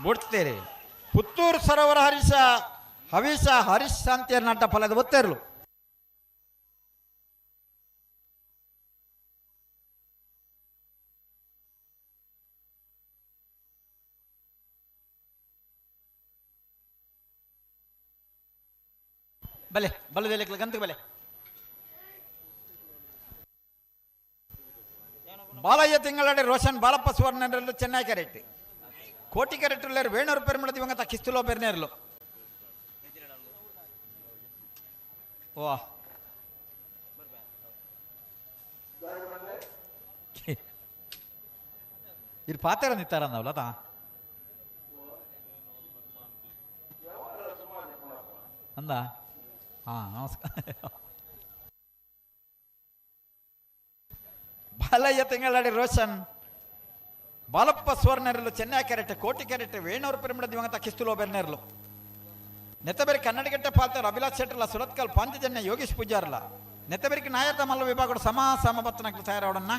ಬುಡ್ತೇರಿ ಪುತ್ತೂರು ಸರೋವರ ಹರೀಶ ಹವೀಶ ಹರೀಶ್ ಶಾಂತಿಯರ್ ನಟ್ಟ ಫಲದ ಒತ್ತೇರ್ಲು. ಬಲೆ ಬಲದೆಲೆ ಗಂತ ಬಲೆ ಬಾಲಯ್ಯ ತಿಂಗಳಡೆ ರೋಷನ್ ಬಾಲಪ್ಪ ಸುವರ್ಣರಲ್ಲೂ ಚೆನ್ನೈ ಕರೆಕ್ಟ್ ಕೋಟಿ ಕರೆಕ್ಟ್ ಉಳ್ಳೇರು ವೇಣೂರು ಪೆರ್ಮಳ ದಿವಂಗತ ಕಿಸ್ತುಲೋ ಬೆರ್ನೇರ್ಲು. ವಾ ಇದು ಪಾತ್ರ ನಿತ್ತಾರ ತಾ ಅಂದ. ಹಾ ನಮಸ್ಕಾರ. ಬಾಲಯ್ಯ ತಿಂಗಳಾಡಿ ರೋಷನ್ ಬಾಲಪ್ಪ ಸುವರ್ಣರಲ್ಲು ಚೆನ್ನೈ ಕ್ಯಾರೆಟ್ ಕೋಟಿ ಕ್ಯಾರೆಟ್ ವೇಣೂರು ಪೆರ್ಮಳ ದಿವಂಗತ ಕಿಸ್ತುಲೋ ಬೆರ್ನೇರ್ಲು. ನೆತ್ತಬೇರಿ ಕನ್ನಡಗಟ್ಟೆ ಪಾಲ್ತಾರ ಅಭಿಲಾಷ್ ಶೆಟ್ಟರ್ಲ ಸುರತ್ಕಲ್ ಪಾಂಚಜನ್ಯ ಯೋಗೀಶ್ ಪೂಜಾರ್ಲ ನೆತ್ತಬೇರಿಗೆ ನಾಯರ್ದ ಮಲ್ಲ ವಿಭಾಗದ ಸಮ ಸಮಬತ್ತನಕ್ಕೆ ತಯಾರಾವಡನ್ನ.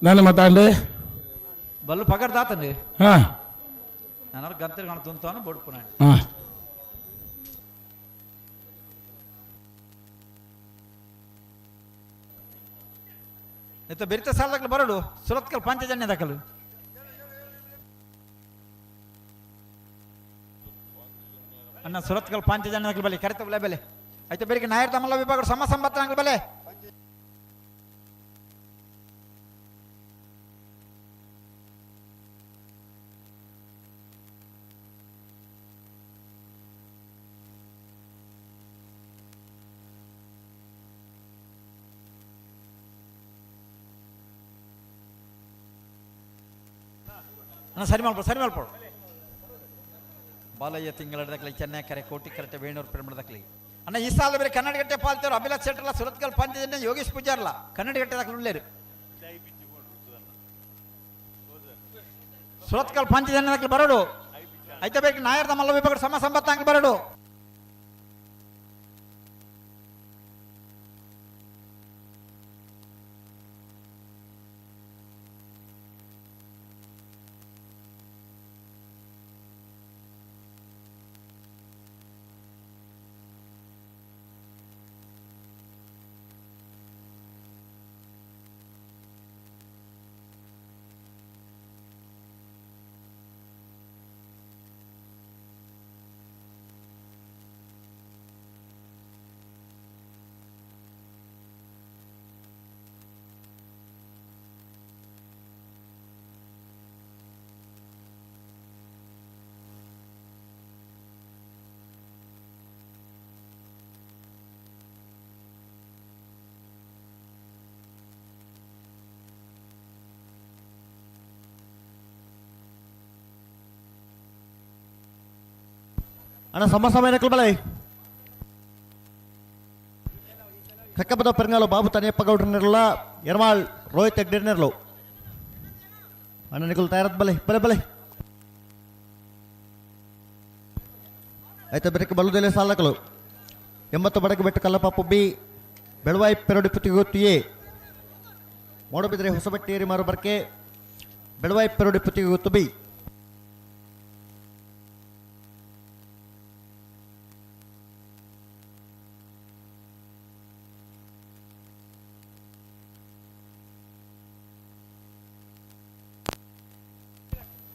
ನಾನು ಮಾತಾಡಿ ಬಲ್ಲು ಪಗಡ್ದಾತಂడి. ಹಾಂ ನಾನು ಗಂತలు కనుతుంటాను బొడుపున్నాను. ಹಾಂ ಇತ್ತ ಬೆರಿತ ಸಾಲದಾಗಲು ಬರಡು ಸುರತ್ಕಲ್ ಪಾಂಚಜನ್ಯ ದಾಖಲು ಅಣ್ಣ ಸುರತ್ಕಲ್ ಪಾಂಚಜನ್ಯ ದಾಖಲು ಬಲೆ ಕರೆತ ಬಲೆ ಬೆಲೆ ಆಯ್ತು ಬೆಳಿಗ್ಗೆ ನಾಯರ್ ತಮ್ಮಲ್ಲ ವಿಭಾಗ ಸಮ ಸಂಬತ್ತನಾಗಲು ಬಲೆ. ಅಣ್ಣ ಸರಿ ಮಾಡ್ಬೋದು ಸರಿ ಮಾಡ್ಬೋದು. ಬಾಲಯ್ಯ ತಿಂಗಳ ಚೆನ್ನೈ ಕರೆ ಕೋಟಿ ಕರೆಟೆ ವೇಣೂರು ಪೆರ್ಮಳದಕ್ಲಿ ಅಣ್ಣ ಈ ಸಾಲ ಬೇರೆ ಕನ್ನಡಗಟ್ಟೆ ಪಾಲ್ತೇರು ಅಭಿಲಾಷ್ ಶೆಟ್ಟರ್ಲ ಸುರತ್ಕಲ್ ಪಂಚಜನ್ಯ ಯೋಗೀಶ್ ಪೂಜಾರ್ಲ ಕನ್ನಡಗಟ್ಟೆ ದಾಖಲು ಉಳ್ಳೇರು ಸುರತ್ಕಲ್ ಪಂಚಜನ್ಯ ದಾಖಲು ಬರಡು ಐತೆ ಬೇಕು ನಾಯರ್ದ ಮಲ್ಲ ವಿಭಾಗ ಸಮ ಸಂಬತ್ತಾಂಗ್ ಬರಡು. ಅಣ್ಣ ಸಮ ಸಮಯನಕ್ಕಲು ಬಲೆ ಕಕ್ಕಬದ ಪೆರಂಗಾಲು ಬಾಬು ತನಿಯಪ್ಪ ಗೌಡ್ರನಿರಲ್ಲ ಯರ್ಮಾಳ್ ರೋಹಿತ್ ಹೆಗ್ಡೆನಿರಲು ಅಣ್ಣ ನಿಕುಲ್ ತಯಾರದ್ ಬಲೆ ಬಲೆ ಬಲೆ ಆಯ್ತು ಬೆರಕೆ ಬಲ್ಲುದೆಲೆ ಸಾಲಕಲು 80 ಬಡಗೆ ಬೆಟ್ಟ ಕಲ್ಲಪಾಪು ಬಿ ಬೆಳವಾಯಿ ಪೆರಡಿ ಪುತ್ತಿಗೊತ್ತು ಎ ಮೂಡಬಿದ್ರೆ ಹೊಸಬಟ್ಟೇರಿ ಮಾರು ಬರ್ಕೆ Belvai ಪೆರಡಿ ಪುತ್ತಿಗೊತ್ತು B.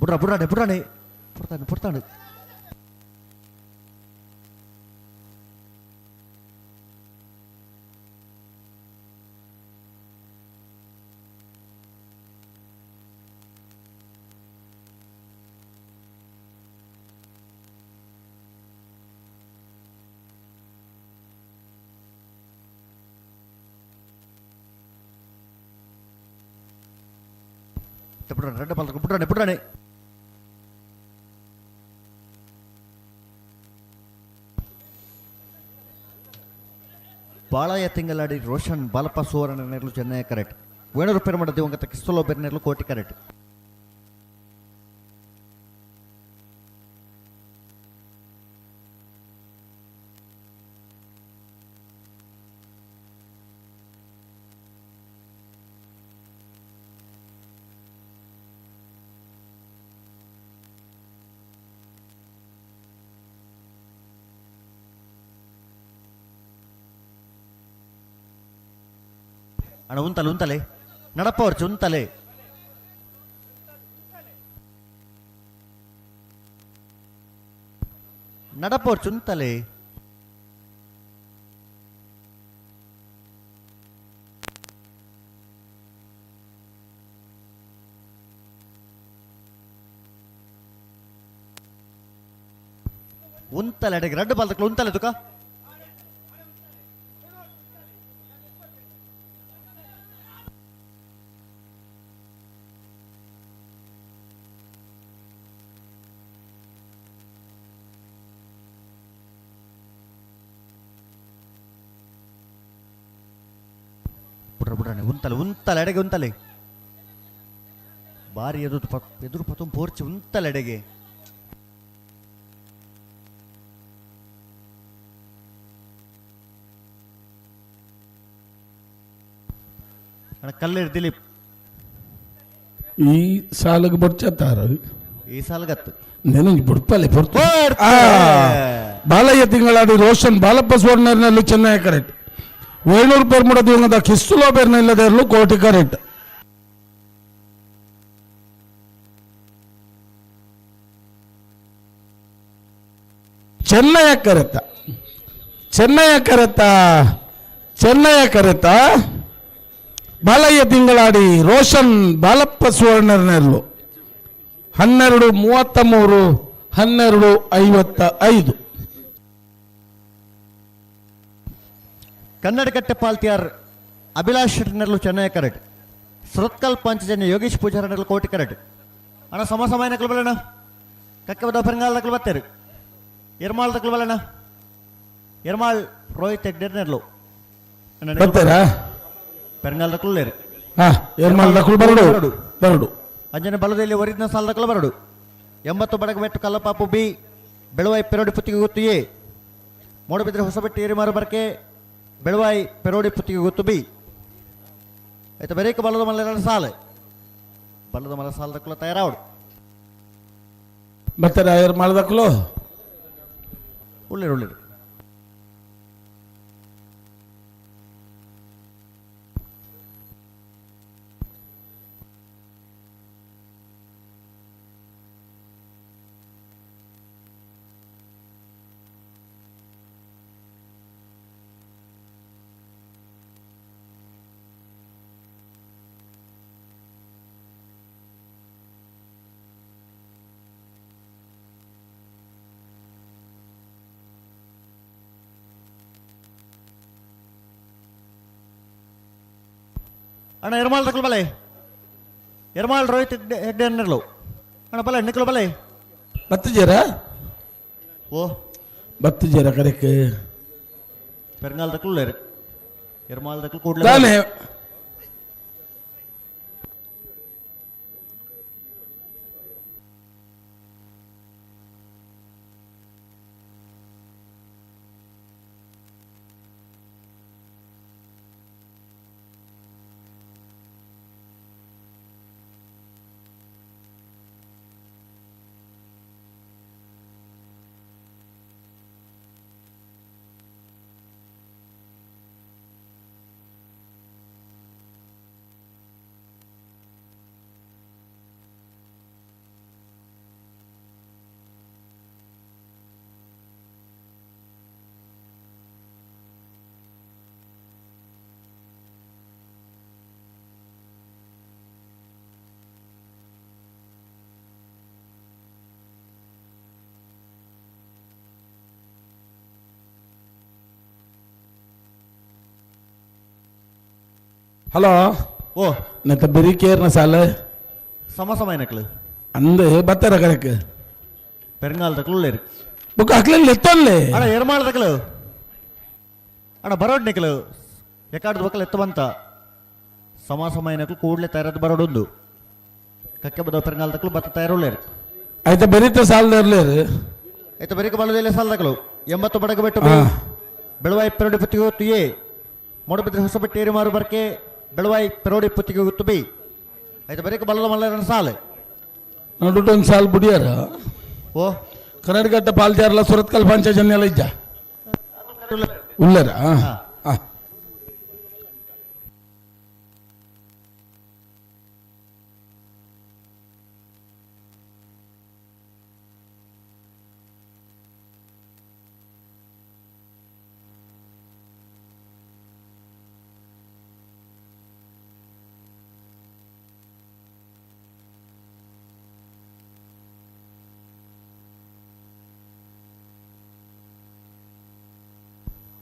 ಬುಡ್ರ ಬುಡ್ರಾಣೆ ಬುಡ್ರಾಣೆ ಪುಡ್ತಾನೆ ಪುಡ್ತಾನೆ. ಬುಡ್ರಾಣೆ red ball ಬುಡ್ರಾಣೆ ಬುಡ್ರಾಣೆ. Balayya Thingaladi Roshan Balappa ಸುವರ್ಣ ನೆರಳು ಚೆನ್ನೈ ಕರೆಕ್ಟ್. ವೇಣೂರು ಪೆರುಮಡ ದಿವಂಗತ ಕಿಸ್ತಲೋ ಬೆರ್ನೆರ್ಲು ಕೋಟಿ ಕರೆಕ್ಟ್. ಅಣ್ಣ ಉಂತಲೆ ಉಂತಲೆ ನಡಪ್ಪ ಅವ್ರು ಉಂತಲೆ. ನಡಪ್ಪ ಅವ್ರು ಚುಂತಲೆ. ಉಂತಲೆ ಅಡಿಗೆ ರಡ್ಡು ಬಾಲ್ದಕ್ಲು ಉಂತಲೆ ತುಕ. ಬುಡ್ರ ಬುಡ್ರಾಣೆ ಉಂತಲೆ ಉಂತಲೆ ಅಡೆಗೆ ಉಂತಲೆ. ಬಾರಿ ಎದುರು ಎದುರು ಪತುಂ ಪೋರ್ಚಿ ಉಂತಲೆ ಅಡೆಗೆ. ಅಣ್ಣ ಕಲ್ಲೇರು ದಿಲೀಪ್. ಈ ಸಾಲಿಗೆ ಬೊಡ್ಚತ್ತಾರ. ಈ ಸಾಲಗತ್ತು ನೆನಂಜಿ ಬುಡ್ಪಲೆ ಪೊರ್ತು. ಬಾಲಯ್ಯ ತಿಂಗಳಾಡಿ ರೋಷನ್ ಬಾಲಪ್ಪ ಸುವರ್ಣನಲ್ಲಿ ಚೆನ್ನೈ ಕರೆಕ್ಟ್. ವೇಣೂರು ಪೆರ್ಮುಡ ದಿವಂಗತ ಕಿಸ್ತುಲೋ ಬೆರ್ನ ಕೋಟಿ ಕರೆಕ್ಟ್. ಚೆನ್ನಯ ಕರೆತ ಚೆನ್ನಯ ಕರೆತ ಚೆನ್ನಯ ಕರೆತ ಬಾಲಯ್ಯ ತಿಂಗಳಾಡಿ ರೋಷನ್ ಬಾಲಪ್ಪ ಸುವರ್ಣರ್ನೆರ್ಲು 12:33 12:55. ಕನ್ನಡಕಟ್ಟೆ ಪಾಲ್ತಿಯಾರ್ ಅಭಿಲಾಷ್ ಶೆಟ್ಟಿನರ್ಲು ಚೆನ್ನೈ ಕರೆಕ್ಟ್. ಸುರತ್ಕಲ್ ಪಂಚಜನ್ಯ ಯೋಗೇಶ್ ಪೂಜಾರನರ್ಲು ಕೋಟಿ ಕರೆಕ್ಟ್. ಅಣ್ಣ ಸಮ ಸಮಯ ನಕಲು ಬಲ್ಲಣ್ಣ. ಕಕ್ಕಬದ ಪೆರಂಗಾಲ್ ನಕಲು ಬತ್ತೇರು. ಎರ್ಮಾಳ್ ನಕಲು ಬಲ್ಲಣ್ಣ. ಎರ್ಮಾಳ್ ರೋಹಿತ್ ಹೆಗ್ಡೆರ್ನೆರ್ಲು ಬರ್ತಾರಾ? ಪೆರಂಗಾಲ್ ನಕಲು ಲೇರು. ಹಾ ಎರ್ಮಾಳ್ ನಕಲು ಬರಡು ಬರಡು. ಅಂಜನೆ ಬಲದಲ್ಲಿ ಒರಿದ್ನ ಸಾಲ ನಕಲು ಬರಡು. 80 ಬಡಗಬೆಟ್ಟು ಕಲ್ಲಪಾಪು ಬಿ ಬೆಳವಾಯಿ ಪೆರೋಡಿ ಪುತ್ತಿಗೆ ಗೊತ್ತು ಎ. ಮೂಡಬಿದ್ರೆ ಹೊಸಬೆಟ್ಟು ಏರಿಮಾರು ಬರ್ಕೆ ಬೆಳವಾಯಿ ಪೆರೋಡಿ ಪುತ್ತಿಗೆ ಗೊತ್ತು ಬಿ. ಆಯ್ತು ಬರೇಕ ಬಲದ ಮಲ್ಲ ಸಾಲ ಬಲದ ಮಲ್ಲ ಸಾಲ ದಕ್ಕಲು ತಯಾರಾವಡು. ಬರ್ತಾರಾ ಎರ್ಮಾಳ್ ದಕ್ಕಲು? ಉಳ್ಳಿರು ಉಳ್ಳಿರು. ಅಣ್ಣ ಎರ್ಮಾಳ್ ತಕಲು ಬಲೆ. ಎರ್ಮಾಳ್ ರೋಹಿತ್ ಹೆಗ್ಡೆ ಹೆಗ್ಡೆ ಅನ್ನರ್ಲು ಅಣ್ಣ ಬಲೆ ನಿಕ್ಕಲು ಬಲೆ. ಬತ್ತಿಜೇರ? ಓ ಬತ್ತಿಜೇರ ಕರೆಕ್. ಪೆರಂಗಾಲ್ ತಕಲು ಲೇರು. ಎರ್ಮಾಳ್ ತಕಲು ಕೂಡಲೇ ತಾನೆ Hello ಓ ನೆತ್ತ ಬೆರಿಕೇರ್ನ ಸಾಲ ಸಮ ಸಮ ಏನಕ್ಲು ಅಂದು ಬತ್ತಾರ ಕರೆಕ್ ಪೆರಂಗಾಲ್ ತಕ್ಲು ಉಳ್ಳೇರು ಬುಕ್ ಅಕ್ಲೆಲ್ಲ ಎತ್ತೊಲ್ಲೆ ಅಣ್ಣ ಎರ್ಮಾಳ್ ತಕ್ಲು ಅಣ್ಣ ಬರೋಡ್ ನಿಕ್ಲು ಎಕಾಡ್ದ ಬಕ್ಕಲು ಎತ್ತು ಬಂತ ಸಮ ಸಮ ಏನಕ್ಲು ಕೂಡ್ಲೆ ತಯಾರದ್ ಬರೋಡೊಂದು ಕಕ್ಕೆ ಬದ ಪೆರಂಗಾಲ್ ತಕ್ಲು ಬತ್ತ ತಯಾರುಳ್ಳೇರು ಆಯ್ತಾ ಬೆರಿತ ಸಾಲದರ್ಲೇರು ಆಯ್ತು ಬರೀಕ ಬಲದಲ್ಲೇ ಸಾಲ ತಕಲು 80 ಬಡಗ ಬೆಟ್ಟು ಹಾ. ಬೆಳವಾಯಿ ಪೆರೋಡಿ ಪುತ್ತಿಗೆ ಗೊತ್ತು ಎ ಮೂಡಬಿದ್ರೆ ಹೊಸಬೆಟ್ಟು ಏರಿಮಾರು ಬರ್ಕೆ ಬೆಳವಾಯಿ ಪೆರೋಡಿ ಪುತ್ತಿಗೆ ಗೊತ್ತು ಬಿ ಆಯ್ತು ಬರೀಕ ಬಲದ ಮಲ್ಲರನ ಸಾಲು ನಡುಟು ಒಂದು ಸಾಲು ಬುಡಿಯಾರ ಓ ಕನ್ನಡಗಟ್ಟ ಪಾಲ್ತಾರಲ್ಲ ಸುರತ್ಕಲ್ ಪಂಚಜನ್ಯಲ್ಲ ಇದ್ದ ಉಳ್ಳರ ಹಾ.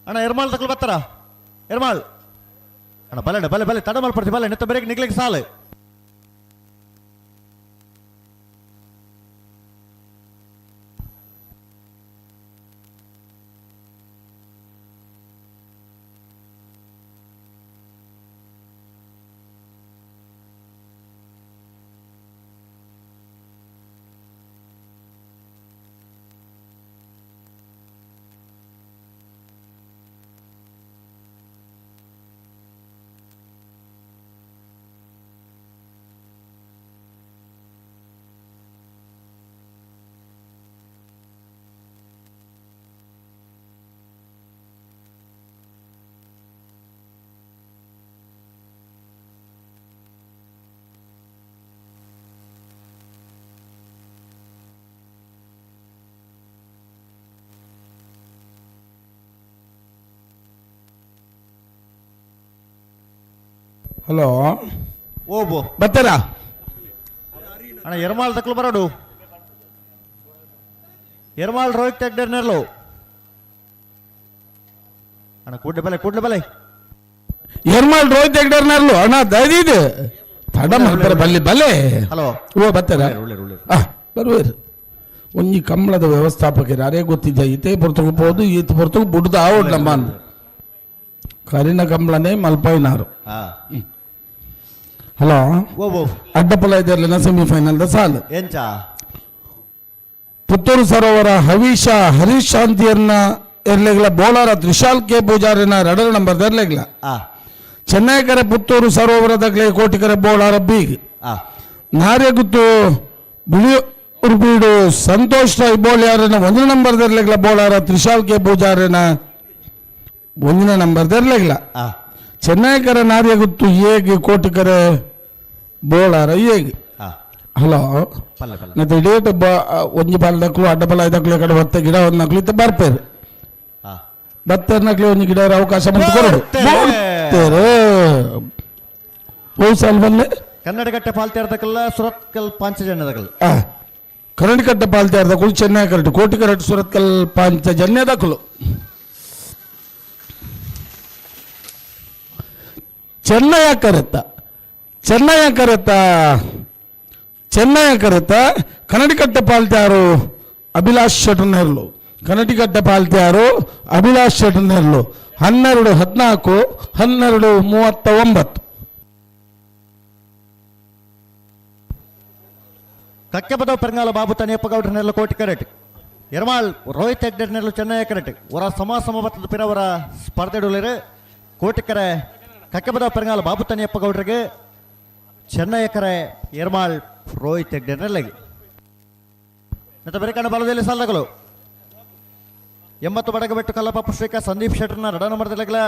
ಅಣ್ಣ ಎರ್ಮಾಳ್ ತಕಲು ಬರ್ತಾರ ಎರ್ಮಾಳ್ ಅಣ್ಣ ಬಲೆ ಅಣ್ಣ, ಬಲೆ ಬಲೆ ತಡ ಮಲ್ಪಡ್ತಿ ಬಲೆ ನೆತ್ತ ಬೇರೆ ನಿಗ್ಲಿಕ್ಕೆ ಸಾಲು ಹಲೋ ಓ ಬೋ ಬರ್ತಾರಾ ಅಣ್ಣ ಎರ್ಮಾಳ್ ತಕಲು ಬರೋಡು ಎರ್ಮಾಳ್ ರೋಹಿತ್ ಹೆಗ್ಡೆ ನೆರ್ಲು ಅಣ್ಣ ಕೂಡ್ಲೆ ಬಲೆ ಕೂಡ್ಲೆ ಬಲೆ ಎರ್ಮಾಳ್ ರೋಹಿತ್ ಹೆಗ್ಡರ್ನರ್ಲು ಅಣ್ಣ ದಯದಿದು ತಡ ಮಾಡ್ತಾರೆ ಬಲ್ಲಿ ಬಲೆ ಹಲೋ ಓ ಬರ್ತಾರ ಉಳ್ಳೇರು ಉಳ್ಳೇರು ಆ ಬರುವೇರು ಒಂಜಿ ಕಂಬಳದ ವ್ಯವಸ್ಥಾಪಕರು ಯಾರೇ ಗೊತ್ತಿದ್ದ ಈತೇ ಪೊರ್ತುಗು ಪೋದು ಈತ ಪೊರ್ತುಗು ಬುಡ್ದು ಆವಡ್ ನಮ್ಮ ಅಂದ್ ಕರಿನ ಕಂಬಳನೇ ಮಲ್ಪಾಯಿನಾರು ಹಾ ಹಲೋ ಓ ಓ ಅಡ್ಡಪಲ ಇದೆಲ್ಲ ಸೆಮಿಫೈನಲ್ the ಸಾಲು ಎಂಚ ಪುತ್ತೂರು ಸರೋವರ ಹವೀಶ ಹರೀಶ್ ಶಾಂತಿಯನ್ನ ಎರ್ಲೆಗ್ಲ ಬೋಳಾರ ತ್ರಿಶಾಲ್ ಕೆ ಪೂಜಾರಿನ ಎರಡರ ನಂಬರ್ ಎರ್ಲೆಗ್ಲ ಆ ಚೆನ್ನೈಕರೆ ಪುತ್ತೂರು ಸರೋವರದಗ್ಲೆ ಕೋಟಿಕರೆ ಬೋಳಾರ ಬೀಗ್ ಆ ನಾರ್ಯಗುತ್ತು ಬಿಳಿಯೂರು ಸಂತೋಷ್ ರಾಯ್ ಬೋಳ್ಯಾರನ ಒಂದನೇ ನಂಬರ್ ದರ್ಲೆಗ್ಲ ಬೋಳಾರ ತ್ರಿಶಾಲ್ ಕೆ ಪೂಜಾರಿನ ಒಂದನೇ ನಂಬರ್ ದರ್ಲೆಗ್ಲ ಆ ಚೆನ್ನೈಕರ ನಾರ್ಯಗುತ್ತು ಏಗ್ ಕೋಟಿಕರೆ ಬೋಳಾರ ಏಗ್ ಆ ಹಲೋ ಪಲ್ಲೆ ಪಲ್ಲೆ ಮತ್ತೆ ಇಡೀ ಬ ಒಂಜಿ ಬಾಲ್ ದಕ್ಲು ಅಡ್ಡ ಬಲ ಐದಕ್ಲು ಕಡೆ ಹೊತ್ತ ಗಿಡ ಒಂದು ನಕ್ಲು ಇತ್ತ ಬರ್ಪೇರು ಆ ಬತ್ತೇರ್ ನಕ್ಲು ಒಂದು ಗಿಡ ಅವಕಾಶ ಬಂತು ಕೊರಡು ಬರ್ತಾರೆ. ಓ ಸಾಲ್ ಬಲ್ಲೆ ಕನ್ನಡಗಟ್ಟೆ ಪಾಲ್ತೇರ್ದಕಲ್ಲ ಸುರತ್ಕಲ್ ಪಾಂಚಜನ್ಯದಕಲ್ ಆ, ಕರಡಿಕಟ್ಟ ಪಾಲ್ತಾರ್ದ ಕುಳು ಚೆನ್ನೈ ಕರಟು ಕೋಟಿ ಕರಟು ಸುರತ್ಕಲ್ ಪಾಂಚ ಜನ್ಯದ ಕುಲು ಚೆನ್ನಯ ಕರೆತ ಚೆನ್ನಯ ಕರೆತ ಚೆನ್ನಯ ಕರೆತ ಕನ್ನಡಿಕಟ್ಟ ಪಾಲ್ತಾರು ಅಭಿಲಾಷ್ ಶೆಟ್ಟರ್ನೆರ್ಲು ಕನ್ನಡಿಕಟ್ಟ ಪಾಲ್ತಾರು ಅಭಿಲಾಷ್ ಶೆಟ್ಟರ್ನೆರ್ಲು 12 14 12 39. ಕಕ್ಕೆಬದವ್ ಪೆರಂಗಾಲ ಬಾಬು ತನಿಯಪ್ಪ ಗೌಡ್ರ ನೆರಳು ಕೋಟಿ ಕರೆಟ್ ಎರ್ಮಾಳ್ ರೋಹಿತ್ ಹೆಗ್ಡೆ ನೆರಳು ಚೆನ್ನೈ ಕರೆಟ್ ವರ ಸಮ ಸಮಬತ್ತದ ಪಿರವರ ಸ್ಪರ್ಧೆಡುಲೇರು ಕೋಟಿಕರೆ ಕಕ್ಕೆಬದವ್ ಪೆರಂಗಾಲ ಬಾಬು ತನಿಯಪ್ಪ ಗೌಡ್ರಿಗೆ ಚೆನ್ನೈ ಕರೆ ಎರ್ಮಾಳ್ ರೋಹಿತ್ ಹೆಗ್ಡೆ ನೆರಳಿಗೆ ಮತ್ತೆ ಬೆರಕಣ್ಣ ಬಲದಲ್ಲಿ ಸಾಲಗಳು 80 ಬಡಗಬೆಟ್ಟು ಕಲ್ಲಪ್ಪ ಶ್ರೀಕ ಸಂದೀಪ್ ಶೆಟ್ಟರ್ನ ರಡ ನಂಬರ್ದಲ್ಲಗಲ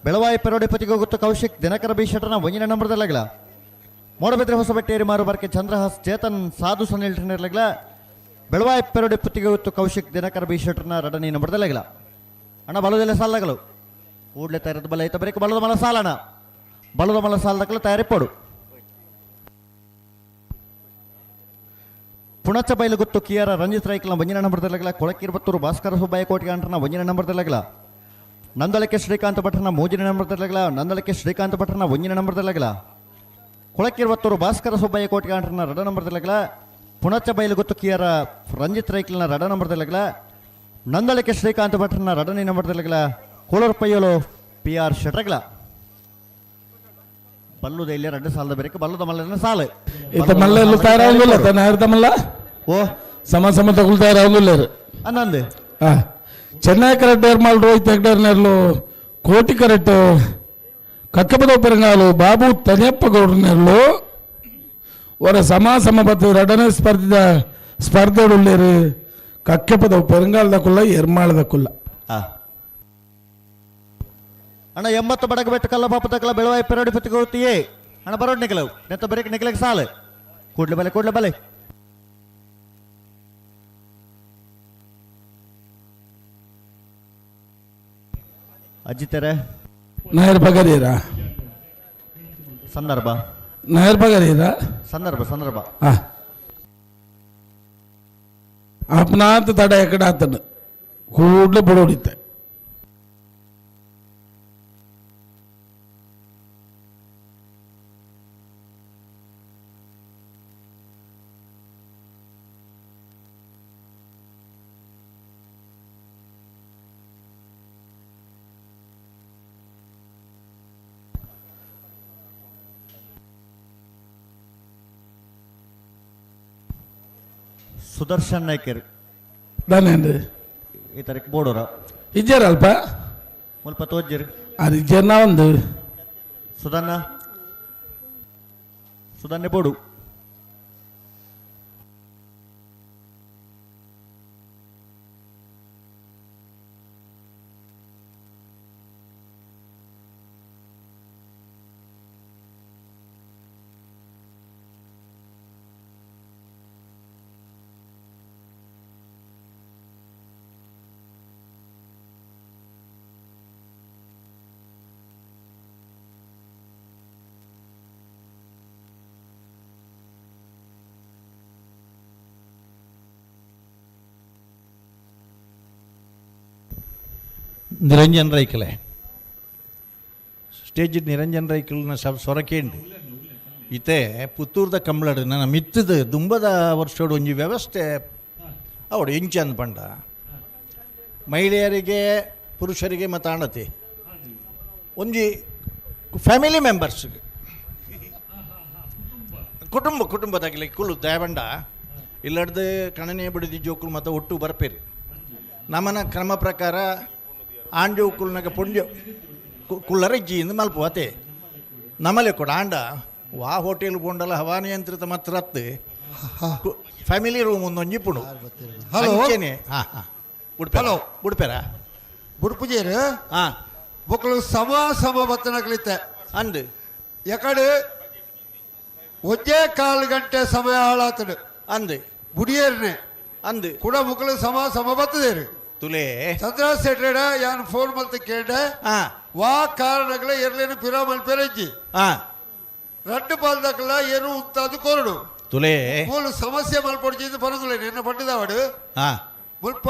ಬೆಳವಾಯಿ ಪೆರೋಡಿಪತಿಗೆ ಗೊತ್ತು ಕೌಶಿಕ್ ದಿನಕರ ಬಿ ಶೆಟ್ಟರ್ನ ಒಂಜಿನ ನಂಬರ್ದಲ್ಲಗಲ ಮೂಡಬಿದ್ರೆ ಹೊಸಬೆಟ್ಟೇರಿ ಮಾರು ಬರ್ಕೆ ಚಂದ್ರಹಾಸ್ ಚೇತನ್ ಸಾಧು ಸುನಿಲ್ ಠಿರ್ಲಗಲ ಬೆಳವಾಯಿ ಪೆರೋಡಿಪತಿಗೆ ಗೊತ್ತು ಕೌಶಿಕ್ ದಿನಕರ ಬಿ ಶೆಟ್ಟರ್ನ ರಡನಿ ನಂಬರ್ದಲ್ಲಗಲ ಅಣ್ಣ ಬಲದಲ್ಲೇ ಸಾಲಗಳು ಕೂಡಲೇ ತಯಾರದ ಬಲ ಐತ ಬರೀಕ ಬಲದ ಮಲ ಸಾಲಣ ಬಲದ ಮಲ ಸಾಲದಕ್ಕಲ ತಯಾರಿಪೋಡು ಪುಣಚ ಬೈಲುಗುತ್ತು ಕಿಯಾರ ರಂಜಿತ್ ರೈಕ್ಲ ಒಂಜಿನ ನಂಬರ್ದಲ್ಲಗಲ ಕೊಳಕಿರ್ಬತ್ತೂರು ಭಾಸ್ಕರ ಸುಬ್ಬಯ್ಯ ಕೋಟಿಗಾಂಟ್ರನ ಒಂಜಿನ ನಂಬರ್ದಲ್ಲಗಲ ನಂದಳಕ್ಕೆ ಶ್ರೀಕಾಂತ ಭಟ್ರನ ಮೂಜಿನ ನಂಬರ್ದಲ್ಲಗಲ ನಂದಳಕ್ಕೆ ಶ್ರೀಕಾಂತ ಭಟ್ರನ ಒಂಜಿನ ನಂಬರ್ದಲ್ಲಗಲ ಕೊಳಕಿರುವತ್ತೂರು ಭಾಸ್ಕರ ಸುಬ್ಬಯ್ಯ ಕೋಟಿಗಾಂಡ್ರನ ರಡ ನಂಬರ್ದಲ್ಲಗಲ ಪುಣಚ ಬೈಲುಗುತ್ತು ಕಿಯರ ರಂಜಿತ್ ರೈಕ್ಲನ ರಡ ನಂಬರ್ದಲ್ಲಗಲ ನಂದಳಕ್ಕೆ ಶ್ರೀಕಾಂತ ಭಟ್ರನ ರಡನೇ ನಂಬರ್ದಲ್ಲಗಲ ಕೋಳೂರು ಪಯ್ಯಲು ಪಿ ಆರ್ ಶೆಟ್ರಗಲ ಬಲ್ಲುದ ಇಲ್ಲಿ ರಡ್ಡು ಸಾಲದ ಬೇರೆ ಬಲ್ಲದ ಮಲ್ಲನ ಸಾಲು. ಇತ್ತ ಮಲ್ಲ ತಯಾರಾಗುದಿಲ್ಲ ತನ್ನ ಮಲ್ಲ. ಓ. ಸಮ ಸಮ ತಗೊಳ್ ತಯಾರಾಗುದಿಲ್ಲ. ಅನ್ನಂದು. ಆ ಚೆನ್ನೈ ಕರೆಕ್ಟ್ ಏರ್ಮಾಲ್ ರೋಹಿತ್ ಹೆಗ್ಡರ್ನೆರ್ಲು, ಕೋಟಿ ಕರೆಕ್ಟ್ ಕಕ್ಕಪದ ಪೆರಂಗಾಲು ಬಾಬು ತನಿಯಪ್ಪ ಗೌಡ್ರನೆರ್ಲು. ವರ ಸಮ ಸಮ ಬತ್ತು ರಡನೆ ಸ್ಪರ್ಧಿದ ಸ್ಪರ್ಧೆಡುಳ್ಳೇರು ಕಕ್ಕೆಪದ ಪೆರಂಗಾಲದ ಕುಲ್ಲ ಎರ್ಮಾಳದ ಕುಲ್ಲ. ಆ. ಅಣ್ಣ 80 ಬಡಗ ಬೆಟ್ಟು ಕಲ್ಲ ಪಾಪ ತಕಲ ಬೆಳವಾಯಿ ಪೆರಡಿ ಪುತ್ತಿಗೆ. ಅಣ್ಣ ಬರೋಡ್ ನಿಖಲವು ನೆತ್ತ ಬರೀಕ್ ನಿಖಲಕ್ಕೆ ಸಾಲು ಕೂಡ್ಲೆ ಬಲೆ ಕೂಡ್ಲೆ ಬಲೆ. ಅಜ್ಜಿತೆರೆ. ನಾಯರ್ ಬಗರೀರ. ಸಂದರ್ಭ. ನಾಯರ್ ಬಗರೀರ. ಸಂದರ್ಭ ಸಂದರ್ಭ. ಆ ಅಪ್ನಾತ್ ತಡ ಎಕಡ ಆತನ ಕೂಡ್ಲೆ ಬಡೋಡಿತ್ತೆ. ಸುದರ್ಶನ್ ನಾಯ್ಕರ್. ದಾನೇನ್ರಿ? ಈ ತಾರೀಕು ಬೋಡೋರ. ಇಜ್ಜಾರ ಅಲ್ಪ. ಮುಲ್ಪ ತೋಜ್ಜಿರ್. ಅದು ಇಜ್ಜಾರ ಒಂದು. ಸುಧನ್ನ ಸುಧನ್ನೆ ಬೋಡು. ನಿರಂಜನ್ ರೈಕಲೆ ಸ್ಟೇಜ್ ನಿರಂಜನ್ ರೈಕಲ್ನ ಸೊರಕೇಂಡು ಇತ್ತೆ ಪುತ್ತೂರ್ದ ಕಂಬ್ಳಡ್ ನನ್ನ ಮಿತ್ತದ ದುಂಬದ ವರ್ಷೋಡು ಒಂಜಿ ವ್ಯವಸ್ಥೆ ಅವಡು ಇಂಚಂದ್ ಪಂಡ ಮಹಿಳೆಯರಿಗೆ ಪುರುಷರಿಗೆ ಮತ್ತು ಆಣತಿ ಒಂಜಿ ಫ್ಯಾಮಿಲಿ ಮೆಂಬರ್ಸ್ಗೆ ಕುಟುಂಬ ಕುಟುಂಬದಾಗಲಿ ಕುಲ್ಲು ದಯಬಂಡ ಇಲ್ಲಡ್ದು ಕಣನೆ ಬಿಡದಿ ಜೋಕುಲು ಮತ್ತು ಒಟ್ಟು ಬರ್ಪೇರಿ. ನಮನ ಕ್ರಮ ಪ್ರಕಾರ ಆಂಜೋಕುಲ್ನಾಗ ಪುಂಜ ಕುಳ್ಳರ ಇಂದು ಮಲ್ಪ ಅತೆ ನಮಲೆ ಕೂಡ ಆಂಡ ವಾ ಹೋಟೆಲ್ ಬೋಂಡಲ ಹವಾನಿಯಂತ್ರಿತ ಮಾತ್ರ ಅತ್ತು ಫ್ಯಾಮಿಲಿ ರೂಮ್ ಒಂದೊಂಜಿ ಪುಣು. ಹಲೋ. ಅಂಚೆನೆ ಹಾಂ ಹಾಂ ಉಡುಪಿ. ಹಲೋ. ಉಡುಪೇರ. ಬುಡ್ಪುಜೇರು. ಹಾಂ. ಬೊಕ್ಕಲು ಸಮ ಸಮ ಬತ್ತನಗಲಿತ್ತೆ. ಅಂದು. ಎಕಡೆ ಒಂಜೇ ಕಾಲು ಗಂಟೆ ಸಮಯ ಹಾಳಾತಡು. ಅಂದು. ಬುಡಿಯೇರ್ನೆ. ಅಂದು. ಕೂಡ ಮುಕ್ಕಲು ಸಮ ಸಮ ಬತ್ತದೇರು. ತುಲೇ. ಚಂದ್ರ ಸೆಟ್ರೇಡ ಯಾನ್ ಫೋನ್ ಮಲ್ತ ಕೇಂಡೆ. ಹಾಂ. ವಾ ಕಾರಣಗಳ ಎರ್ಲೇನು ಪಿರ ಮಲ್ಪೆರಂಜಿ. ಹಾಂ. ರಡ್ಡು ಪಾಲ್ದಕ್ಕಲ್ಲ ಏನು ಉಂತಾದು ಕೋರಡು. ತುಲೇ. ಮೂಲು ಸಮಸ್ಯೆ ಮಲ್ಪೊಡ್ಚಿದ್ದು ಪರಂಗುಲೆ ನಿನ್ನ ಪಟ್ಟಿದವಡು. ಹಾಂ. ಮುಲ್ಪ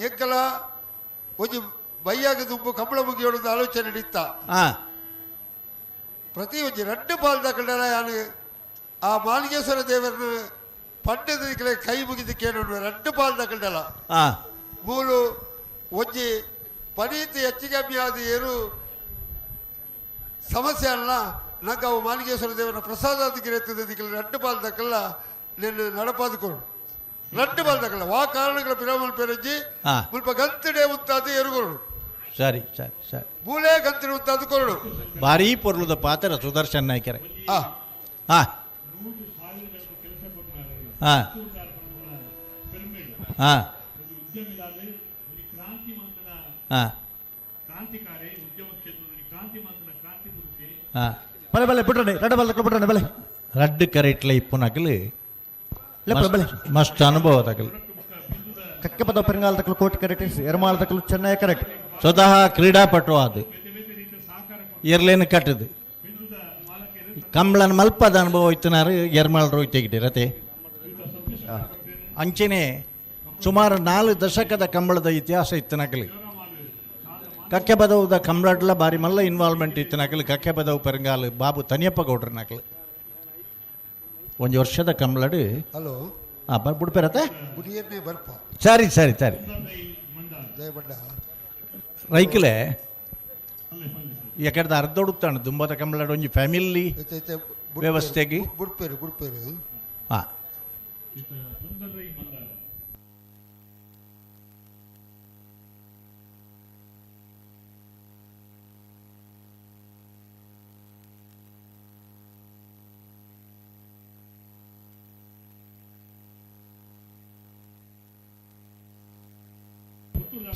ಎಂಕಲ ಒಂಜಿ ಬಯ್ಯಾಗ ದುಂಬು ಕಂಬಳ ಮುಗಿಯೋಡು ಆಲೋಚನೆ ಇತ್ತ. ಹಾಂ. ಪ್ರತಿ ಒಂಜಿ ರಡ್ಡು ಪಾಲ್ದಕ್ಕಲ್ಲ ಯಾನು ಆ ಮಾಲಿಂಗೇಶ್ವರ ದೇವರನ್ನು ಪಂಡದ ಕೈ ಮುಗಿದು ಕೇಳೋಣ ರಡ್ಡು ಪಾಲ್ದಕ್ಕಲ್ಲ. ಹಾಂ. ಮೂಲು ಒಂಜಿ ಪನೀತಿ ಹೆಚ್ಚು ಕಮ್ಮಿ ಆದ ಏನು ಸಮಸ್ಯೆ ಅಲ್ಲ ನಂಗೆ ಅವು ಮಾಲಿಂಗೇಶ್ವರ ದೇವರ ಪ್ರಸಾದ ದಿಕ್ಕಿರ್ತದೆ ದಿಕ್ಕಲ್ಲ ರಡ್ಡು ಪಾಲ್ದಕ್ಕಲ್ಲ ನಿನ್ನ ನಡಪಾದುಕೊಡು ರಡ್ಡು ಪಾಲ್ದಕ್ಕಲ್ಲ ವಾ ಕಾರಣಗಳ ಪಿರಾಮಲ್ ಪೆರಂಜಿ. ಹಾ. ಮುಲ್ಪ ಗಂತಡೆ ಉಂತಾದ ಎರುಗೊರಡು. ಸರಿ ಸರಿ ಸರಿ. ಮೂಲೆ ಗಂತಡೆ ಉಂತಾದ ಕೊರಡು. ಭಾರೀ ಪೊರ್ಲುದ ಪಾತ್ರ ಸುದರ್ಶನ್ ನಾಯ್ಕರೆ. ಆ. ಹಾಂ ಹಾಂ ಹಾಂ ಹಾಂ ಹಾಂ. ಬಲೆ ಬಲೆ ಬಿಡ್ರಣೆ ರಡ್ಡು ಬಲ್ದಕ್ಕಲು ಬಿಡ್ರಣೆ ಬಲೆ. ರಡ್ಡು ಕರೆಟ್ಲ ಇಪ್ಪುನಕಲು. ಲೆಪ್ಪು ಬಲೆ. ಮಸ್ತ್ ಅನುಭವ ತಗಲು. ಕಕ್ಕೆ ಪದ ಪೆರಂಗಾಲದಕ್ಕಲು ಕೋಟಿ ಕರೆಕ್ಟ್ ಎರ್ಮಾಲದಕ್ಕಲು ಚೆನ್ನೈ ಕರೆಕ್ಟ್. ಸ್ವತಃ ಕ್ರೀಡಾಪಟು ಅದು ಎರ್ಲೇನು ಕಟ್ಟದು ಕಂಬಳನ ಮಲ್ಪದ ಅನುಭವ ಇತ್ತನಾರು ಎರ್ಮಾಳ್ ರೋಹಿತ್ ರತೆ ಅಂಚೆನೆ ಸುಮಾರು 4 ದಶಕದ ಕಂಬಳದ ಇತಿಹಾಸ ಇತ್ತನಕಲಿ. ಕಕ್ಕೆಬದವುದ ಕಮ್ರಾಡ್ಲ ಬಾರಿ ಮಲ್ಲ ಇನ್ವಾಲ್ವ್ಮೆಂಟ್ ಇತ್ತು ನಕಲು ಕಕ್ಕೆಬದವು ಪೆರಂಗಾಲು ಬಾಬು ತನಿಯಪ್ಪ ಗೌಡ್ರ ನಕಲು ಒಂಜಿ ವರ್ಷದ ಕಮ್ಲಡು. ಹಲೋ. ಆ ಬರ್ ಬುಡ್ಪೇರತ್ತೆ. ಬುಡಿಯನ್ನೇ ಬರ್ಪ. ಸರಿ ಸರಿ ಸರಿ. ದಯಬಂಡ. ರೈಕಲೆ ಎಕಡ್ದ ಅರ್ಧ ಹುಡುಕ್ತಾನೆ ದುಂಬದ ಕಮ್ಲಾಡು ಒಂಜಿ ಫ್ಯಾಮಿಲಿ ಐತೆ ಐತೆ. ವ್ಯವಸ್ಥೆಗೆ? ಬುಡ್ಪೇರು ಬುಡ್ಪೇರು. ಹಾಂ.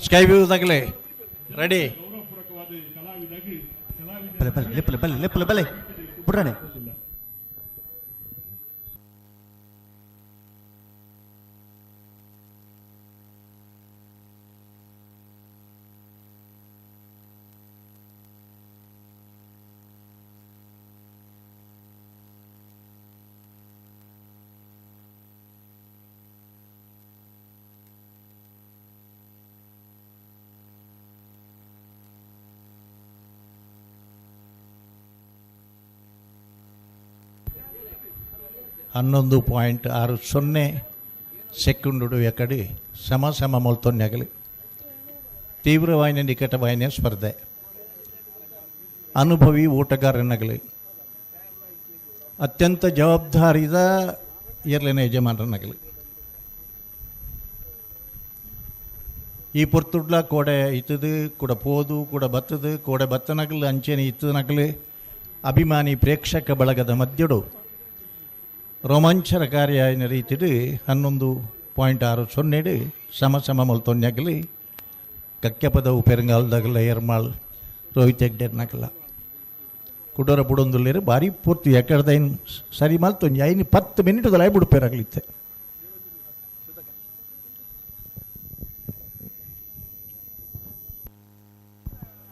ಸ್ಕೈ ವ್ಯೂ ತಗಲೆ ರೆಡಿ. ಬಲೆ ಬಲೆ ಲೆಪ್ಪಲೆ ಬಲೆ ಲೆಪ್ಪಲೆ ಬಲೆ ಬುಡ್ರಾಣೆ. 11.60 ಸೆಕೆಂಡು ಎಕಡಿ ಸಮ ಸಮ ಮೊಲ್ತೊನ್ನೆಗಲಿ ತೀವ್ರವಾಯಿನ ನಿಕಟವಾಯಿನ ಸ್ಪರ್ಧೆ. ಅನುಭವಿ ಓಟಗಾರನಗಲಿ ಅತ್ಯಂತ ಜವಾಬ್ದಾರಿದ ಏರ್ಲಿನ ಯಜಮಾನರನಗಲಿ. ಈ ಪೊರ್ತುಡ್ಲ ಕೋಡೆ ಇತ್ತದು ಕೂಡ ಪೋದು ಕೂಡ ಬತ್ತದು ಕೋಡೆ ಬತ್ತನಗಲು ಅಂಚೆನೆ ಇತ್ತದನಗಲು ಅಭಿಮಾನಿ ಪ್ರೇಕ್ಷಕ ಬಳಗದ ಮಧ್ಯಡು ರೋಮಾಂಚನಕಾರಿಯಾಯಿನ ರೀತಿಡು 11.60 ಸಮ ಸಮ ಮೊಲ್ತೊನ್ಯಗಲಿ ಕಕ್ಕೆಪದವು ಪೆರಂಗಾಲ್ದಾಗಲ ಎರ್ಮಾಳ್ ರೋಹಿತ್ ಹೆಗ್ಡೆರ್ನಗಲ ಕುಡೋರ ಬುಡೊಂದುಲ್ಲೇರು ಭಾರಿ ಪೂರ್ತಿ ಎಕಡ್ದೈನ್ ಸರಿ ಮಲ್ತೊಂಜಿ ಐನು 10 ಮಿನಿಟ್ ದಲಾಯ್ ಬುಡುಪೇರಾಗಲಿತ್ತೆ.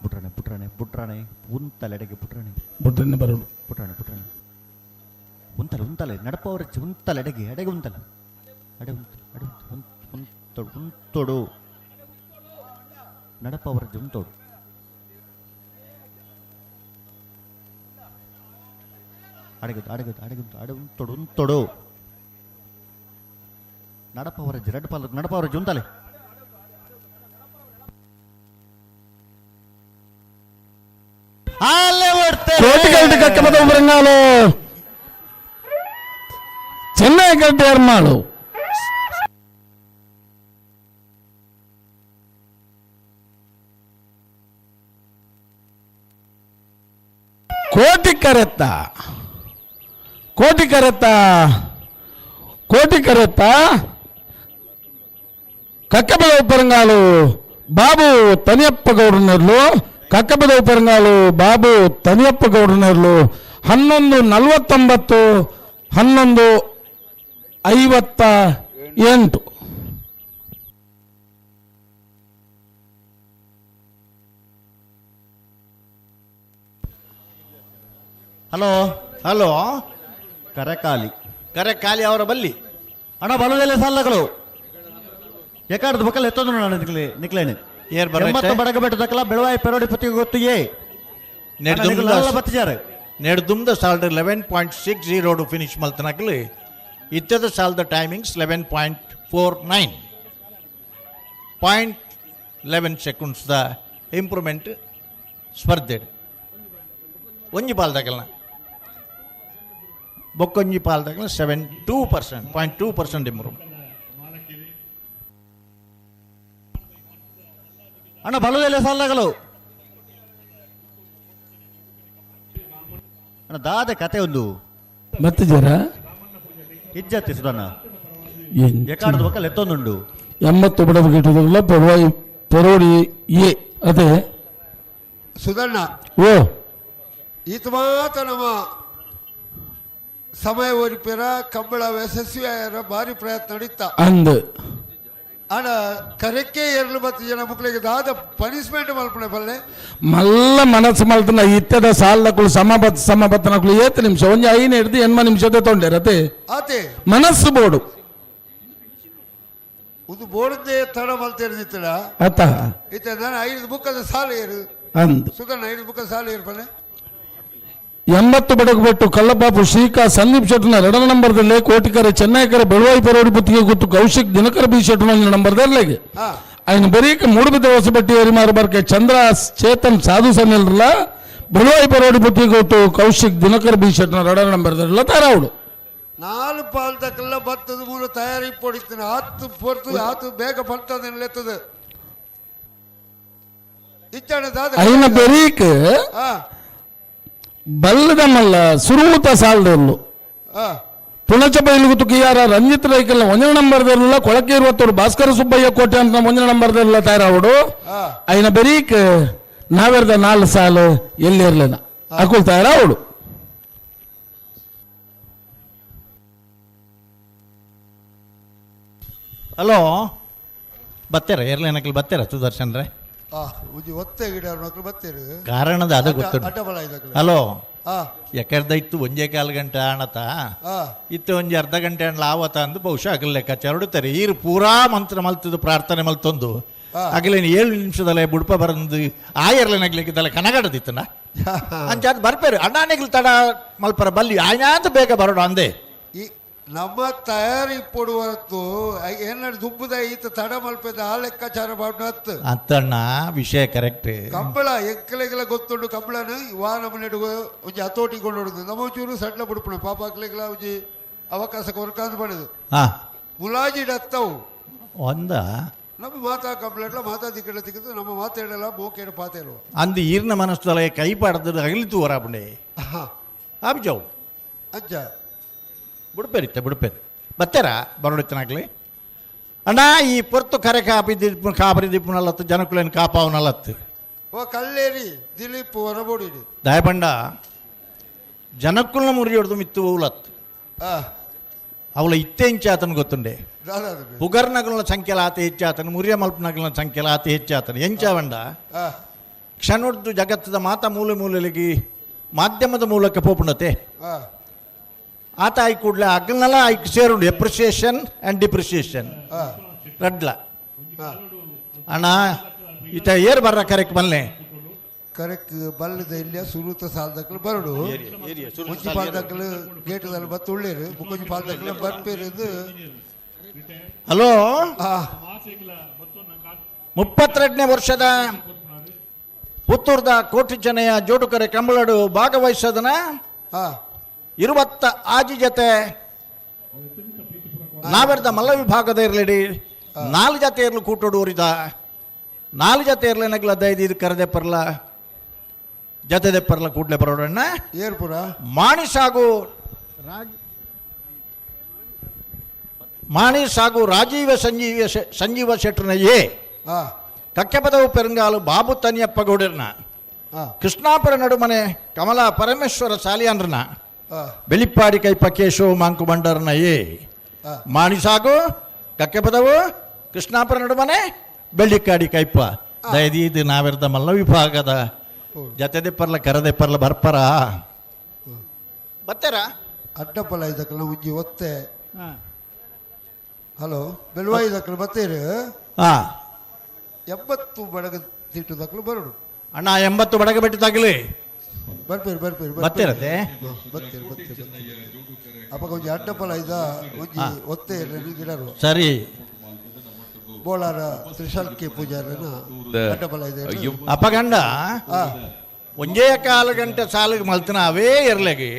ಬುಟ್ರಾಣೆ ಬುಟ್ರಾಣೆ ಬುಟ್ರಾಣೆ ಉಂತಲೆಡೆಗೆ ಬುಟ್ರಾಣೆ. ಬುಡ್ರನೆ ಬರೋಡು. ಪುಟ್ರಾಣೆ ಪುಟ್ರಾಣೆ ಉಂತಲೆ ಉಂತಲೆ ನಡಪವರ ಉಂತಲೆ ಎಡೆಗೆ ಎಡೆಗೆ ಉಂತಲೆ ಅಡೆ ಉಂತ ಅಡೆ ಉಂತ ಉಂತೊಡು ಉಂತೊಡು ನಡಪವರ ಉಂತೊಡು ಅಡೆಗೆ ಅಡೆಗೆ ಅಡೆಗೆ ಅಡೆ ಉಂತೊಡು ಉಂತೊಡು ನಡಪವರ ರಡ್ಡು ಪಾಲ ನಡಪವರ ಉಂತಲೆ. ಕೋಟಿಗಲ್ಟಿ ಕಕ್ಕಪದವು ಬರಂಗಾಲು ಚೆನ್ನೈ ಗಡ್ಡೆ ಎರ್ಮಾಳು. ಕೋಟಿ ಕರೆತ್ತ ಕೋಟಿ ಕರೆತ್ತ ಕೋಟಿ ಕರೆತ್ತ ಕಕ್ಕಬದವು ಪೆರಂಗಾಲು ಬಾಬು ತನಿಯಪ್ಪ ಗೌಡನರ್ಲು. ಕಕ್ಕಬದವು ಪೆರಂಗಾಲು ಬಾಬು ತನಿಯಪ್ಪ ಗೌಡನರ್ಲು 11:49 11:58. ಹಲೋ. ಹಲೋ. ಕರೆಕಾಲಿ. ಕರೆಕಾಲಿ ಅವರ ಬಲ್ಲಿ. ಅಣ್ಣ ಬಲದಲ್ಲೇ ಸಾಲಗಳು ಎಕಾಡ್ದು ಬಕ್ಕಲ್ ಎತ್ತೊಂದು ನಾನು ನಿಕ್ಲೆ ನಿಕ್ಲೇನೆ. ಏರ್ ಬರೈತೆ? 80 ಬಡಗ ಬೆಟ್ಟ ದಕ್ಕಲ ಬೆಳವಾಯಿ ಪೆರೋಡಿ ಪುತ್ತಿಗೆ ಗೊತ್ತು ಏ ಬತ್ತಿಜಾರೆ. ನೆಡ್ದುಮ್ದ ಸಾಲ್ಡ್ 11.60 ಫಿನಿಶ್ ಮಲ್ತನಕಲಿ ಇತ್ತದ ಸಾಲ್ದ timings 11.49 .11 seconds the improvement ಸ್ಪರ್ಧೆ. ಒಂಜಿ ಪಾಲ್ದಾಗಲ್ನ ಬೊಕ್ಕೊಂಜಿ ಪಾಲ್ದಾಗಲ 7.2% 0.2% ಇಂಪ್ರೂವ್. ಅಣ್ಣ ಬಲದಲ್ಲೇ ಸಾಲಗಳು ಅಣ್ಣ ದಾದೆ ಕತೆ ಒಂದು ಮತ್ತೆ ಜರ ಇಜ್ಜತ್ತಿ ಸುಧಣ್ಣ ಎಕಾಡ್ದು ಬಕ್ಕಲ್ ಎತ್ತೊಂದುಂಡು. 80 ಬಡವ ಗಿಟ್ಟದಲ್ಲ ಪೆರುವಾಯಿ ಪೆರೋಡಿ ಎ ಅದೇ. ಸುಧಣ್ಣ. ಓ. ಈತ ಮಾತ್ರ ನಮ್ಮ ಸಮಯ ಒರಿಪೇರ ಕಂಬಳ ಯಶಸ್ವಿ ಆಯಾರ ಭಾರಿ ಪ್ರಯತ್ನ ನಡೀತ. ಅಂದ್. ಆಡ ಕರೆಕ್ಕೆ ಎರಲು ಮತ್ತು ಜನ ಮಕ್ಕಳಿಗೆ ದಾದ ಪನಿಷ್ಮೆಂಟ್ ಮಲ್ಪಣೆ ಬಲ್ಲೆ. ಮಲ್ಲ ಮನಸ್ಸು ಮಲ್ತನ ಇತ್ತದ ಸಾಲದಕ್ಕಳು ಸಮಬತ್ ಸಮಬತ್ತನಕ್ಕಳು ಏತ್ ನಿಮಿಷ ಒಂಜಿ ಐನು ಹಿಡ್ದು ಎನ್ಮ ನಿಮಿಷದ ತೊಂಡೆ ರತೆ. ಆತೆ. ಮನಸ್ಸು ಬೋಡು. ಉಂದು ಬೋಡಂದೇ ತಡ ಮಲ್ತೇರಿದಿತ್ತಡ. ಅತ್ತ ಇತ್ತೆ ನಾನು 5 ಬುಕ್ಕದ ಸಾಲ ಏರು ಅಂದ್ ಸುಧಣ್ಣ 5 ಬುಕ್ಕದ ಸಾಲ ಏರ್ಪನೆ. 80 ಬಡಗುಬೆಟ್ಟು ಕಲ್ಲಪಾಪು ಶ್ರೀಕಾ ಸಂದೀಪ್ ಶೆಟ್ಟನ 2ನೇ ನಂಬರ್ದಲ್ಲಿ ಕೋಟಿಕರೆ ಚೆನ್ನೈಕರೆ ಬೆಳುವಾಯಿ ಪೆರೋಡಿ ಪುತ್ತಿಗೆ ಗುತ್ತು ಕೌಶಿಕ್ ದಿನಕರ ಬಿ ಶೆಟ್ಟನ 1 ನಂಬರ್ದಲ್ಲಿ. ఆయన ಬರೀಕ ಮೂಡುಬಿದ್ದ ಹೊಸಬಟ್ಟಿ ಎರಿಮಾರು ಬರ್ಕೆ ಚಂದ್ರ ಚೇತನ್ ಸಾಧು ಸನ್ನಿಲ್ರಲ್ಲ ಬೆಳುವಾಯಿ ಪೆರೋಡಿ ಪುತ್ತಿಗೆ ಗುತ್ತು ಕೌಶಿಕ್ ದಿನಕರ ಬಿ ಶೆಟ್ಟನ 2ನೇ ನಂಬರ್ದಲ್ಲಿ ತಾರಾವುಡು. 4 ಪಾಲ್ದಕ್ಕೆಲ್ಲ ಬತ್ತದ ಮೂಲ ತಯಾರಿ ಪೊಡಿತೀನಿ ಆತು ಪೊರ್ತು ಆತು ಬೇಗ ಬರ್ತದೆ ಲೆತ್ತದ ಇಚ್ಚಾಣ ದಾದ అయిన బెరీక్ ಬಲ್ಲದ ಮಲ್ಲ ಸುರೂತ ಸಾಲದಲ್ಲു ಪುಣಚ ಬೈಲುಗುತ್ತು ಕಿಯಾರ ರಂಜಿತ್ ರೈಕಲ್ನ 1ನೇ ನಂಬರ್ದಲ್ಲ ಕೊಳಕೆ ಇರುವತ್ತವರು ಭಾಸ್ಕರ ಸುಬ್ಬಯ್ಯ ಕೋಟೆ ಅಂತ 1ನೇ ನಂಬರ್ದಲ್ಲ ತಯಾರಾವಡು. అయిన బెరీಕ್ ನಾವೆರ್ದ 4 ಸಾಲು ಎಲ್ಲಿರ್ಲೇನ ಅಕುಲ್ ತಯಾರಾವಡು. ಹಲೋ ಬತ್ತೀರ ಏರ್ಲೇನಕ್ಲಿ ಬತ್ತೀರ ಸುದರ್ಶನ್ ರೇ? ಒಂಜಿ ಒತ್ತೆ ಗಿಡ ಮಕ್ಕಳು ಬತ್ತೀರು ಕಾರಣದ ಅದು ಗೊತ್ತು. ಅಡ್ಡ ಬಲ ಇದಕ್ಕೆ. ಹಲೋ ಯಾಕರ್ದ ಇತ್ತು ಒಂಜೇ ಕಾಲು ಗಂಟೆ ಆಣತ ಇತ್ತು ಒಂಜಿ ಅರ್ಧ ಗಂಟೆ ಅಣ್ಣ ಆವತ ಅಂದು ಬಹುಶಃ ಅಗಲ್ ಲೆಕ್ಕಾಚಾರ ಹೊಡಿತಾರೆ. ಈರು ಪೂರಾ ಮಂತ್ರ ಮಲ್ತದ್ದು ಪ್ರಾರ್ಥನೆ ಮಲ್ತೊಂದು ಅಗಲೇನು 7 ನಿಮಿಷದಲ್ಲೇ ಬುಡ್ಪ ಬರಂದು ಆಯರ್ಲೇನಾಗ್ಲಿಕ್ಕಿದ್ದಲ್ಲ ಕನಗಡದಿತ್ತನ ಅಂಚಾದ ಬರ್ಪೇರು ಅಣ್ಣಾನಿಗ್ಲು ತಡ ಮಲ್ಪರ ಬಲ್ಲಿ ಆಯ್ನಾಂತ ಬೇಗ ಬರೋಣ ಅಂದೆ. ಈ ನಮ್ಮ ತಯಾರಿ ಪೊಡುವತ್ತು ಏನಾದ್ರು ದುಬ್ಬುದ ಈತ ತಡ ಮಲ್ಪದ ಆ ಲೆಕ್ಕಾಚಾರ ಹತ್ತು ಅಂತಣ್ಣ ವಿಷಯ ಕರೆಕ್ಟ್. ಕಂಬಳ ಎಂಕಲೆಗೆಲ್ಲ ಗೊತ್ತುಂಡು ಕಂಬಳನ ವಾ ನಮ್ಮ ನೆಡುವ ಒಂಜಿ ಹತೋಟಿ ಕೊಂಡು ನಮ್ಮ ಚೂರು ಸಣ್ಣ ಬುಡುಪಣ ಪಾಪ ಅಕ್ಲೆಗೆಲ್ಲ ಒಂಜಿ ಅವಕಾಶ ಕೊರಕಾಂದು ಪಡೆದು ಮುಲಾಜಿ ಡತ್ತವು ಒಂದ ನಮ್ಮ ಮಾತಾ ಕಂಬಳ ಮಾತಾ ದಿಕ್ಕಡ ತಿಕ್ಕದು ನಮ್ಮ ಮಾತಾಡಲ್ಲ ಮೋಕೇಡು ಪಾತೇಳುವ ಅಂದು ಈರ್ನ ಮನಸ್ಸದಲ್ಲ ಕೈ ಪಾಡ್ದು ಅಗಲಿತು ಹೊರಾಪಣೆ ಆಬಿಜಾವು ಅಜ್ಜ ಬುಡ್ಪೇರಿತ್ತೆ ಬುಡ್ಪೇರಿ ಬತ್ತೀರಾ ಬರೋಡಿತ್ತನಾಗ್ಲಿ ಅಣ್ಣ ಈ ಪೊರ್ತು ಕರೆ ಕಾಪಿ ದಿಪ್ಪು ಕಾಪರಿ ದಿಪ್ಪುನಲ್ಲತ್ತು ಜನಕುಲೇನು ಕಾಪಾವನಲ್ಲತ್ತು. ಓ ಕಲ್ಲೇರಿ ದಿಲೀಪ್ ಹೊರಬೋಡಿ ದಯಪಂಡ ಜನಕ್ಕುಲ್ನ ಮುರಿಯೋಡ್ದು ಮಿತ್ತು ಓಲತ್ತು ಅವಳ ಇತ್ತೆ ಇಂಚಾತನ ಗೊತ್ತುಂಡೆ ಪುಗರ್ನಗುಲ ಸಂಖ್ಯೆಲ ಆತ ಹೆಚ್ಚಾತನು ಮುರಿಯ ಮಲ್ಪನಗುಲ ಸಂಖ್ಯೆಲ ಆತ ಹೆಚ್ಚಾತನು ಎಂಚಾವಂಡ ಕ್ಷಣೊಡ್ದು ಜಗತ್ತದ ಮಾತಾ ಮೂಲೆ ಮೂಲೆಗೆ ಮಾಧ್ಯಮದ ಮೂಲಕ ಪೋಪುಂಡತೆ ಆತ ಆಯ್ ಕೂಡಲೇ ಅಗ್ನಲ ಐಕ್ ಸೇರುಂಡು appreciation and depreciation ರಡ್ಲ ಅಣ್ಣ ಈತ ಏರ್ ಬರ್ರ ಕರೆಕ್ಟ್ ಬಲ್ಲೆ ಕರೆಕ್ಟ್ ಬಲ್ಲದ ಇಲ್ಲ ಸುರುತ ಸಾಲದಕ್ಕಲು ಬರಡು ಮುಂಚಿ ಪಾಲ್ದಕ್ಕಲು ಗೇಟದಲ್ಲಿ ಬತ್ತು ಉಳ್ಳೇರು ಮುಕ್ಕೊಂಜಿ ಪಾಲ್ದಕ್ಕಲು ಬರ್ಪೇರು. ಹಲೋ 32ನೇ ವರ್ಷದ ಪುತ್ತೂರ್ದ ಕೋಟಿ ಚೆನ್ನಯ್ಯ ಜೋಡುಕರೆ ಕಂಬಳಡು ಭಾಗವಹಿಸೋದನ 26 ಜೊತೆ ನಾವೆರ್ದ ಮಲ್ಲ ವಿಭಾಗದ ಇರಲಿಡಿ 4 ಜೊತೆ ಇರಲು ಕೂಟೋಡು ಊರಿದ 4 ಜೊತೆ ಇರಲೇನಗ್ಲ ದೈದು ಇದು ಕರೆದೆ ಪರ್ಲ ಜೊತೆದೆ ಪರ್ಲ ಕೂಡ್ಲೆ ಬರೋಡಣ್ಣ ಏರ್ಪುರ ಮಾಣಿ ಸಾಗು ರಾಜೀವ ಸಂಜೀವ ಶೆಟ್ಟರ್ನ ಎ ಕಕ್ಕೆಪದವು ಪೆರಂಗಾಲು ಬಾಬು ತನಿಯಪ್ಪ ಗೌಡರ್ನ ಕೃಷ್ಣಾಪುರ ನಡುಮನೆ ಕಮಲಾ ಪರಮೇಶ್ವರ ಸಾಲಿಯಾನ್ರನ ಬೆಳಿಪ್ಪಾಡಿ ಕೈಪ ಕೇಶವ ಮಾಂಕು ಬಂಡರ್ನ ಎ ಮಾಣಿ ಸಾಗು ಕಕ್ಕೆಪದವು ಕೃಷ್ಣಾಪುರ ನಡುಮನೆ ಬೆಳ್ಳಿಕ್ಕಾಡಿ ಕೈಪ ದಯದೀದು ನಾವೆರ್ದ ಮಲ್ಲ ವಿಭಾಗದ ಜತೆದೆ ಪರ್ಲ ಕರದೆ ಪರ್ಲ ಬರ್ಪರ ಬರ್ತಾರ ಅಡ್ಡಪಲ ಇದಕ್ಕಲ್ಲ ಉಜ್ಜಿ ಒತ್ತೆ. ಹಲೋ ಬೆಳುವಾಯಿ ದಕ್ಕಲು ಬತ್ತೀರು 80 ಬಡಗ ತಿಟ್ಟು ದಕ್ಕಲು ಬರಡು ಅಣ್ಣ 80 ಬಡಗ ಬಿಟ್ಟು ತಗಲಿ ಬರ್ಪೇರು ಬರ್ಪೇರು ಬತ್ತೀರತ್ತೆ ಬತ್ತೀರು ಬತ್ತೀರು ಅಪ್ಪ ಒಂಜಿ ಅಡ್ಡಪಲ ಇದ ಒಂಜಿ ಒತ್ತೆ ಗಿಡರು ಸರಿ ಬೋಳಾರ ತ್ರಿಶಾಲ್ಕಿ ಪೂಜಾರನ ಅಡ್ಡಪಲ ಇದೆ. ಅಪಗಂಡ ಒಂಜೇ ಕಾಲು ಗಂಟೆ ಸಾಲಿಗೆ ಮಲ್ತನ ಅವೇ ಇರ್ಲಾಗಿ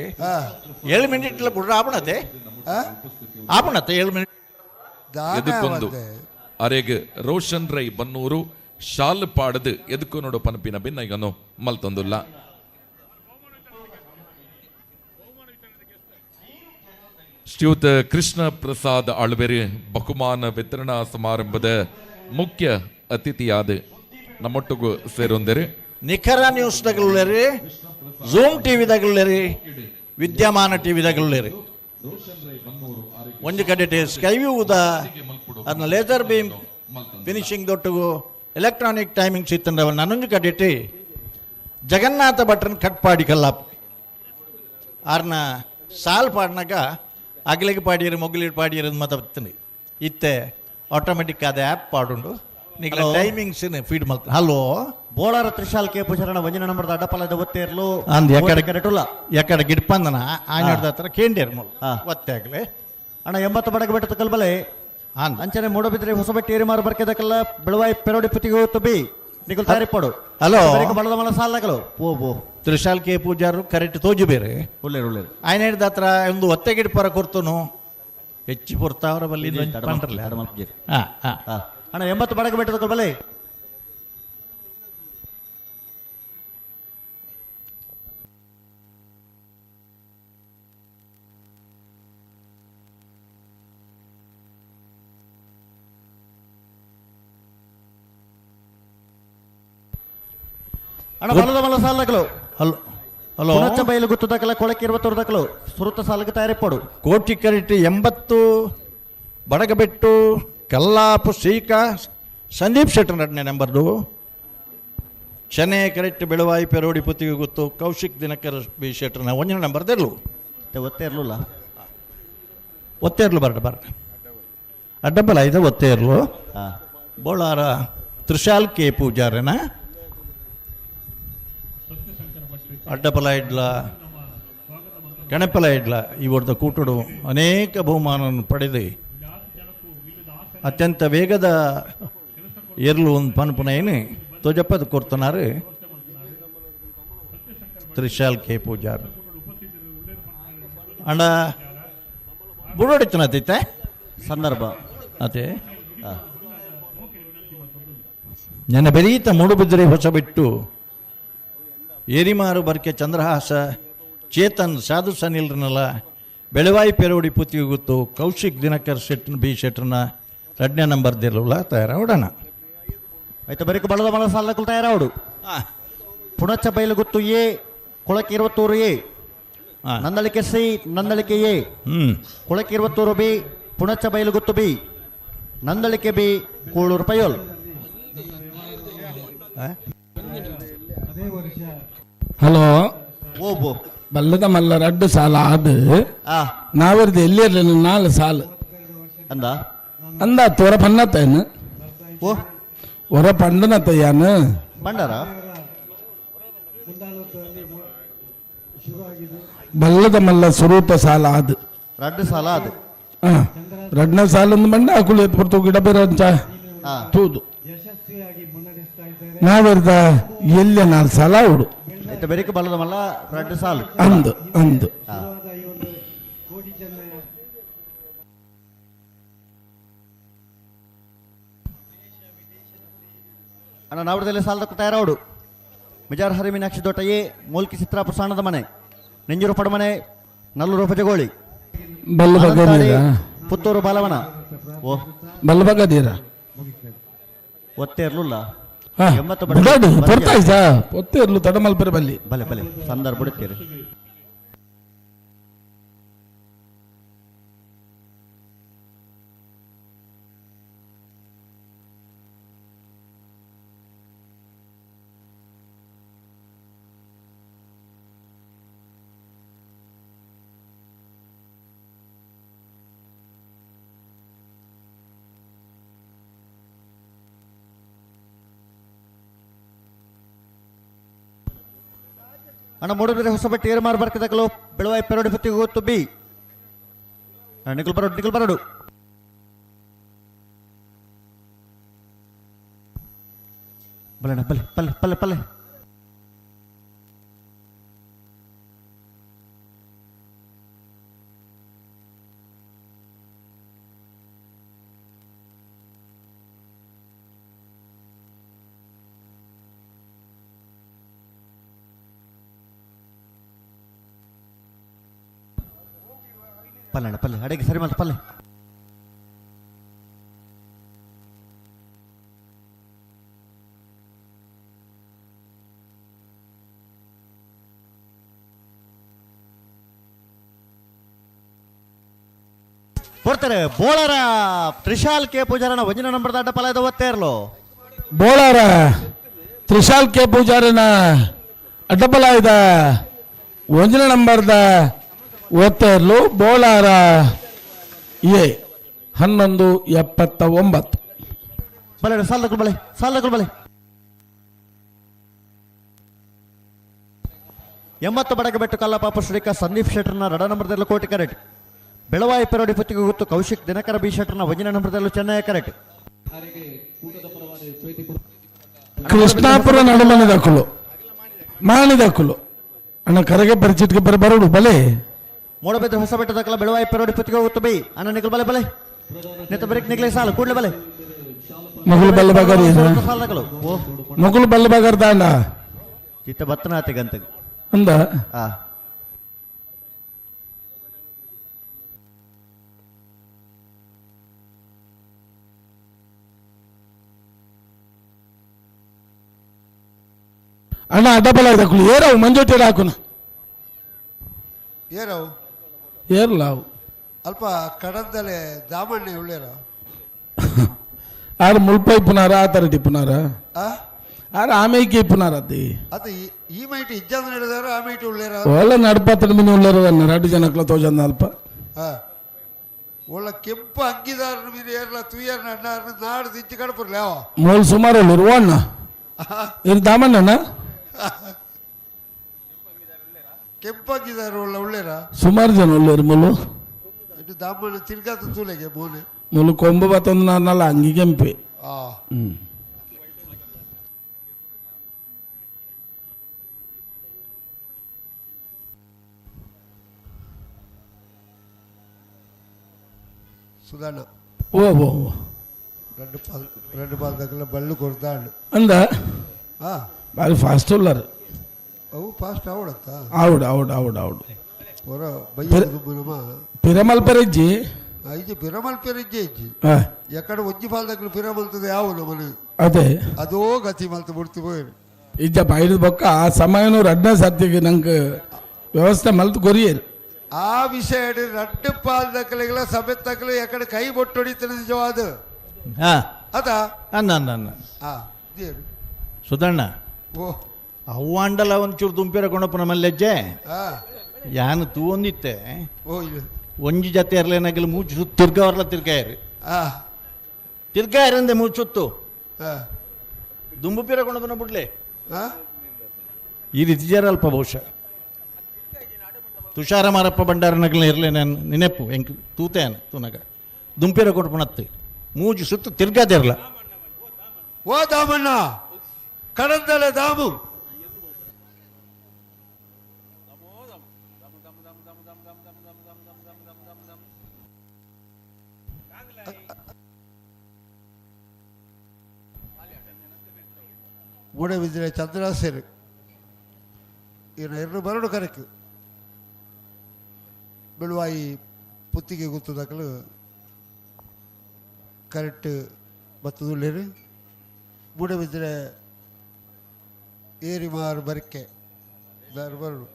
7 ಮಿನಿಟ್ ಬಿಡ್ರ ಆಪಣತೆ ಆಪಣತೆ 7 ಮಿನಿಟ್ ಎದುಕೊಂದು ಅರೆಗ್ ರೋಷನ್ ರೈ ಬನ್ನೂರು ಶಾಲ್ ಪಾಡದು ಎದುಕು ನೋಡು ಪನಪಿನ ಬಿನ್ನೈಗನು ಮಲ್ತೊಂದುಲ್ಲ. ಶ್ರೀಯುತ ಕೃಷ್ಣ ಪ್ರಸಾದ್ ಆಳ್ಬೇರಿ ಬಹುಮಾನ ವಿತರಣಾ ಸಮಾರಂಭದ ಮುಖ್ಯ ಅತಿಥಿಯಾದ ನಮ್ಮೊಟ್ಟಿಗೂ ಸೇರೊಂದಿರಿ. ನಿಖರ ನ್ಯೂಸ್ ತಗಲುಳ್ಳೇರಿ, ಝೂಮ್ ಟಿವಿ ತಗಲುಳ್ಳೇರಿ, ವಿದ್ಯಮಾನ ಟಿವಿ ತಗಲುಳ್ಳೇರಿ. ಒಂದು ಕಡೆ ಸ್ಕೈ ವ್ಯೂದ ಅದನ್ನ laser beam finishing ದೊಟ್ಟುಗು electronic timings ಇತ್ತಂದ್ರೆ ನಾನೊಂದು ಕಡೆಟಿ ಜಗನ್ನಾಥ ಭಟ್ರನ್ ಕಟ್ಪಾಡಿ ಕಲ್ಲಾಪ್ ಆರ್ನ ಸಾಲ್ ಪಾಡ್ನಾಗ ಅಗಲಿಗೆ ಪಾಡಿಯರು ಮೊಗ್ಲಿಗೆ ಪಾಡಿಯರು ಅಂತ ಮಾತಾಡ್ತೀನಿ. ಇತ್ತೆ Automatic ಆದ ಆ್ಯಪ್ ಪಾಡುಂಡು ನಿಗಲ ಟೈಮಿಂಗ್ಸ್ ಫೀಡ್ ಮಲ್ತ. ಹಲೋ. ಬೋಳಾರ ತ್ರಿಶಾಲ್ ಕೆ ಪೂಜಾರನ ಒಂಜಿನ ನಂಬರ್ದ ಅಡ್ಡಪಲದ ಒತ್ತೇರ್ಲು. ಅಂದ್ ಎಕಡೆ ಕರೆಟುಲ್ಲ. ಎಕಡೆ ಗಿಡ್ಪಂದನ ಆഞ്ഞೋಡ್ದ ಹತ್ರ ಕೇಂಡೇರ್ ಮೂಲ. ಒತ್ತೆ ಆಗಲಿ. ಅಣ್ಣ 80 ಬಡಗ ಬೆಟ್ಟ ಕಲ್ಬಲೆ. ಅಂದ್ ಅಂಚನೆ ಮೂಡಬಿದ್ರೆ ಹೊಸಬೆಟ್ಟಿ ಏರಿಮಾರು ಬರ್ಕೆದಕಲ್ಲ ಬೆಳವಾಯಿ ಪೆರೋಡಿ ಪುತ್ತಿಗೆ ಹೋತು ಬಿ ನಿಗುಲ್ ತಾರಿಪೋಡು. ಹಲೋ. ಬಳದ ಮಲ ಸಾಲಗಳು ಪೋ ಪೋ. ತ್ರಿಶಾಲ್ ಕೆ ಪೂಜಾರು ಕರೆಕ್ಟ್ ತೋಜು ಬೇರೆ. ಉಳ್ಳೇರು ಉಳ್ಳೇರು. ಆಯ್ನ ಹಿಡ್ದ ಹತ್ರ ಒಂದು ಒತ್ತೆ ಗಿಡ್ಪರ ಕೊರ್ತನು ಹೆಚ್ಚು ಪೊರ್ತಾವರ ಬಲ್ಲಿ ಪಂಡ್ರಲ್ಲ. ಹಾಂ ಹಾಂ. ಅಣ್ಣ 80 ಬಡಗ ಬೆಟ್ಟದ ಕಲ್ಬಲೆ. ಅಣ್ಣ ಬಲದ ಮಲ ಸಾಲಗಳು. Hello hello. ಪುಣಚ ಬಯಲು ಗುತ್ತು ದಾಖಲ ಕೊಳಕ್ಕೆ ಇರುವತ್ತೂರು ದಾಖಲು ಸುರುತ ಸಾಲಕ್ಕೆ ತಯಾರಿಪೋಡು. ಕೋಟಿ ಕರೆಕ್ಟ್ 80 ಬಡಗಬೆಟ್ಟು ಕಲ್ಲಾಪು ಶ್ರೀಕಾ ಸಂದೀಪ್ ಶೆಟ್ಟರ್ ನಡನೆ ನಂಬರ್ದು. ಚೆನ್ನೈ ಕರೆಕ್ಟ್ ಬೆಳವಾಯಿ ಪೆರೋಡಿ ಪುತ್ತಿಗೆ ಗೊತ್ತು ಕೌಶಿಕ್ ದಿನಕರ್ ಬಿ ಶೆಟ್ಟರ್ನ ಒಂದಿನ ನಂಬರ್ದಿರ್ಲು. ಒತ್ತೇ ಇರಲಿಲ್ಲ. ಒತ್ತೇ ಇರ್ಲು ಬರಡ ಬರಡ ಅಡ್ಡಬ್ಬಲ ಐದ ಒತ್ತೇ ಇರ್ಲು. ಬೋಳಾರ ತ್ರಿಶಾಲ್ ಕೆ ಪೂಜಾರನ ಅಡ್ಡಪಲ ಇಡ್ಲ ಗಣಪಲ ಇಡ್ಲ ಇವರ್ದ ಕೂಟಡು ಅನೇಕ ಬಹುಮಾನವನ್ನು ಪಡೆದು ಅತ್ಯಂತ ವೇಗದ ಎರ್ಲು ಒಂದು ಪನ್ಪುನೈನು ತೊಜಪ್ಪದ ಕೊಡ್ತನಾರು ತ್ರಿಶಾಲ್ ಕೆ ಪೂಜಾರ್. ಅಂಡ ಬುಡೋಡಿತನತೈತೆ ಸಂದರ್ಭ ಅದೇ ನನ್ನ ಬೆರೀತ ಮೂಡುಬಿದ್ರೆ ಹೊಸ ಬಿಟ್ಟು ಏರಿಮಾರು ಬರ್ಕೆ ಚಂದ್ರಹಾಸ ಚೇತನ್ ಸಾಧು ಸನಿಲ್ರನಲ್ಲ ಬೆಳವಾಯಿ ಪೆರೋಡಿ ಪುತ್ತಿಗೆ ಗೊತ್ತು ಕೌಶಿಕ್ ದಿನಕರ್ ಶೆಟ್ನ ಬಿ ಶೆಟ್ರನ ಎರಡನೇ ನಂಬರ್ ದಿರಲ್ಲ ತಯಾರಾವಡೋಣ. ಆಯ್ತು ಬರೀಕು ಬಳದ ಮಲ ಸಾಲಕ್ಕೂ ತಯಾರಾವಡು. ಪುಣಚ ಬಯಲು ಗುತ್ತು ಎ ಕೊಳಕ್ಕೆ Iruvattur A Nandalike C Nandalike A Kolakki Iruvattur B Punacha Bailuguttu B Nandalike B Kolur Payol. Hello. ಓಬೋ. ಬಲ್ಲದ ಮಲ್ಲ ರಡ್ಡು ಸಾಲ ಅದು. ನಾವರ್ದು ಎಲ್ಲಿರ್ಲಿಲ್ಲ ನಾಲ್ ಸಾಲು ಅಂದ ಅಂದ ತೋರ ಪನ್ನತ್ತೇನು. ಓ ಹೊರ ಪಂಡನತ್ತಯ್ಯಾನು ಬಂಡಾರ. ಬಲ್ಲದ ಮಲ್ಲ ಸ್ವರೂಪ ಸಾಲ ಅದು. ರಡ್ಡು ಸಾಲ ಅದು. ರಡ್ನ ಸಾಲೊಂದು ಬಂಡ ಅಕುಲು ಎತ್ತು ಪೊರ್ತು ಗಿಡ ಬೇರೆ ತೂದು ನಾವರ್ದ ಎಲ್ಲಿ ನಾಲ್ ಸಾಲ ಉಡು. ಆಯ್ತು ಬೆರಿಕೆ ಬಲ್ಲದ ಮಲ್ಲ ರಡ್ಡು ಸಾಲು. ಅಂದು ಅಂದು. ಅಣ್ಣ ನಾವಡದಲ್ಲಿ ಸಾಲದ ತಯಾರಾವಡು. ಮಿಜಾರ್ ಹರಿ ಮೀನಾಕ್ಷಿ ದೊಟ್ಟ ಎ ಮೂಲ್ಕಿ ಚಿತ್ರಾಪುರ ಸಾಣದ ಮನೆ ನೆಂಜೂರು ಪಡಮನೆ ನಲ್ಲೂರು ಪಜಗೋಳಿ ಬಲ್ಲ ಪುತ್ತೂರು ಬಾಲವನ. ಓ ಬಲ್ಲ ಬಗ್ಗದೀರ. ಒತ್ತೆ ಇರ್ಲಿಲ್ಲ. 80 ಪೊರ್ತಾಯ್ತಾ ಒತ್ತೆ ಇರ್ಲು ತಡಮಲ್ಪರ ಬಲ್ಲಿ. ಬಲೆ ಬಲೆ ಸಂದರ್ಭ ಬಿಡುತ್ತೀರಿ. ಅಣ್ಣ ಮೂಡಬಿದ್ರೆ ಹೊಸಬೆಟ್ಟು ಏರುಮಾರು ಬರ್ಕದಕಲು ಬೆಳವಾಯಿ ಪೆರೋಡಿ ಪುತ್ತಿಗೆ ಗೊತ್ತು ಬಿ ನಿಖಲ್ ಬರೋಡು ನಿಖಲ್ ಬರೋಡು ಬಲೆ ಬಲೆ ಪಲ್ಲೆ ಪಲ್ಲೆ ಪಲ್ಲೆ ಪಲ್ಲೆ ಪಲ್ಲೆ ಅಡಿಗೆ ಸರಿ ಮಾಡ್ತ ಪಲ್ಲೆ. ಕೊಡ್ತಾರೆ ಬೋಳರ ತ್ರಿಶಾಲ್ ಕೆ ಪೂಜಾರನ ಒಂಜಿನ ನಂಬರ್ ದಾಟ ಪಲದ ಒತ್ತೇರ್ಲು. ಬೋಳಾರ ತ್ರಿಶಾಲ್ ಕೆ ಪೂಜಾರನ ಅಡ್ಡಪಲಾಯ್ದ ಒಂಜಿನ ನಂಬರ್ದ ಒತ್ತೇರ್ಲು ಬೋಳಾರ ಎ. 11-79. ಬಲೆ ಸಾಲದಕ್ಕೂ ಬಲೆ ಸಾಲದಕ್ಕೂ ಬಲೆ. 80 ಬಡಗಬೆಟ್ಟು ಕಲ್ಲಪಾಪ ಶ್ರೀಕ ಸಂದೀಪ್ ಶೆಟ್ಟರ್ನ ರಡ ನಂಬರ್ದಲ್ಲೂ ಕೋಟಿ ಕರೆಟ್. ಬೆಳವಾಯಿ ಪೆರೋಡಿ ಪುತ್ತಿಗೆ ಗೊತ್ತು ಕೌಶಿಕ್ ದಿನಕರ ಬಿ ಶೆಟ್ಟರ್ನ ಒಂಜಿನ ನಂಬರ್ದಲ್ಲೂ ಚೆನ್ನೈ ಕರೆಟ್. ಕೃಷ್ಣಾಪುರ ನಡುಮನೆ ದಾಖಲು ಮಾಣಿ ದಾಖಲು ಅಣ್ಣ ಕರಗೆ ಪರಿಚಿತಕ್ಕೆ ಬರ ಬರೋಡು ಬಲೆ. ಮೂಡಬಿದ್ರೆ ಹೊಸಬೆಟ್ಟ ದಾಖಲ ಬೆಳವಾಯಿ ಪೆರೋಡಿ ಪುತ್ತಿಗೆ ಗೊತ್ತು ಬೈ ಅಣ್ಣ ನಿಗಲ್ ಬಲೆ ಬಲೆ ನೆತ್ತ ಬರೀಕ್ ನಿಗ್ಲೆ ಸಾಲು ಕೂಡ್ಲೆ ಬಲೆ. ಮೊಗಲು ಬಲ್ಲ ಬಗಾರಿ ಸಾಲು ದಾಖಲು ಓ ಮೊಗಲು ಬಲ್ಲ ಬಗಾರ ದಾಂಡ ಚಿತ್ತ ಬತ್ತನಾತಿಗಂತ ಅಂದ ಆ ಅಣ್ಣ ಅಡ್ಡಬಲ ದಾಖಲು ಏರವು ಮಂಜೋಟಿ ಹಾಕುನ ಏರವು ಏರ್ಲ ಅವು ಅಲ್ಪ ಕಡಂದಲೆ ದಾಮಣ್ಣೆ ಉಳ್ಳೇರ ಆರು ಮುಲ್ಪ ಇಪ್ಪುನಾರ ಆ ತರ ಇಪ್ಪುನಾರ ಆ ಆರು ಆಮೇಕೆ ಇಪ್ಪುನಾರ ಅದಿ ಅದು ಈ ಮೈಟ್ ಇಜ್ಜಂದ ನಡೆದಾರ ಆ ಮೈಟ್ ಉಳ್ಳೇರ ಒಳ್ಳೆ ನಡಪತ್ರ ಮಿನಿ ಉಳ್ಳೇರು ಎರಡು ಜನಕ್ಲ ತೋಜಂದ ಅಲ್ಪ. ಆ ಒಳ್ಳ ಕೆಂಪು ಅಂಗಿದಾರನು ಮೀನು ಏರ್ಲ ತುಯ್ಯರ್ನ ಅಣ್ಣಾರನು ನಾಡು ದಿಂಚಿ ಕಡಪುರ್ಲೆ ಯಾವ ಮೂಲು ಸುಮಾರು ಉಳ್ಳೇರು ಓ ಅಣ್ಣ ಇದು ದಾಮಣ್ಣಣ್ಣ ಕೆಂಪಂಗಿದಾರ ಒಳ್ಳ ಉಳ್ಳೇರ ಸುಮಾರು ಜನ ಉಳ್ಳೇರು ಮುಲು. ಇನ್ನು ದಾಮಣ್ಣ ತಿರ್ಗಾತ ತೂಲೆಗೆ ಮೋನೆ ಮುಲು ಕೊಂಬು ಬತ್ತೊಂದು ನಾನಲ್ಲ ಅಂಗಿ ಕೆಂಪೆ. ಆ ಸುಧಾನ ಓ ಓ ಓ రెండు పాలు రెండు పాలు దగ్గర బళ్ళు కొడతాడు. ಅಂದ ಆ ಭಾರಿ ಫಾಸ್ಟ್ ಉಳ್ಳಾರು. ಅವು ಫಾಸ್ಟ್ ಆವಡತ್ತ. ಆవుడు ಆవుಡು ಆవుಡು ಆవుಡು. ಹೊರ ಬಯ್ಯ ದುಬ್ಬನಮ್ಮ. ಪಿರಮಲ್ ಪೆರೆಜ್ಜಿ ಐಜಿ ಪಿರಮಲ್ ಪೆರಿಜ್ಜೆ ಇಜ್ಜಿ. ಆ, ಎಕ್ಕಡ ಒಂಜಿ ಪಾಲ್ దగ్గర ಪಿರಮಲ್ತದೆ ಯಾವ ನಮನೆ ಅದೇ ಅದೋ ಗತಿ ಮಲ್ತು ಬಿಡ್ತು ಪೋಯಿರು. ಇಜ್ಜ ಬೈದ ಬೊಕ್ಕ ಆ ಸಮಯನೂ ರಡ್ಡನೇ ಸರ್ತಿಗೆ ನಂಗೆ ವ್ಯವಸ್ಥೆ ಮಲ್ತು ಕೊರಿಯರು. ಆ ವಿಷಯ ರಡ್ಡು ಪಾಲ್ ದಕ್ಕಲಿಗೆಲ್ಲ ಸಭೆ ತಕ್ಕಲು ಎಕ್ಕಡ ಕೈ ಬೊಟ್ಟೊಡಿತನ ನಿಜವಾದ ಹಾ ಅದ ಅನ್ನ ಅನ್ನ ಅನ್ನ ಆ ದೇರು ಸುಧಣ್ಣ ಓ ಅವ್ವಾಂಡಲ ಒಂಚೂರು ದುಂಪಿರ ಕೊಣಪ್ಪನ ಮಲ್ಲೆಜ್ಜೆ ಆ ಯಾನು ತೂವೊಂದಿತ್ತೆ ಓ ಇಲ್ಲ ಒಂಜಿ ಜತೆ ಇರ್ಲೇನಾಗಿಲ್ಲ ಮೂಚು ಸುತ್ತು ತಿರ್ಗಾವರ್ಲ ತಿರ್ಗಾಯರಿ ಆ ತಿರ್ಗಾಯರಂದೆ ಮೂಚು ಸುತ್ತು ಆ ದುಂಬು ಪಿರ ಕೊಣಪ್ಪನ ಬಿಡ್ಲೆ ಆ ಈ ರೀತಿ ಜರ ಅಲ್ಪ ಬಹುಶಃ ತುಷಾರ ಮಾರಪ್ಪ ಭಂಡಾರನಗಲ ಇರಲಿ ನಾನು ನೆನಪು ಎಂಕ್ ತೂತೇನ ತೂನಗ ದುಂಪಿರ ಕೊಡ್ಪಣತ್ತು ಮೂಜು ಸುತ್ತು ತಿರ್ಗಾದಿರಲ್ಲ. ಓ ದಾಮಣ್ಣ ಕಡಂದಲೆ ದಾಮು ಮೂಡಬಿದ್ರೆ ಚಂದ್ರಾಸೇರು ಇನ್ನು ಎರಡು ಬರಡು ಕರೆಕ್ ಬೆಳುವಾಯಿ ಪುತ್ತಿಗೆ ಗುತ್ತದಕ್ಕಲು ಕರೆಕ್ಟ್ ಬತ್ತದುಳ್ಳೇರು ಮೂಡಬಿದ್ರೆ ಏರಿಮಾರು ಬರಕೆ ದಾರು ಬರಡು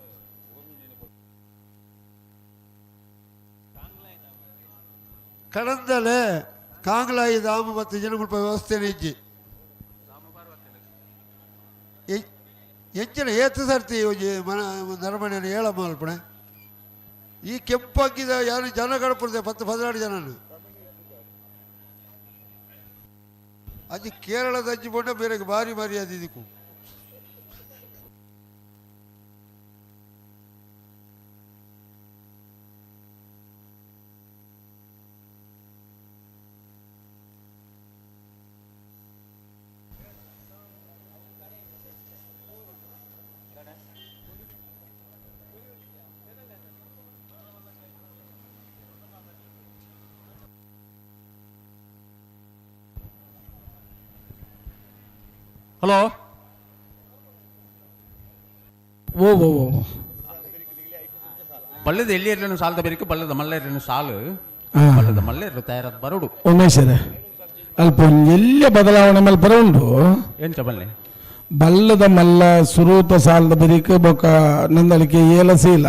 ಕಡಂದಲೆ ಕಾಂಗ್ಲಾಯಿ ದಾಮ ಮತ್ತು ಜನಗುಲ್ಪ ವ್ಯವಸ್ಥೆ ಇಜ್ಜಿ ಎಂಚಿನ ಏತು ಸರ್ತಿ ಒಂಜಿ ಮನ ನರಮನೆಯನ್ನು ಏಳ ಮಲ್ಪಣೆ ಈ ಕೆಂಪಂಗಿದ ಯಾರು ಜನ ಕಡಪುರದೆ 10-12 ಜನ ಅಂಜಿ ಕೇರಳದ ಅಂಜಿ ಬೊಂಡ ಬೇರೆಗೆ ಭಾರಿ ಮರ್ಯಾದೆ ಇದಕ್ಕೂ. ಹಲೋ ಓ ಓ ಓ ಬಲ್ಲದ ಎಲ್ಲಿ ಇರಲಿಲ್ಲ ಸಾಲದ ಬೇರೆ ಬಲ್ಲದ ಮಲ್ಲ ಇರಲಿಲ್ಲ ಸಾಲು ಆ. ಬಲ್ಲದ ಮಲ್ಲ ಇರಲು ತಯಾರಾದ ಬರೋಡು. ಉಮೇಶರೇ ಅಲ್ಪ ಒಂಜಿ ಎಲ್ಲಿಯ ಬದಲಾವಣೆ ಮೇಲೆ ಬರೋಂಡು. ಎಂಚ ಬಲ್ಲೆ ಬಲ್ಲದ ಮಲ್ಲ ಸುರೂತ ಸಾಲದ ಬೆರಿಕ್ ಬೊಕ್ಕ ನಂದಳಿಕೆ ಏಲಸೀಲ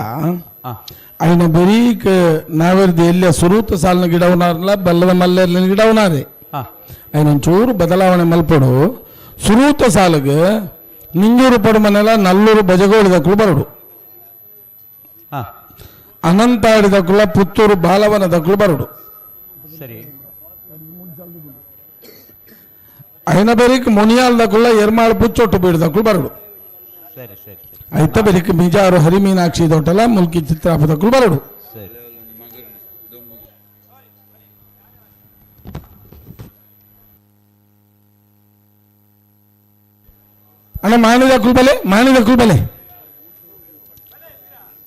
ಆ ಐನ ಬೆರೀಕ್ ನಾವಿರ್ದು ಎಲ್ಲಿಯ ಸುರೂತ ಸಾಲಿನ ಗಿಡವನಾರಲ್ಲ ಬಲ್ಲದ ಮಲ್ಲ ಇರ್ಲಿನ ಗಿಡವನಾರೆ ಆ ಐನ ಒಂಚೂರು ಬದಲಾವಣೆ ಮಲ್ಪಡು ಸುರೂತ ಸಾಲಿಗೆ ನಿಂಜೂರು ಪಡುಮನೆಲ್ಲ ನಲ್ಲೂರು ಬಜಗೋಳಿದಕ್ಕಲು ಬರಡು. ಆ ಅನಂತಾಡಿದಕ್ಕುಲ ಪುತ್ತೂರು ಬಾಲವನದಕ್ಕಲು ಬರಡು. ಸರಿ. ಐನ ಬೆರಿಕ್ ಮುನಿಯಾಲ್ ದಕುಲ್ಲ ಎರ್ಮಾಳ್ ಪುಚ್ಚೊಟ್ಟು ಬೀಡ್ದಕ್ಕುಲ್ ಬರಡು. ಸರಿ ಸರಿ. ಐತ ಬೆರಿಕ್ ಮಿಜಾರು ಹರಿಮೀನಾಕ್ಷಿ ದೊಟ್ಟಲ ಮುಲ್ಕಿ ಚಿತ್ರಾಪದಕ್ಕುಲ್ ಬರಡು. ಸರಿ. ಅಣ್ಣ ಮಾಣಿದ ಕುಲ್ಬಲೆ, ಮಾಣಿದ ಕುಲ್ಬಲೆ.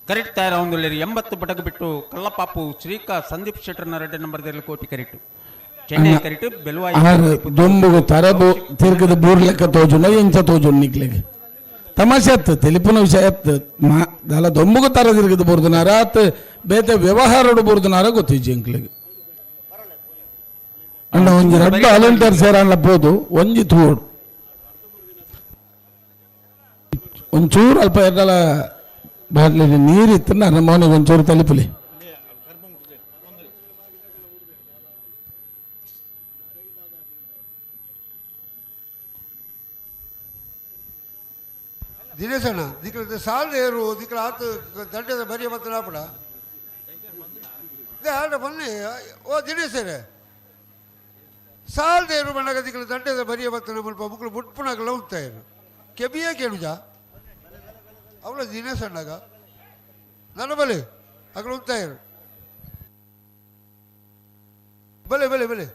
ಕರೆಕ್ಟ್ ತಯಾರ ಒಂದು 80 ಬಟಕ್ ಬಿಟ್ಟು ಕಲ್ಲಪಾಪು ಶ್ರೀಕಾ ಸಂದೀಪ್ ಶೆಟ್ಟರ್ನ 2 ನಂಬರ್ ಕೋಟಿ ಕರೆಕ್ಟ್. ಚೆನ್ನೈ ಕರೆಕ್ಟ್ ಬೆಲ್ವಾಯಿ. ಆರು ದೊಂಬುಗು ತರಬು ತಿರ್ಗದ ಬೂರ್ ಲೆಕ್ಕ ತೋಜುನ ಎಂಚ ತೋಜುನ ನಿಕ್ಲೆಗ್ ತಮಾಷೆ ಅತ್ತು ತೆಲಿಪುನ ವಿಷಯ ಅತ್ತು. ಮಾ ದಾಲ ದೊಂಬುಗು ತರ ತಿರ್ಗದ ಬೂರ್ದುನಾರ ಆತ್ ಬೇತೆ ವ್ಯವಹಾರಡು ಬೂರ್ದುನಾರ ಗೊತ್ತಿಜ್ಜಿ ಎಂಕ್ಲೆಗ್. ಅಣ್ಣ ಒಂಜಿ ರಡ್ಡು ಅಲಂಟರ್ ಸೇರಣ್ಣ ಪೋದು ಒಂಜಿ ತೂಡು ಒಂಚೂರು ಅಲ್ಪ ಎರಡಲ ಬಾಟ್ಲಿ ನೀರಿತ್ತು ನನ್ನ ಮೌನಿಗೆ ಒಂಚೂರು ತಲುಪಲಿ. ದಿನೇಶಣ್ಣ ದಿಕ್ಕಳ ಸಾಲ ಏರು ದಿಕ್ಕಳ ಆತ ದಂಡದ ಬರಿಯ ಮತ್ತು ನಾಪಡ ಆಡ ಬನ್ನಿ. ಓ ದಿನೇಶರೇ ಸಾಲದ ಏರು ಬಣ್ಣಗ ದಿಕ್ಕಳ ದಂಡದ ಬರಿಯ ಮತ್ತು ನಮ್ಮ ಮುಕ್ಕಳು ಮುಟ್ಪುಣಗಲ ಉಂತಾಯಿರು ಕೆಬಿಯೇ ಕೇಳುಜ ಅವಳ ದಿನೇಶಣ್ಣಗ ನನ್ನ ಬಲೆ ಅక్కడ ಉಂತಾಯಿರು ಬಲೆ ಬಲೆ ಬಲೆ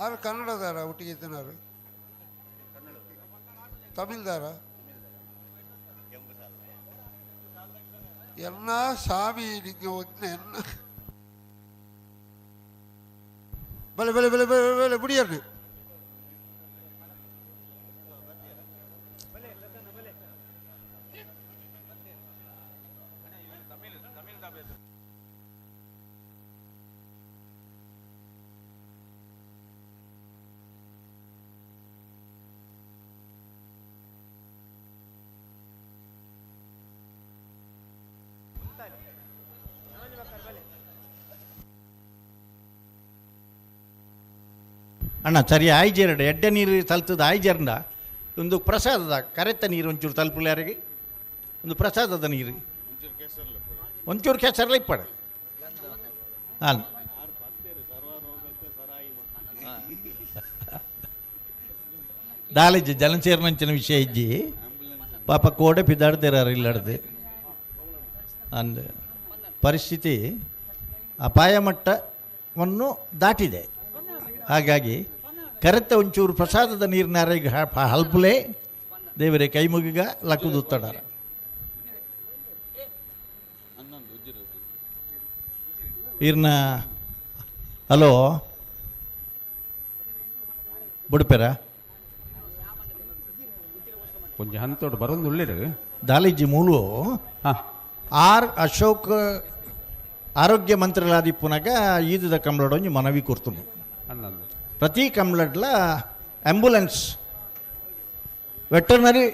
ಆರು ಕನ್ನಡದಾರ ಒಟ್ಟಿಗೆ ಇದ್ದನಾರು ತಮಿಳ್ದಾರ ಎಲ್ಲ ಸ್ವಾಮಿ ನಿಂಗೆ ಒದ್ನೆ ಎನ್ನ ಬಲೆ ಬಲೆ ಬಲೆ ಬಲೆ ಬಲೆ ಬುಡಿಯರ್ನಿ. ಅಣ್ಣ ಸರಿ ಆಯ್ಜೆರಡು ಎಡ್ಡೆ ನೀರು ತಲ್ತದ ಆಯ್ಜೆರಂಡ ಒಂದು ಪ್ರಸಾದದ ಕರೆತ ನೀರು ಒಂಚೂರು ತಲುಪುಲ್ಯಾರಿಗೆ ಒಂದು ಪ್ರಸಾದದ ನೀರು ಒಂಚೂರು ಕೆಸರ್ಲ ಇಪ್ಪಡ ಅಲ್ಲ ದಾಲಿಜ್ಜಿ ಜಲಂಚೇರ್ನಂಚಿನ ವಿಷಯ ಇಜ್ಜಿ ಪಾಪ ಕೋಡೆ ಪಿದಾಡ್ದಿರಾರು ಇಲ್ಲಾಡ್ದು ಅಂದ ಪರಿಸ್ಥಿತಿ ಅಪಾಯ ಮಟ್ಟವನ್ನು ದಾಟಿದೆ. ಹಾಗಾಗಿ ಕರೆತ ಒಂಚೂರು ಪ್ರಸಾದದ ನೀರಿನಾರಿಗೆ ಹಲ್ಪುಲೇ ದೇವರೇ ಕೈ ಮುಗಿಗ ಲಕ್ಕುದುತ್ತಡಾರ. ಇರ್ನ ಹಲೋ ಬುಡ್ಪೆರ ಕೊಂಚ ಹಂತೋಡು ಬರೋದು ಉಳ್ಳಿರು. ದಾಲಿಜಿ ಮೂಲು ಆರ್ ಅಶೋಕ್ ಆರೋಗ್ಯ ಮಂತ್ರಿಲಾದಿಪ್ಪುನಾಗ ಈದದ ಕಂಬಳಡೊಂಜಿ ಮನವಿ ಕೊಡ್ತುನು. ಪ್ರತಿ ಕಂಬ್ಳಡ್ಲ ambulance veterinary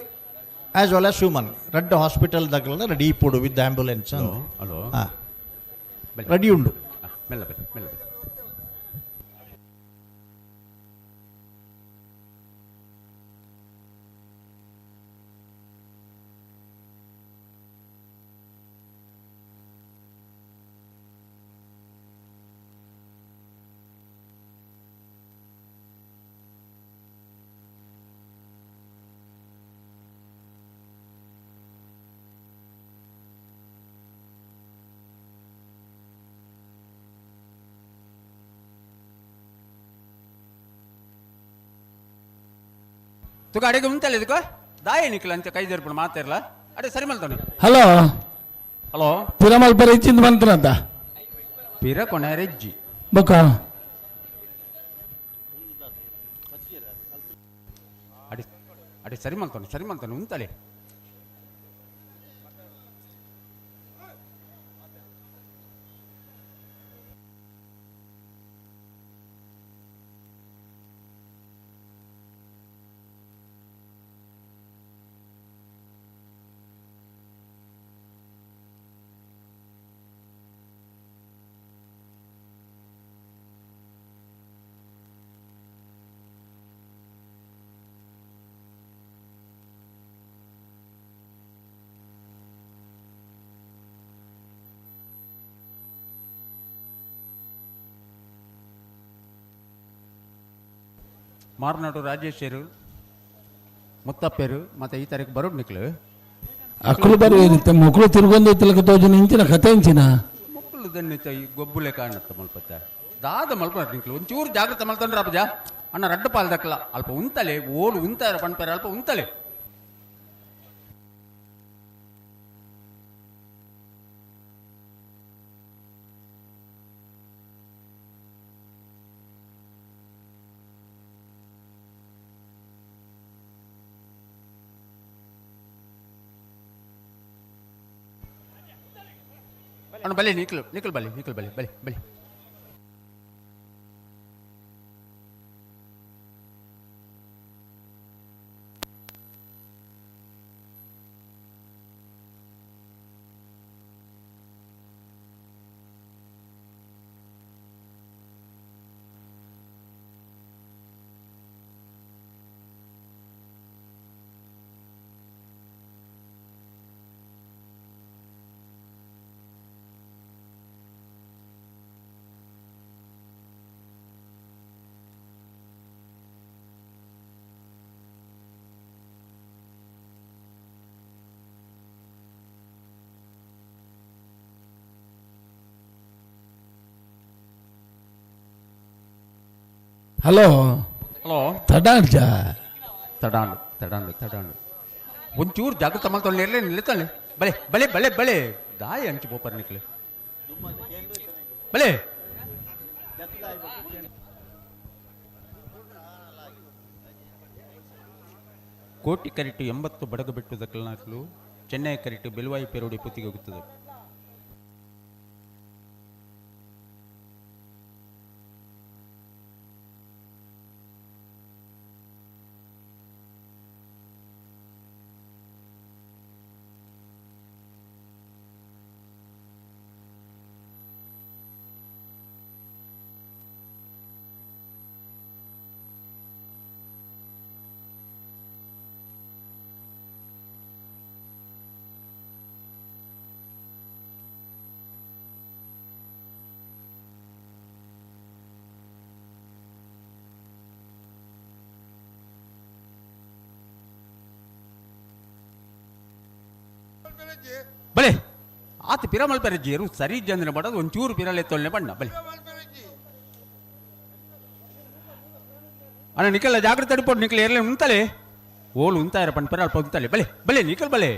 as well as human red hospital ದಾಖಲ ರೆಡಿ ಇಪ್ಪುಡು ವಿತ್ ಆಂಬ್ಯುಲೆನ್ಸ್. ಹಲೋ ಹಾಂ ರೆಡಿ ಉಂಡು. ಮೆಲ್ಲ ಬನ್ನಿ ಮೆಲ್ಲ ಬನ್ನಿ. ತುಕ ಅಡೆಗೆ ಉಂಟಲ್ಲ ಇದಕ್ಕೆ ದಾಯ ನಿಕ್ಲ ಅಂತ ಕೈ ಜರ್ಪಣ ಮಾತಾರಲ್ಲ ಅಡೆ ಸರಿ ಮಲ್ತಾನೆ. ಹಲೋ ಹಲೋ ಪಿರಮಲ್ ಪರ ಇಚ್ಚಿಂದ ಬಂತನಂತ ಪಿರ ಕೊನೆರೆಜ್ಜಿ ಬೊಕ್ಕ ಅಡೆ ಅಡೆ ಸರಿ ಮಲ್ತಾನೆ ಸರಿ ಮಲ್ತಾನೆ ಉಂಟಲೆ. ಮಾರ್ನಾಡು ರಾಜೇಶರು ಮುತ್ತಪ್ಪೇರು ಮತ್ತೆ ಈ ತಾರೀಕು ಬರೋಡು ನಿಕ್ಲು. ಅಕ್ಕಲು ಬರುವೇನಿತ್ತ ಮಕ್ಕಳು ತಿರುಗೊಂದು ತಿಲಕ ತೋಜನ ಇಂಚಿನ ಕತೆ ಇಂಚಿನ ಮಕ್ಕಳು ದನ್ನಿತ ಈ ಗೊಬ್ಬುಲೆ ಕಾಣತ್ತ ಮಲ್ಪತ್ತ ದಾದ ಮಲ್ಪ ನಿಕ್ಲು ಒಂಚೂರು ಜಾಗ್ರತೆ ಮಲ್ತೊಂಡ್ರ ಅಪ್ಪಜ ಅಣ್ಣ ರಡ್ಡು ಪಾಲ್ ದಕ್ಕಲ ಅಲ್ಪ ಉಂತಲೆ ಓಲು ಉಂತಾರ ಪಣ್ಪೇರ ಅಲ್ಪ ಉಂತಲೆ. ಅಣ್ಣ ಬಲೆ ನಿಕ್ಲು ನಿಕ್ಲು ಬಲೆ ನಿಕ್ಲು ಬಲೆ ಬಲೆ ಬಲೆ. ಹಲೋ ಹಲೋ ತಡಾಡ್ಜ ತಡಾಂಡು ತಡಾಂಡು ತಡಾಂಡು ಒಂಚೂರು ಜಾಗ್ರತೆ ಮಲ್ತೊಂಡು ಇರಲಿ ನಿಲ್ತಾಳೆ ಬಲೆ ಬಲೆ ಬಲೆ ಬಲೆ ದಾಯ ಅಂಚು ಬೋಪರ್ ನಿಕ್ಲೆ ಬಲೆ. ಕೋಟಿ ಕರಿಟು 80 ಬಡಗು ಬಿಟ್ಟು ದಕ್ಕಲನಾಕ್ಲು ಚೆನ್ನೈ ಕರಿಟು ಬೆಲುವಾಯಿ ಪೆರೋಡಿ ಪುತ್ತಿಗೆ ಹೋಗುತ್ತದೆ. ಬಲೆ ಆತ ಪಿರಮಲ್ ಪೆರಜ್ಜಿಯರು ಸರಿ ಜಂದ್ರ ಬಡದು ಒಂಚೂರು ಪಿರಲೆ ತೊಲ್ನೆ ಬಣ್ಣ ಬಲೆ. ಅಣ್ಣ ನಿಕಲ ಜಾಗ್ರತೆ ಅಡಿಪೋಡು ನಿಕಲ ಎರಲೆ ಉಂತಲೆ ಓಲು ಉಂತಾಯರ ಪಣ್ ಪೆರ ಅಲ್ಪ ಉಂತಲೆ ಬಲೆ ಬಲೆ ನಿಕಲ್ ಬಲೆ.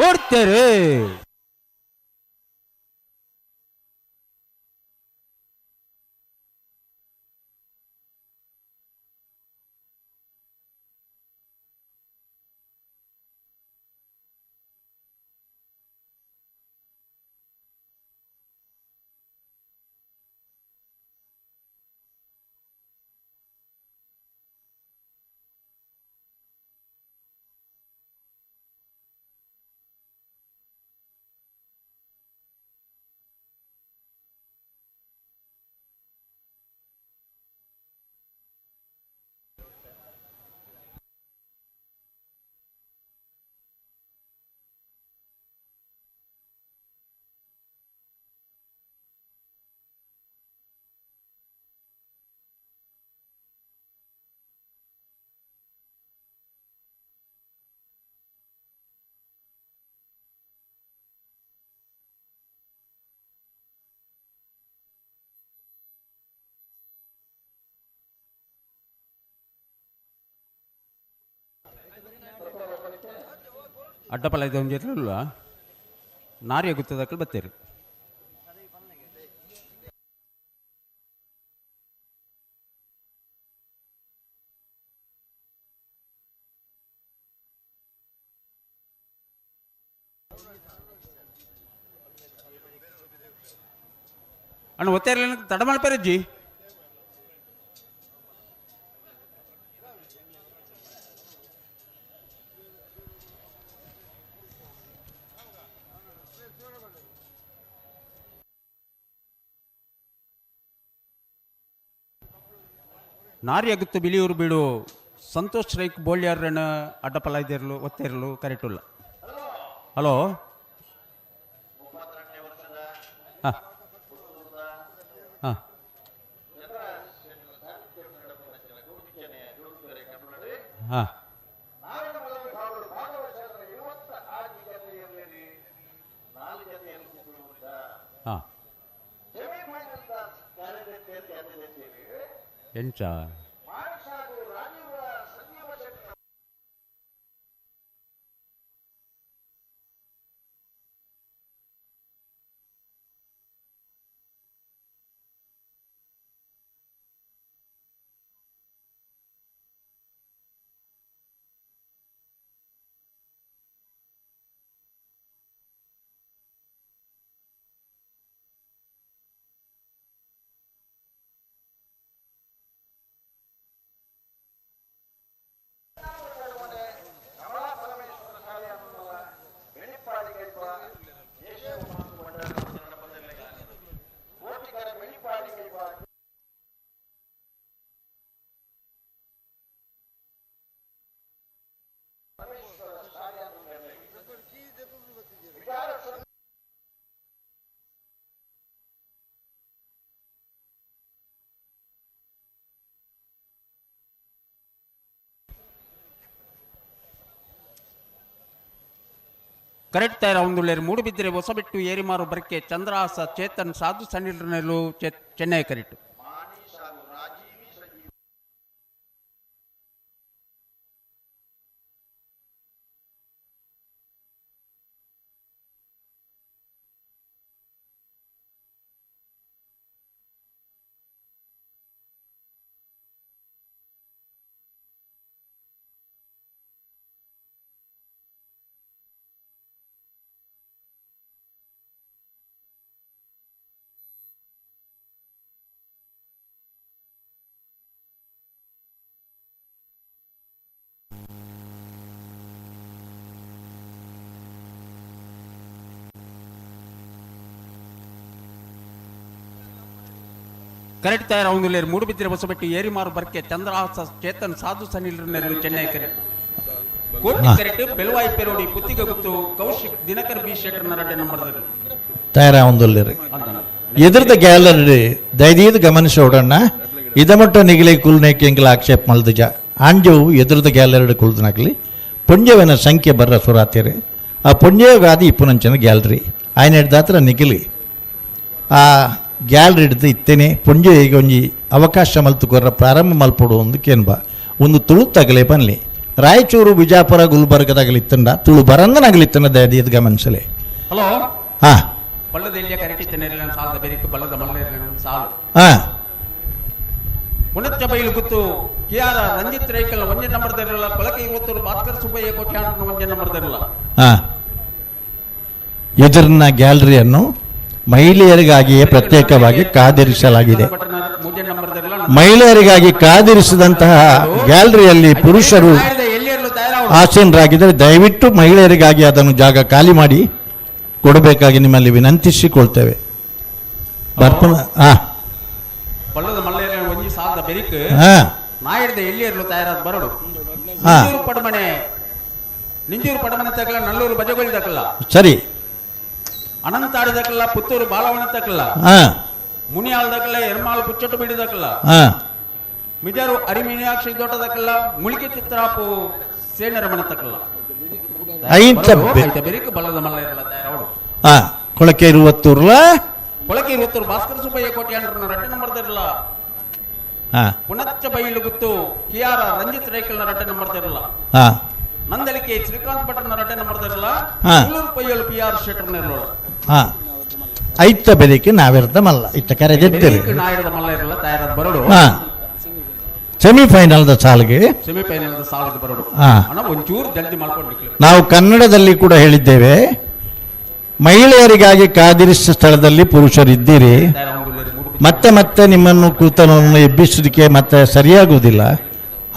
ಓಡ್ತಾರೆ. ಅಡ್ಡಪಲ ಇದು ಒಂದು ಇರಲಿಲ್ಲ ನಾರಿಯ ಗುತ್ತದಕ್ಕಲು ಬತ್ತೀರಿ. ಅಣ್ಣ ಒತ್ತೇರ್ಲ ತಡ ಮಲ್ಪೆರಜ್ಜಿ. ನಾರಿಯಗುತ್ತು ಬಿಳಿಯೂರು ಬೀಡು ಸಂತೋಷ್ ರೈಕ್ ಬೋಳ್ಯಾರನ ಅಡ್ಡಪಲ ಇದ್ದಿರಲು ಒತ್ತಿರಲು ಕರೆಟುಲ್ಲ. ಹಲೋ ಹಾಂ ಹಾಂ ಹಾಂ ಹಾಂ ಎಂಚ ಕರೆಕ್ಟ್ ತಯಾರ ಒಂದುಳ್ಳೇರು ಮೂಡುಬಿದ್ದರೆ ಹೊಸಬಿಟ್ಟು ಏರಿಮಾರು ಬರಕೆ ಚಂದ್ರಹಾಸ ಚೇತನ್ ಸಾಧು ಸಣ್ಣಿರನೆಲು ಚೆನ್ನೈ ಕರೆಕ್ಟ್. ಕರೆಕ್ಟ್ ತಯಾರ ಒಂದುಳ್ಳೇರು ಮೂಡುಬಿದ್ದರೆ ಹೊಸಬೆಟ್ಟು ಏರಿಮಾರು ಬರ್ಕೆ ಚಂದ್ರಹಾಸ ಚೇತನ್ ಸಾಧು ಸನಿಲ್ರನೆಲು ಚೆನ್ನೈ ಕರೆಕ್ಟ್. ಕೋಟಿ ಕರೆಕ್ಟ್ ಬೆಳವಾಯಿ ಪೆರೋಡಿ ಪುತ್ತಿಗೆ ಗುತ್ತು ಕೌಶಿಕ್ ದಿನಕರ್ ಬಿ ಶೆಟ್ಟರ್ ನರಡೆ ನಂಬರ್ದರು ತಯಾರ ಒಂದುಳ್ಳೇರು ಎದುರ್ದ ಗ್ಯಾಲರಿ ದಯದೀದ್ ಗಮನಿಸೋಡಣ್ಣ ಇದಮಟ್ಟ ನಿಗಿಲೆ ಕುಲ್ನೇಕೆ ಎಂಕಲ ಆಕ್ಷೇಪ ಮಲ್ದುಜ ಆಂಜವು ಎದುರ್ದ ಗ್ಯಾಲರಿ ಕುಲ್ದನಾಗಲಿ ಪುಣ್ಯವೆನ ಸಂಖ್ಯೆ ಬರ್ರ ಸುರಾತಿರಿ ಆ ಪುಣ್ಯಗಾದಿ ಇಪ್ಪುನಂಚಿನ ಗ್ಯಾಲರಿ ఆయన ದಾತ್ರ ನಿಗಿಲಿ ಆ ಗ್ಯಾಲರಿ ಹಿಡಿದು ಇತ್ತೇನೆ ಪುಂಜೆ ಈಗ ಒಂಜಿ ಅವಕಾಶ ಮಲ್ತು ಕೊರ್ರ ಪ್ರಾರಂಭ ಮಲ್ಪೊಡು ಒಂದು ಕೇನ್ಬ ಒಂದು ತುಳು ತಗಲೆ ಬನ್ಲಿ ರಾಯಚೂರು ಬಿಜಾಪುರ ಗುಲ್ಬರ್ಗ ತಗಲಿತ್ತಂಡ ತುಳು ಬರಂದನಾಗಲಿತ್ತಂಡ ದಯದೀದ್ ಗಮನಿಸಲೆ. ಹಲೋ ಹಾ ಬಳ್ಳದ ಎಲ್ಲಿಯ ಕರೆಕ್ಟ್ ಸಾಲದ ಬೆರಿಕ್ ಬಳ್ಳದ ಮಲ್ಲ ಸಾಲು ಹಾ ಪುಣಚ್ಚ ಬೈಲು ಗುತ್ತು K R Ranjith ರೈಕಲ್ ಒಂಜೆ number ದರಿಲ್ಲ Kolake ಇವತ್ತು ಭಾಸ್ಕರ್ ಸುಬ್ಬಯ್ಯ ಕೋಟ್ಯಾಣ ಒಂಜೆ ನಂಬರ್ ದರಿಲ್ಲ. ಹಾ ಎದುರಿನ ಗ್ಯಾಲರಿಯನ್ನು ಮಹಿಳೆಯರಿಗಾಗಿಯೇ ಪ್ರತ್ಯೇಕವಾಗಿ ಕಾದಿರಿಸಲಾಗಿದೆ. ಮಹಿಳೆಯರಿಗಾಗಿ ಕಾದಿರಿಸಿದಂತಹ ಗ್ಯಾಲರಿಯಲ್ಲಿ ಪುರುಷರು ಆಸೀನರಾಗಿದ್ದರೆ ದಯವಿಟ್ಟು ಮಹಿಳೆಯರಿಗಾಗಿ ಅದನ್ನು ಜಾಗ ಖಾಲಿ ಮಾಡಿ ಕೊಡಬೇಕಾಗಿ ನಿಮ್ಮಲ್ಲಿ ವಿನಂತಿಸಿಕೊಳ್ತೇವೆ. ಬರ್ಪಣ ಹಾ ಸರಿ ಅನಂತಾಡಿದಕ್ಕಲ್ಲ ಪುತ್ತೂರು ಬಾಲವನ ತಕ್ಕಲ್ಲ ಮುನಿಯಾಲ್ದಕ್ಕಲ್ಲ ಎರ್ಮಾಲ್ ಪುಚ್ಚಟ್ಟು ಬಿಡಿದಕ್ಕಲ್ಲ ಮಿಜಾರು ಅರಿಮೀನಾಕ್ಷಿ ದೊಡ್ಡದಕ್ಕಲ್ಲ ಮುಳಿಕೆ ಚಿತ್ರಾಪು ಸೇನರ ಮನೆ ತಕ್ಕಲ್ಲ ಬೆರಿಕ್ ಬಲ್ಲದ ಮಲ್ಲ ಇರಲ್ಲ ತಯಾರವಡು. ಕೊಳಕೆ ಇರುವತ್ತೂರ್ಲ ಕೊಳಕೆ ಇರುವತ್ತೂರು ಭಾಸ್ಕರ ಸುಬ್ಬಯ್ಯ ಕೋಟ್ಯಾಂಡ್ರನ್ನ ರಡ್ಡೆ ನಂಬರ್ ತರಲ್ಲ. ಪುಣಚ್ಚ ಬೈಲು ಗುತ್ತು ಕೆ ಆರ್ ರಂಜಿತ್ ರೈಕಲ್ನ ರಡ್ಡೆ ನಂಬರ್ ತರಲ್ಲ. ನಂದಲಿಕೆ ಶ್ರೀಕಾಂತ್ ಭಟ್ರನ ರಡ್ಡೆ ನಂಬರ್ ತರಲ್ಲ. ಪೈಯಲು ಪಿ ಆರ್ ಶೆಟ್ಟರ್ನ ಹಾ ಐತ ಬೆದಕ್ಕೆ ನಾವಿರ್ದ ಮಲ್ಲ ಇತ್ತ ಕರೆದಿರ್ತೀರಿ ನಾಯಿರದ ಮಲ್ಲ ಇರಲ್ಲ ತಯಾರಾದ ಬರೋಡು. ಹಾ ಸೆಮಿಫೈನಲ್ದ ಸಾಲಿಗೆ ಸೆಮಿಫೈನಲ್ದ ಸಾಲಿಗೆ ಬರೋಡು. ಅಣ್ಣ ಒಂಚೂರು ಜಲ್ದಿ ಮಾಡ್ಕೊಂಡು ನಾವು ಕನ್ನಡದಲ್ಲಿ ಕೂಡ ಹೇಳಿದ್ದೇವೆ, ಮಹಿಳೆಯರಿಗಾಗಿ ಕಾದಿರಿಸಿದ ಸ್ಥಳದಲ್ಲಿ ಪುರುಷರಿದ್ದೀರಿ, ಮತ್ತೆ ಮತ್ತೆ ನಿಮ್ಮನ್ನು ಕೂತನನ್ನು ಎಬ್ಬಿಸೋದಕ್ಕೆ ಮತ್ತೆ ಸರಿಯಾಗುವುದಿಲ್ಲ.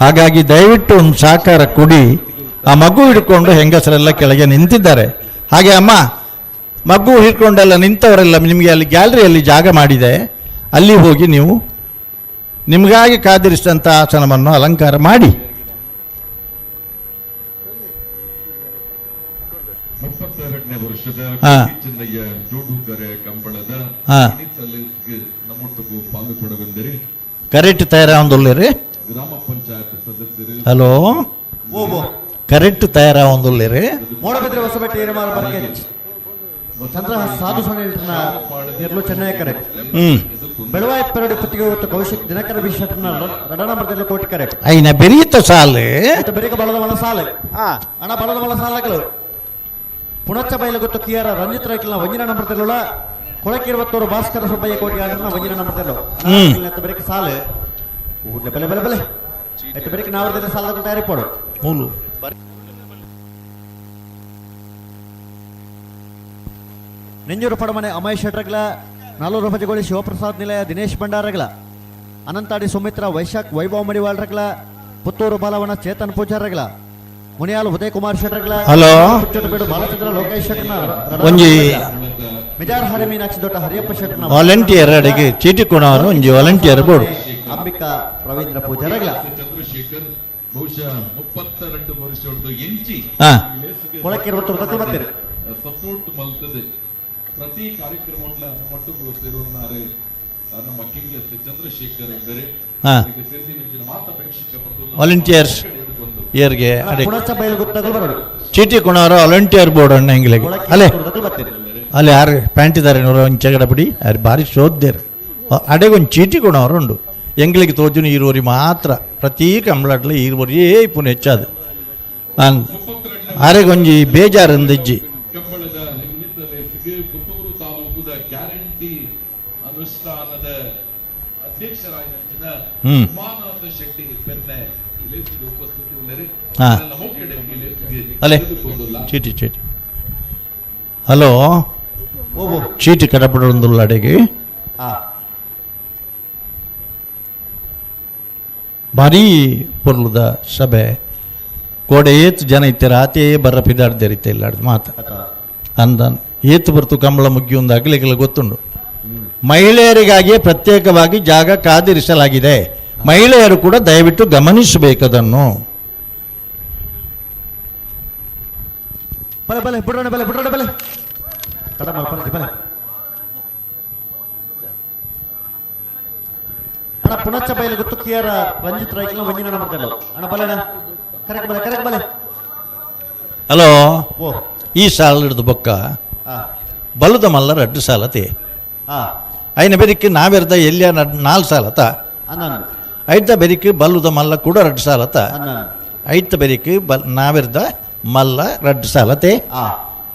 ಹಾಗಾಗಿ ದಯವಿಟ್ಟು ಒಂದು ಸಹಕಾರ ಕೊಡಿ. ಆ ಮಗು ಹಿಡ್ಕೊಂಡು ಹೆಂಗಸರೆಲ್ಲ ಕೆಳಗೆ ನಿಂತಿದ್ದಾರೆ. ಹಾಗೆ ಅಮ್ಮ ಮಗು ಹಿಡ್ಕೊಂಡೆಲ್ಲ ನಿಂತವರೆಲ್ಲ ನಿಮಗೆ ಅಲ್ಲಿ ಗ್ಯಾಲರಿಯಲ್ಲಿ ಜಾಗ ಮಾಡಿದೆ, ಅಲ್ಲಿ ಹೋಗಿ ನೀವು ನಿಮಗಾಗಿ ಕಾದಿರಿಸಿದಂಥ ಆಸನವನ್ನು ಅಲಂಕಾರ ಮಾಡಿ. ಕರೆಕ್ಟ್ ತಯಾರಾವೊಂದುಲ್ಲೇರಿ. ಗ್ರಾಮ ಪಂಚಾಯತ್ ಸದಸ್ಯರು. ಹಲೋ, ಕರೆಕ್ಟ್ ತಯಾರಾವೊಂದುಲ್ಲೇರಿ. ಮೂಡಬಿದ್ರೆ ಹೊಸಬೆಟ್ಟ ಏರಿಮಾರು ಬರ್ಕೆ ಚಂದ್ರ ಸಾಧು ಸೊನ್ನೆ ನಿರ್ಲು ಚೆನ್ನೈ ಕರೆಕ್ಟ್. ಬೆಳವಾಯಿ ಪೆರಡಿ ಪುತ್ತಿಗೆ ಹೊತ್ತು ಕೌಶಿಕ್ ದಿನಕರ ಬಿಶಟ್ನ ರಡಣ ಮರದಲ್ಲಿ ಕೋಟಿ ಕರೆಕ್ಟ್. ಐನ ಬೆರೀತ ಸಾಲೆ ಬೆರಿಕ ಬಳದ ಮಲ ಸಾಲೆ ಅಣ ಬಳದ ಮಲ ಸಾಲಗಳು ಪುಣಚ್ಚ ಬಯಲು ಗೊತ್ತು ಕಿಯಾರ ರಂಜಿತ್ ರೈಕಲ್ನ ವಂಜಿನ ನಂಬರ್ದಲ್ಲುಳ ಕೊಳಕಿರುವತ್ತೂರು ಭಾಸ್ಕರ ಸುಬ್ಬಯ್ಯ ಕೋಟಿ ಆಡನ ವಂಜಿನ ನಂಬರ್ದಲ್ಲು ಬೆರಿಕ ಸಾಲೆ ಊರ್ಲೆ ಬಲೆ ಬಲೆ ಬಲೆ ಎಟ್ಟು ಬೆರಿಕ ನಾವರದಲ್ಲಿ ಸಾಲದ ತಯಾರಿ ಪೋಡು ಮೂಲು. ನೆಂಜೂರು ಪಡಮನೆ ಅಮಯ್ ಶೆಟ್ರಗ್ಲ, ನಾಲೂರು ಭಜಗೋಳಿ ಶಿವಪ್ರಸಾದ್ ನಿಲಯ ದಿನೇಶ್ ಭಂಡಾರಗ್ಲ, ಅನಂತಾಡಿ ಸುಮಿತ್ರ ವೈಶಾಖ್ ವೈಭವ್ ಮಡಿವಾಳ್ರಗ್ಲ, ಪುತ್ತೂರು ಬಾಲವನ ಚೇತನ್ ಪೂಜಾರಗ್ಲ, ಮುನಿಯಾಲ್ ಉದಯ್ ಕುಮಾರ್ ಶೆಟ್ರಗ್ಲ, ಹಲೋ ಪುಚ್ಚಟಬೇಡು ಬಾಲಚಂದ್ರ ಲೋಕೇಶ್ ಶೆಟ್ನ, ಒಂಜಿ ಮಿಜಾರ್ ಹರಿ ಮೀನಾಕ್ಷಿ ದೊಡ್ಡ ಹರಿಯಪ್ಪ ಶೆಟ್ನ ವಾಲಂಟಿಯರ್ ಅಡಿಗೆ ಚೀಟಿ ಕೊಡೋರು ಒಂಜಿ ವಾಲಂಟಿಯರ್ ಬೋರ್ಡ್ ಅಂಬಿಕಾ ರವೀಂದ್ರ ಪೂಜಾರಗ್ಲ. ಚಂದ್ರಶೇಖರ್ ಬಹುಶಃ 32 ವರ್ಷ ಎಂಚಿ ಕೊಳಕಿರುವತ್ತೂರು ಬರ್ತೀರಿ ಸಪೋರ್ಟ್ ಮಲ್ತದೆ. ಪ್ರತಿ ಕಾರ್ಯಕ್ರಮ ಮೊಟ್ಟುಗಳು ಸೇರುತ್ತಾರೆ ನಮ್ಮ ಕಿಂಗ್ಲೆಸ್ ಚಂದ್ರಶೇಖರ್ ಎಂದರೆ ವಾಲಂಟಿಯರ್ಸ್ ಇಯರ್ಗೆ ಚೀಟಿ ಕೊಣವರು ವಾಲಂಟಿಯರ್ ಬೋರ್ಡ್ ಅಣ್ಣ ಎಂಗ್ಲಿಗೆ ಅಲ್ಲೇ ಅಲ್ಲಿ ಯಾರು ಪ್ಯಾಂಟ್ ಇದ್ದಾರೆ ನೂರ ಒಂದು ಚಗಡ ಬಿಡಿ ಯಾರು ಭಾರಿ ಶೋದ್ದೇರು ಅಡೆಗೊಂದು ಚೀಟಿ ಕೊಣವರು ಉಂಡು. ಎಂಗ್ಲಿಗೆ ತೋಜುನು ಈರುವರಿ ಮಾತ್ರ ಪ್ರತಿ ಕಂಬಳಟ್ಲೆ ಈರುವರಿಯೇ ಪುನಃ ಹೆಚ್ಚಾದು ಆರೆಗೊಂಜಿ ಬೇಜಾರಂದಿಜ್ಜಿ. ಅನುಷ್ಠಾನದ ಅಧ್ಯಕ್ಷರಾದ ಶೆಟ್ಟಿ ಅಲ್ಲೇ ಚೀಟಿ ಚೀಟಿ ಹಲೋ ಚೀಟಿ ಕಡಪಡೊಂದುಲ್ಲ ಅಡೆಗೆ ಭಾರೀ ಪೊರ್ಲುದ ಸಭೆ ಕೋಡೆ ಏತ್ ಜನ ಇತ್ತರ ಆತೇ ಬರ್ರ ಪಿದಾಡ್ದೇರಿತ್ತೆ ಇಲ್ಲ ಮಾತು ಅಂದ ಏತು ಬರ್ತು ಕಂಬಳ ಮುಗ್ಗಿ ಒಂದು ಅಗಲಿಗೆಲ್ಲ ಗೊತ್ತುಂಡು. ಮಹಿಳೆಯರಿಗಾಗಿಯೇ ಪ್ರತ್ಯೇಕವಾಗಿ ಜಾಗ ಕಾದಿರಿಸಲಾಗಿದೆ. ಮಹಿಳೆಯರು ಕೂಡ ದಯವಿಟ್ಟು ಗಮನಿಸಬೇಕದನ್ನು. ಬಲೆ ಬಲೆ ಬಿಡೋಣ ಬಲೆ ಬಿಡೋಣ ಬಲೆ ತಡ ಬಲೆ ಬಲೆ ಅಣ್ಣ ಪುಣಚ್ಚ ಬೈಲು ಗೊತ್ತು ಕಿಯಾರ ರಂಜಿತ್ ರೈಕಲ್ನ ವಂಜಿನ ನಂಬರ್ದಲ್ಲ ಅಣ್ಣ ಬಲೆ ಕರೆಕ್ಟ್ ಬಲೆ ಕರೆಕ್ಟ್ ಬಲೆ. ಹಲೋ, ಈ ಸಾಲ ಹಿಡಿದು ಬೊಕ್ಕ ಬಲುದ ಮಲ್ಲ ರಡ್ಡು ಸಾಲತಿ ಐನ ಬೆರಿಕೆ ನಾವೆರ್ದ ಎಲ್ಲಿಯ ನಾಲ್ಕು ಸಾಲತ ಐತ ಬೆರಿಕೆ ಬಲ್ಲುದ ಮಲ್ಲ ಕೂಡ ರಡ್ಡು ಸಾಲತ ಐತ ಬೆರಿಕೆ ಬಲ್ ನಾವೆರ್ದ ಮಲ್ಲ ರಡ್ಡು ಸಾಲತೆ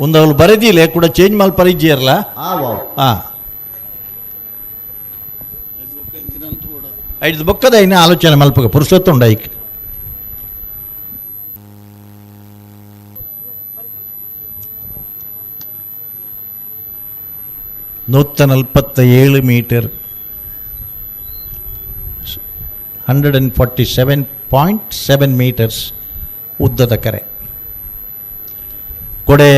ಒಂದು ಅವಳು ಬರೆದಿಲ್ಲ ಕೂಡ ಚೇಂಜ್ ಮಲ್ ಪರಿಜಿಯರ್ಲ. ಹಾಂ, ಐದು ಬೊಕ್ಕದ ಐನ ಆಲೋಚನೆ ಮಲ್ಪಗ ಪುರುಷೋತ್ತುಂಡ ಐಕ್. 147 metre 147.7 metres ಉದ್ದದ ಕರೆ. ಕೊಡೆ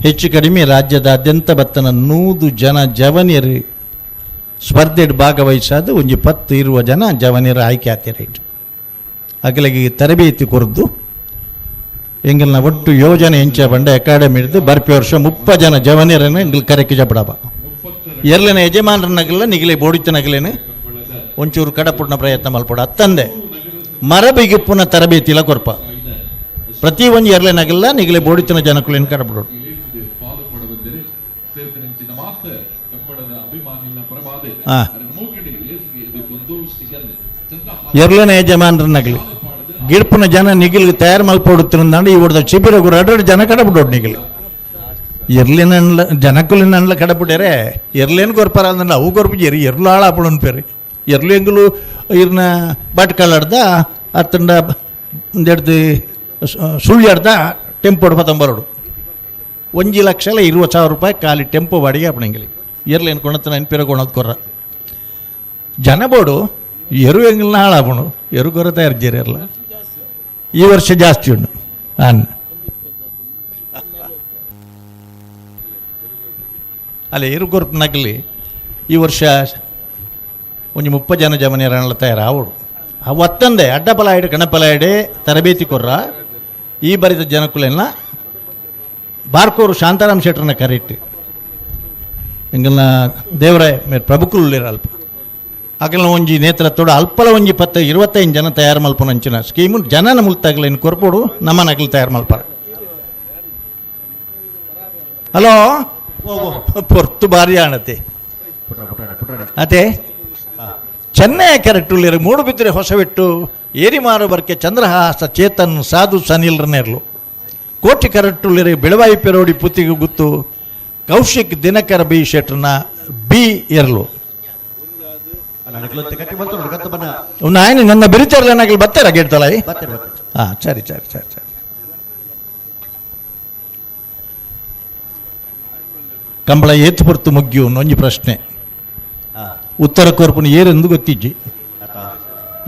ಹೆಚ್ಚು ಕಡಿಮೆ ರಾಜ್ಯದಾದ್ಯಂತ ಬತ್ತನ 100 ಜನ ಜವನಿಯರು ಸ್ಪರ್ಧೆಡ್ ಭಾಗವಹಿಸಾದ ಒಂಜಿ 10 ಇರುವ ಜನ ಜವನಿಯರು ಆಯ್ಕೆ ಆತೀರ. ಅಗಲಿಗೆ ತರಬೇತಿ ಕೊರದ್ದು ಎಂಗಲ್ನ ಒಟ್ಟು ಯೋಜನೆ ಎಂಚ ಬಂಡ ಅಕಾಡೆಮಿ ಹಿಡಿದು ಬರ್ಪಿ ವರ್ಷ 30 ಜನ ಜವನಿಯರನ್ನು ಎಂಗಲ್ ಕರೆಕ್ಕೆ ಜಪಡಾಬ ಎರ್ಲಿನ ಯಜಮಾನರನ್ನಾಗಲ್ಲ ನಿಗಲೆ ಬೋಡಿತನಾಗಲೇನೆ ಒಂಚೂರು ಕಡಪುಡ್ನ ಪ್ರಯತ್ನ ಮಲ್ಪಡ ಅತ್ತಂದೆ ಮರಬಿಗಿಪ್ಪುನ ತರಬೇತಿಲ ಕೊರ್ಪ ಪ್ರತಿ ಒಂಜಿ ಎರ್ಲೆನಾಗಲ್ಲ ನಿಗಲೆ ಬೋಡಿತನ ಜನಕುಲೇನು ಕಡಪಡೋಡು. ಹಾಂ, ಎರ್ಲನ ಯಜಮಾನರನ್ನಾಗಲಿ ಗಿಡ್ಪುನ ಜನ ನಿಗಿಲ್ಗೆ ತಯಾರು ಮಲ್ಪೊಡುತ್ತಿರಂದಾಂಡ ಈ ಒಡ್ದ ಶಿಬಿರಗು ರಡ್ರಡ್ ಜನ ಕಡಬಿಡೋಡು ನಿಗಿಲ್ ಎರ್ಲಿನ ಜನಕುಲಿನ ಅಂಡ್ಲ ಕಡಬಿಡ್ಯಾರೆ ಎರ್ಲೇನು ಕೊರ್ಪಾರ ಅಂದಂಡ ಅವು ಕೊರ್ಪುಜೇರಿ ಎರ್ಲು ಹಾಳಾಪುಡು ಅನ್ಪೇರಿ ಎರ್ಲು ಎಂಗುಲು ಇರ್ನ ಬಾಟ್ಕಲಾಡ್ದ ಅತ್ತಂಡ ಒಂದೆಡ್ದು ಸುಳ್ಯಾಡ್ದ ಟೆಂಪೋಡು ಪತ್ತೊಂಬರೋಡು 1,20,000 ರೂಪಾಯಿ ಖಾಲಿ ಟೆಂಪೋ ಬಾಡಿಗೆ ಅಪ್ಪಣಂಗಿಲಿ ಎರ್ಲೇನು ಕೊಣತ್ತ ನೆನಪಿರೋ ಕೊಣದ್ ಕೊರ್ರ. ಜನ ಬೋಡು ಎರು ಎಂಗಿಲ್ನ ಹಾಳಾಪುಂಡು ಎರು ಕೊರತೆ ಅರ್ಜಿರಲ್ಲ ಈ ವರ್ಷ ಜಾಸ್ತಿ ಉಂಡು ಅನ್ ಅಲ್ಲ ಎರು ಕೊರ್ಪುನಗಲಿ ಈ ವರ್ಷ ಒಂಜಿ 30 ಜನ ಜಮನಿಯರನ್ಲ ತಯಾರಾವಡು ಆ ಒತ್ತಂದೆ ಅಡ್ಡಪಲಾಯಿಡು ಕಣಪಲಾಯಿಡೆ ತರಬೇತಿ ಕೊರ್ರ ಈ ಬರಿದ ಜನಕುಲೆಲ್ಲ ಬಾರ್ಕೋರು ಶಾಂತಾರಾಮ್ ಶೆಟ್ಟರ್ನ ಕರೆಕ್ಟ್ ಎಂಗಲ್ನ ದೇವರೇ ಮೇರ್ ಪ್ರಭುಕುಲು ಅಲ್ಪ ಅಗಲ್ನ ಒಂಜಿ ನೇತೃತ್ವಡು ಅಲ್ಪಲ ಒಂಜಿ 10 25 ಜನ ತಯಾರು ಮಲ್ಪುನ ಅಂಚಿನ ಸ್ಕೀಮು ಜನನ ಮುಲ್ತಾಗಲೇನು ಕೊರ್ಪೋಡು ನಮ್ಮನಗಲು ತಯಾರು ಮಲ್ಪಾರ. ಹಲೋ ಪೊರ್ತು ಭಾರಿ ಆಣತೆ ಅದೇ ಚೆನ್ನೈ ಕರೆಕ್ಟ್ ಮೂಡುಬಿದ್ರೆ ಹೊಸವೆಟ್ಟು ಏರಿಮಾರು ಬರ್ಕೆ ಚಂದ್ರಹಾಸ ಚೇತನ್ ಸಾಧು ಸನಿಲ್ರನೇರ್ಲು ಕೋಟಿ ಕರೆಕ್ಟುಳ್ಳಿರಿ ಬೆಳವಾಯಿ ಪೆರೋಡಿ ಪುತ್ತಿಗೆ ಗುತ್ತು ಕೌಶಿಕ್ ದಿನಕರ ಬಿ ಶೆಟ್ರನ ಬಿ ಎರ್ಲು ನಾಯನ ನನ್ನ ಬಿರಿಚಾರಲ್ಲ ನಾಗಲಿ ಬರ್ತಾರ ಗೇಡ್ತಲ್ಲ. ಹಾಂ ಸರಿ ಸರಿ ಸರಿ ಸರಿ. ಕಂಬಳ ಏತು ಪೊರ್ತು ಮುಗ್ಯು ಒಂಜಿ ಪ್ರಶ್ನೆ ಉತ್ತರ ಕೊರ್ಪುನ ಏರೆಂದು ಗೊತ್ತಿಜ್ಜಿ.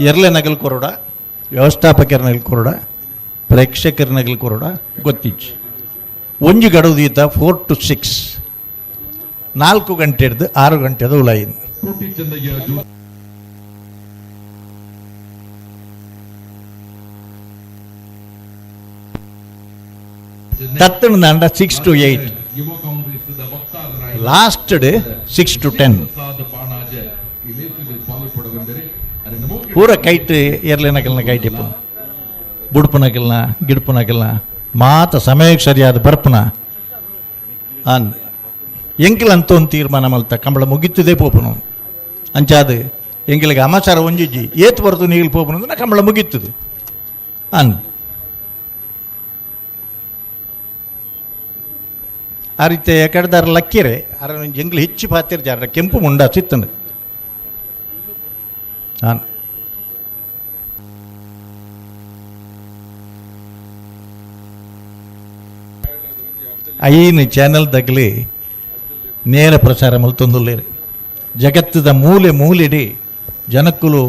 ಎರ್ಲೆ ನಗಲ್ ಕೊರೋಡ ವ್ಯವಸ್ಥಾಪಕರ ನಗಲ್ ಕೊರೋಡ ಪ್ರೇಕ್ಷಕರ ನಗಲ್ ಕೊರೋಡ ಗೊತ್ತಿಜ್ಜಿ. ಒಂಜಿ ಗಡುವು ಈತ 4 to 6 4 ಗಂಟೆ ಹಿಡ್ದು 6 ಗಂಟೆದ ಉಲಾಯಿನ್. ತತ್ತಣ ದಾಂಡ 6 to 8 last 6 to 10 ಪೂರ ಕೈಟ್ ಏರ್ಲೆನಕಲ್ನ ಕೈಟ್ ಇಪ್ಪು ಬುಡ್ಪುನಕಲ್ನ ಗಿಡ್ಪುನಕಲ್ನ ಮಾತ ಸಮಯಕ್ಕೆ ಸರಿಯಾದ ಬರ್ಪುನ ಅಂದ್ ಎಂಕಿಲ್ ಅಂತ ಒಂದು ತೀರ್ಮಾನ ಮಲ್ತ ಕಂಬಳ ಮುಗಿತದೆ ಪೋಪುನು ಅಂಚಾದ ಎಂಕಿಲಿಗೆ ಅಮಾಚಾರ ಒಂಜಿಜ್ಜಿ ಏತ್ ಬರ್ತು ನೀಗಿಲ್ ಪೋಪುನು ಅಂದ್ರೆ ಕಂಬಳ ಮುಗೀತದೆ ಅಂದ್. ಆ ರೀತಿ ಎಕಡ್ದಾರ ಲಕ್ಕಿರೆ ಅರ ಎಂಗ್ಲು ಹೆಚ್ಚು ಪಾತಿರ್ ಜಾರ ಕೆಂಪು ಮುಂಡ ಚಿತ್ತನ ಹಾಂ. ಐನು ಚಾನೆಲ್ ತಗಲಿ ನೇರ ಪ್ರಸಾರ ಮಲ್ತೊಂದುಲ್ಲೇರು ಜಗತ್ತದ ಮೂಲೆ ಮೂಲೆಡಿ ಜನಕ್ಕುಲು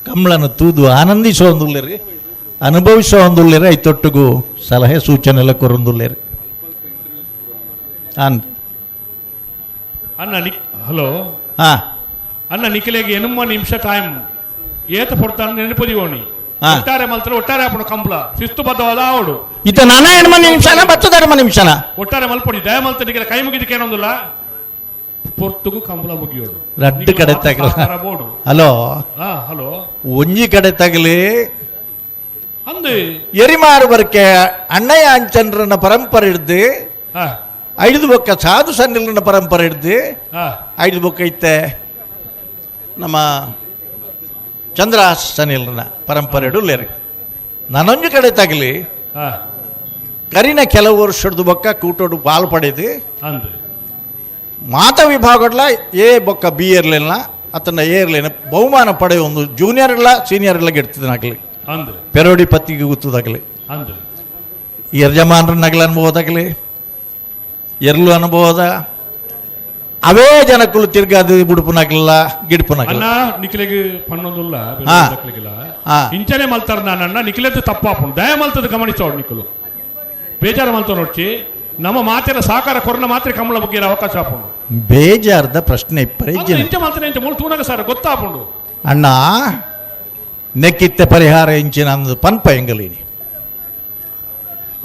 ಕಂಬಳನ್ನು ತೂದು ಆನಂದಿಸೋ ಒಂದುಲ್ಲೇರಿ ಅನುಭವಿಸೋ ಒಂದುಲ್ಲೇರಿ ಐತೊಟ್ಟಿಗೂ ಸಲಹೆ ಸೂಚನೆ ಎಲ್ಲ ಕೊರೊಂದುಲ್ಲೇರಿ. ಅಂದ್ ಅಣ್ಣ ಹಲೋ ಹಾಂ ಅಣ್ಣ ನಿಖಿಲೆಗೆ ಎನುಮ ನಿಮಿಷ ಟೈಮ್ ಏತ ಪೊಡ್ತಾನೆ ನೆನಪದಿಗೋಣಿ ಒಟ್ಟಾರೆ ಮಲ್ತಾರೆ ಒಟ್ಟಾರೆ ಆಪುಂಡು ಕಂಬಳ ಶಿಸ್ತುಬದ್ಧವಾದ ಆವಡು ಇತ ನಾನ ಎಣ್ಮ ನಿಮಿಷನ ಬತ್ತದ ನಿಮಿಷನ ಒಟ್ಟಾರೆ ಮಲ್ಪೊಡಿ ದಯ ಮಲ್ತ ನಿಖಿಲ ಕೈ ಮುಗಿದಕ್ಕೇನೊಂದಿಲ್ಲ ಪೊರ್ತುಗು ಕಂಬಳ ಮುಗಿಯೋಡು ರಡ್ಡು ಕಡೆ ತಗಲ. ಹಲೋ ಹಲೋ ಒಂಜಿ ಕಡೆ ತಗಲಿ ಅಂದು ಎರಿಮಾರು ಬರ್ಕೆ ಅಣ್ಣಯ್ಯ ಅಂಚನ್ರನ್ನ ಪರಂಪರೆ ಹಿಡ್ದು ಐದು ಬೊಕ್ಕ ಸಾಧು ಸನ್ನಿಲನ ಪರಂಪರೆ ಹಿಡ್ದು ಐದು ಬೊಕ್ಕ ಇತ್ತೆ ನಮ್ಮ ಚಂದ್ರ ಸನಿಲ್ನ ಪರಂಪರೆ ಹಿಡುಲ್ಲೇರಿ. ನಾನೊಂದು ಕಡೆ ತಗಲಿ ಕರಿನ ಕೆಲವು ವರ್ಷದ ಬೊಕ್ಕ ಕೂಟೋಡು ಪಾಲು ಪಡೆದು ಮಾತ ವಿಭಾಗಡ್ಲ ಎ ಬೊಕ್ಕ ಬಿ ಇರಲಿಲ್ಲ ಆತನ ಎ ಇರಲಿಲ್ಲ ಬಹುಮಾನ ಪಡೆಯುವ ಒಂದು ಜೂನಿಯರ್ ಇಲ್ಲ ಸೀನಿಯರ್ ಎಲ್ಲ ಗೆಡ್ತದೆ ನಾಗಲಿ ಪೆರೋಡಿ ಪತ್ತಿಗೆ ಗೊತ್ತದಾಗಲಿ ಯಜಮಾನ್ರ ನಗಲ ಅನುಭವದಾಗಲಿ ಎರ್ಲು ಅನುಭವದ ಅವೇ ಜನಕ್ಕಳು ತಿರ್ಗಾದು ಬುಡುಪುನಾಗಲಿಲ್ಲ ಗಿಡುಪುನಾಗಲಿಲ್ಲ. ನಿಖಿಲೆಗೆ ಪನ್ನೊಂದುಲ್ಲ ಇಂಚನೆ ಮಲ್ತಾರ ನಾನನ್ನ ನಿಖಿಲೆದ್ದು ತಪ್ಪಾಪುಂಡು ದಯ ಮಲ್ತದ ಗಮನಿಸೋಡು ನಿಖಲು ಬೇಜಾರು ಮಲ್ತ ನೋಡ್ಚಿ ನಮ್ಮ ಮಾತಿನ ಸಹಕಾರ ಕೊರನ ಮಾತ್ರ ಕಮಲ ಬಗ್ಗೆ ಅವಕಾಶ ಆಪುಂಡು. ಬೇಜಾರದ ಪ್ರಶ್ನೆ ಇಪ್ಪರೆ ಇಂಚ ಮಲ್ತಾನೆ ಇಂಚ ಮೂಲು ತೂನಗ ಸರ್ ಗೊತ್ತಾಪುಂಡು. ಅಣ್ಣ ನೆಕ್ಕಿತ್ತ ಪರಿಹಾರ ಇಂಚಿನ ಅಂದು ಪನ್ಪ ಎಂಗಲೀನಿ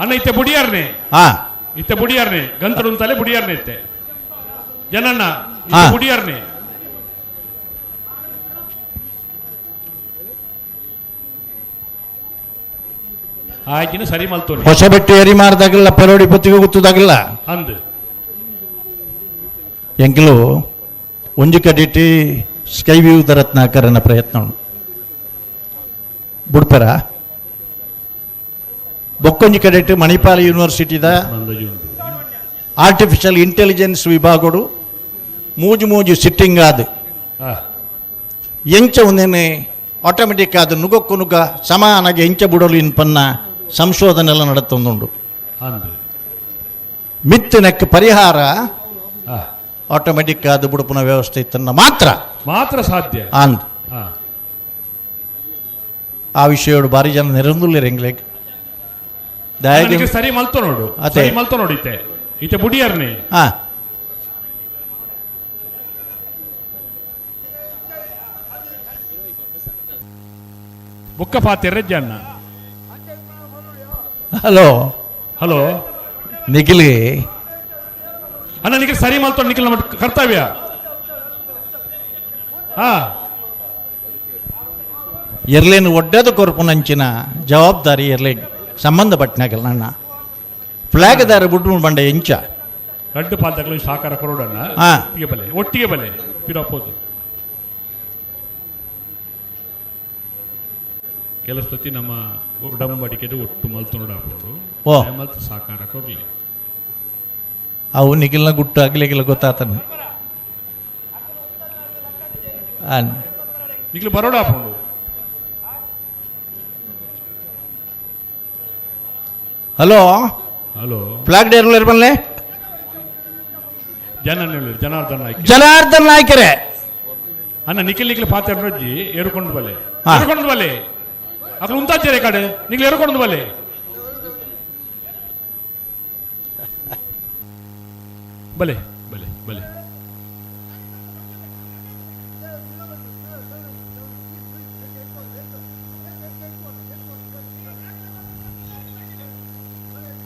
ಅಣ್ಣ ಇತ್ತೆ ಬುಡಿಯಾರ್ನೆ ಇತ್ತೆ ಬುಡಿಯಾರ್ನೆ ಗಂತಡು ಅಂತಲೇ ಬುಡಿಯಾರ್ನೆ ಇತ್ತೆ ಜನಣ್ಣ ಬುಡಿಯಾರ್ನೆ ಆಯ್ತಿನ ಸರಿ ಮಲ್ತೋನಿ ಹೊಸಬೆಟ್ಟು ಎರಿ ಮಾರದಾಗಲ್ಲ ಪೆರೋಡಿ ಪತ್ತಿಗೆ ಗೊತ್ತದಾಗಲ್ಲ ಅಂದು ಎಂಕಲು ಒಂಜಿ ಕಡಿಟಿ ಸ್ಕೈ ವ್ಯೂ ರತ್ನಾಕರನ ಪ್ರಯತ್ನ ಬುಡ್ಪರ ಬೊಕ್ಕೊಂಜಿ ಕಡೆಟ್ ಮಣಿಪಾಲ ಯೂನಿವರ್ಸಿಟಿದ ಆರ್ಟಿಫಿಷಿಯಲ್ ಇಂಟೆಲಿಜೆನ್ಸ್ ವಿಭಾಗಡು ಮೂಜು ಮೂಜು ಸಿಟ್ಟಿಂಗ್ ಆದ ಎಂಚ ಒಂದೇನೆ ಆಟೋಮೆಟಿಕ್ ಆದ ನುಗ್ಗಕ್ಕೂ ನುಗ್ಗ ಸಮಾನಾಗಿ ಎಂಚ ಬುಡಲು ಇನ್ಪನ್ನ ಸಂಶೋಧನೆ ಎಲ್ಲ ನಡತ್ತೊಂದುಂಡು. ಮಿತ್ತು ನೆಕ್ ಪರಿಹಾರ ಆಟೋಮೆಟಿಕ್ ಆದ ಬುಡುಪುನ ವ್ಯವಸ್ಥೆ ಇತ್ತನ್ನ ಮಾತ್ರ ಮಾತ್ರ ಸಾಧ್ಯ. ಅಂದ್ ಆ ವಿಷಯೋಡು ಬಾರಿ ಜನ ನೆರಂದುಲ್ಲೇರು ಎಂಗ್ಲೇಗ್ ದಯಗೆ ಸರಿ ಮಲ್ತೋ ನೋಡು, ಸರಿ ಮಲ್ತೋ ನೋಡು. ಇತ್ತೆ ಇತ್ತೆ ಬುಡಿಯರ್ನಿ. ಬುಕ್ಕ ಪಾತೆರ್ರೆ ಜನ. ಹಲೋ ಹಲೋ ನಿಖಿಲ್ ಅಣ್ಣ, ನಿಖಿಲ್ ಸರಿ ಮಲ್ತೋ, ನಿಖಿಲ್ ನಮ್ಮ ಕರ್ತವ್ಯ. ಎರ್ಲೇನು ಒಡ್ಡದ ಕೊರ್ಪುನಂಚಿನ ಜವಾಬ್ದಾರಿ ಎರ್ಲೆ ಸಂಬಂಧಪಟ್ಟನಾಗಲ್ಲ ಅಣ್ಣ. ಫ್ಲಾಗ್ದಾರ ಬುಡ್ಡು ಬಂಡ ಎಂಚ ರಡ್ಡು ಪಾದಗಳು ಸಾಕಾರ ಕೊರೋಡಣ್ಣ. ಒಟ್ಟಿಗೆ ಬಲೆ, ಒಟ್ಟಿಗೆ ಬಲೆ ಪಿರಪೋದು. ಕೆಲವು ಸತಿ ನಮ್ಮ ಒಡಂಬಡಿಕೆದು ಒಟ್ಟು ಮಲ್ತು ನೋಡಾಪೋಡು, ಮಲ್ತು ಸಾಕಾರ ಕೊರ್ಲಿ. ಅವು ನಿಖಿಲ್ನ ಗುಟ್ಟು ಆಗ್ಲಿಕ್ಕಿಲ್ಲ ಗೊತ್ತಾತನ. ನಿಖಿಲ್ ಬರೋಡಾಪೋಡು. ಹಲೋ ಹಲೋ ಫ್ಲಾಗ್ ಡೇರ್ಲ ಬನ್ಲೆ ಜನ ಜನಾರ್ದನ್ ನಾಯ್ಕ, ಜನಾರ್ದನ್ ನಾಯ್ಕರೇ ಅಣ್ಣ. ನಿಖಿಲ್ ನಿಖಿಲ್ ಪಾತ್ರ ರಜ್ಜಿ ಏರುಕೊಂಡು ಬಲೆ, ಏರುಕೊಂಡು ಬಲೆ. ಅక్కడ ಉಂತಾಚಾರೆ ಕಡೆ ನಿಖಿಲ್ ಏರುಕೊಂಡು ಬಲೆ. ಬಲೆ ಬಲೆ ಬಲೆ.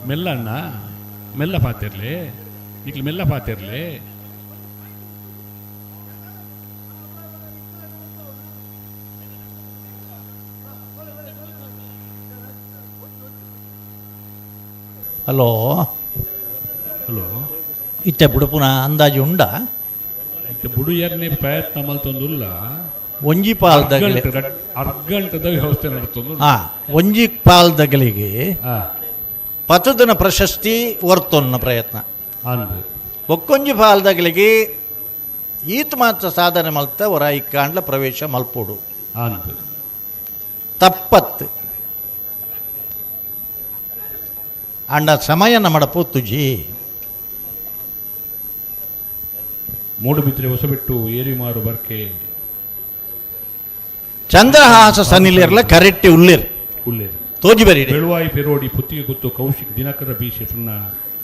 ಮೆಲ್ಲ ಅಣ್ಣ, ಮೆಲ್ಲ ಪಾತಿರ್ಲಿ ನಿಖಿಲ್, ಮೆಲ್ಲ ಪಾತಿರ್ಲಿ. ಹಲೋ ಹಲೋ ಇತ್ತೆ ಬುಡುಪುನ ಅಂದಾಜು ಉಂಡ ಇತ್ತೆ ಬುಡುಯರ್ನೇ ಪ್ರಯತ್ನ ಮಲ್ತೊಂದುಲ್ಲ. ಒಂಜಿ ಪಾಲ್ದಗಲಿ ಅರ್ಗಂಟದ ವ್ಯವಸ್ಥೆ ನಡ್ತೊಂದು. ಒಂಜಿ ಪಾಲ್ದಗಲಿಗೆ ಪತದನ ಪ್ರಶಸ್ತಿ ವರ್ತೊನ್ನ ಪ್ರಯತ್ನ. ಬೊಕ್ಕೊಂಜಿ ಪಾಲ್ದಗಲಿಗೆ ಈತ ಮಾತ್ರ ಸಾಧನೆ ಮಲ್ತ ಹೊರ ಇಕ್ಕಾಂಡ್ಲ ಪ್ರವೇಶ ಮಲ್ಪೋಡು ತಪ್ಪತ್ತು. ಅಂಡ ಸಮಯ ನಮ್ಮಡ ಪೋತುಜಿ. ಮೂಡುಬಿದ್ರೆ ಹೊಸಬಿಟ್ಟು ಏರಿಮಾರು ಬರ್ಕೆ ಚಂದ್ರಹಾಸ ಸನಿಲಿರ್ಲ ಕರೆಟ್ಟಿ ಉಳ್ಳಿರ್ ಉಳ್ಳೇರು ತೋಜಿ ಬರಿ. ಬೆಳುವಾಯಿ ಪೆರೋಡಿ ಪುತ್ತಿಗೆ ಗುತ್ತು ಕೌಶಿಕ್ ದಿನಕರ ಬಿ ಶೆಟ್ರನ್ನ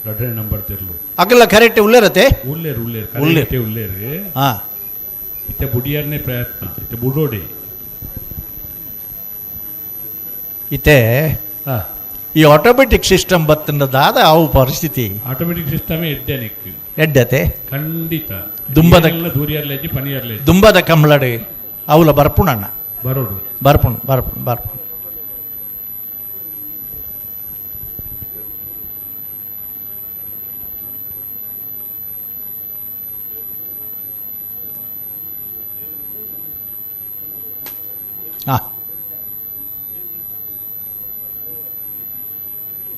ರಡ್ಡನೆ ನಂಬರ್ ತಿರ್ಲು. ಅಗಲ ಕರೆಟ್ಟಿ ಉಳ್ಳೇರತೆ ಉಳ್ಳೇರು ಉಳ್ಳೇರು ಕರೆಕ್ಟೆ ಉಳ್ಳೇರು. ಇತ್ತೆ ಬುಡಿಯರ್ನೇ ಪ್ರಯತ್ನ, ಇತ್ತೆ ಬುಡೋಡಿ. ಇತ್ತೆ ಈ ಆಟೋಮೆಟಿಕ್ ಸಿಸ್ಟಮ್ ಬತ್ತಂದಾದ ಅವು ಪರಿಸ್ಥಿತಿ. ಆಟೋಮೆಟಿಕ್ ಸಿಸ್ಟಮೇ ಎಡ್ಡೆ ಎಡ್ಡತೆ ಖಂಡಿತ. ದುಂಬದ ದೂರಿಯರ್ಲೆಜ್ಜಿ ಪನಿಯರ್ಲೆ ದುಂಬದ ಕಮ್ಲಡು ಅವಲ ಬರ್ಪುಣಣ್ಣ ಬರೋಡು ಬರ್ಪುಣ್ ಬರ್ಪುಣ್ ಬರ್ಪುಣ್.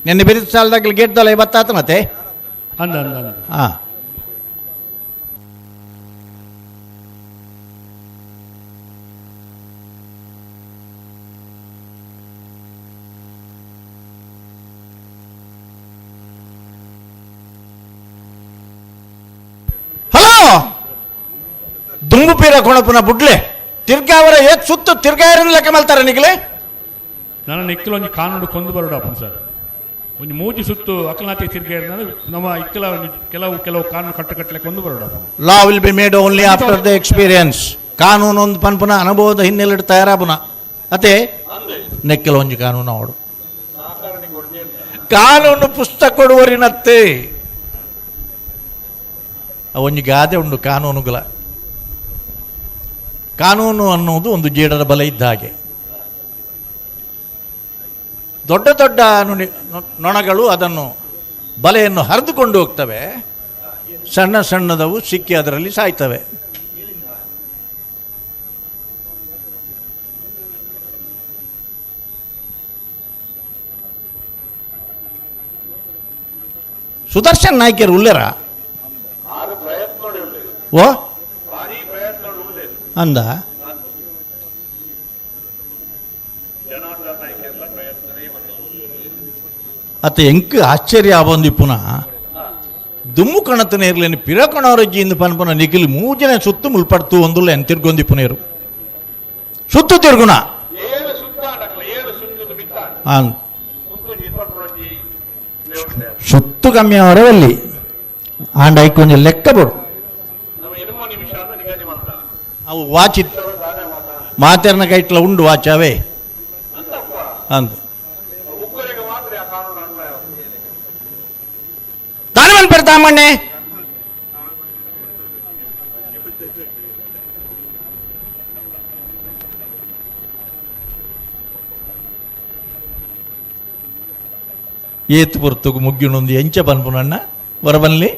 ನಿನ್ನೆ ಬಿರಿದ ಸಾಲದಾಗ ಗೇಟ್ ದಲ್ಲ ಬತ್ತಾತನತೆ ಅಂದ ಅಂದ ಅಂದ. ಹಲೋ ದುಂಬು ಪೀರ ಕೊಣಪುನ ಬುಡ್ಲೆ ತಿರ್ಗಾವರ ಏತ್ ಸುತ್ತು ತಿರ್ಗಾಯರನ್ನ ಲೆಕ್ಕ ಮಲ್ತಾರೆ ನಿಗಲೆ. ನಾನು ನಿಕ್ಕಲ ಒಂಜಿ ಕಾನೂನು ಕೊಂದು ಬರೋಡಪ್ಪ ಸರ್. ಒಂಜಿ ಮೂಜಿ ಸುತ್ತು ಅಕಲನಾಥಿ ತಿರ್ಗಾಯರ್ನ ನಮ್ಮ ಇಕ್ಕಲ ಕೆಲವು ಕೆಲವು ಕಾನೂನು ಕಟ್ಟುಕಟ್ಟಲೆ ಕೊಂದು ಬರೋಡಪ್ಪ. Law will be made only after the experience. ಕಾನೂನು ಒಂದು ಪನ್ಪುನ ಅನುಭವದ ಹಿನ್ನೆಲೆ ತಯಾರಾಪುನ ಅದೇ ನೆಕ್ಕಲ ಒಂಜಿ ಕಾನೂನು ಅವಡು ಕಾನೂನು ಪುಸ್ತಕ ಕೊಡುವರಿನತ್ತೆ ಒಂಜಿ ಗಾದೆ ಉಂಡು ಕಾನೂನುಗಳ. ಕಾನೂನು ಅನ್ನೋದು ಒಂದು ಜೇಡರ ಬಲ ಇದ್ದ ಹಾಗೆ. ದೊಡ್ಡ ದೊಡ್ಡ ನೊಣಗಳು ಅದನ್ನು ಬಲೆಯನ್ನು ಹರಿದುಕೊಂಡು ಹೋಗ್ತವೆ, ಸಣ್ಣ ಸಣ್ಣದವು ಸಿಕ್ಕಿ ಅದರಲ್ಲಿ ಸಾಯ್ತವೆ. ಸುದರ್ಶನ್ ನಾಯ್ಕರು ಉಲ್ಲೇರ ಓ ಅಂದ ಅತ್ತ ಎಂಕ್ ಆಶ್ಚರ್ಯ ಆಬಂದಿ ಪುನಃ ದುಮ್ಮು ಕಣತನ ಇರ್ಲೇನು ಪಿರಕೊಣವರಜ್ಜಿಯಿಂದ ಪನ್ಪನ ನಿಖಿಲ್ ಮೂಜನೆ ಸುತ್ತು ಮುಲ್ಪಡ್ತು ಒಂದುಲ್ಲ ಎನ್ ತಿರ್ಗೊಂದಿಪ್ಪುನೇರು ಸುತ್ತು ತಿರ್ಗುಣ ಸುತ್ತು ಕಮ್ಮಿ ಅವರವಲ್ಲಿ ಆಂಡ ಐಕೊಂಜಿ ಲೆಕ್ಕ ಬೋಡು ಅವು ವಾಚಿ ಮಾತೆರ್ನ ಕೈಟ್ಲ ಉಂಡು ವಾಚಾವೇ ಅಂದ ತಾನು ಪೆರ್ತಾಮಣ್ಣೆ ಏತ್ ಪೊರ್ತುಗು ಮುಗ್ಗಿನೊಂದು ಎಂಚ ಪನ್ಪುನಣ್ಣ ಬರಬನ್ಲಿ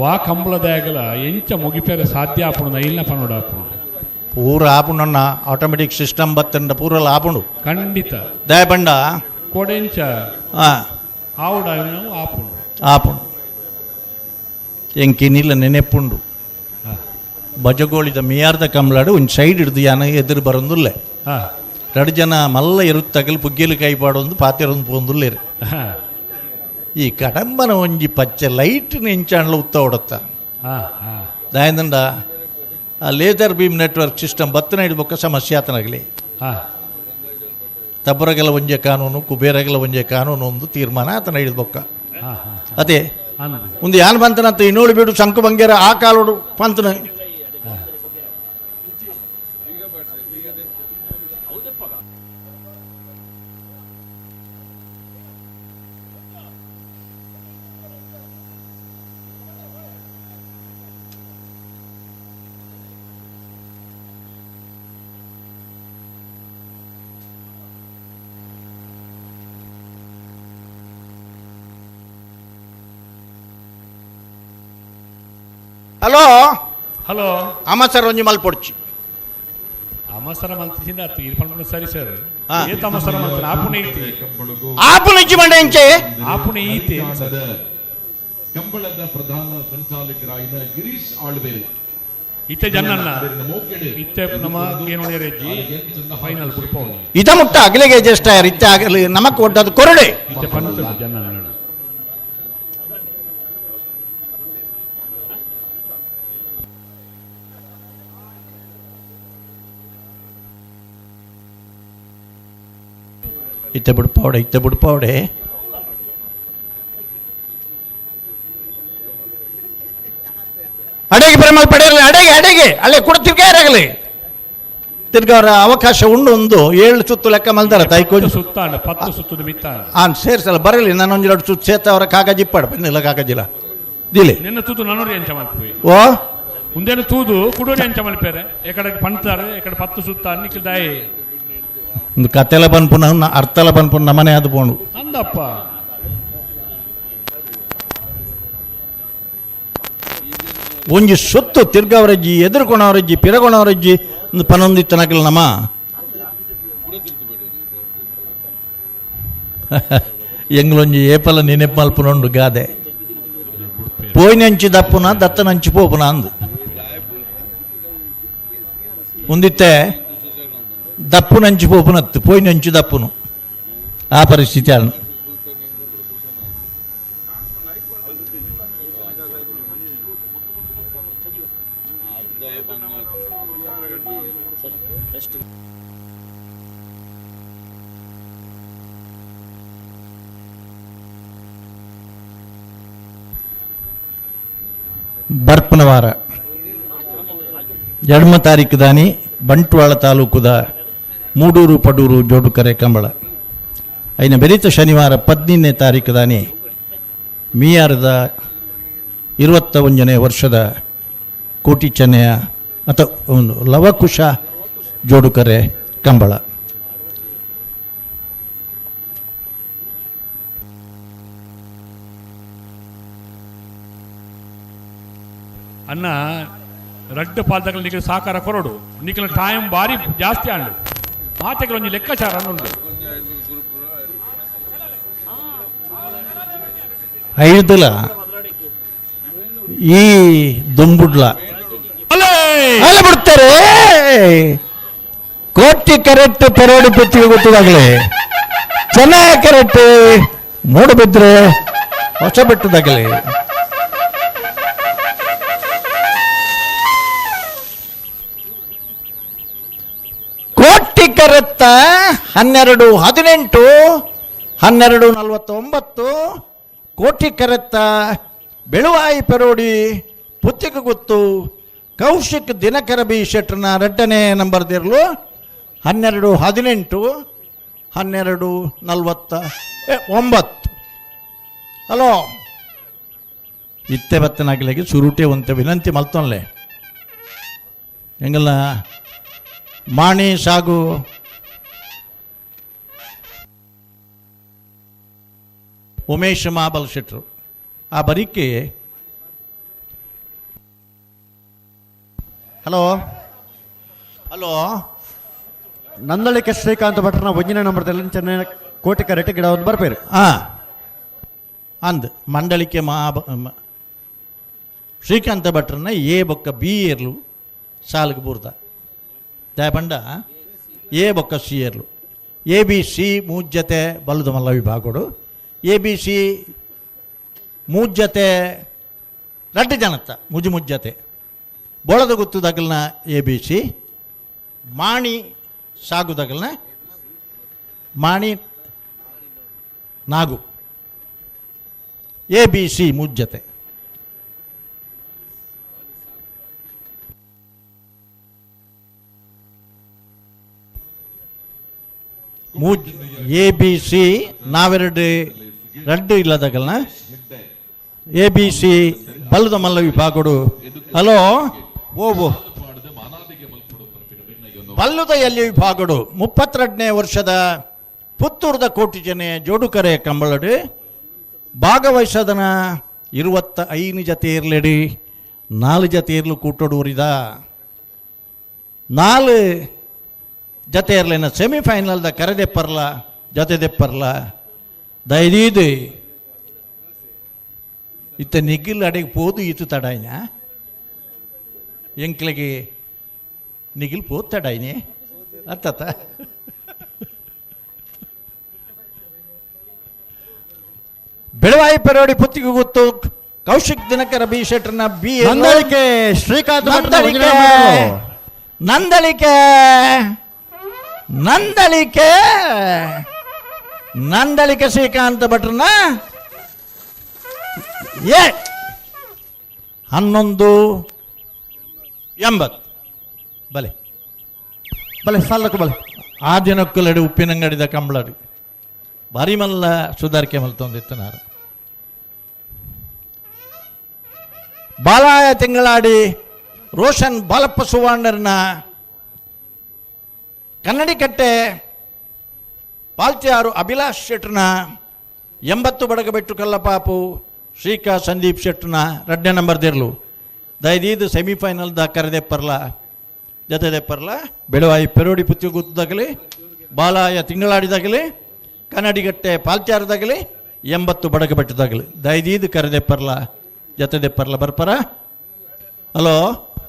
ವಾ ಕಂಬಳದಾಗಲ ಎಂಚ ಮುಗಿಪೇರೆ ಸಾಧ್ಯ ಆಪುಂಡು ನೈಲ್ನ ಪನುಡ ಆಪುಂಡು ಪೂರ ಆಪುಂಡಣ್ಣ ಆಟೋಮೆಟಿಕ್ ಸಿಸ್ಟಮ್ ಬತ್ತಂಡ ಪೂರಲ ಆಪುಂಡು ಖಂಡಿತ ದಯಪಂಡ ಕೊಡೆಂಚ ಆವುಡ ಆಪುಂಡು ಆಪುಂಡು ಎಂಕಿ ನಿಲ್ಲ ನೆನೆಪುಂಡು ಬಜಗೋಳಿದ ಮಿಯಾರ್ದ ಕಂಬಳಾಡು ಒಂದು ಸೈಡ್ ಹಿಡ್ದು ಯಾನ ಎದುರು ಬರೋದಿಲ್ಲ ಎರಡು ಜನ ಮಲ್ಲ ಇರುತ್ತಗಲು ಪುಗ್ಗೆಲು ಕೈ ಪಾಡೊಂದು ಪಾತೆರೊಂದು ಪೋಂದುಲ್ಲೇರು ಈ ಕಡಂಬನ ಒಂಜಿ ಪಚ್ಚೆ ಲೈಟ್ ನೆಂಚಾಂಡ್ಲ ಉತ್ತ ಹೊಡತ್ತ ದಾಯಂದಂಡ ಆ laser beam network system ಬತ್ತನ ಹಿಡ್ಬೊಕ್ಕ ಸಮಸ್ಯೆ ಆತನಾಗಲಿ ತಬ್ಬರಗಲ ಒಂಜೆ ಕಾನೂನು ಕುಬೇರಗಲ ಒಂಜೆ ಕಾನೂನು ಒಂದು ತೀರ್ಮಾನ ಆತನ ಹಿಡ್ಬೊಕ್ಕ ಅದೇ ಒಂದು ಯಾನ್ ಬಂತನಂತ ಇನ್ನೋಳು ಬಿಡು ಶಂಕು ಬಂಗೇರ ಆ ಕಾಲೋಡು ಪಂತನ ಹಲೋ ಹಲೋ ಅಮ್ಮ ಸರ್ ಒಂಜಿ ಮಲ್ಪೊಡ್ಚಿ ಅಮಸರ ಮಲ್ತಿಂದ ಆತು ಇದು ಪನ್ಪುನ ಸರಿ ಸರ್ ಏತ್ ಅಮಸರ ಮಲ್ತನ ಆಪುಣ ಐತಿ ಆಪುನ ಇಜ್ಜಿ ಮಂಡೆ ಎಂಚೆ ಆಪುಣ ಈತಿ ಕಂಬಳದ ಪ್ರಧಾನ ಸಂಚಾಲಕರಾದ ಗಿರೀಶ್ ಆಳ್ವೇರು ಇತ್ತೆ ಜನ್ನನ್ನ ಇತ್ತೆ ನಮ್ಮ ಕೇನೋಣೆರೆಜ್ಜಿ ಫೈನಲ್ ಬುಡ್ಪವನಿ ಇದ ಮುಟ್ಟ ಅಗಲಿಗೆ ಜಸ್ಟ್ ಇತ್ತೆ ಆಗಲಿ ನಮಕ್ ಒಡ್ಡದು ಕೊರಡೆ ಇತ್ತೆ ಪನ್ಪುನ ಜನ್ನನ್ನ ಇತ್ತೆ ಬುಡ್ಪಾವಡೆ ಇತ್ತೆ ಬುಡ್ಪಾವಡೆ ಅಡೆಗೆ ಬರಮಲ್ ಪಡೆಯಲಿ ಅಡೆಗೆ ಅಡೆಗೆ ಅಲ್ಲೇ ಕೂಡ ತಿರ್ಗಾರಗಲಿ ತಿರ್ಗಾರ ಅವಕಾಶ ಉಂಡು ಒಂದು 7 ಸುತ್ತು ಲೆಕ್ಕ ಮಲ್ದಾರ ತಾಯಿ ಕೊಂಚ ಸುತ್ತಾಂಡ 10 ಸುತ್ತದ ಮಿತ್ತಾಂಡ ಆನ್ ಸೇರ್ಸಲ್ಲ ಬರಲಿ ನಾನು 1 ಸುತ್ತು ಸೇತ ಅವರ ಕಾಗಜಿ ಇಪ್ಪಾಡ ಪನ್ನಿಲ್ಲ ಕಾಗಜಿಲ್ಲ ದಿಲಿ ನಿನ್ನ ತೂದು ನನೋರಿ ಎಂಚ ಮಲ್ಪಿ ಓ ಉಂದೇನು ತೂದು ಕುಡೋರಿ ಎಂಚ ಮಲ್ಪೇರೆ ಎಕಡೆ ಪಂತಾರೆ ಎಕಡೆ 10 ಸುತ್ತ ಅನ್ನಿಕ್ಕೆ ದಾಯಿ ಒಂದು ಕತೆಲ ಪನ್ಪುನ ಅರ್ಥಲ ಪನ್ಪುನ ನಮನೆ ಅದು ಪೋಂಡು ಅಂದಪ್ಪ ಒಂಜಿ ಸುತ್ತು ತಿರ್ಗವರಜ್ಜಿ ಎದುರುಕೊಣವರಜ್ಜಿ ಪಿರಗೊಣವರಜ್ಜಿ ಒಂದು ಪನೊಂದಿತ್ತನಕಲ್ ನಮ ಎಂಗ್ಲೊಂಜಿ ಏಪಲ ನೆನೆಪು ಮಲ್ಪುನೊಂಡು ಗಾದೆ ಪೋಯಿನಂಚಿ ದಪ್ಪುನ ದತ್ತನಂಚಿ ಪೋಪುನ ಅಂದು ಒಂದಿತ್ತೆ ದಪ್ಪುನಂಚಿ ಪೋಪುನತ್ತು ಪೋಯಿನಂಚಿ ದಪ್ಪುನು ಆ ಪರಿಸ್ಥಿತಿ ಅಲ್ಲ. ಬರ್ಪನವಾರ 2 ತಾರೀಕು ದಾನಿ ಬಂಟ್ವಾಳ ತಾಲೂಕುದ ಮೂಡೂರು ಪಡೂರು ಜೋಡುಕರೆ ಕಂಬಳ ಐನ ಬೆರೀತ ಶನಿವಾರ 15ನೇ ತಾರೀಕು ದಾನಿ ಮೀಯಾರದ 21ನೇ ವರ್ಷದ ಕೋಟಿ ಚೆನ್ನೆಯ ಅಥವಾ ಒಂದು ಲವಕುಶ ಜೋಡುಕರೆ ಕಂಬಳ. ಅನ್ನ ರಡ್ಡು ಪಾಲ್ದಗಳು ನಿಖಿಲ್ ಸಾಕಾರ ಕೊರಡು ನಿಖಿಲ್ ಟೈಮ್ ಭಾರಿ ಜಾಸ್ತಿ ಆಂಡು ಮಾತೆಗಳು ಒಂಜಿ ಲೆಕ್ಕಾಚಾರ ಉಂಟು. ಐದುಲ ಈ ದುಂಬುಡ್ಲ ಅಲ್ಲ ಬಿಡ್ತಾರೆ ಕೋಟಿ ಕರೆಕ್ಟ್ ಪೆರೋಡಿ ಪೆತ್ತಿಗೆ ಗೊತ್ತದಾಗಲೇ ಚೆನ್ನಾಗಿ ಕರೆಕ್ಟ್ ಮೂಡಬಿದ್ರೆ ಹೊಸಬೆಟ್ಟದಾಗಲಿ. ಕೋಟಿ ಕರೆತ್ತ 12:18, 12:49. ಕೋಟಿ ಕರೆತ್ತ ಬೆಳುವಾಯಿ ಪೆರೋಡಿ ಪುತ್ತಿಗೆ ಗೊತ್ತು ಕೌಶಿಕ್ ದಿನಕರ ಬಿ ಶೆಟ್ರನ ಎರಡನೇ ನಂಬರ್ ದಿರ್ಲು 12:18, 12:49. ಹಲೋ ಇತ್ತೆ ಬತ್ತನಾಗಲಿಗೆ ಸುರುಟೆ ಒಂತೆ ವಿನಂತಿ ಮಲ್ತೊನ್ಲೆ ಎಂಗಲ್ಲ ಮಾಣಿ ಸಾಗು ಉಮೇಶ್ ಮಾಬಲ್ ಶೆಟ್ರು ಆ ಬರಿಕೆ. ಹಲೋ ಹಲೋ ನಂದಳಿಕೆ ಶ್ರೀಕಾಂತ್ ಭಟ್ರನ ಒಂಜಿನ ನಂಬರ್ದಲ್ಲಿ ಚೆನ್ನೈ ಕೋಟಿ ಕರೆಟ್ ಗಿಡ ಒಂದು ಬರ್ಪೇರು. ಹಾಂ ಅಂದ್ ಮಂಡಳಿಕೆ ಮಾ ಶ್ರೀಕಾಂತ ಭಟ್ರನ್ನ ಎ ಬೊಕ್ಕ ಬಿ ಏರ್ಲು ಸಾಲಿಗೆ ಬೂರ್ದ ದಯಪಂಡ ಎ ಬೊಕ್ಕ ಸಿ ಏರ್ಲು ಎ ಬಿ ಸಿ ಮೂಜ್ಜತೆ ಬಲ್ಲದ ಮಲ್ಲ ವಿಭಾಗಡು ಎ ಬಿ ಸಿ ಮೂಜ್ಜತೆ ರಡ್ಡು ಜನತ್ತ ಮುಜು ಮುಜ್ಜತೆ ಬೋಳದ ಗುತ್ತು ದಗಲ್ನ ಎ ಬಿ ಸಿ ಮಾಣಿ ಸಾಗು ದಗಲ್ನ ಮಾಣಿ ನಾಗು ಎ ಬಿ ಸಿ ಮುಜ್ಜತೆ. ಮೂಜ್ ಎ ಬಿ ಸಿ ನಾವೆರಡು ರಡ್ಡು ಇಲ್ಲದಗಲ್ನ ಎ ಬಿ ಸಿ ಬಲ್ಲದ ಮಲ್ಲ ವಿಭಾಗಡು. ಹಲೋ ಓ ಬಲ್ಲುದ ಎಲ್ಲಿ ವಿಭಾಗಡು 32ನೇ ವರ್ಷದ ಪುತ್ತೂರದ ಕೋಟಿ ಜನೆ ಜೋಡುಕರೆ ಕಂಬಳಡು ಭಾಗವಹಿಸದನ 25 ಜತೆ ಇರ್ಲೆಡಿ 4 ಜತೆ ಇರ್ಲು ಕೂಟೋಡೂರಿದ 4 ಜತೆ ಇರ್ಲೇನ ಸೆಮಿಫೈನಲ್ದ ಕರೆದೆಪ್ಪರ್ಲ ಜತೆದೆಪ್ಪರ್ಲ ದಯದೀದು ಇತ್ತ ನಿಗಿಲ್ ಅಡೆಗೆ ಪೋದು ಇತ್ತು ತಡಾಯ್ನ ಎಂಕ್ಲಿಗೆ ನಿಗಿಲ್ ಪೋದು ತಡಾಯ್ನೆ ಅತ್ತತ್ತ ಬೆಳವಾಯಿ ಪೆರೋಡಿ ಪುತ್ತಿಗೆ ಗೊತ್ತು ಕೌಶಿಕ್ ದಿನಕರ ಬಿ ಶೆಟ್ಟರ್ನ ಬಿ ನಂದಳಿಕೆ ಶ್ರೀಕಾಂತ್ ನಂದಳಿಕೆ ನಂದಳಿಕೆ ನಂದಳಿಕೆ ನಂದಳಿಕೆ ಶ್ರೀಕಾಂತ ಭಟ್ರನ್ನ ಎ 11:80 ಬಲೆ ಬಲೆ ಸಾಲಕ್ಕೆ ಬಲೆ ಆ ದಿನಕ್ಕುಲಡಿ ಉಪ್ಪಿನಂಗಡಿದ ಕಂಬಳಡಿ ಭಾರಿ ಮಲ್ಲ ಸುಧಾರಿಕೆ ಮಲ್ತೊಂದಿತ್ತನಾರು. ಬಾಲಾಯ ತಿಂಗಳಾಡಿ ರೋಷನ್ ಬಾಲಪ್ಪ ಸುವರ್ಣರನ್ನ ಕನ್ನಡಿಕಟ್ಟೆ ಪಾಲ್ತಿಯಾರು ಅಭಿಲಾಷ್ ಶೆಟ್ರನ 80 ಬಡಗಬೆಟ್ಟು ಕಲ್ಲಪಾಪು ಶ್ರೀಕಾ ಸಂದೀಪ್ ಶೆಟ್ರನ 2ನೇ ನಂಬರ್ ದಿರ್ಲು ದಯದೀದು ಸೆಮಿಫೈನಲ್ the ಕರೆದೆಪ್ಪರ್ಲ ಜತೆದೆಪ್ಪರ್ಲ ಬೆಳವಾಯಿ ಪೆರೋಡಿ ಪುತ್ತಿ ಗುತ್ತದಾಗಲಿ ಬಾಲಾಯ ತಿಂಗಳಾಡಿದಾಗಲಿ ಕನ್ನಡಿಗಟ್ಟೆ ಪಾಲ್ಚಾರದಾಗಲಿ 80 ಬಡಗಬೆಟ್ಟದಾಗಲಿ ದಯದೀದು ಕರೆದೆಪ್ಪರ್ಲ ಜತೆದೆಪ್ಪರ್ಲ ಬರ್ಪರ. ಹಲೋ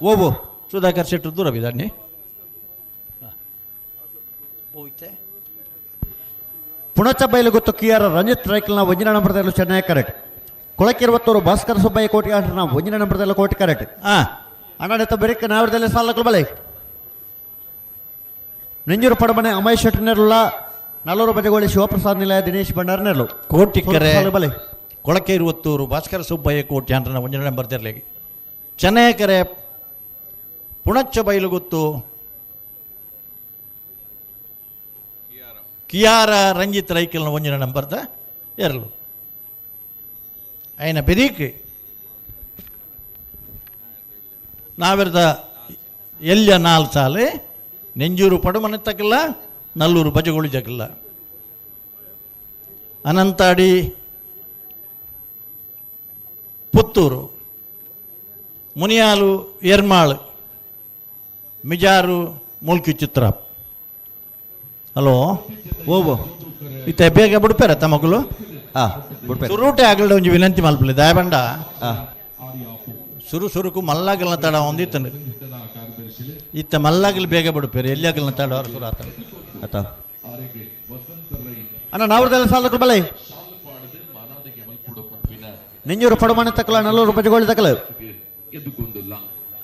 ಓಬು ಸುಧಾಕರ್ ಶೆಟ್ಟರು ದೂರ ಬಿದ್ದಾನೆ. ಪುಣಚ ಬೈಲುಗುತ್ತು ಕೆ ಆರ್ ರಂಜಿತ್ ರೈಕಲ್ನ ಒಂಜಿನ ನಂಬರ್ದಲ್ಲೂ ಚೆನ್ನೈ ಕರೆಕ್ಟ್. ಕೊಳಕಿರುವತ್ತೂರು ಭಾಸ್ಕರ ಸುಬ್ಬಯ್ಯ ಕೋಟಿ ಆಂಡ್ರನ ಒಂಜಿನ ನಂಬರ್ದಲ್ಲೂ ಕೋಟಿ ಕರೆಕ್ಟ್. ಹಾಂ ಅಣ್ಣಾಡಿತ ಬೆರಿಕ ನಾವಿರದಲ್ಲಿ ಸಾಲಕ್ಕಲು ಬಲೆ ನೆಂಜೂರು ಪಡಮನೆ ಅಮಯ್ ಶೆಟ್ಟಿ ನೆರಳ ನಲ್ಲೂರು ಬಜಗೋಳಿ ಶಿವಪ್ರಸಾದ್ ನಿಲಯ ದಿನೇಶ್ ಭಂಡಾರ್ ನೆರಳು ಕೋಟಿಕೆರೆ ಬಲೆ ಕೊಳಕೆ ಇರುವತ್ತೂರು ಭಾಸ್ಕರ ಸುಬ್ಬಯ್ಯ ಕೋಟಿ ಆಂಡ್ರನ ಒಂಜಿನ ನಂಬರ್ ತೆರಲಿ ಚೆನ್ನೈಕೆರೆ ಪುಣಚ್ಚ ಬೈಲುಗುತ್ತು ಕಿಯಾರ ರಂಜಿತ್ ರೈಕಲ್ನ ಒಂಜಿನ ನಂಬರ್ದ ಎರಲು ಅಯ್ಯನ ಬೆರೀಕ್ ನಾವಿರದ ಎಲ್ಲಿಯ 4 ಸಾಲೆ ನೆಂಜೂರು ಪಡುಮನೆ ತಕ್ಕಿಲ್ಲ ನಲ್ಲೂರು ಬಜಗೋಳಿ ಜಗಿಲ್ಲ ಅನಂತಾಡಿ ಪುತ್ತೂರು ಮುನಿಯಾಲು ಎರ್ಮಾಳು ಮಿಜಾರು ಮೂಲ್ಕಿ ಚಿತ್ರ. ಹಲೋ ಓಬು ಇತ್ತೆ ಬೇಗ ಬಿಡ್ಪಾರ ತಮಕುಲು ಹಾಂ ಬಿಡ್ಪೇರು ಸುರುಟೆ ಆಗಲ್ಡ ಒಂಜಿ ವಿನಂತಿ ಮಲ್ಪಲೆ ದಯಬಂಡ ಹಾಂ ಸುರು ಸುರುಕು ಮಲ್ಲಾಗಲ್ನ ತಡ ಒಂದಿತ್ತಂಡು ಇತ್ತ ಮಲ್ಲಾಗಲು ಬೇಗ ಬಿಡ್ಪೇರು ಎಲ್ಲಿ ಆಗಲ್ನ ತಡ ಅವ್ರು ಸುರು ಆತ ಆತ ಅಣ್ಣ ನಾವ್ರದೆಲ್ಲ ಸಾಲಕ್ಕಲು ಬಲೆ ನೆಂಜೂರು ಪಡುಮನೆ ತಕಲ ನಲ್ಲೂರು ಬಜಗೋಳಿ ತಕಲು.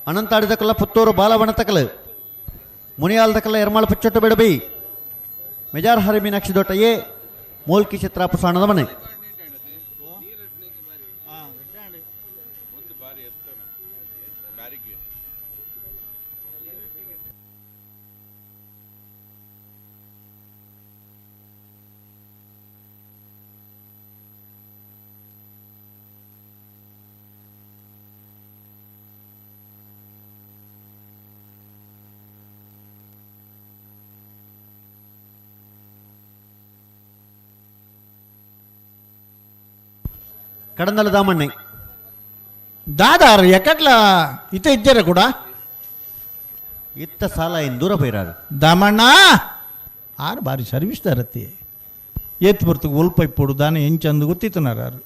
ಅನಂತಾಡಿ ತಕಲ ಪುತ್ತೂರು ಬಾಲವನ ತಕಲು. ಮುನಿಯಾಲ್ ತಕಲ ಎರ್ಮಾಳು ಪುಚ್ಚೊಟ್ಟು ಬೆಡಬಿ. ಮೆಜಾರ್ ಹರಿ ಮೀನಾಕ್ಷಿ ದೊಟ್ಟ ಎ ಮೂಲ್ಕಿ ಚಿತ್ರಾಪು ಸಾಣದ ಮನೆ. ಕಡಂದಲ ದಾಮಣ್ಣೆ ದಾದಾರು ಎಕಟ್ಲ ಇತ್ತ ಇದ್ದೀರ ಕೂಡ ಇತ್ತ ಸಾಲ ಇನ್ ದೂರ ಪೈರಾರು ದಾಮಣ್ಣ ಆರು ಬಾರಿ ಸರ್ವಿಸ್ ದಾರತಿ ಏತ್ ಬರ್ತಗೆ ಒಲ್ಪ ಇಪ್ಪೊಡು ದಾನೆ ಎಂಚಂದು ಗೊತ್ತಿತ್ತನಾರು.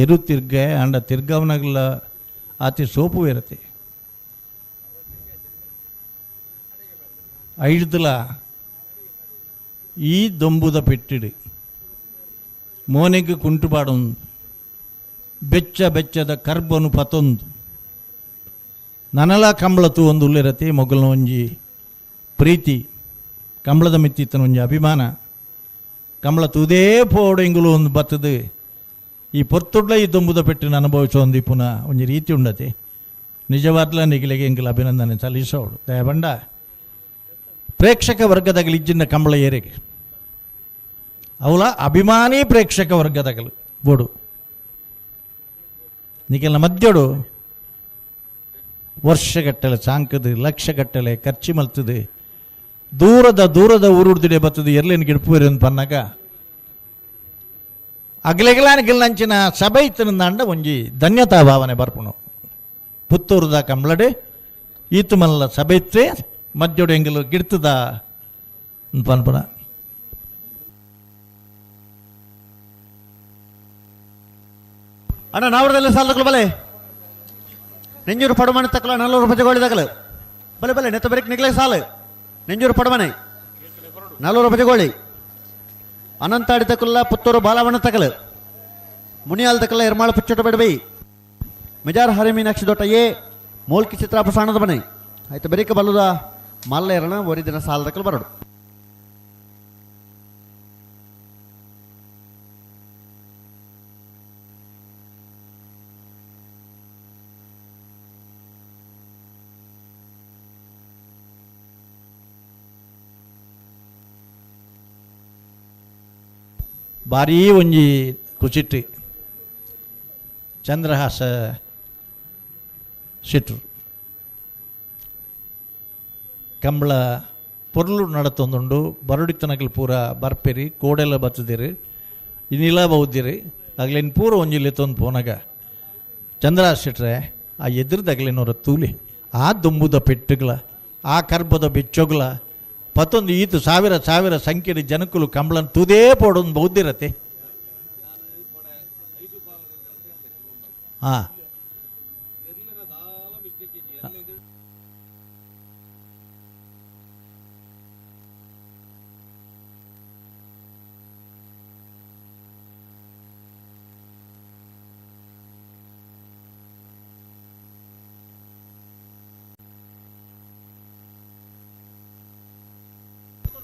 ಎರು ತಿರ್ಗ ಅಂಡ ತಿರ್ಗವನಾಗಲ ಆತಿ ಸೋಪು ಇರತ್ತೆ ಐಡ್ದಲ ಈ ದೊಂಬುದ ಪೆಟ್ಟಿಡಿ ಮೋನೆಗೆ ಕುಂಟುಪಾಡೊಂದು ಬೆಚ್ಚ ಬೆಚ್ಚದ ಕರ್ಬನು ಪತೊಂದು ನನಲ ಕಂಬಳತು ಒಂದು ಉಳ್ಳಿರತಿ ಮೊಗಲ್ನ ಒಂಜಿ ಪ್ರೀತಿ ಕಂಬಳದ ಮಿತ್ತಿತ್ತನ ಒಂಜಿ ಅಭಿಮಾನ ಕಂಬಳ ತೂದೇ ಪೋಡು ಇಂಗುಲು ಒಂದು ಬತ್ತದು ಈ ಪೊರ್ತುಡ್ಲ ಈ ದೊಂಬುದ ಪೆಟ್ಟಿನ ಅನುಭವಿಸೋ ಒಂದು ಪುನಃ ಒಂಜಿ ರೀತಿ ಉಂಡತಿ ನಿಜವಾದ್ಲ ನಿಗಿಲಿಗೆ ಎಂಗುಲ ಅಭಿನಂದನೆ ಸಲ್ಲಿಸೋಡು. ದಯಬಂಡ ಪ್ರೇಕ್ಷಕ ವರ್ಗದಗಲು ಇಜ್ಜಿನ ಕಂಬಳ ಏರಿಗೆ ಅವಳ ಅಭಿಮಾನಿ ಪ್ರೇಕ್ಷಕ ವರ್ಗದಗಲು ಬೋಡು ನಿಗೆಲ್ಲ ಮಧ್ಯೋಡು ವರ್ಷಗಟ್ಟಲೆ ಸಾಂಕದು ಲಕ್ಷಗಟ್ಟಲೆ ಖರ್ಚು ಮಲ್ತದೆ ದೂರದ ದೂರದ ಊರುಡ್ದಿಡೆ ಬರ್ತದೆ ಎರ್ಲೇನು ಗಿಡಪುರಿ ಅಂತ ಪನ್ನಾಗ ಅಗಲೆಗಲಾನಿಗೆಲ್ಲಂಚಿನ ಸಭೆ ಇತ್ತನಂದಾಂಡ ಒಂಜಿ ಧನ್ಯತಾ ಭಾವನೆ ಬರ್ಪುಣು. ಪುತ್ತೂರುದ ಕಂಬ್ಳಡೆ ಈತು ಮಲ್ಲ ಸಭೆ ಇತ್ತೆ ಮಧ್ಯೋಡು ಎಂಗಲು ಗಿಡ್ತದ ಪನ್ಪುಣ. ಅಣ್ಣ ನಾವರದಲ್ಲಿ ಸಾಲದಕ್ಕಲು ಬಲೆ ನೆಂಜೂರು ಪಡಮನೆ ತಕ್ಕಲ ನಲ್ಲೂರು ಬಜಗೋಳಿ ತಕಲು ಬಲೆ ಬಲೆ ನೆತ್ತ ಬರೀಕ್ ನಿಗ್ಲೆ ಸಾಲು ನೆಂಜೂರು ಪಡಮನೆ ನಲ್ಲೂರು ಬಜಗೋಳಿ ಅನಂತಾಡಿ ತಕಲ್ಲ ಪುತ್ತೂರು ಬಾಲವನ ತಕಲು ಮುನಿಯಾಲ್ ತಕಲ್ಲ ಎರ್ಮಾಳು ಪುಚ್ಚೊಟ್ಟ ಬೆಡಬೈ ಮೆಜಾರ್ ಹರಿ ಮೀನಾಕ್ಷಿ ದೊಟ್ಟ ಎ ಮೂಲ್ಕಿ ಚಿತ್ರಾಪ ಸಾಣದ ಮನೆ ಆಯ್ತು ಬರೀಕ ಬಲ್ಲದ ಮಲ್ಲ ಎರಣ ಒರಿ ದಿನ ಸಾಲದಕ್ಕಲು ಬರಡು. ಭಾರೀ ಒಂಜಿ ಕುಚಿಟ್ಟಿ ಚಂದ್ರಹಾಸ ಶೆಟ್ರು ಕಂಬಳ ಪೊರ್ಲು ನಡತೊಂದುಂಡು ಬರಡಿತನಕಲ್ ಪೂರ ಬರ್ಪೆರಿ ಕೋಡೆಲ್ಲ ಬತ್ತದಿರಿ ಇನ್ನಿಲ್ಲ ಬೌದ್ದಿರಿ ಅಗ್ಲೇನು ಪೂರ ಒಂಜಿ ಲೆತ್ತೊಂದು ಪೋನಾಗ ಚಂದ್ರಹಾಸ ಶೆಟ್ರೆ ಆ ಎದುರ್ದಗ್ಲೇನೋರ ತೂಲಿ ಆ ದುಂಬುದ ಪೆಟ್ಟುಗಳ ಆ ಕರ್ಬದ ಬೆಚ್ಚೊಗ್ಲ ಪತ್ತೊಂದು ಈತು ಸಾವಿರ ಸಾವಿರ ಸಂಖ್ಯೆಯ ಜನಕುಲು ಕಂಬಳನ್ ತೂದೇ ಪೋಡೊಂದು ಬೌದ್ಧಿರತೆ. ಹಾಂ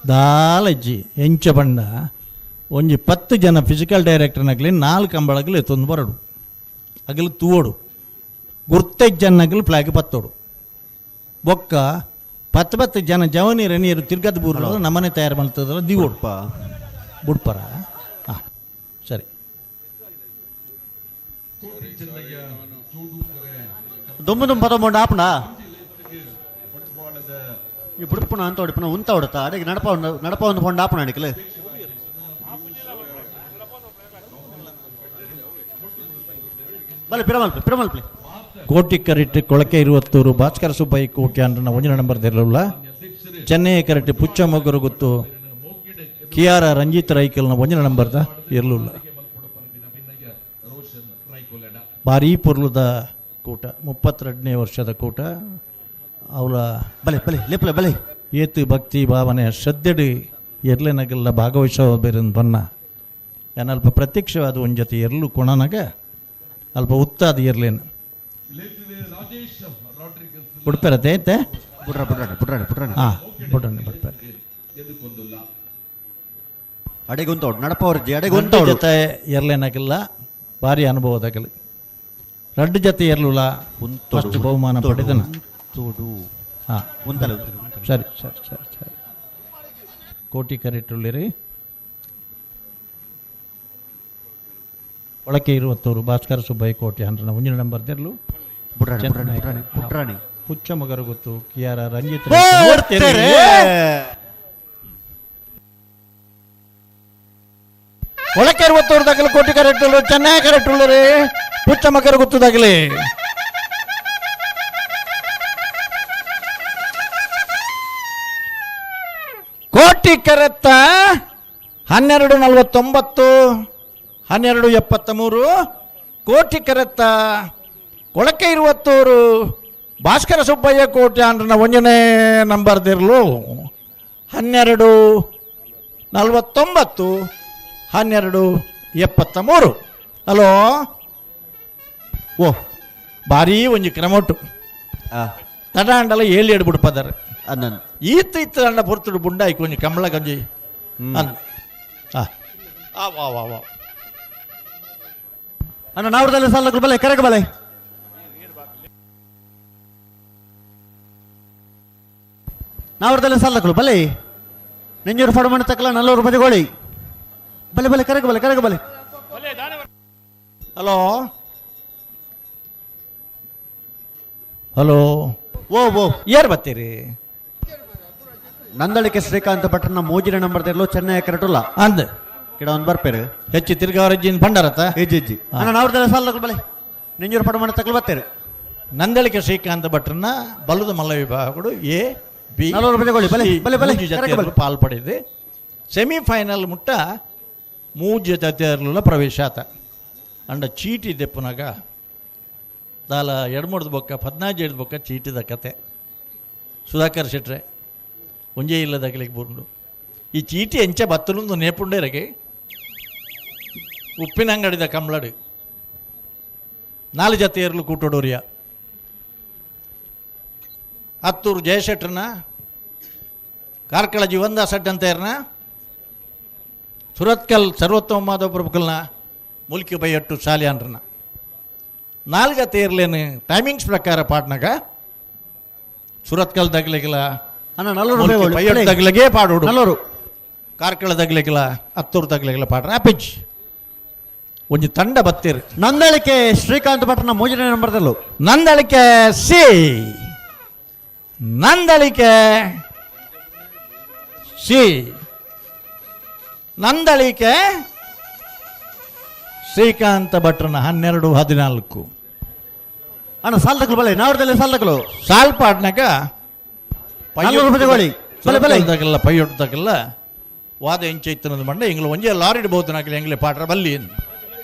ದಾಲಜ್ಜಿ ಎಂಚ ಬಣ್ಣ ಒಂಜಿ 10 ಜನ ಫಿಸಿಕಲ್ ಡೈರೆಕ್ಟರ್ನಾಗಲಿ 4 ಕಂಬಳಗಲಿ ಎತ್ತೊಂದು ಬರಡು ಅಗಲು ತೂವೋಡು ಗುರ್ತೈದು ಜನಗಲು ಫ್ಲಾಗ್ ಪತ್ತೋಡು ಬೊಕ್ಕ 10 10 ಜನ ಜವನೀರ ನೀರು ತಿರ್ಗದ ಬೂರು ನಮ್ಮನೆ ತಯಾರು ಮಾಡ್ತದಲ್ಲ ದಿವೋಡು ಬುಡ್ಪರ. ಹಾಂ ಸರಿ ದೊಂಬು ದುಂಬ ಪದೊಂಬ ಆಪಣ ಈ ಬುಡ್ಪುಣ ಅಂತ ಹೊಡಿಪುಣ ಉಂತ ಹೊಡತ ಅಡಿಗೆ ನಡಪ ನಡಪ ಒಂದು ಪೊಂಡು ಆಪಣ ಅಡಿಕಲೆ ಬಲೆ ಪಿರಮಲ್ಪೆ ಪಿರಮಲ್ಪೆ. ಕೋಟಿ ಕರೆಕ್ಟ್ ಕೊಳಕೆ ಇರುವತ್ತೂರು ಭಾಸ್ಕರ ಸುಬ್ಬಯ್ಯ ಕೋಟಿ ಅಂದ್ರೆ ಒಂದಿನ ನಂಬರ್ ಇರಲಿಲ್ಲ. ಚೆನ್ನೈ ಕರೆಕ್ಟ್ ಪುಚ್ಚಮೊಗ್ಗರು ಗೊತ್ತು ಕಿಯಾರ ರಂಜಿತ್ ರೈಕಲ್ನ ಒಂದಿನ ನಂಬರ್ದ ಇರಲಿಲ್ಲ. ಭಾರೀ ಪೊರ್ಲುದ ಕೂಟ 32ನೇ ವರ್ಷದ ಕೂಟ ಅವಳ ಬಲೆ ಬಲೆ ಲೇಪಲೆ ಬಲೆ ಏತು ಭಕ್ತಿ ಭಾವನೆ ಶ್ರದ್ಧೆಡು ಎರ್ಲೆನಗಲ್ಲ ಭಾಗವಹಿಸೋ ಬೇರೆ ಬಣ್ಣ ಯಾನ್ ಅಲ್ಪ ಪ್ರತ್ಯಕ್ಷವಾದ ಒಂದು ಜೊತೆ ಎರ್ಲು ಕೊಣನಾಗ ಅಲ್ಪ ಉತ್ತಾದ ಎರ್ಲೇನು ಬುಡ್ಪೇರತ್ತೆ ಐತೆ ಬುಡ್ರ ಬುಡ್ರಾಣಿ ಬುಡ್ರಾಣಿ ಬುಡ್ರಾಣಿ ಹಾಂ ಬುಡ್ರಾಣಿ ಬುಡ್ಪೇರೆ ಅಡೆಗುಂತೋಡು ನಡಪವರ್ಜಿ ಒಂದು ಅಡೆಗುಂತೋಡು ಜೊತೆ ಎರ್ಲೇನಾಗಿಲ್ಲ ಭಾರಿ ಅನುಭವದಾಗಲಿ ರಡ್ಡು ಜೊತೆ ಎರ್ಲುಲ ಫಸ್ಟ್ ಬಹುಮಾನ ಪಡೆದನ ತೋಡು ಹಾಂ ಉಂತಲೆ ಸರಿ ಸರಿ ಸರಿ ಸರಿ ಕೋಟಿ ಕರೆಟುಳ್ಳಿರಿ ಒಳಕೆ ಇರುವತ್ತವರು ಭಾಸ್ಕರ ಸುಬ್ಬಯ್ಯ ಕೋಟಿ ಹಂಡ್ರನ ಮುಂದಿನ ನಂಬರ್ ತೆರಲು ಬುಡ್ರಾಣಿ ಬುಡ್ರಾಣಿ ಬುಡ್ರಾಣಿ ಬುಡ್ರಾಣಿ ಪುಚ್ಚ ಮಗರು ಗೊತ್ತು ಕಿಯಾರ ರಂಜಿತ್ ನೋಡ್ತೀರಿ. ಒಳಕೆ ಇರುವತ್ತವರು ದಾಖಲೆ ಕೋಟಿ ಕರೆಟುಳ್ಳು ಚೆನ್ನಾಗಿ ಕರೆಟುಳ್ಳಿರಿ ಪುಚ್ಚ ಮಗರು ಗೊತ್ತು ದಾಖಲೆ ಕೋಟಿ ಕರೆತ್ತ 12:49 12:73 ಕೋಟಿ ಕರೆತ್ತ ಕೊಳಕೆ ಇರುವತ್ತೂರು ಭಾಸ್ಕರ ಸುಬ್ಬಯ್ಯ ಕೋಟಿ ಅಂಡ್ರನ ಒಂದನೇ ನಂಬರ್ ದಿರ್ಲು 12:49 12:73. ಹಲೋ ಓ ಭಾರೀ ಒಂಜಿ ಕ್ರಮೊಟ್ಟು ತಡಾಂಡಲ ಏಳು ಎಡು ಬಿಡ್ಪದಾರೆ ಅನ್ನನ್ ಈತ ಇತ್ತ ಅಂಡ ಪೊರ್ತುಡು ಬುಂಡಾಯ್ಕು ಒಂಜಿ ಕಮಲ ಗಂಜಿ ಅನ್ನ ಆ ವಾ ವಾ ವಾ ಅಣ್ಣ ನಾವ್ರದಲ್ಲಿ ಸಾಲ ಬಲೆ ಕರೆಗ ಬಲೆ ನಾವ್ರದಲ್ಲಿ ಸಾಲಕ್ಕಳು ಬಲೆ ನೆಂಜೂರು ಫಡ ತಕ್ಕಲ ನಲ್ಲೂರು ಬಜಗೋಳಿ ಬಲೆ ಬಲೆ ಕರೆಗ ಬಲೆ ಕರೆಗ ಬಲೆ. ಹಲೋ ಹಲೋ ಓ ಓ ಯಾರು ಬರ್ತೀರಿ? ನಂದಳಿಕೆ ಶ್ರೀಕಾಂತ್ ಭಟ್ರನ ಮೂಜಿನ ನಂಬರ್ ತೆರಲು ಚೆನ್ನೈ ಕರೆಟುಲ್ಲ ಅಂದ ಕಿಡ ಒಂದು ಬರ್ಪೇರು ಹೆಚ್ಚು ತಿರ್ಗಾವರಜ್ಜಿನ ಭಂಡಾರತ್ತ ಇಜ್ಜಿ ಇಜ್ಜಿ ಅಣ್ಣ ನಾವ್ರದಲ್ಲಿ ಸಾಲಕ್ಕಳು ಬಲೆ ನೆಂಜೂರು ಫಡ ತಕ್ಕಲು ಬರ್ತೀರಿ. ನಂದಳಿಕೆ ಶ್ರೀಕಾಂತ ಭಟ್ರನ್ನ ಬಲದ ಮಲ್ಲ ವಿಭಾಗಗಳು ಎ ಬಿ ನಲವರು ಬಜೆಗೊಳ್ಳಿ, ಬಲೆ, ಬಲೆ, ಬಲೆ, ಮೂಜು ಕರೆಕ್ಟ್ ಜತೆಯರು ಬಲೆ. ಪಾಲ್ ಪಡೆದಿದೆ. ಸೆಮಿಫೈನಲ್ ಮುಟ್ಟ ಮೂಜು ಜತೆಯರ್ಲ ಪ್ರವೇಶ ಆತ. ಅಂಡ ಚೀಟಿ ದೆಪ್ಪುನಾಗ ದಾಲ ಎಡ್ಮೂಡ್ದು ಬೊಕ್ಕ ಪದ್ನಾಜ್ ಎಡ್ದು ಬೊಕ್ಕ ಚೀಟಿದ ಕತೆ ಸುಧಾಕರ್ ಶೆಟ್ರೆ ಒಂಜೇ ಇಲ್ಲದಾಗಲಿಕ್ಕೆ ಬುಂಡು ಈ ಚೀಟಿ ಎಂಚ ಬತ್ತಲೊಂದು ನೇಪುಂಡೇರಗೆ ಉಪ್ಪಿನಂಗಡಿದ ಕಂಬ್ಳಡು ನಾಲು ಜತೆಯರ್ಲು ಕೂಟೋಡೋರಿಯ ಹತ್ತೂರು ಜಯಶೆಟ್ರನ ಕಾರ್ಕಳ ಜೀವಂದಾಸ್ ಅಡ್ಡಂತೇರ್ನ ಸುರತ್ಕಲ್ ಸರ್ವೋತ್ತಮ ಮಾಧವ ಪ್ರಭುಕಲ್ನ ಮುಲ್ಕಿ ಬೈಯಟ್ಟು ಸಾಲಿಯಾನ್ರನ ನಾಲ್ಕು ಜತೆ ಇರಲೇನು ಟೈಮಿಂಗ್ಸ್ ಪ್ರಕಾರ ಪಾಟ್ನಾಗ ಸುರತ್ಕಲ್ ದಗ್ಲಿಗಿಲ್ಲ ಅಣ್ಣ ನಲ್ಲೂರು ರೂಪಾಯಿ ಬೈಯಟ್ಟು ದಗ್ಲಿಗೆ ಪಾಡೋಡು ನಲ್ಲೂರು ಕಾರ್ಕಳ ದಗ್ಲಿಗಿಲ್ಲ ಹತ್ತೂರು ದಗ್ಲಿಗಿಲ್ಲ ಪಾಡ್ರ ಆಪಿಜ್ ಒಂಜಿ ತಂಡ ಬತ್ತೀರಿ. ನಂದಳಿಕೆ ಶ್ರೀಕಾಂತ್ ಭಟ್ರನ ಮೂಜನೇ ನಂಬರ್ದಲ್ಲೂ ನಂದಳಿಕೆ ಸಿ ನಂದಳಿಕೆ ಸಿ ನಂದಳಿಕೆ ಶ್ರೀಕಾಂತ ಭಟ್ರನ 12:14. ಅಣ್ಣ ಸಾಲ್ ತಕಲು ಬಲೆ ನಾವ್ರದಲ್ಲಿ ಸಾಲ್ ತಕಲು ಸಾಲ್ ಪಾಡ್ನಾಗ ನಲ್ಲೂರು ಬಜೆಗೋಳಿ. ಬಲೆ, ಬಲೆ. ತಗಲ್ಲ ಪೈಯೊಟ್ಟು ತಗಲ್ಲ ವಾದ ಎಂಚೈತನದ ಮಂಡ ಎಂಗ್ಲ ಒಂಜೆ ಲಾರಿ ಇಡ್ಬೋದು ನಾಕಲಿ ಎಂಗ್ಲೆ ಪಾಡ್ರ ಬಲ್ಲಿ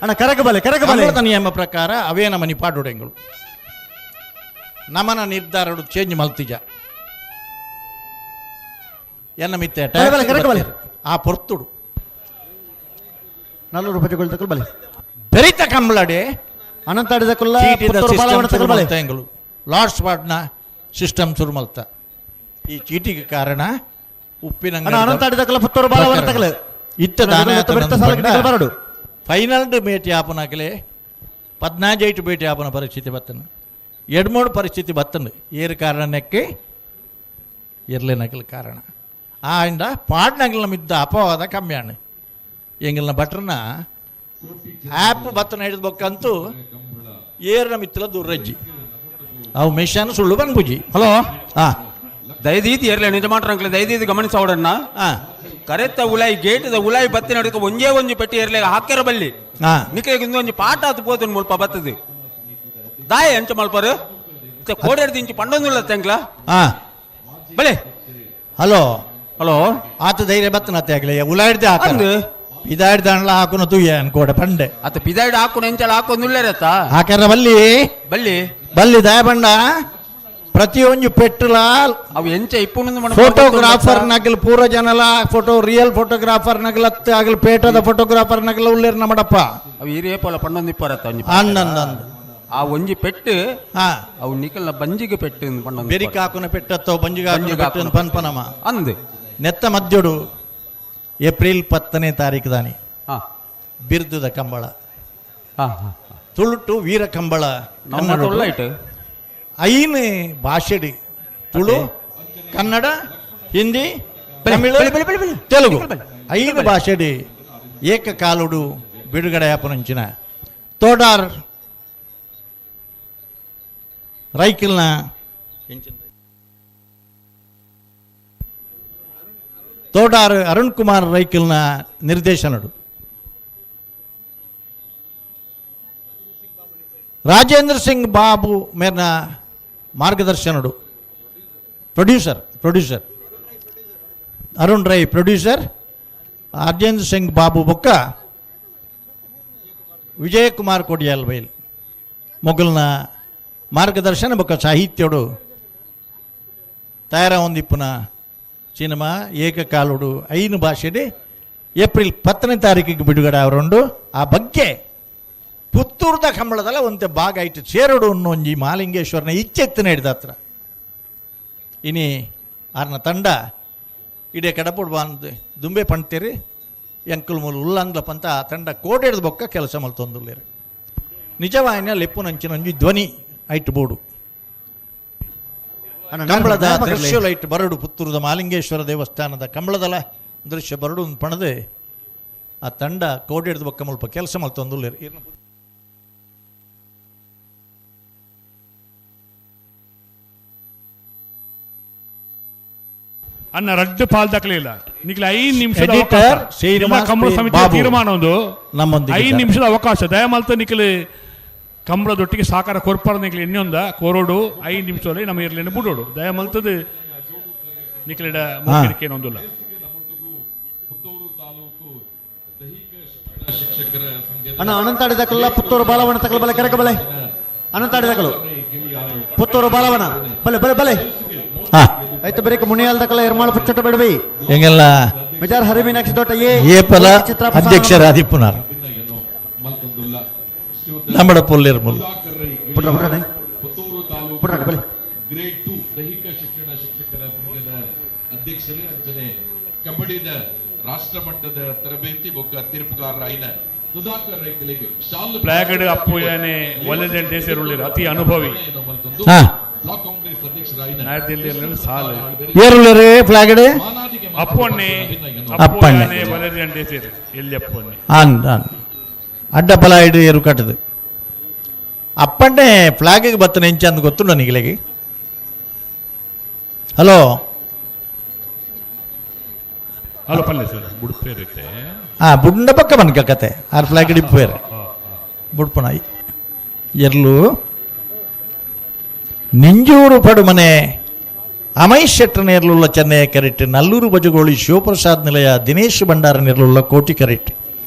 ಅಣ್ಣ ಕರಗ ಬಲೆ ಕರಗ ಬಲೆ. ಅಮೃತ ನಿಯಮ ಪ್ರಕಾರ ಅವೇ ನಮನಿ ಪಾಡುಡೆಂಗಳು ನಮನ ನಿರ್ಧಾರಡು ಚೇಂಜ್ ಮಲ್ತಿಜ ಎನ್ನ ಮಿತ್ತೆ ಬಲೆ, ಬಲೆ, ಕರೆಕ್ಟ್ ಬಲೆ. ಆ ಪೊರ್ತುಡು ನಲ್ಲೂರು ಬಜೆಗೋಳಿ ತಕಲು ಬಲೆ ಬೆರಿತ ಕಂಬಳಡೆ ಅನಂತಾಡಿದ ಕುಲ್ಲ ಚೀಟಿದ ಪುತ್ತೂರು ಬಾಲವನ ಸಿಸ್ಟಮ್ ತಕಲು ಬಲೆ ಎಂಗಳು ಲಾರ್ಡ್ಸ್ ವಾರ್ಡ್ನ ಸಿಸ್ಟಮ್ ಶುರು ಮಲ್ತ ಈ ಚೀಟಿಗೆ ಕಾರಣ ಉಪ್ಪಿನ ಅಣ್ಣ ಅನಂತಾಡಿದ ಕುಲ್ಲ ಪುತ್ತೂರು ಬಾಲವನ ತಕಲು ಇತ್ತ ಬರಡು ಫೈನಲ್ ಭೇಟಿ ಆಪನಾಗಲೇ ಪದ್ನಾಜೈಟು ಭೇಟಿ ಆಪನ ಪರಿಸ್ಥಿತಿ ಬತ್ತನು ಎಡ್ಮೂಡು ಪರಿಸ್ಥಿತಿ ಬತ್ತನು ಏರು ಕಾರಣಕ್ಕೆ ಇರ್ಲೇನಕಲ್ ಕಾರಣ ಆಂಡ ಪಾಡ್ನಗಲ ಮಿದ್ದ ಅಪವಾದ ಕಮ್ಮಿಯಾಣ ಎಂಗಲ್ನ ಭಟ್ರನ ಆ್ಯಪ್ ಬತ್ತನ ಹಿಡಿದು ಬೊಕ್ಕಂತೂ ಏರ್ನ ಮಿತ್ತಲ ದೂರಜ್ಜಿ ಅವು ಮೆಷಾನ್ ಸುಳ್ಳು ಬಂದ್ಬುಜಿ. ಹಲೋ ಹಾಂ ದಯದೀತಿ ಇರಲಿ ನಿಜ ಮಾಡ್ರಂಕ್ಲೆ ದಯದೀತಿ ಗಮನಿಸೋಡನ್ನ ಹಾಂ ಕರೆತ್ತ ಉಲಾಯಿ ಗೇಟದ ಉಲಾಯಿ ಬತ್ತಿ ನಡುಕ ಒಂಜೇ ಒಂಜಿ ಪೆಟ್ಟಿ ಇರ್ಲಿ ಹಾಕ್ಯಾರ ಬಲ್ಲಿ ಹಾಂ ನಿಕ್ಲೆಗ್ ಇಂದೊಂಜಿ ಪಾಠ ಆತು ಪೋತುನ್ ಮುಲ್ಪ ಬತ್ತದು ದಾಯ ಎಂಚ ಮಲ್ಪರು ಕೋಡೇರ್ದು ಇಂಚಿ ಪಂಡೊಂದುಲ್ಲ ತೆಂಕ್ಲ ಹಾಂ ಬಲೆ. ಹಲೋ ಹಲೋ ಆತ ಧೈರ್ಯ ಬತ್ತನತ್ತೆ ಆಗಲಿ ಉಲಾಯಿಡ್ದೆ ಹಾಕ ಅಂದು. ಪಿದಾಯ್ಡ್ದಾಣ್ಲ ಹಾಕುನ ತೂಯ ಅನ್ಕೋಡೆ ಪಂಡೆ ಅತ್ತ ಪಿದಾಯ್ಡ್ ಹಾಕುನ ಎಂಚಲ ಹಾಕೊಂದುಲ್ಲೇರತ್ತ ಹಾಕ್ಯಾರ ಬಲ್ಲಿ ಬಲ್ಲಿ ಬಲ್ಲಿ ದಯಬಂಡ ಪ್ರತಿಯೊಂದು ಪೆಟ್ಟುಲ ಅವು ಎಂಚ ಇಪ್ಪುಂಡು ಫೋಟೋಗ್ರಾಫರ್ ನಗಲ್ ಪೂರ ಜನಲ ಫೋಟೋ ರಿಯಲ್ ಫೋಟೋಗ್ರಾಫರ್ ನಗಲ ಆಗಲ್ ಪೇಟದ ಫೋಟೋಗ್ರಾಫರ್ ನಗಲ ಉಳ್ಳೇರ್ ನಮ್ಮಡಪ್ಪ. ಅವು ಹಿರಿಯ ಪೋಲ ಪಣ್ಣೊಂದು ಇಪ್ಪರತ್ತ ಒಂಜಿ ಅನ್ನಂದಂದು ಆ ಒಂಜಿ ಪೆಟ್ಟು ಹಾ ಅವು ನಿಕಲ್ನ ಬಂಜಿಗೆ ಪೆಟ್ಟು ಪಣ್ಣೊಂದು ಬೆರಿಕ್ ಹಾಕುನ ಪೆಟ್ಟತ್ತೋ ಬಂಜಿಗೆ ಹಾಕುನ ಬಂಜಿಗೆ ಪೆಟ್ಟು ಹಾಕುನ ಪನ್ಪನಮ ಅಂದ್ ನೆತ್ತ ಮದ್ಯೊಡು ಏಪ್ರಿಲ್ 10ನೇ ತಾರೀಕು ದಾನಿ ಹಾ ಬಿರ್ದುದ ಕಂಬಳ ಹಾ ಹಾ ತುಳುಟು ವೀರ ಕಂಬಳ ನಮ್ಮ ತುಳ್ಳ ಇಟ್ಟು ಐನು ಭಾಷೆಡಿ ತುಳು, ಕನ್ನಡ, ಹಿಂದಿ, ತಮಿಳು, ತೆಲುಗು ಐದು ಭಾಷೆಡಿ ಏಕಕಾಲುಡು ಬಿಡುಗಡೆ ಆಪುನಂಚಿನ Todar ರೈಕಿಲ್ನ Todar Arun Kumar ರೈಕಿಲ್ನ ನಿರ್ದೇಶನಡು Rajendra Singh Babu ಮೇರ್ನ ಮಾರ್ಗದರ್ಶನಡು producer producer Arun Rai producer Rajendra Singh Babu ಬೊಕ್ಕ ವಿಜಯಕುಮಾರ್ ಕೊಡಿಯಾಲ್ ಬೈಲ್ ಮೊಘಲ್ನ ಮಾರ್ಗದರ್ಶನ ಬೊಕ್ಕ ಸಾಹಿತ್ಯಡು ತಯಾರ ಹೊಂದಿಪ್ಪುನ ಸಿನಿಮಾ ಏಕಕಾಲುಡು ಐನು ಭಾಷೆಡೆ ಏಪ್ರಿಲ್ 10ನೇ ತಾರೀಕಿಗೆ ಬಿಡುಗಡೆ ಅವರುಂಡು. ಆ ಬಗ್ಗೆ ಪುತ್ತೂರ್ದ ಕಂಬಳದಲ್ಲ ಒಂತೆ ಭಾಗ ಐಟು ಸೇರಡು ಒಂಜಿ ಮಾಲಿಂಗೇಶ್ವರನ ಇಚ್ಛೆತ್ತು ಹಿಡ್ದ ಹತ್ರ ಇನಿ ಆರ್ನ ತಂಡ ಇಡೇ ಕಡಪುಡು ಬಂದು ದುಂಬೆ ಪಣ್ತೀರಿ ಎಂಕುಲ್ ಮೂಲು ಉಲ್ಲಂದ್ಲಪಂತ ಆ ತಂಡ ಕೋಟೆಡ್ದ ಬೊಕ್ಕ ಕೆಲಸ ಮಲ್ತೊಂದುಲ್ಲೇರು. ನಿಜವಾಯಿನ ಲೆಪ್ಪುನಂಚಿನ ಒಂಜಿ ಧ್ವನಿ ಐಟು ಬೋಡು ಕಂಬಳದ ದೃಶ್ಯ ಲೈಟ್ ಬರಡು ಪುತ್ತೂರದ ಮಾಲಿಂಗೇಶ್ವರ ದೇವಸ್ಥಾನದ ಕಂಬಳದಲ ದೃಶ್ಯ ಬರಡು ಪಣದೆ ಆ ತಂಡ ಕೋಟೆಡ್ದ ಬೊಕ್ಕ ಮುಲ್ಪ ಕೆಲಸ ಮಲ್ತೊಂದುಲ್ಲೇರು. ಅನ್ನ ರಡ್ಡು ಪಾಲ್ ದಕ್ಕಲಿಲ್ಲ ನಿಕ್ಲೆ 5 ನಿಮಿಷದ ಎಡಿಟರ್ ಅವಕಾಶ. ಕಂಬಳ ಸಮಿತಿಯ ತೀರ್ಮಾನ ಒಂದು ನಮ್ಮೊಂದಿಗೆ 5 ನಿಮಿಷದ ಅವಕಾಶ ದಯಮಲ್ತ ನಿಕ್ಲೆ ಕಂಬಳದೊಟ್ಟಿಗೆ ಸಾಕಾರ ಕೊರ್ಪರ ನಿಕ್ಲೆ ಇನ್ನೊಂದ ಕೋರೋಡು 5 ನಿಮಿಷದಲ್ಲಿ ನಮ್ಮ ಇರ್ಲಿನ ಬುಡೋಡು ದಯಮಲ್ತದ ನಿಕ್ಲೆಡ ಮೋಕಿರಿಕೆ ಒಂದುಲ್ಲ. ಅಣ್ಣ ಅನಂತಾಡಿದಕಲ್ಲ ಪುತ್ತೂರು ಬಾಲವನ ತಕಲ ಬಲೆ ಕರಕ ಬಲೆ ಅನಂತಾಡಿದಕಲು ಪುತ್ತೂರು ಬಾಲವನ ಬಲೆ ಬಲೆ ಬಲೆ ಆಯ್ತು ಬರೀಕ ಮುನಿಯಾಲ್ದಕಲ ಎರ್ಮಾಳ ಪುಚ್ಚಟ ಬೇಡವಿ ಎಂಗೆಲ್ಲ ಮಿಜಾರ್ ಹರಿಮೀನಾಕ್ಷಿ ದೊಡ್ಡ ಏ ಏಪಲ ಅಧ್ಯಕ್ಷರಾದಿಪ್ಪುನಾರ್ ನಮ್ಮಡ ಪೊಲ್ಲೇರ್ ಮುಲ್ ಪುಟ್ರ ಪುಟ್ರನೆ ಪುಟ್ರನೆ ಬಲೆ ಗ್ರೇಡ್ 2 ದೈಹಿಕ ಶಿಕ್ಷಣ ಶಿಕ್ಷಕರ ಸಂಘದ ಅಧ್ಯಕ್ಷರೇ ಅಂಚನೆ ಕಬಡ್ಡಿದ ರಾಷ್ಟ್ರ ಮಟ್ಟದ ತರಬೇತಿ ಬೊಕ್ಕ ತೀರ್ಪುಗಾರರ ಐನ ಸುಧಾಕರ್ ರೈತಲಿಗೆ ಶಾಲು ಪ್ಲಾಗಡ್ ಅಪ್ಪು ಯಾನೆ ಒಳ್ಳೆದೇಳು ದೇಶರುಳ್ಳಿರು ಅತಿ ಅನುಭವಿ ಬ್ಲಾಕ್ ಕಾಂಗ್ರೆಸ್ ಅಧ್ಯಕ್ಷರ ನವದೆಹಲಿಯಲ್ಲಿ ಸಾಲು ಏರುಳ್ಳರೇ ಫ್ಲಾಗಡೆ ಅಪ್ಪಣ್ಣೆ ಅಪ್ಪಣ್ಣೆ. ಒಳ್ಳೆದೇಳು ದೇಶರು ಎಲ್ಲಿ ಅಪ್ಪಣ್ಣೆ ಆನ್ ಆನ್ ಅಡ್ಡ ಬಲ ಇಡು ಏರು ಕಟ್ಟದು ಅಪ್ಪಣ್ಣೆ ಫ್ಲಾಗಿಗೆ ಬತ್ತನ ಎಂಚ ಅಂದ್ ಗೊತ್ತುಂಡ ನಿಗಲಿಗೆ. ಹಲೋ ಹಲೋ ಪಲ್ಲೆ ಸರ್ ಬುಡ್ಪೇರುತ್ತೆ ಹಾಂ ಬುಡ್ನ ಪಕ್ಕ ಬನ್ಕ ಕತೆ ಆರ್ ಫ್ಲಾಗ್ ಇಪ್ಪೇರು ಬುಡ್ಪಣ ಎರ್ಲು ನಿಂಜೂರು ಪಡುಮನೆ ಅಮೈ ಶೆಟ್ಟರ್ ನೇರ್ಲುಳ್ಳ ಚೆನ್ನೈ ಕರೆಕ್ಟ್ ನಲ್ಲೂರು ಬಜಗೋಳಿ ಶಿವಪ್ರಸಾದ್ ನಿಲಯ ದಿನೇಶ್ ಭಂಡಾರ ನೇರ್ಲುಳ್ಳ ಕೋಟಿ ಕರೆಕ್ಟ್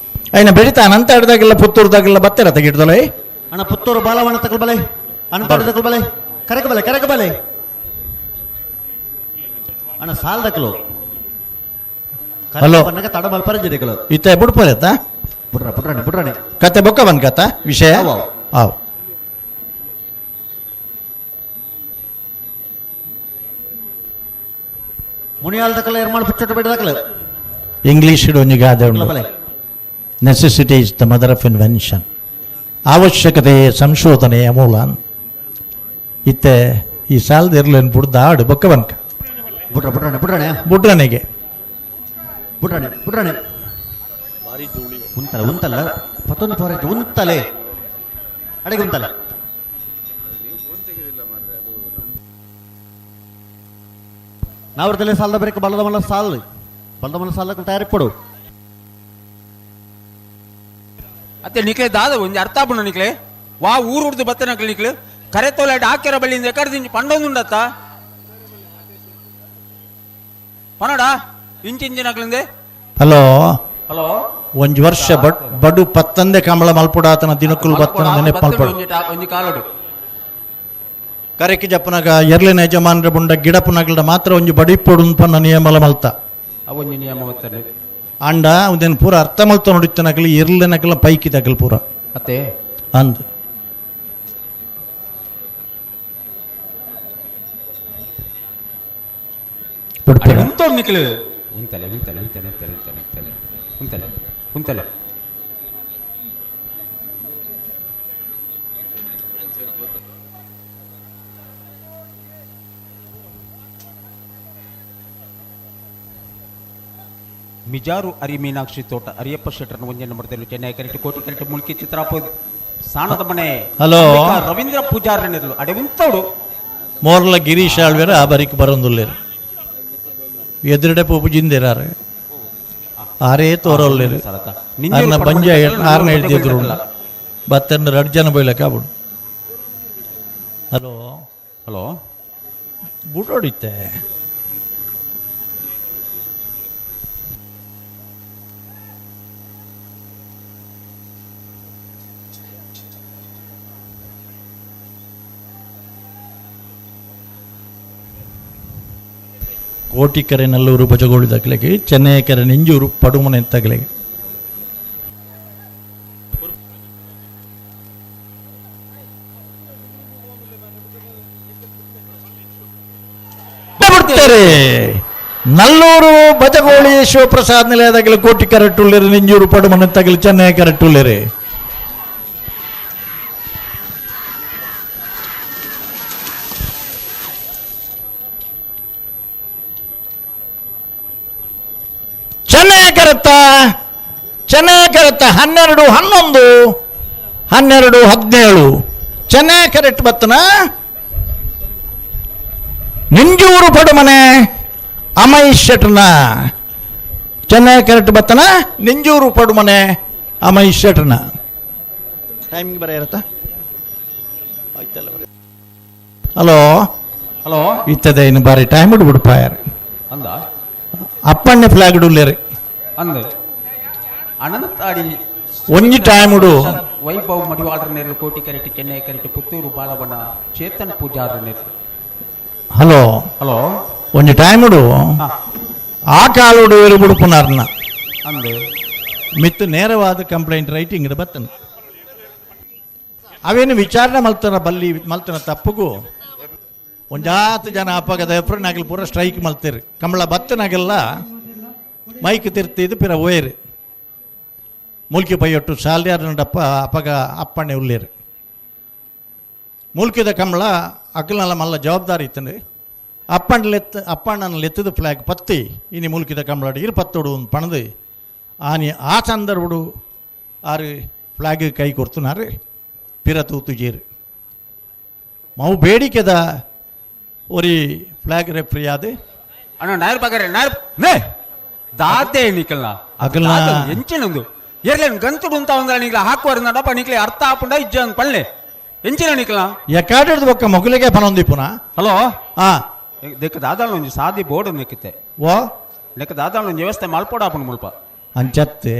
అయిన ಬೆಳಿತಾ ಅನಂತ ಆಡ್ದಾಗೆಲ್ಲ ಪುತ್ತೂರ್ದಾಗೆಲ್ಲ ಬತ್ತೆರ ತೆಗಿಡ್ದೊಲೆ ಅಣ್ಣ ಪುತ್ತೂರು ಬಾಲವಣ ತಕಲ್ ಬಲೆ ಅನಂತ ಆಡ್ದಾಗಲ್ ಬಲೆ ಕರೆಕ ಬಲೆ ಕರೆಕ ಬಲೆ ಅಣ್ಣ ಸಾಲ್ದಕಲು ಹಲೋ. ತಡ ಮಲ್ಪರ ಜಿರಿಕಲು ಇತ್ತ ಬುಡ್ಪರೇತ ಪುಟ್ರ ಪುಟ್ರಾಣೆ ಪುಟ್ರಾಣೆ ಕತೆ ಬೊಕ್ಕ ಬಂದ್ ಕಥ ವಿಷಯ ಅವ್. ಆವ್ ಮುನಿಯಾಲ್ದಕಲ ಎರ್ಮಾಳ ಪುಚ್ಚಟ ಬೇಡದಕಲು ಇಂಗ್ಲೀಷ್ ಒಂಜಿ ಗಾದೆ ಉಂಡು ಬಲೆ necessity is the mother of invention. ಅವಶ್ಯಕತೆ ಸಂಶೋಧನೆಯ ಮೂಲ. ಇತ್ತೆ ಈ ಸಾಲದ ಇರ್ಲೇನು ಬುಡ್ದ ಆಡು ಬೊಕ್ಕ ಬನ್ಕ ಪುಟ್ರ ಪುಟ್ರಾಣೆ ಪುಟ್ರಾಣೆ ಬುಡ್ರನಿಗೆ ಪುಟ್ರಾಣೆ ಪುಟ್ರಾಣೆ ಉಂತಲ ಉಂತಲ್ಲ ಪತ್ತೊಂದು ಫೋರ್ ಉಂತಲೆ ಅಡಿಗೆ ಉಂತಲೆ ನಾವ್ರದಲ್ಲೇ ಸಾಲದ ಬರೀಕ ಬಲದ ಮಲ್ಲ ಸಾಲ್ ಬಲದ ಮಲ್ಲ ಸಾಲ ತಯಾರಿ ಪಡು ಅತ್ತೆ ನಿಕ್ಲೆ ದಾದ ಒಂಜಿ ಅರ್ಥ ಆಪುಂಡು ನಿಕ್ಲೆ ವಾ ಊರು ಉಡ್ದು ಬತ್ತನಕ್ಲೆ ನಿಕ್ಲೆ ಕರೆ ತೋಲಾಟ ಹಾಕ್ಯಾರ ಬಳ್ಳಿಯಿಂದ ಎಕಡ್ದಿಂಚಿ ಪಂಡೊಂದುಂಡತ್ತ ಪನಡ ಇಂಚಿಂಚಿನಕ್ಲಿಂದೆ. ಹಲೋ ಹಲೋ ಒಂಜಿ ವರ್ಷ ಬಡು ಪತ್ತಂದೆ ಕಮಲ ಮಲ್ಪುಡಾತನ ದಿನಕ್ಕುಲು ಬತ್ತನ ನೆನಪು ಮಲ್ಪಡು ಒಂಜಿ ಕಾಲಡು. ಕರೆಕ್ ಜಪ್ಪನಾಗ ಎರ್ಲಿನ ಯಜಮಾನ್ರ ಬುಂಡ ಗಿಡಪುನಗಲ್ಡ ಮಾತ್ರ ಒಂಜಿ ಬಡಿಪೊಡು ಪನ್ನ ನಿಯಮಲ ಮಲ್ತ. ಅವೊಂಜಿ ನಿಯಮ ಮಲ್ತನೆ. ಆಂಡ ಉಂದೆನ್ ಪೂರ ಅರ್ಥ ಮಲ್ತ ನೋಡಿತ್ತನಕಲಿ ಎರ್ಲಿನಕಲ ಪೈಕಿ ತಗಲ್ ಪೂರ. ಅತ್ತೆ ಅಂದ್ ನಿಖಲು ಉಂತಲೆ ಉಂತಲೆ ಉಂತಲೆ ಉಂತಲೆ ಉಂತಲೆ ಉಂತಲೆ ಉಂತಲೆ ಮಿಜಾರು ಅರಿ ಮೀನಾಕ್ಷಿ ತೋಟ ಅರಿಯಪ್ಪ ಶೆಟ್ಟರ್ನ ಒಂದೇ ನಂಬರ್ದಲ್ಲಿ ಚೆನ್ನೈ ಕರೆಕ್ಟ್ ಕೋಟಿ ಕರೆಕ್ಟ್ ಮುಲ್ಕಿ ಚಿತ್ರಾಪ ಸಾಣದ ಮನೆ. ಹಲೋ. ರವೀಂದ್ರ ಪೂಜಾರನಿರಲು ಅಡೆ ಉಂತೋಡು ಮೋರ್ಲ ಗಿರೀಶ್ ಆಳ್ವೇರ ಆ ಬರಿಕ್ ಬರೊಂದುಲ್ಲೇರು ಎದುರುಡೆ ಪೋಪು ಜಿಂದಿರಾರು ಆರೇ ತೋರೊಲ್ಲೇರು ಆರ್ನ ಬಂಜ ಆರ್ನ ಹೇಳ್ತಿದ್ರು ಬತ್ತನ್ನು ರಡ್ ಜನ ಬೈಲಕ್ಕ ಆಗ್ಬಿಡು. ಹಲೋ ಹಲೋ ಬುಡೋಡಿತ್ತೆ ಕೋಟಿಕೆರೆ ನಲ್ಲೂರು ಬಜಗೋಳಿ ತಗಲೆಗೆ ಚೆನ್ನೈಕೆರೆ ನೆಂಜೂರು ಪಡುಮನೆ ತಗಲೆಗೆ. ಬಿಡ್ತಾರೆ ನಲ್ಲೂರು ಬಜಗೋಳಿ ಶಿವಪ್ರಸಾದ್ ನಿಲಯದಾಗಲಿ ಕೋಟಿ ಕರೆಟ್ಟುಳ್ಳೇರು ನೆಂಜೂರು ಪಡುಮನೆ ತಗಲಿ ಚೆನ್ನೈ ಕರೆಟ್ಟುಳ್ಳೇರು. ಚೆನ್ನೈ ಕರೆತ್ತ ಚೆನ್ನೈ ಕರೆತ್ತ 12 11 12 17 ಚೆನ್ನೈ ಕರೆಕ್ಟ್ ಬತ್ತನ ನಿಂಜೂರು ಪಡುಮನೆ ಅಮೈ ಶೆಟ್ನ ಚೆನ್ನೈ ಕರೆಕ್ಟ್ ಬತ್ತನ ನಿಂಜೂರು ಪಡುಮನೆ ಅಮೈ ಶೆಟ್ನ ಟೈಮಿಂಗ್ ಬರ ಇರತ್ತಾ ಆಯ್ತಲ್ಲ. ಹಲೋ ಹಲೋ ಇತ್ತದೆ ಇನ್ನು ಬಾರಿ ಟೈಮ್ ಬಿಡ್ಬಿಡ್ಪಾಯಾರ ಅಂದ ಅಪ್ಪಣ್ಣೆ ಫ್ಲಾಗ್ ಉಲ್ಲೇರಿ ಅಂದ ಅನಂತಾಡಿ ಒಂಜಿ ಟೈಮ್ ಉಡು ವೈಭವ್ ಮಡಿವಾಳರ ನೇರಲು ಕೋಟಿ ಕರೆಕ್ಟ್ ಚೆನ್ನೈ correct Puttur Balavana Chetan Pujara ನೇರಲು. Hello hello ಒಂಜಿ ಟೈಮ್ ಉಡು ಆ ಕಾಲುಡು ಏರು ಬಿಡುಪುನಾರ್ನ ಅಂದು ಮಿತ್ತು ನೇರವಾದ ಕಂಪ್ಲೇಂಟ್ ರೈಟಿಂಗ್ ಬತ್ತನ ಅವೇನು ವಿಚಾರಣೆ ಮಲ್ತನ ಬಲ್ಲಿ ಮಲ್ತನ ತಪ್ಪುಗು ಒಂಜಾತು ಜನ ಅಪ್ಪಗದ ಎಫ್ರನಾಗಲ್ ಪೂರ ಸ್ಟ್ರೈಕ್ ಮಲ್ತೀರಿ ಕಮಲ ಬತ್ತನಾಗೆಲ್ಲ ಮೈಕ್ ತಿರ್ತಿದ್ದು ಪಿರ ಓಯರು ಮೂಲ್ಕಿ ಪೈಯೊಟ್ಟು ಸಾಲ್ಯಾರನಡಪ್ಪ ಅಪ್ಪಗ ಅಪ್ಪಣ್ಣೆ ಉಳ್ಳೇರು ಮೂಲ್ಕಿದ ಕಮಲ ಅಕ್ಕಲನಲ್ಲ ಮಲ್ಲ ಜವಾಬ್ದಾರಿ ಇತ್ತಂದು ಅಪ್ಪಣ್ಣಲೆತ್ತ ಅಪ್ಪಣ್ಣನ ಲೆತ್ತದ ಫ್ಲಾಗ್ ಪತ್ತಿ ಇನಿ ಮೂಲ್ಕಿದ ಕಮಲ ಇರು ಪತ್ತೋಡು ಒಂದು ಪಣದು ಆನಿ ಆ ಸಂದರ್ಭಡು ಆರು ಫ್ಲಾಗ್ ಕೈ ಕೊಡ್తున్నారు ಪಿರ ತೂತುಜೇರು ಮಾವು ಬೇಡಿಕೆದ ಒರಿ ಫ್ಲಾಗ್ ರೆಫ್ರಿ ಆದ ಅಣ್ಣ ನಾಯರ್ ಬಗರೆ ನಾಯರ್ ನೇ ದಾತೆ ನಿಕಲ್ನ ಅಗಲ್ನ ಎಂಚಿನೊಂದು ಎರ್ಲೇನು ಗಂತುಡು ಅಂತ ಒಂದ್ರ ನಿಕ್ಲ ಹಾಕುವಾರ ನಡಪ ನಿಕ್ಲೆ ಅರ್ಥ ಆಪುಂಡ ಇಜ್ಜ ಅಂದ್ ಪಳ್ಳೆ ಎಂಚಿನ ನಿಕ್ಲ ಎಕಾಡಿದ ಬೊಕ್ಕ ಮೊಗಲಿಗೆ ಪನೊಂದಿಪ್ಪುನ. ಹಲೋ ಆ ದೆಕ್ಕ ದಾದಾಳ ಒಂಜಿ ಸಾದಿ ಬೋರ್ಡ್ ನೆಕ್ಕಿತ್ತೆ ಓ ನೆಕ್ಕ ದಾದಾಳ ಒಂಜಿ ವ್ಯವಸ್ಥೆ ಮಲ್ಪೋಡ ಆಪುಂಡು ಮುಲ್ಪ ಅಂಚತ್ತೆ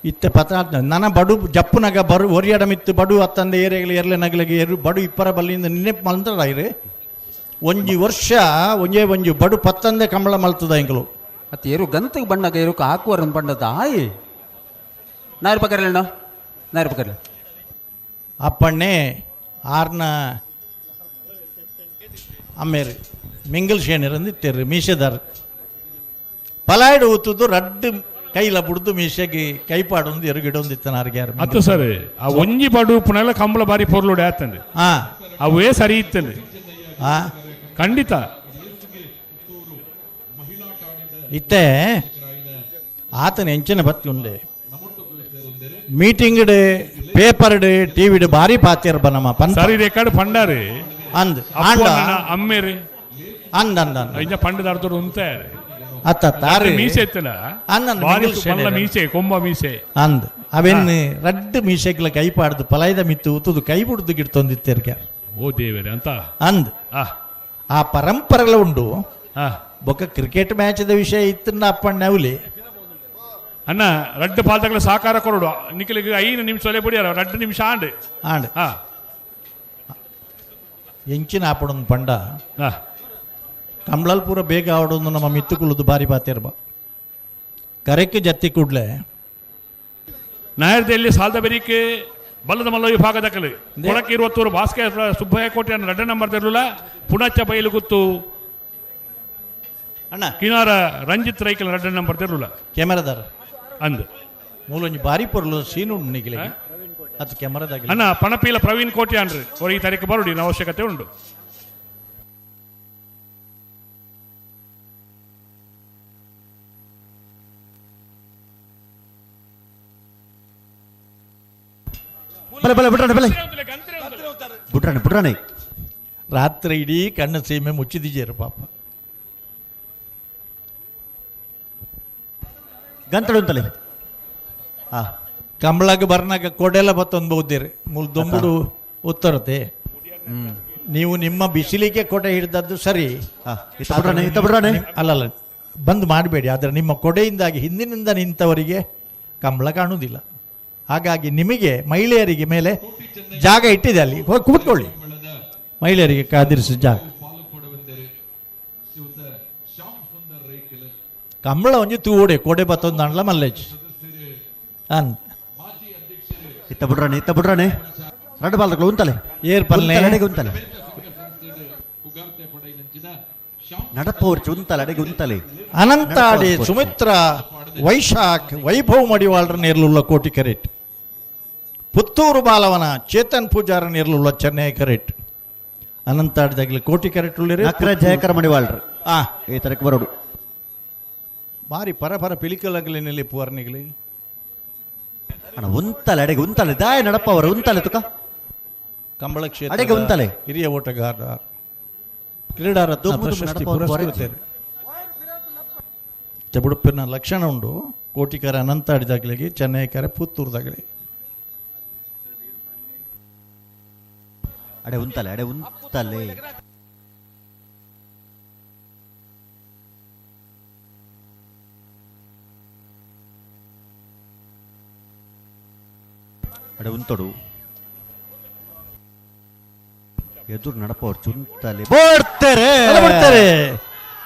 ಇತ್ತೆ ಪತ ನನ ಬಡು ಜಪ್ಪುನಗ ಬರು ಒರಿಯಡ ಮಿತ್ತು ಬಡು ಅತ್ತಂದೆ ಏರಿಯಾಗಲಿ ಎರ್ಲೆ ನಗಲಿಗೆ ಎರು ಬಡು ಇಪ್ಪರ ಬಲ್ಲಿಂದ ನಿನ್ನೆ ಮಲ್ತಡ ಒಂಜಿ ವರ್ಷ ಒಂಜೇ ಒಂಜಿ ಬಡು ಪತ್ತಂದೆ ಕಂಬಳ ಮಲ್ತದ ಇಂಕಲು ಅತ್ತ ಏರು ಗಂತಗೆ ಬಣ್ಣಗ ಎರುಕ ಹಾಕುವರ ಬಣ್ಣದ ಆಯ್ ನಾಯರ್ ಪಕರ್ಲಣ್ಣ ನಾಯರ್ ಪಕರ್ಲ ಅಪ್ಪಣ್ಣೆ ಆರ್ನ ಅಮ್ಮೇರು ಮಿಂಗಲ್ ಶೇಣಿರಂದು ಇತ್ತೇರು ಮೀಸೆದಾರ್ ಪಲಾಯ್ಡು ಊತದ್ದು ರಡ್ಡು ಕೈಲ ಬುಡ್ದು ಮೀಸೆಗೆ ಕೈಪಾಡೊಂದು ಎರುಗಿಡೊಂದು ಇತ್ತನಾರ್ಗೆ. ಅತ್ತು ಸರ್ ಆ ಒಂಜಿ ಬಡು ಪುನಲ ಕಂಬಳ ಬಾರಿ ಪೊರ್ಲುಡೆ ಆತಂದು ಅವೇ ಸರಿ ಇತ್ತಂದು ಖಂಡಿತ ಇತ್ತೆ ಆತನ ಎಂಚಿನ ಬತ್ಲುಂಡೆ ಮೀಟಿಂಗ್ ಪೇಪರ್ಡ್ ಟಿವಿಡ್ ಭಾರಿ ಪಾತಿಯರ್ ಬನಮ ಪಂತ ಸರಿ ರೆಕಾರ್ಡ್ ಪಂಡಾರಿ ಅಂದ್ ಆಂಡ ಅಮ್ಮೇರಿ ಅಂದ ಅಂದ ಅಂದ ಇಂಜ ಪಂಡದ ಅರ್ಧರು ಉಂತಾರೆ ಅತ್ತ ತಾರಿ ಮೀಸೆ ಇತ್ತಲ್ಲ ಅಂದ ಅಂದ ಬಾರಿ ಮಿಂಗಲ್ ಮಲ್ಲ ಶೇಣೆ ಮೀಸೆ ಕೊಂಬ ಮೀಸೆ ಅಂದ್ ಅವೆನ್ ರಡ್ಡು ಮೀಸೆಗ್ಲ ಕೈ ಪಾಡ್ದು ಪಲಾಯ್ದ ಮಿತ್ತು ಉತ್ತುದು ಕೈ ಬುಡ್ದು ಗಿಡ್ತೊಂದಿತ್ತೇರ್ಗೆ. ಓ ದೇವರೇ ಅಂತ ಅಂದ್ ಆ ಪರಂಪರೆಲ ಉಂಡು. ಬೊಕ್ಕ ಕ್ರಿಕೆಟ್ ಮ್ಯಾಚ್ದ ವಿಷಯ ಇತ್ತನ್ನ ಅಪ್ಪಣ್ಣ ಅವಲಿ ಅಣ್ಣ ರಡ್ಡು ಪಾಲ್ತಗಳ ಸಹಕಾರ ಕೊರಡು ನಿಖಲಿಗೆ 5 ನಿಮಿಷ ಒಲೆ ಬಿಡಿಯಾರ 2 ನಿಮಿಷ ಆಂಡ್ ಆಂಡ್. ಎಂಚಿನ ಆಪಡೊಂದು ಪಂಡ ಕಂಬ್ಳಲ್ ಪೂರ ಬೇಗ ಆವಡೊಂದು ನಮ್ಮ ಮಿತ್ತುಕುಲುದು ಬಾರಿ ಬಾತಿರ್ಬ ಕರೆಕ್ಕೆ ಜತ್ತಿ ಕೂಡ್ಲೆ ನಾಯರ್ದೆಯಲ್ಲಿ ಸಾಲದ ಬೆರಿಕೆ ಬಲ್ಲದ ಮಲ್ಲ ವಿಭಾಗದಕಲು ಕೊಳಕ್ಕೆ ಇರುವತ್ತೂರು ಭಾಸ್ಕರ ಸುಬ್ಬಯ್ಯ ಕೋಟೆ ರಡ್ಡ ನಂಬರ್ ತೆರಲಿಲ್ಲ ಪುಣಚ ಬೈಲು ಗುತ್ತು ಅಣ್ಣ ಕಿನಾರ ರಂಜಿತ್ ರೈಕಲ್ ರಡ್ಡ ನಂಬರ್ ತೆರಲಿಲ್ಲ ಕ್ಯಾಮರಾದಾರ ಅಂದು ಮೂಲೊಂಜಿ ಬಾರಿ ಪೊರ್ಲು ಸೀನು ಉಂಡು ನಿಗಿಲೆ ಅದು ಕ್ಯಾಮರಾದಾಗ ಅಣ್ಣ ಪಣಪೀಲ ಪ್ರವೀಣ್ ಕೋಟೆ ಅನ್ರಿ ಅವ್ರು ಈ ತಾರೀಕು ಬರೋಡಿ ಅವಶ್ಯಕತೆ ಉಂಟು. ಬಲೆ ಬಲೆ ಬಿಡ್ರಾಣೆ ಬಲೆ ಬುಡ್ರಾಣೆ ಬುಡ್ರಾಣೆ. ರಾತ್ರಿ ಇಡೀ ಕಣ್ಣು ಸೀಮೆ ಮುಚ್ಚಿದ್ದೀರ ಪಾಪ. ಗಂತಡು ಅಂತಲೇ ಹಾ ಕಂಬಳಾಗ ಬರ್ನಾಗ ಕೊಡೆಲ್ಲ ಬತ್ತೊಂದು ಬಹುದಿರಿ ಮೂಲ ದೊಂಬುಡು ಉತ್ತರತೆ. ನೀವು ನಿಮ್ಮ ಬಿಸಿಲಿಗೆ ಕೊಡೆ ಹಿಡಿದದ್ದು ಸರಿ. ಅಲ್ಲಲ್ಲ ಬಂದ್ ಮಾಡಬೇಡಿ, ಆದರೆ ನಿಮ್ಮ ಕೊಡೆಯಿಂದಾಗಿ ಹಿಂದಿನಿಂದ ನಿಂತವರಿಗೆ ಕಂಬಳ ಕಾಣುವುದಿಲ್ಲ. ಹಾಗಾಗಿ ನಿಮಗೆ ಮಹಿಳೆಯರಿಗೆ ಮೇಲೆ ಜಾಗ ಇಟ್ಟಿದೆ, ಅಲ್ಲಿ ಹೋಗಿ ಕೂತ್ಕೊಳ್ಳಿ. ಮಹಿಳೆಯರಿಗೆ ಕಾದಿರಿಸಿ ಜಾಗ. ಕಂಬಳ ಒಂಜಿ ತೂಡೆ ಕೊಡೆ ಬತ್ತೊಂದು ಅಂಡ್ಲ ಮಲ್ಲೇಜ್ ಅನ್ ಇತ್ತ ಬಿಡ್ರಾಣೆ ಇತ್ತ ಬಿಡ್ರಾಣೆ. ರಡ್ಡು ಬಾಲ್ದಗಳು ಉಂತಲೆ ಏರ್ ಪಲ್ಲೆ ಅಡೆಗೆ ಉಂತಲೆ ನಡಪೋರ್ಚು ಉಂತಲೆ ಅಡೆಗೆ ಉಂತಲೆ. ಅನಂತಾಡಿ ಸುಮಿತ್ರಾ ವೈಶಾಖ್ ವೈಭವ್ ಮಡಿವಾಳ್ರ ನೇರ್ಲುಳ್ಳ ಕೋಟಿ ಕರೆಟ್, ಪುತ್ತೂರು ಬಾಲವನ ಚೇತನ್ ಪೂಜಾರ ನೇರ್ಲುಳ್ಳ ಚೆನ್ನೈ ಕರೆಟ್. ಅನಂತಾಡಿದಾಗಲಿ ಕೋಟಿ ಕರೆಟ್ ಉಳ್ಳಿರಿ ನಕ್ರ ಜಯಕರ ಮಡಿವಾಳ್ರು ಆ ಈ ತರಕ್ಕೆ ಬರೋಡು ಬಾರಿ ಪರ ಪರ ಪಿಲಿಕಲಾಗಲಿ ನಿಲ್ಲಿ ಪೂರ್ಣಿಗಲಿ ಅಣ್ಣ ಉಂತಲೆ ಅಡೆಗೆ ಉಂತಲೆ ದಾಯ ನಡಪ ಅವರು ಉಂತಲೆ ತುಕ ಕಂಬಳ ಕ್ಷೇತ್ರ ಅಡೆಗೆ ಉಂತಲೆ ಹಿರಿಯ ಓಟಗಾರ ಕ್ರೀಡಾರತ್ನ ಪ್ರಶಸ್ತಿ ಪುರಸ್ಕೃತರು. ಚಬುಡುಪ್ಪಿನ ಲಕ್ಷಣ ಉಂಡು ಕೋಟಿಕರ ಅನಂತಾಡಿದಾಗಲಿಗೆ ಚೆನ್ನೈಕರ ಪುತ್ತೂರ್ದಾಗಲಿ. ಅಡೆ ಉಂತಲೆ ಅಡೆ ಉಂತಲೆ. ಅಡೆ ಉಂತಡು ಎದುರು ನಡಪವ್ರು ಚುಂತಲೆ ಬೋಡ್ತಾರೆ ಬಿಡ್ತಾರೆ.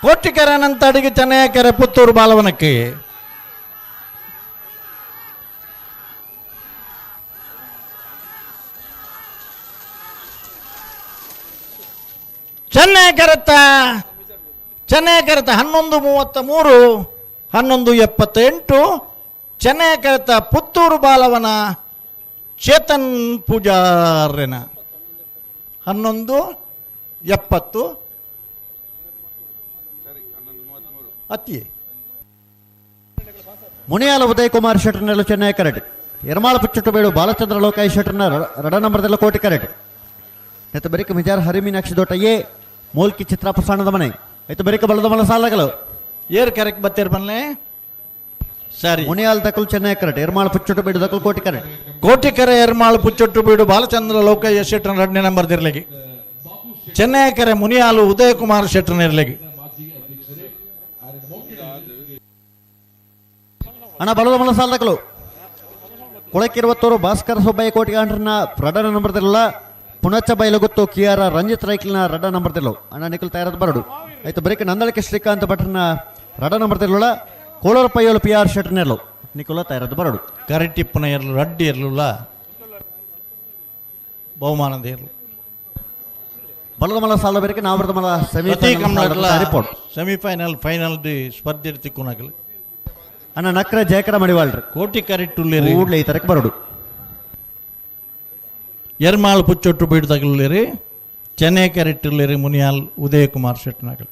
ಕೋಟಿಕರ ಅನಂತಾಡಿಗೆ ಚೆನ್ನೈಕರ ಪುತ್ತೂರು ಬಾಲವನಕ್ಕೆ. ಚೆನ್ನೈ ಕರೆತ ಚೆನ್ನೈ ಕರೆತ 11:33 11:78. ಚೆನ್ನೈ ಕರೆತ ಪುತ್ತೂರು ಬಾಲವನ ಚೇತನ್ ಪೂಜಾರ್ಯನ 11:70 ಅತ್ತಿ. ಮುನಿಯಾಲ ಉದಯ್ ಕುಮಾರ್ ಶೆಟ್ಟರ್ನೆಲ್ಲ ಚೆನ್ನೈ ಕರೆಟ್, ಎರ್ಮಾಳ ಪುಚ್ಚುಟ್ಟುಬೇಡು ಬಾಲಚಂದ್ರ ಲೋಕಾಯಿ ಶೆಟ್ಟರ್ನ ರಡ ನಂಬರ್ದೆಲ್ಲ ಕೋಟಿ ಕರೆಟ್. ನೆತ್ತ ಬರಿಕ ಮಿಜಾರ್ ಹರಿಮೀನಾಕ್ಷಿ ದೋಟ ಎ ಮೂಲ್ಕಿ ಚಿತ್ರ ಪ್ರಸಾಣದ ಮನೆ ಆಯ್ತು ಬರಿಕ ಬಲದ ಮಲ ಸಾಲಗಳು ಏರ್ ಕರೆಕ್ಟ್ ಬತ್ತೀರ್ ಬನ್ನೆ ಸರಿ. ಮುನಿಯಾಲ್ ದಕಲ್ ಚೆನ್ನೈ ಕರೆಟ್, ಎರ್ಮಾಳ ಪುಚ್ಚುಟ್ಟು ಬೀಡು ದಕಲ್ ಕೋಟಿ ಕರೆಟ್. ಕೋಟಿಕರೆ ಎರ್ಮಾಳು ಪುಚ್ಚೊಟ್ಟು ಬೀಡು ಬಾಲಚಂದ್ರ ಲೋಕಯ್ಯ ಶೆಟ್ಟರ್ನ 2ನೇ ನಂಬರ್ ದಿರ್ಲಿಗೆ. ಚೆನ್ನೈ ಕರೆ ಮುನಿಯಾಲು ಉದಯ್ ಕುಮಾರ್ ಶೆಟ್ಟರ್ನ ಇರ್ಲಿಗೆ. ಅಣ್ಣ ಬಲದ ಮಲ ಸಾಲದಕಲು ಕೊಳಕಿರುವತ್ತೂರು ಭಾಸ್ಕರ ಸುಬ್ಬಯ್ಯ ಕೋಟಿಗಾಂಡ್ರನ್ನ ರಡನ ನಂಬರ್ ತಿರಲ್ಲ. ಪುಣಚ ಬೈಲಗುತ್ತು ಕಿಯಾರ ರಂಜಿತ್ ರೈಕ್ಲಿನ ರಡ ನಂಬರ್ ತಿರ್ಲು. ಅಣ್ಣ ನಿಖಲ್ ತಯಾರದ ಬರಡು ಆಯ್ತು ಬರೀಕ ನಂದಳಿಕೆ ಶ್ರೀಕಾಂತ್ ಭಟ್ರನ್ನ ರಡ ನಂಬರ್ ತಿರ್ಲುಳ ಕೋಳೂರ ಪೈಯೋಲು ಪಿ ಆರ್ ಶೆಟ್ಟರ್ನೆರ್ಲು ನಿಖುಲ ತಯಾರದ ಬರಡು. ಕರೆಟಿಪ್ಪನ ಇರ್ಲು ರಡ್ಡಿ ಇರ್ಲುಲ್ಲ ಬಹುಮಾನದ ಇರ್ಲು. ಬಲದ ಮಲ ಸಾಲ ಬೇರೆ ನಾವರದ ಮಲ ಸೆಮಿಫೈನಲ್ ಸೆಮಿಫೈನಲ್ ಫೈನಲ್ the ಸ್ಪರ್ಧೆ ತಿಕ್ಕುನಾಗಲಿ. ಅಣ್ಣ ನಕ್ರ ಜಯಕರ ಮಡಿವಾಳ್ರಿ ಕೋಟಿ ಕರೆಕ್ಟ್ ಕೂಡ್ಲೆ ಈ ತರಕ್ಕೆ ಬರಡು. ಎರ್ಮಾಳ್ ಪುಚ್ಚೊಟ್ಟು ಬೀಡ್ದಾಗಲಿರಿ ಚೆನ್ನೈ ಕರೆಕ್ಟ್ ಮುನಿಯಾಲ್ ಉದಯ ಕುಮಾರ್ ಶೆಟ್ಟನಾಗಲಿ.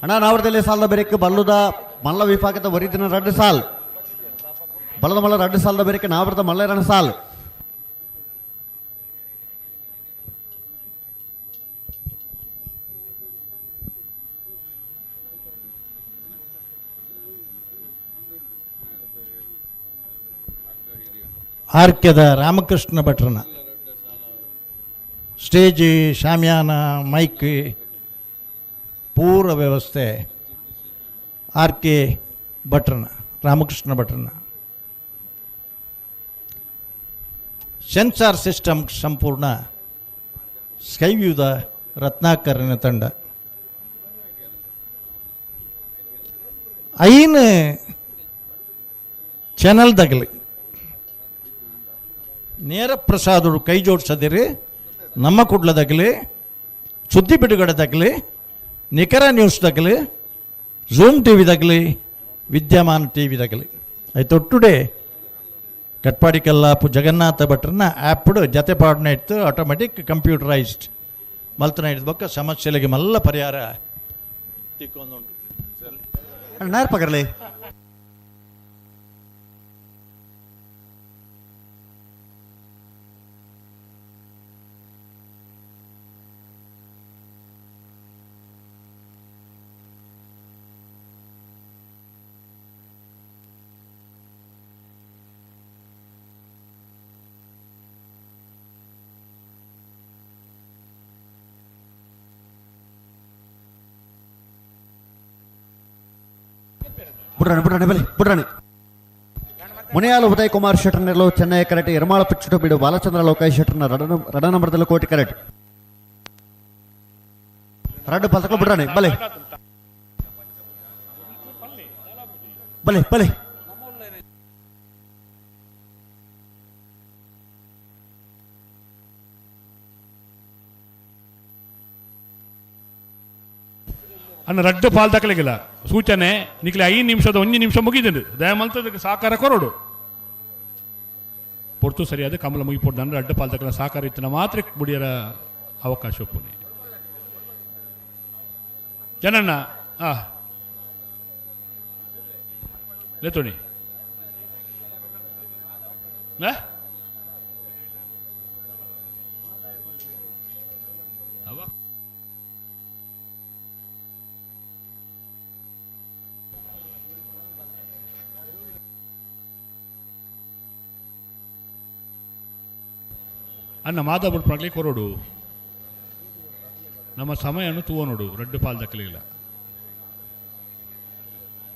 ಅಣ್ಣ ನಾವರದಲ್ಲಿ ಸಾಲದ ಬೇರೆಕ್ ಬಲ್ಲುದ ಮಲ್ಲ ವಿಭಾಗದ ವರಿದಿನ ರಡ್ಡು ಸಾಲ್ ಬಲದ ಮಲ್ಲ ರಡ್ಡು ಸಾಲದ ಬೇರೆಕ್ ನಾವರದ ಮಲ್ಲರಣ ಸಾಲ್. ಆರ್ಕ್ಯದ ರಾಮಕೃಷ್ಣ ಭಟ್ರನ ಸ್ಟೇಜ್ ಶಾಮಿಯಾನ ಮೈಕ್ ಪೂರ ವ್ಯವಸ್ಥೆ ಆರ್ ಕೆ ಭಟ್ರನ ರಾಮಕೃಷ್ಣ ಭಟ್ರನ. ಸೆನ್ಸಾರ್ ಸಿಸ್ಟಮ್ ಸಂಪೂರ್ಣ ಸ್ಕೈವ್ಯೂದ ರತ್ನಾಕರನ ತಂಡ. ಐನ್ ಚಾನಲ್ ದಗಲಿ ನೇರ ಪ್ರಸಾದರು ಕೈ ಜೋಡಿಸದಿರಿ. ನಮ್ಮ ಕುಡ್ಲದಾಗಲಿ, ಸುದ್ದಿ ಬಿಡುಗಡೆದಾಗಲಿ, ನಿಖರ ನ್ಯೂಸ್ದಾಗಲಿ, ಝೂಮ್ ಟಿ ವಿದಾಗಲಿ, ವಿದ್ಯಮಾನ ಟಿ ವಿದಾಗಲಿ ಆಯ್ತು. ಟುಡೇ ಕಟ್ಪಾಡಿ ಕಲ್ಲಾಪು ಜಗನ್ನಾಥ ಭಟ್ರನ್ನ ಆ್ಯಪ್ಡು ಜತೆ ಪಾಡನೆ ಇತ್ತು ಆಟೋಮೆಟಿಕ್ ಕಂಪ್ಯೂಟರೈಸ್ಡ್ ಮಲ್ತನ ಹಿಡಿದ ಬೊಕ್ಕ ಸಮಸ್ಯೆಗಳಿಗೆ ಮಲ್ಲ ಪರಿಹಾರ ತಿಕ್ಕೊಂದುಂಟು. ನಾರ್ ಪಗರ್ಲಿ ಬುಡ್ರಾಣಿ ಬುಡ್ರಾಣಿ ಬಲಿ ಬುಡ್ರಾಣಿ. ಮುನಿಯಾಲು ಉದಯ್ ಕುಮಾರ್ ಶೆಟ್ಟರ್ನೆಲ್ಲೋ ಚೆನ್ನೈ ಕರೆಟ್ ಎರ್ಮಾಳ ಪಿಚ್ಚುಟು ಬೀಡು ಬಾಲಚಂದ್ರ ಲೋಕಾಯ್ ಶೆಟ್ಟರ್ನ ರಡ ನಂಬರ್ದಲ್ಲಿ ಕೋಟಿ ಕರೆಟ್ ರಡ್ಡು ಪಲ್ತಕಲು ಬುಡ್ರಾಣಿ ಬಲೆ ಬಲೆ ಬಲೆ. ಅನ್ನ ರಡ್ಡು ಪಾಲ್ ದಕ್ಕಲಿಗಿಲ್ಲ ಸೂಚನೆ ನಿಕ್ಲೆ 5 ನಿಮಿಷದ 1 ನಿಮಿಷ ಮುಗಿದಿಂಡು ದಯಮಲ್ತದಕ್ಕೆ ಸಾಕಾರ ಕೊರಡು ಪೊರ್ತು ಸರಿಯಾದ ಕಮಲ ಮುಗಿಪೊಡ್ಡು ನನ್ನ ರಡ್ಡು ಪಾಲ್ ದಕ್ಕಲ ಸಾಕಾರ ಇತ್ತಿನ ಮಾತ್ರ ಮುಡಿಯರ ಅವಕಾಶ ಒಪ್ಪುನೆ ಜನಣ್ಣ. ಆ ಲೇತೋಣಿ ಅನ್ನ ಮಾತಾಡ್ಬಿಟ್ಟಾಗಲಿ ಕೊರಡು ನಮ್ಮ ಸಮಯನು ತೂವ ನೋಡು ರಡ್ಡು ಪಾಲ್ ದಕ್ಕಲಿಲ್ಲ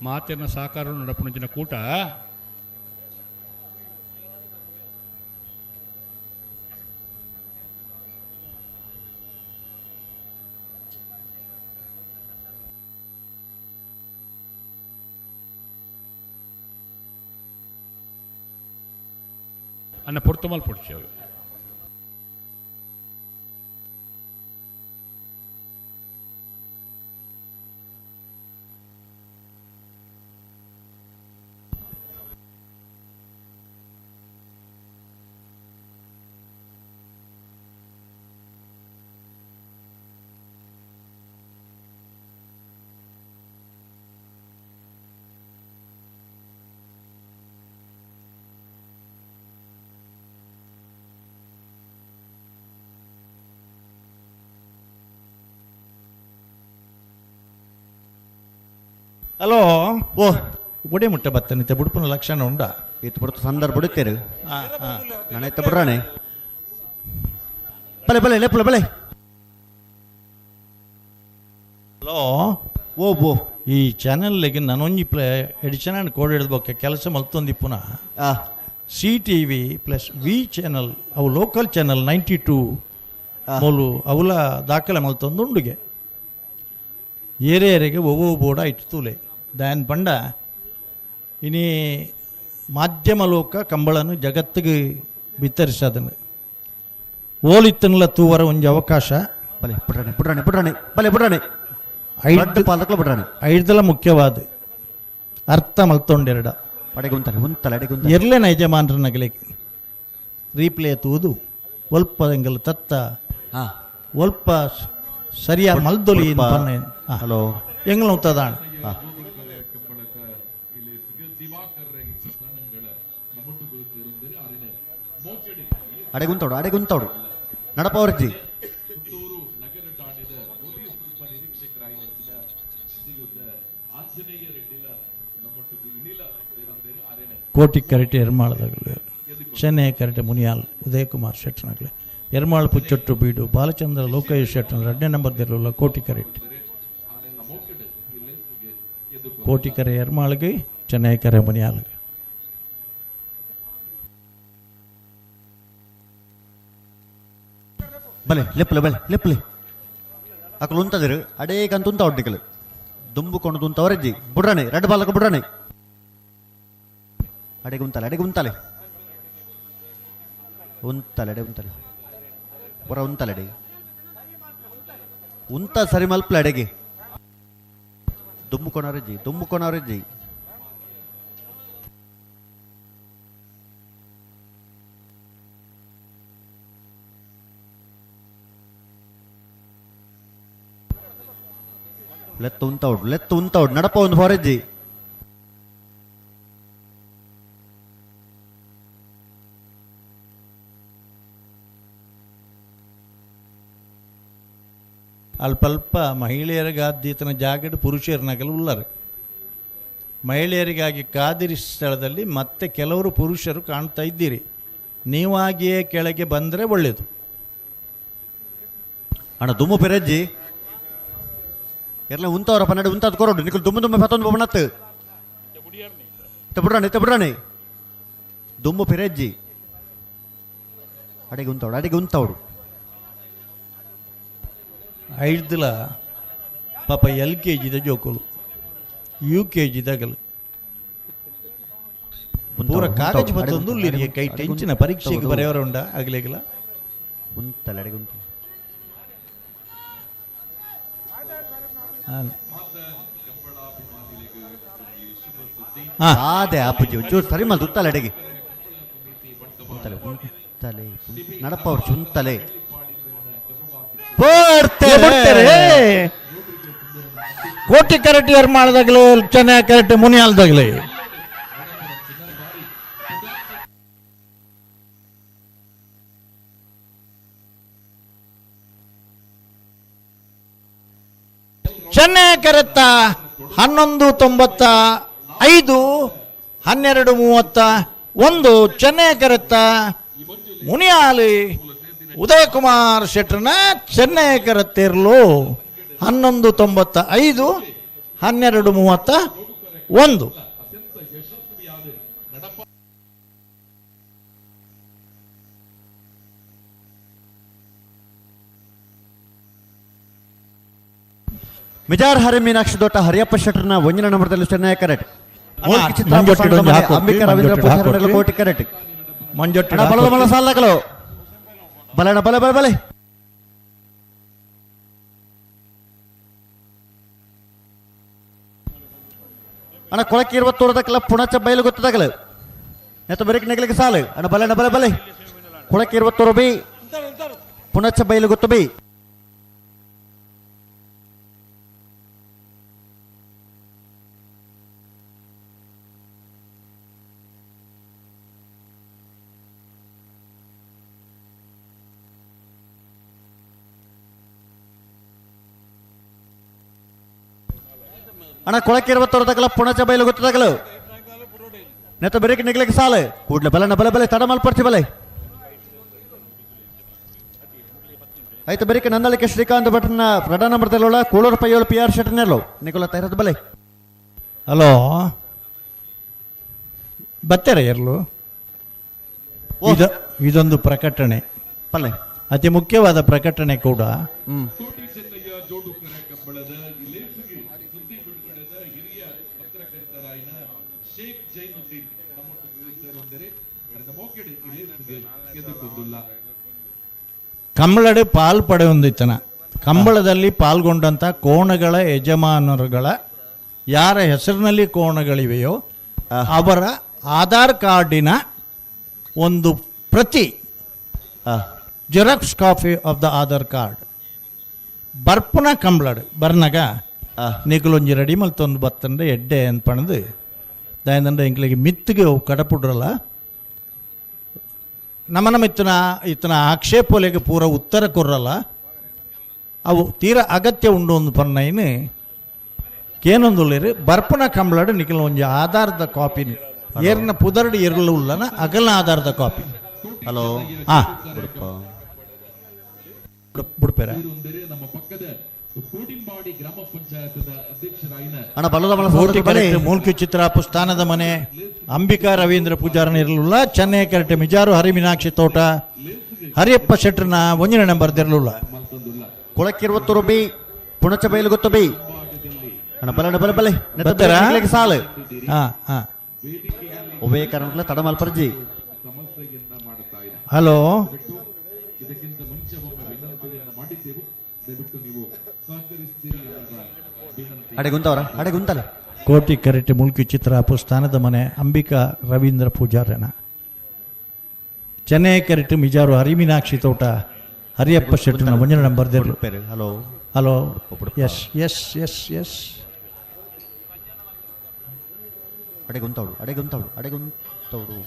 ಮಾತಿನ ಸಾಕಾರ ನಡಪುಣಂಚಿನ ಕೂಟ ಅನ್ನ ಪೊರ್ತುಮಲ್ ಪೊಡ್ಚಿ ಅವು. ಹಲೋ ಓ ಒಡೆ ಮುಟ್ಟೆ ಬತ್ತನಿತ್ತೆ ಬುಡುಪುನ ಲಕ್ಷಣ ಉಂಡಾ ಇತ್ತು ಬಿಡ್ತು ಸಂದರ್ಭ ಬಿಡುತ್ತೇರು ನಾನೈತ ಬಿಡ್ರಾಣೆ ಬಲೆ ಬಲೆ ಲೆಪ್ಪಲೆ ಬಲೆ. ಹಲೋ ಓ ಓ ಈ ಚಾನೆಲ್ಗೆ ನಾನೊಂಜಿ ಪ್ಲೇ ಎಡಿಷನ್ ಆ್ಯಂಡ್ ಕೋಡ್ ಹಿಡ್ದಬೋಕೆ ಕೆಲಸ ಮಲ್ತೊಂದಿಪ್ಪುನ C T V plus V channel ಅವು ಲೋಕಲ್ ಚಾನೆಲ್ 92 ಮೂಲು ಅವುಲ ದಾಖಲೆ ಮಲ್ತೊಂದು ಉಂಡುಗೆ ಏರಿಯರಿಗೆ ಒವ್ವೋ ಬೋರ್ಡ ಇಟ್ಟು ತೂಲೆ ದಾನ್ ಪಂಡ ಇನಿ ಮಾಧ್ಯಮ ಲೋಕ ಕಂಬಳನ್ನು ಜಗತ್ತಿಗೆ ಬಿತ್ತರಿಸದನು ಓಲಿತ್ತನ್ಲ ತೂವರ ಒಂಜಿ ಅವಕಾಶ. ಬಲೆ ಪುಟ್ರಾಣಿ ಪುಟ್ರಾಣಿ ಪುಟ್ರಾಣಿ ಬಲೆ ಪುಟ್ರಾಣಿ ಐದು ಪಾಲಕಲು ಪುಟ್ರಾಣಿ. ಐದಲ ಮುಖ್ಯವಾದ ಅರ್ಥ ಮಲ್ತೊಂಡೆರಡ ಅಡೆಗುಂತಲೆ ಉಂತಲೆ ಅಡೆಗುಂತಲೆ ಎರ್ಲೆನ ಯಜಮಾನ್ರ ನಗಲಿಕ್ಕೆ ರೀಪ್ಲೇ ತೂದು ಒಲ್ಪ ಎಂಗಲ್ ತತ್ತ ಒಲ್ಪ ಸರಿಯಾದ ಮಲ್ದೊಲಿ. ಹಲೋ ಎಂಗ್ಲ ಉತ್ತದಾಣ. ಅಡೆಗುಂತೋಡು ಅಡೆಗುಂತೋಡು ನಡಪವರ್ಜಿ. ಕೋಟಿ ಕರೆಟೆ ಎರ್ಮಾಳದಾಗಲಿ ಚೆನ್ನೈ ಕರೆಟೆ ಮುನಿಯಾಲ್ ಉದಯಕುಮಾರ್ ಶೆಟ್ಟನಾಗಲಿ ಎರ್ಮಾಳ್ ಪುಚ್ಚೊಟ್ಟು ಬೀಡು ಬಾಲಚಂದ್ರ ಲೋಕಯ್ಯ ಶೆಟ್ಟನ 2ನೇ ನಂಬರ್ ದಿರಲ್ಲ ಕೋಟಿ ಕರೆಟ್ ಕೋಟಿ ಕರೆ ಎರ್ಮಾಳ್ಗೆ ಚೆನ್ನೈ ಕರೆ ಮುನಿಯಾಲ್ಗೆ. ಬಲೆ ಲೆಪ್ಪಲೆ ಬಲೆ ಲೆಪ್ಪಲೆ ಅಕಲು ಉಂತದಿರು ಅಡೇಕಂತ ಉಂತ ಒಡ್ಡಿಕಲು ದುಂಬು ಕೊಂಡು ಉಂತವರೆಜ್ಜಿ ಬುಡ್ರಾಣೆ ರೆಡ್ ಬಾಲಕ ಬುಡ್ರಾಣೆ ಅಡೆಗೆ ಉಂತಲೆ ಅಡೆಗೆ ಉಂತಲೆ ಉಂತಲೆ ಅಡೆ ಉಂತಲೆ ಪುರ ಉಂತಲೆ ಅಡೆಗೆ ಉಂತ ಸರಿ ಮಲ್ಪಲೆ ಅಡೆಗೆ ದುಂಬು ಕೊನವರೆಜ್ಜಿ ದುಂಬು ಕೊನವರೆಜ್ಜಿ ಲೆತ್ತು ಉಂತವಡು ಲೆತ್ತು ಉಂತವಡು ನಡಪ ಒಂದು ಹೊರೆಜ್ಜಿ ಅಲ್ಪ ಅಲ್ಪ ಮಹಿಳೆಯರಿಗಾದ್ದೀತನ ಜಾಗಡ್ ಪುರುಷರನಗಲು ಉಳ್ಳರು. ಮಹಿಳೆಯರಿಗಾಗಿ ಕಾದಿರಿ ಸ್ಥಳದಲ್ಲಿ ಮತ್ತೆ ಕೆಲವರು ಪುರುಷರು ಕಾಣ್ತಾ ಇದ್ದೀರಿ. ನೀವಾಗಿಯೇ ಕೆಳಗೆ ಬಂದರೆ ಒಳ್ಳೆಯದು. ಅಣ್ಣ ದುಮ್ಮು ಪೆರಜ್ಜಿ ಎಲ್ಲ ಉಂತವರ ಪನ್ನಡ ಉಂತಾದ ಕೊರೋಡು ನಿಕಲ್ ದುಮ್ಮು ದುಮ್ಮೆ ಪತ್ತೊಂದು ಬೊಮ್ಮನತ್ತು ಇತ್ತ ಬಿಡ್ರಾಣೆ ಇತ್ತ ಬಿಡ್ರಾಣೆ ದುಮ್ಮು ಪೆರಜ್ಜಿ ಅಡೆಗೆ ಉಂತವಡು ಅಡೆಗೆ ಉಂತವಡು ಐಡ್ದಲ ಪಾಪ ಎಲ್ ಕೆ ಜಿದ ಜೋಕುಲು ಯು ಕೆ ಜಿದಗಲು ಪೂರ ಕಾಗಜ ಪತ್ತೊಂದು ಉಳ್ಳಿರಿ ಕೈ ಟೆಂಚಿನ ಪರೀಕ್ಷೆಗೆ ಬರೆಯವರ ಉಂಡ ಆಗ್ಲಿಲ್ಲ ಉಂತಲೆ ಅಡೆಗೆ ಉಂತ ಆದೆ ಅಪ್ಪುಜಿ ಒಂಚೂರು ಸರಿ ಮಲ್ ಉತ್ತಲೆ ಅಡೆಗೆ ಉಂತಲೆ ಉಂತಲೆ ನಡಪ ಅವ್ರು ಚುಂತಲೆ ಬಿಡ್ತಾರೆ. ಕೋಟಿ ಕರೆಕ್ಟ್ ಯಾರು ಮಾಡದಾಗಲೇ ಚೆನ್ನೈ ಕರೆಕ್ಟ್ ಮುನಿಯಾಲ್ದಾಗಲೇ ಚೆನ್ನೈ ಕರೆತ್ತ 11.95 12.31 ಚೆನ್ನೈ ಕರೆತ್ತ ಮುನಿಯಾಲಿ ಉದಯಕುಮಾರ್ ಶೆಟ್ಟರ್ನ ಚೆನ್ನೈ ಕರೆತ್ತಿರಲು 11.95 12.31. ಮಿಜಾರ್ ಹರಿ ಮೀನಾಕ್ಷಿ ದೋಟ ಹರಿಯಪ್ಪ ಶೆಟ್ಟರ್ನ ಒಂದಿನ ನಂಬರ್ದಲ್ಲಿ ಚೆನ್ನೈ ಕರೆಕ್ಟ್ ಅಂಬಿಕಾ ರವೀಂದ್ರ ಪೂಜಾರಿ ಕೋಟಿ ಕರೆಕ್ಟ್ ಮಂಜೊಟ್ಟಿ ಬಲದ ಬಲ ಸಾಲಕಲು ಬಲಣ ಬಲ ಬಲ ಬಲೆ ಅಣ್ಣ ಕೊಳಕ್ಕೆ ಇರುವ ತೋರದಕ್ಕಲ್ಲ ಪುಣಚ ಬಯಲು ಗೊತ್ತದಾಗಲು ನೆತ್ತ ಬರೀಕ್ ನೆಗಲಿಗೆ ಸಾಲು ಅಣ್ಣ ಬಲಣ ಬಲ ಬಲೆ ಕೊಳಕ್ಕೆ ಇರುವ ತೋರು ಬಿ ಪುಣಚ ಬಯಲು ಗೊತ್ತು ಬಿ ಅಣ್ಣ ಕೊಳಕ್ಕೆ ಇರುವ ತೋರದಕ್ಕಲ್ಲ ಪುಣಚ ಬಯಲು ಗೊತ್ತದಾಗಲು ನೆತ್ತ ಬರೀಕ್ ನೆಗಲಿಗೆ ಸಾಲು ಕೂಡ್ಲೆ ಬಲನ ಬಲೆ ಬಲೆ ತಡ ಮಲ್ಪರ್ಚಿ ಬಲೆ ಆಯ್ತು ಬರೀಕ್ ನಂದಳಿಕೆ ಶ್ರೀಕಾಂತ್ ಭಟ್ನ ಪ್ರಧಾನ ನಂಬರ್ದಲ್ಲೋಳ ಕೂಳೂರು ಪೈಯೋಳು ಪಿ ಆರ್ ಶೆಟ್ಟರ್ನೆಲ್ಲೋ ನಿಕೋಲ ತೈರದ್ ಬಲೆ. ಹಲೋ ಬತ್ತಾರೆ ಎರ್ಲು ಇದು ಇದೊಂದು ಪ್ರಕಟಣೆ ಪಲ್ಲೆ ಅತಿ ಮುಖ್ಯವಾದ ಪ್ರಕಟಣೆ ಕೂಡ. ಕಂಬಳಡೆ ಪಾಲ್ ಪಡೆಯೊಂದಿತ್ತನ ಕಂಬಳದಲ್ಲಿ ಪಾಲ್ಗೊಂಡಂಥ ಕೋಣಗಳ ಯಜಮಾನರುಗಳ ಯಾರ ಹೆಸರಿನಲ್ಲಿ ಕೋಣಗಳಿವೆಯೋ ಅವರ ಆಧಾರ್ ಕಾರ್ಡಿನ ಒಂದು ಪ್ರತಿ xerox copy of the Aadhaar card ಬರ್ಪುನ ಕಂಬಳಡು ಬರ್ನಗ ನಿಕಲೊಂಜಿ ರೆಡಿ ಮಲ್ತೊಂದು ಬತ್ತಂದ್ರೆ ಎಡ್ಡೆ ಅನ್ಪಣದು ದಾಯಂದಂಡ ಎಂಕ್ಲಿಗೆ ಮಿತ್ತಿಗೆ ಅವು ಕಡಪುಡ್ರಲ್ಲ ನಮನ ಮಿತ್ತನ ಇತ್ತನ ಆಕ್ಷೇಪಲೆಗೆ ಪೂರ ಉತ್ತರ ಕೊರ್ರಲ್ಲ ಅವು ತೀರ ಅಗತ್ಯ ಉಂಡು ಒಂದು ಪನ್ನೈನು ಕೇನೊಂದುಳ್ಳಿರು ಬರ್ಪುನ ಕಂಬಳಡು ನಿಖಲ್ ಒಂಜಿ ಆಧಾರದ ಕಾಪಿನ ಏರ್ನ ಪುದರ್ಡು ಎರ್ಲು ಉಳ್ಳನ ಅಗಲ್ನ ಆಧಾರದ ಕಾಪಿ. ಹಲೋ ಹಾಂ ಬಿಡ್ಪೇರ ಮೂಲ್ಕಿ ಚಿತ್ರಾಪು ಸ್ಥಾನದ ಮನೆ ಅಂಬಿಕಾ ರವೀಂದ್ರ ಪೂಜಾರನ ಇರಲಿಲ್ಲ ಚೆನ್ನೈ ಕರೆಟೆ ಮಿಜಾರು ಹರಿಮೀನಾಕ್ಷಿ ತೋಟ Hariyappa ಶೆಟ್ರನ ಒಂಜನೇ ನಂಬರ್ ದೆರ್ಲುಲ್ಲ. ಕೊಳಕ್ಕಿರುವತ್ತೂರು ಬಿ ಪುಣಚ ಬೈಲು ಗೊತ್ತು ಬಿ. ಅಣ್ಣ ಬಲ ಬಲ ಬಲೆ. ಬರ್ತಾರಾ? ಸಾಲು. ಹಾ ಹಾ. ಒಬ್ಬೇ ಕಾರಣಕ್ಕೂ ತಡ ಮಲ್ಪರ್ಜಿ. ಹಲೋ. ಅಡೆ ಗುಂತವರ ಅಡೆ ಗುಂತಲ್ಲ. ಕೋಟಿ ಕರೆಟೆ ಮುಲ್ಕಿ ಚಿತ್ರಾಪು ಸ್ಥಾನದ ಮನೆ ಅಂಬಿಕಾ ರವೀಂದ್ರ ಪೂಜಾರನ. ಚೆನ್ನೈ ಕರೆಟು ಮಿಜಾರು ಹರಿಮೀನಾಕ್ಷಿ ತೋಟ ಹರಿಯಪ್ಪ ಶೆಟ್ಟನ ಒಂಜನ ನಂಬರ್ ದೆರ್ಲು. Hello hello. Yes yes yes yes. ಅಡೆ ಗುಂತವಡು ಅಡೆ ಗುಂತವಡು ಅಡೆ ಗುಂತವಡು.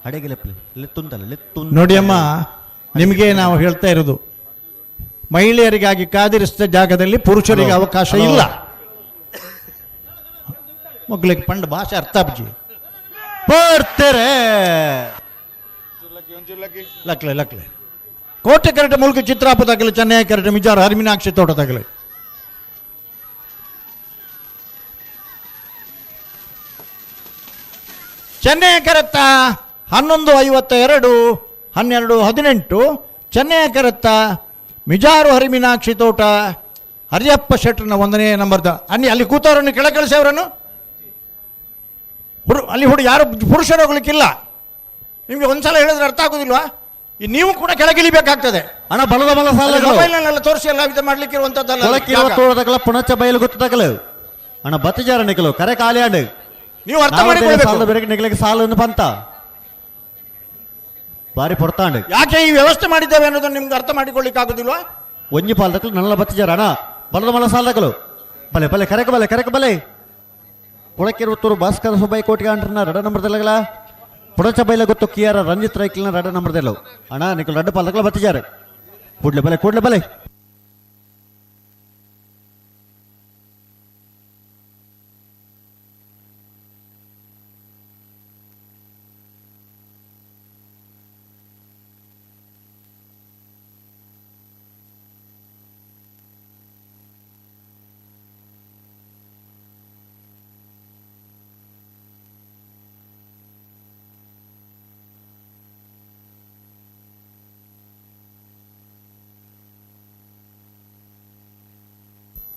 ಅಡೆಗೆ ಲೆಪ್ಲೆ ಲೆತ್ತುಂತಲ್ಲ ಲೆತ್ತು. ನೋಡಿ ಅಮ್ಮ, ನಿಮಗೆ ನಾವು ಹೇಳ್ತಾ ಇರೋದು ಮಹಿಳೆಯರಿಗಾಗಿ ಕಾದಿರಿಸಿದ ಜಾಗದಲ್ಲಿ ಪುರುಷರಿಗೆ ಅವಕಾಶ ಇಲ್ಲ. ಮಕ್ಕಳಿಗೆ ಪಂಡ ಭಾಷೆ ಅರ್ಥ ಅಬ್ಜಿ ಬರ್ತಾರೆ. ಲಕ್ಲೆ ಲಕ್ಲೆ. ಕೋಟೆ ಕರೆಟೆ ಮುಲ್ಕಿ ಚಿತ್ರಾಪ ತಗಲಿ ಚೆನ್ನೈ ಕರೆಟೆ ಮಿಜಾರು ಹರಿಮೀನಾಕ್ಷಿ ತೋಟ ತಗಲಿ. ಚೆನ್ನೈ ಕರೆತ್ತ 11:52 12:18. ಚೆನ್ನೈ ಕರೆತ್ತ ಮಿಜಾರು ಹರಿಮೀನಾಕ್ಷಿ ತೋಟ ಹರಿಯಪ್ಪ ಶೆಟ್ಟರ್ನ 1ನೇ ನಂಬರ್ದ. ಅನ್ನಿ ಅಲ್ಲಿ ಕೂತವರನ್ನು ಕೆಳ ಕಳಿಸಿ ಅವರನ್ನು. ಅಲ್ಲಿ ಹುಡು ಯಾರು ಪುರುಷರು ಹೋಗ್ಲಿಕ್ಕಿಲ್ಲ. ನಿಮಗೆ ಒಂದ್ಸಲ ಹೇಳಿದ್ರೆ ಅರ್ಥ ಆಗೋದಿಲ್ವಾ? ನೀವು ಕೂಡ ಕೆಳಗಿಳಿಬೇಕಾಗ್ತದೆ. ಅಣ್ಣ ಬಲದ ಬಲ ಸಾಲ ಮೊಬೈಲ್ನೆಲ್ಲ ತೋರಿಸಿ ಎಲ್ಲ ಇದು ಮಾಡ್ಲಿಕ್ಕೆ ಇರುವಂತದ್ದಲ್ಲ. ಕೊಳಕ್ಕಿರುವ ಪುಣಚ ಬಯಲು ಗೊತ್ತದಕಲು ಅಣ್ಣ ಬತ್ತಿಜಾರ ನಿಕಲು ಕರೆ ಖಾಲಿ ನೀವು ಅರ್ಥ ಮಾಡಿಕೊಳ್ಳಬೇಕು. ಬೇರೆ ನಿಕಲಿಗೆ ಸಾಲು ಪಂತ ಬಾರಿ ಪೊಡ್ತಾಂಡು. ಯಾಕೆ ಈ ವ್ಯವಸ್ಥೆ ಮಾಡಿದ್ದೇವೆ ಅನ್ನೋದನ್ನು ನಿಮ್ಗೆ ಅರ್ಥ ಮಾಡಿಕೊಳ್ಳಿಕ್ಕೆ ಆಗುದಿಲ್ವಾ? ಒಂಜಿ ಪಾಲ್ದಕಲು ನಲ್ಲ ಬತ್ತಿಜಾರ ಅಣ್ಣ ಬಲದ ಮಲ ಸಾಲದಕಲು ಬಲೆ ಬಲೆ ಕರೆಕ ಬಲೆ ಕರೆಕ ಬಲೆ. ಕೊಳಕ್ಕಿರುವತ್ತೂರು ಭಾಸ್ಕರ ಸುಬ್ಬಯ್ಯ ಕೋಟಿಗೆ ಅಂಟ್ರನ್ನ ರಡ ನಂಬರ್ದಲ್ಲಗಲ ಪುಡಚ ಬೈಲ ಗೊತ್ತು ಕಿಯಾರ ರಂಜಿತ್ ರೈಕ್ಲಿನ ರಡ ನಂಬರ್ದೆಲ್ಲವು ಅಣ್ಣ ನಿಕಲು ರಡ್ಡ ಪಾಲ್ದಕಲ ಬತ್ತಿಜಾರೆ. ಕೂಡ್ಲೆ ಬಲೆ ಕೂಡ್ಲೆ ಬಲೆ.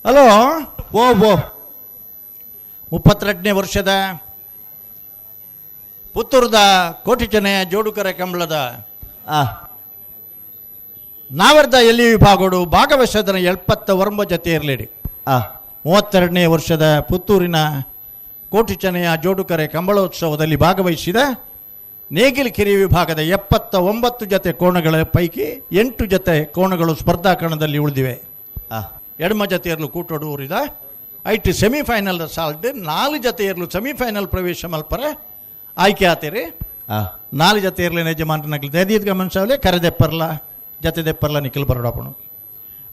ಹಲೋ. ಓ ಓ 32ನೇ ವರ್ಷದ ಪುತ್ತೂರದ ಕೋಟಿ ಚೆನ್ನಯ್ಯ ಜೋಡುಕರೆ ಕಂಬಳದ ನಾವರ್ದ ಎಲ್ಲಿ ವಿಭಾಗಡು ಭಾಗವಹಿಸೋದನ್ನು 79 ಜೊತೆ ಇರಲಿಡಿ. 32ನೇ ವರ್ಷದ ಪುತ್ತೂರಿನ ಕೋಟಿ ಚೆನ್ನಯ್ಯ ಜೋಡುಕರೆ ಕಂಬಳೋತ್ಸವದಲ್ಲಿ ಭಾಗವಹಿಸಿದ ನೇಗಿಲಕೆರೆ ವಿಭಾಗದ 79 ಜೊತೆ ಕೋಣಗಳ ಪೈಕಿ 8 ಜೊತೆ ಕೋಣಗಳು ಸ್ಪರ್ಧಾ ಕಣದಲ್ಲಿ ಉಳಿದಿವೆ. ಎಡಮ ಜತೆಯರ್ಲು ಕೂಟೋಡು ಊರಿದ ಐಟ್ ಸೆಮಿಫೈನಲ್ ಸಾಲ್ಡ್ 4 ಜತೆಯರ್ಲು ಸೆಮಿಫೈನಲ್ ಪ್ರವೇಶ ಮಲ್ಪರೆ ಆಯ್ಕೆ ಆತೀರಿ. 4 ಜತೆಯರ್ಲಿನ ಯಜಮಾನನಗಲಿ ದಯದೀದ್ ಗಮನಿಸವಲೆ ಕರೆದೆಪ್ಪರ್ಲ ಜತೆದೆಪ್ಪರ್ಲ ನಿಖಿಲ್ ಬರೋಡಪ್ಪನು.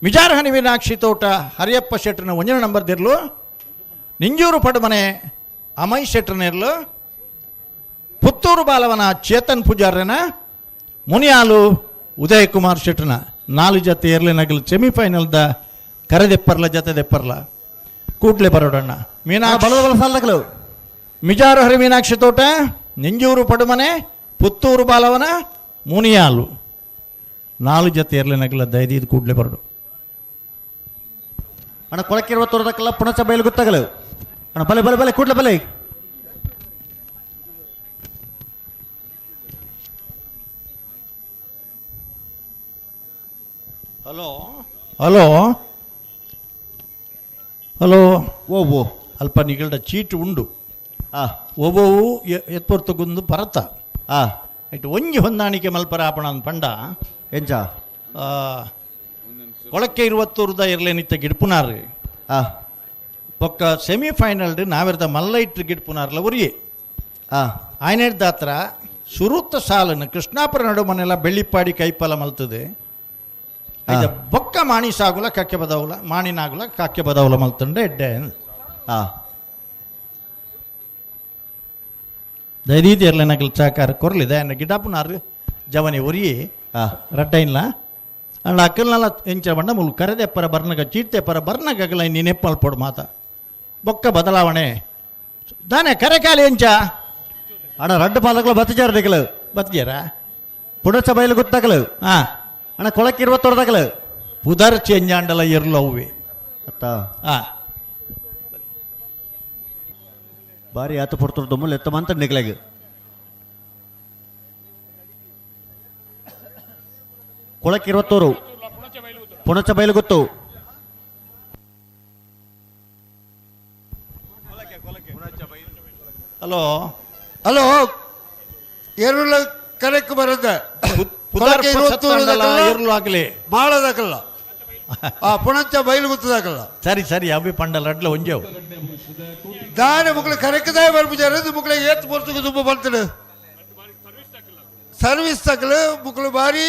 ಮಿಜಾರ್ ಹನಿ ಮೀನಾಕ್ಷಿ ತೋಟ ಹರಿಯಪ್ಪ ಶೆಟ್ಟರ್ನ 1ನೇ ನಂಬರ್ ದಿರ್ಲು, ನಿಂಜೂರು ಪಡುಮನೆ ಅಮೈ ಶೆಟ್ಟರ್ನಿರ್ಲು, ಪುತ್ತೂರು ಬಾಲವನ ಚೇತನ್ ಪೂಜಾರನ, ಮುನಿಯಾಲು ಉದಯ್ ಕುಮಾರ್ ಶೆಟ್ಟರ್ನ 4 ಜತೆ ಎರ್ಲಿನಗಲ್ ಸೆಮಿಫೈನಲ್ದ ಕರೆದೆಪ್ಪರ್ಲ ಜತೆದೆಪ್ಪರ್ಲ ಕೂಡ್ಲೆ ಬರೋಡಣ್ಣ. ಮೀನಾಕ್ಷಿ ಮಿಜಾರು ಹರಿ ಮೀನಾಕ್ಷಿ ತೋಟ, ನಿಂಜೂರು ಪಡುಮನೆ, ಪುತ್ತೂರು ಬಾಲವನ, ಮುನಿಯಾಲು 4 ಜತೆ ಎರ್ಲಿನಗಲ ದಯದೀದ್ ಕೂಡ್ಲೆ ಬರೋಡು. ಅಣ್ಣ ಕೊಳಕ್ಕಿರುವ ತೋರದಕ್ಕೆಲ್ಲ ಪುಣಚ ಬಯಲು ಗೊತ್ತಾಗಲು ಅಣ್ಣ ಬಲೆ ಬಲೆ ಬಲೆ ಕೂಡ್ಲೆ ಬಲೆ. Hello hello hello. ಓ ಓ ಅಲ್ಪ ನಿಗಲ್ಡ ಚೀಟು ಉಂಡು. ಒಬ್ಬವು ಎತ್ಪೊರ್ತುಗುಂದು ಪರತ ಇಟ್ಟು ಒಂಜಿ ಹೊಂದಾಣಿಕೆ ಮಲ್ಪರ ಆಪಣ ಪಂಡ ಎಂಚ ಕೊಳಕ್ಕೆ ಇರುವತ್ತೂರ್ದ ಇರ್ಲೇನಿತ್ತ ಗಿಡ್ಪುನಾರ್ ಬೊಕ್ಕ ಸೆಮಿಫೈನಲ್ ನಾವಿರ್ದ ಮಲ್ಲೈಟ್ ಗಿಡ್ಪುನಾರ್ಲ ಉರಿಯೆ ಆಯ್ನೆಡ್ದಾತ್ರ ಸುರುತ್ತ ಸಾಲನ್ನು ಕೃಷ್ಣಾಪುರ ನಡುಮನೆಲ್ಲ ಬೆಳ್ಳಿಪ್ಪಾಡಿ ಕೈಪಲ ಮಲ್ತದೆ. ಬೊಕ್ಕ ಮಾಣಿ ಸಾಗುಲ ಕಕ್ಕೆ ಬದವಲ ಮಾಣಿನಾಗುಲ ಕಾಕ್ಕೆ ಬದವಲ ಮಲ್ತಂಡೆ ಎಡ್ಡೆ ದೈದೀತಿ ಇರ್ಲೇನಕಲ್ ಸಹಕಾರ ಕೊರ್ಲಿದೆ ಅನ್ನ ಗಿಡಾಪುನಾರ್ ಜವನಿ ಉರಿಯೆ ರಡ್ಡೈನ್ಲ ಅಂಡ ಅಕ್ಕಲ್ನಲ್ಲ ಎಂಚ ಬಂಡ ಮುಲ್ ಕರೆದೆಪ್ಪರ ಬರ್ನಗ ಚೀಟೆಪ್ಪರ ಬರ್ನಗಲ ನೀನೆಪ್ಪಲ್ ಪೊಡು ಮಾತ ಬೊಕ್ಕ ಬದಲಾವಣೆ ದಾನೆ ಕರೆಕಾಲಿ ಎಂಚ ಅಣ್ಣ ರಡ್ಡು ಪಾಲಕಲು ಬತ್ತಿಜಾರ ನಿಕಲು ಬತ್ತಿಜಾರ ಪುಣಚ ಬೈಲು ಗೊತ್ತಾಗಲು ಹಾ ಅಣ್ಣ ಕೊಳಕ್ಕೆ ಇರುವತ್ತೊರ್ದಾಗಲು ಪುದರ್ ಚೇಂಜ್ ಆಂಡಲ ಎರ್ಲು ಅವ್ವೆ ಅತ್ತ ಹಾ ಬಾರಿ ಆತ ಪೊರ್ತುಡು ದುಮ್ಮಲ್ ಎತ್ತ ಮಂತ ನಿಕಲೆಗ್ ಕೊಳಕ್ಕೆ ಇರುವತ್ತೋರು ಪುಣಚ ಬೈಲು ಗೊತ್ತು. ಹಲೋ ಹಲೋ ಎರುಲ ಕರೆಕ್ ಬರದ ಪುದರ್ ಎರ್ಲು ಆಗಲಿ ಮಾಳದಾಕಲ್ಲ ಆ ಪುಣಚ ಬೈಲು ಗೊತ್ತದಾಕಲ್ಲ. ಸರಿ ಸರಿ ಅವಿ ಪಂಡಲ ಅಡ್ಲ ಒಂಜೆವು ದಾನೆ ಮುಕ್ಳು ಕರೆಕ್ದಾಯ ಬರ್ಪುಜಾರ ಮುಕ್ಳು ಏತ್ ಪೊರ್ತುಗು ತುಂಬ ಬರ್ತದೆ ಸರ್ವಿಸ್ ತಕಲು ಮುಕ್ಳು ಭಾರಿ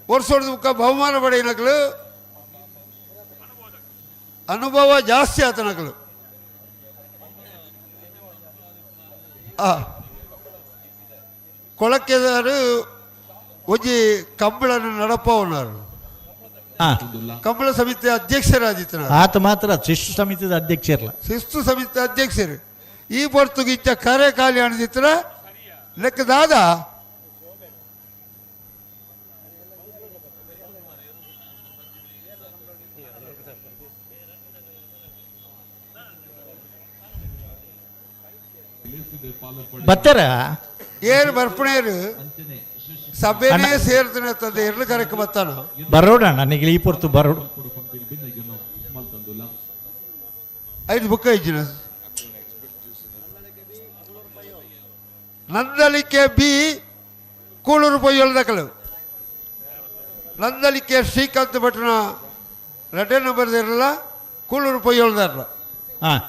ವರ್ಷದ ಮುಖ ಬಹುಮಾನ ಪಡೆಯಿನಕಲು ಅನುಭವ ಜಾಸ್ತಿ ಆತನಕಲು. ಆ ಕೊಳಕ್ಕೆದಾರು ಒಂಜಿ ಕಂಬಳನ್ನು ನಡಪವನಾರು ಕಂಬಳ ಸಮಿತಿ ಅಧ್ಯಕ್ಷರಾದಿತ್ತನ ಆತ ಮಾತ್ರ ಶಿಸ್ತು ಸಮಿತಿದ ಅಧ್ಯಕ್ಷರಲ್ಲ. ಶಿಸ್ತು ಸಮಿತಿ ಅಧ್ಯಕ್ಷರು ಈ ಪೊರ್ತುಗು ಇಚ್ಚ ಕರೆ ಖಾಲಿ ಅಣದಿತ್ರ ಲೆಕ್ಕದಾದ ಬತ್ತರ ಏರು ಬರ್ಪಣೇರು ಸಭೆನೇ ಸೇರ್ತನೆ ತಂದೆ ಎರ್ಲು ಕರೆಕ್ ಬತ್ತಾನ ಬರೋಣ ನನಗೆ ಈ ಪೊರ್ತು ಬರೋಡು. ಐದು ಬುಕ್ ಐಜಿನ ನಂದಲಿಕೆ ಬಿ ಕೂಳೂರು ಪೊಯ್ಯೊಳ್ದಕಲು ನಂದಲಿಕೆ ಶ್ರೀಕಾಂತ್ ಭಟ್ನ ರಡ್ಡೆ ನಂಬರ್ ಇರಲ್ಲ ಕೂಳೂರು ಪೊಯ್ಯೊಳ್ದಾರಲ್ಲ. ಹಾಂ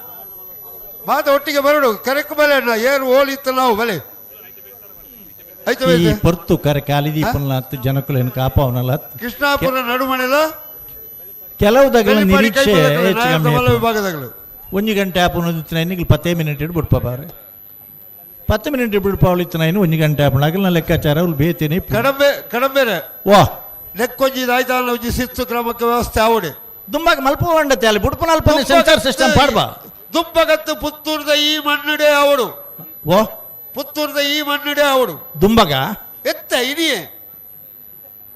ಮಾತು ಒಟ್ಟಿಗೆ ಬರೋಡು ಕರೆಕ್ ಬಲೆ ಅಣ್ಣ ಏರು ಓಲಿತ್ತು ನಾವು ಬಲೆ ಆಯ್ತು. ಈ ಪೊರ್ತು ಕರೆ ಕಾಲಿದೀಪನ್ಲ ಜನಕುಲೇನು ಕಾಪವನಲ್ಲ ಕೃಷ್ಣಾಪುರ ನಡುಮನೆಲ ಕೆಲವು ದಗಲ ನಿರೀಕ್ಷೆ ಹೆಚ್ಚು ಕಮ್ಮಿ ಆಯ್ತು. ವಿಭಾಗದಗಳು ಒಂಜಿ ಗಂಟೆ ಆಪುನ ಇನ್ನಿಗೆ ಪತ್ತೇ ಮಿನಿಟ್ ಇಟ್ಟು ಬಿಡ್ಪ ಬಾರೆ 10 ಮಿನಿಟ್ ಬಿಡ್ಪಾವಳಿತ್ತು ಇನ್ನು ಒಂಜಿ ಗಂಟೆ ಆಪುನ ಅಗಲ್ನ ಲೆಕ್ಕಾಚಾರ ಅವ್ಲು ಬೇತೇನೆ ಕಡಂಬೆ ಕಡಂಬೆರೆ ವಾ ಲೆಕ್ಕೊಂಜಿ ಆಯ್ತಾನ ಒಂಜಿ ಶಿಸ್ತು ಕ್ರಮಕ್ಕೆ ವ್ಯವಸ್ಥೆ ಆವಡೆ ದುಂಬಾಗ ಮಲ್ಪ వంಡತೆ ಅಲ್ಲಿ ಬುಡ್ಪನ ಅಲ್ಪ ಸೆನ್ಸಾರ್ ಸಿಸ್ಟಮ್ ಪಾಡ್ಬಾ. ದುಂಬಗತ್ತು ಪುತ್ತೂರ್ದ ಈ ಮಣ್ಣುಡೆ ಅವಡು ಓ ಪುತ್ತೂರ್ದ ಈ ಮಣ್ಣುಡೆ ಅವಡು ದುಂಬಗ ಎತ್ತ ಇನಿಯೇ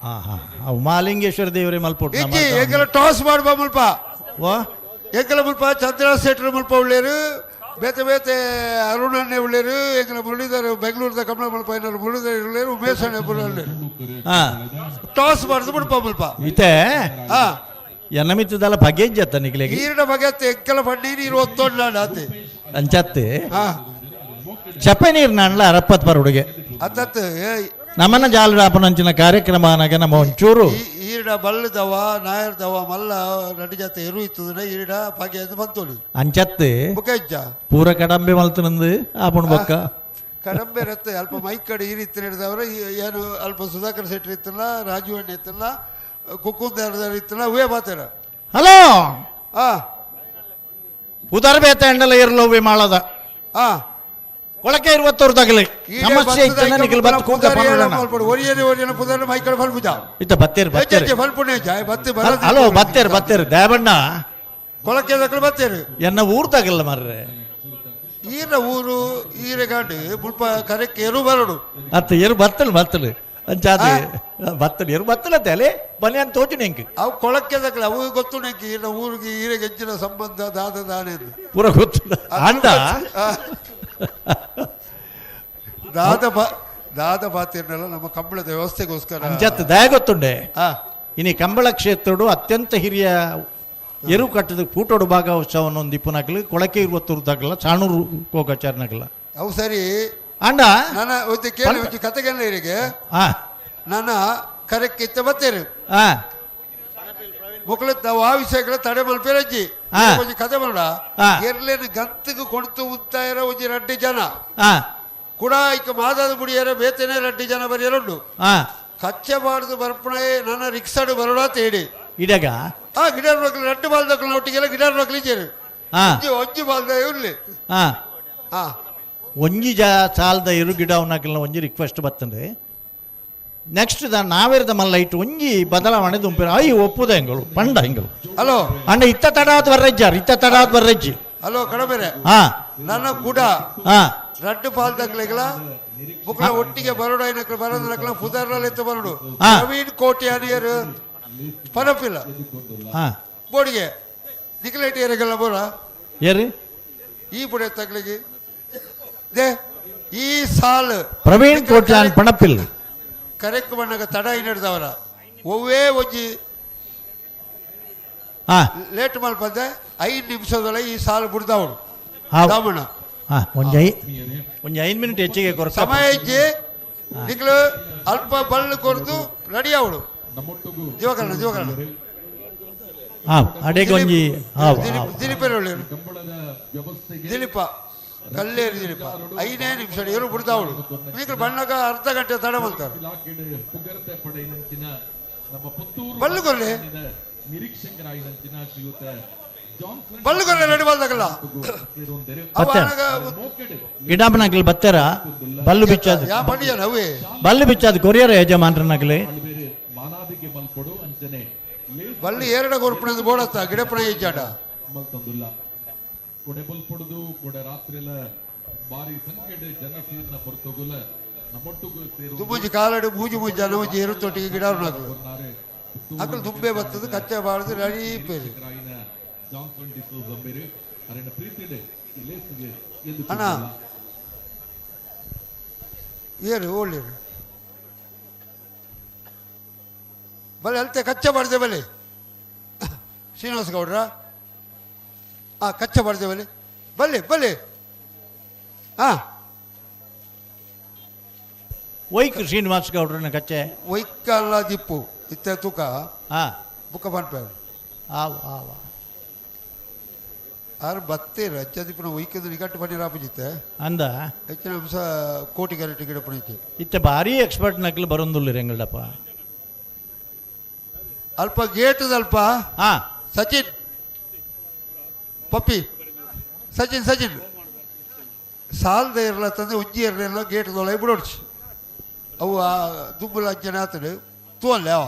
ಹಾ ಹಾ ಅವು ಮಹಾಲಿಂಗೇಶ್ವರ ದೇವರೇ ಮಲ್ಪೊಟ್ಟು ಇಜ್ಜಿ ಎಂಕಲ ಟಾಸ್ ಮಾಡುವ ಮುಲ್ಪ ವಾ ಎಂಕಲ ಮುಲ್ಪ ಚಂದ್ರ ಶೆಟ್ಟರ್ ಮುಲ್ಪ ಉಳ್ಳೇರು ಬೇತೆ ಬೇತೆ ಅರುಣಣ್ಣೆ ಉಳ್ಳೇರು ಎಂಕಲ ಮುರಳೀಧರ್ ಬೆಂಗಳೂರದ ಕಮಲ ಮುಲ್ಪ ಏನಾರು ಮುರಳೀಧರ್ ಉಳ್ಳೇರು ಉಮೇಶ್ ಅಣ್ಣೆ ಉಳ್ಳೇರು ಹಾ ಟಾಸ್ ಮಾಡುದು ಮುಲ್ಪ ಮುಲ್ಪ ಇತ್ತೆ ಹಾ ಎನ್ನಮಿತ್ತದಲ್ಲ ಬಗೆಜ್ಜತ್ತ ನಿಕ್ಲೆಗೆ ನೀರಿನ ಬಗೆ ಎಂಕಲ ಬಂಡಿ ನೀರು ಒತ್ತೊಂಡ ಆತೆ ಅಂಚತ್ತೆ ಹಾ ಚಪ್ಪೆ ನೀರು ನಾನ್ಲ ಅರಪ್ಪತ್ ಬರ ಹುಡುಗೆ ಅತ್ತತ್ತು ನಮ್ಮನ್ನ ಜಾಲಡಾಪನಂಚಿನ ಕಾರ್ಯಕ್ರಮ ಅನಗ ನಮ್ಮ ಒಂಚೂರು ಈರಿಡ ಬಲ್ಲದವ ನಾಯರ್ದವ ಮಲ್ಲ ರಡ್ಡು ಜಾತೆ ಎರು ಇತ್ತದ ಈರಿಡ ಬಗೆ ಅದು ಬಂತೋಳಿ ಅಂಚತ್ತೆ ಬುಕ್ಕ ಇಜ್ಜ ಪೂರ ಕಡಂಬೆ ಮಲ್ತನಂದು ಆಪಣ ಬೊಕ್ಕ ಕಡಂಬೆ ರತ್ತೆ ಅಲ್ಪ ಮೈಕಡೆ ಈ ರೀತಿ ನಡೆದವರು ಏನು ಅಲ್ಪ ಸುಧಾಕರ್ ಶೆಟ್ಟಿ ಇತ್ತಲ್ಲ ರಾಜೀವ್ ಅಣ್ಣ ಇತ್ತಲ್ಲ ಕುಕ್ಕುಂದ ಇತ್ತಲ್ಲ ಅವೇ ಮಾತಾಡ. ಹಲೋ ಹಾ ಉದರ್ ಬೇತ ಎಂಡಲ ಇರ್ಲೋವಿ ಮಾಡದ ಹಾ ಕೊಳಕೆ ಇರುವತ್ತೋರು ತಗಲಿ ಸಮಸ್ಯೆ ಇತ್ತನ ನಿಖಲ್ ಬತ್ ಕೂಕ ಪನ್ನೋಣ ಒರಿಯನೆ ಒರಿಯನ ಪುದರ್ ಮೈಕಡೆ ಫಲ್ಪುಜ ಇತ್ತ ಬತ್ತೇರು ಬತ್ತೇರು ಫಲ್ಪುಣೆ ಜಾಯ್ ಬತ್ತೆ ಬರ ಹಲೋ ಬತ್ತೇರು ಬತ್ತೇರು ದೇವಣ್ಣ ಕೊಳಕೆ ತಗಲು ಬತ್ತೇರು ಎನ್ನ ಊರು ತಗಲ್ಲ ಮಾರ್ರೆ ಈರ ಊರು ಈರೆಗಾಡು ಮುಲ್ಪ ಕರೆಕ್ಕೆ ಎರು ಬರಡು ಅತ್ತ ಎರು ಬತ್ತಲು ಬತ್ತಲು ಅಂಚಾದೆ ಬತ್ತಲು ಎರು ಬತ್ತಲತ್ತೆ ಅಲೆ ಬನ್ನಿ ಅಂತ ತೋಚು ನೆಂಕ್ ಅವು ಕೊಳಕೆ ತಗಲು ಅವು ಗೊತ್ತು ನೆಂಕ್ ಈರ ಊರಿಗೆ ಈರೆಗೆ ಹೆಚ್ಚಿನ ಸಂಬಂಧ ದಾದ ದಾನೆ ಪೂರ ಗೊತ್ತು ಅಂಡ ದಾದ ಬಾ ದಾದ ಬಾತಿರ್ನಲ್ಲ ನಮ್ಮ ಕಂಬಳದ ವ್ಯವಸ್ಥೆಗೋಸ್ಕರ ಅಂಚತ್ತು ದಯ ಗೊತ್ತುಂಡೆ ಇನಿ ಕಂಬಳ ಕ್ಷೇತ್ರಡು ಅತ್ಯಂತ ಹಿರಿಯ ಎರು ಕಟ್ಟದ ಕೂಟೋಡು ಭಾಗವತ್ಸವನ ಒಂದು ಇಪ್ಪನಾಕಲು ಕೊಳಕೆ ಇರುವತ್ತೂರು ತಗಲ ಸಾಣೂರು ಕೋಕಾಚಾರನಕಲ ಅವು ಸರಿ ಅಂಡ ನನ್ನ ಒಂದು ಕೇಳಿ ಒಂದು ಕತೆಗೆಲ್ಲ ಇರಿಗೆ ನನ್ನ ಕರೆಕ್ಕಿತ್ತ ಬತ್ತೇರು ಮಕ್ಕಳು ನಾವು ಆ ವಿಷಯಗಳ ತಡೆ ಮಲ್ಪೇರಜ್ಜಿ ಒಂಜಿ ಕತೆ ಮಾಡ ಎರ್ಲೇನು ಗಂತಿಗೆ ಕೊಡ್ತು ಉತ್ತಾಯರ ಒಂಜಿ ರಡ್ಡಿ ಜನ ಕೂಡ ಇಕ್ಕ ಮಾದಾದ ಮುಡಿಯರ ಬೇತನೆ ರಡ್ಡಿ ಜನ ಬರಿಯರುಂಡು ಕಚ್ಚೆ ಬಾರ್ದು ಬರ್ಪಣೆ ನನ್ನ ರಿಕ್ಷಾಡು ಬರೋಣ ತೇಡಿ ಇಡಗ ಆ ಗಿಡಾರ್ ಮಕ್ಕಳು ರಡ್ಡು ಬಾಲ್ದಕ್ಕಳು ಒಟ್ಟಿಗೆಲ್ಲ ಗಿಡಾರ್ ಮಕ್ಕಳು ಇದ್ದೇರು ಒಂಜಿ ಬಾಲ್ದ ಇರ್ಲಿ ಒಂಜಿ ಜಾ ಸಾಲದ ಇರು ಗಿಡ ಅವನಾಕಲ್ನ ಒಂಜಿ ರಿಕ್ವೆಸ್ಟ್ ಬರ್ತದೆ ನೆಕ್ಸ್ಟ್ the ನಾವೇರ್ದ ಮಲ್ಲ ಇಟ್ಟು ಒಂಜಿ ಬದಲಾವಣೆ ದುಂಪಿನ I ಒಪ್ಪುದ ಹೆಂಗಳು ಪಂಡ ಹೆಂಗಳು ಹಲೋ ಅಂಡ ಇತ್ತ ತಡಾತ್ ಬರ್ರಜ್ಜಾರ್ ಇತ್ತ ತಡಾತ್ ಬರ್ರಜ್ಜಿ ಹಲೋ ಕಡಬೇರೆ ನನ್ನ ಕೂಡ ರಡ್ಡು ಪಾಲ್ದಕ್ಲೆಗಳ ಬುಕ್ಲ ಒಟ್ಟಿಗೆ ಬರೋಡು ಐನಕ್ಲು ಬರೋದಕ್ಲ ಪುದರ್ನಲ್ಲಿ ಎತ್ತು ಬರೋಡು ನವೀನ್ ಕೋಟಿ ಅನಿಯರು ಪನಪಿಲ್ಲ ಬೋಡಿಗೆ ನಿಕ್ಲೇಟ್ ಏರಿಗೆಲ್ಲ ಬೋರ ಏರಿ ಈ ಪುಡೆ ತಗ್ಲಿಗೆ they ಈ ಸಾಲು ಪ್ರವೀಣ್ ಕೋಟ್ಯಾನ್ ಪಣಪಿಲ್ ಕರೆಕ್ಟ್ ಬಣ್ಣಗ ತಡ ಹಿಡಿದವರ ಒವ್ವೇ ಒಂಜಿ ಲೇಟ್ ಮಲ್ಪಂದೆ 5 ನಿಮಿಷದೊಳಗೆ ಈ ಸಾಲು ಬಿಡ್ದವಳು ದಾಮಣ್ಣ. ಒಂಜಿ ಒಂಜಿ 5 ಮಿನಿಟ್ ಹೆಚ್ಚಿಗೆ ಕೊರ ಸಮಯ ಇಜ್ಜಿ ನಿಕ್ಲು ಅಲ್ಪ ಬಲ್ಲು ಕೊರ್ದು ರೆಡಿ ಅವಳು. ಜೀವಕರಣ ಜೀವಕರಣ ಅಡೆಗೆ ಒಂಜಿ ದಿಲೀಪ ದಿಲೀಪ ಕಲ್ಲೇರಿ ದಿಲೀಪ 5 ನಿಮಿಷ ಇವರು ಬಿಡ್ದವಳು. ನಿಕ್ಲು ಬಣ್ಣಗ ಅರ್ಧ ಗಂಟೆ ತಡ ಮಾಡ್ತಾರೆ. ಬಲ್ಲು ಕೊರ್ಲಿ ಬಲ್ಲು ಕೊರ್ಲಿ ರೆಡಿ ಬಂದಾಗಲ್ಲ ಗಿಡಾಪನಕಲ್ ಬತ್ತಾರ ಬಲ್ಲು ಬಿಚ್ಚಾದ ಬಲ್ಲು ಬಿಚ್ಚಾದ ಕೊರಿಯರ್ ಯಜಮಾನ್ರನಗಲಿ ಬಲ್ಲು ಏರಡ ಕೊರ್ಪಣದ ಬೋಡತ್ತ ಗಿಡಪಣ ಇಜ್ಜಾಡ ಮಲ್ತೊಂದುಲ್ಲ ಕೊಡೆ ಬಲ್ಪೊಡುದು ಕೊಡೆ ರಾತ್ರಿಲ ಬಾರಿ ಸಂಖ್ಯೆಡ್ ಜನ ಸೇರಿನ ಪೊರ್ತುಗುಲ ನಮ್ಮೊಟ್ಟುಗು ಸೇರು ದುಮ್ಮುಂಜಿ ಕಾಲಡು ಮೂಜು ಮೂಜು ಜನ ಒಂಜಿ ಎರುತ್ತೊಟ್ಟಿಗೆ ಗಿಡಾರುನಾಗಲು ಅಕಲು ದುಂಬೆ ಬರ್ತದೆ ಕಚ್ಚೆ ಬಾರದು ರೆಡಿ ಪೇರು ಜಾನ್ಸನ್ ಡಿಸೋಜ್ ಅಂಬೇರು ಅರೆನ ಪ್ರೀತಿಡೆ ಇಲೇಸಿಗೆ ಎದ್ದು ಅಣ್ಣ ಏರು ಒಳ್ಳೇರು ಬಲೆ ಅಲ್ತೆ ಕಚ್ಚೆ ಬಾರ್ದೆ ಬಲೆ ಶ್ರೀನಿವಾಸ ಗೌಡ್ರ ಹಾಂ ಕಚ್ಚೆ ಬಾರ್ದೆ ಬಲೆ ಬಲ್ಲೆ ಬಲ್ಲೆ ಹಾಂ ವೈಕ್ ಶ್ರೀನಿವಾಸ ಗೌಡ್ರನ ಕಚ್ಚೆ ವೈಕಲ್ಲ ದಿಪ್ಪು ಇತ್ತ ತೂಕ ಹಾಂ ಬುಕ್ಕ ಪನ್ಪೇರು ಆವ್ ಆವ್ ಆರು ಬತ್ತೇರು ಅಚ್ಚ ದಿಪ್ಪನ ವೈಕದ ನಿಗಟ್ಟು ಪನ್ನೀರ್ ಆಪಜಿತ್ತೆ ಅಂದ ಹೆಚ್ಚಿನ ಅಂಶ ಕೋಟಿ ಕ್ಯಾರೆಟ್ ಗಿಡ ಪಣಿತೆ ಇತ್ತ ಭಾರಿ ಎಕ್ಸ್ಪರ್ಟ್ ನಕಲು ಬರೋಂದುಲ್ಲ ಎಂಗಳಪ್ಪ ಅಲ್ಪ ಗೇಟದಲ್ಪ ಹಾಂ ಸಚಿನ್ ಪಪ್ಪಿ ಸಚಿನ್ ಸಚಿನ್ ಸಾಲದ ಇರಲ್ಲ ತಂದೆ ಒಂಜಿ ಇರಲಿಲ್ಲ ಗೇಟ್ದೊಳಗೆ ಬಿಡೋಡ್ಸಿ ಅವು ಆ ದುಂಬುಲ ಅಂಚನೆ ಆತಡು ತೂವಲ್ಲ ಯಾವ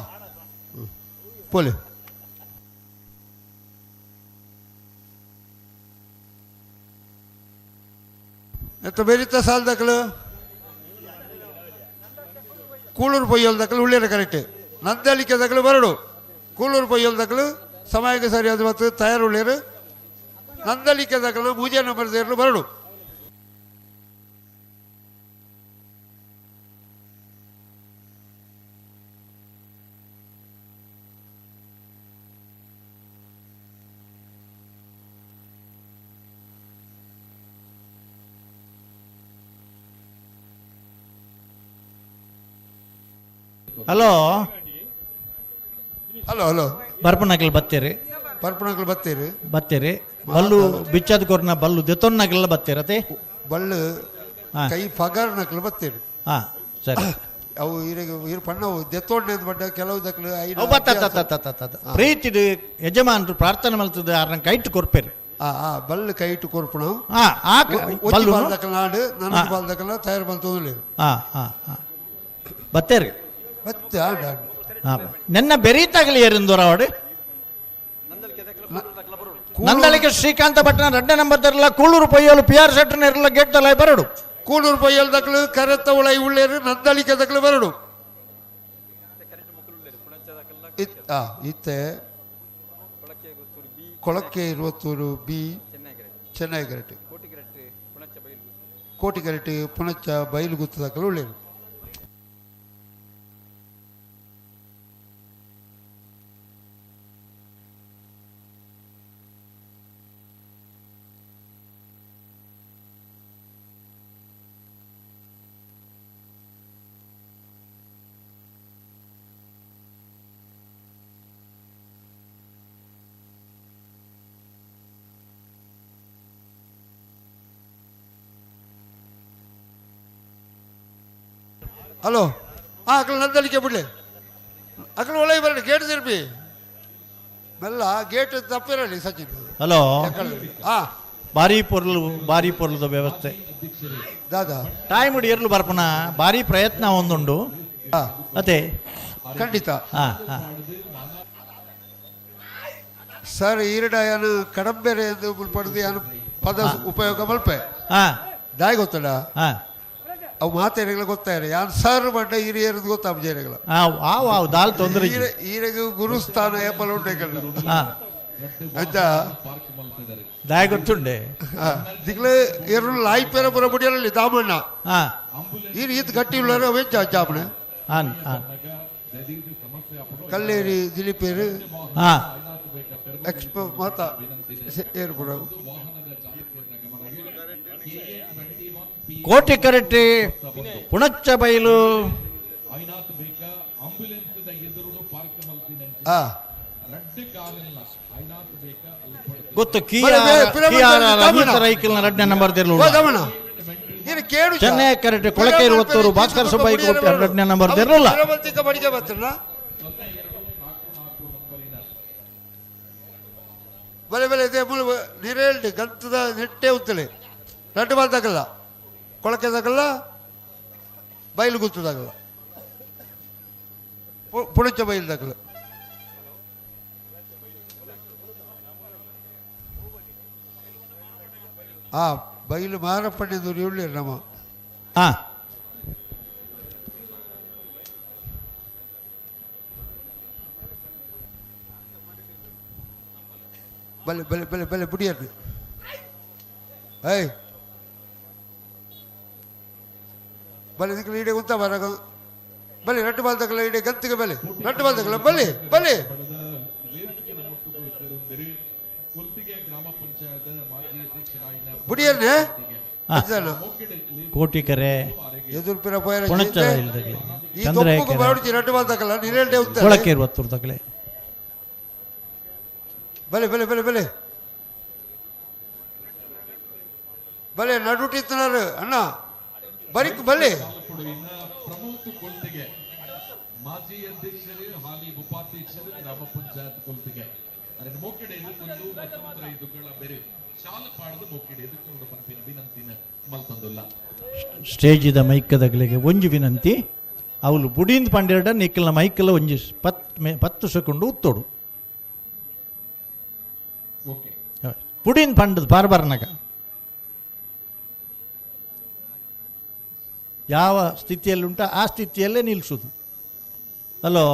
ಪೋಲಿ ಎತ್ತ ಬೇರಿತ್ತ ಸಾಲದಕ್ಕಲು ಕೂಳೂರು ಪೊಯ್ಯಲ್ದಕ್ಕಲು ಉಳ್ಳೇರ ಕರೆಕ್ಟ್ ನಂದಳಿಕೆ ದಕ್ಕಲು ಬರಡು ಕೂಳೂರು ಪೊಯ್ಯಲ್ದಕ್ಕಲು ಸಮಯಕ್ಕೆ ಸರಿಯಾದ ಮತ್ತು ತಯಾರು ಉಳ್ಳೇರು ನಂದಳಿಕೆ ದಕ್ಕಲು ಮೂಜೆ ನಂಬರ್ ಸೇರಲು ಬರಡು. ಹಲೋ ಹಲೋ ಹಲೋ ಬರ್ಪನಕಲ್ ಬತ್ತೀರಿ ಬರ್ಪನಕಲ್ ಬತ್ತೀರಿ ಬತ್ತೀರಿ ಬಲ್ಲು ಬಿಚ್ಚದ ಕೊರ್ನ ಬಲ್ಲು ದೆತ್ತೊನ್ನಕಲ್ಲ ಬತ್ತೀರತೆ ಬಲ್ಲು ಕೈ ಪಗಾರ್ನಕಲ್ ಬತ್ತೀರಿ ಹಾಂ ಸರಿ ಅವು ಇರಿಗೆ ಇರು ಪಣ್ಣವು ದೆತ್ತೊಣ್ಣೆ ಬಡ್ಡ ಕೆಲವು ದಕ್ಲು ಪ್ರೀತಿ ಯಜಮಾನರು ಪ್ರಾರ್ಥನೆ ಮಲ್ತದ ಆರ್ನ ಕೈಟ್ ಕೊರ್ಪೇರಿ ಆ ಆ ಬಲ್ಲು ಕೈಟು ಕೊರ್ಪಣ ಹಾಂ ಆ ಬಲ್ಲು ಬಾಲ್ದಕಲ್ ನಾಡು ನನ್ನ ಬಾಲ್ದಕಲ್ ತಯಾರು ಬಂತು ಹಾಂ ಹಾಂ ಹಾಂ ಬತ್ತೇರಿ ಮತ್ತೆ ಆಡ ಹಾಂ ನೆನ್ನ ಬೆರೀತಾಗಲಿ ಏರಿಂದೋರ ಅವಡು ನಂದಳಿಕೆ ಶ್ರೀಕಾಂತ ಭಟ್ನ ರಡ್ಡ ನಂಬರ್ ತರಲ್ಲ ಕೂಳೂರು ಪೊಯ್ಯಲು ಪಿ ಆರ್ ಶೆಟ್ಟರ್ನ ಇರಲ್ಲ ಗೇಟ್ ತಲ ಬರಡು ಕೂಳೂರು ಪೊಯ್ಯಲ್ ದಕ್ಲು ಕರೆತ್ತ ಉಳೈ ಉಳ್ಳೇರು ನಂದಳಿಕೆ ದಕ್ಲು ಬರಡು ಇತ್ತೆ ಕೊಳಕ್ಕೆ ಇರುವತ್ತೂರು ಬಿ ಚೆನ್ನೈ ಗರಟೆ ಕೋಟಿಗರಟೆ ಪುಣಚ ಬೈಲು ದಾಖಲು ಉಳ್ಳೇರು. ಹಲೋ ಹಾಂ ಅಕಲ್ ನಂದಳಿಕೆ ಬಿಡಲಿ ಅಕಲ್ ಒಳಗೆ ಬರಲಿ ಗೇಟ್ ತಿರುಪಿ ಮೆಲ್ಲ ಗೇಟ್ ತಪ್ಪಿರಲಿ ಸಚಿನ್. ಹಲೋ ಹಾಂ ಭಾರಿ ಪೊರ್ಲು ಭಾರಿ ಪೊರ್ಲುದ ವ್ಯವಸ್ಥೆ ದಾದಾ ಟೈಮ್ ಏರ್ಲು ಬರ್ಪಣ ಭಾರಿ ಪ್ರಯತ್ನ ಒಂದುಂಡು ಅದೇ ಖಂಡಿತ. ಹಾಂ ಹಾಂ ಸರ್ ಈರಡ ಏನು ಕಡಂಬೆರೆ ಎಂದು ಪಡೆದು ಏನು ಪದ ಉಪಯೋಗ ಮಲ್ಪೆ. ದಾಯ ಗೊತ್ತಲ್ಲ ಅವು ಮಾತೇರೆಗಳ ಗೊತ್ತಾಯ್ರೆ ಯಾನ್ ಸರ್ ಬಂಡ ಹಿರಿಯರದು ಗೊತ್ತಾಪ ಆವ್ ದಾಲ್ ತೊಂದರೆ ಈರೆಗ್ ಗುರುಸ್ಥಾನ ಏಪಲ ಉಂಟು ಆಯ್ತಾ ದಾಯ ಗೊತ್ತುಂಡೆ ದಿಗ್ಲೆ ಏರು ಲಾಯ್ಪೇರ ಪುರ ಬುಡಿಯಲ್ಲಿ ದಾಮಣ್ಣ ಈ ರೀತಿ ಗಟ್ಟಿ ಉಳ್ಳಾರ ಅವೇ ಜಾಪಣೆ ಕಲ್ಲೇರಿ ದಿಲೀಪೇರು ಎಕ್ಸ್ಪೋ ಮಾತಾ ಏರು ಪುರ ಕೋಟೆ ಕರೆಟ್ಟಿ ಪುಣಚ್ಚ ಬೈಲು ಗೊತ್ತು ರೈಕಲ್ನ ನಂಬರ್ ಚೆನ್ನೈ ಕರೆಕ್ಟ್ ಕೊಳಕೇರು ಒತ್ತೂರು ಭಾಸ್ಕರ ಸುಬ್ಬಯ್ಯ ಕೋಟೆ ಎರಡನೇ ನಂಬರ್ ಇರಲಿಲ್ಲ. ಬಲೆ ಬಲೆ ಇದೇ ಮೂಲ ನೀರೇಳ್ದು ಗಂತದ ನೆಟ್ಟೆ ಉತ್ತಲೆ ರಡ್ಡು ಬಾಲ್ದಾಗಲ್ಲ ಕೊಳಕೆ ದಾಗಲ್ಲ ಬಯಲು ಗುತ್ತದಾಗಲ್ಲ ಪುಣಚ ಬಯಲು ಆ ಬಯಲು ಮಾರಪ್ಪಣ್ಣದು ಇಳ್ಳಿ ನಮ್ಮ. ಹಾಂ ಬಲೆ ಬಲೆ ಬಲೆ ಬಲೆ ಬುಡಿಯರ್ರಿ. ಏಯ್ ಬಲೆ ಇದಕ್ಕೆ ಈಡೆ ಉಂತ ಬರಗ ಬಲೆ ರಟ್ಟು ಬಾಲ್ದಗಲ ಈಡೆ ಗಂತಿಗೆ ಬಲೆ ರಟ್ಟು ಬಾಲ್ದಗಲ ಬಲೆ ಬಲೆ. ಬುಡಿಯರ್ನೆ ಕೋಟಿಕರೆ ಎದುರು ಪಿರ ಪೋಯರ ಪುಣಚ ಈ ತೊಪ್ಪುಗು ಬರಡ್ಜಿ ರಟ್ಟು ಬಾಲ್ದಗಲ ನೀರೇಳ್ಡೆ ಉಂತ ಕೊಳಕೇರು ಒತ್ತೂರು ತಗಲೆ. ಬಲೆ ಬಲೆ ಬಲೆ ಬಲೆ ಬಲೆ ನಡುಟಿತ್ತನಾರು ಅಣ್ಣ ಬರಿಕ್ ಬಲೆ. ಪ್ರಮೋದ್ ಕೊಲ್ತಿಗೆ ಮಾಜಿ ಅಧ್ಯಕ್ಷರು ಹಾಲಿ ಉಪಾಧ್ಯಕ್ಷರು ಗ್ರಾಮ ಪಂಚಾಯತ್ ಕೊಲ್ತಿಗೆ ಅದನ್ನು ಮೋಕೆಡೆ ಎದುಕೊಂಡು ಮತ್ತೊಂದರ ಇದುಗಳ ಬೇರೆ ಶಾಲ ಪಾಡದ ಮೋಕೆಡೆ ಎದುಕೊಂಡು ಪನ್ಪಿನ ವಿನಂತಿನ ಮಲ್ತಂದುಲ್ಲ. ಸ್ಟೇಜಿದ ಮೈಕದಗಳಿಗೆ ಒಂಜಿ ವಿನಂತಿ ಅವಳು ಬುಡಿಂದ ಪಂಡೆರಡ ನಿಕ್ಕಲ್ನ ಮೈಕಲ್ಲ ಒಂಜಿ 10 ಸೆಕೆಂಡು ಉತ್ತೋಡು. ಓಕೆ ಪುಡಿಂದ ಪಂಡದ ಬಾರ್ ಬಾರ್ನಾಗ ಯಾವ ಸ್ಥಿತಿಯಲ್ಲುಂಟ ಆ ಸ್ಥಿತಿಯಲ್ಲೇ ನಿಲ್ಲಿಸೋದು. ಹಲೋ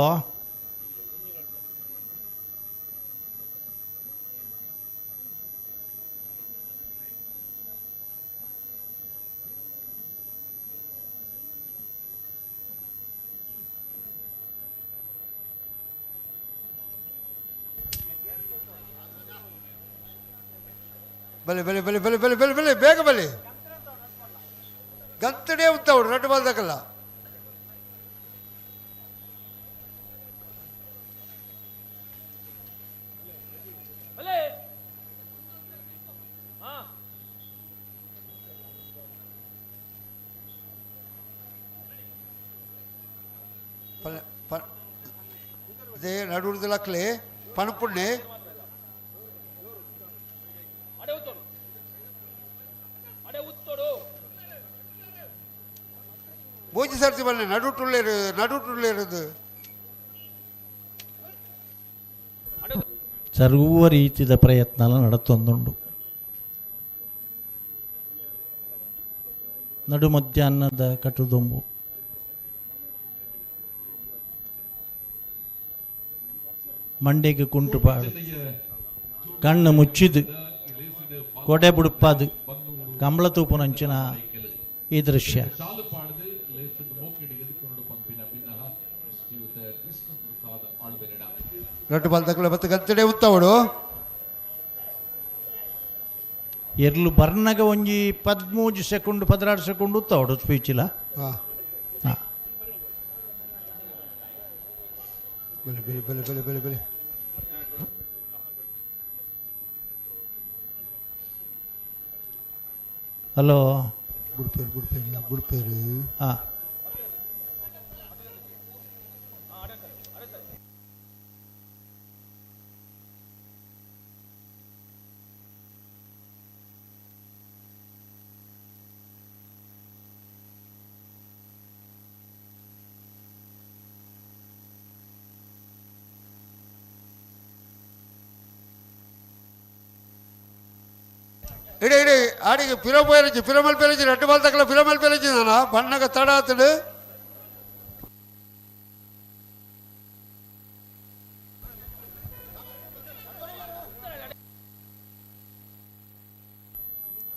ಬಲೆ ಬಲೆ ಬಲೆ ಬಲೆ ಬಲೆ ಬಲೆ ಬಲೆ ಬೇಗ ಬಲೆ ಗಂತನೇ ಉಂಟವಳು ರಡ್ಡು ಬಾಲ್ದಾಗಲ್ಲ. ಅದೇ ನಡುಡ್ದು ಲಕ್ಲೆ ಪಣಪುಣ್ಣೆ ಮೂಜಿ ಸರ್ತಿ ಬಲ್ಲೆ ನಡುಟುಳ್ಳೇರು ನಡುಟುಳ್ಳೇರದು. ಸರ್ವ ರೀತಿಯ ಪ್ರಯತ್ನ ನಡತೊಂದುಂಡು. ನಡು ಮಧ್ಯಾಹ್ನದ ಕಟುದೊಂಬು ಮಂಡೆಗೆ ಕುಂಟು ಪಾಡು ಕಣ್ಣು ಮುಚ್ಚಿದು ಕೊಡೆ ಬುಡುಪಾದು ಕಂಬಳ ತೂಪುನಂಚಿನ ಈ ದೃಶ್ಯ. ರಡ್ಡು ಬಾಲ್ದಗಲ ಮತ್ತೆ ಗಂತಡೆ ಉತ್ತವಡು. ಎರ್ಲು ಬರ್ನಗ ಒಂಜಿ 13 ಸೆಕೆಂಡ್ 16 ಸೆಕೆಂಡ್ ಉತ್ತವಡು ಸ್ಪೀಚಿಲ. ಹಾಂ ಬಲೆ ಬಲೆ ಬಲೆ ಬಲೆ ಬಲೆ ಬಲೆ ಹಲೋ ಬುಡ್ಪೇರು ಬುಡ್ಪೇರು ಬುಡ್ಪೇರು. ಹಾಂ ಇಡೆ ಇಡೆ ಆಡಿಗೆ ಪಿರ ಪೋಯರಜ್ಜಿ ಪಿರಮಲ್ ಪೆರಜ್ಜಿ ರಡ್ಡು ಬಾಲ್ ತಕಲ ಪಿರಮಲ್ ಪೆರಜ್ಜಿ ನಾನ ಬಣ್ಣಗ ತಡ ಆತಡು.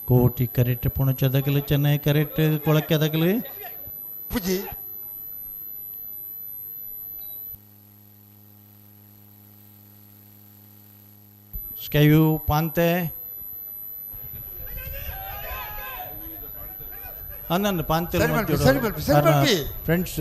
ಕೋಟಿ ಕರೆಕ್ಟ್ ಪುಣಚದಗಲು ಚೆನ್ನೈ ಕರೆಕ್ಟ್ ಕೊಳಕೆದಗಲು ಪುಜಿ ಸ್ಕೈವ್ಯೂ ಪಾಂತೆ ಅನ್ನನ್ನು ಪಾಂತೆ ಸರಿ ಮಲ್ಪಿ, ಸರಿ ಮಲ್ಪಿ, ಸರಿ ಮಲ್ಪಿ. ಫ್ರೆಂಡ್ಸ್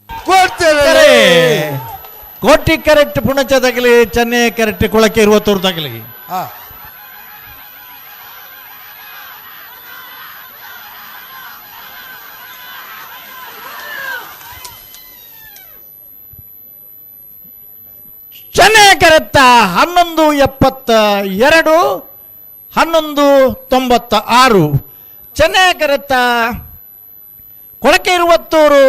ಕೊಡ್ತೇನೆ. ಕೋಟಿ ಕರೆಕ್ಟ್ ಪುಣಚ ತಗಲಿ ಚೆನ್ನೈ ಕರೆಕ್ಟ್ ಕೊಳಕೆ ಇರುವತ್ತೂರು ತಗಲಿ. ಹಾ. ಚೆನ್ನೈ ಕರೆಕ್ಟ 11.72, 11.96. ಚೆನ್ನೈ ಕರೆಕ್ಟ ಕೊಳಕೆ ಇರುವತ್ತೂರು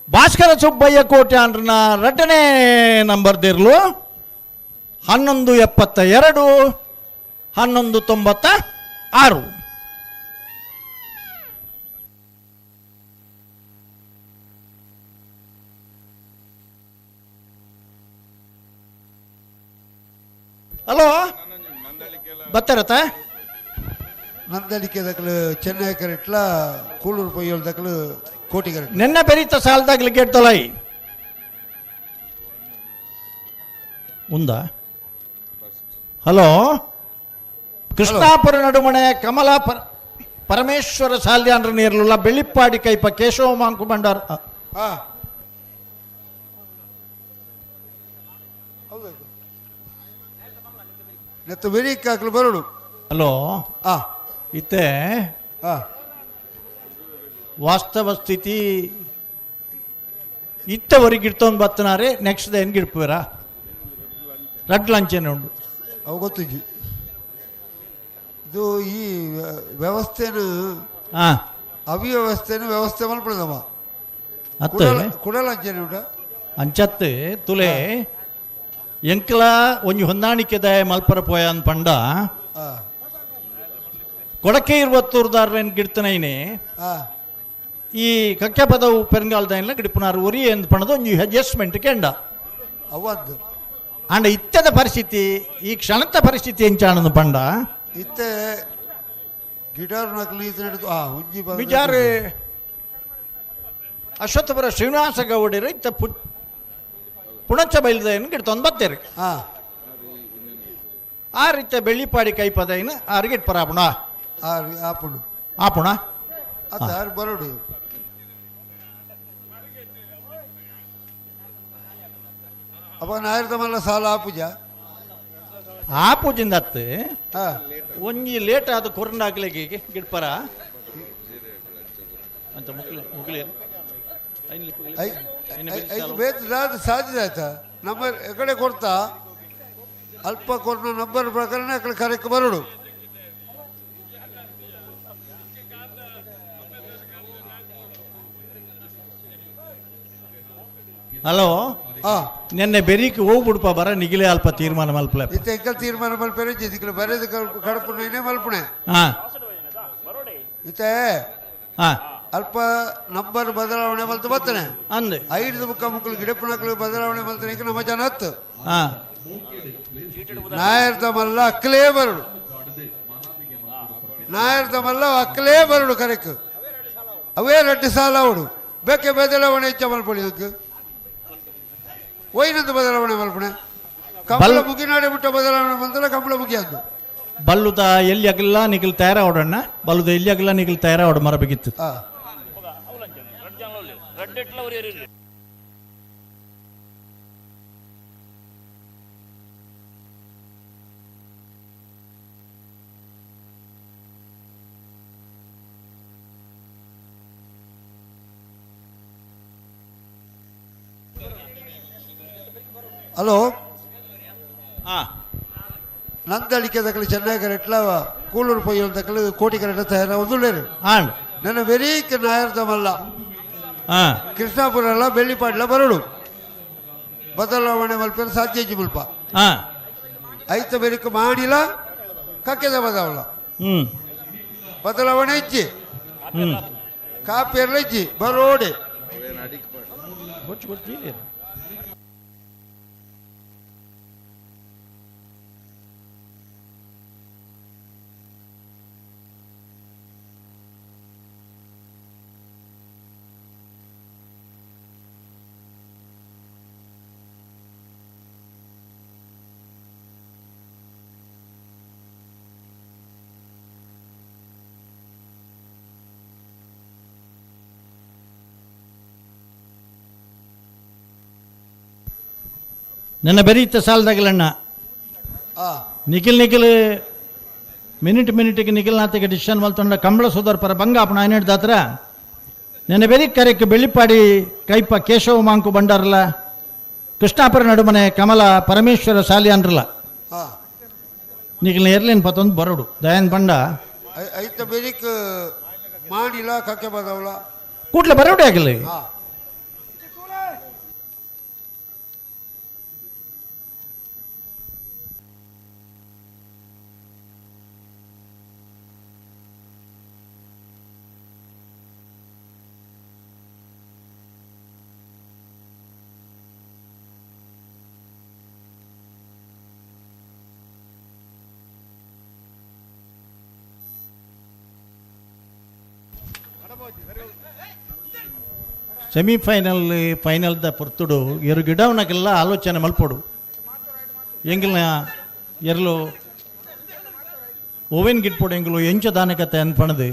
ಭಾಸ್ಕರ ಸುಬ್ಬಯ್ಯ ಕೋಟ್ಯಾನ್ರನ ಎರಡನೇ ನಂಬರ್ ದಿರ್ಲು 11.72, 11.96. ಹಲೋ ಬತ್ತಾರತ್ತ ನಂದಳಿಕೆ ದಕ್ಕಲು ಚೆನ್ನೈ ಕರೆಟ್ಲ ಕೂಳೂರು ಪೊಯ್ಯೋಲ್ ದಕ್ಕಲು ಕೋಟಿ ಕರೆಕ್ಟ್. ನಿನ್ನೆ ಬೆರೀತ ಸಾಲದಾಗಲಿ ಗೇಟ್ ತೊಲೈ ಉಂದ. ಹಲೋ ಕೃಷ್ಣಾಪುರ ನಡುಮಣೆ ಕಮಲ ಪರಮೇಶ್ವರ ಸಾಲ್ಯಾನ್ರ ನೀರ್ಲುಲ್ಲ ಬೆಳ್ಳಿಪ್ಪಾಡಿ ಕೈಪ ಕೇಶವ ಮಾಂಕು ಭಂಡಾರ. ಹಾ. ಹೌದು ನೆತ್ತ ಬೆರೀಕ್ ಹಾಕ್ಲು ಬರೋಡು. ಹಲೋ ಹಾ. ಇತ್ತೆ ಹಾ. ವಾಸ್ತವ ಸ್ಥಿತಿ ಇತ್ತವರೆಗೆ ಇಡ್ತೊಂದು ಬತ್ತನಾರೆ ನೆಕ್ಸ್ಟ್ ಏನು ಗಿಡ್ಪುವರಾ ರಡ್ ಲಂಚನೆ ಉಂಡು. ಅವು ಗೊತ್ತಿಜ್ಜಿ ಇದು ಈ ವ್ಯವಸ್ಥೆನು ಹಾ. ಅವ್ಯವಸ್ಥೆನು ವ್ಯವಸ್ಥೆ ಮಲ್ಪಡದಮ್ಮ. ಅತ್ತೆ ಕುಡಲ ಅಂಚನೆ ಉಂಡ. ಅಂಚತ್ತೆ ತುಲೆ ಎಂಕಲ ಒಂಜಿ ಹೊಂದಾಣಿಕೆದ ಮಲ್ಪರ ಪೋಯ ಅಂದ್ ಪಂಡ ಹಾ. ಕೊಡಕೆ ಇರುವತ್ತೂರ್ದಾರ್ರೇನು ಗಿಡ್ತನೈನೆ ಹಾ. ಈ ಕಕ್ಕೆ ಪದವು ಪೆರಂಗಾಲ್ದಾಯಿನ ಗಿಡಿಪುನಾರು ಒರಿ ಎಂದು ಪಣದ ಒಂಜಿ ಅಡ್ಜಸ್ಟ್ಮೆಂಟ್ ಕೆಂಡ. ಅವದ್ದು ಆಂಡ ಇತ್ತದ ಪರಿಸ್ಥಿತಿ ಈ ಕ್ಷಣದ ಪರಿಸ್ಥಿತಿ ಎಂಚಾಣದ ಪಂಡ ಇತ್ತೆ ಗಿಟಾರ್ ನಕಲಿ ನಡೆದು ಆ ಒಂಜಿ ಬಿಜಾರು ಅಶ್ವತ್ಥಪುರ ಶ್ರೀನಿವಾಸ ಗೌಡರು ಇತ್ತ ಪುಣಚ ಬೈಲ್ದೈನ ಗಿಡ್ತೊಂದು ಬತ್ತೇರಿ. ಹಾ. ಆ ರೀತಿಯ ಬೆಳ್ಳಿಪಾಡಿ ಕೈಪದೈನ ಆರ್ಗಿಟ್ ಪರಾಪುಣ. ಆರು ಆಪುಂಡು. ಆಪುಣ. ಅತ್ತ ಆರು ಬರೋಡು. ಅಪ್ಪ ನಾಯರ್ದ ಮಲ್ಲ ಸಾಲ ಆಪುಜ ಆಪುಜಿಂದ ಅತ್ತು ಹಾ. ಒಂಜಿ ಲೇಟ್ ಆದ ಕೊರಂಡಾಕ್ಲಿಗೆ ಗಿಡ್ಪರ ಅಂತ ಮುಕ್ಲಿ ಮುಕ್ಲಿ ಐದು ಬೇಕು ದಾದ ಸಾಧ್ಯ ಆಯ್ತಾ ನಂಬರ್ ಎಕಡೆ ಕೊಡ್ತಾ ಅಲ್ಪ ಕೊರ್ನ ನಂಬರ್ ಪ್ರಕರಣ ಅಕಡೆ ಕರೆಕ್ ಬರೋಡು. ಹಲೋ ಹಾ. ನಿನ್ನೆ ಬೆರೀಕ್ ಹೋಗ್ಬಿಡ್ಪ ಬರ ನಿಗಿಲೆ ಅಲ್ಪ ತೀರ್ಮಾನ ಮಲ್ಪಲೆ. ಇತ್ತೆ ಎಂಕಲ್ ತೀರ್ಮಾನ ಮಲ್ಪೆರೆ ಜಿದಿಕ್ಲು ಬರೆದು ಕಡಪುನೇ ಮಲ್ಪುಣೆ. ಹಾ. ಇತ್ತೆ ಹಾ. ಅಲ್ಪ ನಂಬರ್ ಬದಲಾವಣೆ ಮಲ್ತು ಬತ್ತನೆ ಅಂದೆ ಐದು ಮುಖ ಮುಕ್ಕಲು ಗಿಡಪುಣಕ್ಲು ಬದಲಾವಣೆ ಮಲ್ತನೆ ನಮ್ಮ ಜನ ಹತ್ತು. ಹಾ. ನಾಯರ್ದ ಮಲ್ಲ ಅಕ್ಕಲೇ ಬರಡು ನಾಯರ್ದ ಮಲ್ಲ ಅಕ್ಕಲೇ ಬರಡು ಕರೆಕ್ ಅವೇ ರಡ್ಡು ಸಾಲ ಅವಡು ಬೇಕೆ ಬದಲಾವಣೆ ಹೆಚ್ಚ ಮಲ್ಪೊಳಿ ಅದಕ್ಕೆ ಒಯ್ನಂದು ಬದಲಾವಣೆ ಮಲ್ಪಣೆ ಕಂಬಳ ಮುಗಿನಾಡೆ ಬಿಟ್ಟ ಬದಲಾವಣೆ ಬಂದಲ್ಲ ಕಂಬಳ ಮುಗಿಯದ್ದು. ಬಲ್ಲುದ ಎಲ್ಲಿ ಅಗಲ್ಲ ನಿಗಲ್ ತಯಾರಾವಡಣ್ಣ ಬಲ್ಲುದ ಎಲ್ಲಿ ಅಗಲ್ಲ ನಿಗಲ್ ತಯಾರಾವಡ ಮರ ಬೇಕಿತ್ತು. ಹಾ. ಹಲೋ ನಂದಳಿಕೆ ದಕ್ಕಲು ಚೆನ್ನೈ ಕರೆಟ್ಲ ಕೂಳೂರು ಪೊಯ್ಯಲ್ ದಕ್ಕಲು ಕೋಟಿ ಕರೆಟ್ಲ ತಯಾರ ಒಂದುಳ್ಳೇರು ನನ್ನ ವೆರೀಕ್ ನಾಯರ್ದಮಲ್ಲ ಕೃಷ್ಣಾಪುರ ಎಲ್ಲ ಬೆಳ್ಳಿಪಾಡ್ಲ ಬರಡು ಬದಲಾವಣೆ ಮಲ್ಪೆರ ಸಾಧ್ಯ ಮುಲ್ಪ ಐತ ಬೆರಿಕ್ ಮಾಡಿಲ್ಲ ಕಕ್ಕೆದ ಬದವಲ್ಲ ಬದಲಾವಣೆ ಇಜ್ಜಿ ಕಾಪಿಯರ್ಲ ಇಜ್ಜಿ ಬರೋಡೆ ನನ್ನ ಬೆರೀತ ಸಾಲದಾಗಲಣ್ಣ ನಿಖಿಲ್ ನಿಖಿಲ್ ಮಿನಿಟ್ ಮಿನಿಟಿಗೆ ನಿಖಿಲ್ನಾಥಿಗೆ ಡಿಸಿಷನ್ ಮಲ್ತೊಂಡ ಕಂಬಳ ಸೋದರ ಪರ ಬಂಗಾಪಣ ಐನೆಡ್ದಾತ್ರ ನೆನೆ ಬೆರಿ ಕರೆಕ್ ಬೆಳ್ಳಿಪಾಡಿ ಕೈಪ ಕೇಶವ ಮಾಂಕು ಬಂಡಾರಲ್ಲ ಕೃಷ್ಣಾಪುರ ನಡುಮನೆ ಕಮಲ ಪರಮೇಶ್ವರ ಸಾಲಿ ಅನ್ರಲ್ಲ ನಿಖಿಲ್ ಎರ್ಲೇನ್ ಪತ್ತೊಂದು ಬರೋಡು ದಯಾನ್ ಬಂಡ ಐತ ಬೆರಿಕ್ ಮಾಡಿಲ್ಲ ಕಕ್ಕೆ ಬದವಲ ಕೂಡ್ಲೆ ಬರೋಡೆ ಆಗಿಲ್ಲ ಸೆಮಿಫೈನಲ್ ಫೈನಲ್ದ ಪೊರ್ತುಡು ಎರು ಗಿಡವನಕ್ಕೆಲ್ಲ ಆಲೋಚನೆ ಮಲ್ಪೊಡು ಎಂಗಿಲ್ನ ಎರ್ಲು ಓವೆನ್ ಗಿಟ್ಪೊಡು ಎಂಗುಲು ಎಂಚ ದಾನಕತೆ ಅನ್ಪಣದು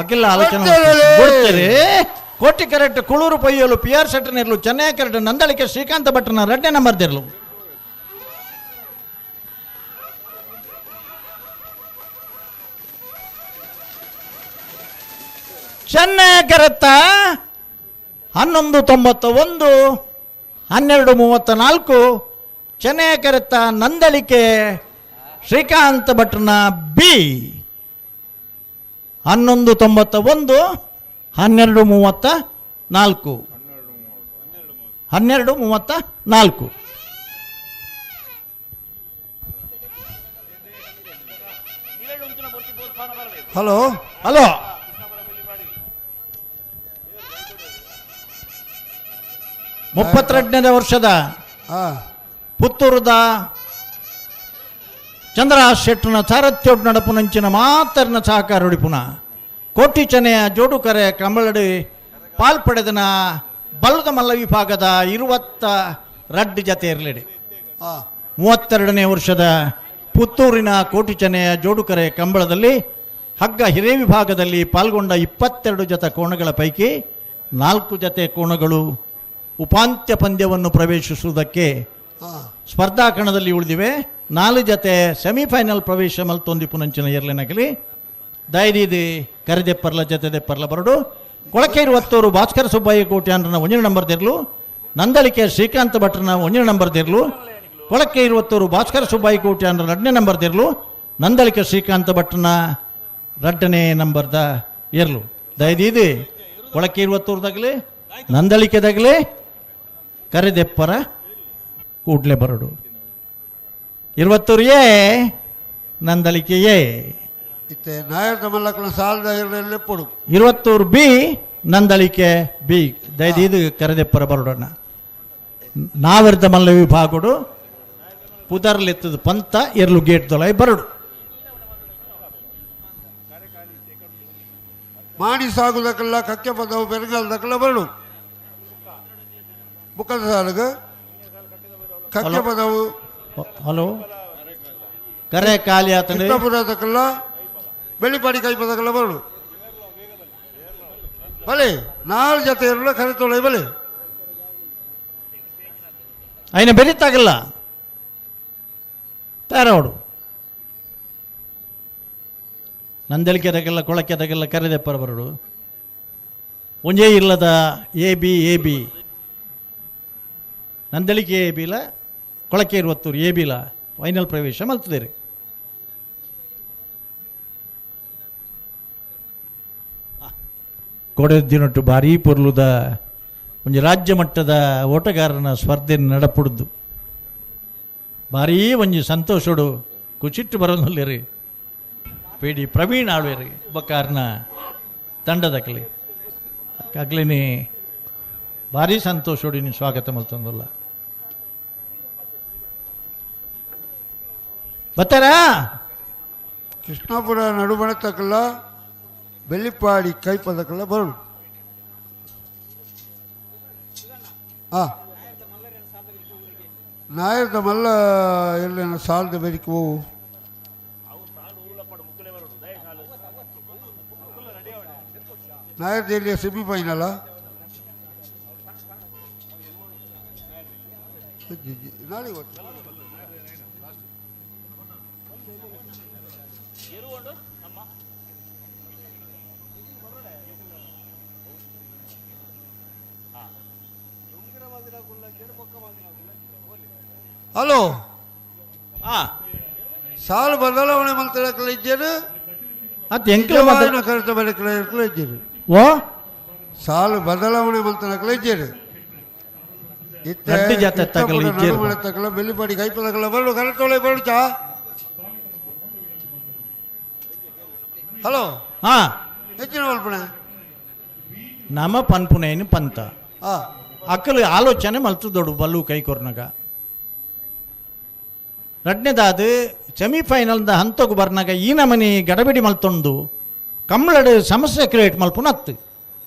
ಅಕ್ಕೆಲ್ಲ ಆಲೋಚನೆ ಕೊಡ್ತಾರೆ ಕೋಟಿ ಕರೆಕ್ಟ್ ಕುಳೂರು ಪೊಯ್ಯಲು ಪಿ ಆರ್ ಸೆಟ್ಟನಿರ್ಲು ಚೆನ್ನೈ ಕರೆಕ್ಟ್ ನಂದಳಿಕೆ ಶ್ರೀಕಾಂತ ಭಟ್ಟನ ಎರಡನೇ ನಂಬರ್ ದಿರ್ಲು ಚೆನ್ನೈ ಕರೆತ್ತ 11.91 12.34 ಚೆನ್ನೈ ಕರೆತ್ತ ನಂದಳಿಕೆ ಶ್ರೀಕಾಂತ ಭಟ್ರನ ಬಿ 11.91 12.34 12.34. ಹಲೋ ಹಲೋ 32ನೇ ವರ್ಷದ ಪುತ್ತೂರದ ಚಂದ್ರ ಶೆಟ್ಟನ ಸಾರಥ್ಯೋಡ್ ನಡಪುನಂಚಿನ ಮಾತರ್ನ ಸಹಕಾರ ಉಡಿಪುನ ಕೋಟಿ ಚೆನೆಯ ಜೋಡುಕರೆ ಕಂಬಳಡಿ ಪಾಲ್ಪಡೆದನ ಬಲ್ಲದ ಮಲ್ಲ ವಿಭಾಗದ 22 ಜತೆ ಇರಲಿಡಿ. 32ನೇ ವರ್ಷದ ಪುತ್ತೂರಿನ ಕೋಟಿ ಚೆನೆಯ ಜೋಡುಕರೆ ಕಂಬಳದಲ್ಲಿ ಹಗ್ಗ ಹಿರೇ ವಿಭಾಗದಲ್ಲಿ ಪಾಲ್ಗೊಂಡ 22 ಜತೆ ಕೋಣಗಳ ಪೈಕಿ 4 ಜತೆ ಕೋಣಗಳು ಉಪಾಂತ್ಯ ಪಂದ್ಯವನ್ನು ಪ್ರವೇಶಿಸುವುದಕ್ಕೆ ಸ್ಪರ್ಧಾ ಕಣದಲ್ಲಿ ಉಳಿದಿವೆ. 4 ಜತೆ ಸೆಮಿಫೈನಲ್ ಪ್ರವೇಶ ಮಲ್ತೊಂದಿಪುನಂಚಿನ ಎರಲಿನಗಲಿ ದಯದೀದಿ ಕರೆದೆಪ್ಪರ್ಲ ಜತೆದೆಪ್ಪರ್ಲ ಬರಡು ಕೊಳಕೆ ಇರುವತ್ತೂರು ಭಾಸ್ಕರ ಸುಬ್ಬಯ್ಯ ಕೋಟ್ಯಾನ್ರನ 1 ನಂಬರ್ ದಿರ್ಲು, ನಂದಳಿಕೆ ಶ್ರೀಕಾಂತ ಭಟ್ರನ 1 ನಂಬರ್ ದಿರ್ಲು, ಕೊಳಕೆ ಇರುವತ್ತೂರು ಭಾಸ್ಕರ ಸುಬ್ಬಯ್ಯ ಕೋಟ್ಯಾನ್ರ 2ನೇ ನಂಬರ್ ದಿರ್ಲು, ನಂದಳಿಕೆ ಶ್ರೀಕಾಂತ ಭಟ್ರನ 2ನೇ ನಂಬರ್ದ ಎರ್ಲು. ದಯದೀದಿ ಕೊಳಕೆ ಇರುವತ್ತೂರ್ದಾಗಲಿ ನಂದಳಿಕೆದಾಗಲಿ ಕರೆದೆಪ್ಪರ ಕೂಡ್ಲೆ ಬರಡು. 21 ಎ ನಂದಳಿಕೆ ಎ ಇತ್ತೆ ನಾಯರ್ದ ಮಲ್ಲಕ್ಕನ ಸಾಲದ ಎರ್ಲೆಪ್ಪೊಡು 21 ಬಿ ನಂದಳಿಕೆ ಬಿ. ದಯದೀದು ಕರೆದೆಪ್ಪರ ಬರಡೋಣ. ನಾವರ್ದ ಮಲ್ಲ ವಿಭಾಗಡು ಪುದರ್ಲೆತ್ತದ ಪಂತ ಎರ್ಲು ಗೇಟ್ ದೊಲೈ ಬರಡು. ಮಾಣಿ ಸಾಗುದಕ್ಕೆಲ್ಲ ಕಕ್ಕೆ ಪದವು ಬೆರಗಾಲದಕ್ಕೆಲ್ಲ ಬರಡು. ಬುಕ್ಕದ ಸಾಲಗ ಕಕ್ಕೆ ಪದವು ಹಲೋ ಕರೆ ಖಾಲಿ ಆತಂದ್ರೆ ಕೃಷ್ಣಪುರದಕ್ಕೆಲ್ಲ ಬೆಳ್ಳಿಪಾಡಿ ಕೈ ಪದಕ್ಕೆಲ್ಲ ಬರಡು. ಬಲೆ 4 ಜೊತೆ ಇರಲ್ಲ ಕರೆ ತೊಳೆ ಬಲೆ అయిన ಬೆರಿತಾಗಲ್ಲ ತಯಾರವಡು ನಂದಳಿಕೆದಕ್ಕೆಲ್ಲ ಕೊಳಕೆದಕ್ಕೆಲ್ಲ ಕರೆದೆಪ್ಪರ ಬರಡು. ಒಂಜೇ ಇಲ್ಲದ A B A B. Nandalike A ಬಿಲ ಕೊಳಕೇರು ಒತ್ತೂರು A ಬಿಲ final ಪ್ರವೇಶ ಮಲ್ತದೇರಿ. ಕೊಡೆ ದಿನೊಟ್ಟು ಭಾರೀ ಪೊರ್ಲುದ ಒಂಜಿ ರಾಜ್ಯ ಮಟ್ಟದ ಓಟಗಾರನ ಸ್ಪರ್ಧೆ ನಡಪುಡ್ದು ಭಾರೀ ಒಂಜಿ ಸಂತೋಷಡು ಕುಚಿಟ್ಟು ಬರೋನಲ್ಲಿ ಪಿ ಡಿ ಪ್ರವೀಣ್ ಆಳ್ವೇರಿ ಬೊಕ್ಕಾರ್ನ ತಂಡದಕಲಿ ಅಗ್ಲಿನಿ ಭಾರೀ ಸಂತೋಷೋಡಿ ನೀನು ಸ್ವಾಗತ ಮಲ್ತೊಂದುಲ್ಲ. ಬತ್ತಾರಾ? ಕೃಷ್ಣಾಪುರ ನಡುಬಣತಕ್ಕಲ್ಲ ಬೆಳ್ಳಿಪ್ಪಾಡಿ ಕೈಪದಕ್ಕಲ್ಲ ಬರೋಣ. ಹಾಂ ನಾಯರ್ದ ಮಲ್ಲ ಎಲ್ಲ ಸಾಲದ ಬೆರಿಕೆ ಹೋವು. ನಾಯರ್ದ ಎಲ್ಲಿಯ ಸೆಮಿಫೈನಲ್ಲ ನಾಳೆ ಗೊತ್ತು. ಹಲೋ ಸಾಲು ಬದಲಾವಣೆ ಮಂತ್ರಾಕಲ ಇದ್ದೇನೆ ಅದು ಎಂಕ್ಲ ಕರೆತ ಬರಕಲ ಇದ್ದೇನೆ. ಓ ಸಾಲು ಬದಲಾವಣೆ ಮಂತ್ರಾಕಲ ಇದ್ದೇನೆ. ರಡ್ಡು ಜಾತೆ ತಗಲು ಇಜ್ಜೆರ್. ತಕಲ ಬೆಳ್ಳಿಪಾಡಿ ಕೈಪದಕಲ ಬರಡು ಕರೆತೊಳೆ ಬರಡು ಚಾ. ಹಲೋ ಹೆಚ್ಚಿನ ಮಲ್ಪಣೆ ನಮ ಪನ್ಪುನೇನು ಪಂತ ಅಕ್ಕಲು ಆಲೋಚನೆ ಮಲ್ತದೊಡು ಬಲ್ಲು ಕೈ ಕೊರ್ನಗ. ರಡ್ನೇದಾದ ಸೆಮಿಫೈನಲ್ದ ಹಂತకు ಬರ್ನಾಗ ಈ ನಮನಿ ಗಡಬಿಡಿ ಮಲ್ತೊಂದು ಕಮ್ಮಳಡು ಸಮಸ್ಯೆ ಕ್ರಿಯೇಟ್ ಮಲ್ಪುನ ಅತ್ತು.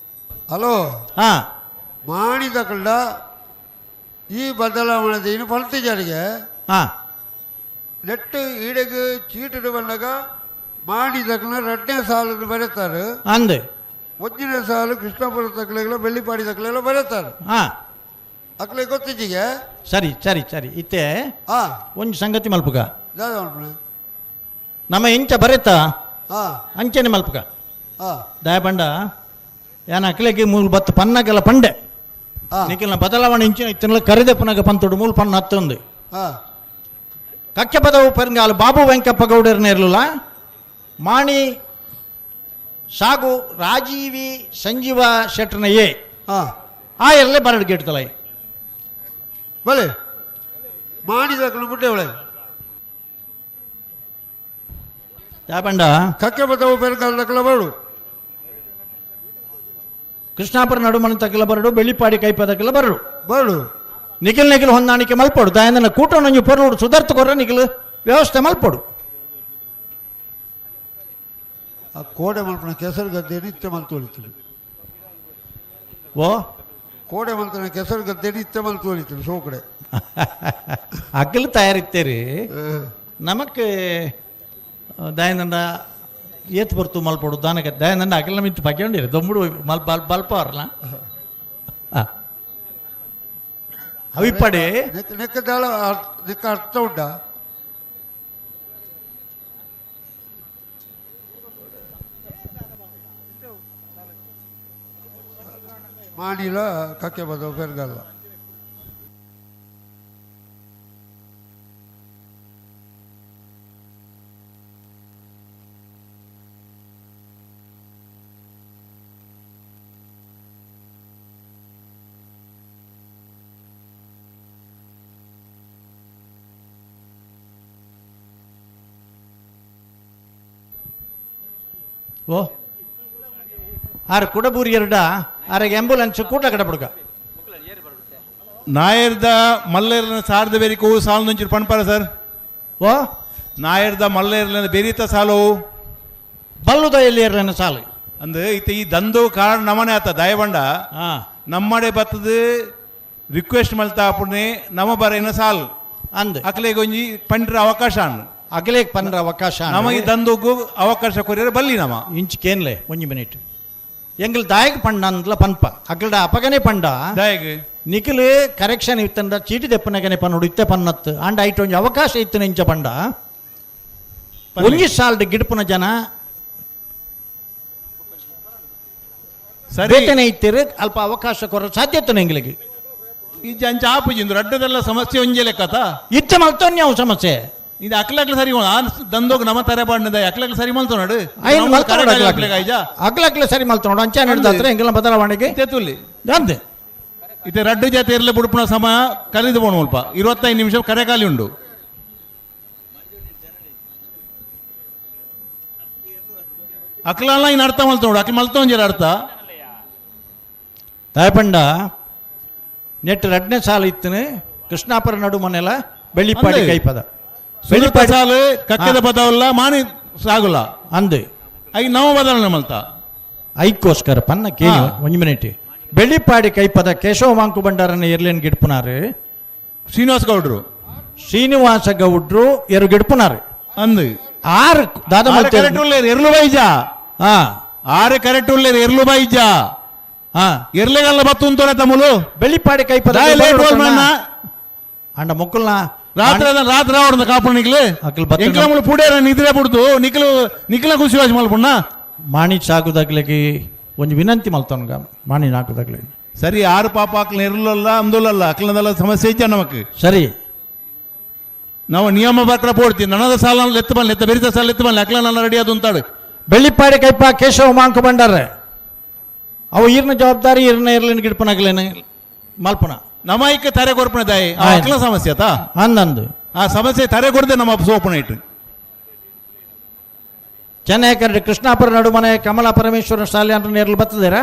ಹಲೋ ಮಾಡಿದ ಕಂಡ ಈ ಬದಲಾವಣೆ ಇನ್ನು ಪಲ್ತಿ ಜಾರಿಗೆ ನೆಟ್ಟು ಈಡೆಗೆ ಚೀಟು ಬಂದಾಗ ಮಾಡಿದ ರಡ್ನೇ ಸಾಲನ್ನು ಬರೀತಾರೆ ಅಂದೆ ಒಂದಿನ ಸಾಲು ಕೃಷ್ಣಾಪುರ ತಕ್ಕಲೆಲ್ಲ ಬೆಳ್ಳಿಪಾಡಿ ತಕ್ಕಲೆಲ್ಲ ಬರೀತಾರೆ. ಅಕ್ಲೆ ಗೊತ್ತಿದ್ದೀಗೆ. ಸರಿ ಸರಿ ಸರಿ ಇತ್ತೆ ಒಂದು ಸಂಗತಿ ಮಲ್ಪುಗ ನಮ್ಮ ಇಂಚ ಬರೆತ ಅಂಚನೆ ಮಲ್ಪುಗ ದಯಪಂಡ ಯಾನ ಅಕ್ಲೆಗೆ ಮೂಲು ಬತ್ತು ಪನ್ನಗಲ ಪಂಡೆ ನಿಖಿಲ್ನ ಬದಲಾವಣೆ ಇಂಚಿನ ಇತ್ತಿನ ಕರೆದೆ ಪುನಗ ಪಂತೋಡು ಮೂಲು ಪನ್ನ ಹತ್ತೊಂದು ಕಕ್ಷಪದವು ಪೆರಂಗಾಲು ಬಾಬು ವೆಂಕಪ್ಪ ಗೌಡರ ನೇರ್ಲುಲ ಮಾಣಿ ಸಾಗು ರಾಜೀವಿ ಸಂಜೀವ ಶೆಟ್ರನ ಎ ಆ ಎಲ್ಲೇ ಬರಡು ಗೇಟ್ ತಲೈ ಬಲೆ ಮಾಡಿದ ಬಿಟ್ಟೆ ಒಳ್ಳೆ ಯಾಪಂಡ ಕಕ್ಕೆ ಬತ್ತವು ಪೆರಂಗಾಲ ಬರಡು ಕೃಷ್ಣಾಪುರ ನಡುಮನೆ ತಕ್ಕಲ ಬರಡು ಬೆಳ್ಳಿಪಾಡಿ ಕೈಪದಕ್ಕೆಲ್ಲ ಬರಡು ಬರಡು ನಿಖಿಲ್ ನಿಖಿಲ್ ಹೊಂದಾಣಿಕೆ ಮಲ್ಪಡು ದಯಂದನ ಕೂಟ ನಂಜು ಪೊರ್ಲುಡು ಸುಧಾರ್ತ ಕೊರ್ರ ನಿಖಿಲ್ ವ್ಯವಸ್ಥೆ ಮಲ್ಪಡು. ಆ ಕೋಡೆ ಮಲ್ಪನ ಕೆಸರು ಗದ್ದೆ ನಿತ್ಯ ಮಲ್ತೊಳಿತದೆ. ಓ ಕೋಡೆ ಮಲ್ತನ ಕೆಸರು ಗದ್ದೆ ನಿತ್ಯ ಮಲ್ತೊಳಿತದೆ ಸೋಕಡೆ ಅಗ್ಗಲು ತಯಾರಿತ್ತೇರಿ ನಮಕ್ ದಯನಂದ ಏತ್ ಬರ್ತು ಮಲ್ಪಡು ದಾನಕ ದಯನಂದ ಅಗಲ ಮಿತ್ತು ಪಕ್ಕೊಂಡಿರಿ ದೊಂಬುಡು ಮಲ್ಪ ಬಲ್ಪ ಅವರಲ್ಲ ಅವಿಪಡೆ ನೆಕ್ಕದಾಳ ನೆಕ್ಕ ಅರ್ಥ ಉಂಟಾ ಮಾಣಿಲ ಕಕ್ಕೆ ಬದವು ಪೆರ್ಗಲ್ಲ. ಓ ಆರು ಕುಡಬೂರಿ ಎರಡ ಆರೆಗೆ ಆಂಬ್ಯುಲೆನ್ಸ್ ಕೂಟ ಕಡಪಡ್ಕ ನಾಯರ್ದ ಮಲ್ಲೇರ್ನ ಸಾರದ ಬೇರಿಕೋ ಸಾಲು నుంచి ಪಣ್ಪಾರ ಸರ್. ಓ ನಾಯರ್ದ ಮಲ್ಲೇರ್ನ ಬೇರಿತ ಸಾಲು ಬಲ್ಲುದ ಎಲ್ಲಿ ಏರ್ಲನ ಸಾಲು ಅಂದ್ ಇತ್ತ ಈ ದಂದು ಕಾರಣ ನಮನೆ ಆತ ದಯಬಂಡ ನಮ್ಮಡೆ ಬತ್ತದ ರಿಕ್ವೆಸ್ಟ್ ಮಲ್ತಾ ಪುಣೆ ನಮ ಬರೇನ ಸಾಲು ಅಂದ್ ಅಕ್ಲೆಗೆ ಒಂಜಿ ಪಂಡ್ರ ಅವಕಾಶ ಅನ್ನು ಅಗಲೇಗ್ ಪಂಡ್ರ ಅವಕಾಶ ನಮಗೆ ದಂದುಗು ಅವಕಾಶ ಕೊರಿಯರ್ ಬಲ್ಲಿ ನಮ ಇಂಚ್ ಕೇನ್ಲೆ ಒಂಜಿ ಮಿನಿಟ್ ಎಂಗಲ್ ದಾಯಕ್ ಪಂಡ ಅಂದ್ಲ ಪನ್ಪ ಅಗಲ್ಡ ಅಪಗನೆ ಪಂಡ ದಾಯಗ್ ನಿಖಿಲ್ ಕರೆಕ್ಷನ್ ಇತ್ತಂಡ ಚೀಟಿ ದೆಪ್ಪನಗನೆ ಪನ್ನುಡು ಇತ್ತೆ ಪನ್ನತ್ತು ಅಂಡ ಐಟ್ ಒಂಜಿ ಅವಕಾಶ ಇತ್ತು ಇಂಚ ಪಂಡ ಒಂಜಿ ಸಾಲ್ಡ್ ಗಿಡ್ಪುನ ಜನ ಸರಿ ಬೇಟನೆ ಇತ್ತಿರು ಅಲ್ಪ ಅವಕಾಶ ಕೊರ ಸಾಧ್ಯತೆ ಎಂಗ್ಲಿಗೆ. ಈ ಅಂಚ ಆಪುಜಿಂದು ರಡ್ಡದೆಲ್ಲ ಸಮಸ್ಯೆ ಒಂಜೆ ಲೆಕ್ಕತ ಇತ್ತೆ ಮಲ್ತೊನ್ಯಾವು ಸಮಸ್ಯೆ ಇದು ಅಕ್ಲಕ್ಲ ಸರಿ ಆ ದಂದೋಗ ನಮ ತರೆ ಪಾಡ್ನದ ಅಕ್ಲಕ್ಲ ಸರಿ ಮಲ್ತೊನಡು ಐನ್ ಮಲ್ತೊನಡು ಅಕ್ಲಕ್ಲ ಸರಿ ಮಲ್ತೊನಡು ಅಂಚ ನಡ್ದಾತ್ರ ಎಂಕಲ್ನ ಬದಲಾವಣೆಗೆ ತೆತ್ತುಲ್ಲಿ ಅಂದೆ ಇತ್ತೆ ರಡ್ಡು ಜಾತಿ ಇರಲೆ ಬುಡುಪುನ ಸಮ ಕಲಿದು ಬೋಣ ಮುಲ್ಪ 25 ನಿಮಿಷ ಕರೆಕಾಲಿ ಉಂಡು ಅಕ್ಲಲ್ಲ ಇನ್ನು ಅರ್ಥ ಮಲ್ತೊನಡು ಅಕ್ಲ ಮಲ್ತೊಂಜರ ಅರ್ಥ ತಾಯಪಂಡ ನೆಟ್ ರಡ್ನೇ ಸಾಲ ಇತ್ತನೆ ಕೃಷ್ಣಾಪುರ ನಡು ಮನೆಲ ಬೆಳ್ಳಿಪಾಡಿ ಕೈಪದ ಬೆಳ್ಳಿಪಾಡಿ ಸಾಲು ಕಕ್ಕದ ಪದವಲ್ಲ ಮಾನಿ ಸಾಗುಲ್ಲ ಅಂದು I ನಾವು ಬದಲಾವಣೆ ಮಲ್ತ ಐಕ್ಕೋಸ್ಕರ ಪನ್ನ ಕೇಳಿ ಒಂದು ಮಿನಿಟ್ ಬೆಳ್ಳಿಪಾಡಿ ಕೈಪದ ಕೇಶವ ಮಾಂಕು ಭಂಡಾರನ ಎರ್ಲೇನ್ ಗಿಡ್ಪುನಾರು ಶ್ರೀನಿವಾಸ ಗೌಡ್ರು ಶ್ರೀನಿವಾಸ ಗೌಡ್ರು ಎರು ಗಿಡ್ಪುನಾರು ಅಂದು ಆರು ದಾದ ಕರೆಕ್ಟ್ ಉಳ್ಳೇರು ಎರ್ಲು ಬೈಜ ಹಾ ಆರು ಕರೆಕ್ಟ್ ಉಳ್ಳೇರು ಎರ್ಲು ಬೈಜ ಹಾ ಎರ್ಲೆಗಲ್ಲ ಬತ್ತುಂತೋನೆ ತಮ್ಮಲು ಬೆಳ್ಳಿಪಾಡಿ ಕೈಪದ ಅಂಡ ಮೊಕ್ಕಲ್ನ ರಾತ್ರಿ ರಾತ್ರಿ ಅವರನ್ನ ಕಾಪು ನಿಕ್ಲು ಎಂಕ್ಲ ಮುಳು ಪುಡೇರ ನಿದ್ರೆ ಬಿಡ್ತು ನಿಕ್ಲು ನಿಕ್ಲ ಖುಷಿ ವಾಸಿ ಮಲ್ಪುಣ್ಣ ಮಾಣಿ ಸಾಕುದಾಗ್ಲಿಕ್ಕೆ ಒಂದು ವಿನಂತಿ ಮಲ್ತವನ್ಗ ಮಾಣಿ ನಾಕುದಾಗ್ಲಿ ಸರಿ ಆರು ಪಾಪ ಅಕ್ಲ ಇರಲಲ್ಲ ಅಂದುಲಲ್ಲ ಅಕ್ಲದಲ್ಲ ಸಮಸ್ಯೆ ಇಜ್ಜ ನಮಕ್ ಸರಿ ನಾವು ನಿಯಮ ಪ್ರಕಾರ ಪೋಡ್ತೀವಿ ನನದ ಸಾಲ ಎತ್ತ ಬಲ್ಲ ಎತ್ತ ಬೆರಿತ ಸಾಲ ಎತ್ತ ಬಲ್ಲ ಅಕ್ಲನೆಲ್ಲ ರೆಡಿ ಅದು ಅಂತಾಡು ಬೆಳ್ಳಿಪಾಡಿ ಕೈಪ ಕೇಶವ ಮಾಂಕು ಬಂಡಾರ ಅವು ಈರ್ನ ಜವಾಬ್ದಾರಿ ಈರ್ನ ಇರ್ಲಿನ ಗಿಡ್ಪನಾಗ್ಲೇನ ಮಲ್ಪನ ನಮ್ಮ ಐಕ ತರೆ ಕೊರ್ಪಣ ತಾಯಿ ಅಕ್ಲ ಸಮಸ್ಯೆ ಆತಾ ಅಂದಂದು ಆ ಸಮಸ್ಯೆ ತರೆ ಕೊಡದೆ ನಮ್ಮ ಸೋಪಣ ಇಟ್ಟು ಚೆನ್ನೈ ಕರಡಿ ಕೃಷ್ಣಾಪುರ ನಡುಮನೆ ಕಮಲಾ ಪರಮೇಶ್ವರ ಶಾಲೆ ಅಂತ ನೇರ್ಲು ಬರ್ತದೇರಾ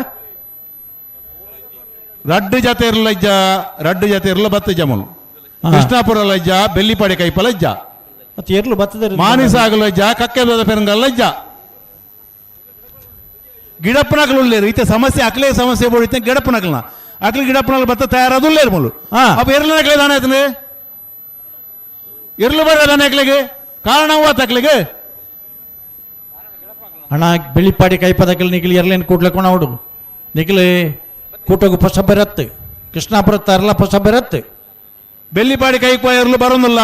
ರಡ್ಡು ಜಾತೆ ಇರಲಜ್ಜ ರಡ್ಡು ಜಾತೆ ಇರಲ ಬತ್ತ ಜಮಲು ಕೃಷ್ಣಾಪುರ ಲಜ್ಜ ಬೆಳ್ಳಿಪಾಡಿ ಕೈಪ ಲಜ್ಜ ಮತ್ತೆ ಎರ್ಲು ಬರ್ತದೆ ಮಾನಿಸಾಗಲಜ್ಜ ಕಕ್ಕೆ ಪೆರಂಗಲ್ಲಜ್ಜ ಗಿಡಪ್ಪನಕಲು ಉಳ್ಳೇರು ಈತ ಸಮಸ್ಯೆ ಅಕ್ಲೇ ಸಮಸ್ಯೆ ಬೋಡಿತ ಗಿಡಪ್ಪನಕಲ್ನ ಅಕ್ಲಿ ಗಿಡಪ್ಪನಕಲು ಬತ್ತ ತಯಾರಾದ ಉಳ್ಳೇರು ಮುಲು ಅಪ್ಪ ಎರ್ಲನಕ್ಲೆ ದಾನ ಆಯ್ತನೆ ಎರ್ಲು ಬರ ದಾನ ಅಕ್ಲಿಗೆ ಕಾರಣ ಅಕ್ಲಿಗೆ ಅಣ್ಣ ಬೆಳ್ಳಿಪಾಡಿ ಕೈಪದಕಲ್ ನಿಖಿಲ್ ಎರ್ಲೇನು ಕೂಡ್ಲಕ್ಕೋಣ ಅವಡು ನಿಖಿಲ್ ಕೂಟಗು ಪೊಸ ಬರತ್ತು ಕೃಷ್ಣಾಪುರ ತರಲ ಪೊಸ ಬರತ್ತು ಬೆಳ್ಳಿಪಾಡಿ ಕೈಪ ಎರ್ಲು ಬರೋದಿಲ್ಲ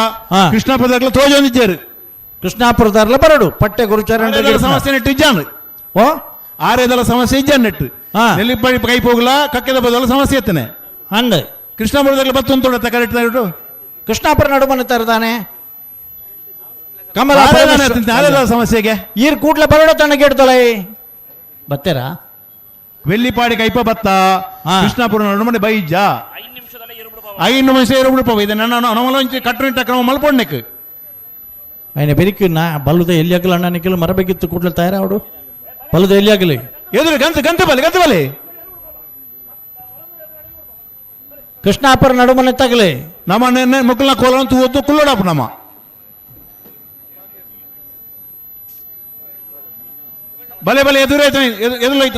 ಕೃಷ್ಣಾಪುರದಾಗಲ ತೋಜೊಂದಿದ್ದೇರು ಕೃಷ್ಣಾಪುರದಾರಲ ಬರಡು ಪಟ್ಟೆ ಗುರುಚರಣ ಸಮಸ್ಯೆ ನೆಟ್ಟು ಇಜ್ಜಾನು ಓ ಆರೇದಲ ಸಮಸ್ಯೆ ಇಜ್ಜಾನ್ ನೆಟ್ಟು ನೆಲ್ಲಿಪಾಡಿ ಕೈ ಹೋಗಲ ಕಕ್ಕೆದ ಬದಲ ಸಮಸ್ಯೆ ಎತ್ತನೆ ಅಂಡ್ ಕೃಷ್ಣಾಪುರದಾಗಲ ಬತ್ತೊಂದು ಕರೆಕ್ಟ್ ಇಟ್ಟು ಕೃಷ್ಣಾಪುರ ನಡುಮನೆ ತರದಾನೆ ಕಮಲ ಸಮಸ್ಯೆಗೆ ಈರ್ ಕೂಡ್ಲೆ ಬರಡ ತಣ್ಣ ಗೆಡ್ದೊಲೈ ಬತ್ತೀರಾ வெள்ளிப்பாடி கைப்ப ಬತ್ತ ಕೃಷ್ಣಾಪುರ ನಡುಮನೆ ಬೈಜ 5 ನಿಮಿಷ ಇರುಬಿಡುಪ ಇದು ನನ್ನ ನಮಲಂಚಿ ಕಟ್ಟುನಿಟ್ಟ ಕ್ರಮ ಮಲ್ಪೊಣ್ಣೆಕ್ ఆయన ಬೆರಿಕು ನಾ ಬಲ್ಲುದ ಎಲ್ಲಿ ಆಗಲ್ಲ ಅಣ್ಣ ನಿಖಿಲ್ ಮರಬೇಕಿತ್ತು ಕೂಡಲೇ ತಯಾರಾವಡು ಬಲ್ಲುದ ಎಲ್ಲಿ ಆಗಲಿ ಎದುರು ಗಂತ ಗಂತ ಬಲಿ ಗಂತ ಬಲಿ ಕೃಷ್ಣಾಪುರ ನಡುಮನೆ ತಗಲಿ ನಮ್ಮ ಮುಕ್ಕಲ್ನ ಕೋಲನ ತೂವತ್ತು ಕುಲ್ಲೋಡಪ್ಪ ನಮ್ಮ ಬಲೆ ಬಲೆ ಎದುರೈತಾನೆ ಎದುರೈತ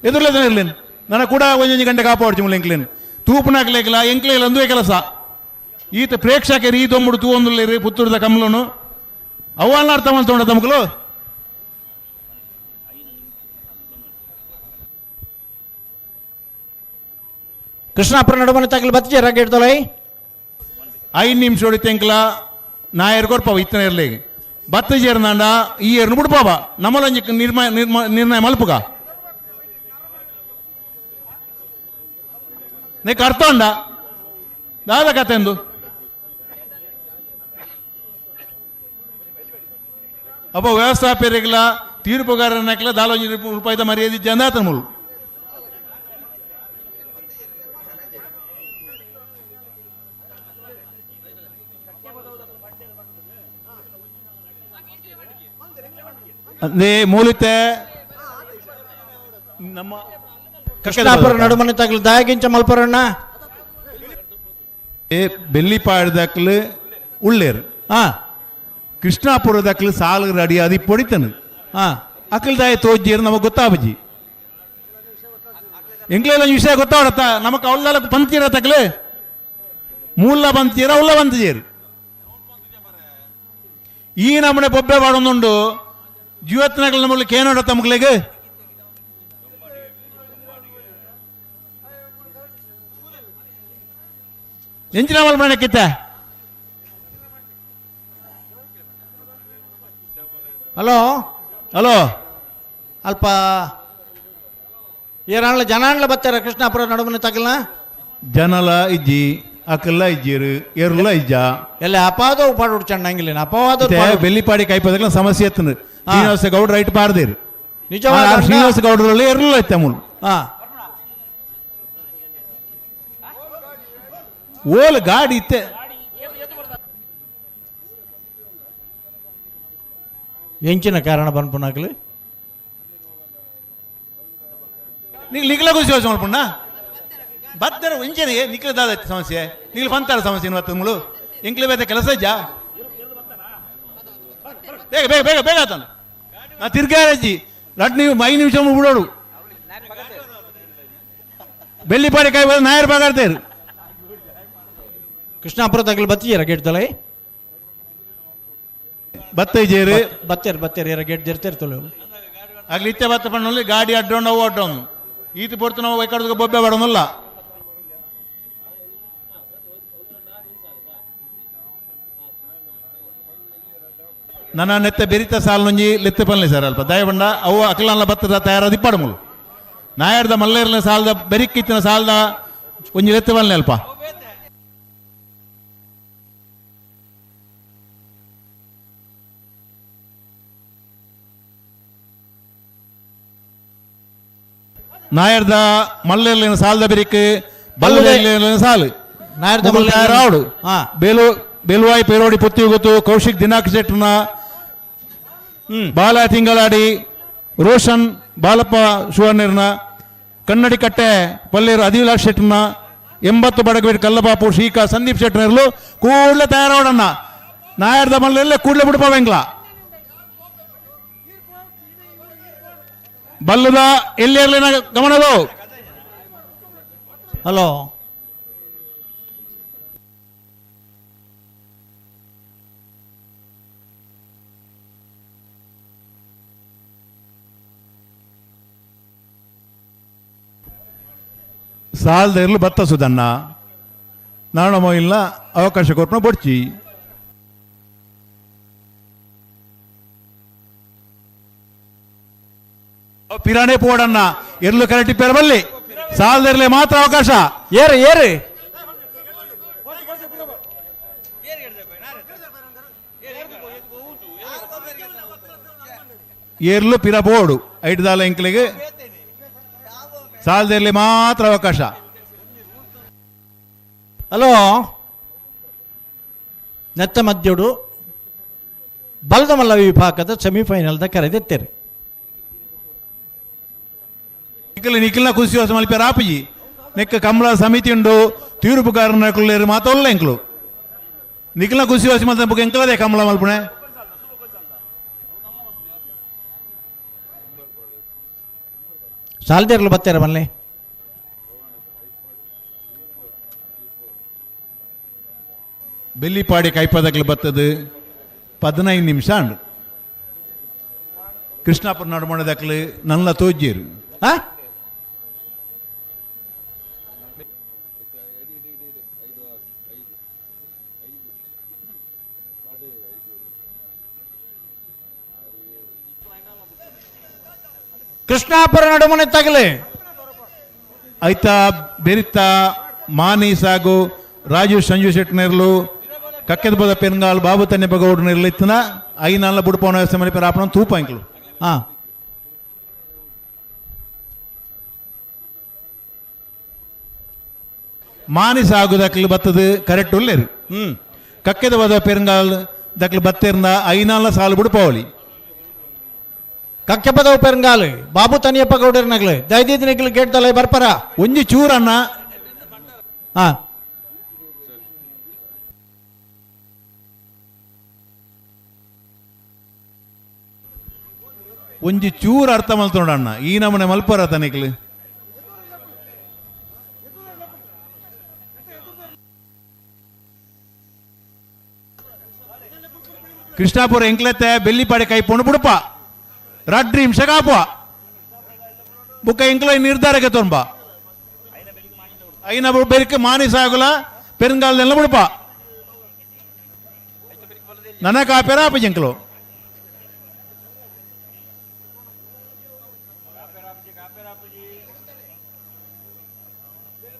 ಎದುರ್ಲೇತಾನೆ ಇರ್ಲೇನು ನನ್ನ ಕೂಡ ಒಂದೊಂದು ಗಂಟೆ ಕಾಪಾಡ್ಚಿ ಮುಲ್ಲ ಎಂಕ್ಲೇನು ತೂಪುನಾಕ್ಲೇಕಲ ಎಂಕ್ಲೇಲ ಅಂದುವೆ ಕೆಲಸ ಈತ ಪ್ರೇಕ್ಷಕರು ಈ ದೊಂಬುಡು ತೂ ಒಂದುಲ್ಲೇರು ಪುತ್ತೂರದ ಕಮ್ಲನು ಅವನ್ನ ಅರ್ಥ ಮಾಡ್ತೊಂಡ ತಮಕಲು ಕೃಷ್ಣಾಪುರ ನಡುಮನೆ ತಗಲಿ ಬತ್ತಿಜೆ ರಾಗೇಡ್ದೊಲೈ 5 ನಿಮಿಷ ಹೊಡಿತ ಎಂಕ್ಲ ನಾಯರ್ ಕೊರ್ಪವ ಇತ್ತನ ಇರ್ಲಿ ಬತ್ತ ಜೇರ್ನಾಂಡ ಈ ಏರ್ನು ಬಿಡ್ಪಾವ ನಮ್ಮಲೊಂಜಿ ನಿರ್ಣಯ ಮಲ್ಪುಗ ನೀಕ್ ಅರ್ಥ ಉಂಡ ದಾದ ಕತೆ ಎಂದು ಅಪ್ಪ ವ್ಯವಸ್ಥಾಪಕರಿಗೆಲ್ಲ ತೀರ್ಪುಗಾರನಕ್ಲ ದಾಲೊಂಜಿ ರೂಪಾಯಿದ ಮರ್ಯಾದೆ ಜಂದಾತನ ಮುಳು ಅದೇ ಮೂಲಿತೆ ನಮ್ಮ ಕೃಷ್ಣಾಪುರ ನಡುಮನೆ ತಗಲಿ ದಾಯಗಿಂಚ ಮಲ್ಪರಣ್ಣ ಏ ಬೆಳ್ಳಿಪಾಡ್ದಕ್ಲು ಉಳ್ಳೇರು ಹಾ ಕೃಷ್ಣಾಪುರದಕ್ಲು ಸಾಲು ರೆಡಿ ಅದು ಪೊಡಿತನು ಹಾ ಅಕ್ಲು ದಾಯ ತೋಜ್ಜೀರು ನಮಗೆ ಗೊತ್ತಾಬಜಿ ಎಂಕ್ಲೆಲ್ಲ ವಿಷಯ ಗೊತ್ತಾವಡತ್ತ ನಮಕ್ ಅವಳ ಪಂತೀರ ತಕ್ಲೆ ಮೂಲ ಬಂತೀರ ಉಲ್ಲ ಬಂತೀರು ಈ ನಮ್ಮನೆ ಬೊಬ್ಬೆ ಬಾಡೊಂದುಂಡು ಜೀವತ್ನಗಳು ನಮ್ಮಲ್ಲಿ ಕೇನೋಡ ತಮಗ್ಲೆಗೆ ಎಂಚಿನ ಮಲ್ಪಣಕ್ಕಿತ್ತ ಹಲೋ ಹಲೋ ಅಲ್ಪ ಏರಾಣ್ಲ ಜನಾಣ್ಲ ಬತ್ತಾರ ಕೃಷ್ಣಾಪುರ ನಡುಮನೆ ತಗಲ್ನ ಜನಲ ಇಜ್ಜಿ ಅಕಲ್ಲ ಇಜ್ಜಿರು ಎರ್ಲ ಇಜ್ಜ ಎಲ್ಲ ಅಪಾದ ಪಾಡು ಚಂಡಂಗಿಲ್ಲ ಅಪವಾದ ಬೆಲ್ಲಿಪಾಡಿ ಕೈಪದಕ್ಲ ಸಮಸ್ಯೆ ಎತ್ತನು ಶ್ರೀನಿವಾಸ ಗೌಡ್ರ ರೈಟ್ ಪಾರ್ದೇರು ನಿಜವಾದ ಶ್ರೀನಿವಾಸ ಗೌಡರಲ್ಲಿ ಎರ್ಲ ಇತ್ತ ಮುಳು ಓಲ್ ಗಾಡಿ ಇತ್ತೆ ಎಂಚಿನ ಕಾರಣ ಪನ್ಪುನಾಕ್ಲು ನೀವು ನಿಖಲ ಖುಷಿ ಯೋಚನೆ ಮಲ್ಪುಂಡ ಬತ್ತರ ಇಂಚನೆ ನಿಖಲದಾದ ಸಮಸ್ಯೆ ನಿಖಲ ಪಂತಾರ ಸಮಸ್ಯೆ ಬತ್ತ ಮುಳು ಎಂಕ್ಲೆ ಬೇತ ಕೆಲಸ ಇಜ್ಜಾ ಬೇಗ ಬೇಗ ಬೇಗ ಬೇಗ ಆತನ ನಾ ತಿರ್ಗಾರಜ್ಜಿ ರಡ್ ನೀವು 5 ನಿಮಿಷ ಬಿಡೋಡು ಬೆಳ್ಳಿಪಾಡಿ ಕಾಯಿ ಬಂದು ನಾಯರ್ ಬಾಗಾಡ್ತೇರು ಕೃಷ್ಣಾಪುರ ತಗಲು ಬತ್ತಿಯರ ಗೇಟ್ ತಲೆ ಬತ್ತ ಇಜೇರು ಬತ್ತೇರು ಬತ್ತೇರು ಎರ ಗೇಟ್ ಜರ್ತಿರ್ತಲ್ಲ ಆಗ್ಲಿ ಇತ್ತೆ ಬತ್ತ ಪಣ್ಣಲ್ಲಿ ಗಾಡಿ ಅಡ್ಡೋಣ ಅವು ಅಡ್ಡೋನು ಈತ ಪೊರ್ತು ನಾವು ಕಡ್ದು ಬೊಬ್ಬೆ ಬಡೋನಲ್ಲ ನನ್ನ ನೆತ್ತ ಬೆರಿತ ಸಾಲುಂಜಿ ಲೆತ್ತೆ ಪನ್ಲೆ ಸರ್ ಅಲ್ಪ ದಯಬಂಡ ಅವು ಅಕಲಲ್ಲ ಬತ್ತದ ತಯಾರಾದ ಇಪ್ಪಾಡು ಮುಳು ನಾಯರ್ದ ಮಲ್ಲೇರ್ನ ಸಾಲದ ಬೆರಿಕ್ಕಿತ್ತಿನ ಸಾಲದ ಒಂಜಿ ಲೆತ್ತೆ ಪನ್ಲೆ ಅಲ್ಪ ನಾಯರ್ದ ಮಲ್ಲೇರ್ಲಿನ ಸಾಲದ ಬೆರಿಕ್ ಬಲ್ಲೇರ್ಲಿನ ಸಾಲು ನಾಯರ್ದ ತಯಾರಾವಡು ಬೇಲು ಬೆಲುವಾಯಿ ಪೇರೋಡಿ ಪುತ್ತಿ ಗೊತ್ತು ಕೌಶಿಕ್ ದಿನಾಕ್ ಶೆಟ್ಟರ್ನ ಬಾಲ ತಿಂಗಳಾಡಿ ರೋಷನ್ ಬಾಲಪ್ಪ ಸುವರ್ಣರ್ನ ಕನ್ನಡಿ ಕಟ್ಟೆ ಪಲ್ಲೇರು ಅದಿವಿಲಾಸ್ ಶೆಟ್ಟರ್ನ 80 ಬಡಗಬೇಟ್ ಕಲ್ಲಬಾಪು ಶ್ರೀಕಾ ಸಂದೀಪ್ ಶೆಟ್ಟರ್ನರ್ಲು ಕೂಡಲೇ ತಯಾರಾವಡಣ್ಣ ನಾಯರ್ದ ಮಲ್ಲೆಲ್ಲ ಕೂಡಲೇ ಬಿಡ್ಪವೆಂಗ್ಲ ಬಲ್ಲದ ಎಲ್ಲಿರ್ಲಿನ ಗಮನದು ಹಲೋ ಸಾಲದ ಇರಲು ಬತ್ತ ಸುದಣ್ಣ ನಾಣ ಇಲ್ಲ ಅವಕಾಶ ಕೊಟ್ಟನ ಬೊಡ್ಚಿ ಪಿರಾಣೆ ಪೋಡಣ್ಣ ಎರ್ಲು ಕರೆಕ್ಟ್ ಪೇರ ಬಲ್ಲಿ ಸಾಲದಿರಲಿ ಮಾತ್ರ ಅವಕಾಶ ಏರು ಏರು ಏರ್ಲು ಪಿರ ಬೋಡು ಐಟ್ದಾಲ ಎಂಕ್ಲಿಗೆ ಸಾಲದಿರಲಿ ಮಾತ್ರ ಅವಕಾಶ. ಹಲೋ ನೆತ್ತ ಮಧ್ಯೋಡು ಬಲದಮಲ್ಲ ವಿಭಾಗದ ಸೆಮಿಫೈನಲ್ದ ಕರೆದೆತ್ತೇರು ನಿಖಿಲ್ ನಿಖಿಲ್ನ ಖುಷಿ ಹೊಸ ಮಲ್ಪೆ ರಾಪುಜಿ ನೆಕ್ಕ ಕಮಲ ಸಮಿತಿ ಉಂಡು ತೀರ್ಪುಗಾರನ ಕುಲ್ಲೇರು ಮಾತೊಲ್ಲ ಎಂಕ್ಲು ನಿಖಿಲ್ನ ಖುಷಿ ಹೊಸ ಮಲ್ತ ಬುಕ್ ಎಂಕ್ಲದೆ ಕಮಲ ಮಲ್ಪುಣೆ ಸಾಲ್ದೇರ್ಲು ಬತ್ತೇರ ಮಲ್ಲೆ ಬೆಲ್ಲಿಪಾಡಿ ಕೈಪದಕ್ಲು ಬತ್ತದು 15 ನಿಮಿಷ ಅಂಡು ಕೃಷ್ಣಾಪುರ ನಡುಮಣದಕ್ಲು ನಲ್ಲ ತೋಜ್ಜೇರು ಕೃಷ್ಣಾಪುರ ನಡುಮನೆ ತಗಲೆ ಐತಾ ಬೆರಿತ ಮಾನಿ ಸಾಗು ರಾಜು ಸಂಜು ಶೆಟ್ನೇರ್ಲು ಕಕ್ಕೆದ ಬದ ಪೆನ್ಗಾಲ್ ಬಾಬು ತನ್ನೆ ಬಗೌಡ್ ನೆರ್ಲು ಇತ್ತನ ಐನಾಲ ಬುಡ್ಪವನ ವ್ಯವಸ್ಥೆ ಮನೆ ಪೇರ ತೂಪ ಇಂಕ್ಲು. ಮಾನಿ ಸಾಗು ದಕ್ಲು ಬತ್ತದು ಕರೆಕ್ಟ್ ಉಲ್ಲೇರು. ಕಕ್ಕೆದ ಬದ ಪೆರುಂಗಾಲ್ ದಕ್ಲು ಬತ್ತೇರ್ನ ಐನಾಲ ಸಾಲು ಬುಡ್ಪವಳಿ. ಕಕ್ಕೆಪದ ಪೆರುಂಗಾಲ್ ಬಾಬು ತನಿಯಪ್ಪ ಗೌಡರ್ ನಗಲು ದೈದೀದ್ ನಿಗ್ಲು ಗೇಟ್ ತಲೆ ಬರ್ಪರ ಒಂಜಿ ಚೂರನ್ನ. ಒಂಜಿ ಚೂರು ಅರ್ಥ ಮಲ್ತೊಂಡಣ್ಣ ಈ ನಮೂನೆ ಮಲ್ಪರ ತನಿಕ್ಲು. ಕೃಷ್ಣಾಪುರ ಎಂಕ್ಲೆತ್ತೆ ಬೆಲ್ಲಿಪಾಡಿ ಕೈ ಪೊಣ್ಣು ಬುಡಪ ರಡ್ಡು ನಿಮಿಷ ಕಾಪುವ ಬುಕ್ಕ ಎಂಕ್ಲ ನಿರ್ಧಾರಕ್ಕೆ ತೊಂಬ ಐನ ಬೆರಿಕೆ ಮಾನಿ ಸಾಗುಲ ಪೆರುಂಗಾಲದೆಲ್ಲ ಬುಡಪ ನನ್ನ ಕಾಪೇರ ಆಪ ಜಂಕ್ಲು.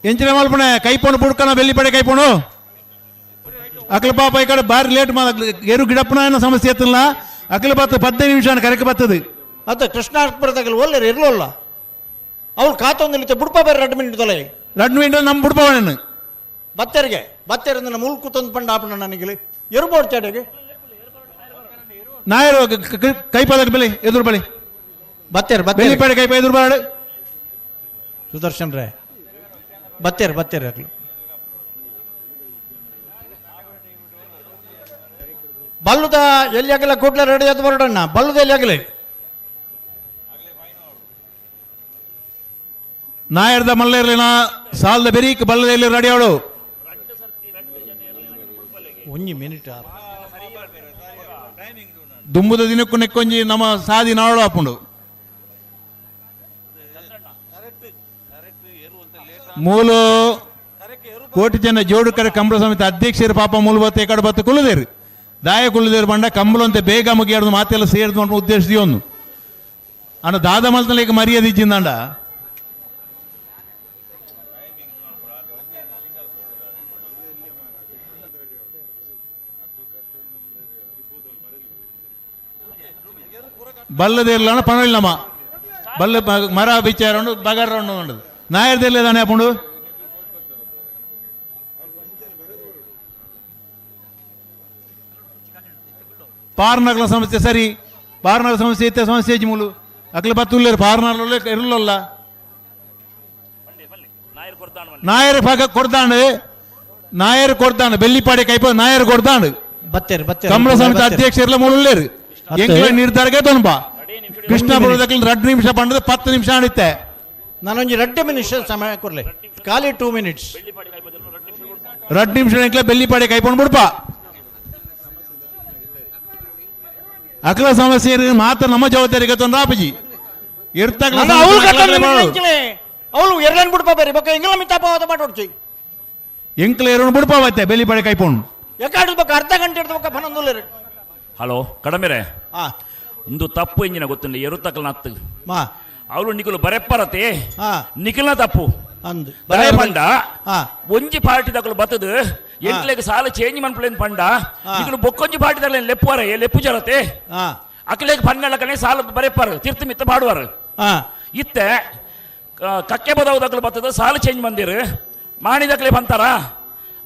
ಎಂಚಿನ ಮಲ್ಪಣೆ ಕೈಪೋಣು ಬುಡ್ಕನ ಬೆಳ್ಳಿಪಡೆ ಕೈಪೋಣು ಅಕ್ಲ ಪಾಪ ಈ ಕಡೆ ಬಾರಿ ಲೇಟ್ ಮಾಡ ಎರು ಗಿಡಪ್ಪನ ಸಮಸ್ಯೆ ಎತ್ತಲ್ಲ ಅಕ್ಲ ಬತ್ತ 15 ನಿಮಿಷ ಕರೆಕ್ ಬರ್ತದೆ ಅತ್ತ ಕೃಷ್ಣಾಪುರದಾಗಲಿ ಒಲ್ಲೆರ್ ಇರ್ಲೋಲ್ಲ ಅವ್ರು ಕಾತೊಂದಿಲ್ಲಿತ್ತೆ ಬುಡ್ಪ ಬೇರೆ 2 ಮಿನಿಟ್ ತೊಲೆ 2 ಮಿನಿಟ್ ನಮ್ಮ ಬುಡ್ಪವಣ್ಣು ಬತ್ತೆರಿಗೆ ಬತ್ತೆರಿಂದ ಮುಲ್ ಕೂತೊಂದು ಪಂಡ ಆಪಣ ನನಗೆ ಎರುಬೋಡ್ ಚಾಡೆಗೆ ನಾಯರು ಕೈಪಾದಕ್ಕೆ ಬೆಲೆ ಎದುರು ಬಳಿ ಬತ್ತೇರು ಬತ್ತೇರು ಬೆಳ್ಳಿಪಾಡೆ ಕೈಪ ಎದುರು ಬಾಡು ಸುದರ್ಶನ್ ರೇ ಬತ್ತೇರು ಬತ್ತೇರು ಅಕ್ಲು ಬಲ್ಲುದ ಎಲ್ಲಿ ಆಗಲ್ಲ ಕೂಡ್ಲೆ ರೆಡಿ ಆದ ಬರೋಡಣ್ಣ ಬಲ್ಲುದ ಎಲ್ಲಿ ಆಗಲಿ ನಾಯರ್ದ ಮಲ್ಲೇರ್ಲಿನ ಸಾಲದ ಬೆರೀಕ್ ಬಲ್ಲದ ಎಲ್ಲಿ ರೆಡಿ ಅವಳು ಒಂಜಿ ಮಿನಿಟ್ ದುಂಬುದ ದಿನಕ್ಕೂ ನೆಕ್ಕೊಂಜಿ ನಮ್ಮ ಸಾದಿ ನಾಳು ಆಪುಂಡು ಮೂಲ ಕೋಟಿ ಜನ ಜೋಡುಕರೆ ಕಂಬಳ ಸಮಿತಿ ಅಧ್ಯಕ್ಷರು ಪಾಪ ಮೂಲ ಬತ್ತ ಈ ಕಡೆ ಬತ್ತ ಕುಲ್ಲದೇರು ದಾಯ ಕುಲ್ಲದೇರು ಬಂಡ ಕಂಬಳಂತೆ ಬೇಗ ಮುಗಿಯಾರ್ದು ಮಾತೆಲ್ಲ ಸೇರಿದು ಅಂತ ಉದ್ದೇಶ ಒಂದು ಅಣ್ಣ ದಾದ ಮಲ್ತಲೇಕ ಮರ್ಯಾದೆ ಇಜ್ಜಿಂದಂಡ ಬಲ್ಲದೇರ್ಲಣ್ಣ ಪನವಿಲ್ಲಮ್ಮ ಬಲ್ಲ ಮರ ಬಿಚ್ಚಾರ ಬಗಾರ ಉಂಡು ನಾಯರ್ದೆಲ್ಲ ಅಪ್ಪುಂಡು ಪಾರ್ನಗಲ ಸಮಸ್ಯೆ ಸರಿ ಪಾರ್ನಗಲ ಸಮಸ್ಯೆ ಇತ್ತೆ ಸಮಸ್ಯೆ ಮೂಲು ಅಕ್ಲ ಬತ್ತುಲ್ಲೇರು ಪಾರ್ನರ್ಲ ಇರಲಲ್ಲ ನಾಯರ್ ಭಾಗ ಕೊಡ್ದಾಂಡು ನಾಯರ್ ಕೊಡ್ದಾಂಡು ಬೆಳ್ಳಿಪಾಡಿ ಕೈಪ ನಾಯರ್ ಕೊಡ್ದಾಂಡು ಬತ್ತೇರು ಬತ್ತೇರು ಕಮಲ ಸಮಿತಿ ಅಧ್ಯಕ್ಷರ್ಲ ಮೂಳುಲ್ಲೇರು ಎಂಕ್ಲ ನಿರ್ಧಾರಕ್ಕೆ ತೊಂಬ ಕೃಷ್ಣಪುರದಕ್ಕೆ 2 ನಿಮಿಷ ಪಂಡದ 10 ನಿಮಿಷ ಆಡಿತ್ತೆ ನಾನೊಂದು 2 ನಿಮಿಷ ಸಮಯ ಕೊಡ್ಲಿ ಖಾಲಿ 2 ಮಿನಿಟ್ಸ್ 2 ನಿಮಿಷ ಎಂಕ್ಲ ಬೆಳ್ಳಿಪಾಡಿ ಕೈಪಂಡು ಬಿಡ್ಪ ಅಕಲ ಸಮಸ್ಯೆ ಮಾತ್ರ ನಮ್ಮ ಜವಾಬ್ದಾರಿ ತೊಂದ್ರೆ ಆಪಜಿ ಅವಳು ಎರಡನ್ ಬಿಡ್ಪ ಬೇರೆ ಬೊಕ್ಕ ಎಂಗ್ಲ ಮಿತಾಪವಾದ ಮಾತಾಡ್ತಿ ಎಂಕ್ಲ ಎರಡು ಬಿಡ್ಪ ಬತ್ತೆ ಬೆಳ್ಳಿಪಾಡಿ ಕೈಪೋಣು ಯಾಕಾಡು ಬೊಕ್ಕ ಅರ್ಧ ಗಂಟೆ ಹಿಡ್ದು ಬೊಕ್ಕ ಪನ್ನೊಂದುಲ್ಲೇರು ಹಲೋ ಕಡಮೆರೆ ಒಂದು ತಪ್ಪು ಇಂಜಿನ ಗೊತ್ತಿಲ್ಲ ಎರುತಕಲ್ ನತ್ತು ಮಾ ಅವಳು ನಿಕುಲು ಬರೆಪ್ಪರತೆ ನಿಖಿಲ್ನ ತಪ್ಪು ಅಂದು ಬರೆ ಪಂಡ ಒಂಜಿ ಪಾರ್ಟಿ ತಕಲು ಬತ್ತದು ಎಂಟ್ಲೆಗ್ ಸಾಲ ಚೇಂಜ್ ಮನ್ಪುಲೇನ್ ಪಂಡ ನಿಕುಲು ಬೊಕ್ಕೊಂಜಿ ಪಾರ್ಟಿ ತಕಲೆ ಲೆಪ್ಪುವರ ಲೆಪ್ಪು ಜರತೆ ಅಕ್ಲೆಗ್ ಪನ್ನಲಕನೆ ಸಾಲ ಬರೆಪ್ಪರು ತೀರ್ಥ ಮಿತ್ತ ಪಾಡುವರು ಇತ್ತೆ ಕಕ್ಕೆ ಬದವು ದಕಲು ಬತ್ತದ ಸಾಲ ಚೇಂಜ್ ಬಂದಿರು ಮಾಣಿದಕ್ಲೆ ಬಂತಾರ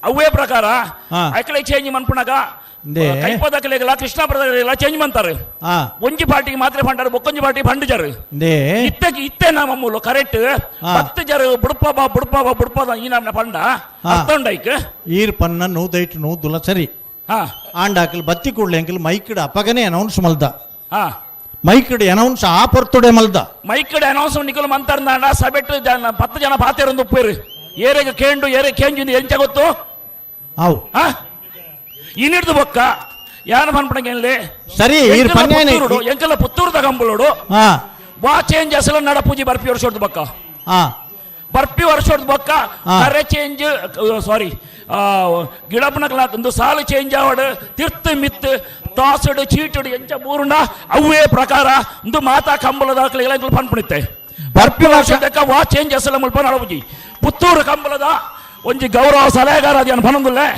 ಅವೇ ಪ್ರಕಾರ ಅಕ್ಲೆ ಚೇಂಜ್ ಮನ್ಪುಣಗ ಕೈಪದಕಲೆಗಲ ಕೃಷ್ಣಾಪುರದಕಲೆಗಲ ಚೇಂಜ್ ಮಂತಾರೆ ಒಂಜಿ ಪಾರ್ಟಿಗೆ ಮಾತ್ರ ಫಂಡಾರು ಬೊಕ್ಕೊಂಜಿ ಪಾರ್ಟಿ ಫಂಡ್ ಜರು ಇತ್ತೆ ಇತ್ತೆ ನಮ್ಮ ಮೂಲ ಕರೆಕ್ಟ್ 10 ಜರು ಬುಡ್ಪ ಬಾ ಬುಡ್ಪ ಬಾ ಬುಡ್ಪದ ಈ ನಮ್ಮ ಫಂಡ ಅರ್ಥಂಡೈಕ್ ಈರ್ ಪನ್ನ ನೂದೈಟ್ ನೂದುಲ ಸರಿ ಆಂಡಾಕಲ್ ಬತ್ತಿ ಕೂಡಲೇ ಅಂಕಲ್ ಮೈಕ್ಡ್ ಅಪ್ಪಗನೇ ಅನೌನ್ಸ್ ಮಲ್ದ ಮೈಕ್ಡ್ ಅನೌನ್ಸ್ ಆ ಪೊರ್ತುಡೆ ಮಲ್ದ ಮೈಕ್ಡ್ ಅನೌನ್ಸ್ ನಿಕಲ್ ಮಂತರ್ನಾಂಡ ಸಬೆಟ್ ಜನ 10 ಜನ ಪಾತೆರೊಂದು ಉಪ್ಪೇರು ಏರೆಗೆ ಕೇಂಡು ಏರೆ ಕೇಂಜು ಎಂಚ ಗೊತ್ತು ಅವು ಇನ್ನಿಡ್ದು ಬೊಕ್ಕ ಯಾನ ಪನ್ಪಣಗೆನ್ಲೆ ಸರಿ ಎಂಕಲ ಪುತ್ತೂರು ತಗಂಬುಲೋಡು ವಾ ಚೇಂಜ್ ಅಸಲ ನಡ ಪೂಜೆ ಬರ್ಪಿ ವರ್ಷದ ಬೊಕ್ಕ ಬರ್ಪಿ ವರ್ಷದ ಬೊಕ್ಕ ಕರೆ ಚೇಂಜ್ ಸಾರಿ ಗಿಡಪನಕಲ ಒಂದು ಸಾಲು ಚೇಂಜ್ ಆವಡು ತಿರ್ತು ಮಿತ್ತು ಟಾಸಡು ಚೀಟಡು ಎಂಚ ಬೂರುಂಡ ಅವೇ ಪ್ರಕಾರ ಒಂದು ಮಾತಾ ಕಂಬಳ ದಾಖಲೆಗಳ ಪನ್ಪಣಿತ್ತೆ ಬರ್ಪಿ ವರ್ಷದಕ್ಕ ವಾ ಚೇಂಜ್ ಅಸಲ ಮುಲ್ಪ ನಡಪೂಜಿ ಪುತ್ತೂರು ಕಂಬಳದ ಒಂಜಿ ಗೌರವ ಸಲಹೆಗಾರ ಅದೇನು ಪನೊಂದುಲ್ಲೆ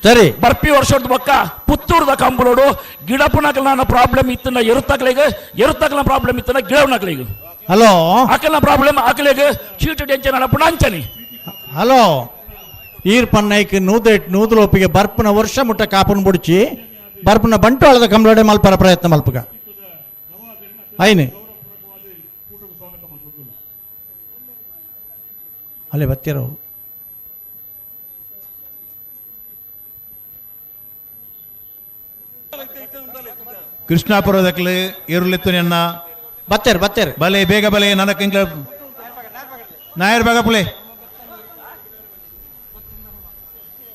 ಸರಿ ಬರ್ಪಿ ವರ್ಷದ ಬೊಕ್ಕ ಪುತ್ತೂರ್ದ ಕಂಬಳೋಡು ಗಿಡಪುನಕಲ್ನ ಪ್ರಾಬ್ಲಮ್ ಇತ್ತನ ಎರುತ್ತಕ್ಲಿಗೆ ಎರುತ್ತಕ್ಲ ಪ್ರಾಬ್ಲಮ್ ಇತ್ತನ ಗಿಡಪನಕ್ಲಿಗೆ ಹಲೋ ಅಕಲ್ನ ಪ್ರಾಬ್ಲಮ್ ಅಕಲಿಗೆ ಚೀಟು ಟೆನ್ಷನ್ ಅನಪುಣ ಅಂಚನಿ ಹಲೋ ಈರ್ ಪನ್ನೈಕ್ ನೂದೆಟ್ ನೂದುಲೋಪಿಗೆ ಬರ್ಪುನ ವರ್ಷ ಮುಟ್ಟ ಕಾಪುನ ಬುಡ್ಚಿ ಬರ್ಪುನ ಬಂಟವಾಳದ ಕಂಬಳೋಡೆ ಮಲ್ಪರ ಪ್ರಯತ್ನ ಮಲ್ಪಗ ಐನೆ ಅಲ್ಲೇ ಬತ್ತಿರೋ ಕೃಷ್ಣಾಪುರದಕ್ಲೆ ಎರುಲೆತ್ತು ಬತ್ತೇರು ಬತ್ತೇರು ಬಲೆ ಬೇಗ ಬಲೆ ನನಕ್ಕೆ ಇಂಗ್ಲ ನಾಯರ್ ಬೇಗ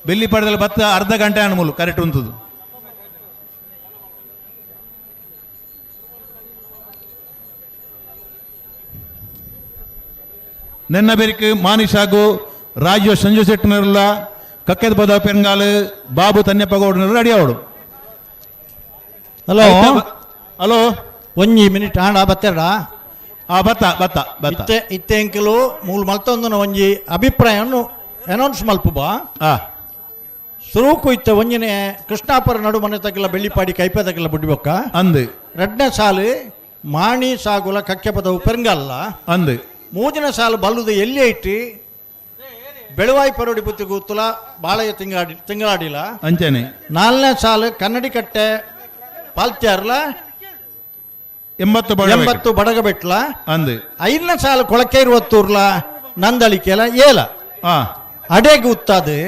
ಬೆಲ್ಲಿ ಪಡೆದಲ್ಲಿ ಬತ್ತ ಅರ್ಧ ಗಂಟೆ ಅನ್ಮೂಲು ಕರೆಕ್ಟ್ ಉಂಟದು ನಿನ್ನ ಬೆರಿಕ್ ಮಾನಿಷಾಗು ರಾಜ್ಯ ಸಂಜು ಶೆಟ್ಟಿನಲ್ಲ ಕಕ್ಕೆದ ಬದ ಪೆಂಗಾಲ್ ಬಾಬು ತನ್ಯಪ್ಪಗೌಡನರು ರೆಡಿ ಅವಡು. ಹಲೋ ಹಲೋ ಒಂಜಿ ಮಿನಿಟ್ ಆಂಡ ಬತ್ತೆರಡ. ಬತ್ತ ಬತ್ತ ಬತ್ತ ಇತ್ತೆ ಎಂಕಲು ಮೂಲು ಮಲ್ತೊಂದನ ಒಂಜಿ ಅಭಿಪ್ರಾಯವನ್ನು ಅನೌನ್ಸ್ ಮಲ್ಪುಬಾ. ಸುರುಕು ಇತ್ತ ಒಂಜಿನೇ ಕೃಷ್ಣಾಪುರ ನಡು ಮನೆ ತಗಲ ಬೆಳ್ಳಿಪಾಡಿ ಕೈಪೆ ತಗಲ ಬುಡ್ಡಿಬೊಕ್ಕ ಅಂದು. ರಡ್ಡನೇ ಸಾಲು ಮಾಣಿ ಸಾಗುಲ ಕಕ್ಕೆಪದವು ಪೆರಂಗಲ್ಲ ಅಂದು. ಮೂರನೇ ಸಾಲು ಬಲ್ಲುದು ಎಲ್ಲಿ ಇಟ್ಟು ಬೆಳವಾಯಿ ಪರೋಡಿ ಬುತ್ತಿ ಗುತ್ತಲ ಬಾಳೆಯ ತಿಂಗಾಡಿ ತಿಂಗಳಾಡಿಲ್ಲ ಅಂಚನೆ. ನಾಲ್ಕನೇ ಸಾಲು ಕನ್ನಡಿಕಟ್ಟೆ ಪಾಲ್ತ್ಯಾರ್ಲ 80 80 ಬಡಗಬೆಟ್ಲ ಅಂದು. ಐದನೇ ಸಾಲು ಕೊಳಕೆ ಇರುವತ್ತೂರ್ಲ ನಂದಳಿಕೆಲ ಏಲ ಅಡೆಗೆ ಉತ್ತದು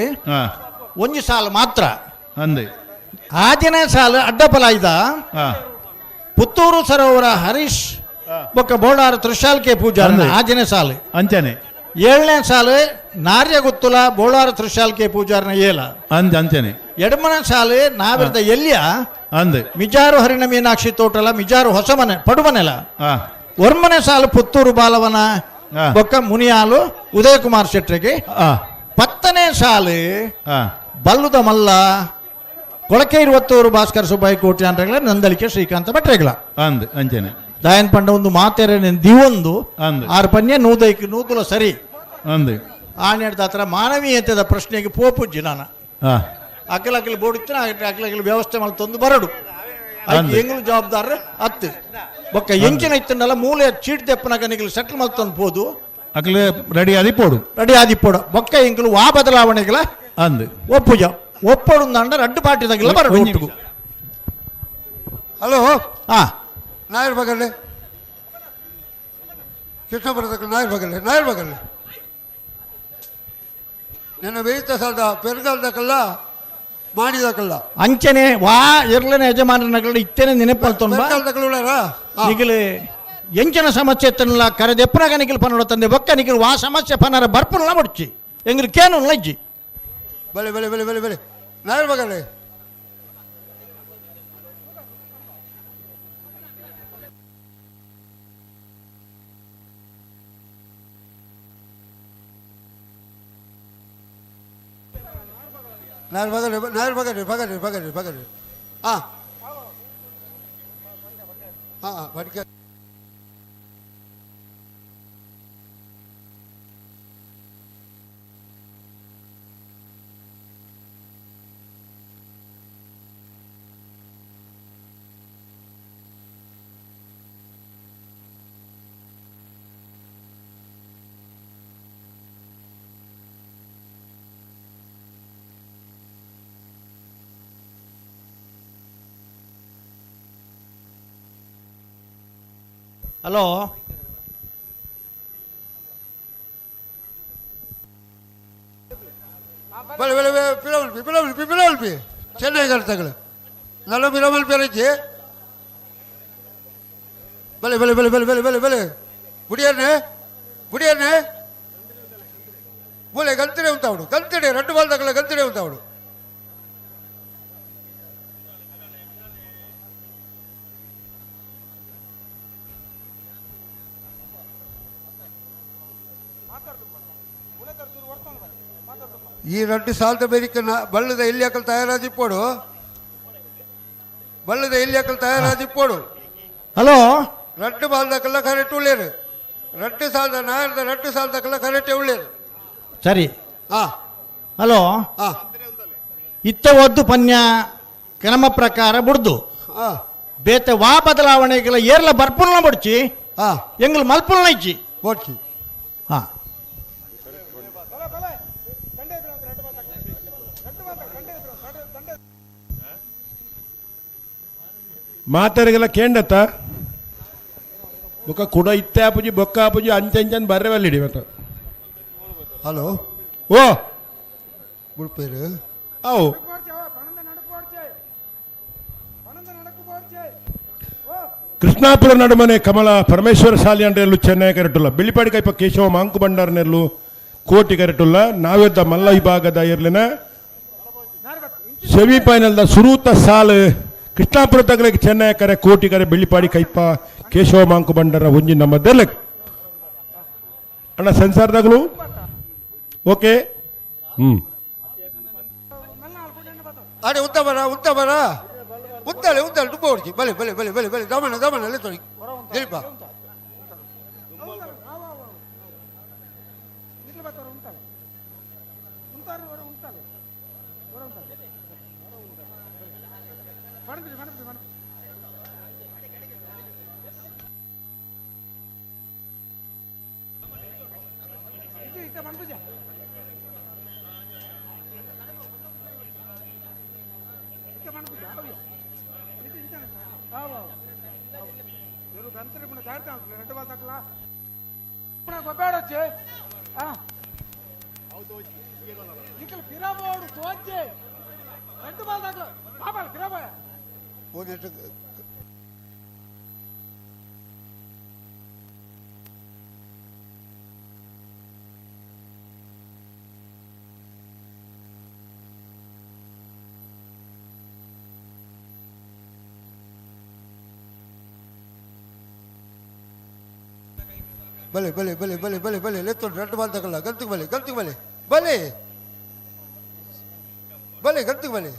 ಒಂಜಿ ಸಾಲು ಮಾತ್ರ ಅಂದು. ಆಜನೇ ಸಾಲು ಅಡ್ಡಪಲಾಯ್ದ ಪುತ್ತೂರು ಸರೋವರ ಹರೀಶ್ ಬೊಕ್ಕ ಬೋಳಾರ ತ್ರಿಶಾಲ್ಕೆ ಪೂಜಾರ ಆಜನೇ ಸಾಲು ಅಂಚನೆ. ಏಳನೇ ಸಾಲು ನಾರ್ಯ ಗುತ್ತುಲ ಬೋಳಾರ ತ್ರಿಶಾಲ್ಕೆ ಪೂಜಾರನ ಏಲ ಅಂದ ಅಂಚನೆ. ಎಡಮನ ಸಾಲು ನಾವಿರ್ದ ಎಲ್ಲಿಯ ಅಂದು ಮಿಜಾರು ಹರಿಣ ಮೀನಾಕ್ಷಿ ತೋಟಲ ಮಿಜಾರು ಹೊಸಮನೆ ಪಡುಮನೆಲ. ಒರ್ಮನೆ ಸಾಲು ಪುತ್ತೂರು ಬಾಲವನ ಬೊಕ್ಕ ಮುನಿಯಾಲು ಉದಯ ಕುಮಾರ್ ಶೆಟ್ಟರಿಗೆ. 10ನೇ ಸಾಲು ಬಲ್ಲುದ ಮಲ್ಲ ಕೊಳಕೆ ಇರುವತ್ತೂರು ಭಾಸ್ಕರ ಸುಬ್ಬಾಯಿ ಕೋಟಿ ಅಂದ್ರಗಳ ನಂದಳಿಕೆ ಶ್ರೀಕಾಂತ ಭಟ್ರೆಗಳ ಅಂದ್ ಅಂಚನೆ. ದಾಯನ್ ಪಂಡ ಒಂದು ಮಾತೆರೆ ದಿವೊಂದು ಆರು ಪನ್ಯ ನೂದೈಕ್ ನೂತುಲ ಸರಿ ಅಂದು. ಆನೆಡ್ದ ಹತ್ರ ಮಾನವೀಯತೆದ ಪ್ರಶ್ನೆಗೆ ಪೋಪುಜ್ಜಿ ನಾನು ಅಕಲ ಅಕಲ ಬೋಡಿತ್ತು ಅಕಲ ಅಕಲ ವ್ಯವಸ್ಥೆ ಮಲ್ತೊಂದು ಬರಡು ಎಂಗ್ಲು ಜವಾಬ್ದಾರ ಅತ್ತು ಬೊಕ್ಕ ಎಂಚಿನ ಇತ್ತಂಡಲ್ಲ ಮೂಲೆ ಚೀಟ್ ತೆಪ್ಪನಾಗ ನಿಗಲು ಸೆಟ್ಲ್ ಮಲ್ತೊಂದು ಪೋದು ಅಕ್ಲೆ ರೆಡಿ ಆದಿಪ್ಪೋಡು ರೆಡಿ ಆದಿಪ್ಪೋಡು ಬೊಕ್ಕ ಎಂಕಲು ವಾ ಬದಲಾವಣೆಗಳ ಅಂದು ಒಪ್ಪುಜ ಒಪ್ಪೋಡು ಅಂಡ ರಡ್ಡು ಪಾಟಿ ತಗಲ ಬರಡು ಒಟ್ಟುಗು. ಹಲೋ ನಾಯರ್ ಬಗಲ್ಲೆ ಕೃಷ್ಣಪುರದಕ್ಕೆ ನಾಯರ್ ಬಗಲ್ಲೆ ನಾಯರ್ ಬಗಲ್ಲೆ ನನ್ನ ಬೇಯಿತ ಸಾಲದ ಪೆರ್ಗಾಲ್ದಕ್ಕಲ್ಲ ಮಾಡಿದಕ್ಕಲ್ಲ ಅಂಚನೆ ವಾ ಇರ್ಲನೆ ಯಜಮಾನನಗಳ ಇತ್ತೇನೆ ನೆನಪಲ್ತೊಂಬ ನಿಗಲು ಎಂಚಿನ ಸಮಸ್ಯೆ ಎತ್ತನಲ್ಲ ಕರೆದೆಪ್ಪನಾಗ ನಿಗಲು ಪನ್ನಡ ತಂದೆ ಬೊಕ್ಕ ನಿಗಲು ವಾ ಸಮಸ್ಯೆ ಪನ್ನಾರ ಬರ್ಪುನಲ್ಲ ಮುಡ್ಚಿ ಎಂಗ್ಲು ಕೇನು ಲಜ್ಜಿ. ಬಲೆ ಬಲೆ ಬಲೆ ಬಲೆ ಬಲೆ ನಾಯರ್ ಬಗಲ್ಲೆ ನಾಯರ್ ಬಗಲ್ಲೆ ನಾಯರ್ ಬಗಲ್ಲೆ ಬಗಲ್ಲೆ ಬಗಲ್ಲೆ ಬಗಲ್ಲೆ ಹಾಂ ಹಾಂ ಬಡಿಕೆ. ಹಲೋ ಬಲೆ ಬಲೆ ಪಿರವಲ್ಪಿ ಪಿರವಲ್ಪಿ ಪಿರವಲ್ಪಿ ಚೆನ್ನೈ ತಗಲು ನಲ್ಲ ಪಿರವಲ್ಪಿ ಅರಚಿ ಬಲೆ ಬಲೆ ಬಲೆ ಬಲೆ ಬಲೆ ಬಲೆ ಬಲೆ ಬುಡಿಯನ್ನೇ ಬುಡಿಯನ್ನೇ ಮೂಲೆ ಗಂತಿಡೆ ಉಂತಾವಡು ಗಂತಿಡೆ రెండు ಬಾಲ್ ತಗಲ ಗಂತಿಡೆ ಉಂತಾವಡು. ಈ రెండు ಸಾಲದ ಬೇರಿಕನ ಬಳ್ಳದ ಎಲ್ಲಿ ಹಾಕಲು ತಯಾರಾದಿಪ್ಪೋಡು ಬಳ್ಳದ ಎಲ್ಲಿ ಹಾಕಲು ತಯಾರಾದಿಪ್ಪೋಡು. ಹಲೋ రెండు ಬಾಲ್ದಕ್ಕೆಲ್ಲ ಕರೆಕ್ಟ್ ಉಳ್ಳೇರು రెండు ಸಾಲದ ನಾಯರದ రెండు ಸಾಲದಕ್ಕೆಲ್ಲ ಕರೆಕ್ಟ್ ಉಳ್ಳೇರು ಸರಿ. ಹಾಂ ಹಲೋ ಹಾಂ ಇತ್ತ ಒದ್ದು ಪನ್ಯ ಕ್ರಮ ಪ್ರಕಾರ ಬುಡ್ದು ಹಾಂ ಬೇತೆ ವಾ ಬದಲಾವಣೆಗೆಲ್ಲ ಏರ್ಲ ಬರ್ಪುಲ್ನ ಬಡ್ಚಿ ಹಾಂ ಎಂಗ್ಲು ಮಲ್ಪುಲ್ನ ಇಜ್ಜಿ ಬೋಡ್ಚಿ ಹಾಂ ಮಾತಾರಿಗೆಲ್ಲ ಕೇಂಡತ್ತ ಬೊಕ್ಕ ಕುಡ ಇತ್ತೆ ಆಪುಜಿ ಬೊಕ್ಕ ಆಪುಜಿ ಅಂಚೆ ಅಂಚನ್ ಬರ್ರೆ ಬಲ್ಲಿಡಿ ಮತ್ತೆ. ಹಲೋ ಓ ಬುಡ್ಪೇರು ಅವು ಕೃಷ್ಣಾಪುರ ನಡುಮನೆ ಕಮಲ ಪರಮೇಶ್ವರ ಶಾಲೆ ಅಂಡ್ರೆಲ್ಲು ಚೆನ್ನೈ ಕರೆಟುಲ್ಲ ಬಿಳಿಪಾಡಿ ಕೈಪ ಕೇಶವ ಮಾಂಕು ಬಂಡಾರನೆಲ್ಲು ಕೋಟಿ ಕರೆಟುಲ್ಲ ನಾವೆದ್ದ ಮಲ್ಲ ವಿಭಾಗದ ಇರ್ಲಿನ ಸೆಮಿಫೈನಲ್ದ ಸುರೂತ ಸಾಲು ಕೃಷ್ಣಾಪುರ ತಗಲಕ್ಕೆ ಚೆನ್ನೈ ಕರೆ ಕೋಟಿ ಕರೆ ಬಿಳಿಪಾಡಿ ಕೈಪ ಕೇಶವ ಮಾಂಕು ಬಂಡಾರ ಒಂಜಿ ನಮ್ಮ ದೆಲಕ್ ಅಣ್ಣ ಸೆನ್ಸಾರ್ದಾಗಲು ಓಕೆ. ಹ್ಞೂ ಅರೆ ಉತ್ತಮರ ಉತ್ತಮರ ಉದ್ದಾಳೆ ಉದ್ದಾಳೆ ದುಬ್ಬ ಹೊಡ್ಚಿ ಬಲೆ ಬಲೆ ಬಲೆ ಬಲೆ ಬಲೆ ದಮನ ದಮನ ಅಲ್ಲೇ ತೊಡಿ ದಿಲೀಪ. ಬಲೆ ಬಲೆ ಬಲೆ ಬಲೆ ಬಲೆ ಬಲೆ ಲೆತ್ತೊಂಡು ರಡ್ಡು ಬಾಲ್ ತಗೊಳ್ಳ ಗಂತಿಗೆ ಬಲೆ ಗಂತಿಗೆ ಬಲೆ ಬಲೆ ಬಲೆ ಗಂತಿಗೆ ಬಲೆ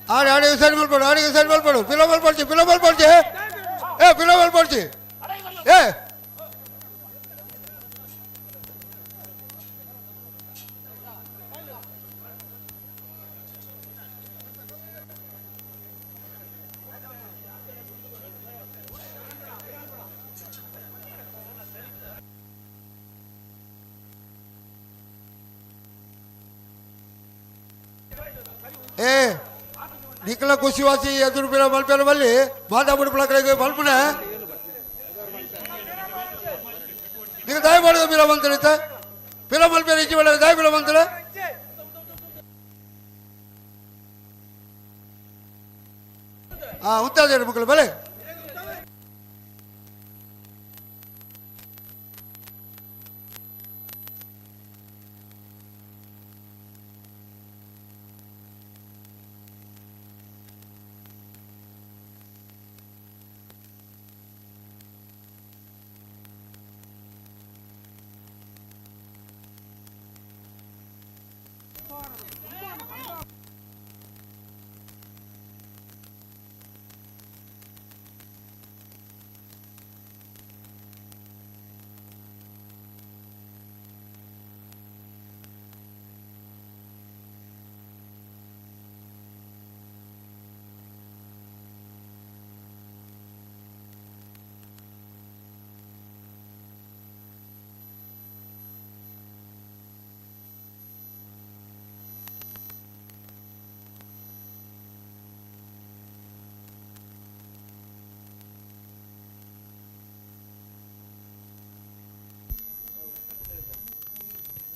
ಆಡಿ ಆಡಿ ಸೈಡ್ ಮಲ್ಪಡು ಆಡಿಗೆ ಸೈಡ್ ಮಲ್ಪಡು ಪಿಲೋ ಮಲ್ಪಡ್ಚಿ ಪಿಲೋ ಮಲ್ಪಡ್ಚಿ ಏ ಪಿಲೋ ಮಲ್ಪಡ್ಚಿ ಏ ಏ ನಿಖಲ ಖುಷಿವಾಸಿ ಎದುರು ಬಿರ ಮಲ್ಪೆರ ಬಲ್ಲಿ ಮಾತಾಬಿಡು ಪ್ಲಕಡೆಗೆ ಮಲ್ಪುನೆ ನೀವು ದಯ ಮಾಡೋದು ಬಿರ ಬಂತಾರೆ ಪಿರ ಮಲ್ಪೆರ ಇಜ್ಜಿ ಬೇಡ ದಯ ಬಿರ ಬಂತಾರೆ ಹಾಂ ಉತ್ತಾದ ಮಕ್ಕಳು ಬಲೆ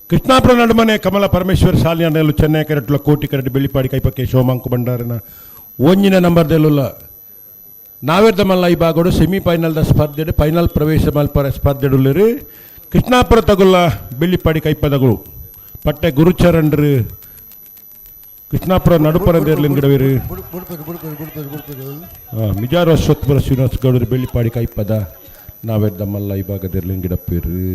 ಕೃಷ್ಣಾಪುರ ನಡುಮನೆ ಕಮಲ ಪರಮೇಶ್ವರ ಶಾಲಿಯಾನೆಲ್ಲು ಚೆನ್ನೈ ಕರೆಟ್ಲ ಕೋಟಿ ಕರೆಟ್ ಬೆಳ್ಳಿಪಾಡಿ ಕೈಪಕ್ಕೆ ಶೋಮಾಂಕು ಭಂಡಾರನ ಒಂಜಿನ ನಂಬರ್ದೆಲ್ಲುಲ್ಲ ನಾವೇರ್ದ ಮಲ್ಲ ಈ ಭಾಗಡು ಸೆಮಿಫೈನಲ್ದ ಸ್ಪರ್ಧೆ ಫೈನಲ್ ಪ್ರವೇಶ ಮಲ್ಪರ ಸ್ಪರ್ಧೆಡುಲ್ಲಿರಿ ಕೃಷ್ಣಾಪುರ ತಗುಲ್ಲ ಬೆಳ್ಳಿಪಾಡಿ ಕೈಪದಗಳು ಪಟ್ಟೆ ಗುರುಚರಣ್ರು ಕೃಷ್ಣಾಪುರ ನಡುಪರಂದೇರ್ಲಿನ್ ಗಿಡವಿರಿ ಮಿಜಾರು ಅಶ್ವತ್ಪುರ ಶ್ರೀನಿವಾಸ ಗೌಡರು ಬೆಳ್ಳಿಪಾಡಿ ಕೈಪದ ನಾವೇರ್ದ ಮಲ್ಲ ಈ ಭಾಗದಿರ್ಲಿನ್ ಗಿಡಪ್ಪಿರಿ.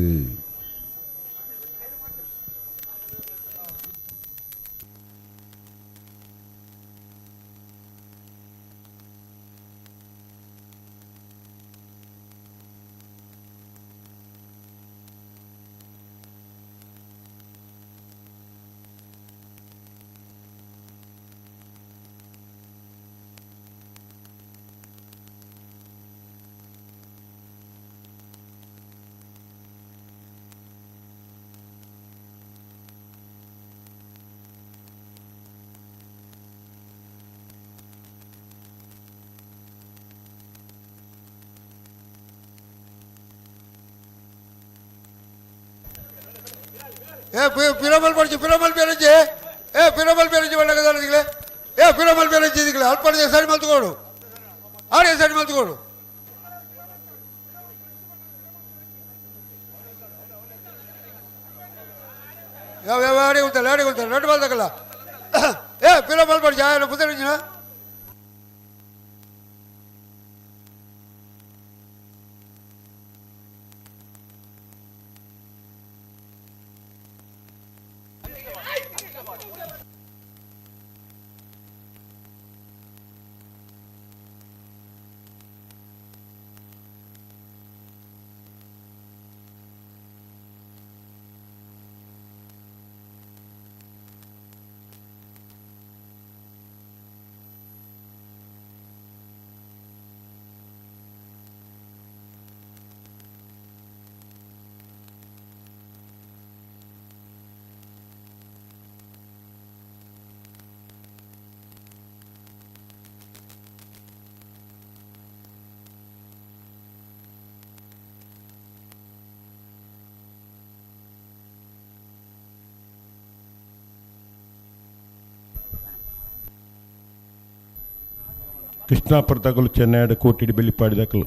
ಏ ಪಿರಮಲ್ ಪಡಿಚು ಪಿರಮಲ್ ಪೇರಂಜಿ ಏ ಪಿರಮಲ್ ಪೇರಂಜಿ ಬಣ್ಣಗದಾನಿಗೆ ಏ ಪಿರಮಲ್ ಪೇರಂಜಿ ಇದಕ್ಕೆ ಅಲ್ಪ ಸರಿ ಮಲ್ತುకోಡು ಆಡೆ ಸರಿ ಮಲ್ತುಕೋಡು ಯಾವ ಯಾವ ಆಡಿ ಹೋಗ್ತಾರೆ ಆಡಿ ಹೋಗ್ತಾರೆ ರೆಡ್ ಬಾಲ್ ತಗಲ್ಲ ಏ ಪಿರಮಲ್ ಪಡಿಚು ಆಯನ ಪುತ್ತರಿಂಜಿನ ಕೃಷ್ಣಾಪುರ ತಗಲು ಚೆನ್ನೈಡ ಕೋಟಿಡಿ ಬೆಳ್ಳಿಪಾಡಿ ದಕಲು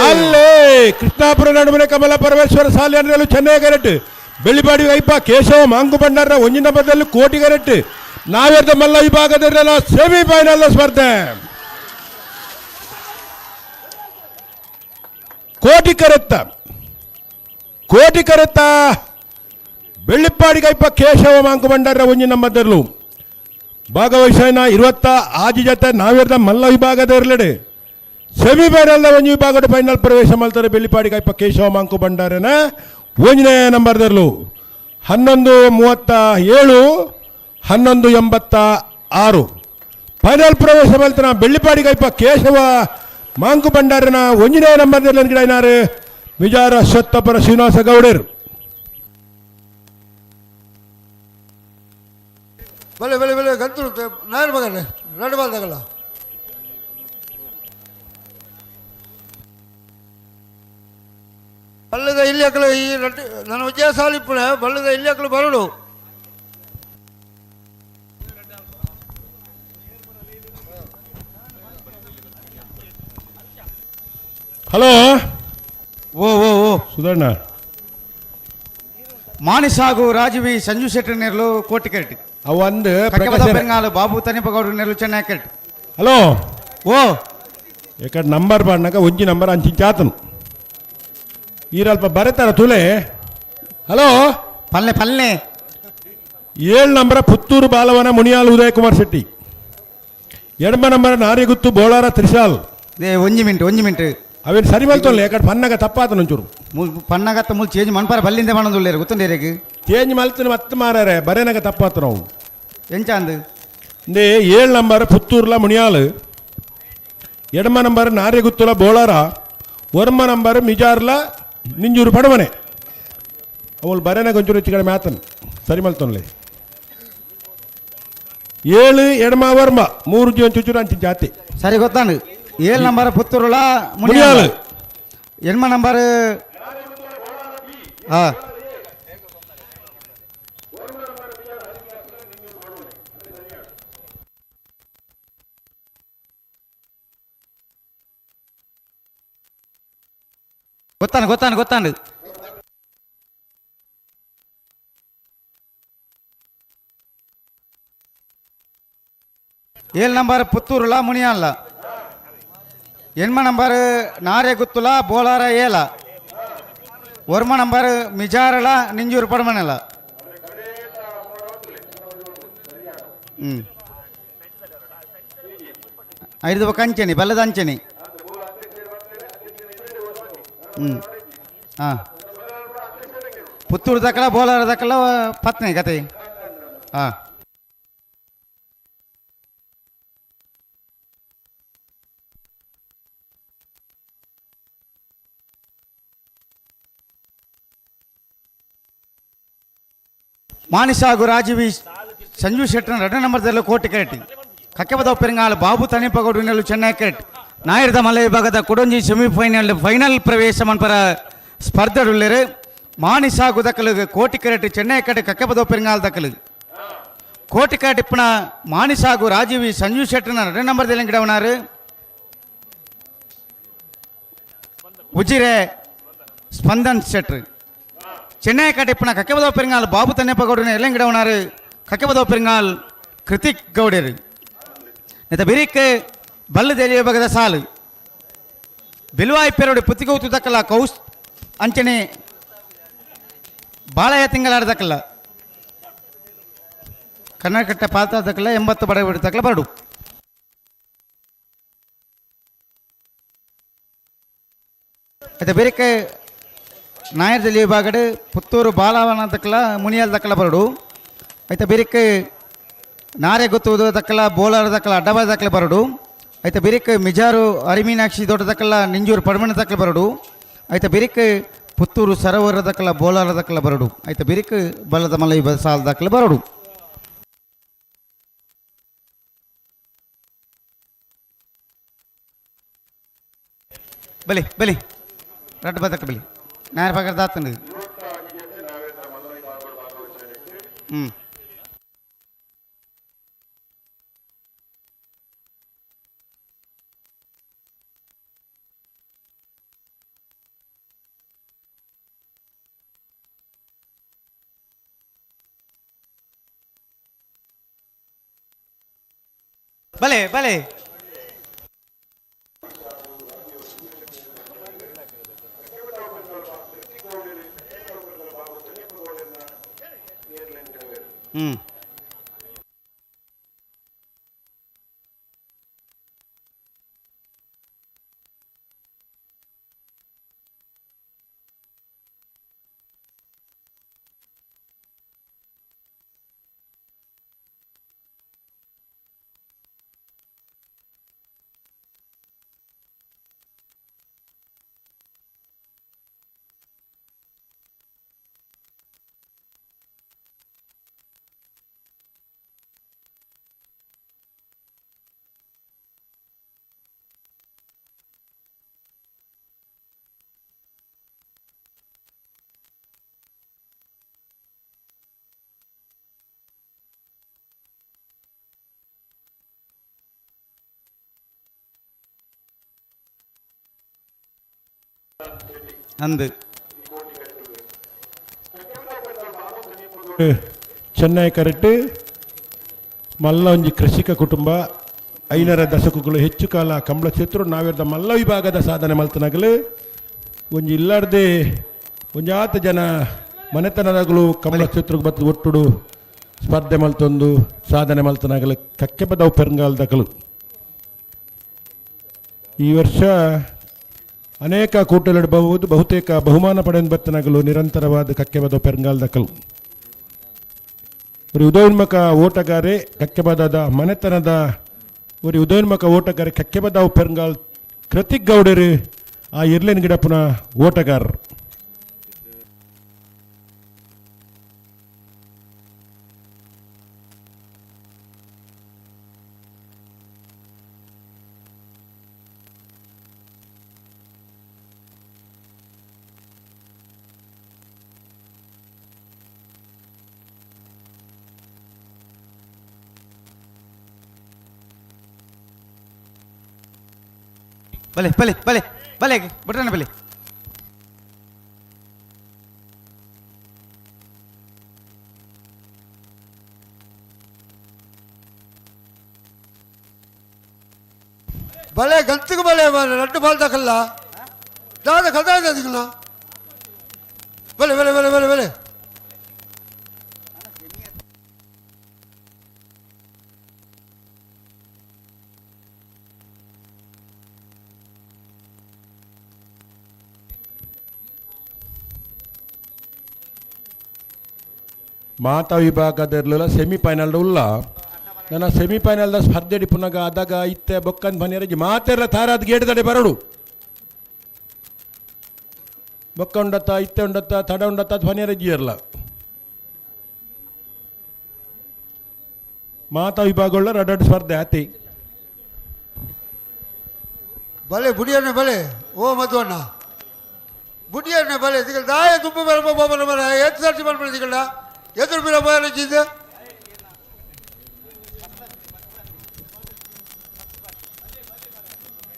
ಅಲ್ಲೇ ಕೃಷ್ಣಾಪುರ ನಡುವಿನ ಕಮಲ ಪರಮೇಶ್ವರ ಸಾಲಿಯನ್ನಲು ಚೆನ್ನೈ ಕರೆಕ್ಟ್ ಬೆಳ್ಳಿಪಾಡಿ ಐಪ ಕೇಶವ ಮಾಂಗು ಭಂಡಾರ ಒಂಜಿನ ಬದಲು ಕೋಟಿ ಕರೆಕ್ಟ್ ನಾವೇರ್ದ ಮಲ್ಲ ವಿಭಾಗದ ಸೆಮಿಫೈನಲ್ ಸ್ಪರ್ಧೆ ಕೋಟಿ ಕರೆತ್ತ ಕೋಟಿ ಕರೆತ್ತ ಬೆಳ್ಳಿಪ್ಪಾಡಿ ಕೈಪ ಕೇಶವ ಮಾಂಕು ಭಂಡಾರ ಒಂಜಿನ ಬದಲು ಭಾಗವಹಿಸೋಣ 26 ಜೊತೆ ನಾವೇರ್ದ ಮಲ್ಲ ವಿಭಾಗದ ಇರಲಿಡೆ ಸೆಮಿಫೈನಲ್ ಒಂಜಿ ವಿಭಾಗದ ಫೈನಲ್ ಪ್ರವೇಶ ಮಾಡ್ತಾರೆ ಬೆಳ್ಳಿಪಾಡಿ ಕೈಪ ಕೇಶವ ಮಾಂಕು ಭಂಡಾರನ ಒಂದನೇ ನಂಬರ್ದಲ್ಲೂ 11:37 11:86 ಫೈನಲ್ ಪ್ರವೇಶ ಮಾಡ್ತಾನೆ ಬೆಳ್ಳಿಪಾಡಿ ಕೈಪ ಕೇಶವ ಮಾಂಕು ಭಂಡಾರನ ಒಂದನೇ ನಂಬರ್ದಲ್ಲಿ ಗಿಡನಾರು ವಿಜಾರ ಸತ್ತಪರ ಶ್ರೀನಿವಾಸ ಗೌಡರು. ಬಲೆ ಬಲೆ ಬಲೆ ಗಂತು ನಾರು ಮಗನೇ ಎರಡು ಬಾಲ್ ತಗಲ್ಲ ಬಲ್ಲದ ಇಲ್ಲಿ ಅಕಲು ಈ ರಡ್ಡು ನನ್ನ ವಿಜಯ ಸಾಲಿಪ್ಪುಣ ಬಲ್ಲದ ಇಲ್ಲಿ ಅಕಲು ಬರಡು ಹಲೋ ಓ ಓ ಓ ಸುಧಣ್ಣ ಮಾನಿಸಾಗು ರಾಜವಿ ಸಂಜು ಶೆಟ್ಟಿ ನೆರಳು ಕೋಟಿ ಕರೆಟ್ ಅವಂದು ಬೆಂಗಾಲು ಬಾಬು ತನಿಪಗೌಡರು ನೆರಳು ಚೆನ್ನೈ ಕರೆಟ್. ಹಲೋ ಓ ಯಾಕಂದ್ರೆ ನಂಬರ್ ಪಾಡ್ನಾಗ ಒಂಜಿ ನಂಬರ್ ಅಂಚಿಂಚಾತನು ಈರಲ್ಪ ಬರತಾರ ತುಲೆ. ಹಲೋ ಪಲ್ಲೆ ಪಲ್ಲೆ 7 ನಂಬರ ಪುತ್ತೂರು ಬಾಲವನ ಮುನಿಯಾಲ್ ಉದಯ್ ಕುಮಾರ್ ಶೆಟ್ಟಿ, 8 ನಂಬರ್ ನಾರಿಗುತ್ತು ಬೋಳಾರ ತ್ರಿಶಾಲ್. ಒಂಜಿ ಮಿಂಟ್ ಒಂಜಿ ಮಿಂಟ್ ಅವೇನು ಸರಿ ಮಲ್ತೊಲ್ಲ ಯಾಕಂದ್ರೆ ಪನ್ನಾಗ ತಪ್ಪಾತನು ಒಂಚೂರು ಪನ್ನಾಗತ್ತ ಮುಲ್ ಚೇಂಜ್ ಮನ್ಪಾರ ಬಲ್ಲಿಂದ ಮಾಡೋದಿಲ್ಲ ಗೊತ್ತುಂಡೇರಿಗೆ ಚೇಂಜ್ ಮಲ್ತನ ಮತ್ತೆ ಮಾರಾರೆ ಬರೇನಾಗ ತಪ್ಪಾತ ನಾವು ಎಂಚಾಂದು ಇಂದೇ 7 ನಂಬರ್ ಪುತ್ತೂರ್ಲ ಮುನಿಯಾಲ್, 8 ನಂಬರ್ ನಾರಿಗುತ್ತುಲ ಬೋಳಾರ, 9 ನಂಬರ್ ಮಿಜಾರ್ಲ ನಿಂಜೂರು ಪಡವನೆ. ಅವಳು ಬರೇನಾಗ ಒಂಚೂರು ಹೆಚ್ಚು ಕಡಿಮೆ ಆತನು ಸರಿ ಮಲ್ತೊನ್ಲೆ. 7 ಎಡಮ ವರ್ಮ 3 ಜೀವನ್ ಚುಚುರು ಅಂಚಿ ಜಾತಿ ಸರಿ ಗೊತ್ತಾನು 7 ನಂಬರ್ ಪುತ್ತೂರುಲ ಮುನಿಯಾಳು 8 ನಂಬರ್ ಹಾ ಗೊತ್ತಾನು ಗೊತ್ತಾನು ಗೊತ್ತಾನು 7 ನಂಬರ್ ಪುತ್ತೂರುಲ ಮುನಿಯಾಲ 8 ನಂಬರ್ ನಾರೆಗುತ್ತುಲ ಬೋಲಾರ ಏಲ 1 ನಂಬರ್ ಮಿಜಾರಲ ನಿಂಜೂರು ಪಡಮನೆಲ 5 ಬೊಕ್ಕ ಅಂಚೆನಿ ಬಲ್ಲದ ಅಂಚೆನಿ ಹಾಂ ಪುತ್ತೂರು ದಕ್ಕಲ ಬೋಲಾರ ದಕ್ಕಲ ಪತ್ನಿ ಕತೆ ಹಾಂ ಮಾನಿಸಾಗು ರಾಜೀವಿ ಸಂಜು ಶೆಟ್ಟನ 2 ನಂಬರ್ದಲ್ಲಿ ಕೋಟಿ ಕರೆಟಿ ಕಕ್ಕೆಬದ ಪೆರಂಗಾಲ್ ಬಾಬು ತಣಿಪಗೌಡು ನೆಲ್ಲು ಚೆನ್ನೈ ಕರೆಟ್ ನಾಯರ್ದ ಮಲೆ ವಿಭಾಗದ ಕುಡೊಂಜಿ ಸೆಮಿಫೈನಲ್ ಫೈನಲ್ ಪ್ರವೇಶ ಮನ್ಪರ ಸ್ಪರ್ಧೆಡುಳ್ಳೇರು ಮಾನಿಸಾಗು ದಕ್ಕಲು ಕೋಟಿ ಕರೆಟ್ ಚೆನ್ನೈ ಕರೆಟ್ ಕಕ್ಕೆಬದ ಪೆರಂಗಾಲ್ ದಕ್ಕಲು ಕೋಟಿ ಕರೆಟ್ ಇಪ್ಪನ ಮಾನಿಸಾಗು ರಾಜೀವಿ ಸಂಜು ಶೆಟ್ಟನ 2 ನಂಬರ್ದಲ್ಲಿ ಗಿಡವನಾರು ಉಜಿರೆ ಸ್ಪಂದನ್ ಶೆಟ್ರು ಚೆನ್ನೈ ಕಟ್ಟಿಪ್ಪನ ಕಕ್ಕೆಬದವ ಪೆರಂಗಾಲ್ ಬಾಬು ತನ್ನೆಪ್ಪಗೌಡನ ಎಲ್ಲಂಗಿಡವನಾರು ಕಕ್ಕೆಬದವ ಪೆರಂಗಾಲ್ ಕೃತಿಕ್ ಗೌಡರು ನೆತ ಬಿರಿಕ್ ಬಲ್ಲು ದೇಲಿ ವಿಭಾಗದ ಸಾಲು ಬಿಲ್ವಾಯಿ ಪೆರೋಡಿ ಪುತ್ತಿಗೌತು ದಕ್ಕಲ ಕೌಸ್ ಅಂಚನೆ ಬಾಳೆಯ ತಿಂಗಳಾಡ ದಕ್ಕಲ ಕನ್ನಡಕಟ್ಟೆ ಪಾತ್ರ ದಕ್ಕಲ 80 ಬಡ ದಕ್ಕಲ ಬರಡು అయితే ಬಿರಿಕ್ ನಾಯರ್ದಲ್ಲಿ ವಿಭಾಗಡು ಪುತ್ತೂರು ಬಾಲವನ ದಕ್ಕಲ ಮುನಿಯಾಲ್ ದಕ್ಕಲ ಬರಡು అయితే ಬಿರಿಕ್ ನಾರೆ ಗೊತ್ತುವುದು ದಕ್ಕಲ ಬೋಲಾರ ದಕ್ಕಲ ಅಡ್ಡಬಾದ ದಕ್ಕಲ ಬರಡು అయితే ಬಿರಿಕ್ ಮಿಜಾರು ಅರಿಮೀನಾಕ್ಷಿ ದೊಡ್ಡ ದಕ್ಕಲ ನಿಂಜೂರು ಪಡಮಣ ದಕ್ಕಲ ಬರಡು అయితే ಬಿರಿಕ್ ಪುತ್ತೂರು ಸರೋವರ ದಕ್ಕಲ ಬೋಲಾರ ದಕ್ಕಲ ಬರಡು అయితే ಬಿರಿಕ್ ಬಲ್ಲದ ಮಲೈ ಸಾಲ ದಕ್ಕಲ ಬರಡು ಬಲಿ ಬಲಿ ರಡ್ಡು ಬದಕ್ಕ ಬಲಿ ನಾಯರ್ ಪಗರ್ ದಾತಂದು ಬಲೆ ಬಲೆ ಅಂದು ಚೆನ್ನೈ ಕರೆಕ್ಟ್ ಮಲ್ಲ ಒಂಜಿ ಕೃಷಿಕ ಕುಟುಂಬ 5 ದಶಕಗಳು ಹೆಚ್ಚು ಕಾಲ ಕಂಬಳ ಕ್ಷೇತ್ರ ನಾವಿರ್ದ ಮಲ್ಲ ವಿಭಾಗದ ಸಾಧನೆ ಮಲ್ತನಾಗಲು ಒಂಜಿ ಇಲ್ಲಾರ್ದೆ ಒಂಜಾತ ಜನ ಮನೆತನದಾಗಲು ಕಂಬಳ ಕ್ಷೇತ್ರಕ್ಕೆ ಬತ್ತು ಒಟ್ಟುಡು ಸ್ಪರ್ಧೆ ಮಲ್ತೊಂದು ಸಾಧನೆ ಮಲ್ತನಾಗಲು ಕಕ್ಕೆಬದವು ಪೆರಂಗಾಲ್ದಕಲು ಈ ವರ್ಷ ಅನೇಕ ಕೂಟಲಿಡಬಹುದು ಬಹುತೇಕ ಬಹುಮಾನ ಪಡೆದ ಬತ್ತನಗಲು ನಿರಂತರವಾದ ಕಕ್ಕೆಬದ ಪೆರಂಗಾಲ್ದಕಲು ஒரு ಉದಯೋನ್ಮುಖ ಓಟಗಾರೆ ಕಕ್ಕೆಬದಾದ ಮನೆತನದ ஒரு ಉದಯೋನ್ಮುಖ ಓಟಗಾರೆ ಕಕ್ಕೆಬದಾವು ಪೆರಂಗಾಲ್ ಕೃತಿಕ್ ಗೌಡರು ಆ ಇರ್ಲೇನ್ ಗಿಡಪ್ಪನ ಓಟಗಾರರು. ಬಲೆ ಬಲೆ ಬಲೆ ಬಲೆ ಬುಡ್ರಣ್ಣ ಬಲೆ. ಬಲೆ ಗಂತಿಗೆ ಬಲೆ ರಡ್ಡು ಬಾಲ್ ದಾಕಲ್ಲ ದಾದ ಕದಾ ಅದಕ್ಕಿಲ್ಲ. ಬಲೆ ಬಲೆ ಬಲೆ ಬಲೆ ಬಲೆ. ಮಾತಾ ವಿಭಾಗದಿರಲಿಲ್ಲ ಸೆಮಿಫೈನಲ್ ಉಲ್ಲ. ನನ್ನ ಸೆಮಿಫೈನಲ್ದ ಸ್ಪರ್ಧೆ ಪುನಗ ಅದಾಗ ಇತ್ತೆ ಬೊಕ್ಕನ್ ಬನ್ನಿರಜಿ ಮಾತೆಲ್ಲ ತಾರಾದ ಗೇಟ್ ತಡೆ ಬರಡು. ಬೊಕ್ಕ ಉಂಡತ್ತ ಇತ್ತೆ ಉಂಡತ್ತ ತಡ ಉಂಡತ್ತ ಬನ್ನಿರಜಿ ಇರಲ್ಲ. ಮಾತಾ ವಿಭಾಗಗಳ ರಡಡ್ ಸ್ಪರ್ಧೆ ಆತಿ. ಬಲೆ ಬುಡಿಯನ್ನೇ ಬಲೆ ಓ ಮಧುವಣ್ಣ ಬುಡಿಯನ್ನೇ ಬಲೆ ದಿಗಳ ದಾಯ ತುಂಬ ಬರ ಬರ ಬರ ಎತ್ತು ಸರ್ತಿ ಬರ್ಬೇಡ ದಿಗಳ ಎದುರು ಬಿರ ಬಯಲಜಿದ್ದೆ.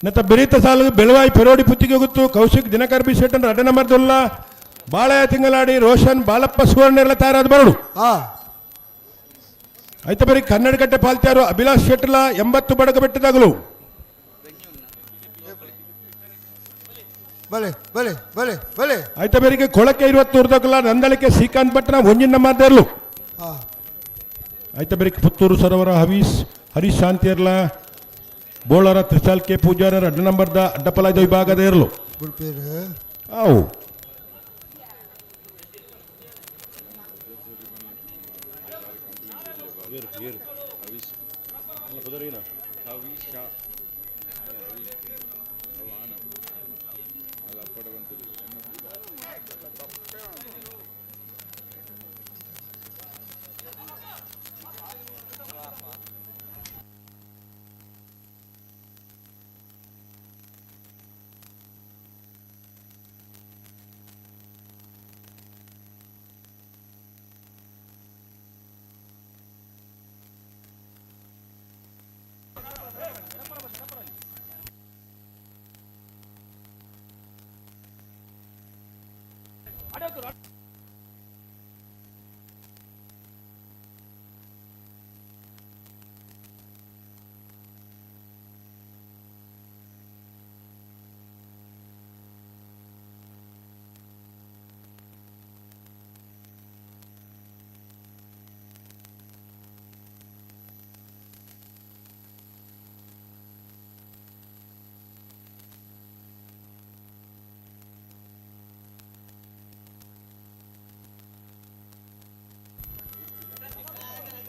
ನತ್ತ ಬೆರೀತ ಸಾಲು ಬೆಳವಾಯಿ ಪೆರೋಡಿ ಪುತ್ತಿಗೆ ಗೊತ್ತು ಕೌಶಿಕ್ ದಿನಕರ್ ಬಿ ಶೆಟ್ಟನ್ ರಡ್ಡ ನಂಬರ್ ದೊಲ್ಲ ಬಾಳಯ್ಯ ತಿಂಗಳಾಡಿ ರೋಷನ್ ಬಾಲಪ್ಪ ಸುವರ್ಣ ತಯಾರಾದ ಬರಡು. ಆಯ್ತ ಬರೀ ಕನ್ನಡಕಟ್ಟೆ ಪಾಲ್ತ್ಯಾರು ಅಭಿಲಾಷ್ ಶೆಟ್ಟಲ 80 ಬಡಕ ಬೆಟ್ಟದಾಗಲು. ಬಲೆ ಬಲೆ ಬಲೆ ಬಲೆ. ಆಯ್ತ ಬೇರಿಗೆ ಕೊಳಕೆ 20 ನಂದಳಿಕೆ ಶ್ರೀಕಾಂತ್ ಭಟ್ನ ಒಂಜಿನ ಮಾತಾಡಲು. ಆಯ್ತ ಬೇರಿಗೆ ಪುತ್ತೂರು ಸರೋವರ ಹವೀಸ್ ಹರೀಶ್ ಶಾಂತಿಯರ್ಲ ಬೋಳರ ತ್ರಿಸಾಲ್ ಕೆ ಪೂಜಾರ ಅಡ್ಡ ನಂಬರ್ದ ಅಡ್ಡಪಲಾದ ವಿಭಾಗದ ಇರಲು. ಅವು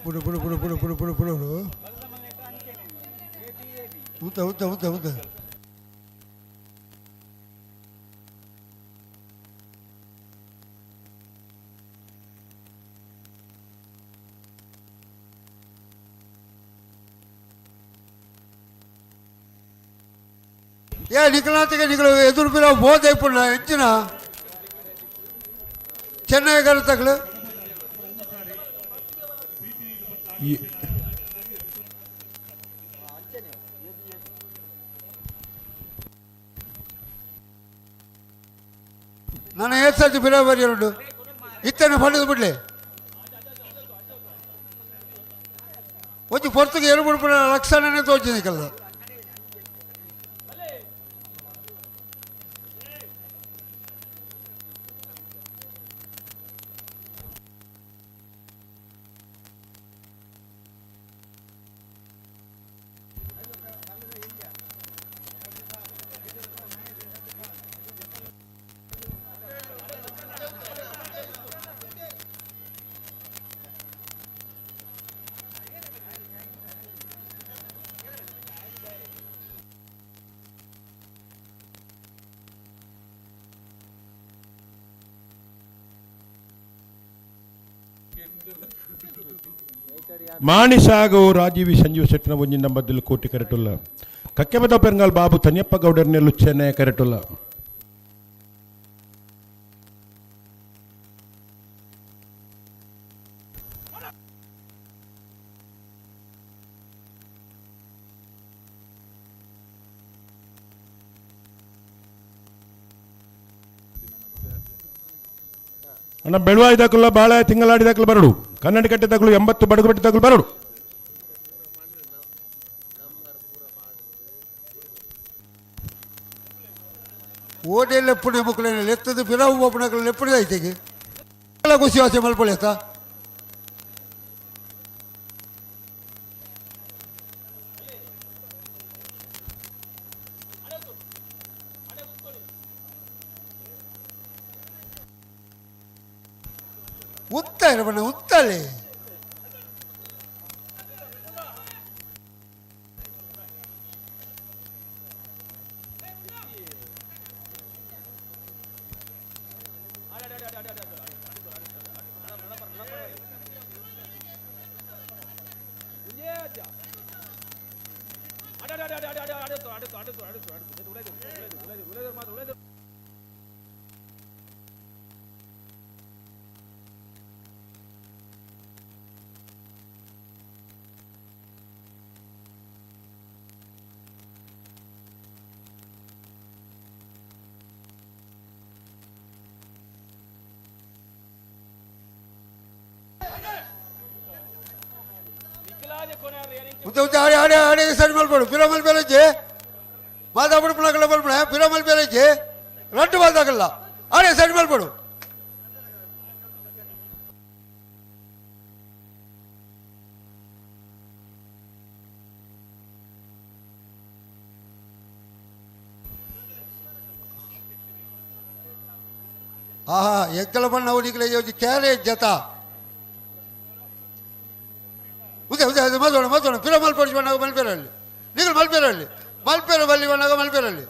ಬುಡು ಬುಡು ಬುಡು ಬುಡು ಬುಡು ಬುಡು ಬುಡು ಬುಡು ಉದ್ದ ಉದ್ದ ಉದ್ದ ಉದ್ದ. ಏ ನಿಖಲಾಂತಿಗೆ ನಿಖಲ ಎದುರು ಬಿರ ಬೋಧ ಇಪ್ಪುಣ್ಣ ಹೆಚ್ಚಿನ ಚೆನ್ನೈ ತಗಲು. ನಾನು ಏಳು ಸರ್ತಿ ಬಿರಾಬರಿ ಎರಡು ಇತ್ತನೆ ಪಡೆದು ಬಿಡಲಿ ಒಂಜಿ ಪೊರ್ತುಗೆ ಎರಡು ಬಿಡ್ಬಿಡ ಲಕ್ಷಣನೇ ತೋಚಿನಿಕಲ್ಲ. ಮಾಣಿಸಾಗು ರಾಜೀವಿ ಸಂಜೀವ ಶೆಟ್ಟಿನ ಒಂಜಿನ ಬದಲು ಕೋಟಿ ಕರೆಟುಲ್ಲ ಕಕ್ಕೆಬದ ಪೆರಂಗಾಲ್ ಬಾಬು ತನಿಯಪ್ಪ ಗೌಡರ್ನೆಲ್ಲು ಚೆನ್ನೈ ಕರೆಟುಲ್ಲ. ಅಣ್ಣ ಬೆಳುವಾಯಿ ದಾಖಲ ಬಾಳ ತಿಂಗಳಾಡಿ ದಾಖಲು ಬರಡು ಕನ್ನಡಿ ಕಟ್ಟೆ ದಾಖಲು 80 ಬಡಗುಬೆಟ್ಟ ದಾಖಲು ಬರಡು. ಓಟೆಲ್ಲ ಎಪ್ಪುಡೆ ಮುಕ್ಕಲೇನ ಎತ್ತದ ಪಿರವು ಒಪ್ಪಣಗಳು ಎಪ್ಪುಡೆ ಐತೆಗೆ ಖುಷಿ ಆಸೆ ಮಲ್ಪೊಳೆತ್ತ ಉತ್ತರ ಬಣ್ಣ ಉತ್ತಲೆ ಉದ್ದ ಆಡೆ ಆಡೆ ಆಡೆ ಸರಿ ಮಲ್ಪಡು ಪಿರಮಲ್ ಬೇಲಜ್ಜೆ ಮಾತಾಬಿಡು ಪುನಕಲ್ಲ ಮಲ್ಪಡ ಪಿರಮಲ್ ಬೇಲಜ್ಜೆ ರಡ್ಡು ಮಾತಾಗಲ್ಲ ಆಡೆ ಸರಿ ಮಲ್ಪಡು. ಆಹಾ ಎಕ್ಕಲ ಬಣ್ಣ ಅವನಿಗೆ ಕ್ಯಾರೇಜ್ ಜತ ಉದೆ ಉದೆ ಅದು ಮಲ್ಪೋಣ ಮಲ್ಪೋಣ ಪಿರ ಮಲ್ಪೊಡಿಸಿ ಬಣ್ಣಾಗ ಮಲ್ಪೇರಲ್ಲಿ ನೀವು ಮಲ್ಪೇರಲ್ಲಿ ಮಲ್ಪೇರ ಬಲ್ಲಿ ಬಣ್ಣಾಗ ಮಲ್ಪೇರಲ್ಲಿ.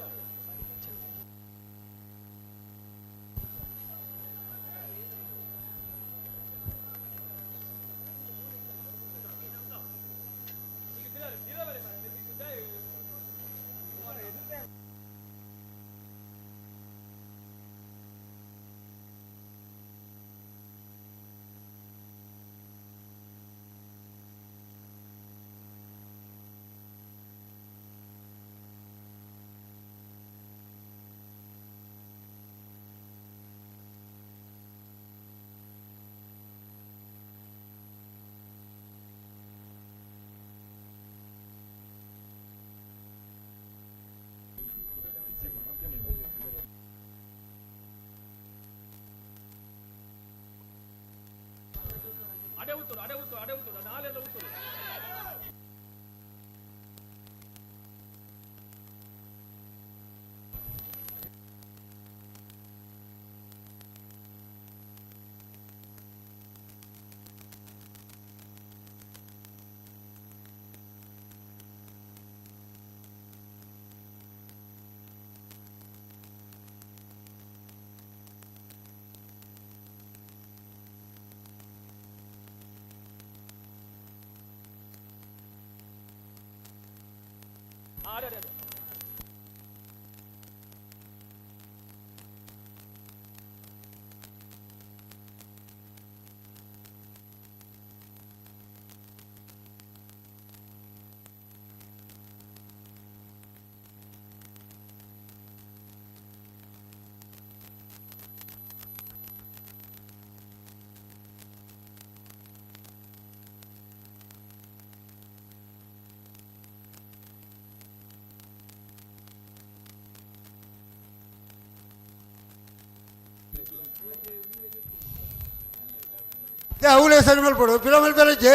ಅವಳೇ ಸರಿ ಮಲ್ಪಡು ಪಿರಮಲ್ ಬೇಲಜ್ಜೆ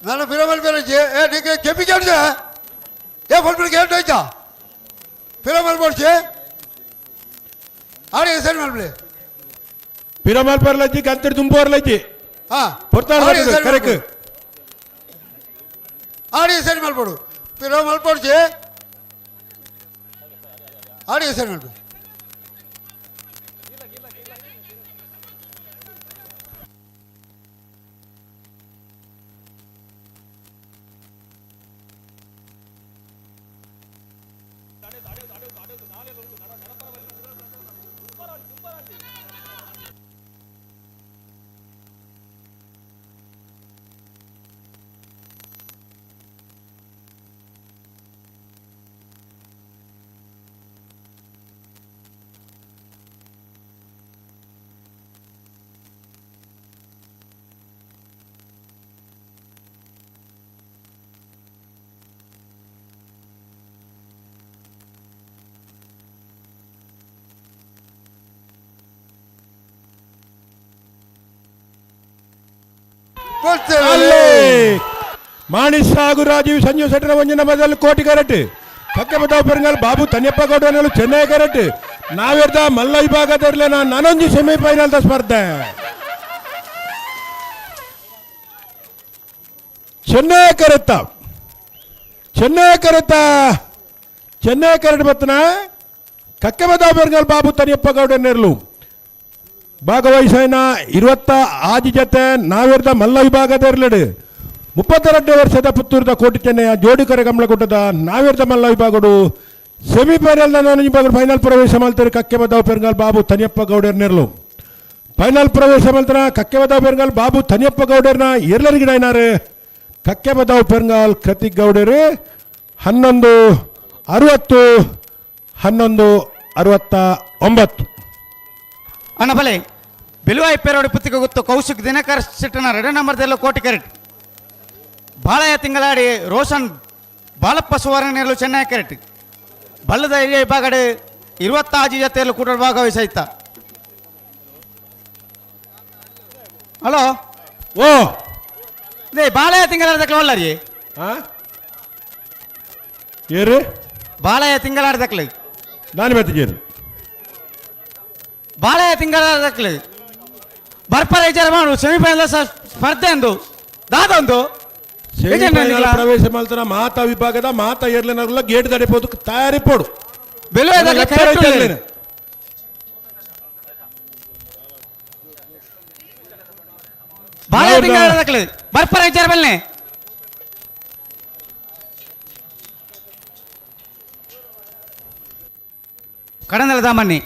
ನಾನು ಪಿರಮಲ್ ಬೇಲಜ್ಜೆ ಏ ನಿಮಗೆ ಕೆಪಿ ಕೇಳಿದೆ ಏ ಫೋನ್ ಕೇಳ್ತಾ ಇದ್ದ ಪಿರಮಲ್ ಬೋಡ್ಸಿ ಆಡಿ ಸರಿ ಮಲ್ಪಡಿ ಪಿರಮಲ್ ಪರ್ಲಜ್ಜಿ ಕಂತಡಿ ತುಂಬು ಬರ್ಲಜ್ಜಿ ಹಾಂ ಪೊರ್ತಾಳ ಕರೆಕ್ಟ್ ಆಡಿ ಸರಿ ಮಲ್ಪಡು ಪಿರಮಲ್ ಪೋಡ್ಸಿ ಆಡಿ ಸರಿ ಮಲ್ಪಡಿ. ಅಲ್ಲೇ ಮಾಣಿ ಸಾಗು ರಾಜೀವ್ ಸಂಜೀವ್ ಶೆಟ್ಟರ ಒಂಜಿನ ಬದಲು ಕೋಟಿ ಕರೆಟ್ ಕಕ್ಕೆ ಪೆರಂಗಾಲ್ ಬಾಬು ತನ್ಯಪ್ಪ ಗೌಡನಲ್ಲೂ ಚೆನ್ನೈ ಕರೆಟ್ ನಾವಿರ್ದ ಮಲ್ಲ ವಿಭಾಗದಲ್ಲಿ ನಾನೊಂದು ಸೆಮಿಫೈನಲ್ ಸ್ಪರ್ಧೆ. ಚೆನ್ನೈ ಕರೆತ್ತ ಚೆನ್ನೈ ಕರೆತ್ತ ಚೆನ್ನೈ ಕರೆಟ್ ಬತ್ತನ ಕಕ್ಕೆ ಪೆರಂಗಾಲ್ ಬಾಬು ತನಿಯಪ್ಪ ಗೌಡನೆರ್ಲು ಭಾಗವಹಿಸೈನ 26 ಜೊತೆ ನಾವಿರ್ದ ಮಲ್ಲ ವಿಭಾಗದ 32 ವರ್ಷದ ಪುತ್ತೂರದ ಕೋಟಿ ಚೆನ್ನಯ್ಯ ಜೋಡಿ ಕರೆ ಕಮಲಗುಡ್ಡದ ನಾವಿರ್ದ ಮಲ್ಲ ವಿಭಾಗಡು ಸೆಮಿಫೈನಲ್ ವಿಭಾಗ ಫೈನಲ್ ಪ್ರವೇಶ ಮಾಡ್ತಾರೆ. ಕಕ್ಕೆ ಪೆರಂಗಾಲ್ ಬಾಬು ತನಿಯಪ್ಪ ಗೌಡರ್ನೆರ್ಲು ಫೈನಲ್ ಪ್ರವೇಶ ಮಾಡ್ತಾರ. ಕಕ್ಕೆ ಪೆರಂಗಾಲ್ ಬಾಬು ತನಿಯಪ್ಪ ಗೌಡರ್ನ ಎರಲರಿಗಿಡೈನಾರು ಕಕ್ಕೆ ಪೆರಂಗಾಲ್ ಕೃತಿಕ್ ಗೌಡರು 11 60 11 69. ಅಣ್ಣ ಬಲೆ ಬಿಲುವಾಯಿ ಪೇರೋಡಿ ಪುತ್ತಿಗೆ ಗೊತ್ತು ಕೌಶಿಕ್ ದಿನಕರ್ ಶೆಟ್ಟನ 2 ನಂಬರ್ದಲ್ಲೂ ಕೋಟಿ ಕ್ಯಾರೆಟ್ ಬಾಳಯ್ಯ ತಿಂಗಳಾಡಿ ರೋಷನ್ ಬಾಲಪ್ಪ ಸುವರ್ಣನೇರ್ಲು ಚೆನ್ನೈ ಕ್ಯಾರೆಟ್ ಬಲ್ಲದ ಹಿರಿಯ ವಿಭಾಗಡೆ 26 ಜೊತೆಯಲ್ಲೂ ಕೂಡ ಭಾಗವಹಿಸೈತ. ಹಲೋ ಓ ಇದೇ ಬಾಳಯ್ಯ ತಿಂಗಳಾಡ್ದಕ್ಲ ಒಲ್ಲರಿ ಏರು ಬಾಳಯ್ಯ ತಿಂಗಳಾಡ್ದಕ್ಲ ನಾನು ಬತ್ತಿಗೇರು ಬಾಳಯ್ಯ ತಿಂಗಳಾಡ್ದಕ್ಲ ಬರ್ಪರ ವಿಚಾರ ಮಾಡು ಸೆಮಿಫೈನಲ್ ಸ್ಪರ್ಧೆ ಅಂದು ದಾದೊಂದು ಸೆಮಿಫೈನಲ್ ಪ್ರವೇಶ ಮಾಡ್ತಾರ. ಮಾತಾ ವಿಭಾಗದ ಮಾತಾ ಏರ್ಲೆನಲ್ಲ ಗೇಟ್ ತಡೆಪೋದು ತಯಾರಿಪೋಡು ಬರ್ಪರ ವಿಚಾರ ಬಲ್ಲೆ ಕಡಂದಲ ದಾಮನ್ನಿ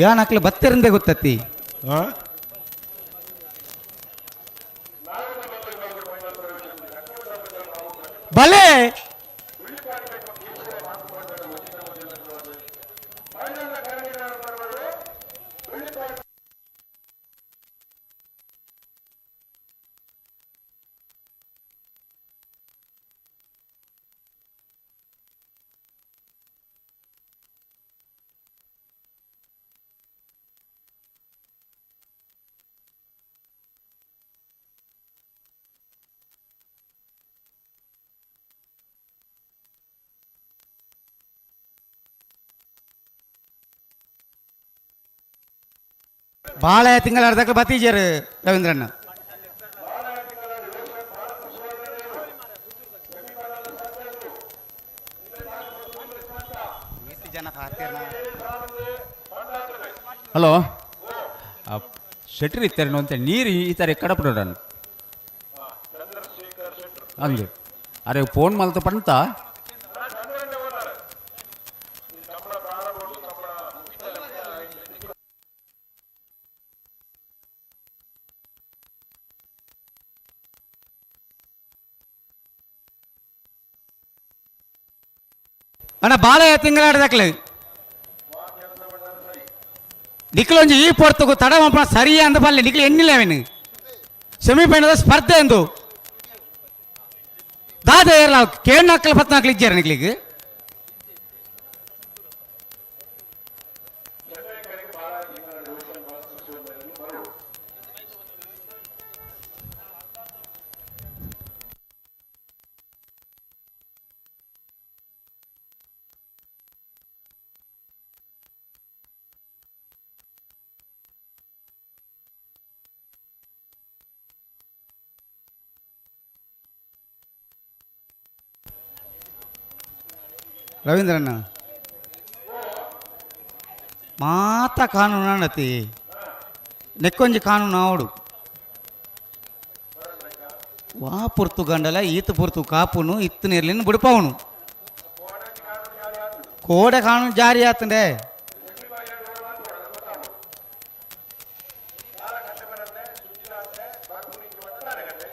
ಯಾನಕ್ಲು ಬತ್ತಿರಂದೆ ಗೊತ್ತತ್ತಿ ಬಲೆ ಭಾಳ ತಿಂಗಳ ಅರ್ಧಕ್ಕೆ ಬತ್ತೀಜಾರು ರವೀಂದ್ರಣ್ಣ. ಹಲೋ ಶೆಟ್ರ್ ಇತ್ತಾರೆ ಅಂತ ನೀರು ಈ ಥರ ಕಡಪಡೋಣ ಅಂದು ಅರೆ ಫೋನ್ ಮಲ್ತ ಪಂತ ಅಣ್ಣ ಬಾಳೆ ತಿಂಗಳಾಡ್ದಕ್ಲೆ ನಿಖಲೊಂಜಿ ಈ ಪೊರ್ತುಗು ತಡ ಮಂಪಣ ಸರಿಯಾ ಅಂದ ಬಲ್ಲೆ ನಿಖಲು ಎನ್ನಿಲ್ಲ ಅವೇನು ಸೆಮಿಫೈನಲ್ ಸ್ಪರ್ಧೆ ಎಂದು ದಾದ ಏರ್ಲ ಕೇಳ್ನಾಕ್ಲ ಪತ್ನಾಕ್ಲ ಇಜ್ಜಾರ ನಿಕ್ಲಿಗೆ ರವೀಂದ್ರಣ್ಣ ಮಾತ ಕಾನೂನು ಅಣ್ಣತಿ ನೆಕ್ಕೊಂಜಿ ಕಾನೂನು ಆವಡು ವಾ ಪುರ್ತು ಗಂಡಲ ಈತ ಪುರ್ತು ಕಾಪುನು ಇತ್ತು ನೀರ್ಲಿನ ಬಿಡ್ಪವನು ಕೋಡೆ ಕಾನೂನು ಜಾರಿ ಆತಂಡೆ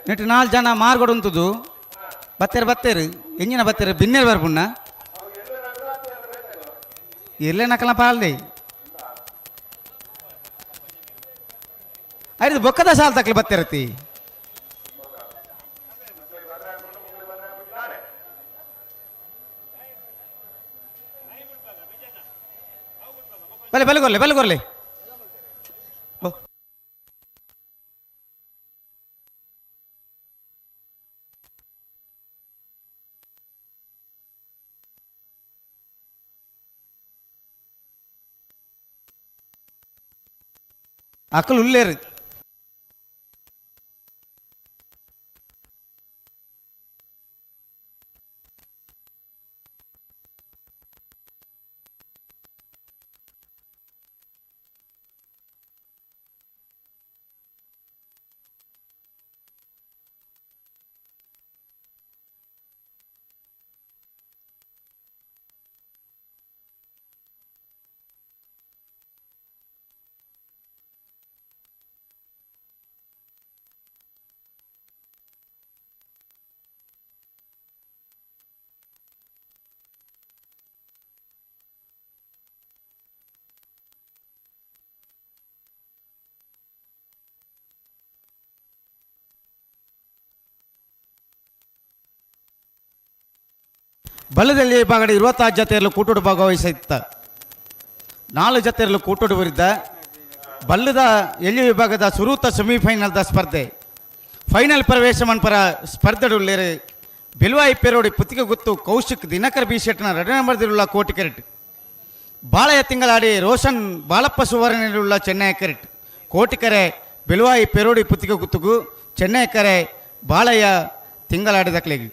ನೆಟ್ಟು ನಾಲ್ಕು ಜನ ಮಾರ್ಗೋಡು ಉಂಟುದು ಬತ್ತೇರು ಬತ್ತೇರು ಎಂಜಿನ ಬತ್ತೇರು ಬಿನ್ನೇರು ಬರ್ಪುಣ್ಣ ಇರ್ಲೆ ನಕಲ ಪಾಲ್ದೆ ಐದು ಬೊಕ್ಕದ ಸಾಲ್ ತಕ್ಲಿ ಬತ್ತಿರತಿ ಬಲೆ ಬಲೆ ಕೊರ್ಲೆ ಬಲೆ ಕೊರ್ಲೆ ಅಕಲ್ ಉಲ್ಲೇರು ಬಲದಲ್ಲಿ ವಿಭಾಗದ 26 ಜತೆಯಲ್ಲೂ ಕೂಟೋಡು ಭಾಗವಹಿಸಿತ್ತ 4 ಜತೆಯಲ್ಲೂ ಕೂಟೋಡು ವಿರುದ್ಧ ಬಲ್ಲದ ಎಲ್ಲಿ ವಿಭಾಗದ ಸುರೂತ ಸೆಮಿಫೈನಲ್ದ ಸ್ಪರ್ಧೆ ಫೈನಲ್ ಪ್ರವೇಶ ಮನ್ಪರ ಸ್ಪರ್ಧೆಡುಳ್ಳೇರು ಬಿಲ್ವಾಯಿ ಪೆರೋಡಿ ಪುತ್ತಿಗೆ ಗುತ್ತು ಕೌಶಿಕ್ ದಿನಕರ್ ಬಿ ಶೆಟ್ನ 2 ನಂಬರ್ದಿರುಳ್ಳ ಕೋಟಿ ಕೆರೆಟ್ ಬಾಳೆಯ ತಿಂಗಳಾಡಿ ರೋಷನ್ ಬಾಳಪ್ಪ ಸುವರ್ಣನಿರುಳ್ಳ ಚೆನ್ನೈ ಕೆರೆಟ್ ಕೋಟಿಕೆರೆ ಬಿಲ್ವಾಯಿ ಪೆರೋಡಿ ಪುತ್ತಿಗೆ ಗುತ್ತುಗು ಚೆನ್ನೈ ಕೆರೆ ಬಾಳೆಯ ತಿಂಗಳಾಡಿದ ಕ್ಲೇಗಿ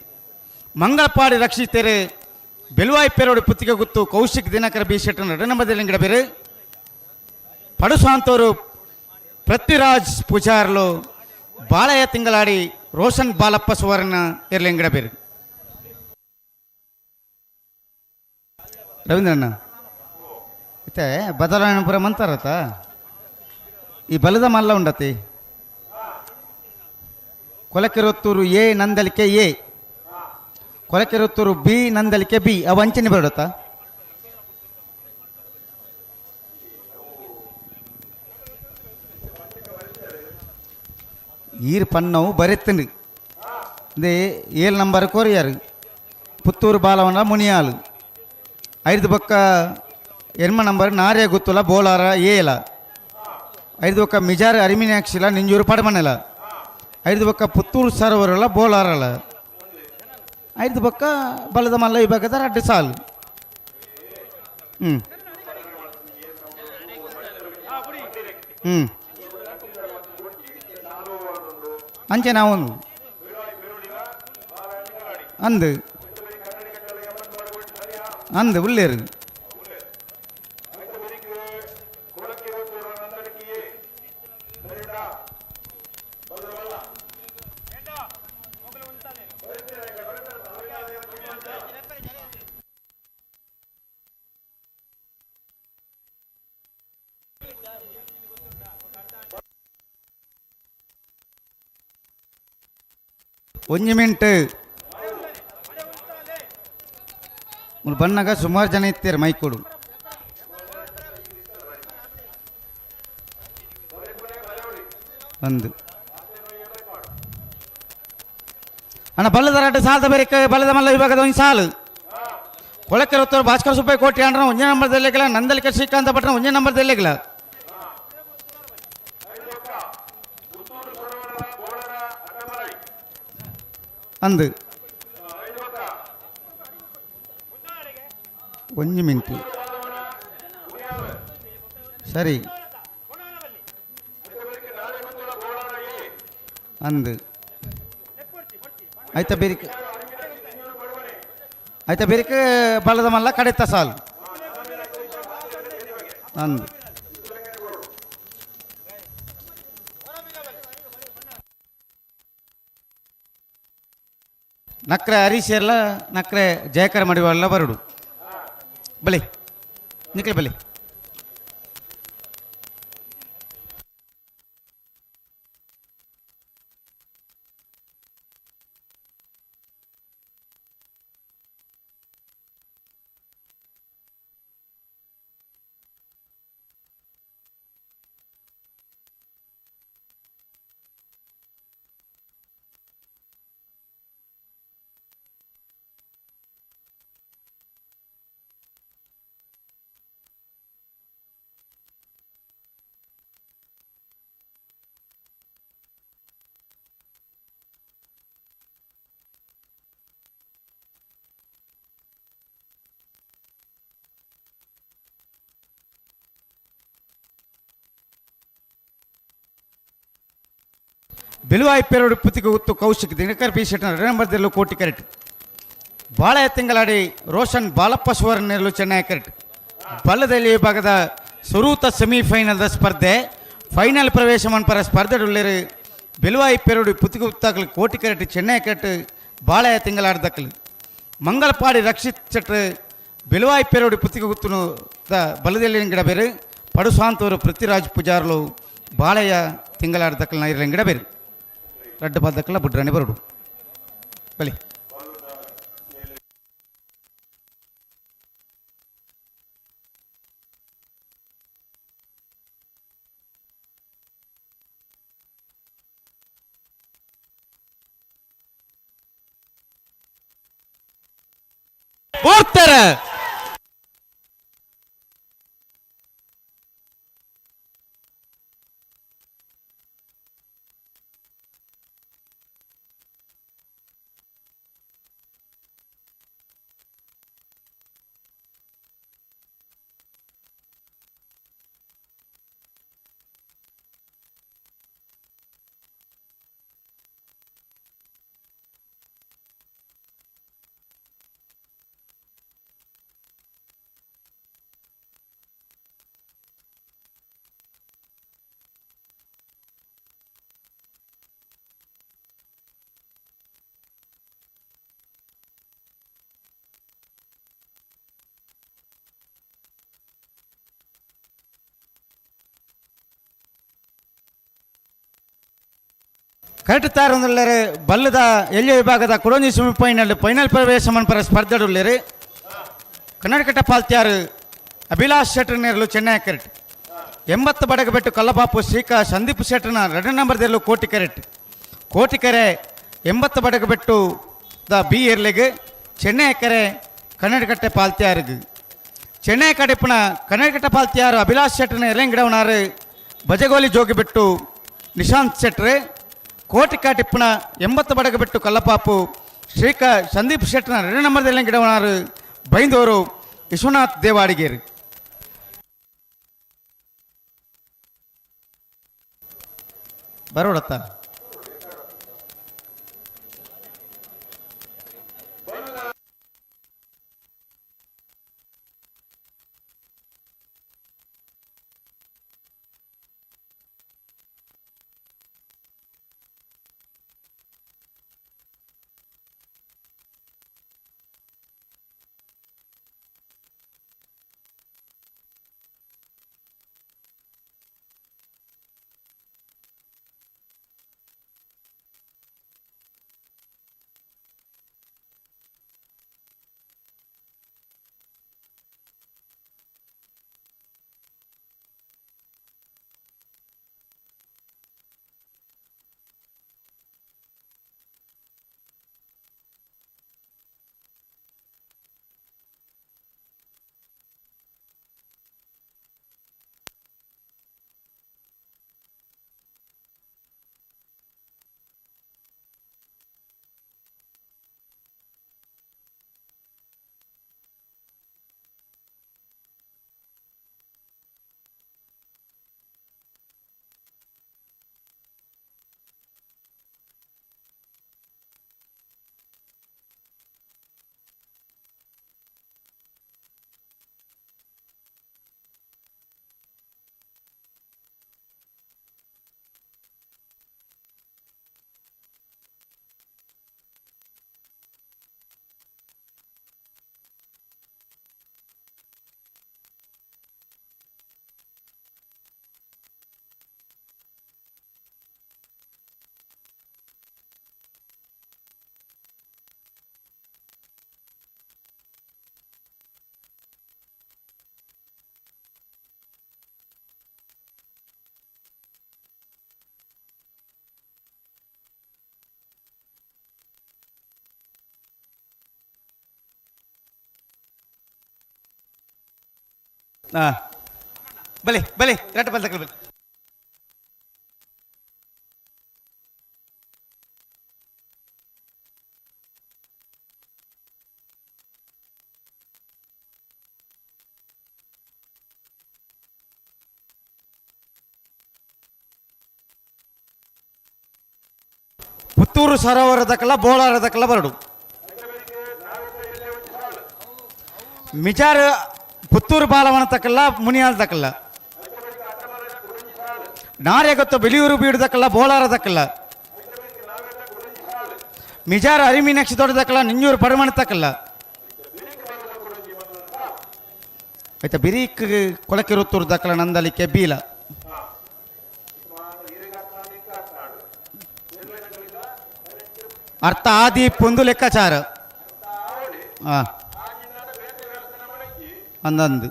ಮಂಗಳಪಾಡಿ ರಕ್ಷಿತೇರೆ ಬೆಲುವಾಯಿ ಪೆರೋಡಿ ಪುತ್ತಿಗೆ ಗುತ್ತು ಕೌಶಿಕ್ ದಿನಕರ ಬಿ ಶೆಟ್ಟನ 2 ನಂಬರ್ದಲ್ಲಿ ಬೇರೆ ಪಡುಸಾಂತವರು ಪೃಥ್ವಿರಾಜ್ ಪೂಜಾರ್ಲು ಬಾಳೆಯ ತಿಂಗಳಾಡಿ ರೋಷನ್ ಬಾಲಪ್ಪ ಸುವರ್ಣ ಇರ್ಲಿಂಗಡ ಬೇರೆ ರವೀಂದ್ರಣ್ಣ ಇತ್ತೆ ಬದಲಾವಣೆಪುರ ಮಂತಾರತ ಈ ಬಲದ ಮಲ್ಲ ಉಂಡತಿ Kolekerottur A Nandalike A Kolekerottur B Nandalike B ಅವು ಅಂಚನೆ ಬರುತ್ತಾ ಈರ್ ಪನ್ನವು ಬರೆತ್ತನು ಇದೇ 7 ನಂಬರ್ ಕೊರಿಯರ್ ಪುತ್ತೂರು ಬಾಲವನ ಮುನಿಯಾಲು 5 ಬೊಕ್ಕ 8 ನಂಬರ್ ನಾರ್ಯ ಗುತ್ತುಲ ಬೋಲಾರ ಏಲ 5 ಬೊಕ್ಕ ಮಿಜಾರ್ ಅರಿಮಿನಾಕ್ಷಿಲ ನಿಂಜೂರು ಪಡಮನೆಲ 5 ಬೊಕ್ಕ ಪುತ್ತೂರು ಸರೋವರಲ ಬೋಲಾರಲ 5 ಬೊಕ್ಕ ಬಲದ ಮಲ್ಲ ವಿಭಾಗದ 2 ಸಾಲು. ಹ್ಞೂ ಹ್ಞೂ ಅಂಚೆ ನಾವು ಅಂದು ಅಂದು ಉಳ್ಳೇರು ಒಂಜಿ ಮಿಂಟ್ ಬಣ್ಣಗ ಸುಮಾರು ಜನ ಇತ್ತೀರ ಮೈಕೂಡು ಒಂದು ಅಣ್ಣ ಬಲ್ಲದ ರಾಟ ಸಾಲದ ಬೇರೆ ಬಲ್ಲದ ಮಲ್ಲ ವಿಭಾಗದ ಒಂದು ಸಾಲು ಕೊಳಕೆರೊತ್ತವರು ಭಾಸ್ಕರ ಸುಬ್ಬಯ್ಯ ಕೋಟಿ ಅಂಡ್ರ ಒಂದೇ ನಂಬರ್ ದೆಲ್ಲೆಗಿಲ್ಲ ನಂದಲಿಕ ಶ್ರೀಕಾಂತ ಭಟ್ರ ಒಂದೇ ನಂಬರ್ ದೆಲ್ಲೆಗಿಲ್ಲ ಅಂದು ಒಂಜಿ ಮಿಂಟ್ ಸರಿ ಅಂದು ಆಯ್ತಾ ಬೇರಿಕೆ ಆಯ್ತಾ ಬೇರಿಕೆ ಬಲದ ಮಲ್ಲ ಕಡೆತ ಸಾಲು ಅಂದು ನಕ್ರೆ ಹರೀಶೆಲ್ಲ ನಕ್ರೆ ಜಯಕರ ಮಡಿವಾಳ ಬರಡು ಬಲಿ ನಿಕ್ಲೆ ಬಲಿ ಬೆಲುವಾಯಿ ಪೆರೋಡು ಪುತ್ತಿಗೆ ಗುತ್ತು ಕೌಶಿಕ್ ದಿನಕರ್ ಪಿ ಶೆಟ್ಟನ 2 ನಂಬರ್ ದೆರ್ಲು ಕೋಟಿ ಕರೆಟ್. ಬಾಳೆಯ ತಿಂಗಳಾಡಿ ರೋಷನ್ ಬಾಲಪ್ಪ ಸುವರ್ಣನೆರ್ಲು ಚೆನ್ನೈ ಕರೆಟ್. ಬಲ್ಲದಲ್ಲಿ ವಿಭಾಗದ ಸುರೂತ ಸೆಮಿಫೈನಲ್ದ ಸ್ಪರ್ಧೆ ಫೈನಲ್ ಪ್ರವೇಶ ಮನ್ಪರ ಸ್ಪರ್ಧೆಡುಳ್ಳೇರು ಬೆಲುವಾಯಿ ಪೆರೋಡು ಪುತ್ತಿಗೆ ಗುತ್ತಾಕಲು ಕೋಟಿ ಕರೆಟ್ ಚೆನ್ನೈ ಕರೆಟ್ ಬಾಳೆಯ ತಿಂಗಳಾಡ್ದಕ್ಕಲು. ಮಂಗಳಪಾಡಿ ರಕ್ಷಿತ್ ಶೆಟ್ರು ಬೆಲುವಾಯಿ ಪೆರೋಡು ಪುತ್ತಿಗೆ ಗುತ್ತುನು the ಬಲ್ಲದಲ್ಲಿ ಗಿಡ ಬೇರು ಪಡುಸಾಂತವರು ಪೃಥ್ವಿರಾಜ್ ಪೂಜಾರ್ಲು ಬಾಳೆಯ ತಿಂಗಳಾಡ್ದಕ್ಕಲ್ನ ಇರಲಿಂಗಿಡ ಬೇರು ರಡ್ಡು ಪಾದಕ್ಕಲ್ಲ ಬುಡ್ರಾಣಿ ಬರುಡು ಬಲಿ. ಬೋರ್ತಾರೆ ಕರೆಕ್ಟ್ ತಾರೊಂದುಲ್ಲೆರ್ ಬಲ್ಲದ ಎಲ್ಯ ವಿಭಾಗದ ಕುಡೊಂಜಿ ಸೆಮಿಫೈನಲ್ ಫೈನಲ್ ಪ್ರವೇಶ ಮನ್ಪರ ಸ್ಪರ್ಧೆಡುಲ್ಲೆರ್ ಕನ್ನಡಕಟ್ಟ ಪಾಲ್ತ್ಯಾರು ಅಭಿಲಾಷ್ ಶೆಟ್ಟರ್ ನೇರಲು ಚೆನ್ನೈ ಕರೆಟ್. 80 ಬಡಗಬೆಟ್ಟು ಕಲ್ಲಬಾಪು ಶ್ರೀಕಾ ಸಂದೀಪ್ ಶೆಟ್ಟರ್ನ 2 ನಂಬರ್ ದೇರ್ಲು ಕೋಟಿ ಕರೆಟ್. ಕೋಟಿಕೆರೆ 80 ಬಡಗಬೆಟ್ಟು the B ಎರ್ಲೆಗ್ ಚೆನ್ನೈ ಕೆರೆ ಕನ್ನಡಕಟ್ಟೆ ಪಾಲ್ತ್ಯಾರಿಗೆ. ಚೆನ್ನೈ ಕಡೆಪುನ ಕನ್ನಡಕಟ್ಟ ಪಾಲ್ತ್ಯಾರು ಅಭಿಲಾಷ್ ಶೆಟ್ಟರ್ನ ಎರೆಂಗಿಡವನಾರು ಬಜಗೋಲಿ ಜೋಗಿಬೆಟ್ಟು ನಿಶಾಂತ್ ಶೆಟ್ರ್. ಕೋಟಿಕಾಟಿಪ್ಪನ 80 ಬಡಗಬೆಟ್ಟು ಕಲ್ಲಪಾಪು ಶ್ರೀಕಾ ಸಂದೀಪ್ ಶೆಟ್ಟರ್ನ 2 ನಂಬರ್ ಗಿಡವನಾರು ಬೈಂದೋರು ವಿಶ್ವನಾಥ್ ದೇವಾಡಿಗೇರು. ಬರೋಡತ್ತ ಹಾಂ ಬಲಿ ಬಲಿ ರಟ್ಟ ಬಲ್ತಕ್ಕಲ್ ಬಲಿ. Puttur ಸರೋವರದಕ್ಕಲ್ಲ ಬೋಳಾರದಕ್ಕಲ್ಲ ಬರಡು. ಮಿಜಾರ್ ಪುತ್ತೂರು ಬಾಲವನ ತಕ್ಕಲ್ಲ ಮುನಿಯಾಲ್ ತಕ್ಕಲ್ಲ. ನಾರ್ಯಗೊತ್ತ ಬೆಳಿಯೂರು ಬೀಡುದಕ್ಕಲ್ಲ ಬೋಳಾರದಕ್ಕಲ್ಲ. ಮಿಜಾರ್ ಅರಿಮೀನಾಕ್ಷಿ ದೊಡ್ಡದಕ್ಕಲ್ಲ ನಿಂಜೂರು ಪಡಮಣ ತಕ್ಕಲ್ಲ. ಆಯ್ತಾ ಬಿರೀಕ್ ಕೊಳಕಿರುತ್ತೂರು ದಕ್ಕಲ ನಂದಲಿಕೆ ಬೀಲ. ಅರ್ಥ ಆದಿ ಪೊಂದು ಲೆಕ್ಕಾಚಾರ. ಹಾಂ ಅಂದಂದು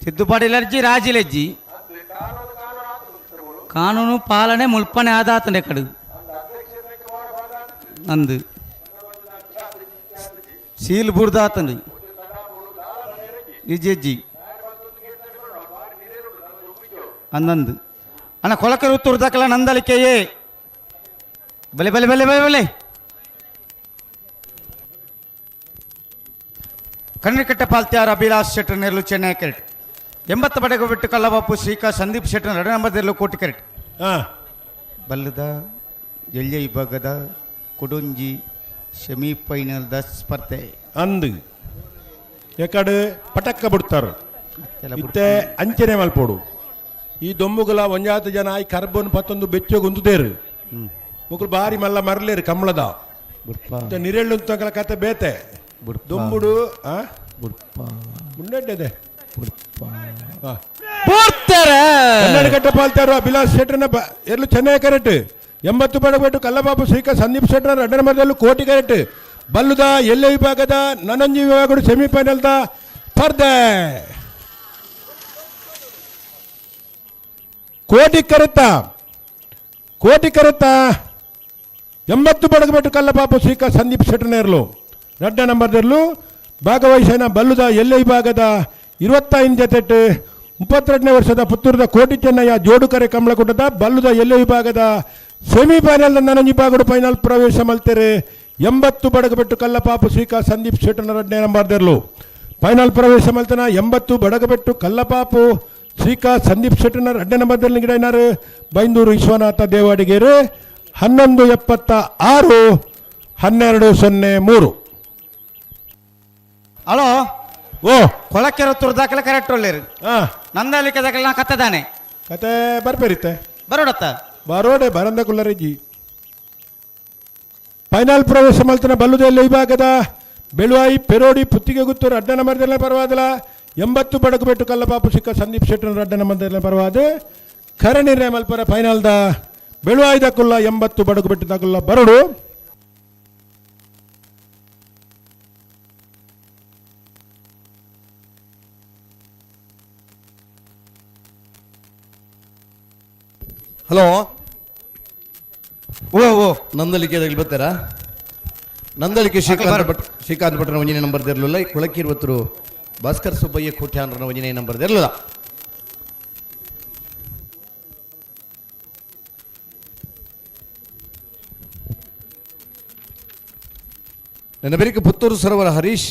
ತಿದ್ದುಪಡಿ ಲರ್ಜಿ ರಾಜಿ ಲಜ್ಜಿ ಕಾನೂನು ಪಾಲನೆ ಮುಲ್ಪನೆ ಆದಾತನೆ ಕಡು ಅಂದು ಸೀಲ್ ಬುರ್ದಾತನು ಇಜ್ಜಿ ಅಂದಂದು ಅಣ್ಣ ಕೊಳಕರು ತುರ್ದಕ್ಕಲ್ಲ ನಂದಲಿಕೆಯೇ ಬಲೆ ಬಲೆ ಬಲೆ ಬಲೆ ಬಲೆ. ಕಣ್ಣಕಟ್ಟೆ ಪಾಲ್ತ್ಯಾರ ಅಭಿಲಾಷ್ ಶೆಟ್ಟರ್ ನೆರಳು ಚೆನ್ನೈ ಕೆರೆಟ್. 80 ಪಡೆಗೆ ಬಿಟ್ಟು ಕಲ್ಲಬಾಪು ಶ್ರೀಕಾ ಸಂದೀಪ್ ಶೆಟ್ಟರ್ 2 ನಂಬರ್ ಕೋಟಿ ಕೆರೆಟ್. ಬಲ್ಲದ ಎಳ್ಳೆ ವಿಭಾಗದ ಕೊಡೊಂಜಿ ಸೆಮಿಫೈನಲ್ದ ಸ್ಪರ್ಧೆ ಅಂದು ಎಕಡೆ ಪಟಕ್ಕ ಬಿಡ್ತಾರೆ ಇತ್ತೆ ಅಂಚನೆ ಮಲ್ಪೋಡು. ಈ ದೊಂಬುಗಳ ಒಂಜಾತ ಜನ ಈ ಕರ್ಬನ್ ಪತ್ತೊಂದು ಬೆಚ್ಚೋಗುಂದುದೇರು ಮುಕುಲು ಬಾರಿ ಮಲ್ಲ ಮರಲೇರು ಕಮಲದ ನಿರೆಳ್ಳು ಕತೆ ಬೇತೆ ದೊಂಬುಡು ಮುಂಡೆಡ್ಡೆ ಕನ್ನಡಕಟ್ಟೆ ಪಾಲ್ತಾರು ಅಭಿಲಾಷ್ ಶೆಟ್ಟರ್ನ ಎಲ್ಲೂ ಚೆನ್ನೈ ಕರೆಕ್ಟ್. 80 ಪಡಬೇಕು ಕಲ್ಲಬಾಬು ಶ್ರೀಕಾ ಸಂದೀಪ್ ಶೆಟ್ಟರ್ 2 ನಂಬರ್ದಲ್ಲೂ ಕೋಟಿ ಕರೆಕ್ಟ್. ಬಲ್ಲುದ ಎಲ್ಲೆ ವಿಭಾಗದ ನನಂಜಿ ವಿಭಾಗದ ಸೆಮಿಫೈನಲ್ದ ಸ್ಪರ್ಧೆ. ಕೋಟಿ ಕರೆತ ಕೋಟಿ ಕರೆತ 80 ಪಡಗಬೆಟ್ಟು ಕಲ್ಲಪಾಪು ಶ್ರೀಕಾ ಸಂದೀಪ್ ಶೆಟ್ಟರ್ನೇರ್ಲು 2 ನಂಬರ್ದಲ್ಲೂ ಭಾಗವಹಿಸಿನ ಬಲ್ಲುದ ಎಲ್ಲೆ ವಿಭಾಗದ 25 ಜೊತೆಟ್ಟು 32ನೇ ವರ್ಷದ ಪುತ್ತೂರದ ಕೋಟಿ ಚೆನ್ನಯ್ಯ ಜೋಡುಕರೆ ಕಮಲಕೂಟದ ಬಲ್ಲುದ ಎಲ್ಲೆ ವಿಭಾಗದ ಸೆಮಿಫೈನಲ್ ನನಂಜಿ ವಿಭಾಗದ ಫೈನಲ್ ಪ್ರವೇಶ ಮಲ್ತೇರೆ. 80 ಬಡಗಬೆಟ್ಟು ಕಲ್ಲಪಾಪು ಶ್ರೀಕಾ ಸಂದೀಪ್ ಶೆಟ್ಟರ್ನ 2ನೇ ನಂಬರ್ದಲ್ಲೂ ಫೈನಲ್ ಪ್ರವೇಶ ಮಲ್ತನ. 80 ಬಡಗಬೆಟ್ಟು ಕಲ್ಲಪಾಪು ಶ್ರೀಕಾ ಸಂದೀಪ್ ಶೆಟ್ಟರ್ನ 2ನೇ ನಂಬರ್ದಲ್ಲಿ ಗಿಡನಾರು ಬೈಂದೂರು ವಿಶ್ವನಾಥ ದೇವಾಡಿಗೇರು 11:76 12:03. ಹಲೋ ಓ ಕೊಳಕೆರೆ ತುರ್ದಾಕಲ ಕರೆಕ್ಟ್ ಒಳ್ಳೇರು. ನಂದಲಿಕ್ಕೆ ದಾಖಲೆ ನಾ ಕತ್ತದಾನೆ ಕತೆ ಬರ್ಬೇರಿತ್ತೆ ಬರೋಡತ್ತ ಬರೋಡೆ ಬರಂದ ಕುಲ್ಲರಿಜಿ. ಫೈನಲ್ ಪ್ರವೇಶ ಮಲ್ತನ ಬಲ್ಲುದೆಲ್ಲ ವಿಭಾಗದ ಬೆಳುವಾಯಿ ಪೆರೋಡಿ ಪುತ್ತಿಗೆ ಗುತ್ತೂರು 2 ನಂಬರ್ದಲ್ಲೇ ಪರವಾದಲ. 80 ಬಡಗುಬೆಟ್ಟು ಕಲ್ಲಪಾಪು ಸಿಕ್ಕ ಸಂದೀಪ್ ಶೆಟ್ಟರ್ 2 ನಂಬರ್ದಲ್ಲೇ ಪರವಾದ ಖರೆ ನಿರ್ಣಯ ಮಲ್ಪರ ಫೈನಲ್ದ ಬೆಳುವಾಯಿ ದಕ್ಕುಲ್ಲ 80 ಬಡಗುಬೆಟ್ಟು ದಕ್ಕುಲ್ಲ ಬರೋಡು. ಹಲೋ ಓ ಓ ನಂದಲಿಕೆ ಬರ್ತಾರಾ? ನಂದಳಿಕೆ ಶ್ರೀಕಾಂತ್ ಭಟ್ ಶ್ರೀಕಾಂತ್ ಭಟ್ರನ ಒಂಜನೇ ನಂಬರ್ ಇರಲಿಲ್ಲ. ಕೊಳಕಿರುವತ್ತರು ಭಾಸ್ಕರ್ ಸುಬ್ಬಯ್ಯ ಕೋಟ್ಯಾನ್ರನ ಒಂಜನೇ ನಂಬರ್ ಇರಲಿಲ್ಲ. ನನ್ನ ಬೆರಿಕೆ ಪುತ್ತೂರು ಸರೋವರ ಹರೀಶ್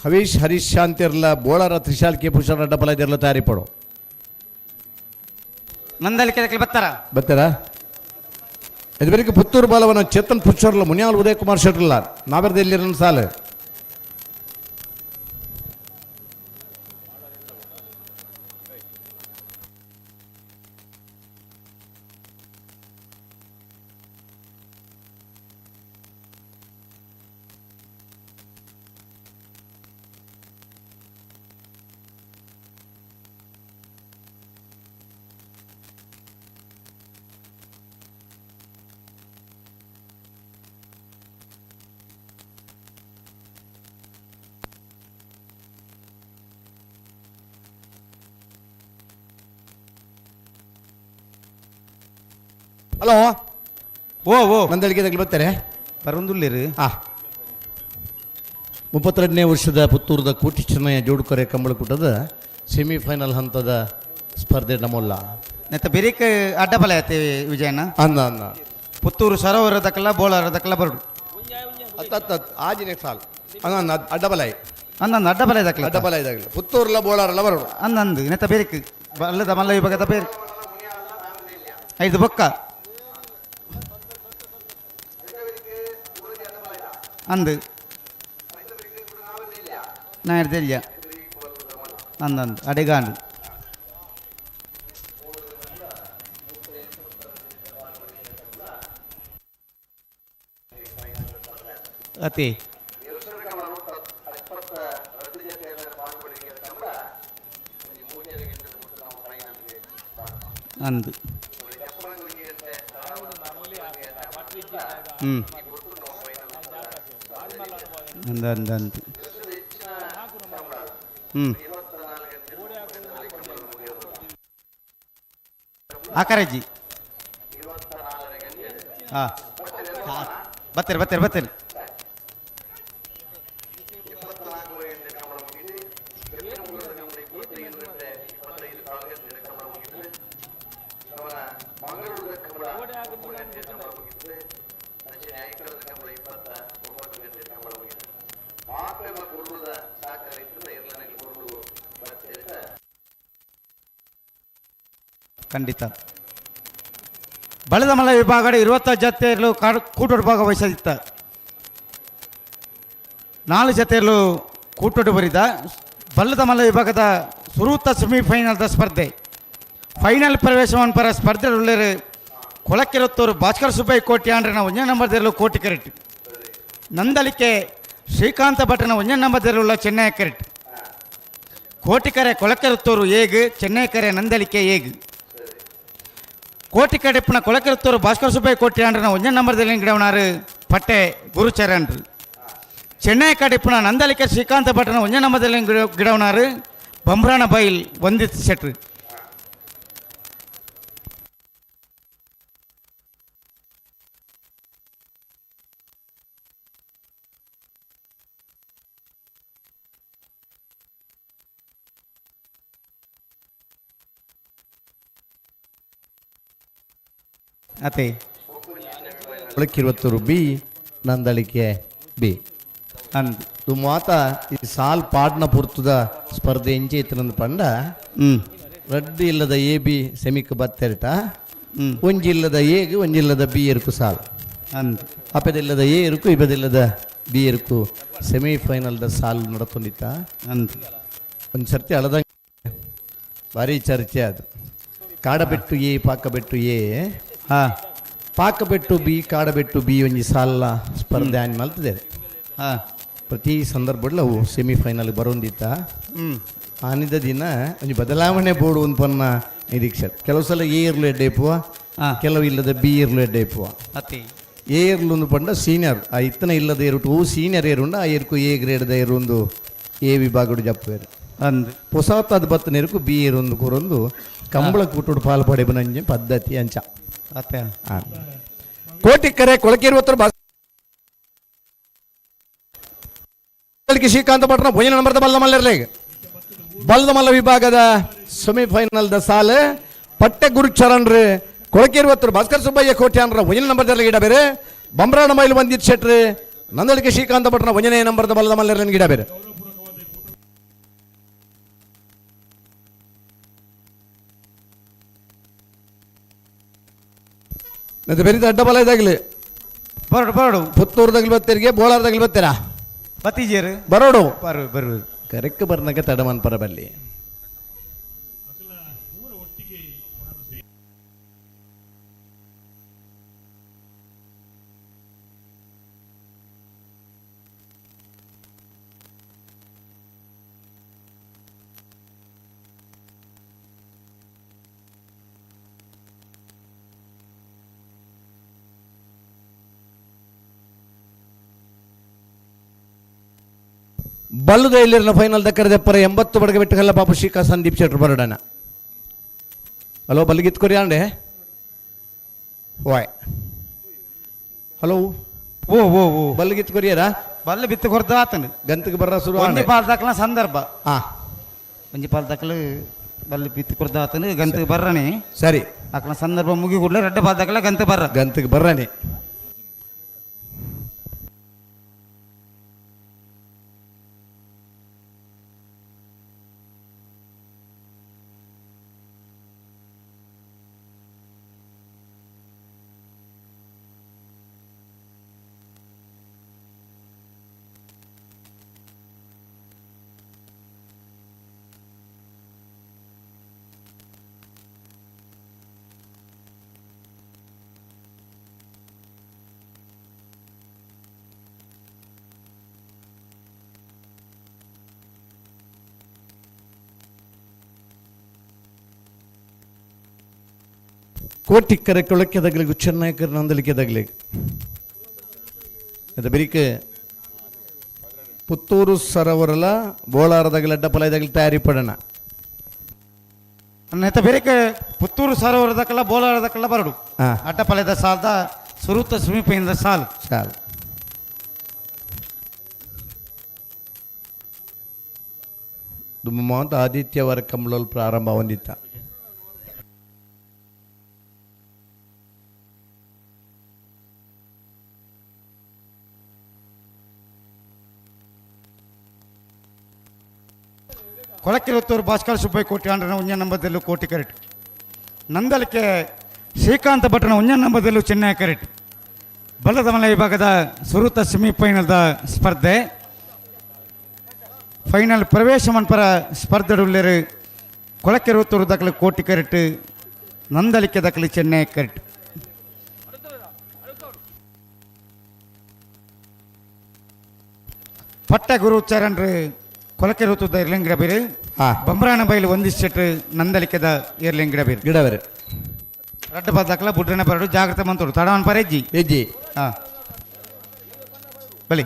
ಹವೀಶ್ ಹರೀಶ್ ಶಾಂತಿರ್ಲ ಬೋಳಾರ ತ್ರಿಶಾಲ್ ಕೆ ಭೂಷಣ್ ಅಡ್ಡಪಲ ಇದಿರಲ ತಯಾರಿ ಪಡು. ನಂದಲಿಕೆ ಬರ್ತಾರ ಬರ್ತಾರಾ? ಇದು ಬೆರಿಕೆ ಪುತ್ತೂರು ಬಾಲವನ ಚೇತನ್ ಪುಚ್ಚರ್ಲ ಮುನಿಯಾಲ್ ಉದಯ್ ಕುಮಾರ್ ಶೆಟ್ರಲ್ಲ ನಾವೆರ್ದ ಎಲ್ಲಿರನ್ ಸಾಲ. ಹಲೋ ಓ ಓ ನಂದಳಿಗೆ ಬರ್ತಾರೆ ಬರೋದಿಲ್ಲ. ಹಾಂ 32ನೇ ವರ್ಷದ ಪುತ್ತೂರದ ಕೋಟಿ ಚೆನ್ನಯ್ಯ ಜೋಡುಕರೆ ಕಂಬಳಕೂಟದ ಸೆಮಿಫೈನಲ್ ಹಂತದ ಸ್ಪರ್ಧೆ ನಮ್ಮಲ್ಲ. ನೆತ್ತ ಬೆರಿಕ್ ಅಡ್ಡಬಲ ಐತಿ ವಿಜಯಣ್ಣ. ಅಂದ ಅಂದ ಪುತ್ತೂರು ಸರೋವರ ದಕ್ಕಲ ಬೋಳಾರ ದಕ್ಕಲ ಬರಡು. ಅತ್ತ ಆಜಿನೇ ಸಾಲು ಅಂದ ಅಡ್ಡಬಲ ಅಂದಂದು ಅಡ್ಡಬಲ ದಕ್ಕಲ ಅಡ್ಡಬಲ ಇದಾಗಲಿ ಪುತ್ತೂರ್ಲ ಬೋಳಾರಲ್ಲ ಬರಡು ಅಂದಂದು ನೆತ್ತ ಬೇರಿಕ್ ಬಲ್ಲದ ಮಲ್ಲ ವಿಭಾಗದ ಬೇರೆ ಐದು ಬೊಕ್ಕ ಅಂದು ನಾಯರ್ ತೆಲ್ಯ ಅಂದಂದು ಅಡೆಗಾಂಡು ಅತಿ ಅಂದು ಹ್ಞೂ ಅಂದ ಅಂದ ಅಂದು ಹ್ಞೂ ಆಕಾರಜ್ಜಿ ಹಾಂ ಬರ್ತೀರಿ ಬರ್ತೀರಿ ಬರ್ತೀರಿ ಖಂಡಿತ ಬಳೆದ ಮಲ ವಿಭಾಗದ 20 ಜತೆಯಲ್ಲೂ ಕೂಟೋಡು ಭಾಗವಹಿಸದಿತ್ತ 4 ಜತೆಯಲ್ಲೂ ಕೂಟೋಡು ಬರಿದ ಬಲ್ಲದ ಮಲ್ಲ ವಿಭಾಗದ ಸುರೂತ ಸೆಮಿಫೈನಲ್ದ ಸ್ಪರ್ಧೆ ಫೈನಲ್ ಪ್ರವೇಶವನ್ನು ಪರ ಸ್ಪರ್ಧೆ ಉಳ್ಳೇರು ಕೊಳಕ್ಕಿರುತ್ತೋರು ಭಾಸ್ಕರ್ ಸುಬ್ಬಯ್ಯ ಕೋಟಿ ಆಂಡ್ರನ ಒಂದೇ ನಂಬರ್ದಲ್ಲೂ ಕೋಟಿ ಕರೆಟ್ ನಂದಲಿಕೆ ಶ್ರೀಕಾಂತ ಭಟ್ರನ ಒಂದೇ ನಂಬರ್ದಲ್ಲುಳ್ಳ ಚೆನ್ನೈ ಕರೆಟ್ ಕೋಟಿಕರೆ ಕೊಳಕ್ಕಿರುತ್ತೋರು ಏಗು ಚೆನ್ನೈ ಕರೆ ನಂದಲಿಕೆ ಏಗು ಕೋಟಿ ಕಡೆಪ್ಪನ ಕೊಳಕಿರುತ್ತೋರು ಭಾಸ್ಕರ್ ಸುಬ್ಬಯ್ಯ ಕೋಟಿ ಆಂಡ್ರನ ಒಂದೇ ನಂಬರ್ದಲ್ಲಿ ಗಿಡವನಾರು ಪಟ್ಟೆ ಗುರುಚರಣ್ರು ಚೆನ್ನೈ ಕಡೆಪ್ಪನ ನಂದಲಿಕೆ ಶ್ರೀಕಾಂತ ಭಟ್ರನ ಒಂದೇ ನಂಬರ್ದಲ್ಲಿ ಗಿಡವನಾರು ಬಂಬ್ರಾಣ ಬೈಲ್ ವಂದಿತ್ ಶೆಟ್ರು. ಅತೆ ಕೊಳಕಿರುವತ್ತೂರು ಬಿ ನಂದಳಿಕೆ ಬಿ ಅಂದು ಮಾತ ಈ ಸಾಲ್ ಪಾಡ್ನ ಪುರ್ತದ ಸ್ಪರ್ಧೆ ಇಂಚೆ ಇತ್ತನಂದು ಪಂಡ ರಡ್ಡು ಇಲ್ಲದ ಎ ಬಿ ಸೆಮಿಕ್ ಬತ್ತೆರಟ ಒಂಜಿಲ್ಲದ ಎಗ್ ಒಂಜಿಲ್ಲದ ಬಿ ಇರುಕು ಸಾಲ್ ಅಂದು ಅಪೆದಿಲ್ಲದ ಎ ಇರುಕು ಇಬದಿಲ್ಲದ ಬಿ ಇರುಕು ಸೆಮಿಫೈನಲ್ದ ಸಾಲ್ ನಡತೊಂದಿತ್ತ ಅಂದು ಒಂದು ಸರ್ತಿ ಅಳದಂಗೆ ಭಾರಿ ಚರ್ಚೆ ಅದು ಕಾಡಬೆಟ್ಟು ಎ ಪಾಕಬೆಟ್ಟು ಎ ಹಾಂ ಪಾಕಬೆಟ್ಟು ಬಿ ಕಾಡಬೆಟ್ಟು ಬಿ ಒಂಜಿ ಸಾಲ ಸ್ಪರ್ಧೆ ಆನ್ ಮಲ್ತದೆ ಹಾಂ ಪ್ರತಿ ಸಂದರ್ಭದಲ್ಲಿ ಅವು ಸೆಮಿಫೈನಲ್ ಬರೋಂದಿತ್ತ ಆನಿದ ದಿನ ಒಂಜಿ ಬದಲಾವಣೆ ಬೋರ್ಡು ಒಂದು ಪನ್ನ ನಿರೀಕ್ಷೆ ಕೆಲವು ಸಲ ಎ ಇರ್ಲು ಎಡ್ಡೇಪುವ ಕೆಲವು ಇಲ್ಲದ ಬಿ ಇರ್ಲು ಎಡ್ಡೇಪುವ ಅತಿ ಎ ಇರ್ಲು ಒಂದು ಪಂಡ ಸೀನಿಯರ್ ಆ ಇತ್ತನ ಇಲ್ಲದ ಏರುಟು ಓ ಸೀನಿಯರ್ ಏರುಂಡ ಆ ಏರ್ಕು ಎ ಗ್ರೇಡ್ದ ಏರೊಂದು ಎ ವಿಭಾಗಡು ಜಪ್ಪೇರು ಅಂದು ಹೊಸತಾದ ಬತ್ತನೇರ್ಕು ಬಿ ಏರೊಂದು ಕೂರೊಂದು ಕಂಬಳ ಕೂಟುಡು ಪಾಲು ಪಡೆಬನಂಜೆ ಪದ್ಧತಿ ಅಂಚ ಅತ್ತೆ ಕೋಟಿ ಕರೆ ಕೊಳಕಿರುವತ್ತರ ಶ್ರೀಕಾಂತ ಭಟ್ರ ಭೋಜನ ನಂಬರ್ದ ಬಲ್ಲ ಮಲ್ಲರ್ಲೇಗ್ ಬಲ್ಲದ ಮಲ್ಲ ವಿಭಾಗದ ಸೆಮಿಫೈನಲ್ದ ಸಾಲ ಪಟ್ಟೆ ಗುರುಚರಣ್ರಿ ಕೊಳಕಿರುವತ್ತರು ಭಾಸ್ಕರ್ ಸುಬ್ಬಯ್ಯ ಕೋಟ್ಯಾನ್ರ ಒಂಜನ ನಂಬರ್ದಲ್ಲಿ ಗಿಡ ಬೇರೆ ಬಂಬ್ರಾಣ ಮೈಲು ಬಂದಿತ್ ಶೆಟ್ರಿ ನಂದಳಿಕೆ ಶ್ರೀಕಾಂತ ಭಟ್ರನ ಒಂಜನೇ ನಂಬರ್ದ ಬಲ್ಲದ ಮಲ್ಲರ್ಲೇನ್ ಗಿಡ ಬೇರೆ ಮತ್ತೆ ಬೇರೆ ಅಡ್ಡ ಬಲ ಇದಾಗಲಿ ಬರೋಡು ಬರೋಡು ಪುತ್ತೂರ್ದಾಗಲಿ ಬತ್ತೀರಿಗೆ ಬೋಳಾರ್ದಾಗಲಿ ಬರ್ತೀರಾ ಬತ್ತೀಜೇರು ಬರೋಡು ಬರು ಬರು ಕರೆಕ್ಟ್ ಬರ್ನಕ ತಡಮನ್ ಪರಬಲ್ಲಿ ಬಲ್ಲದ ಇಲ್ಲಿರನ ಫೈನಲ್ ದಕ್ಕರದೆಪ್ಪರ 80 ಬಡಗ ಬಿಟ್ಟುಗಲ್ಲ ಪಾಪು ಶ್ರೀಕಾ ಸಂದೀಪ್ ಶೆಟ್ರು ಬರೋಡಣ. ಹಲೋ ಬಲ್ಲಿಗಿತ್ ಕೊರಿ ಆಂಡೆ ವಾಯ್ ಹಲೋ ಓ ಓ ಓ ಬಲ್ಲಿಗಿತ್ ಕೊರಿಯರ ಬಲ್ಲ ಬಿತ್ತು ಕೊರ್ದ ಆತನು ಗಂತಕ್ಕೆ ಬರ್ರ ಶುರು ಒಂಜಿ ಪಾಲ್ ದಾಖಲ ಸಂದರ್ಭ ಹಾ ಒಂಜಿ ಪಾಲ್ ದಾಖಲು ಬಲ್ಲ ಬಿತ್ತು ಕೊರ್ದ ಆತನು ಗಂತಕ್ಕೆ ಬರ್ರನೆ ಸರಿ ಆಕನ ಸಂದರ್ಭ ಮುಗಿ ಕೂಡಲೇ ರೆಡ್ಡ ಪಾಲ್ ದಾಖಲ ಗಂತ ಬರ್ರ ಗಂತಕ್ಕೆ ಬರ್ರನೆ. ಕೋಟಿಕ್ಕರೆ ಕೊಳಕೆದಗ್ಲಿಗೆ ಚೆನ್ನೈಕರ್ ನಂದಲಿಕೆದಗ್ಲಿಗೆ ಅದು ಬಿರಿಕೆ ಪುತ್ತೂರು ಸರೋವರಲ ಬೋಳಾರದಗಲ ಅಡ್ಡಪಲ ತಯಾರಿ ಪಡೋಣ. ನೆತ್ತ ಬೇರೆಕೆ ಪುತ್ತೂರು ಸರೋವರದಕ್ಕಲ್ಲ ಬೋಲಾರದಕ್ಕಲ್ಲ ಬರಡು ಅಡ್ಡಪಲೆದ ಸಾಲದ ಸುರುತ ಸಮೀಪದಿಂದ ಸಾಲು ಸಾಲು ದುಮ್ಮಂತ ಆದಿತ್ಯವಾರ ಕಂಬಳಲ್ಲಿ ಪ್ರಾರಂಭ ಹೊಂದಿತ್ತ. ಕೊಳಕಿರುತ್ತೂರು ಭಾಸ್ಕರ ಸುಬ್ಬಯ್ಯ ಕೋಟಿ ಆಂಡ್ರನ ಒಂಜ ನಂಬದಲ್ಲೂ ಕೋಟಿ ಕರೆಟ್. ನಂದಲಿಕೆ ಶ್ರೀಕಾಂತ ಭಟ್ರನ ಒಂಜ ನಂಬದಲ್ಲೂ ಚೆನ್ನೈ ಕರೆಟ್. ಬಲ್ಲದ ಮಲೆ ವಿಭಾಗದ ಸುರುತ ಸೆಮಿಫೈನಲ್ದ ಸ್ಪರ್ಧೆ ಫೈನಲ್ ಪ್ರವೇಶ ಮನ್ಪರ ಸ್ಪರ್ಧೆಡುಳ್ಳರು ಕೊಳಕಿರುತ್ತೂರು ದಾಖಲೆ ಕೋಟಿ ಕರೆಟ್, ನಂದಲಿಕೆ ದಾಖಲೆ ಚೆನ್ನೈ ಕರೆಟ್. ಪಟ್ಟ ಗುರು ಚರಣ್ರು ಕೊಲಕೆರುತ್ತದ ಇರ್ಲಿಂಗಿಡ ಬೇರೆ ಬೊಮ್ರಾನ ಬೈಲು ಒಂದಿಷ್ಟು ನಂದಲಿಕೆದ ಇರ್ಲಿಂಗಿಡ ಬೇರೆ ಗಿಡಬೇರೆ ರಡ್ಡು ಬದ್ದಾಕಲ ಬುಡ್ರನ ಬರಡು ಜಾಗ್ರತೆ ಮಂತೋಡು ತಡವನ್ ಪರ ಹೆಜ್ಜಿ ಹೆಜ್ಜಿ ಹಾಂ ಬಲಿ.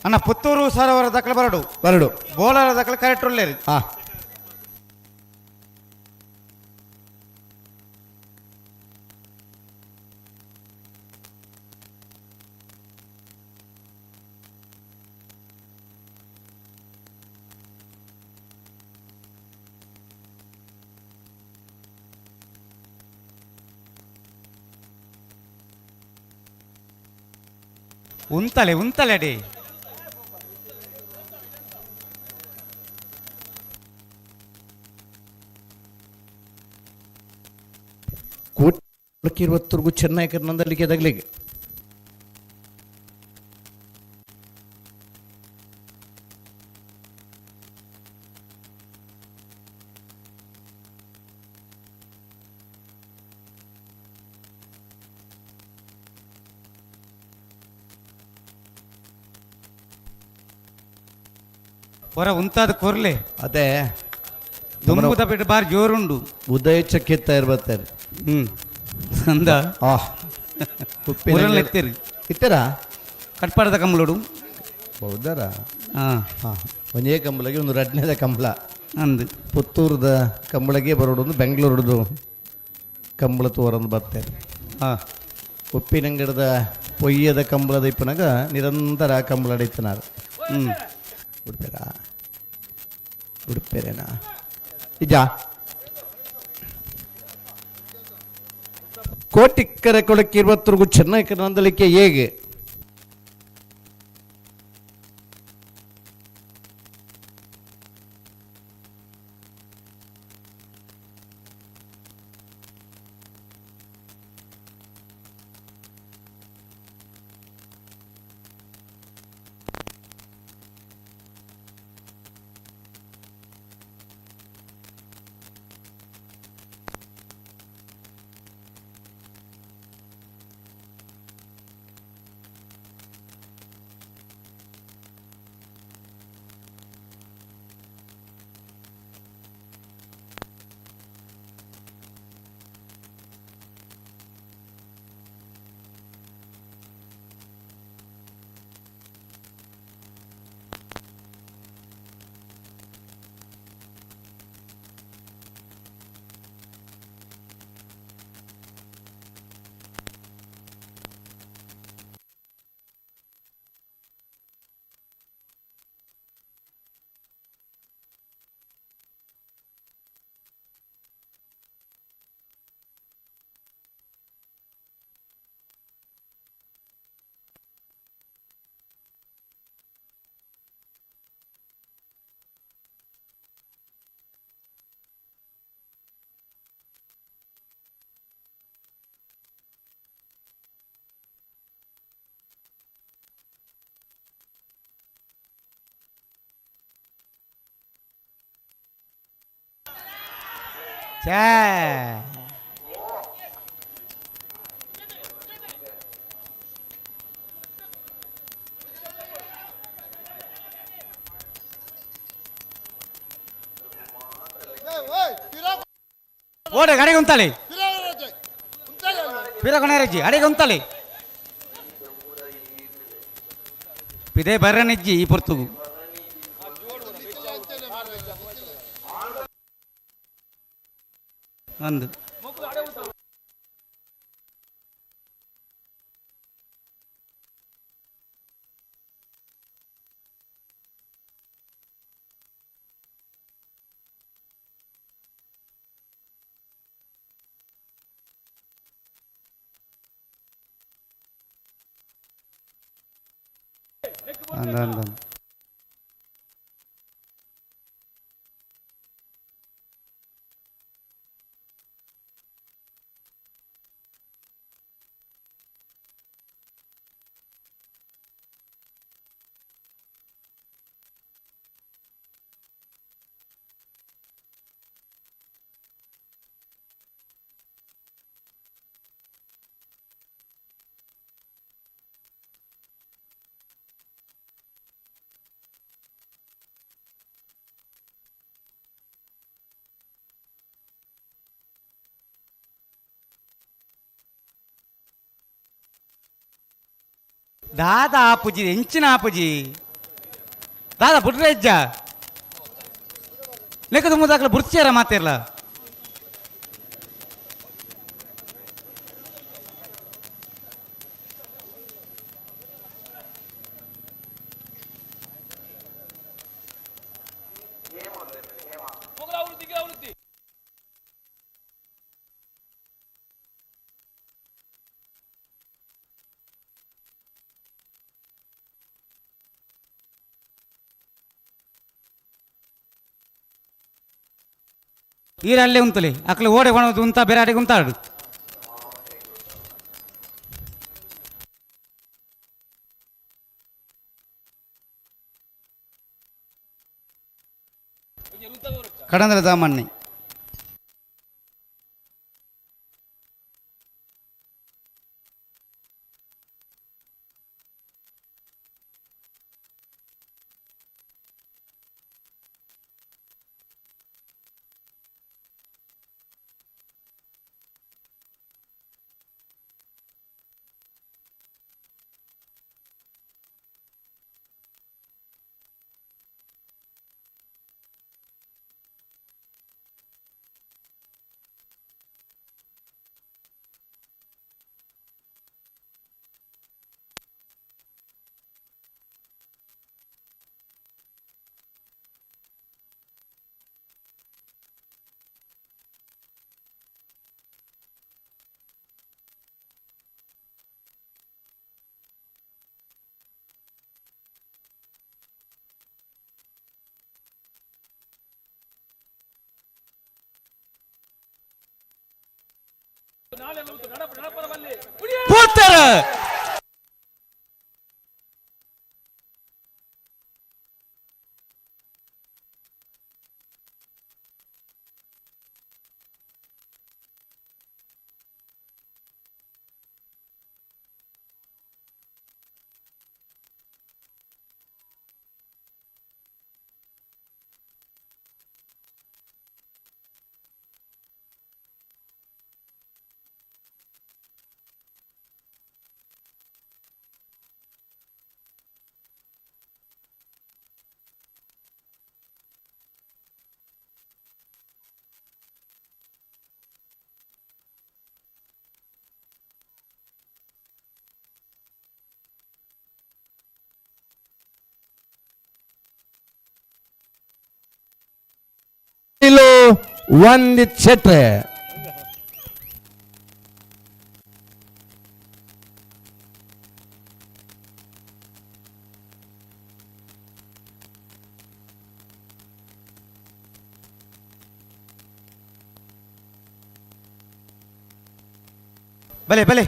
ಅಣ್ಣ ಪುತ್ತೂರು ಸರೋವರ ದಾಖಲೆ ಬರಡು ಬರಡು ಬೋಲಾರ ದಾಖಲೆ ಕರೆಕ್ಟ್ ಒಳ್ಳೇರಿ. ಹಾಂ ಉಂತಲೆ ಉಂತಲೆ ಅಡಿ. ಕೋಟಿ ಚೆನ್ನೈ ನಂದಲಿಕೆ ದಗ್ಲಿಗೆ ಹೊರ ಉಂತಾದ ಕೊರ್ಲೆ ಅದೇ ದುಂಬುದ ಬಿಟ್ಟು ಬಾರಿ ಜೋರುಂಡು ಉದಯ ಚಕ್ಕಿತ್ತ ಇರ್ಬತ್ತಾರೆ. ಹ್ಞೂ ಅಂದ ಊರಲ್ಲಿ ಎತ್ತೀರಿ ಇತ್ತೀರಾ ಕಟ್ಪಾಡದ ಕಂಬಳೋಡು ಹೌದಾರ? ಹಾಂ ಹಾಂ ಒಂದೇ ಕಂಬಳಗೆ ಒಂದು ರಡ್ನೇದ ಕಂಬಳ ಅಂದು ಪುತ್ತೂರದ ಕಂಬಳಗೆ ಬರೋಡು ಬೆಂಗಳೂರದು ಕಂಬಳ ತೋರಂದು ಬರ್ತಾರೆ. ಹಾಂ ಉಪ್ಪಿನಂಗಡದ ಪೊಯ್ಯದ ಕಂಬಳದ ಇಪ್ಪನಾಗ ನಿರಂತರ ಕಂಬಳ ಇತ್ತನಾರು. ಉಡುಪೇರಾ ಉಡುಪೇರೇನಾ ಇಜಾ ಕೋಟಿಕ್ಕರೆ ಕೊಡಕ್ಕೆ ಇರುವತ್ತರಿಗೂ ಚೆನ್ನಾಗಿ ನಂದಲಿಕ್ಕೆ ಹೇಗೆ ಓಡೆ ಅಡೆಗೆ ಉಂತಾಳೆ ಪಿರಕೊಣರಜ್ಜಿ ಅಡೆಗೆ ಉಂತಾಳೆ ಪಿದೆ ಬರ್ರನಿಜ್ಜಿ ಈ ಪೊರ್ತುಗು ಒಂದು ಅಂದ ಅಂದ ದಾದಾ ಆಪುಜಿ ಎಂಚಿನ ಆಪುಜಿ ದಾದಾ ಬುಡ್ರೆಜ್ಜ ಲೆಕ್ಕದ ಮುದಾಕ್ಲ ಬುರ್ಚಿಯಾರ ಮಾತಿರ್ಲ ಈರಲ್ಲೇ ಉಂತಲೆ ಅಕ್ಲೆ ಓಡೆ ಒಣದು ಉಂತ ಬೇರೆ ಅಡೆಗೆ ಉಂತಾಡು ಕಡಂದ್ರ ದಾಮಣ್ಣಿ ಪೂರ್ತರ ವಂದಿತ್ ಶೆಟ್ರೆ. ಬಲೆ ಬಲೆ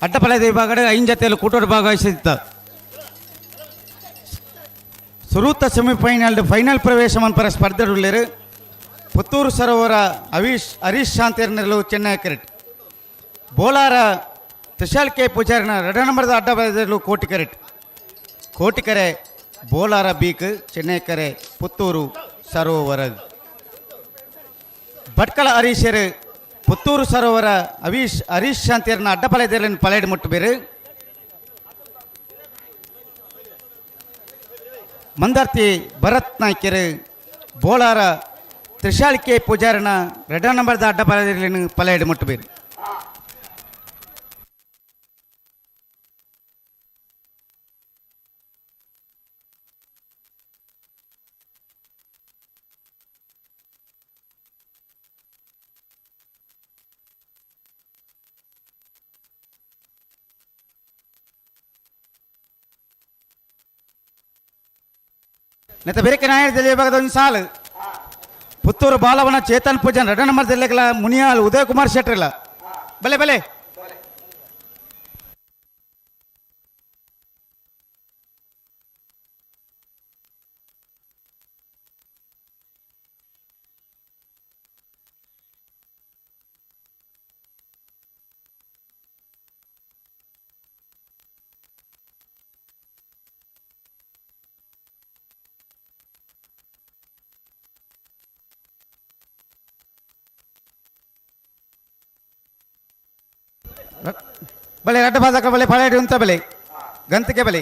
ಅಡ್ಡಪಲದ ವಿಭಾಗದ ಐನ್ ಜತೆಯಲ್ಲಿ ಕೂಟೋಡು ಭಾಗವಹಿಸಿದ್ದ ಸುರೂತ ಸೆಮಿಫೈನಲ್ ಫೈನಲ್ ಪ್ರವೇಶ ಮನ್ಪರ ಸ್ಪರ್ಧೆಡುಳ್ಳೇರು ಪುತ್ತೂರು ಸರೋವರ ಅವೀಶ್ ಹರೀಶ್ ಶಾಂತಿಯರ್ನೆರಲು ಚೆನ್ನೈ ಕ್ರಿಕೆಟ್ ಬೋಲಾರ ತುಷಾಲ್ ಕೆ ಪೂಜಾರಿನ ಎರಡು ನಂಬರ್ದ ಅಡ್ಡ ಬರೆದಲು ಕೋಟಿ ಕರೆಟ್ ಕೋಟಿಕರೆ ಬೋಲಾರ ಬೀಕ್ ಚೆನ್ನೈ ಕರೆ ಪುತ್ತೂರು ಸರೋವರ ಭಟ್ಕಳ ಹರೀಶರು ಪುತ್ತೂರು ಸರೋವರ ಅವೀಶ್ ಹರೀಶ್ ಶಾಂತಿಯರ್ನ ಅಡ್ಡಪಲೆದರಲ್ಲಿ ಪಲೇಡು ಮುಟ್ಟಬೇರು ಮಂದಾರ್ತಿ ಭರತ್ ನಾಯ್ಕರು ಬೋಳಾರ ತ್ರಿಶಾಲ್ ಕೆ ಪೂಜಾರನ ಎರಡನೇ ನಂಬರ್ದ ಅಡ್ಡಪಲೆದಲ್ಲಿ ಪಲೇಡು ಮುಟ್ಟಬೇರು. ನೆತ್ತ ಬೇರೆ ನಾಯರ್ ವಿಭಾಗದ ಒಂದು ಸಾಲು ಪುತ್ತೂರು ಬಾಲವನ ಚೇತನ್ ಪೂಜನ್ ಎರಡನೇ ನಂಬರ್ ಜಿಲ್ಲೆಗಳ ಮುನಿಯಾಲ್ ಉದಯ್ ಕುಮಾರ್ ಶೆಟ್ಟರ್ಲ ಬಲೆ ಬಲೆ ಬಲೆ ರಡ್ಡ ಬಾದಕ ಬಲೆ ಪಳೆಯಡಿ ಉಂತ ಬಲೆ ಗಂತಿಗೆ ಬಲೆ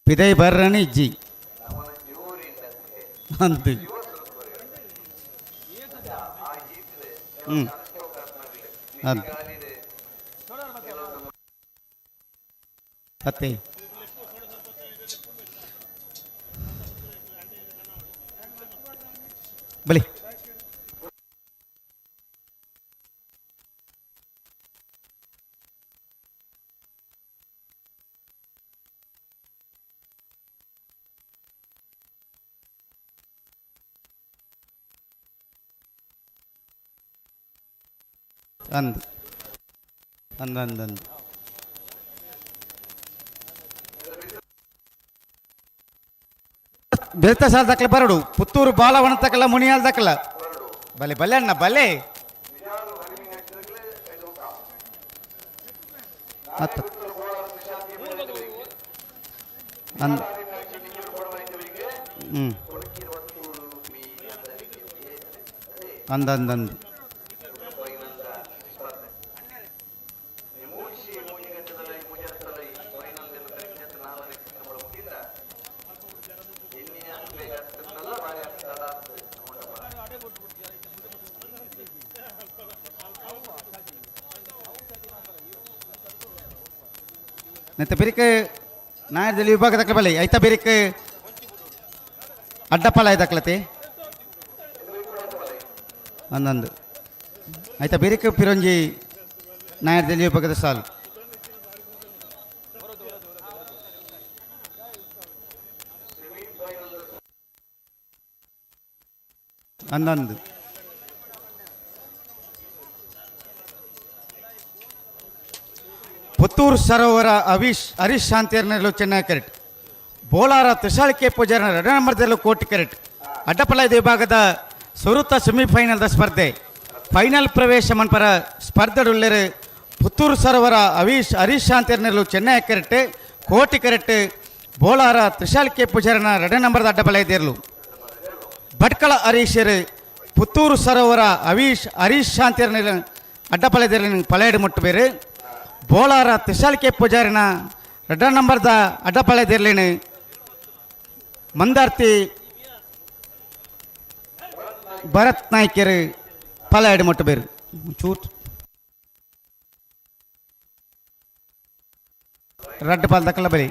ಪಿದೈ ಬರ್ರನಿ ಇಜ್ಜಿ ಅಂತ ಅಂತ ಅತ್ತೆ ಬಲಿ ಅಂದು ಅಂದು ಅಂದು ಅಂದು ಬೆಳ್ತ ಸಾಲ ದಕ್ಕಲ ಬರಡು ಪುತ್ತೂರು ಬಾಲವನ ತಕಲ ಮುನಿಯಾಲ್ ದಕ್ಕಲ ಬಲೆ ಬಲೆ ಅಣ್ಣ ಬಲೆ ಅತ್ತ ಅಂದ್ ಹ್ಞೂ ಅಂದ ಅಂದ ಅಂದು ನೆತ್ತ ಬಿರಿಕ್ ನಾಯರ್ದಲ್ಲಿ ವಿಭಾಗ ದಕ್ಕಲ ಬಲೆ ಐತ ಬಿರಿಕ್ ಅಡ್ಡಪ್ಪಲ ದಕ್ಕಲತೆ ಒಂದೊಂದು ಐತ ಬಿರಿಕ್ ಪಿರೊಂಜಿ ನಾಯರ್ದಲ್ಲಿ ವಿಭಾಗದ ಸಾಲು. ಒಂದೊಂದು ಪುತ್ತೂರು ಸರೋವರ ಅವಿಶ್ ಹರೀಶ್ ಶಾಂತಿಯರ್ನಲ್ಲೂ ಚೆನ್ನೈ ಕರೆಟ್ ಬೋಲಾರ ತ್ರಿಶಾಳಿಕೆ ಪೂಜಾರನ ಎರಡನೇ ನಂಬರ್ದಲ್ಲೂ ಕೋಟಿ ಕರೆಟ್ ಅಡ್ಡಪಲಾಯ್ದ ವಿಭಾಗದ ಸುರುತ ಸೆಮಿಫೈನಲ್ದ ಸ್ಪರ್ಧೆ ಫೈನಲ್ ಪ್ರವೇಶ ಮನ್ಪರ ಸ್ಪರ್ಧೆಡುಳ್ಳರು ಪುತ್ತೂರು ಸರೋವರ ಅವೀಶ್ ಹರೀಶ್ ಶಾಂತಿಯರ್ನಲ್ಲೂ ಚೆನ್ನೈ ಕರೆಟ್ ಕೋಟಿ ಕರೆಟ್ ಬೋಲಾರ ತ್ರಿಶಾಳಿಕೆ ಪೂಜಾರನ ಎರಡನೇ ನಂಬರ್ದ ಅಡ್ಡಪಲಾಯ್ದಿರಲು ಭಟ್ಕಳ ಹರೀಶರು ಪುತ್ತೂರು ಸರೋವರ ಅವೀಶ್ ಹರೀಶ್ ಶಾಂತಿಯರ್ನ ಅಡ್ಡಪಲೈದಿರಲಿ ಪಳೆಯಡು ಮುಟ್ಟು ಬೋಲಾರ ತ್ರಿಶಾಲಿಕೆ ಪೂಜಾರಿನ ಎರಡ ನಂಬರ್ದ ಅಡ್ಡಪಳೆದಿರ್ಲಿನಿ ಮಂದಾರ್ತಿ ಭರತ್ ನಾಯ್ಕರು ಪಳೆಯಡು ಮುಟ್ಟು ಬೇರು ಚೂಟ್ ರಡ್ಡು ಪಾಲ್ ದಕ್ಕಲ ಬಲಿ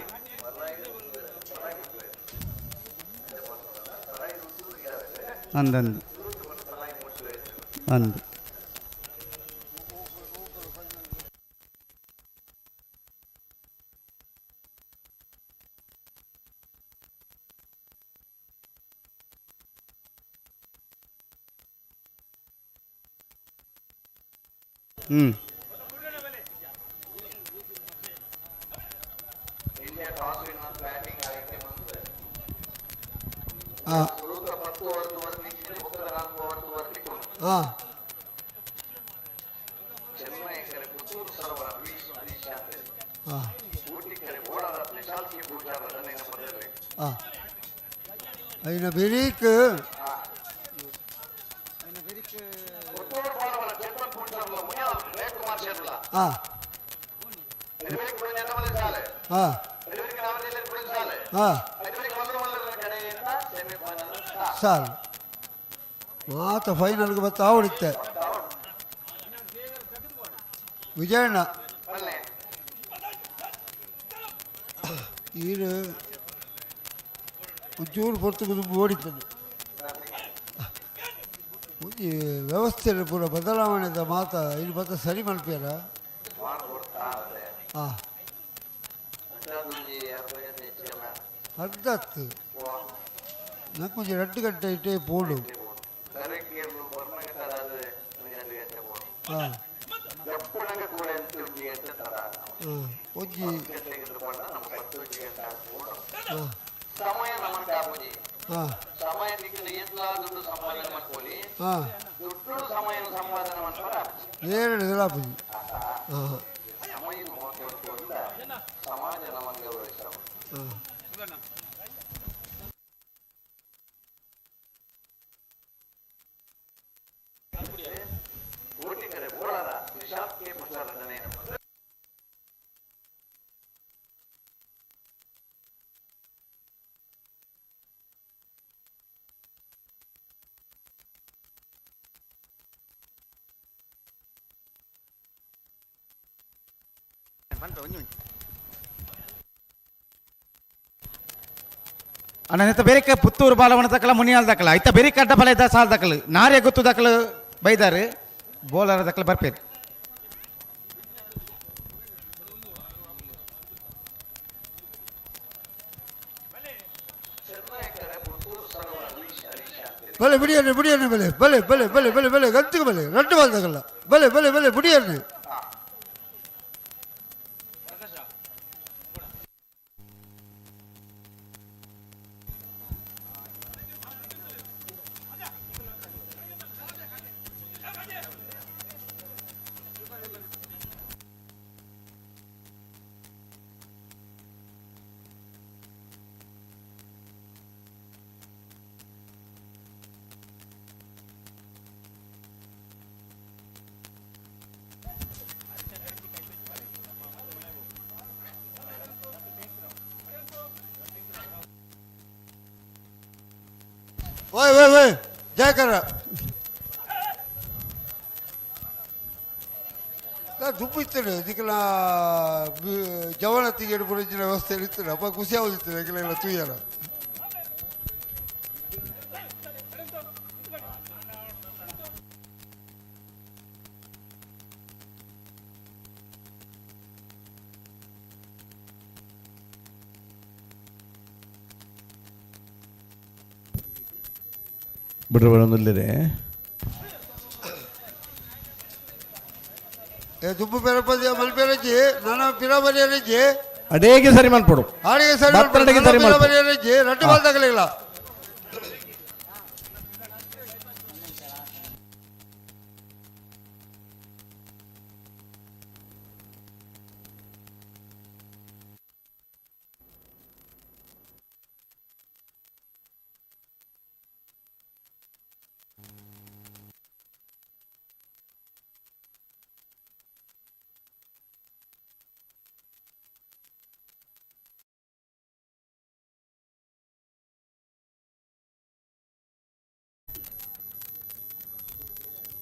ಒಂದೊಂದು ಒಂದು ಹ್ಞೂ ಹಾಂ ಹಾಂ ಐನ ಬೆರೀಕ್ ಹಾಂ ಹಾಂ ಹಾಂ ಸಾಲು ಮಾತ ಫೈನಲ್ಗೆ ಬತ್ತ ಆವಡಿತ್ತೆ ವಿಜಯಣ್ಣ ಈರು ಒಂಚೂರು ಪೊರ್ತು ದುಂಬು ಓಡಿತದೆ ಒಂಜಿ ವ್ಯವಸ್ಥೆ ಪೂರ ಬದಲಾವಣೆದ ಮಾತ ಇಲ್ಲಿ ಬತ್ತ ಸರಿ ಮಲ್ಪಿಯರ ಹಾಂ ಅರ್ಧತ್ತು ನಂಗೆ ಒಂಜಿ 2 ಗಂಟೆ ಇಟ್ಟೇ ಪೋಡು ಹಾಂ ಒಂಜಿ ಹಾಂ ಹಾಂ ಏಳು ಆಪುಜಿ ಹಾಂ ಹಾಂ ಅಣ್ಣ ಬೇರೆ ಪುತ್ತೂರು ಬಾಲವನ ತಕ್ಕಲ ಮುನಿಯಾಲ್ ದಕ್ಕಲ ಐತ ಬೇರೆ ಕಡ್ಡ ಬಲ ಇದ್ದ ಸಾಲ್ ದಕ್ಕಲು ನಾರೇ ಗೊತ್ತು ದಕ್ಕಲು ಬೈದಾರು ಬೋಲರ ದಕ್ಕಲು ಬರ್ಪೇರು. ಬಲೆ ಬಿಡಿಯನ್ನಿ ಬಿಡಿಯನ್ನಿ ಬಲೆ ಬಲೆ ಬಲೆ ಬಲೆ ಬಲೆ ಬಲೆ ಗಂತಿಗೆ ಬಲೆ ರಡ್ಡು ಬಾಲ್ ತಗಲ್ಲ ಬಲೆ ಬಲೆ ಬಲೆ ಬಿಡಿಯನ್ನಿ. ಓಯ್ ಓಯ್ ಓಯ್ ಜಯಕರ ದುಂಬು ಇತ್ತು ನಿಕಲ ಜವನತ್ತಿಗೆ ಪುರಂಚಿನ ವ್ಯವಸ್ಥೆ ಇತ್ತು ಅಪ್ಪ ಖುಷಿ ಆಗುದಿತ್ತು ನಿಕಲೆಲ್ಲ ತೂಯರ. ಬಿಡ್ರೆ ಬರೋದಿಲ್ಲರೆ ದುಂಬು ಪೆರಪದಿ ಮಲ್ಪೆರಜ್ಜಿ ನನ್ನ ಪಿರಬರಿಯರಜ್ಜಿ ಅಡೇಗೆ ಸರಿ ಮಲ್ಪಡು ಅಡಿಗೆ ಸರಿ ಬತ್ತರಡೆಗೆ ಸರಿ ಮಲ್ಪಡು. ಪಿರಬರಿಯರಜ್ಜಿ ರಡ್ಡು ಬಾಲ್ ತಗಲಿಲ್ಲ.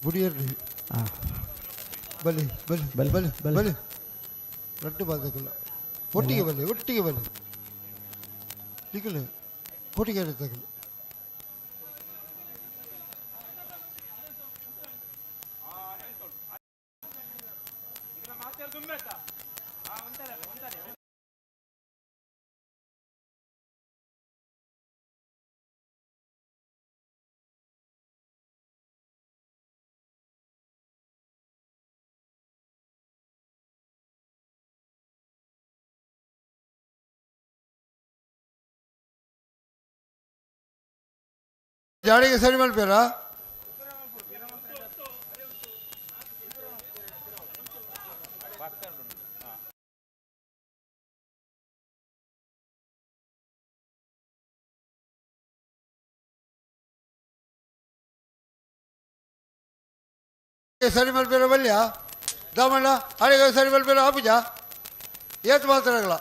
ಬುಡಿಯರ್ರಿ ಬಲಿ ಬಲಿ ಬಲಿ ಬಲಿ ಬಲಿ ರಡ್ಡು ಬಾದಕಲ್ಲ ಒಟ್ಟಿಗೆ ಬಲಿ ಒಟ್ಟಿಗೆ ಬಲಿ ನಿಕಲು ಒಟ್ಟಿಗೆ ತಗಲು. ಜಾಡಿಗೆ ಸರಿ ಮಲ್ಪೇರ ಸರಿ ಮಲ್ಪೇರ ಬಲ್ಯ ದಾಮಣ್ಣ ಅಡಿಗೆ ಸರಿ ಮಲ್ಪೇರ ಆಪುಜ ಏತ್ ಮಾತಾಡಲ್ಲ.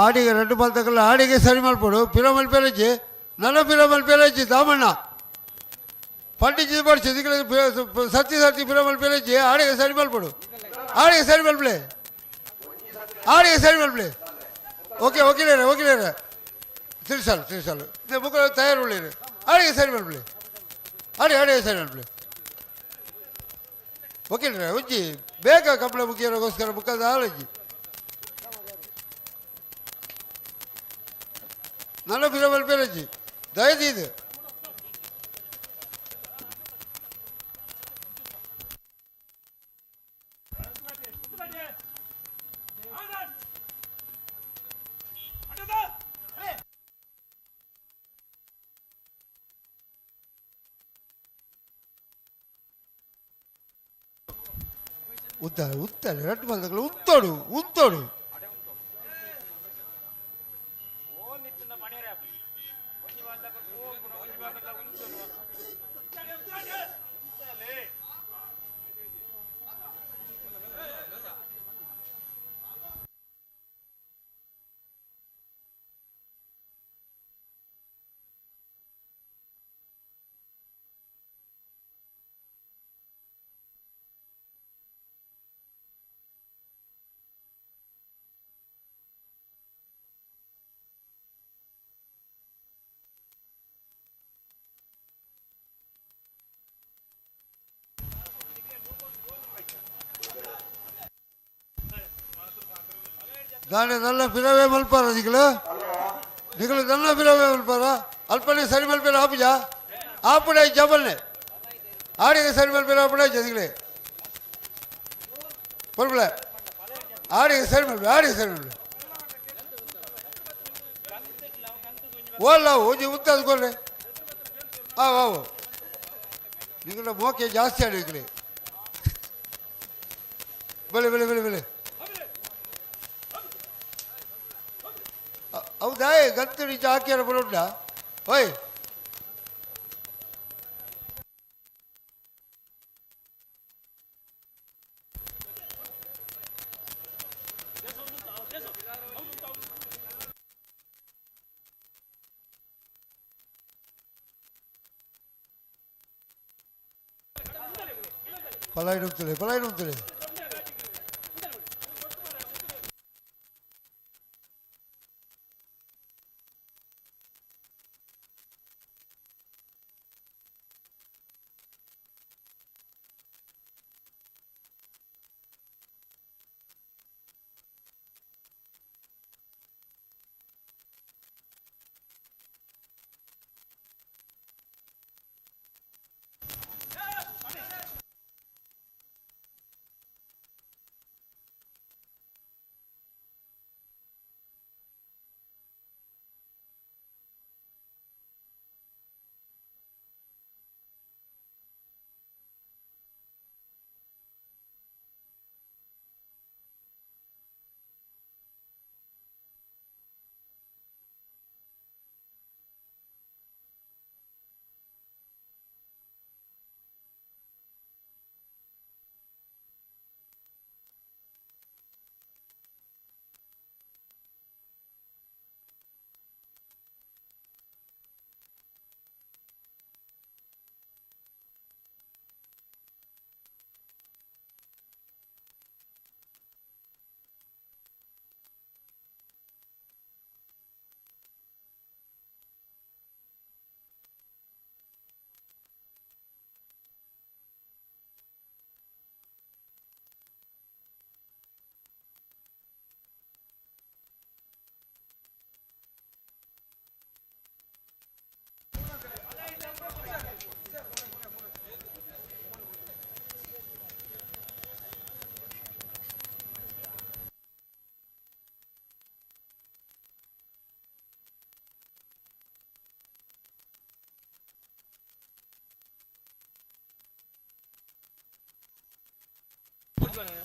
ಆಡಿಗೆ ರಡ್ಡು ಬಾಲ್ ಆಡಿಗೆ ಸರಿ ಮಲ್ಪಡು ಪಿರ ಮಲ್ಪೆರಜ್ಜಿ ನನ್ನ ಪಿರ ಮಲ್ಪೆರಜ್ಜಿ ದಾಮಣ್ಣ ಪಂಡಿಜಿ ಬರ್ಸಿ ಸತ್ತಿ ಸತ್ತಿ ಪಿರ ಮಲ್ಪೆರಜ್ಜಿ ಆಡಿಗೆ ಸರಿ ಮಲ್ಪಡು ಆಡಿಗೆ ಸರಿ ಮಲ್ಪಲೆ ಆಡಿಗೆ ಸರಿ ಮಲ್ಪಲೆ ಓಕೆ ಓಕೆಲೇರೆ ಓಕೆಲೇರೆ ತಿರ್ಸಾಲು ತಿರ್ಸಾಲು ಬುಕ್ ತಯಾರು ಉಳ್ಳೇರು ಆಡಿಗೆ ಸರಿ ಮಲ್ಪಲೆ ಆಡಿ ಆಡಿಗೆ ಸರಿ ಮಲ್ಪಲೆ ಓಕೆಲೇರೆ ಉಜ್ಜಿ ಬೇಗ ಕಂಬಳ ಮುಗಿಯೋಗೋಸ್ಕರ ಬುಕ್ಕದ ಆಲಜ್ಜಿ ನನ್ನ ಪಿರಮಲ್ ಪೇರಜ್ಜಿ ದಯದೀದು ಉತ್ತಾರೆ ಉತ್ತಾರೆ ರಡ್ಡು ಮಲ್ದಗಳು ಉತ್ತೋಡು ಉತ್ತೋಡು ದಾನೆ ನಲ್ಲ ಪಿರವೇ ಮಲ್ಪಾರ ನಿಗಳು ನಿಗಳು ನನ್ನ ಪಿರವೇ ಮಲ್ಪಾರ ಅಲ್ಪನೆ ಸರಿ ಮಲ್ಪೇರ ಆಪುಜ ಆಪುಡ ಜಬಲ್ನೆ ಆಡಿಗೆ ಸರಿ ಮಲ್ಪೇರ ಆಪುಡ ಜದಿಗಳೇ ಪರ್ಬಳೆ ಆಡಿಗೆ ಸರಿ ಮಲ್ಪೆ ಆಡಿಗೆ ಸರಿ ಮಲ್ಪೆ ಓಲ್ಲ ಓಜಿ ಉತ್ತದ ಕೊರ್ರೆ ಆವು ಆವು ನಿಗಳ ಮೋಕೆ ಜಾಸ್ತಿ ಆಡಿಗಳೇ ಬಲೆ ಬಲೆ ಬಲೆ ಬಲೆ ಹೌದಾ ಗಂತು ನಿಜ ಹಾಕ್ಯಾರ ಬರೋಣ ಓಯ್ ಪಲಾಯಿಡುತ್ತಲೆ ಪಲಾಯಿಡುತ್ತಲೆ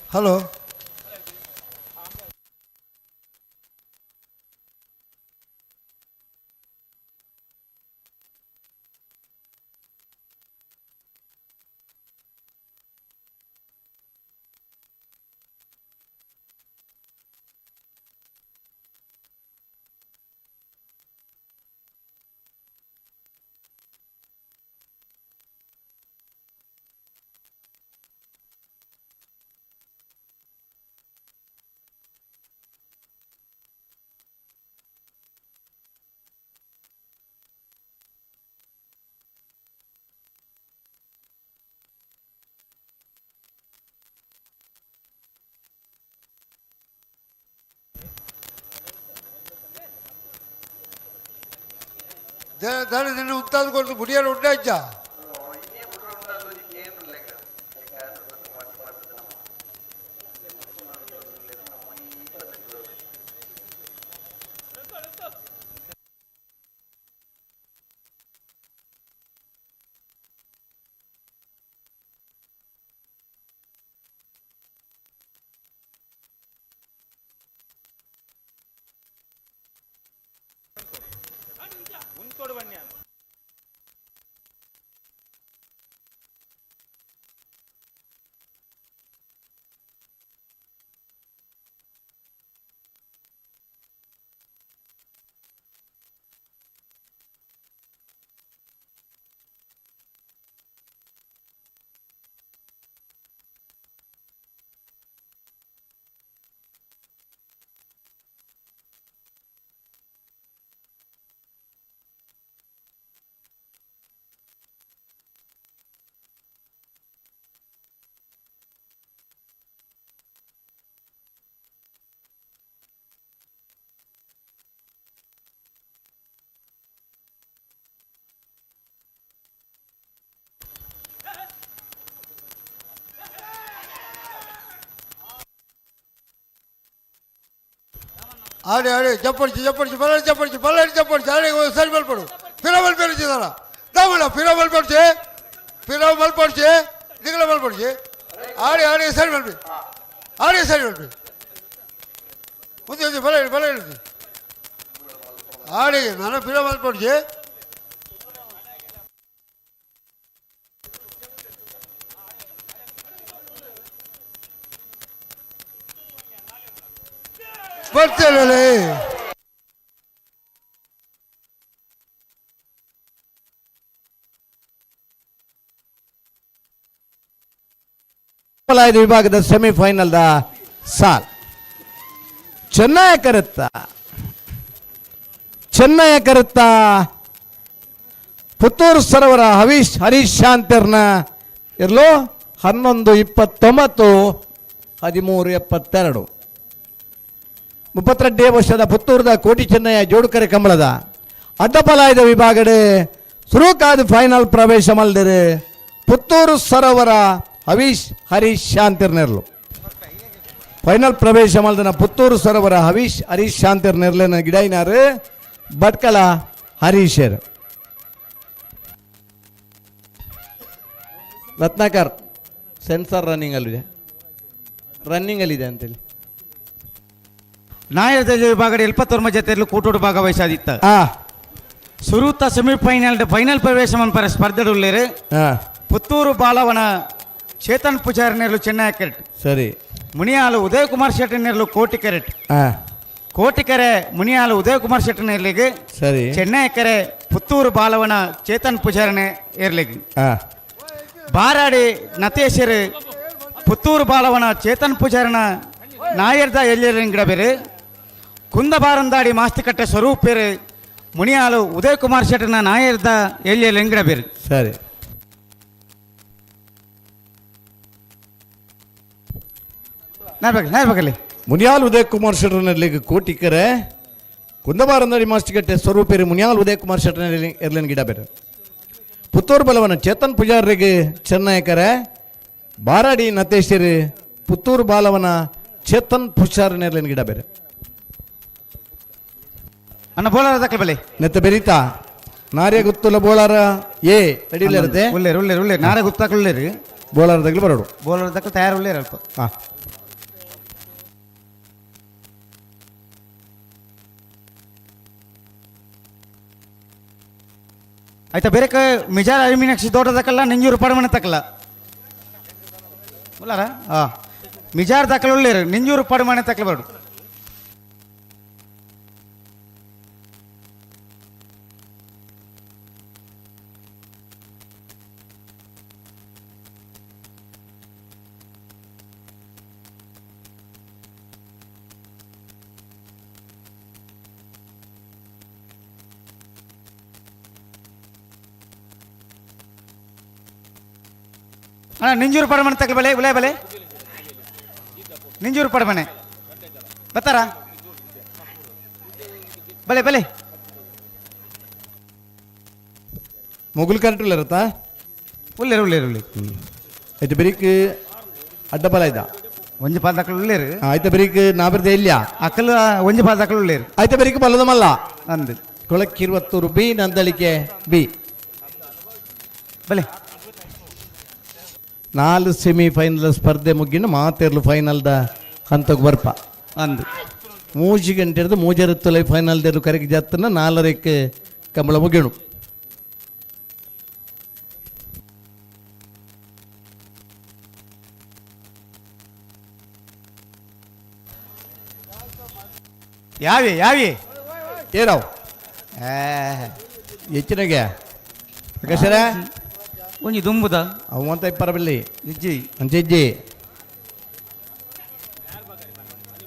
ಹಲೋ ದಾನೆ ನಿನ್ನ ಉತ್ತಾದ ಕೊಟ್ಟು ಬುಡಿಯಲು ಉಂಟಾಯ್ತಾ ಆಡಿ ಆಡಿ ಜಪ್ಪಡಿಸಿ ಜಪ್ಪಡಿಸಿ ಬಲ್ಲಾಡಿ ಜಪ್ಪಡಿಸಿ ಬಲ್ಲಾಡಿ ಜಪ್ಪಡಿಸಿ ಆಡಿ ಸರಿ ಮಲ್ಪಡು ಪಿರಮಲ್ ಪೆರಿಚಿದಾರ ದಾಮಣ ಪಿರಮಲ್ ಪಡಿಸಿ ಪಿರವ್ ಮಲ್ಪಡಿಸಿ ನಿಗಲ ಮಲ್ಪಡಿಸಿ ಆಡಿ ಆಡಿ ಸರಿ ಮಲ್ಪಿ ಆಡಿ ಸರಿ ಮಲ್ಪಿ ಮುಂದೆ ಮುಂದೆ ಬಲ ಹೇಳಿ ಬಲ ಹೇಳಿ ಆಡಿ ನಾನು ಪಿರಮಲ್ ಪಡಿಸಿ ಬರ್ತೇನೆ. ವಿಭಾಗದ ಸೆಮಿಫೈನಲ್ದ ಸಾಲ್ ಚೆನ್ನಯ ಕರುತ್ತ ಚೆನ್ನಯ ಕರುತ್ತ ಪುತ್ತೂರು ಸರೋವರ ಹರೀಶ್ ಹರೀಶ್ ಶಾಂತಿರ್ನ ಇರಲು 11:29 13:72. 32 ವರ್ಷದ ಪುತ್ತೂರದ ಕೋಟಿ ಚೆನ್ನಯ್ಯ ಜೋಡುಕರೆ ಕಂಬಳದ ಅಡ್ಡಪಲಾಯದ ವಿಭಾಗಡೆ ಸುರುಕಾದ ಫೈನಲ್ ಪ್ರವೇಶ ಮಲ್ದಿರು ಪುತ್ತೂರು ಸರೋವರ ಹವೀಶ್ ಹರೀಶ್ ಶಾಂತಿರ್ನೆರ್ಲು. ಫೈನಲ್ ಪ್ರವೇಶ ಮಲ್ದನ ಪುತ್ತೂರು ಸರೋವರ ಹವೀಶ್ ಹರೀಶ್ ಶಾಂತಿರ್ನೆರ್ಲಿನ ಗಿಡೈನಾರು ಭಟ್ಕಳ ಹರೀಶರ್. ರತ್ನಾಕರ್ ಸೆನ್ಸರ್ ರನ್ನಿಂಗಲ್ಲಿದೆ, ರನ್ನಿಂಗಲ್ಲಿದೆ ಅಂತೇಳಿ. ನಾಯರ್ದ ವಿಭಾಗದ 29 ಜೊತೆಯಲ್ಲಿ ಕೂಟೋಡು ಭಾಗವಹಿಸಾದಿತ್ತ ಸುರೂತ ಸೆಮಿಫೈನಲ್ ಫೈನಲ್ ಪ್ರವೇಶ ಮನ್ಪರ ಸ್ಪರ್ಧೆ ಉಳ್ಳೇರು ಪುತ್ತೂರು ಬಾಲವನ ಚೇತನ್ ಪೂಜಾರಿ ನೆರಳು ಚೆನ್ನೈ ಕೆರೆಟ್, ಸರಿ ಮುನಿಯಾಲು ಉದಯ್ ಕುಮಾರ್ ಶೆಟ್ಟಿ ನೆರಳು ಕೋಟಿ ಕೆರೆಟ್, ಕೋಟಿಕೆರೆ ಮುನಿಯಾಲು ಉದಯ್ ಕುಮಾರ್ ಶೆಟ್ಟಿ ನೆರಳಿಗೆ, ಸರಿ ಚೆನ್ನೈ ಕೆರೆ ಪುತ್ತೂರು ಬಾಲವನ ಚೇತನ್ ಪೂಜಾರಿನ ಏರ್ಲಿಗೆ, ಬಾರಾಡಿ ನತೇಶರು ಪುತ್ತೂರು ಬಾಲವನ ಚೇತನ್ ಪೂಜಾರಿನ ನಾಯರ್ದ ಎಲ್ಲಿರ ಗಿಡ ಬೇರೆ, ಕುಂದಬಾರಂದಾಡಿ ಮಾಸ್ತಿಕಟ್ಟೆ ಸ್ವರೂಪೇರು ಮುನಿಯಾಲು ಉದಯ್ ಕುಮಾರ್ ಶೆಟ್ಟನ ನಾಯರ್ದ ಎಲ್ಲಿ ಗಿಡ ಬೇರೆ. ಸರಿ ನಾರ್ಬೇಕಲ್ಲಿ ಮುನಿಯಾಲ್ ಉದಯ್ ಕುಮಾರ್ ಶೆಟ್ಟರ್ನಲ್ಲಿ ಕೋಟಿಕರೆ ಕುಂದಬಾರಂದಾಡಿ ಮಾಸ್ತಿಕಟ್ಟೆ ಸ್ವರೂಪೇರು ಮುನಿಯಾಲ್ ಉದಯ್ ಕುಮಾರ್ ಶೆಟ್ಟರ್ನಲ್ಲಿ ಎರ್ಲಿನ ಗಿಡ ಬೇರೆ, ಪುತ್ತೂರು ಬಲವನ ಚೇತನ್ ಪೂಜಾರಿಗೆ ಚೆನ್ನಯಕರೆ, ಬಾರಾಡಿ ನತೇಶರು ಪುತ್ತೂರು ಬಾಲವನ ಚೇತನ್ ಪೂಜಾರನೆರ್ಲಿನ ಗಿಡ ಬೇರೆ. ಅಣ್ಣ ಬೋಲಾರ ದಾಖಲೆ ಬಲೆ ನೆತ್ತ ಬೆರೀತಾ ನಾರೇ ಗುತ್ತುಲ ಬೋಳಾರ ಏ ರೆಡಿ ಉಳ್ಳೇರು ಉಳ್ಳೇರು ಉಳ್ಳೇರು ನಾರೇ ಗುತ್ತಾಕ ಉಳ್ಳೇರು ಬೋಳಾರ ದಗ್ಲು ಬರೋಡು ಬೋಲಾರ ದಾಖಲೆ ತಯಾರು ಉಳ್ಳೇರು ಅಲ್ಪ. ಹಾಂ ಆಯ್ತಾ ಬೇರೆ ಮಿಜಾರ್ ಅರಿಮೀನಾಕ್ಷಿ ದೊಡ್ಡ ನಿಂಜೂರು ಪಡಮನೆ ತಕ್ಕಲ್ಲ ಉಲ್ಲಾರ ಹಾಂ ಮಿಜಾರ್ ದಾಖಲೆ ಉಳ್ಳೇರು ನಿಂಜೂರು ಪಡಮನೆ ತಕ್ಕಲ ಬರೋಡು. ಅಣ್ಣ ನಿಂಜೂರು ಪಡಮನೆ ತಕ್ಕಲ ಬಲೆ ಉಲೇ ಬಲೆ ನಿಂಜೂರು ಪಡಮನೆ ಬರ್ತಾರಾ ಬಲೆ ಬಲೆ ಮೊಗುಲ್ ಕರೆಕ್ಟ್ ಉಳ್ಳೇರತ್ತಾ ಉಳ್ಳೇರು ಉಳ್ಳೇರು ಉಳ್ಳೇರು ಆಯ್ತು ಬೆರಿಕ್ ಅಡ್ಡಬಲ ಇದ್ದ ಒಂಜಿ ಪಾಲ್ ದಾಖಲೆ ಉಳ್ಳೇರು ಆಯ್ತು ಬೆರಿಕ್ ನಾಬಿರ್ದೆ ಇಲ್ಲ ಅಕ್ಕಲು ಒಂಜಿ ಪಾಲ್ ದಾಖಲೆ ಉಳ್ಳೇರು ಆಯ್ತು ಬೆರಿಕ್ ಬಲ್ಲದ ಮಲ್ಲ ಅಂದು ಕೊಳಕ್ಕಿರುವತ್ತೂರು ಬಿ ನಂದಳಿಕೆ ಬಿ ಬಲೆ 4 ಸೆಮಿಫೈನಲ್ ಸ್ಪರ್ಧೆ ಮುಗಿನ ಮಾತೆರ್ಲು ಫೈನಲ್ದ ಹಂತಕ್ಕೆ ಬರ್ಪ ಅಂದು 3 ಗಂಟೆ ಹಿಡಿದು ಮೂಜರತ್ತೊಲೆ ಫೈನಲ್ ದೇರು ಕರೆಗೆ ಜಾತನ 4:30ಕ್ಕೆ ಕಂಬಳ ಮುಗಿಣು. ಯಾವಿ ಯಾವಿ ಏನಾವ್ ಹೆಚ್ಚಿನಗೆ ಪ್ರಕಾಶರ ಒಂಜಿ ದುಂಬುದ ಅವಂತ ಇಪ್ಪರಬಲ್ಲಿ ಇಜ್ಜಿ ಅಂಚೆಜ್ಜಿ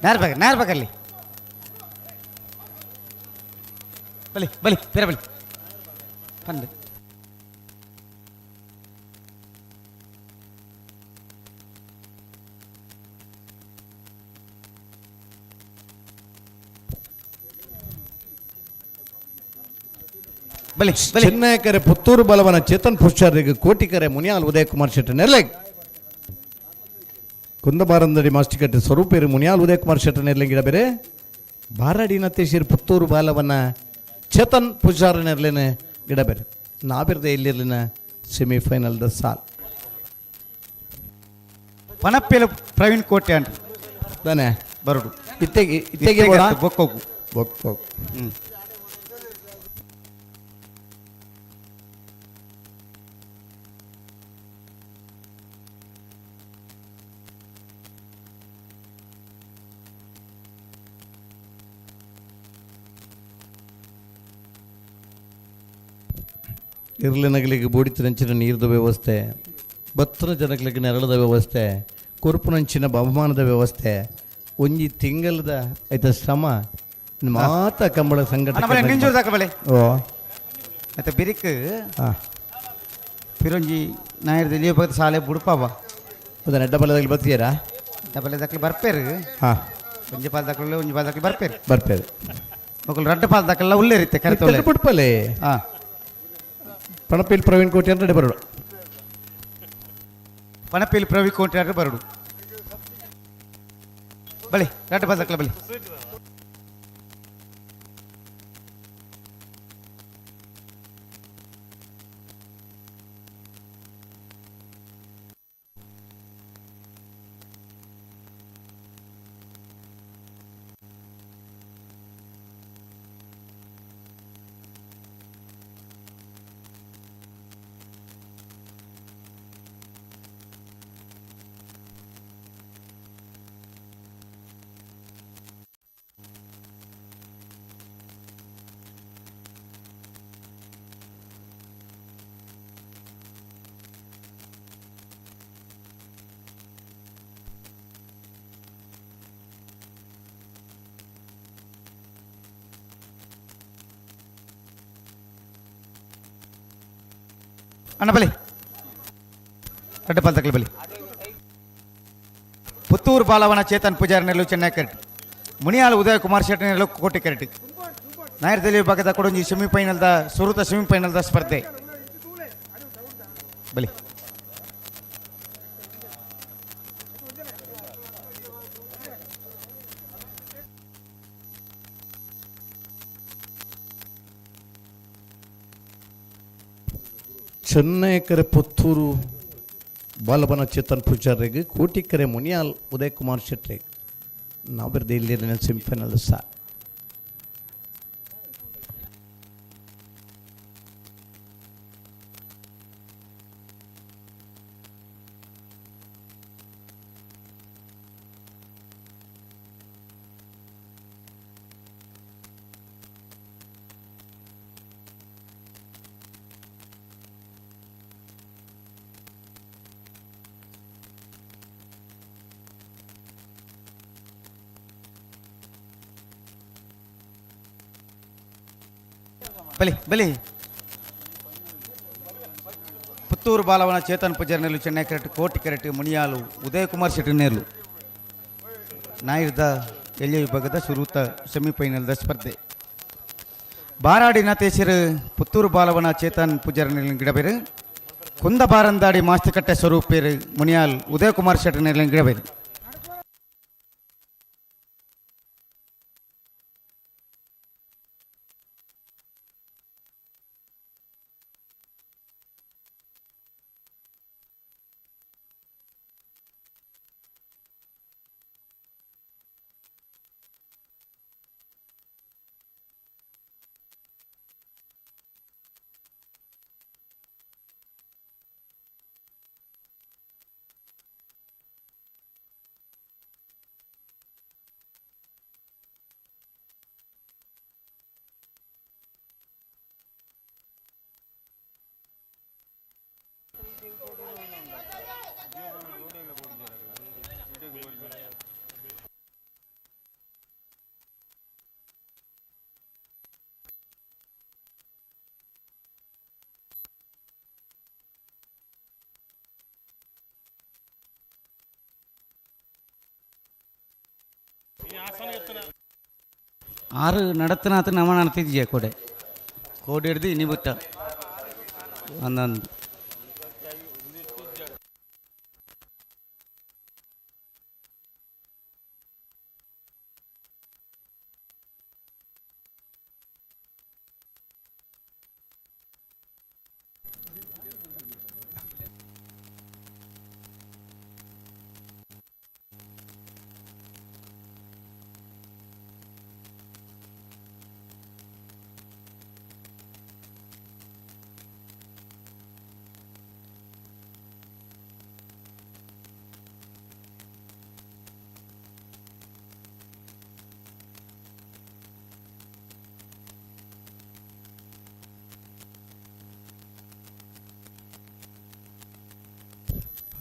ನಾರ್ಬೇಕ ನಾರ್ಬೇಕಲ್ಲಿ ಬಲಿ ಬಲಿ ಬೇರೆ ಬಲಿ ಬಂದು ಬಲಿ ಬಲಿ ಚೆನ್ನಯಕರೆ ಪುತ್ತೂರು ಬಲವನ ಚೇತನ್ ಪುಷ್ಚಾರಿಗೆ ಕೋಟಿಕರೆ ಮುನಿಯಾಲ್ ಉದಯ್ ಕುಮಾರ್ ಶೆಟ್ಟಿ ನೆರ್ಲೆಗ್ ಕುಂದಬಾರಂದಡಿ ಮಾಸ್ಟಿಕಟ್ಟೆ ಸ್ವರೂಪೇರಿ ಮುನಿಯಾಲ್ ಉದಯ್ ಕುಮಾರ್ ಶೆಟ್ಟಿ ನೆರ್ಲೆಂಗಿಡ ಬೇರೆ ಬಾರಾಡಿನ ತೇಶಿರ್ ಪುತ್ತೂರು ಬಾಲವನ ಚೇತನ್ ಪೂಜಾರನೆರ್ಲಿನ ಗಿಡಬೇರೆ ನಾಬಿರ್ದ ಎಲ್ಲಿರ್ಲಿನ ಸೆಮಿಫೈನಲ್ the ಸಾಲ್. ಪನಪ್ಪೆಲ ಪ್ರವೀಣ್ ಕೋಟೆ ಅಂಡ್ ತಾನೆ ಬರಡು. ಇತ್ತೆಗೆ ಇತ್ತೆಗೆ ಬೊಕ್ಕೋಗು. ಬೊಕ್ಕೋಗು. ಇರ್ಲಿನಗಲಿಗೆ ಬೋಡಿತಿನಂಚಿನ ನೀರ್ದ ವ್ಯವಸ್ಥೆ, ಬತ್ತನ ಜನಗಳಿಗೆ ನೆರಳದ ವ್ಯವಸ್ಥೆ, ಕೊರುಪುನಂಚಿನ ಬಹುಮಾನದ ವ್ಯವಸ್ಥೆ, ಒಂಜಿ ತಿಂಗಳದ ಐತ ಶ್ರಮ ಮಾತ ಕಂಬಳ ಸಂಘಟನೆ. ಓ ಮತ್ತೆ ಬಿರಿಕ್ ಪಿರೊಂಜಿ ನಾಯರ್ದ ಭಕ್ತ ಸಾಲೆ ಬುಡ್ಪಾವ. ಹೌದಾ? ಡಬಲ್ ಬರ್ತೀರಾ? ಡಬಲ್ ದಕ್ಲಿ ಬರ್ಪೇರು. ಹಾಂ, ಒಂಜಿ ಪಾಲ್ ದಕ್ಕಲು, ಒಂಜಿ ಪಾಲ್ ದಕ್ಕಲು ಬರ್ಪೇರು. ಬರ್ಪೇರು. ಮಕ್ಕಳು ರಡ್ಡ ಪಾಲ್ ದಕ್ಕಲ್ಲ ಉಲ್ಲೇರಿತ್ತೆ ಕರೆತ ಬುಡ್ಪಲೆ. ಹಾಂ, ಪಣಪಿಲ್ ಪ್ರವೀಣ್ ಕೋಟಿ ಅಂತ ಬರಡು. ಪಣಪಿಲ್ ಪ್ರವೀಣ್ ಕೋಟಿ ಅಂದ್ರೆ ಬರಡು. ಬಳಿ ರಡ್ಡ ಪಾಲ್ ದಕ್ಕಲ ಬಳಿ. ಅಣ್ಣ ಬಲಿ ರಡ್ಡ ಪಾಲ್ ತಕಲಿ ಬಲಿ. ಪುತ್ತೂರು ಬಾಲವನ ಚೇತನ್ ಪೂಜಾರಿ ನೆಲ್ಲು ಚೆನ್ನೈ ಕರೆಟ್, ಮುನಿಯಾಲ ಉದಯ ಕುಮಾರ್ ಶೆಟ್ಟಿ ನೆಲ್ಲು ಕೋಟೆ ಕರೆಟ್. ನಾಯರ್ದಲ್ಲಿ ವಿಭಾಗದ ಕೊಡೊಂಜಿ ಸೆಮಿಫೈನಲ್ದ ಸುರುತ ಸೆಮಿಫೈನಲ್ದ ಸ್ಪರ್ಧೆ. ಬಲಿ ಚೆನ್ನೈಕರೆ ಪುತ್ತೂರು ಬಾಲಬನ ಚೇತನ್ ಪೂಜಾರಿಗೆ, ಕೋಟಿಕರೆ ಮುನಿಯಾಲ್ ಉದಯ್ ಕುಮಾರ್ ಶೆಟ್ಟಿ ನಾವಿರ್ದ ಇಲ್ಲಿ ಸೆಮಿಫೈನಲ್ ಸಹ. ಬಲಿ ಬಲಿ. ಪುತ್ತೂರು ಬಾಲವನ ಚೇತನ್ ಪೂಜಾರಿ ನೆಲ್ಲು ಚೆನ್ನೈ ಕರೆಟ್, ಕೋಟಿ ಕರೆಟ್ ಮುನಿಯಾಲು ಉದಯ ಕುಮಾರ್ ಶೆಟ್ಟಿ ನೇರ್ಲು. ನಾಯಿರ್ದ ಎಲ್ಯ ವಿಭಾಗದ ಸುರೂತ ಸೆಮಿಫೈನಲ್ದ ಸ್ಪರ್ಧೆ. ಬಾರಾಡಿನ ತೇಸಿರು ಪುತ್ತೂರು ಬಾಲವನ ಚೇತನ್ ಪೂಜಾರಿ ನೆಲ್ಲಿನ ಗಿಡಬೇರು, ಕುಂದ ಬಾರಂದಾಡಿ ಮಾಸ್ತಿಕಟ್ಟೆ ಸ್ವರೂಪೇರು ಮುನಿಯಾಲ್ ಉದಯ ಕುಮಾರ್ ಶೆಟ್ಟಿ ನೆಲ್ಲಿನ ಗಿಡಬೇರು. ಆರು ನಡತನಾತ ನಮ ನಡತಿದ್ಯ ಕೊಡೆ ಕೋಡೆ ಹಿಡ್ದು ಇನಿ ಬುತ್ತ ಒಂದೊಂದು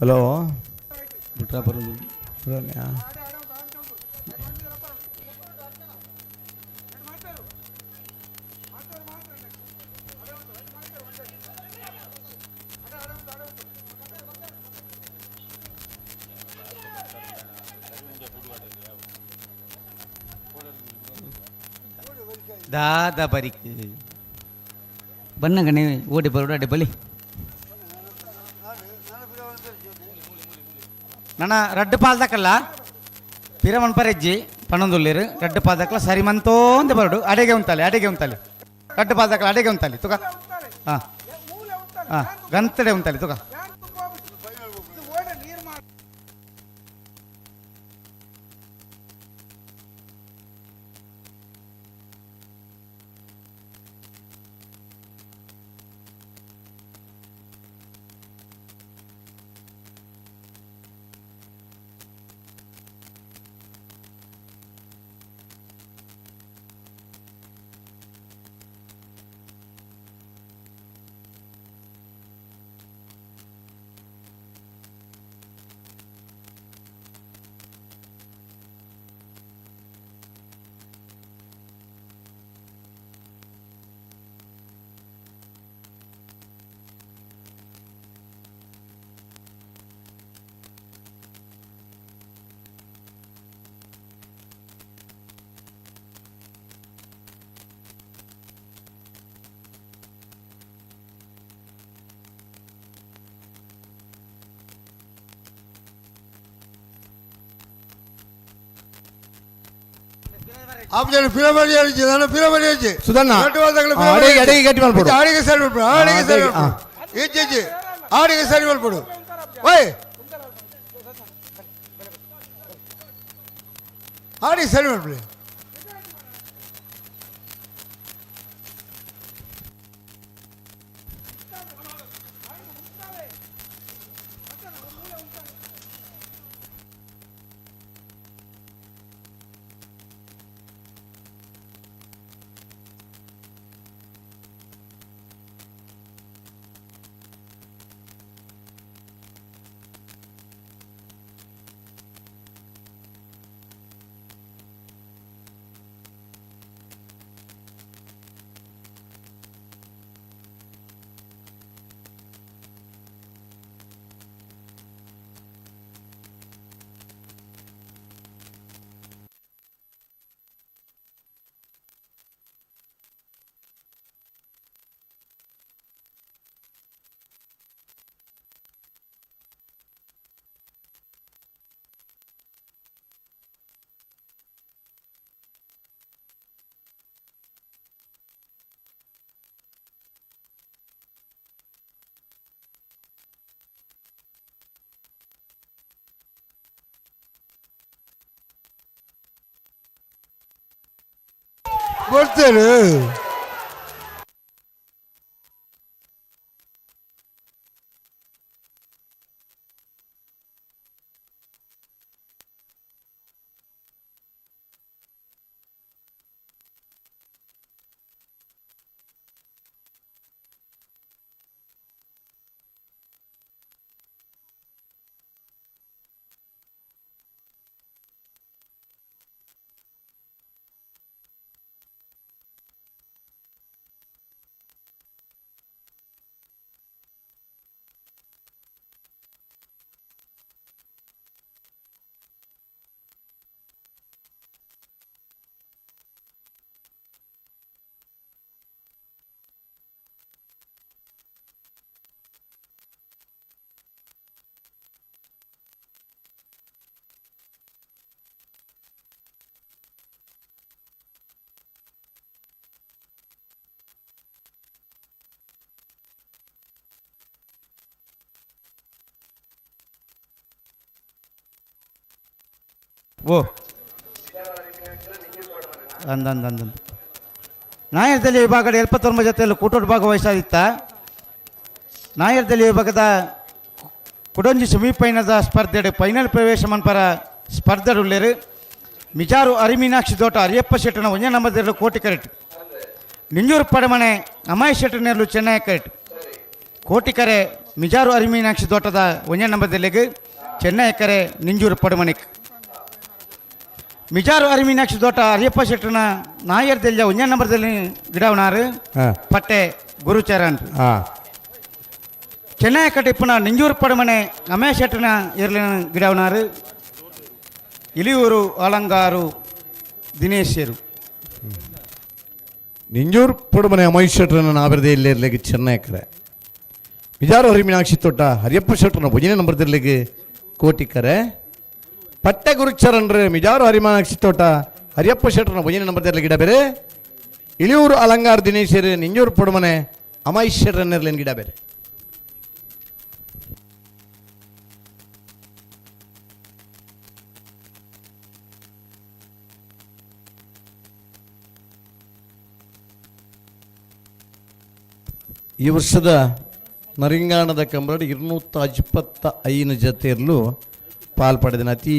Hello ದಾದ ಬರಿಕ್ ಬನ್ನಗನೆ ಓಡಿ ಬರೋಡ ಅಡೆ ಬಲಿ ನನ್ನ ರಡ್ಡು ಪಾಲ್ದಕ್ಕಲ್ಲ ಪಿರಮನ್ ಪರೆಜ್ಜಿ ಪನ್ನೊಂದುಲ್ಲೇರು ರಡ್ಡು ಪಾಲ್ದಕ್ಕಲ್ಲ ಸರಿ ಮಂತೋಂದು ಬರಡು ಅಡೆಗೆ ಉಂತಾಲೆ ಅಡೆಗೆ ಉಂತಾಲೆ ರಡ್ಡು ಪಾಲ್ದಕ್ಕಲ್ಲ ಅಡೆಗೆ ಉಂತಾಲೆ ತುಕ ಹಾಂ ಹಾಂ ಗಂತಡೆ ಉಂತಾಲೆ ತುಕ ಆಪ್ಜನ ಫಿರಮರಿ ಆಡಿಜಿ ನಾನು ಫಿರಮರಿ ಆಡಿಜಿ ಸುಧಣ್ಣ, ಅಡಿಗೆ ಅಡಿಗೆ ಗಟ್ಟಿ ಮಾಡ್ಬಿಡು. ಅಡಿಗೆ ಸರಿ ಮಾಡ್ಬಿಡು ಅಡಿಗೆ ಸರಿ ಮಾಡ್ಬಿಡು ಇಜ್ಜಿ ಅಡಿಗೆ ಸರಿ ಮಾಡ್ಬಿಡು ಓಯ್ ಅಡಿಗೆ ಸರಿ ಮಾಡ್ಬಿಡಿ. ಕೊಡ್ತೇನೆ. ಓ ಅಂದ ಅಂದ ಅಂದ ನಾಯರ್ದಲ್ಲಿ ವಿಭಾಗದ 79 ಜೊತೆಯಲ್ಲಿ ಕೂಟೋಟ್ ಭಾಗವಹಿಸಾದಿತ್ತ. ನಾಯರ್ದಲ್ಲಿ ವಿಭಾಗದ ಕುಡೊಂಜಿ ಸೆಮಿಫೈನದ ಸ್ಪರ್ಧೆ ಫೈನಲ್ ಪ್ರವೇಶ ಮನ್ಪರ ಸ್ಪರ್ಧೆಡುಳ್ಳೇರು ಮಿಜಾರು ಅರಿಮೀನಾಕ್ಷಿ ದೋಟ ಅರಿಯಪ್ಪ ಶೆಟ್ಟನ ಒಂಜ ನಂಬರ್ ಕೋಟಿ ಕರೆಟ್, ನಿಂಜೂರು ಪಡಮನೆ ಅಮಾಯ್ ಶೆಟ್ಟನೆರ್ಲು ಚೆನ್ನೈ ಕರೆಟ್, ಕೋಟಿಕರೆ ಮಿಜಾರು ಅರಿಮೀನಾಕ್ಷಿ ತೋಟದ ಒಂಜನೇ ನಂಬರ್ದಲ್ಲಿಗೆ ಚೆನ್ನೈ ಎಕರೆ ನಿಂಜೂರು ಪಡುಮಣಿಕ್ ಮಿಜಾರು ಅರಿಮೀನಾಕ್ಷಿ ತೋಟ ಹರಿಯಪ್ಪ ಶೆಟ್ಟನ ನಾಯರ್ ದೆಲ್ಜ ಒಂಜನೇ ನಂಬರ್ದಲ್ಲಿ ಗಿಡವನಾರು ಪಟ್ಟೆ ಗುರುಚರಣ್ ಚೆನ್ನೈ ಕಟ್ಟಿಪ್ಪನ ನಿಂಜೂರು ಪಡುಮನೆ ಅಮೇಶ್ ಶೆಟ್ಟನ ಎರ್ಲಿನ ಗಿಡವನಾರು ಇಲಿಯೂರು ಅಲಂಗಾರು ದಿನೇಶರು ನಿಂಜೂರು ಪಡುಮನೆ ಅಮೇಶ್ ಶೆಟ್ಟರನ್ನ ನಾವಿರದೇ ಇಲ್ಲಿರ್ಲಿಕ್ಕೆ ಚೆನ್ನೈ ಕರೆ ಮಿಜಾರು ಹರಿಮೀನಾಕ್ಷಿ ತೋಟ ಹರಿಯಪ್ಪ ಶೆಟ್ಟರನ ಭುಜನೆ ನಂಬರ್ ತಿರ್ಲಿಕ್ಕೆ ಕೋಟಿ ಕರೆ ಪಟ್ಟೆ ಗುರುಚರಣ್ರು ಮಿಜಾರು ಹರಿಮೀನಾಕ್ಷಿ ತೋಟ ಹರಿಯಪ್ಪ ಶೆಟ್ಟರನ ಭುಜನೆ ನಂಬರ್ ತಿರ್ಲಿಕ್ಕೆ ಗಿಡ ಬೇರೆ ಇಳಿಯೂರು ಅಲಂಗಾರ ದಿನೇಶರು ನಿಂಜೂರು ಪಡುಮನೆ ಅಮೈಶ್ ಶೆಟ್ಟರನ್ನ ಗಿಡ ಬೇರೆ. ಈ ವರ್ಷದ ನರಿಂಗಾಣದ ಕಂಬರಡಿ 225 ಜತೆಯಲ್ಲೂ ಪಾಲ್ಪಡೆದ ಅತಿ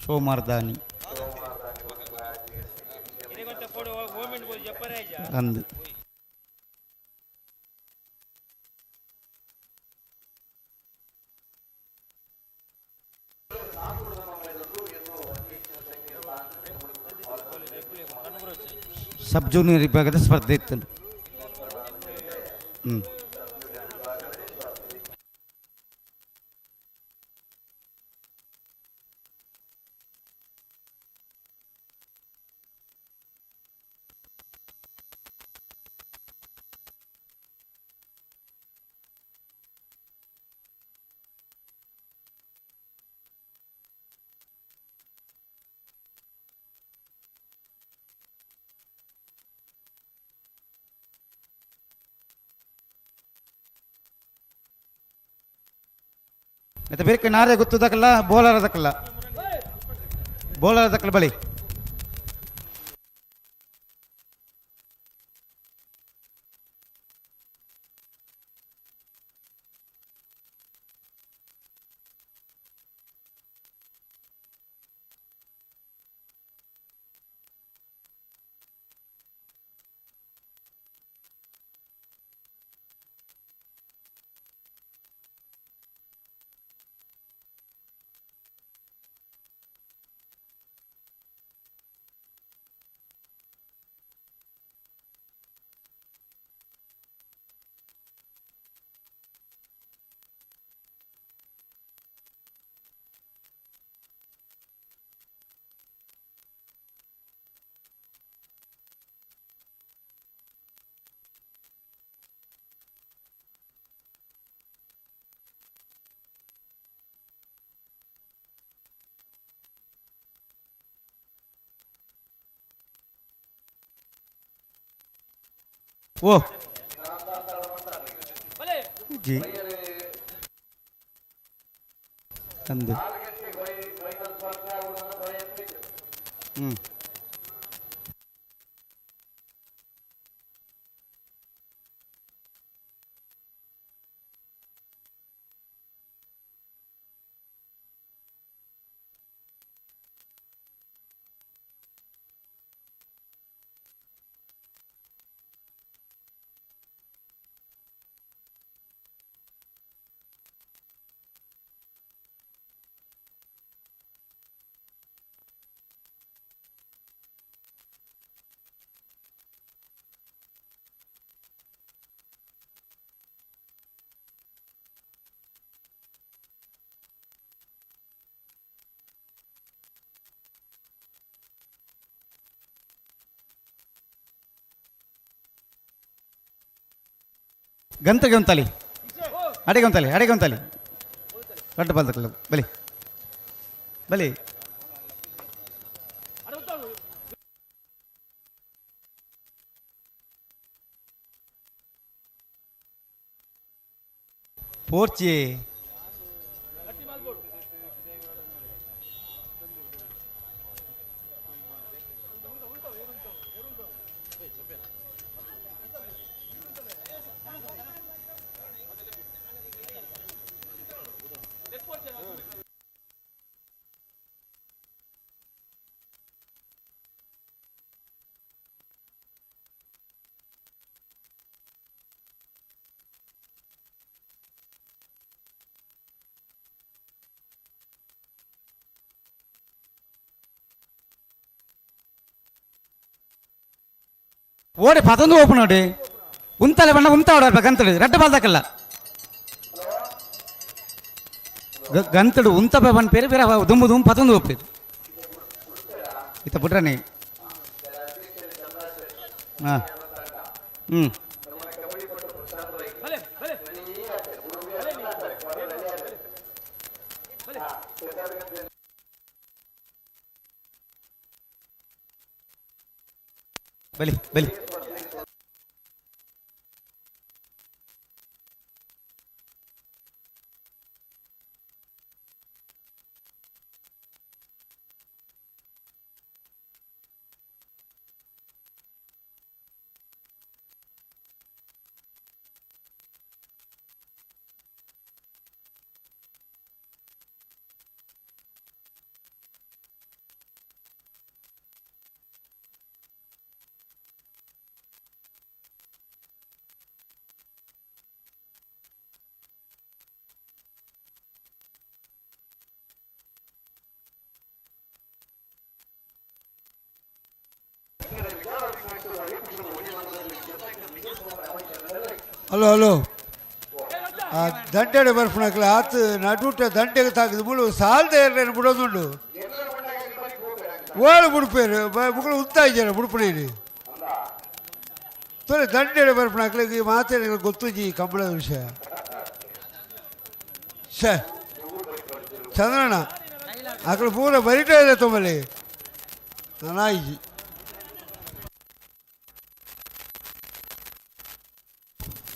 ಸೋಮಾರ್ದಾನಿ ಅಂದು ಸಬ್ ಜೂನಿಯರ್ ವಿಭಾಗದ ಸ್ಪರ್ಧೆ ಇತ್ತು. ಮತ್ತೆ ಬೇರೆ ನಾರೇ ಗೊತ್ತದಕ್ಕಲ್ಲ ಬೋಲರ್ ಅದಕ್ಕಲ್ಲ ಬೋಲರ್ ಅದಕ್ಕಲ್ಲ ಬಳಿ ಓ ಜಿ ಅಂದು ಗಂತಗೆ ಒಂತಾಲಿ ಅಡೆಗೆ ಒಂತಾಲಿ ಅಡೆಗೆ ಒಂತಾಲಿ ರಡ್ಡ ಬಲ್ದಕ್ಕಲ್ಲ ಬಲಿ ಬಲಿ ಪೋರ್ಚಿ ಓಡಿ ಪತೊಂದು ಓಪನ್ ನೋಡಿ ಉಂತಲೆ ಬಣ್ಣ ಉಂತ ಓಡಾಡ್ಬೇಕು ಗಂತಡು ರಡ್ಡ ಬಾಲ್ದಕ್ಕಲ್ಲ ಗಂತಡು ಉಂತ ಬಣ್ಣ ಪೇರು ಬೇರೆ ದುಂಬು ದುಂಬು ಪತೊಂದು ಒಪ್ಪಿರು ಇತ್ತ ಪುಟ್ರನೇ ಹಾಂ ಹ್ಞೂ ಬಲಿ ಬಲಿ ಹಲೋ ಹಲೋ ಆ ದಂಡೆಡೆ ಬರ್ಪಣಕ್ಲೆ ಆತು ನಡುಟ ದಂಡೆಗೆ ತಾಕಿದ ಮುಳು ಸಾಲದ ಏರ್ಲೇನು ಬಿಡೋದುಂಡು ಓಳು ಬಿಡ್ಪೇರು ಮುಗಳು ಉತ್ತಾ ಇದ್ದಾರೆ ಬಿಡ್ಪಣೇನಿ ತೊಲೆ ದಂಡೆಡೆ ಬರ್ಪಣಕ್ಲೆ ಈ ಮಾತೇ ಗೊತ್ತುಜಿ ಕಂಬಳದ ವಿಷಯ ಶ ಚಂದ್ರಣ್ಣ ಅక్కడ ಪೂರ ಬರಿಟೇ ಇದೆ ತೊಂಬಲಿ ನಾನಾಯಿಜಿ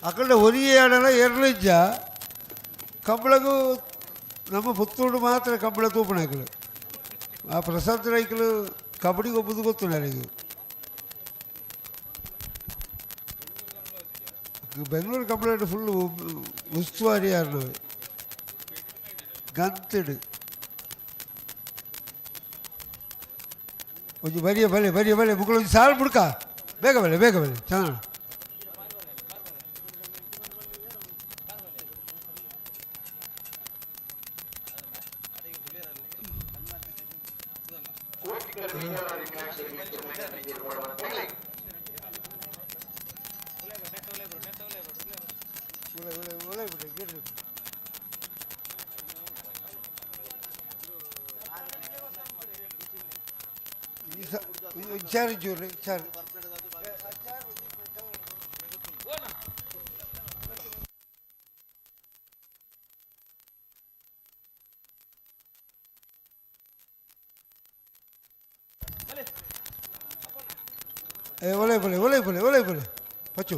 ಅಕ್ಕಡೆ ಒರಿಯಾಡಲ ಎರಲಿಜ್ಜ ಕಂಬಳಗೂ ನಮ್ಮ ಪುತ್ತೂರು ಮಾತ್ರ ಕಂಬಳ ತೂಪಣಾಕಲು ಆ ಪ್ರಸಾದ್ ರೈಕಲು ಕಬಡ್ಡಿ ಒಬ್ಬದು ಗೊತ್ತು ನನಗೆ. ಬೆಂಗಳೂರು ಕಂಬಳ ಫುಲ್ ಉಸ್ತುವಾರಿ ಯಾರು ಗಂತಿಡು ಒಂಜಿ ಬರಿಯ ಬಲೆ ಬರಿಯ ಬಲೆ ಮುಕ್ಕಳು ಒಂಜಿ ಸಾಲು ಬುಡ್ಕ ಬೇಗ ಬಲೆ ಬೇಗ ಬಲೆ ಚೆನ್ನಾಗಿ ಚಾರ್ ಚಾರ್ ಏ ಒಲೆ ಬಲೆ ಒಲೆ ಬಲೆ ಒಲೆ ಬಲೆ ಪಚ್ಚು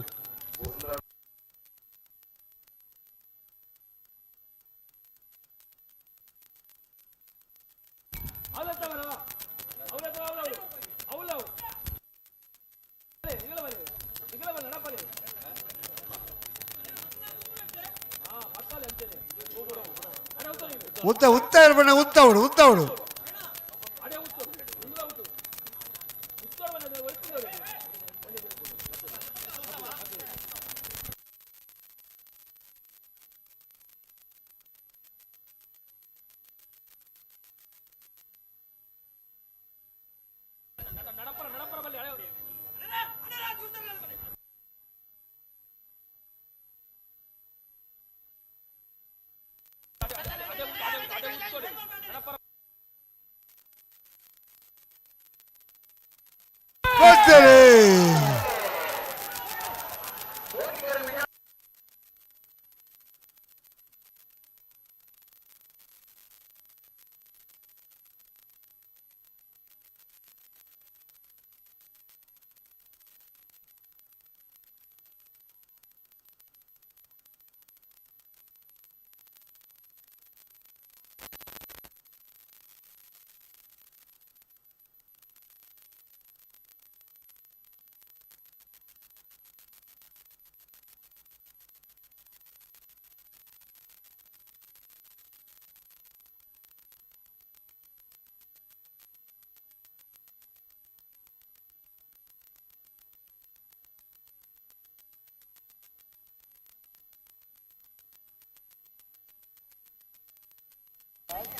ಉತ್ತ ಉತ್ತ ಇರ್ಬಣ್ಣ ಉತ್ತ ಅವಳು ಉತ್ತ ಅವಳು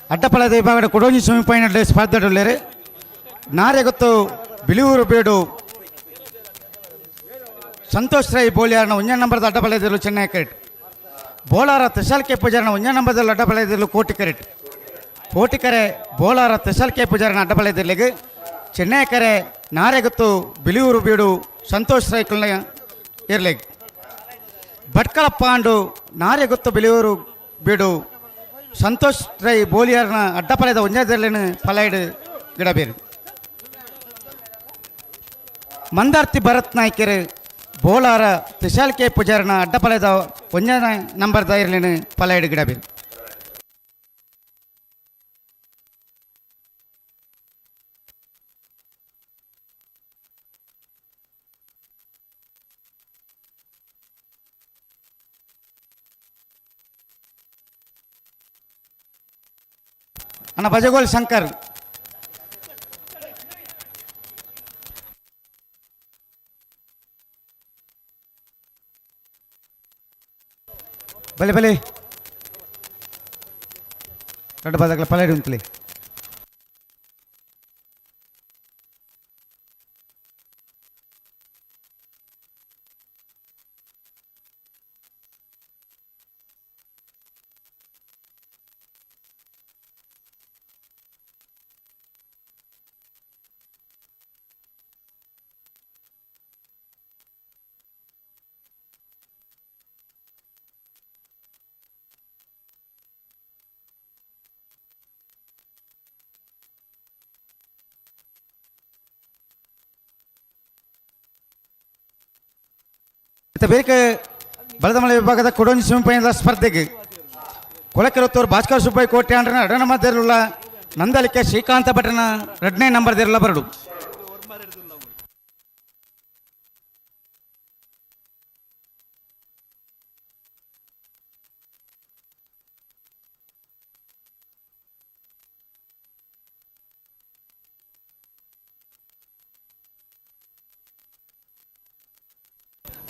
ಅಡ್ಡಪಳದ ವಿಭಾಗದ ಕೊಡೋಂಜಿ ಸೆಮಿಫೈನಲ್ ಸ್ಪರ್ಧೆಡುಳ್ಳೇರು ನಾರೆ ಗೊತ್ತು ಬಿಳಿಯೂರು ಬೇಡು Santosh Rai ಬೋಲಿಯಾರ್ನ ಒಂಜನೇ ನಂಬರ್ದ ಅಡ್ಡಬಲದಿರಲು ಚೆನ್ನೈ ಕರೆಟ್ ಬೋಳಾರ ತ್ರಿಶಾಲ್ ಕೆ ಪೂಜಾರನ ಒಂಜನೇ ನಂಬರ್ದಲ್ಲಿ ಅಡ್ಡಬಲದಿರಲು ಕೋಟಿ ಕರೆಟ್ ಕೋಟಿಕರೆ ಬೋಳಾರ ತ್ರಿಶಾಲ್ ಕೆ ಪೂಜಾರನ ಅಡ್ಡಬಲದಿರ್ಲಿಗೆ ಚೆನ್ನೈ ಕರೆ ನಾರೆಗುತ್ತು ಬಿಳಿಯೂರು ಬೀಡು ಸಂತೋಷ್ ರೈ ಕುಲ್ನ ಇರ್ಲಿಗ್ ಭಟ್ಕಳ ಪಾಂಡು ನಾರೆಗುತ್ತು ಬಿಳಿಯೂರು ಬೀಡು ಸಂತೋಷ್ ರೈ ಬೋಲಿಯಾರ್ನ ಅಡ್ಡಪಲೆದ ಒಂಜಾದರ್ಲಿನ ಪಲೈಡು ಗಿಡಬೇರು ಮಂದಾರ್ತಿ ಭರತ್ ನಾಯ್ಕರು ಬೋಳಾರ ತ್ರಿಶಾಲ್ ಕೆ ಪೂಜಾರನ ಅಡ್ಡಪಲೆದ ಒಂಜನ ನಂಬರ್ ದೈರ್ಲಿನ ಪಲೈಡು ಗಿಡಬೇರು. ಅಣ್ಣ ಬಜಗೋಲ್ ಶಂಕರ್ ಬಲೆ ಬಲೆ రెండు పదకల పలైడు ఉంతలే. ಬೇಕ ಬಲದಮಲೆ ವಿಭಾಗದ ಕೊಡೋಂಜಿ ಸೆಮಿಫೈನಲ್ ಸ್ಪರ್ಧೆಗೆ ಕೊಲಕೆರತ್ತೂರು ಭಾಸ್ಕರ್ ಸುಬ್ಬಯ್ಯ ಕೋಟೆ ಅಂಡ್ರನ ಎರಡನೇ ನಂಬರ್ದಿರಲ್ಲ ನಂದಲಿಕೆ ಶ್ರೀಕಾಂತ ಭಟ್ರನ ಎರಡನೇ ನಂಬರ್ದಿರಲ್ಲ ಬರಡು.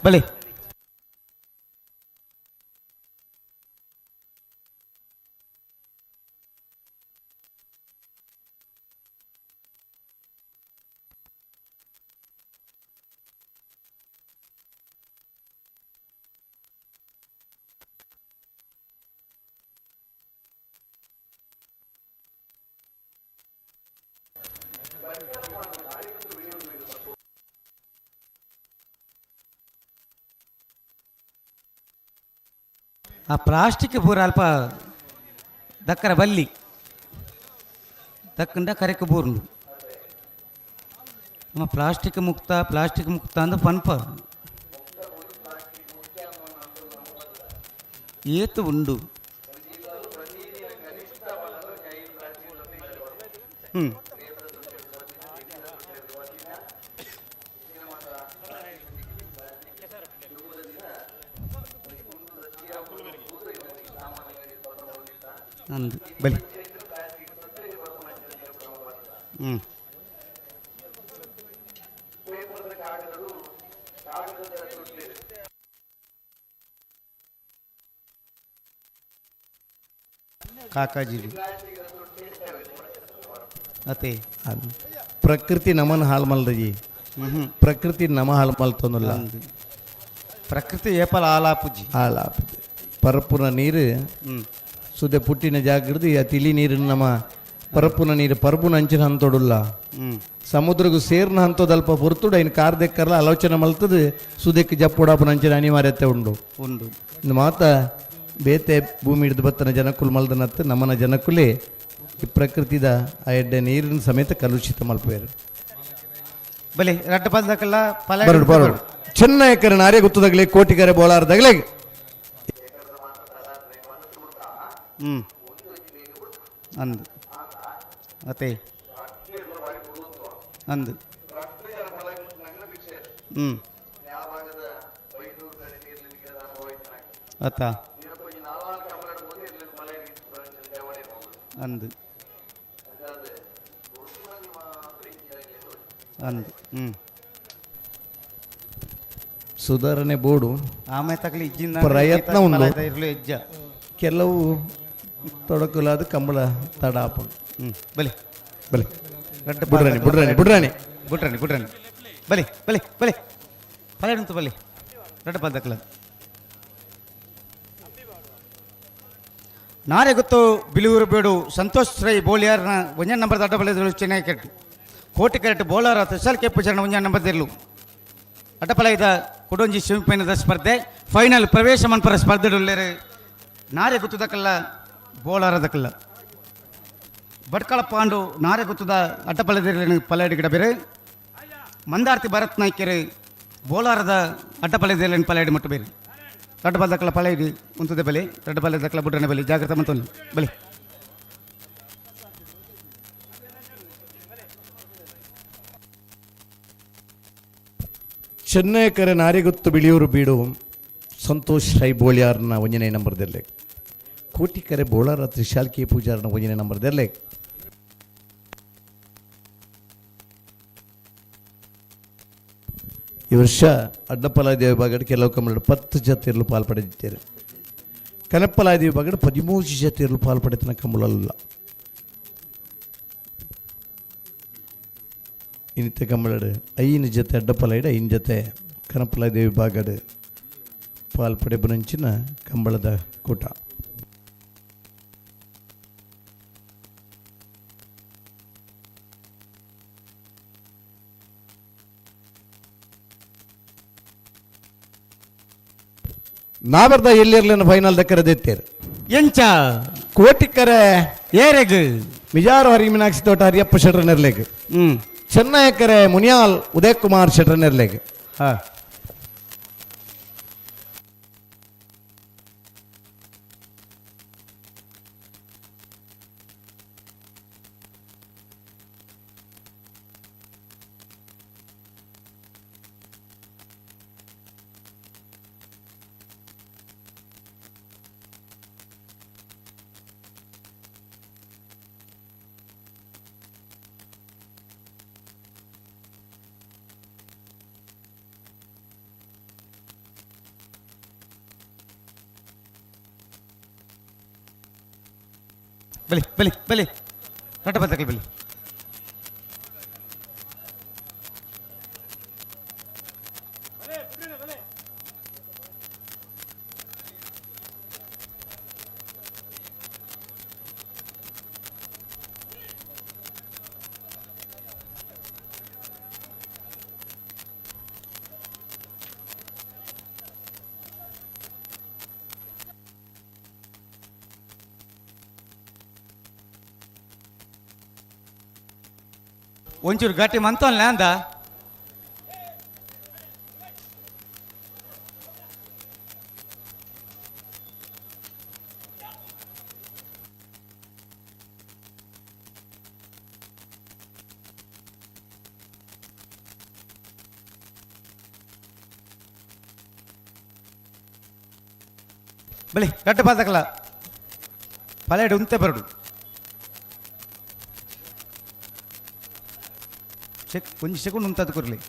ಬಲಿ ಆ ಪ್ಲಾಸ್ಟಿಕ್ ಪೂರ ಅಲ್ಪ ದಕ್ಕರ ಬಲ್ಲಿ ದಕ್ಕಂಡ ಕರೆಕ್ ಬೂರ್ನು ನಮ್ಮ ಪ್ಲಾಸ್ಟಿಕ್ ಮುಕ್ತ ಪ್ಲಾಸ್ಟಿಕ್ ಮುಕ್ತ ಅಂದ ಪನ್ಪ ಏತು ಉಂಡು. ಹ್ಞೂ ಅಂದು ಬಲಿ ಹ್ಞೂ ಕಾಕಾಜಿ ಅತೆ ಪ್ರಕೃತಿ ನಮನ್ ಹಾಳು ಮಲ್ದಜಿ, ಪ್ರಕೃತಿ ನಮ ಹಾಳು ಮಲ್ತೊಂದುಲ್ಲ. ಪ್ರಕೃತಿ ಏಪಲ ಆಲಾಪುಜಿ ಆಲಾಪುಜಿ ಪರಪುನ ನೀರು ಸುದೆ ಪುಟ್ಟಿನ ಜಾಗೃತಿ ಆ ತಿಳಿ ನೀರು ನಮ್ಮ ಪರಪುನ ನೀರು ಪರಪುನ ಅಂಚಿನ ಹಂತೊಡುಲ್ಲ ಸಮುದ್ರಗೂ ಸೇರ್ನ ಹಂತದಲ್ಪ ಪೊರ್ತುಡು ಐನ್ ಕಾರ್ ದೆಕ್ಕರ್ಲ ಆಲೋಚನೆ ಮಲ್ತದು ಸುದೆಕ್ ಜಪ್ಪುಡಾಪುನ ಅಂಚಿನ ಅನಿವಾರ್ಯತೆ ಉಂಡು ಉಂಡು. ಮಾತ ಬೇತೆ ಭೂಮಿ ಹಿಡಿದು ಬತ್ತನ ಜನಕುಲ್ ಮಲ್ದನತ್ತು ನಮ್ಮನ ಜನಕುಲೇ ಈ ಪ್ರಕೃತಿದ ಆ ಎಡ್ಡೆ ನೀರಿನ ಸಮೇತ ಕಲುಷಿತ ಮಲ್ಪೇರು. ಬಲಿ ರಡ್ಡ ಪದಕಲ್ಲ ಫಲ ಬರಡು ಬರಡು ಚೆನ್ನಯಕರ ನಾರೇ ಗೊತ್ತದಾಗಲೇ ಕೋಟಿಕರೆ ಬೋಲಾರದಾಗಲೇ. ಹ್ಞೂ ಅಂದು ಅತೆ ಅಂದು ಹ್ಞೂ ಅತ್ತ ಅಂದು ಅಂದು ಹ್ಞೂ ಸುಧಾರಣೆ ಬೋರ್ಡು ಆಮೇಲೆ ತಗಲಿ ಇಜ್ಜಿಂದ ಪ್ರಯತ್ನ ಉಂಡು. ಇರಲು ಹೆಜ್ಜ ಕೆಲವು ತೊಡಕುಲಾದ ಕಂಬಳ ತಡ ಆಪುಂಡು. ಹ್ಞೂ ಬಲಿ ಬಲಿ ಬುಡ್ರಾಣಿ ಬುಡ್ರಾಣಿ ಬುಡ್ರಾಣಿ ಬುಡ್ರಾಣಿ ಬುಡ್ರಾಣಿ ಬಲಿ ಬಲಿ ಬಲಿ ಫಲ ಉಂಟು ಬಲಿ. ರಡ್ಡ್ ಪಾಲ್ದಕ್ಲ. ನಾರೆ ಗೊತ್ತು ಬಿಳಿಯೂರು ಬೇಡು ಸಂತೋಷ್ ರೈ ಬೋಳಿಯಾರ್ನ ಒಂಜನೇ ನಂಬರ್ ಅಡ್ಡಪಲೆದರು ಚೆನ್ನೈ ಕೆಟ್ಟು ಕೋಟಿ ಕರೆಟ್ ಬೋಲಾರ ತುಷಾರ್ ಕೆಪ್ಪು ಚರಣ ಒಂಜನೇ ನಂಬರ್ ದಿರ್ಲು. ಅಡ್ಡಪಲೈದ ಕುಡೊಂಜಿ ಸೆಮಿಫೈನಲ್ ಸ್ಪರ್ಧೆ ಫೈನಲ್ ಪ್ರವೇಶ ಮನ್ಪರ ಸ್ಪರ್ಧೆ ನಾರೆ ಗುತ್ತದಕ್ಕಲ್ಲ ಬೋಲಾರದಕ್ಕಲ್ಲ. ಭಟ್ಕಳ ಪಾಂಡು ನಾರೆ ಗುತ್ತದ ಅಡ್ಡಪಲೆದಿರ್ಲಿನ ಪಲ್ಲಾಡಿ ಗಿಡ ಬೇರೆ. ಮಂದಾರ್ತಿ ಭರತ್ ನಾಯ್ಕರು ಬೋಲಾರದ ಅಡ್ಡಪಲೆದಿರ್ಲಿನ ಪಲ್ಲಾಡಿ ಮುಟ್ಟು ಬೇರೆ. ರಡ್ಡ ಪಲ್ಲಾಡಿ ಉಂತದೆ ಬಲಿ, ರಡ್ಡ ಪಲ್ಲೆ ಬುಡ್ರನೆ ಬಲಿ, ಜಾಗ್ರತೆ ಮಂತೊಂದು ಬಲಿ. ಚೆನ್ನೈಕರೆ ನಾರಿಗುತ್ತು ಬಿಳಿಯೂರು ಬೀಡು ಸಂತೋಷ್ ರೈ ಬೋಳಿಯಾರ್ನ ಒಂಜನೇ ನಂಬರ್ದಲ್ಲಿ, ಕೋಟಿಕರೆ ಬೋಳಾರ ತ್ರಿಶಾಲ್ ಕೆ ಪೂಜಾರ್ನ ಒಂಜನೇ ನಂಬರ್ದಲ್ಲಿ. ಈ ವರ್ಷ ಅಡ್ಡಪಲಾದಿ ವಿಭಾಗದ ಕೆಲವು ಕಮ್ಮಳು 10 ಜತೆಯಲ್ಲೂ ಪಾಲ್ಪಡೆದಿದ್ದಾರೆ. ಕನಪ್ಪಲಾದಿ ವಿಭಾಗದ 13 ಜತೆಯಲ್ಲೂ ಪಾಲ್ಪಡೆತನ ಕಮ್ಮಳಲ್ಲ. ಇನ್ನಿತ ಕಮ್ಮಳಡು 5 ಜತೆ ಅಡ್ಡಪಲಾಯಿಡು 5 ಜತೆ ಕನಪ್ಪಲಾದಿ ವಿಭಾಗದ ಪಾಲ್ಪಡೆಬುನಂಚಿನ ಕಂಬಳದ ಕೂಟ. ನಾವರ್ದ ಎಲ್ಲಿರ್ಲಿನ ಫೈನಲ್ ದಕ್ಕರದಿತ್ತೇರು ಎಂಚ ಕೋಟಿಕ್ಕರೆ ಏರೆಗ್ ಮಿಜಾರು ಹರಿ ಮೀನಾಕ್ಷಿ ತೋಟ ಹರಿಯಪ್ಪ ಶೆಟ್ರ ನೆರ್ಲೆಗ್, ಚೆನ್ನಯಕ್ಕರೆ ಮುನಿಯಾಲ್ ಉದಯ್ ಕುಮಾರ್ ಶೆಟ್ರ ನೆರ್ಲೆಗ್. ಬಲಿ ಬಲಿ ಬಲಿ ರಡ್ಡ ಬತ್ತಕಲ್ ಬಲಿ. ಒಂಚೂರು ಗಟ್ಟಿ ಮಂತೋನ್ಲೆ ಅಂದ. ಬಲಿ ಗಟ್ಟಿ ಪಾತಕಲ ಪಲೇಡು ಉಂತೆ ಬರಡು. ಒಂಜಿ ಸೆಕೆಂಡ್ ಉಂತದ ಕೊರ್ಲಿ.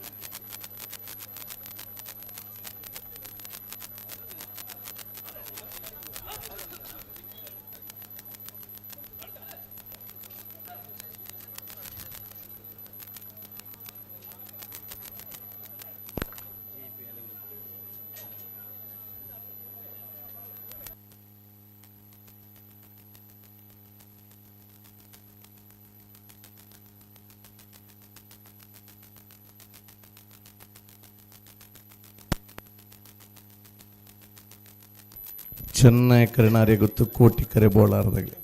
ಚೆನ್ನೈ ಕರುಣಾರಿ ಗೊತ್ತು ಕೋಟಿ ಕರೆ ಬೋಳಾರದಾಗಲಿ.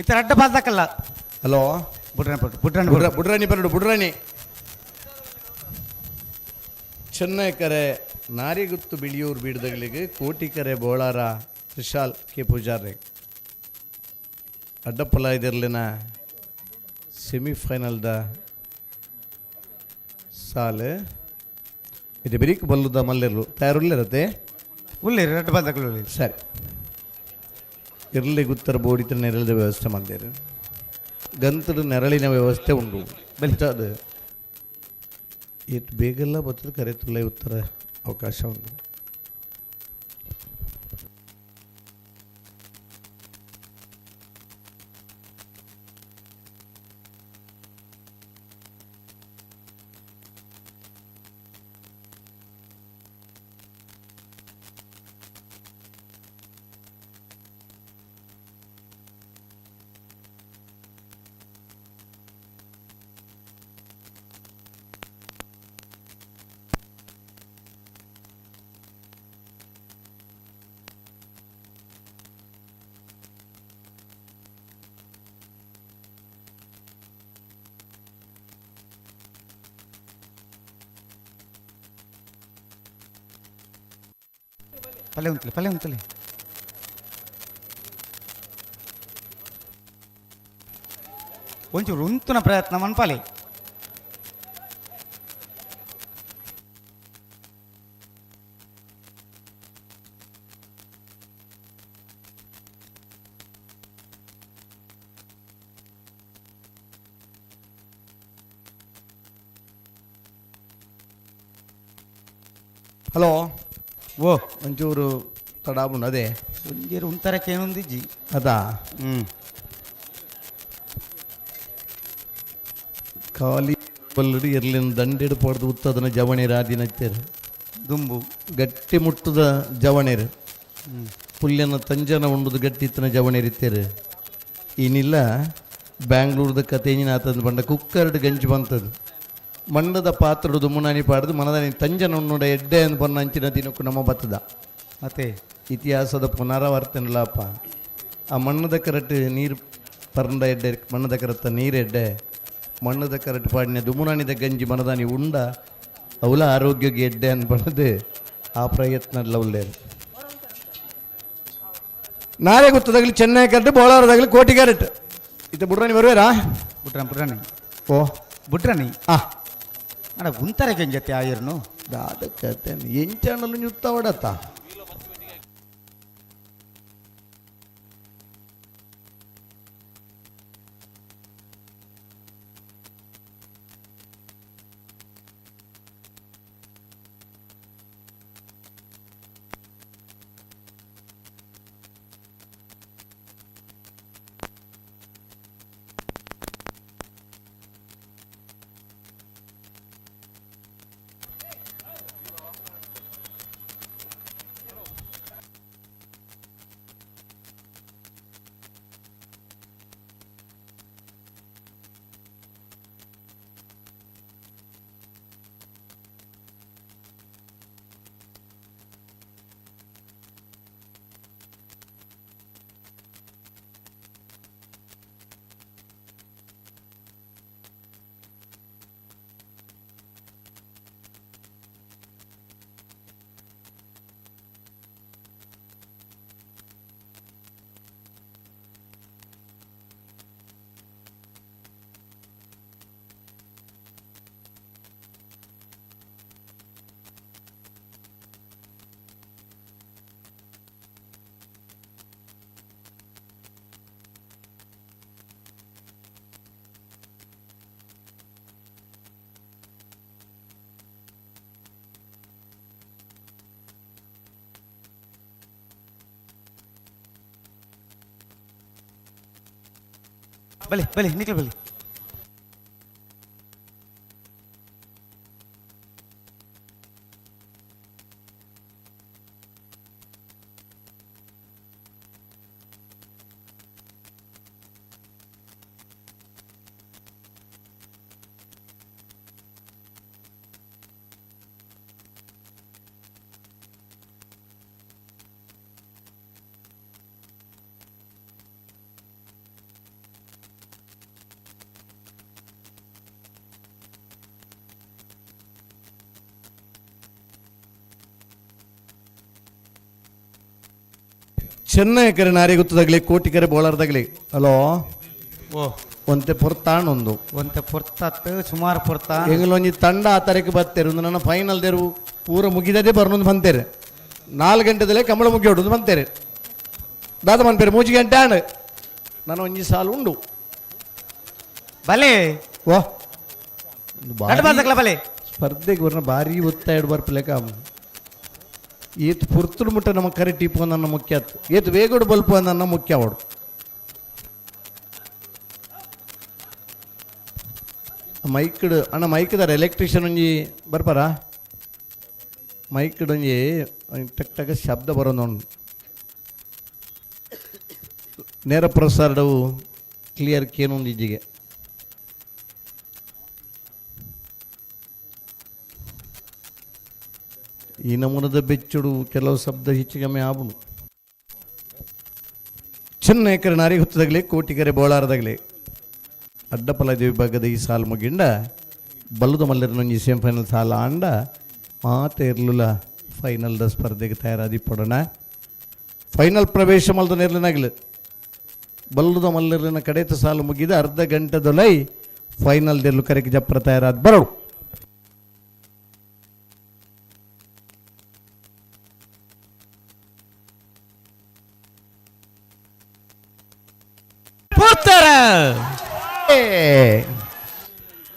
ಇತ್ತ ಅಡ್ಡ ಪಾಲ್ದಾಕಲ್ಲ. ಹಲೋ ಬುಡ್ರಾಣಿ ಬರಡು, ಬುಡ್ರಾಣಿ ಬುಡ್ರಾಣಿ ಬರಡು, ಬುಡ್ರಾಣಿ. ಚೆನ್ನೈ ಕರೆ ನಾರಿಗುತ್ತು ಬಿಳಿಯೂರು ಬೀಡ್ದಗಳಿಗೆ ಕೋಟಿಕರೆ ಬೋಳಾರ ವಿಶಾಲ್ ಕೆ ಪೂಜಾರಿ ಅಡ್ಡಪ್ಪಲ ಇದರ್ಲಿನ ಸೆಮಿಫೈನಲ್ದ ಸಾಲು ಇದು ಬಿರಿಕ್ ಬಲ್ಲುದ ಮಲ್ಲೆರ್ಲು ತಯಾರುಳ್ಳಿರತ್ತೆ ಉಳ್ಳೇರು ರಡ್ಡು ಬಾಲ್ದಕಲು ಸರಿ ಇರಲಿ ಗುತ್ತರ ಬೋಡಿತ ನೆರಳಿದ ವ್ಯವಸ್ಥೆ ಮಾಡಿದ್ದಾರೆ ಗಂತದ ನೆರಳಿನ ವ್ಯವಸ್ಥೆ ಉಂಟು ಅದು ಏತ್ ಬೇಗೆಲ್ಲ ಬರ್ತದೆ ಕರೆ ತುಲ್ಲ ಉತ್ತರ ಅವಕಾಶ ಉಂಟು. ಪಲ್ಯ ಉಂತಲೆ ಪಲ್ಯ ಉಂತಲೆ ಒಂಚೂರು ಉಂತುನ ಪ್ರಯತ್ನ ಮನ್ಪಾಲೆ. ಹಲೋ. ಓ. ಒಂಚೂರು ತಡ ಅದೇ. ಒಂಜೇರು ಉಂತರಕ್ಕೆ ಏನೊಂದಿಜ್ಜಿ ಅದಾ. ಹ್ಞೂ. ಖಾಲಿ ಬಲ್ಲಡು ಎರ್ಲಿನ ದಂಡೆಡು ಪಡೆದು ಉತ್ತದನ ಜವಣೇರು ಆದಿನಚ್ಚರು ದುಂಬು ಗಟ್ಟಿ ಮುಟ್ಟದ ಜವಣೇರು ಪುಲ್ಯನ ತಂಜನ ಉಂಡುದು ಗಟ್ಟಿ ಇತ್ತನ ಜವಣೇರು ಇತ್ತೇರು. ಇನ್ನಿಲ್ಲ ಬ್ಯಾಂಗ್ಳೂರ್ದ ಕತೆ ಆತಂದು ಬಂಡ ಕುಕ್ಕರ್ಡ್ ಗಂಜಿ ಬಂತದು ಮಂಡದ ಪಾತ್ರಡು ದುಮ್ಮುನಾನಿ ಪಾಡ್ದು ಮನದಾನಿ ತಂಜನ ಉಣ್ಣುಡ ಎಡ್ಡೆ ಅಂದ್ ಬನ್ನ ಅಂಚಿನ ದಿನಕ್ಕೂ ನಮ್ಮ ಬತ್ತದ. ಅತ್ತೆ ಇತಿಹಾಸದ ಪುನರಾವರ್ತನೆಲಪ್ಪ. ಆ ಮಣ್ಣದ ಕರಟ್ ನೀರು ಪರಂದ ಎಡ್ಡೆ ಮಣ್ಣದ ಕರತ್ತ ನೀರು ಎಡ್ಡೆ ಮಣ್ಣದ ಕರಟ್ ಪಾಡಿನ ದುಮುನಾನಿದ ಗಂಜಿ ಮನದಾನಿ ಉಂಡ ಅವಲ ಆರೋಗ್ಯಕ್ಕೆ ಎಡ್ಡೆ ಅನ್ಬಣ್ಣದು ಆ ಪ್ರಯತ್ನ ಉಳ್ಳೇರು. ನಾಳೆ ಗೊತ್ತದಾಗಲಿ ಚೆನ್ನೈ ಕರೆಕ್ಟ್ ಬೋಳಾರದಾಗಲಿ ಕೋಟಿ ಕ್ಯಾರೆಟ್ ಇತ್ತ ಬುಡ್ರಾಣಿ ಬರುವೇರಾ? ಬುಡ್ರಾಣಿ ಬುಡ್ರಾಣಿ. ಓ. ಬುಡ್ರಾಣಿ. ಆ. ಅಡ ಉಂತಾರೆ ಕೆಂಜತ್ತೆ ಆಯಿರ್ನು. ದಾದ ಕತೆ ಎಂಚಾಣಲು ನುತ್ತವಡತ್ತ. ಬಲಿ ಬಲಿ ನಿಖಿಲ್ ಬಲಿ. Chennai ಕರೆ ನಾರಿ ಗೊತ್ತದಾಗಲಿ ಕೋಟಿಕರೆ ಬೋಳಾರ್ದಾಗಲಿ ಹಲೋ ಓ ಒಂತೆ ಪೊರ್ತಾಣೊಂದು ಒಂತೆ ಪೊರ್ತತ್ತು ಸುಮಾರು ಪೊರ್ತ ಎಂಗಲೊಂಜಿ ತಂಡ ಆ ತಾರೀಕು ಬತ್ತೇರು ಒಂದು ನನ್ನ ಫೈನಲ್ ದೇರು ಪೂರ ಮುಗಿದದೇ ಬರ್ನೊಂದು ಬಂತೇರೆ 4 ಗಂಟೆದಲ್ಲೇ ಕಂಬಳ ಮುಗಿಯೋಡು ಬಂತೇರೆ ದಾದ ಮನ್ಪೇರು 3 ಗಂಟೆ ಆಣ ನಾನು ಒಂಜಿ ಸಾಲು ಉಂಡು ಬಲೆ ಓ ಬಲೆ ಸ್ಪರ್ಧೆಗೆ ಬರ್ನ ಭಾರಿ ಒತ್ತಾಯ ಬರ್ಪಲೇಕ ಏತ್ ಪುರ್ತುಡು ಮುಟ್ಟ ನಮ್ಮ ಕರೆ ಟೀಪು ನನ್ನ ಮುಖ್ಯ ಆತು ಏತ್ ವೇಗೋಡು ಬಲ್ಪು ನನ್ನ ಮುಖ್ಯ ಅವಡು ಮೈಕ್ಡ್ ಅಣ್ಣ ಮೈಕ್ದಾರ ಎಲೆಕ್ಟ್ರಿಷಿಯನ್ ಒಂಜಿ ಬರ್ಪಾರ ಮೈಕ್ಡ್ ಒಂಜಿ ಟಕ್ ಟಕ್ ಶಬ್ದ ಬರೋದು ನೇರ ಪ್ರಸಾರವು ಕ್ಲಿಯರ್ ಕೇನೊಂದು ಇಜ್ಜಿಗೆ ಈ ನಮೂನದ ಬೆಚ್ಚುಡು ಕೆಲವು ಶಬ್ದ ಹೆಚ್ಚಿಗಮ್ಮೆ ಆಬುನು ಚೆನ್ನೈಕರ ನಾರಿ ಹೊತ್ತದಾಗಲಿ ಕೋಟಿಕರೆ ಬೋಳಾರದಾಗಲಿ ಅಡ್ಡಪಲ ವಿಭಾಗದ ಈ ಸಾಲು ಮುಗಿಂಡ ಬಲ್ಲದ ಮಲ್ಲರನೊಂಜಿ ಸೆಮಿಫೈನಲ್ ಸಾಲ ಆಂಡ ಮಾತೆ ಇರಲಿಲ್ಲ ಫೈನಲ್ದ ಸ್ಪರ್ಧೆಗೆ ತಯಾರಾದಿ ಪಡೋಣ ಫೈನಲ್ ಪ್ರವೇಶ ಮಲ್ದ ನೇರ್ಲಿನಾಗಲಿ ಬಲ್ಲದ ಮಲ್ಲರಿನ ಕಡೆತ ಸಾಲು ಮುಗಿದ ಅರ್ಧ ಗಂಟೆದೊಲೈ ಫೈನಲ್ ದೆಲ್ಲು ಕರೆಗೆ ಜಪ್ರ ತಯಾರಾದ ಬರೋಡು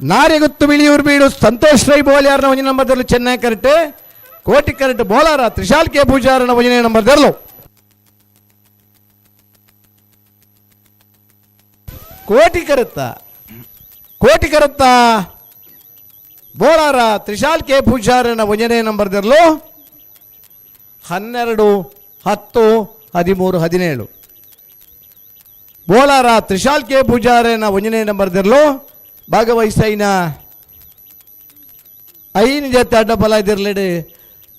ನಾರಿಗುತ್ತು ಬಿಳಿಯೂರು ಬೀಡು ಸಂತೋಷ್ ರೈ ಬೋಲಿಯಾರನ ಒಂಜಿ ನಂಬರ್ ಚೆನ್ನೈ ಕರೆಕ್ಟ್ ಕೋಟಿ ಕರೆಕ್ಟ್ ಬೋಲಾರ ತ್ರಿಶಾಲ್ ಕೆ ಪೂಜಾರನ ಒಂಜನೇ ನಂಬರ್ ದರ್ಲು ಕೋಟಿ ಕರುತ್ತ ಕೋಟಿ ಕರುತ್ತ ಬೋಲಾರ ತ್ರಿಶಾಲ್ ಕೆ ಪೂಜಾರನ ಒಂಜನೇ ನಂಬರ್ ದರ್ಲು 12 10 13 17 ಬೋಲಾರ ತ್ರಿಶಾಲ್ ಕೆ ಪೂಜಾರನ ಒಂಜನೇ ನಂಬರ್ ದರ್ಲು ಭಾಗವಹಿಸೈನ ಐನು ಜೊತೆ ಅಡ್ಡಬಲ ಇದಿರ್ಲಿಡಿ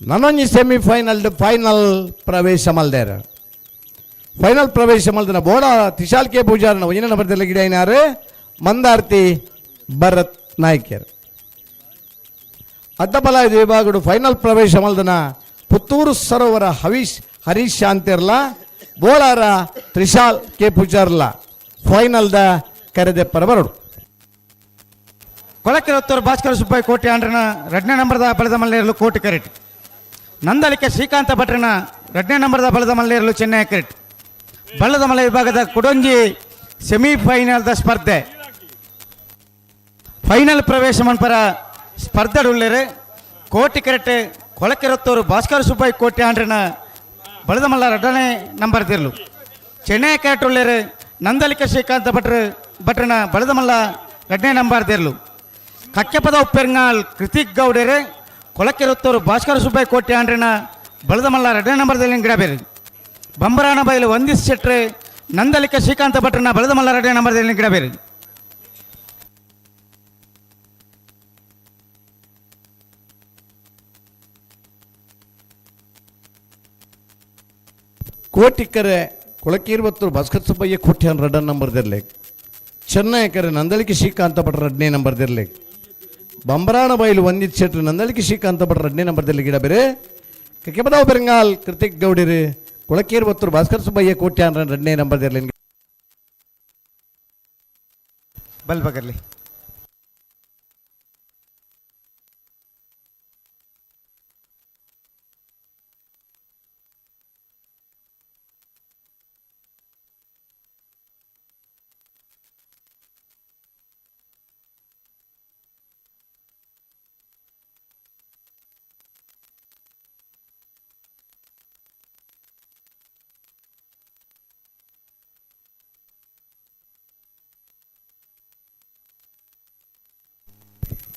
ನನೊಂಜಿ ಸೆಮಿಫೈನಲ್ ಫೈನಲ್ ಪ್ರವೇಶ ಮಲ್ದೇರ ಫೈನಲ್ ಪ್ರವೇಶ ಮಲ್ದನ ಬೋಡ ತ್ರಿಶಾಲ್ ಕೆ ಪೂಜಾರನ ಒಂಜನೇ ನಂಬರ್ ದರ್ಲ ಗಿಡ ಮಂದಾರ್ತಿ ಭರತ್ ನಾಯ್ಕರ್ ಅಡ್ಡಬಲ ವಿಭಾಗಡು ಫೈನಲ್ ಪ್ರವೇಶ ಮಲ್ದನ ಪುತ್ತೂರು ಸರೋವರ ಹರೀಶ್ ಶಾಂತಿರ್ಲ ಬೋಳಾರ ತ್ರಿಶಾಲ್ ಕೆ ಪೂಜಾರ್ಲ ಫೈನಲ್ದ ಕರೆದೆ ಪರಬರಡು ಕೊಳಕಿರತ್ತೂರು ಭಾಸ್ಕರ ಸುಬ್ಬಯ್ಯ ಕೋಟಿ ಆಂಡ್ರನ ಎರಡನೇ ನಂಬರ್ದ ಬಲದ ಮಲ್ಲೇರಲು ಕೋಟಿ ಕರೆಟ್ ನಂದಲಿಕೆ ಶ್ರೀಕಾಂತ ಭಟ್ರನ ಎರಡನೇ ನಂಬರ್ದ ಬಲದ ಮಲ್ಲೇರಲು ಚೆನ್ನೈ ಕರೆಟ್ ಬಳ್ಳದ ಮಲೆ ವಿಭಾಗದ ಕುಡೊಂಜಿ ಸೆಮಿಫೈನಲ್ದ ಸ್ಪರ್ಧೆ ಫೈನಲ್ ಪ್ರವೇಶ ಮನ್ಪರ ಸ್ಪರ್ಧೆಡುಳ್ಳೇರು ಕೋಟಿ ಕರೆಟ್ ಕೊಳಕಿರತ್ತೂರು ಭಾಸ್ಕರ ಸುಬ್ಬಯ್ಯ ಕೋಟಿ ಆಂಡ್ರನ ಬಲದ ಮಲ್ಲ ಎರಡನೇ ನಂಬರ್ ತಿರ್ಲು ಚೆನ್ನೈ ಕರೆಟ್ ಉಳ್ಳೇರು ನಂದಲಿಕೆ ಶ್ರೀಕಾಂತ ಭಟ್ರನ ಬಲದ ಮಲ್ಲ ಎರಡನೇ ನಂಬರ್ ತಿರ್ಲು ಕಕ್ಕೆಪದ ಉಪ್ಪೆರ್ನಾಳ್ ಕೃತಿಕ್ ಗೌಡರು ಕೊಳಕಿರುತ್ತೂರು ಭಾಸ್ಕರ ಸುಬ್ಬಯ್ಯ ಕೋಟಿ ಆಂಡ್ರನ ಬಲದ ಮಲ್ಲ ಎರಡನೇ ನಂಬರ್ದಲ್ಲಿ ಗಿಡಬೇರು ಬಂಬರಾನ ಬೈಲು ವಂದಿಸ್ ಶೆಟ್ರೆ ನಂದಲಿಕ ಶ್ರೀಕಾಂತ ಭಟ್ರನ ಬಲದ ಮಲ್ಲ ಎರಡನೇ ನಂಬರ್ದಲ್ಲಿ ಗಿಡಬೇರು ಕೋಟಿಕ್ಕರೆ ಕೊಳಕೀರ್ವತ್ತೂರು ಭಾಸ್ಕರ ಸುಬ್ಬಯ್ಯ ಕೋಟ್ಯಾನ್ ಎರಡನೇ ನಂಬರ್ದಿರಲಿ ಚೆನ್ನೈಕರೆ ನಂದಳಿಕೆ ಶ್ರೀಕಾಂತ ಭಟ್ರ ಎರಡನೇ ನಂಬರ್ದಿರಲಿ ಬಂಬರಾಣ ಬೈಲು ವಂದಿತ್ ಶೆಟ್ರು ನಂದಳಿಕೆ ಶ್ರೀಕಾಂತ ಭಟ್ರ ಎರಡನೇ ನಂಬರ್ದಲ್ಲಿ ಗಿಡ ಬೇರೆ ಕೆಕೆಪದಾವ್ ಬೆರಂಗಾಲ್ ಕೃತಿಕ್ ಗೌಡಿರಿ ಕೊಳಕೀರ್ವತ್ತೂರು ಭಾಸ್ಕರ ಸುಬ್ಬಯ್ಯ ಕೋಟ್ಯಾನ್ ಎರಡನೇ ನಂಬರ್ದಿರಲಿ ಬಲ್ಬಗರ್ಲಿ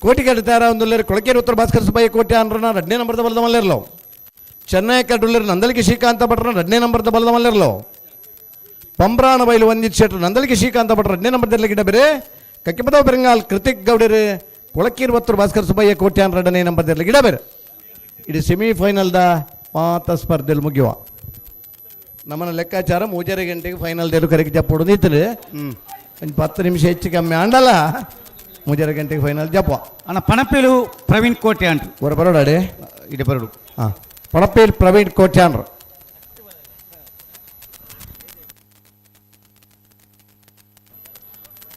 ಕೋಟಿಗಡ್ಡೆ ತಯಾರ ಒಂದುಲ್ಲೇರು ಕೊಳಕೇರಿ ಉತ್ತರ ಭಾಸ್ಕರ ಸುಬ್ಬಯ್ಯ ಕೋಟೆ ಅನ್ರನ ಎರಡನೇ ನಂಬರ್ದ ಬಲದ ಮಲ್ಲೇರ್ಲೋ ಚೆನ್ನೈ ಕಡ್ಡುಲ್ಲೇರು ನಂದಳಿಕೆ ಶ್ರೀಕಾಂತ ಭಟ್ರನ ಎರಡನೇ ನಂಬರ್ದ ಬಲದ ಮಲ್ಲೇರ್ಲೋ ಪಂಬ್ರಾಣ ಬೈಲು ವಂದಿತ್ ಶೆಟ್ರು ನಂದಳಿಕೆ ಶ್ರೀಕಾಂತ ಭಟ್ರ ಎರಡನೇ ನಂಬರ್ದಲ್ಲಿ ಗಿಡ ಬೇರೆ ಕಕ್ಕಿಪದವ್ ಬೆರಂಗಾಲ್ ಕೃತಿಕ್ ಗೌಡರು ಕೊಳಕೀರ್ ಭಾಸ್ಕರ ಸುಬ್ಬಯ್ಯ ಕೋಟೆ ಅನ್ರ ಎರಡನೇ ನಂಬರ್ದಲ್ಲಿ ಗಿಡ ಬೇರೆ ಇದು ಸೆಮಿಫೈನಲ್ದ ಮಾತ ಸ್ಪರ್ಧೆಯಲ್ಲಿ ಮುಗಿಯುವ ನಮ್ಮನ್ನ ಲೆಕ್ಕಾಚಾರ 3:30 ಗಂಟೆಗೆ ಫೈನಲ್ ದೇರು ಕರೆಗೆ ಜಪ್ಪೋಡು ನಿಂತರು ಒಂದು 10 ನಿಮಿಷ ಹೆಚ್ಚು ಕಮ್ಮಿ ಆಂಡಲ್ಲ 3:30 ಗಂಟೆಗೆ ಫೈನಲ್ ಜಪ್ಪ ಅಣ್ಣ ಪಣಪೇಲು ಪ್ರವೀಣ್ ಕೋಟೆ ಅಂಟು ಹೊರ ಬರೋಡಾಡಿ ಇದು ಬರೋಡು ಹಾಂ ಪಣಪೇಲು ಪ್ರವೀಣ್ ಕೋಟ್ಯಾನ್ರು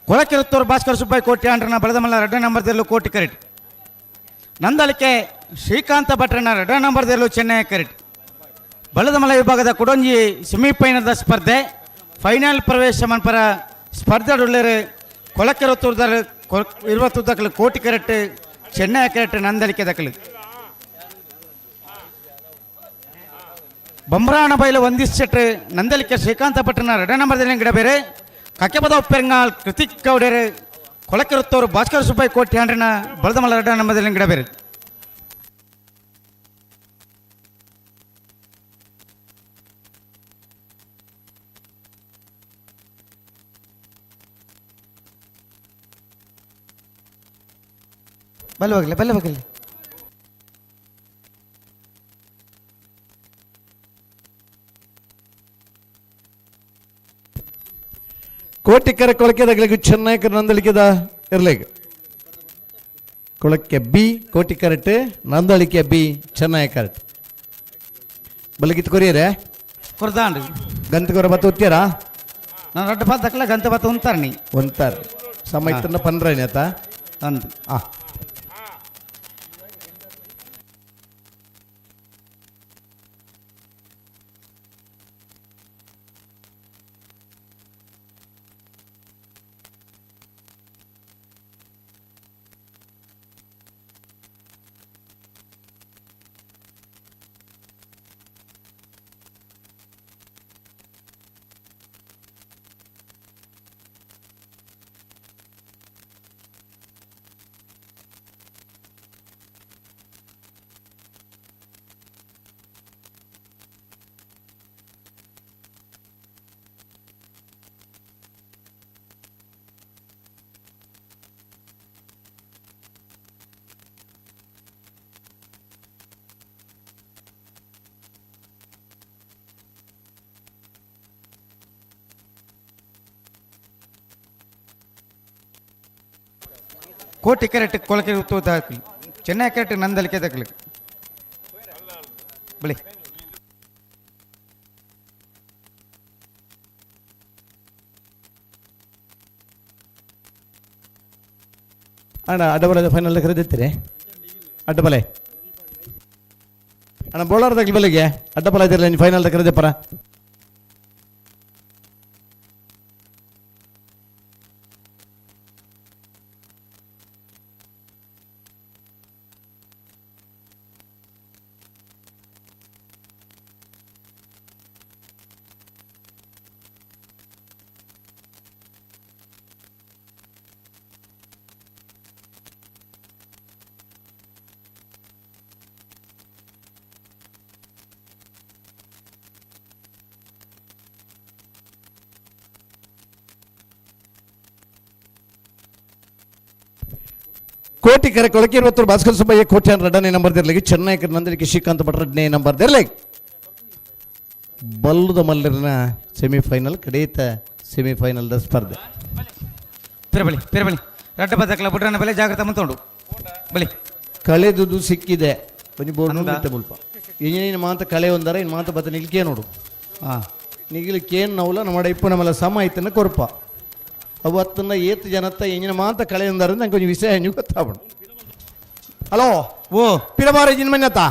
ಕೊಳಕೆರುತ್ತೂರು ಭಾಸ್ಕರ ಸುಬ್ಬಯ್ಯ ಕೋಟ್ಯಾಂಡ್ರನ ಬೆಳೆದಮಲ್ಲ ಎರಡನೇ ನಂಬರ್ ದೇರ್ಲು ಕೋಟಿ ಕರೆಟ್. ನಂದಳಿಕೆ ಶ್ರೀಕಾಂತ ಭಟ್ರನ ಎರಡನೇ ನಂಬರ್ ದೇರ್ಲು ಚೆನ್ನೈ ಕರೆಟ್. ಬಲದಮಲ ವಿಭಾಗದ ಕುಡೊಂಜಿ ಸೆಮಿಫೈನಲ್ದ ಸ್ಪರ್ಧೆ ಫೈನಲ್ ಪ್ರವೇಶ ಮನ್ಪರ ಸ್ಪರ್ಧೆ ಉಳ್ಳೇರು ಕೊಳಕೆರುತ್ತೂರ್ದಾರ ಇರುವತ್ತು ಕೋಟಿ ಕರೆಟ್ ಚೆನ್ನೈ ಕರೆಟ್ ನಂದಳಿಕೆ ದಕ್ಕಲು. ಬೊಮ್ರಾಣ ಬೈಲು ಒಂದಿಷ್ಟು ನಂದಲಿಕೆ ಶ್ರೀಕಾಂತ ಭಟ್ರನ ಎರಡನೇ ನಂಬರ್ ಗಿಡ ಬೇರೆ ಕಕ್ಕೆಪದ ಉಪ್ಪೆರಂಗಾಲ್ ಕೃತಿಕ್ ಗೌಡರು ಕೊಳಕೆರುತ್ತವರು ಭಾಸ್ಕರ ಸುಬ್ಬಯ್ಯ ಕೋಟಿ ಹಂಡ್ರನ ಬಲದಮಲ್ಲ ಎರಡನೇ ನಂಬರ್ ಗಿಡ ಬೇರೆ. ಬಲ್ಲ ಹೋಗಲಿ ಬಲ್ಲ ಹೋಗಲಿ. ಕೋಟಿಕರ ಕೊಳಕೆದಾಗಲಿಗೆ ಚೆನ್ನೈಕರ ನಂದಳಿಕೆದ ಇರ್ಲಿಗೆ ಕೊಳಕ್ಕೆ ಬಿ ಕೋಟಿ ಕರೆಕ್ಟ್ ನಂದಳಿಕೆ ಬಿ ಚೆನ್ನೈ ಕರೆಕ್ಟ್. ಬಲಗಿತ್ತು ಕೊರಿಯರೇ ಕೊರ್ದಾಂಡ್ರಿ ಗಂತಕೊರ ಬತ್ತ ಉತ್ತೀರಾ? ನಾನು ರಡ್ಡು ಪಾತ್ ದಕ್ಕಲ ಗಂತ ಬತ್ತ ಉಂತಾರ ನೀ ಒಂತಾರ ಸಮಯತನ್ನ ಪಂದ್ರನೇ ಆತ ಅಂದು ಆ ಕೋಟಿ ಕೆರೆಟ್ ಕೊಳಕೆ ದಾಖಲು ಚೆನ್ನೈ ಕೆರೆಟ್ ನಂದಲಿಕೆ ದಾಖಲು ಬಳಿ. ಅಣ್ಣ ಅಡ್ಡಬಲೆ ಫೈನಲ್ ಕರೆದಿತ್ತೀರಿ ಅಡ್ಡಬಲೆ ಅಣ್ಣ ಬೋಳಾರ್ದಾಗ್ಲಿ ಬಲಿಗೆ ಅಡ್ಡಬಲ ಇದ್ದಿರಲ್ಲ ನೀನು ಫೈನಲ್ ಕರೆದಿಪ್ಪರ. ಕೋಟಿ ಕರೆ ಕೊಳಕೆ ಇರುವತ್ತರು ಭಾಸ್ಕರ ಸುಬ್ಬಯ್ಯ ಕೋಟ್ಯಾನ್ ರಡ್ಡನೇ ನಂಬರ್ ದಿರ್ಲಿಗೆ ಚೆನ್ನೈಕರ ನಂದಲಿಕ್ಕೆ ಶ್ರೀಕಾಂತ್ ಭಟ್ ರಡ್ಡನೇ ನಂಬರ್ ದಿರ್ಲಿಗೆ. ಬಲ್ಲದ ಮಲ್ಲರಿನ ಸೆಮಿಫೈನಲ್ ಕಡೀತ ಸೆಮಿಫೈನಲ್ದ ಸ್ಪರ್ಧೆ. ಪಿರಬಳಿ ಪಿರಬಳಿ ರಡ್ಡ ಬದಕಲ ಬುಡ್ರನ ಬೆಲೆ ಜಾಗ್ರತೆ ಮಂತೋಂಡು ಬಲಿ. ಕಳೆದುದು ಸಿಕ್ಕಿದೆ ಒಂಜಿ ಬೋರ್ಡ್ ಬಿಟ್ಟ ಮುಲ್ಪ ಇಂಜಿನ ಮಾತ ಕಳೆ ಒಂದರ ಇನ್ನು ಮಾತ ಬತ್ತ ನಿಲ್ಕೆ ನೋಡು. ಹಾಂ ನಿಗಿಲು ಕೇನ್ ನೌಲ ನಮ್ಮ ಇಪ್ಪು ನಮ್ಮಲ್ಲ ಸಮ ಐತನ್ನ ಕೊರಪ ಅವು ಅತ್ತನ್ನ ಏತ್ ಜನತ್ತ ಇಂಜಿನ ಮಾತ ಕಳೆ ಒಂದರ ನಂಗೆ ಕೊಂಚ ವಿಷಯ ಹೆಂಗೆ ಗೊತ್ತಾಗ್ಬಿಡು. ಹಲೋ ಓ ಪಿರಬಾರ ಇಂಜಿನ ಮನ್ಯತ್ತ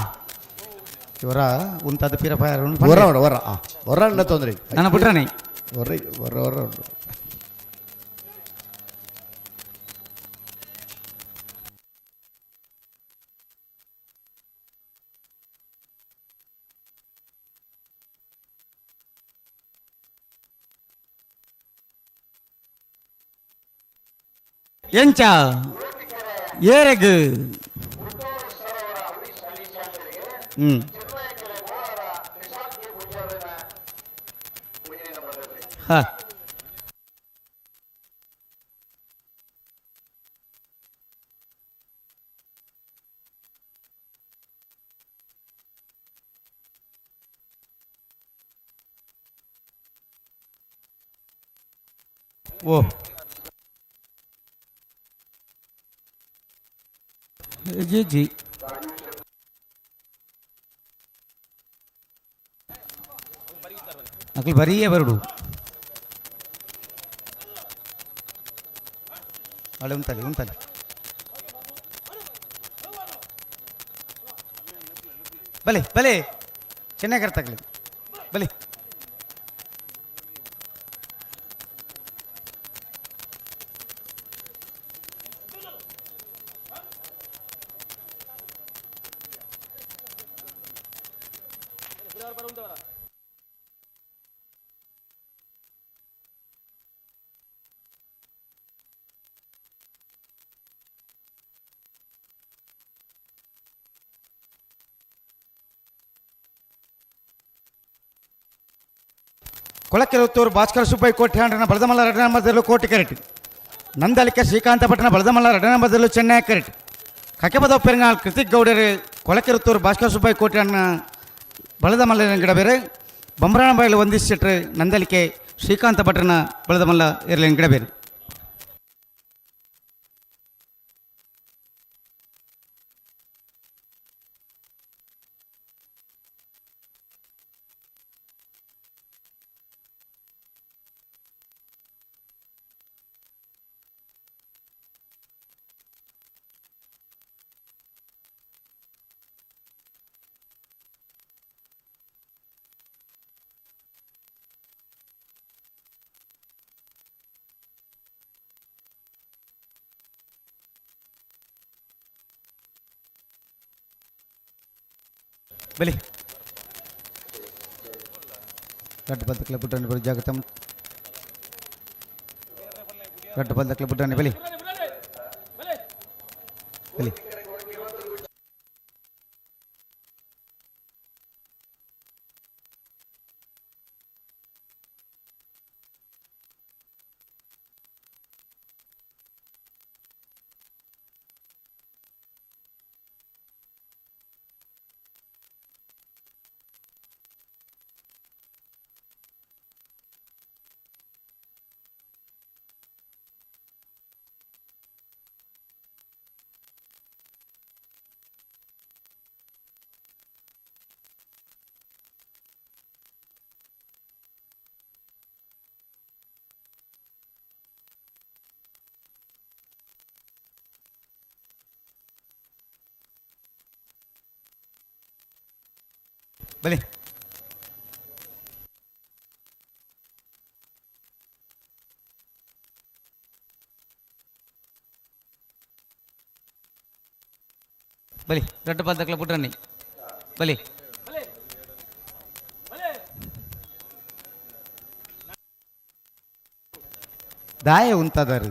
ಇವರ ಉಂತಾದ ಪಿರಪಾಯ ಹೊರ ಉಂಡು ಹೊರ ಹೊರ ಉಂಡ ತೊಂದರೆ ನನ್ನ ಬಿಟ್ರನೆ ಹೊರ ಹೊರ ಹೊರ ಉಂಡು. ಎಂಚ ಏರೆಗ್ ಹ್ಞೂ ಹಾಂ ಓ ಜಿ ಜಿ ಅಕ್ಲು ಬರೀಯೇ ಬರಡು. ಅಳೆ ಉಂತಲಿ ಉಂತಲಿ ಬಲೆ ಬಲೆ ಚೆನ್ನಾಗಿ ಅರ್ಥ ಆಗಲಿ ಬಲೆ ಕೊಳಕೆರುತ್ತೂರು ಭಾಸ್ಕರ ಸುಬ್ಬಯ್ಯ ಕೋಟ್ಯಾಂಡ್ರನ ಬಲದಮಲ್ಲ ಎರಡನೇ ನಂಬರ್ದಲ್ಲೂ ಕೋಟಿ ಕರೆಟ್ ನಂದಲಿಕೆ ಶ್ರೀಕಾಂತ ಪಟ್ಟಣ ಬಲದಮಲ್ಲ ಎರಡನೇ ನಂಬರ್ದಲ್ಲೂ ಚೆನ್ನೈ ಕರೆಟ್ ಕಕೆಪದ ಪೆರಂಗಾಳ್ ಕೃತಿಕ್ ಗೌಡರು ಕೊಳಕೆರುತ್ತೂರು ಭಾಸ್ಕರ ಸುಬ್ಬಯ್ಯ ಕೋಟ್ಯಾಂಡ್ನ ಬಳದಮಲ್ಲ ಗಿಡ ಬೇರೆ ಬೊಮ್ರಾನಬೈಲು ಒಂದಿಷ್ಟು ನಂದಲಿಕೆ ಶ್ರೀಕಾಂತ ಭಟ್ರನ ಬಳದಮಲ್ಲ ಇರಲಿನ ಗಿಡ ಬೇರೆ. ಬಲಿ ರಡ್ಡು ಬಲ್ತಕ್ಲೆ ಬುಡ್ಡನೆ ಬಲಿ ಜಾಗೃತ ರಡ್ಡು ಬಲ್ತಕ್ಲೆ ಬುಡ್ಡನೆ ಬಲಿ ಬಲಿ ಬಲಿ ಬಲಿ ರಡ್ಡು ಬಲ್ತಕ್ಲೆ ಬುಡ್ಡನೆ ಬಲಿ ದಾಯ ಉಂತದಾರು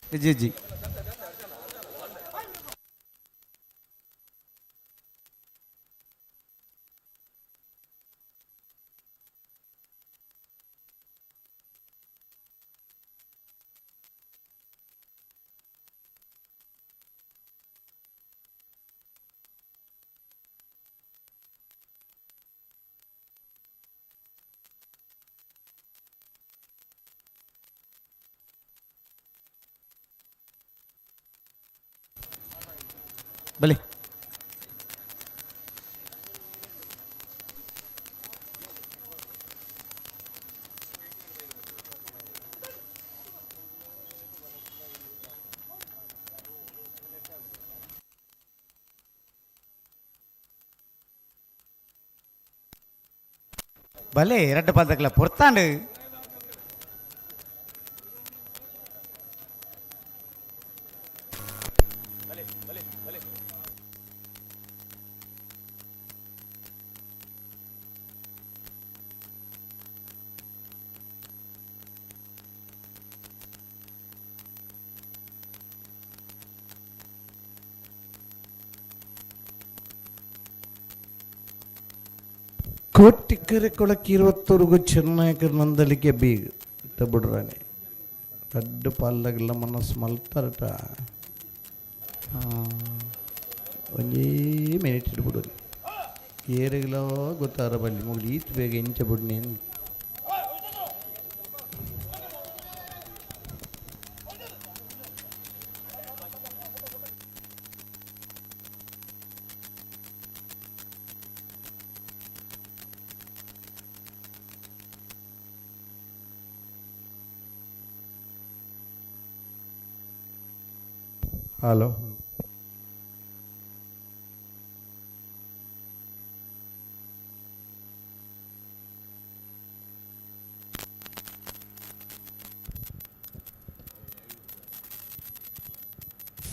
जी जी ಬಲಿ ಬಲೆ ಎರಡು ಪಾದಕ್ಲ ಪೊರ್ತಾಂಡು ಕೋಟಿಕರೆ ಕೊಳಕ್ಕೆ ಇರುವತ್ತವರೆಗೂ ಚೆನ್ನಾಗಿ ನಂದಲಿಕೆ ಬೀಗ. ಇತ್ತ ಬಿಡ್ರಾನೆ ರಡ್ಡು ಪಾಲ್ದಾಗಲ್ಲ ಮನಸ್ಸು ಮಲ್ತಾರಟ ಒಂಜೇ ಮಿನಿಟ್ ಇಡ್ಬಿಡು ಏರಿಗಲೋ ಗೊತ್ತಾರ ಬಲ್ಲಿ ಮುಗಿದು ಈತ್ ಬೇಗ ಎಂಚ ಬಿಡ್ನಿ. ಹಲೋ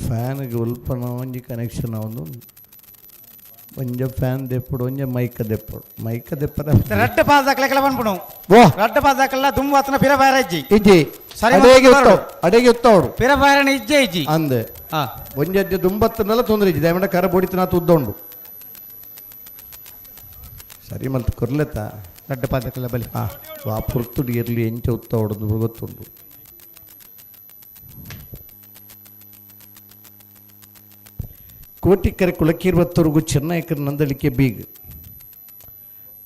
ಫ್ಯಾನ್ಗೆ ಉಲ್ಪನ ಒಂಜಿ ಕನೆಕ್ಷನ್ ಒಂದು ಒಂಜ ಫ್ಯಾನ್ ದೆಪ್ಪಡು ಒಂಜ ಮೈಕ ದೆಪ್ಪಡು ಮೈಕ ದೆಪ್ಪರ ರಡ್ಡು ಪಾಲ್ ದಾಖಲೆ ಬಂದ್ಬಿಡು ರಡ್ಡು ಪಾಲ್ ದಾಖಲ ದುಮ್ಮು ಪಿರ ಬಾರಜ್ಜಿ ಇಜ್ಜಿ ಸರಿ ಅಡೆಗೆ ಉತ್ತವ್ ಅಡೆಗೆ ಉತ್ತವಡು ಪಿರ ಬಾರಣ ಇಜ್ಜೆ ಇಜ್ಜಿ ಅಂದೆ ಒಂಜಜ್ಜೆ ದುಂಬತ್ತನ್ನೆಲ್ಲ ತೊಂದರೆ ಇಜ್ಜಿ ದಯಮಂಡ ಕರ ಬೋಡಿತನ ಉದ್ದ ಉಂಡು ಸರಿ ಮಲ್ತು ಕೊರ್ಲೆತ್ತ ರಡ್ಡು ಪಾಲ್ ದಾಖಲೆ ಬಲಿ ಆ ವಾ ಪುರ್ತುಡು ಎರ್ಲಿ ಎಂಚ ಉತ್ತವಡು ಗೊತ್ತುಂಡು. ಕೋಟಿಕರೆ ಕುಳಕೀರ್ವತ್ತೂರಿಗೂ ಚೆನ್ನೈಕರ್ ನಂದಳಿಕೆ ಬೀಗ್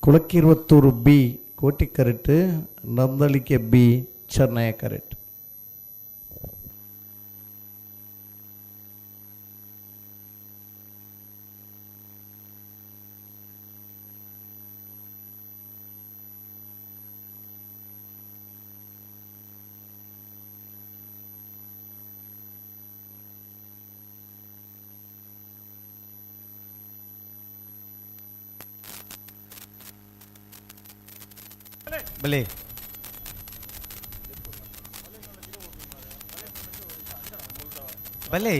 ಕುಳಕೀರ್ವತ್ತೂರು ಬಿ ಕೋಟಿಕರೆಟ್ ನಂದಳಿಕೆ ಬಿ ಚೆನ್ನೈಕರೆಟ್. ಬಲೆ ಬಲೆ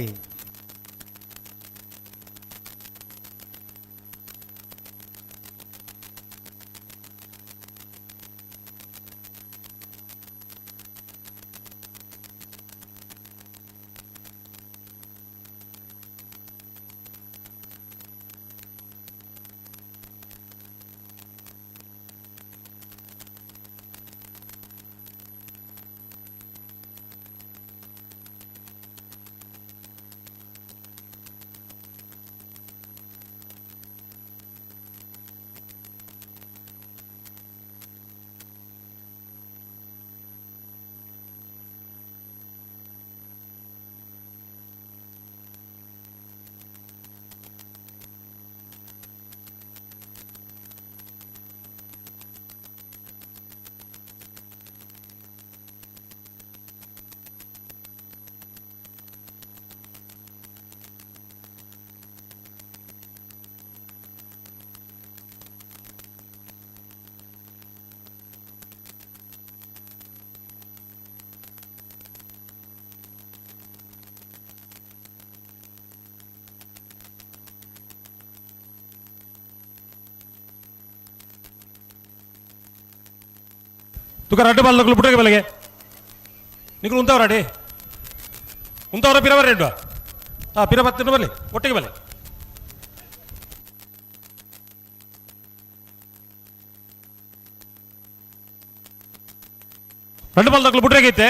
ತುಕ ರಡ್ಡು ಬಾಲ್ ಬುಟ್ಟಗೆ ಬಲಗೆ ನಿಕುಲು ಉಂತವರ ಅಡಿ ಉಂತವರ ಪಿರವರ ರೆಡ್ಡು ಹಾಂ ಪಿರ ಬತ್ತಿನ ಬರಲಿ ಒಟ್ಟಿಗೆ ಬಲೆ ರಡ್ಡು ಬಾಲ್ ದಕ್ಕಲು ಬುಟ್ರೆಗೆ ಐತೆ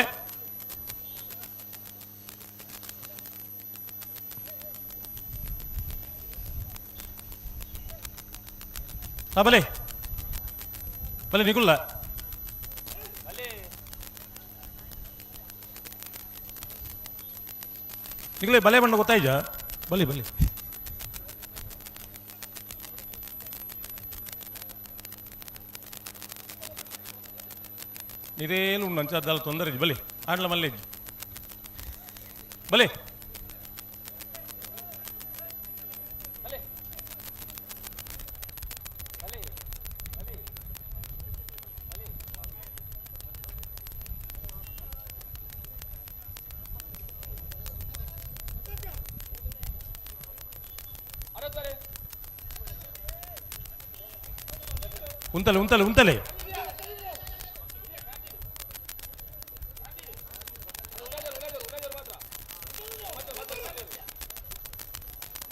ಹಾಂ ಬಲೆ ಬಲೆ ನಿಕುಲ್ಲ ನಿಕಲೆ ಬಲೆ ಬಣ್ಣ ಗೊತ್ತಾಯ್ಜಾ ಬಲಿ ಬಲಿ ನೀರೇನು ಉಂಡು ಅಂಚ ತೊಂದರೆ ಇಜ್ಜಿ ಬಲಿ ಆಡ್ಲ ಮಲ್ಲೆ ಇಜ್ಜಿ ಬಲಿ ಉಂತಲೆ ಉಂತಲೆ ಉಂತಲೆ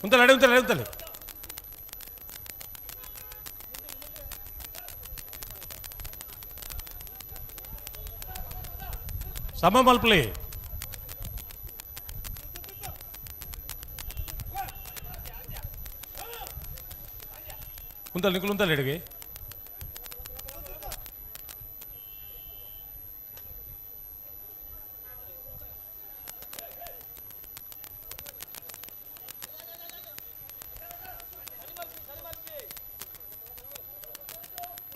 ಉಂತಲೆ ಅಡೆ ಉಂತಲೆ ಅಡೆ ಉಂತಲೆ ಸಮ ಮಲ್ಪಲಿ ಉಂತಲ್ ನಿಕುಲು ಉಂತಲ್ ಎಡುಗೆ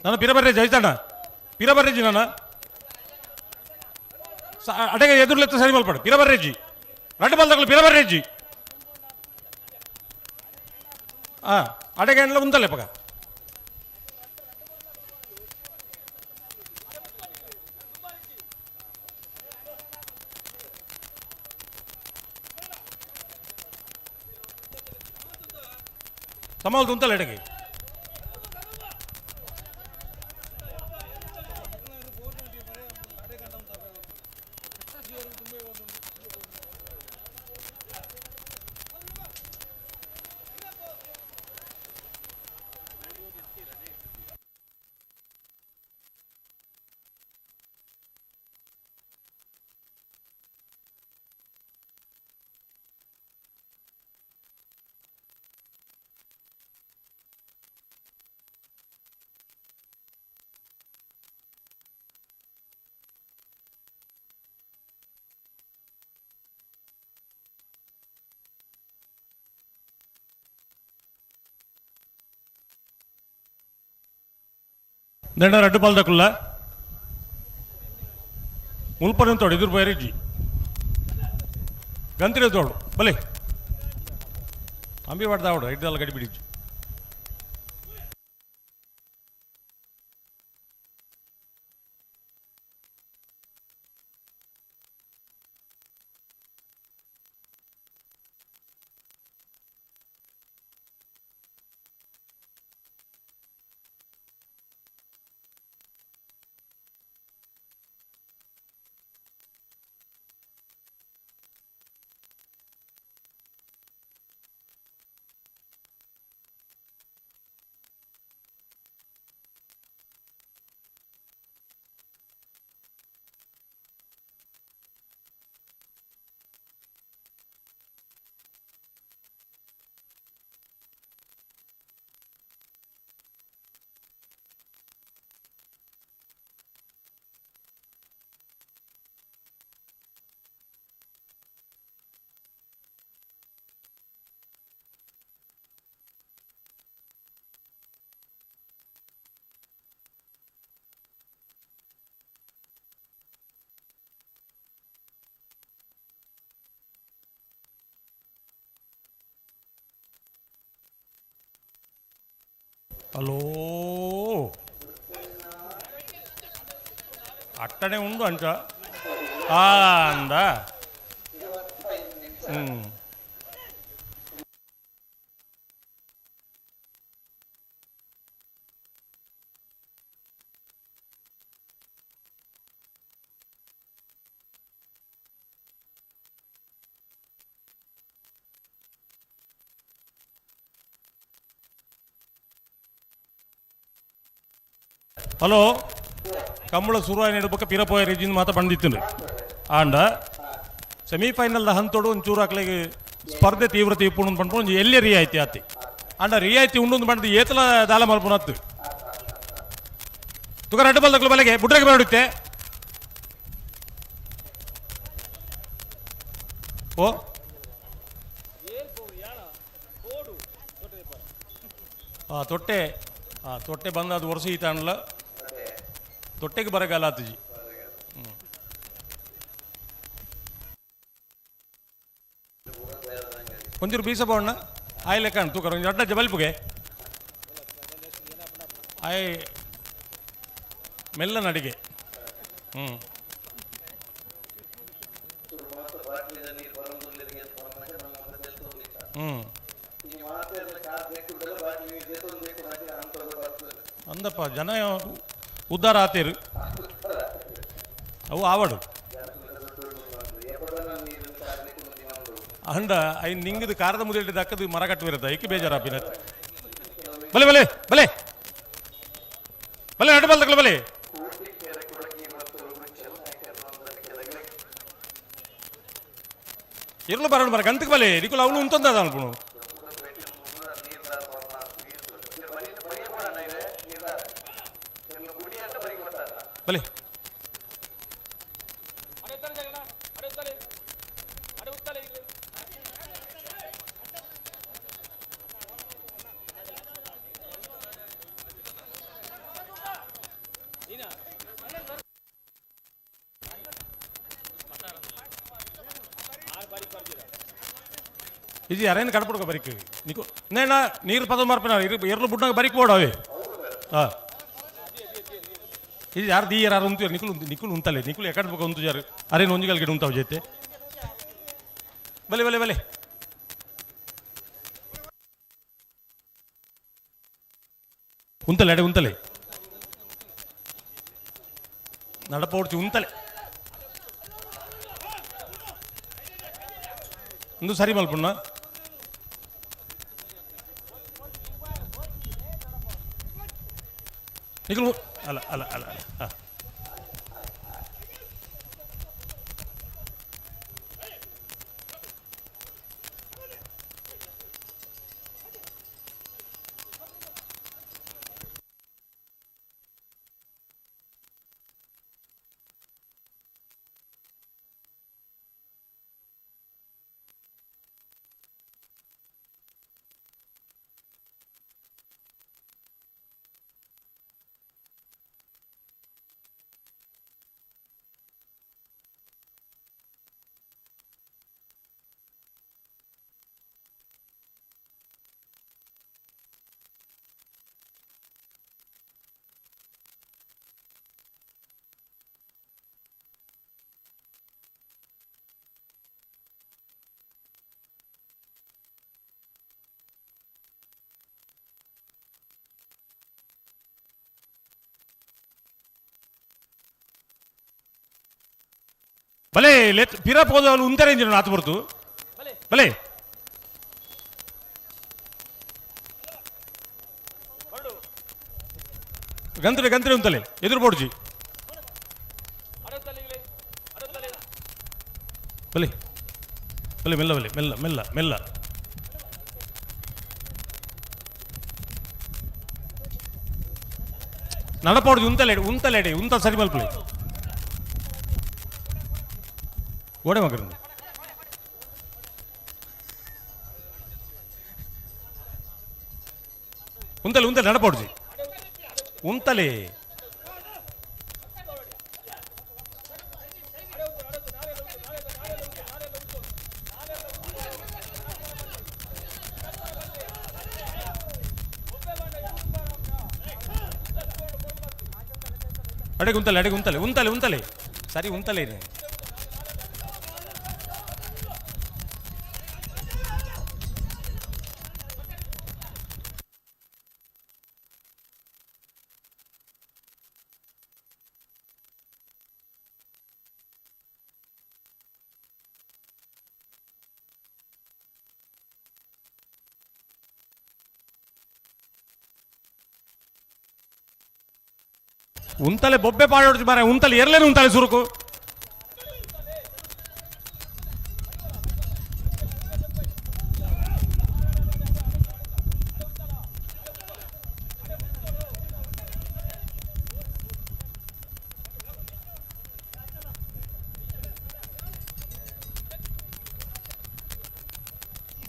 ನಾನು ಪಿರಬರ್ರೇಜ್ ಆಯ್ತಣ್ಣ ಪಿರಬರ್ರೇಜಿ ನಾನು ಅಡೆಗೆ ಎದುರುಲೆತ್ತ ಸರಿ ಮಲ್ಪಡು ಪಿರಬರ್ರೇಜಿ ರಡ್ಡು ಬಲ್ದಗಳು ಪಿರಬರ್ರೇಜಿ ಹಾಂ ಅಡೆಗೆ ಎಲ್ಲ ಉಂತಲ್ಲ ಪಗ ಸಮಾಲ್ದು ಉಂತಲ್ಲ ಎಡಗೆ ದಂಡ ರಡ್ಡು ಪಾಲ್ದಕುಲ್ಲ ಮುಲ್ಪನ ತೋಡು ಎದುರು ಬೈರೆಜ್ಜಿ ಗಂತಿರ ತೋಡು ಬಲೆ ಅಂಬಿ ಪಡ್ದಾವಡು ಇಡ್ದಲ್ಲ ಗಡಿ ಬಿಡಿಜ್ಜಿ ಹಲೋ ಅಟ್ಟನೆ ಉಂಡು ಅಂಚ ಅಂದ ಹಲೋ ಕಂಬಳ ಸುರುವಾಯಿನ ಬೊಕ್ಕ ಪಿರಪೋಯ ರೆಜಿನ್ ಮಾತ ಬಂದಿತ್ತು ಆಂಡ ಸೆಮಿಫೈನಲ್ ಹಂತೋಡು ಒಂಚೂರು ಅಕ್ಲೆಗ್ ಸ್ಪರ್ಧೆ ತೀವ್ರತೆ ಇಪ್ಪುಂಡು ಪಂಡ್ಪು ಒಂಜಿ ಎಲ್ಲೇ ರಿಯಾಯಿತಿ ಆತಿ ಆಂಡ ರಿಯಾಯಿತಿ ಉಂಡು ಬಂದು ಏತಲ ದಾಲ ಮಲ್ಪುನತ್ತು ತುಕ ರಡ್ಡು ಬಲ್ದಕ್ಲು ಬಲೆಗೆ ಬುಡ್ರೆಗೆ ಬೇಡುತ್ತೆ ಓ ಆ ತೊಟ್ಟೆ ತೊಟ್ಟೆ ಬಂದ ಅದು ವರ್ಷ ಈತಾಣಲ ತೊಟ್ಟೆಗೆ ಬರಗಾಲ ಆತಜಿ ಒಂಚೂರು ಬೀಸ ಬೋಣ್ಣ ಆಯ್ ಲೆಕ್ಕ ತೂಕರ ಒಂಜಿ ಅಡ್ಡ ಜಬಲ್ಪುಗೆ ಆಯ್ ಮೆಲ್ಲ ನಡಿಗೆ ಹ್ಞೂ ಹ್ಞೂ ಅಂದಪ್ಪ ಜನ ಉದ್ಧಾರ ಆತೀರು ಅವು ಆವಡು ಅಂಡ I ನಿಂಗದು ಕಾರದ ಮುದಿಲ್ಟಿ ದಕ್ಕದು ಮರ ಕಟ್ಟುವಿರತ್ತ ಐಕೆ ಬೇಜಾರಾಪಿನ ಬಲೆ ಬಲೆ ಬಲೆ ಬಲೆ ನಡು ಬಲ್ದಕ್ಲ ಬಲೆ ಇರ್ಲು ಬರೋಣ ಬರ ಗಂತಕ್ಕೆ ಬಲೆ ನಿಕುಲು ಅವಳು ಉಂತಂದ ಅನ್ಪುಣು ಬಲೆ ಇದು ಯಾರೇನು ಕಡ್ಪಡ್ಕೊ ಬರಿಕ್ ನಿಕು ನೇಣ ನೀರು ಪದ ಮಾರ್ಪಿನ ಇರ್ಲು ಬುಡ್ನಾಗ ಬರಿಕ್ ಬೋಡವೆ ಹಾಂ ಇದು ಯಾರು ದೀಯರ್ ಯಾರು ಉಂತು ನಿಕುಲು ನಿಕುಲು ಉಂತಲೆ ನಿಕುಲು ಎಕಡೆ ಬೊಕ ಉಂತು ಜಾರು ಅರೇನು ಒಂಜಿಗಲ್ಗೆ ಉಂತಾವ್ ಜೊತೆ ಬಲೆ ಬಲೆ ಬಲೆ ಉಂತಲೆ ಅಡೆ ಉಂತಲೆ ನಡಪೋಡ್ಚಿ ಉಂತಲೆ ಒಂದು ಸರಿ ಮಲ್ಪುಣ್ಣ ನಿಕುಲು ಅಲ್ಲ ಅಲ್ಲ ಅಲ್ಲ ಅಲ್ಲ ಹಾಂ ಭಲೆ ಲೆತ್ ಪಿರ ಪೋದವಲು ಉಂತಾರೆ ಇಂಜಿನ ಆತು ಬರ್ತು ಭಲೆ ಗಂತ್ರೆ ಗಂತ್ರೆ ಉಂತಲೆ ಎದುರು ಬೋಡ್ಜಿ ಬಲೆ ಬಲೆ ಮೆಲ್ಲ ಬಲೆ ಮೆಲ್ಲ ಮೆಲ್ಲ ಮೆಲ್ಲ ನಡಪೋಡ್ಜಿ ಉಂತಲೆ ಉಂತಲೆಡೆ ಉಂತ ಸರಿ ಮಲ್ಪಲೆ ಗೋಡೆ ಮಗರು ಉಂತಲೆ ಉಂತಲೆ ನಡಪೋಡ್ಜಿ ಉಂತಲೆ ಅಡೆಗೆ ಉಂತಲೆ ಅಡೆಗೆ ಉಂತಲೆ ಉಂತಲೆ ಉಂತಲೆ ಸರಿ ಉಂತಲೆ ಇದೆ ಉಂತಲೆ ಬೊಬ್ಬೆ ಪಾಡೋಡ್ಚು ಮಾರೆ ಉಂತಲೆ ಎರ್ಲೇನು ಉಂತಲೆ ಸುರುಕು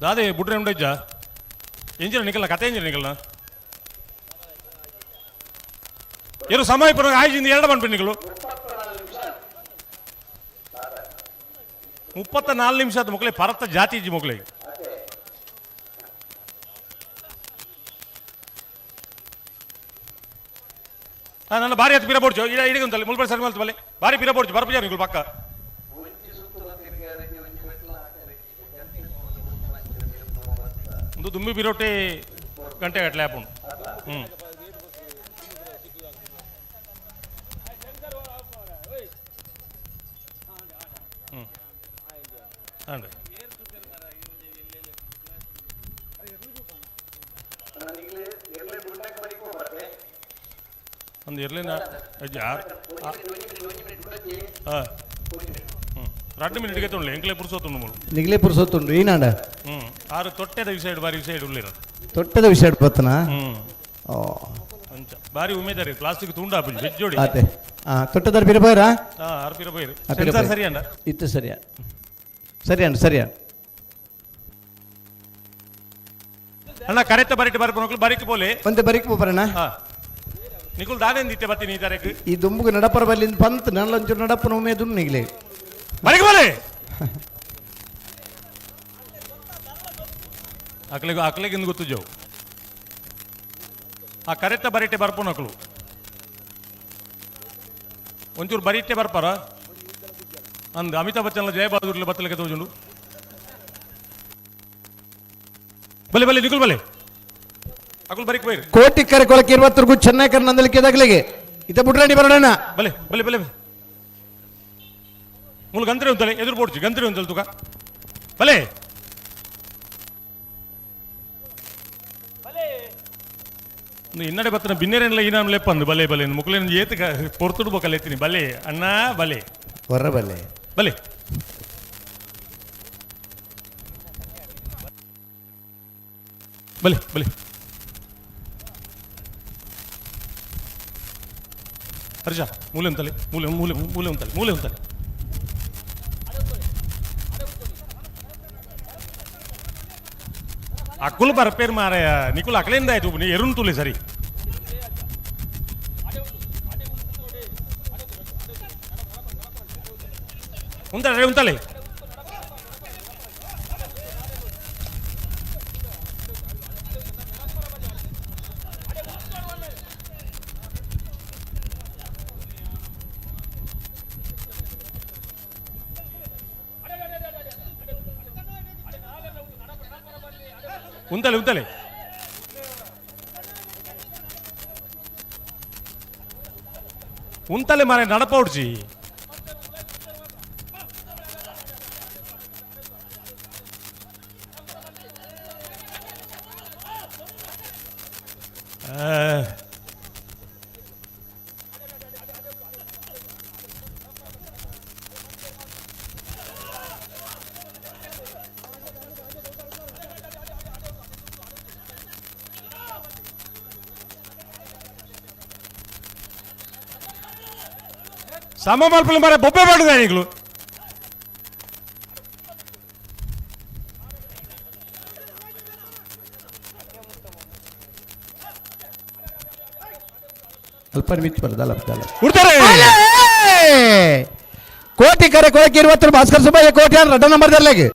ದಾದೆ ಬುಡ್ರೆ ಉಂಡಜ್ಜ ಎಂಜಿನ ನಿಕಲ್ಲ ಕತೆ ಎಂಜಿನ ನಿಕಲ್ಲ ಇರು ಸಮಯ ಪರ ಆಯ್ಜಿಂದ ಎರಡು ಮನ್ಪಿನಿಗಳು 34 ನಿಮಿಷ ಆದ ಮಕ್ಕಳೇ ಪರತ ಜಾತಿ ಇಜ್ಜಿ ಮಕ್ಕಳಿಗೆ ನನ್ನ ಭಾರಿ ಹತ್ತು ಪಿರ ಬೋಡ್ಚು ಇಡ ಇಡಗಂತಲ್ಲಿ ಮುಲ್ಪಡಿ ಸರಿ ಮಲ್ತು ಬಲ್ಲೆ ಭಾರಿ ಪಿರ ಬೋಡ್ಚು ಬರ್ಪಜಾರ ನಿಕುಲು ಪಕ್ಕ ಒಂದು ದುಂಬಿ ಬಿರೋಟೆ ಗಂಟೆ ಗಟ್ಟಲೆ ಆಪುಂಡು ಹ್ಞೂ ಹ್ಞೂ ಒಂದು ಇರಲಿಲ್ಲ ಅಜ್ಜ ಹಾಂ ಹ್ಞೂ ರಡ್ಡು ಮಿನಿಟ್ ಗೆ ತೊಂಡ್ಲೆ ಎಂಕ್ಲೆ ಪುರ್ಸೋತುಂಡು ಮೂಲು. ನಿಗಲೇ ಪುರ್ಸೋತುಂಡು ಈನಾಡ. ಆರು ತೊಟ್ಟೆದ ವಿಷಯ ಬಾರಿ ವಿಷಯ ಉಳ್ಳಿರ. ತೊಟ್ಟೆದ ವಿಷಯ ಬತ್ತನ? ಓ. ಅಂಚ ಬಾರಿ ಉಮೇದಾರಿ ಪ್ಲಾಸ್ಟಿಕ್ ತುಂಡು ಹಾಪುಜಿ ಬೆಜ್ಜೋಡಿ. ಆತೆ. ತೊಟ್ಟೆದಾರ ಪಿರ ಪೋಯಿರಾ? ಆರು ಪಿರ ಪೋಯಿರು. ಸೆನ್ಸಾರ್ ಸರಿ ಅಂಡ? ಇತ್ತು ಸರಿಯಾ. ಸರಿ ಅಣ್ಣ ಸರಿಯಾ. ಅಣ್ಣ ಕರೆಕ್ಟ್ ಬರಿಟ್ ಬರ್ಪನಕ್ಲು ಬರಿಕ್ ಪೋಲೆ. ಒಂತೆ ಬರಿಕ್ ಪೋಪರಣ್ಣ. ನಿಕುಲ್ ದಾದೇನ್ ದಿತ್ತೆ ಬತ್ತಿ ನೀ ತಾರೇಕ್. ಈ ದುಂಬುಗು ನಡಪರ ಬಲ್ಲಿಂದ ಪಂತ್ ನಲ್ಲೊಂಚೂರು ನಡಪನ ಉಮೇದುಂಡು ನಿಗ್ಲೆ. ಬರಿಕ್ ಪೋಲೆ. ಅಕ್ಲೆಗ್ ಅಕ್ಲೆಗ್ ಇಂದು ಗೊತ್ತು ಜೋ. ಆ ಕರೆಕ್ಟ್ ಬರಿಟೆ ಬರ್ಪನಕ್ಲು. ಒಂಚೂರು ಬರಿಟೆ ಬರ್ಪಾರ ಅಂದ್ ಅಮಿತಾಬ್ ಬಚ್ಚನ್ ಜಯ ಬಹಾದೂರ್ಲೆ ಬತ್ತಲಕ್ಕೆ ತೋಜುಂಡು. ಬಲೆ ಬಲೆ ನಿಕುಲ್ ಬಲೆ ಅಕುಲ್ ಬರಿಕ್ ಬೈರು. ಕೋಟಿ ಕರೆ ಕೊಳಕ್ಕೆ ಇರುವತ್ತರಿಗೂ ಚೆನ್ನೈ ಕರ್ ನಂದಲಿಕೆ ದಗಲಿಗೆ ಇತ ಬುಡ್ರಾಣಿ ಬರೋಣ. ಬಲೆ ಬಲೆ ಬಲೆ ಮೂಲ ಗಂತ್ರೆ ಉಂತಲೆ ಎದುರು ಬೋಡ್ಚಿ ಗಂತ್ರೆ ಉಂತಲೆ ತುಕ ಬಲೆ ಇನ್ನಡೆ ಬತ್ತನ ಬಿನ್ನೇರೇನಲ್ಲ ಈ ನಾಮ್ ಲೆಪ್ಪಂದು ಬಲೆ ಬಲೆ ಮುಕ್ಲೇನ ಏತ್ ಪೊರ್ತುಡು ಬೊಕಲ್ ಎತ್ತೀನಿ ಬಲೆ ಅಣ್ಣ ಬಲೆ ಹೊರ ಬಲೆ ಬಲೆ ಬಲೆ ಬಲೆ ಹರ್ಷ ಮೂಲೆ ಉಂತಲೆ ಮೂಲೆ ಮೂಲೆ ಮೂಲೆ ಉಂತಲೆ ಮೂಲೆ ಉಂತಲೆ ಅಕ್ಕುಲು ಬರ್ಪೇರ್ ಮಾರಾಯ ನಿಕುಲ್ ಅಕ್ಲೇಂದ ಆಯ್ತು ನೀ ಎರುನ್ ತುಲೆ ಸರಿ ಉಂತಲೆ ಉಂತಲೆ ಉಂತಲೆ ಉಂತಲೆ ಉಂತಲೆ ಮಾರೆ ನಡಪೌಡ್ಜಿ ಸಮ ಮಲ್ಪಲು ಮಾರೆ ಬೊಬ್ಬೆ ಮಾಡಿದ ಈಗಲೂ. ಅಲ್ಪ ಮಿತ್ ಬರ್ತಲ್ಲ ಉಡ್ತಾರೆ. ಕೋಟಿ ಕರೆ ಕೊಳಕ್ಕೆ ಇರುವತ್ತು ಭಾಸ್ಕರ್ ಸುಬ್ಬಯ್ಯ ಕೋಟಿ ರಡ್ಡ ನಂಬರ್ ದರ್ಲೆಗೆ.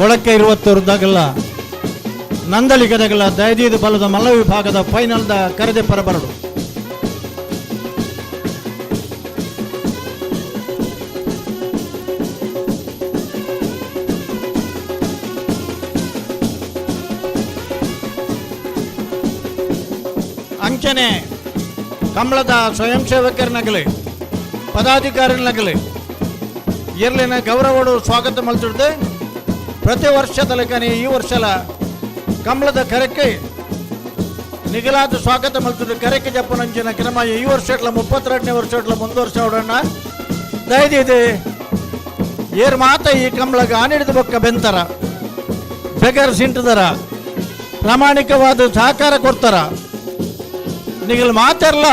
ಕೊಳಕ್ಕೆ ಇರುವತ್ತೂರು ನಂದಳಿಗದಗಲ ದಯದೀದು ಬಲದ ಮಲ್ಲ ವಿಭಾಗದ ಫೈನಲ್ದ ಕರೆದೆ ಪರಬರಡು. ಅಂಚನೆ ಕಮಲದ ಸ್ವಯಂ ಸೇವಕರನಗಲಿ ಪದಾಧಿಕಾರಿನಗಲಿ ಇರ್ಲಿನ ಗೌರವಡು ಸ್ವಾಗತ ಮಲ್ತಿಡ್ದು ಪ್ರತಿ ವರ್ಷದ ಲೆಕ್ಕನೆ ಈ ವರ್ಷಲ ಕಮಲದ ಕರೆಕ್ಕೆ ನಿಗಲಾದ ಸ್ವಾಗತ ಮಲ್ತಿದ್ದು ಕರೆಕ್ಕೆ ಜಪ್ಪನಂಚಿನ ಕ್ರಮ ಈ ವರ್ಷ 32ನೇ ವರ್ಷ ಮುಂದುವರ್ಸೋಡೋಣ. ದಯದಿದೆ ಏರ್ ಮಾತ ಈ ಕಮಲಗ ಆನಿಡಿದ ಬೊಕ್ಕ ಬೆಂತರ ಬೆಗರ್ ಸಿಂಟದರ ಪ್ರಾಮಾಣಿಕವಾದ ಸಹಕಾರ ಕೊಡ್ತಾರ. ನಿಗಲ್ ಮಾತೆರ್ಲ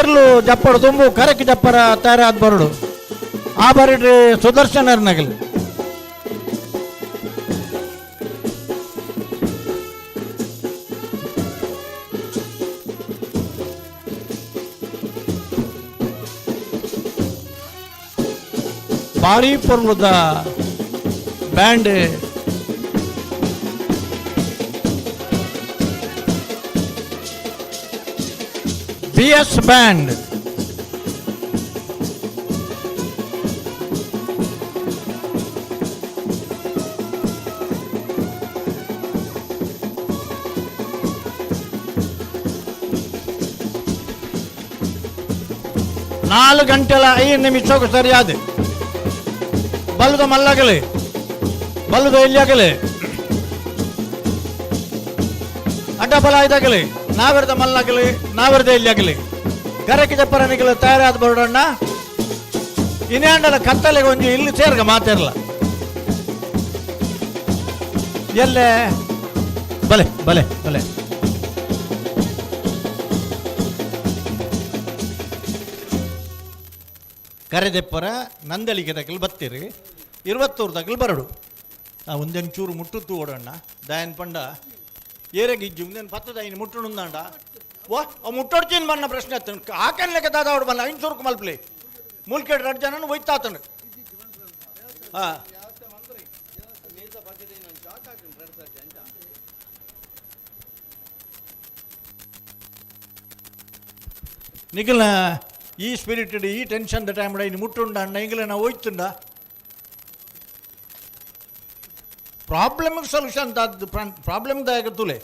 ಎರ್ಲು ಜಪ್ಪಡು ತುಂಬು ಕರೆಕ್ಕೆ ಜಪ್ಪರ ತಯಾರಾದ ಬರಡು ಆ ಬರಡ್ರಿ ಸುದರ್ಶನರ್ ನಗಲ್. ಭಾರಿ ಪರ್ವದ ಬ್ಯಾಂಡ್ ಬಿ ಎಸ್ ಬ್ಯಾಂಡ್. 4 ಗಂಟೆಲ 5 ನಿಮಿಷಕ್ಕೂ ಸರಿಯಾದ ಬಲ್ಲದ ಮಲ್ಲಾಗಲಿ ಬಲ್ಲದ ಎಲ್ಲಿಯಾಗಲಿ ಅಡ್ಡ ಬಲ ಇದಾಗಲಿ ನಾವಿರದ ಮಲ್ಲಾಗಲಿ ನಾವಿರದ ಎಲ್ಲಿಯಾಗಲಿ ಕರೆಕ್ಕೆ ಜಪ್ಪರನಿಗಲು ತಯಾರಾದ ಬರೋಣ. ಇನ್ಯಾಂಡಲ ಕತ್ತಲೆಗೆ ಒಂಜಿ ಇಲ್ಲಿ ಸೇರ್ಗ ಮಾತಿರಲ್ಲ ಎಲ್ಲೇ ಬಲೆ ಬಲೆ ಬಲೆ. ಕರೆದೆಪ್ಪರ ನಂದಳಿಗೆ ತಗಲು ಬತ್ತೀರಿ ಇರುವತ್ತೂರು ತಗಲು ಬರಡು. ಆ ಒಂದೊಂಚೂರು ಮುಟ್ಟುತ್ತು ಓಡಣ್ಣ ದಯನ್ ಪಂಡ ಏರೆಗಿಜ್ಜು ಒಂದೇನು ಪತ್ತದ ಐನು ಮುಟ್ಟುಂದಾಂಡ ವಾ ಅವು ಮುಟ್ಟೊಡ್ತೀನಿ ಬಣ್ಣ ಪ್ರಶ್ನೆ ಆತನು ಆಕನ್ ಲೆಕ್ಕ ದಾದ ಅವಡು ಬಲ್ಲ ಐನು ಚೂರುಕು ಮಲ್ಪಲಿ ಮೂಲ್ಕೇಡು 2 ಜನನು ಒಯ್ತಾತನು. ಹಾಂ ನಿಖಿಲ್ನ ಈ ಸ್ಪಿರಿಟ್ ಈ ಟೆನ್ಷನ್ the time ಇನ್ನು ಮುಟ್ಟುಂಡ ಅಣ್ಣ ಇಂಗ್ಲ ನಾವು ಹೋಯ್ತುಂಡ ಪ್ರಾಬ್ಲಮ್ ಸೊಲ್ಯೂಷನ್ ಪ್ರಾಬ್ಲಮ್ ದಾಯಕ ತುಲೆ.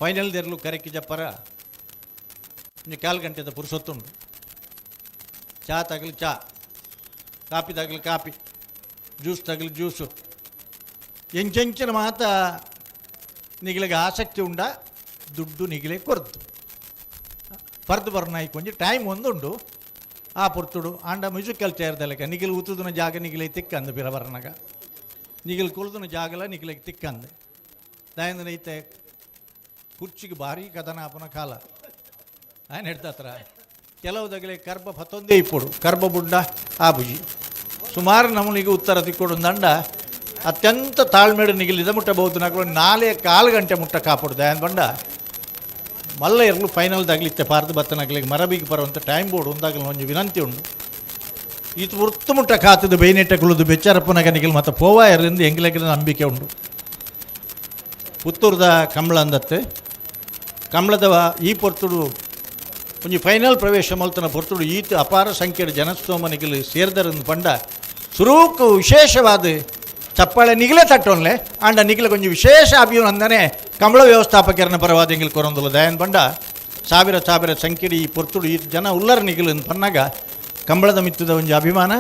ಫೈನಲ್ ದೆರ್ಲು ಕರೆಕ್ಕಿ ಜಪ್ಪರ ಒಂಜಿ ಕಾಲು ಗಂಟೆದ ಪುರುಸೊತ್ತುಂಡು. ಚಾ ತಗಲು ಚಾ, ಕಾಪಿ ತಗಲು ಕಾಪಿ, ಜ್ಯೂಸ್ ತಗಲು ಜ್ಯೂಸು. ಎಂಚೆಂಚಿನ ಮಾತ ನಿಗಲಿಗೆ ಆಸಕ್ತಿ ಉಂಡ ದುಡ್ಡು ನಿಗಲೆ ಕೊರ್ದು ಪರ್ದು ಬರ್ನಾಯ್ಕು ಒಂಜಿ ಟೈಮ್ ಒಂದುಂಡು. ಆ ಪೊರ್ತುಡು ಆಂಡ ಮ್ಯೂಸಿಕಲ್ ಚೇರ್ದಲೆಕ್ಕ ನಿಗಿಲ್ ಉತ್ತುದಿನ ಜಾಗ ನಿಗಿಲೆ ತಿಕ್ಕಂದು ಪಿರ ಬರ್ನಾಗ, ನಿಗಿಲ್ ಕುಲ್ದುನ ಜಾಗಲ ನಿಗಿಲೆಗೆ ತಿಕ್ಕಂದು. ದಾಯಂದನ ಐತೆ ಕುರ್ಚಿಗೆ ಭಾರಿ ಕದನಾಪನ ಕಾಲ ఆయన ಹಿಡ್ದತ್ರ ಕೆಲವು ದಗಲೆ ಕರ್ಬ ಪತ್ತೊಂದೇ ಇಪ್ಪಡು ಕರ್ಬ ಬುಡ್ಡ ಆ ಬುಜಿ ಸುಮಾರು ನಮ್ಮನಿಗೆ ಉತ್ತರ ತಿಕ್ಕೊಡು ದಂಡ ಅತ್ಯಂತ ತಾಳ್ಮೇಡು ನಿಗಿಲಿದ ಮುಟ್ಟಬಹುದು. ನಾಕು ನಾಳೆ ಕಾಲು ಗಂಟೆ ಮುಟ್ಟ ಕಾಪಡು ದಯಾನ್ ಬಂಡ ಮಲ್ಲ ಇರಲು ಫೈನಲ್ ದಗಲಿತ್ತೆ ಪಾರ್ದು ಬತ್ತನಗಲಿಗೆ ಮರಬಿಗೆ ಬರುವಂಥ ಟೈಮ್ ಬೋರ್ಡ್ ಒಂದಾಗಲು ಒಂಜಿ ವಿನಂತಿ ಉಂಡು. ಈತ ವೃತ್ತು ಮುಟ್ಟ ಕಾತದ ಬೇನೆಟ್ಟ ಕುಳಿದು ಬೆಚ್ಚಾರಪ್ಪನಗ ನಿಗಿಲ್ ಮತ್ತು ಪೋವಾ ಇರಲಿಂದ ಎಂಗ್ಲೆಗಿನ ನಂಬಿಕೆ ಉಂಡು. ಪುತ್ತೂರ್ದ ಕಂಬಳ ಅಂದತ್ತೆ ಕಂಬಳದವ ಈ ಪೊರ್ತುಡು ಒಂಜಿ ಫೈನಲ್ ಪ್ರವೇಶ ಮಲ್ತನ ಪೊರ್ತುಡು ಈತ ಅಪಾರ ಸಂಖ್ಯೆಯ ಜನಸ್ತೋಮ ನಿಗಿಲು ಸೇರ್ದರಂದು ಪಂಡ ಸುರೂಕು ವಿಶೇಷವಾದ ಚಪ್ಪಾಳೆ ನಿಗಲೇ ತಟ್ಟೋನ್ಲೆ ಆಂಡ ನಿಗಲ ಕೊಂಚ ವಿಶೇಷ ಅಭಿನಂದನೆ ಕಂಬಳ ವ್ಯವಸ್ಥಾಪಕರನ್ನ ಪರವಾದ ಎಂಗಿಲ್ ಕೊರೊಂದುಲ್ಲ. ದಯನ್ ಬಂಡ ಸಾವಿರ ಸಾವಿರ ಸಂಖ್ಯೆಡಿ ಈ ಪೊರ್ತುಡು ಈ ಜನ ಉಲ್ಲರ ನಿಗಲು ಅಂತ ಪನ್ನಾಗ ಕಂಬಳದ ಮಿತ್ತದ ಒಂಜಿ ಅಭಿಮಾನ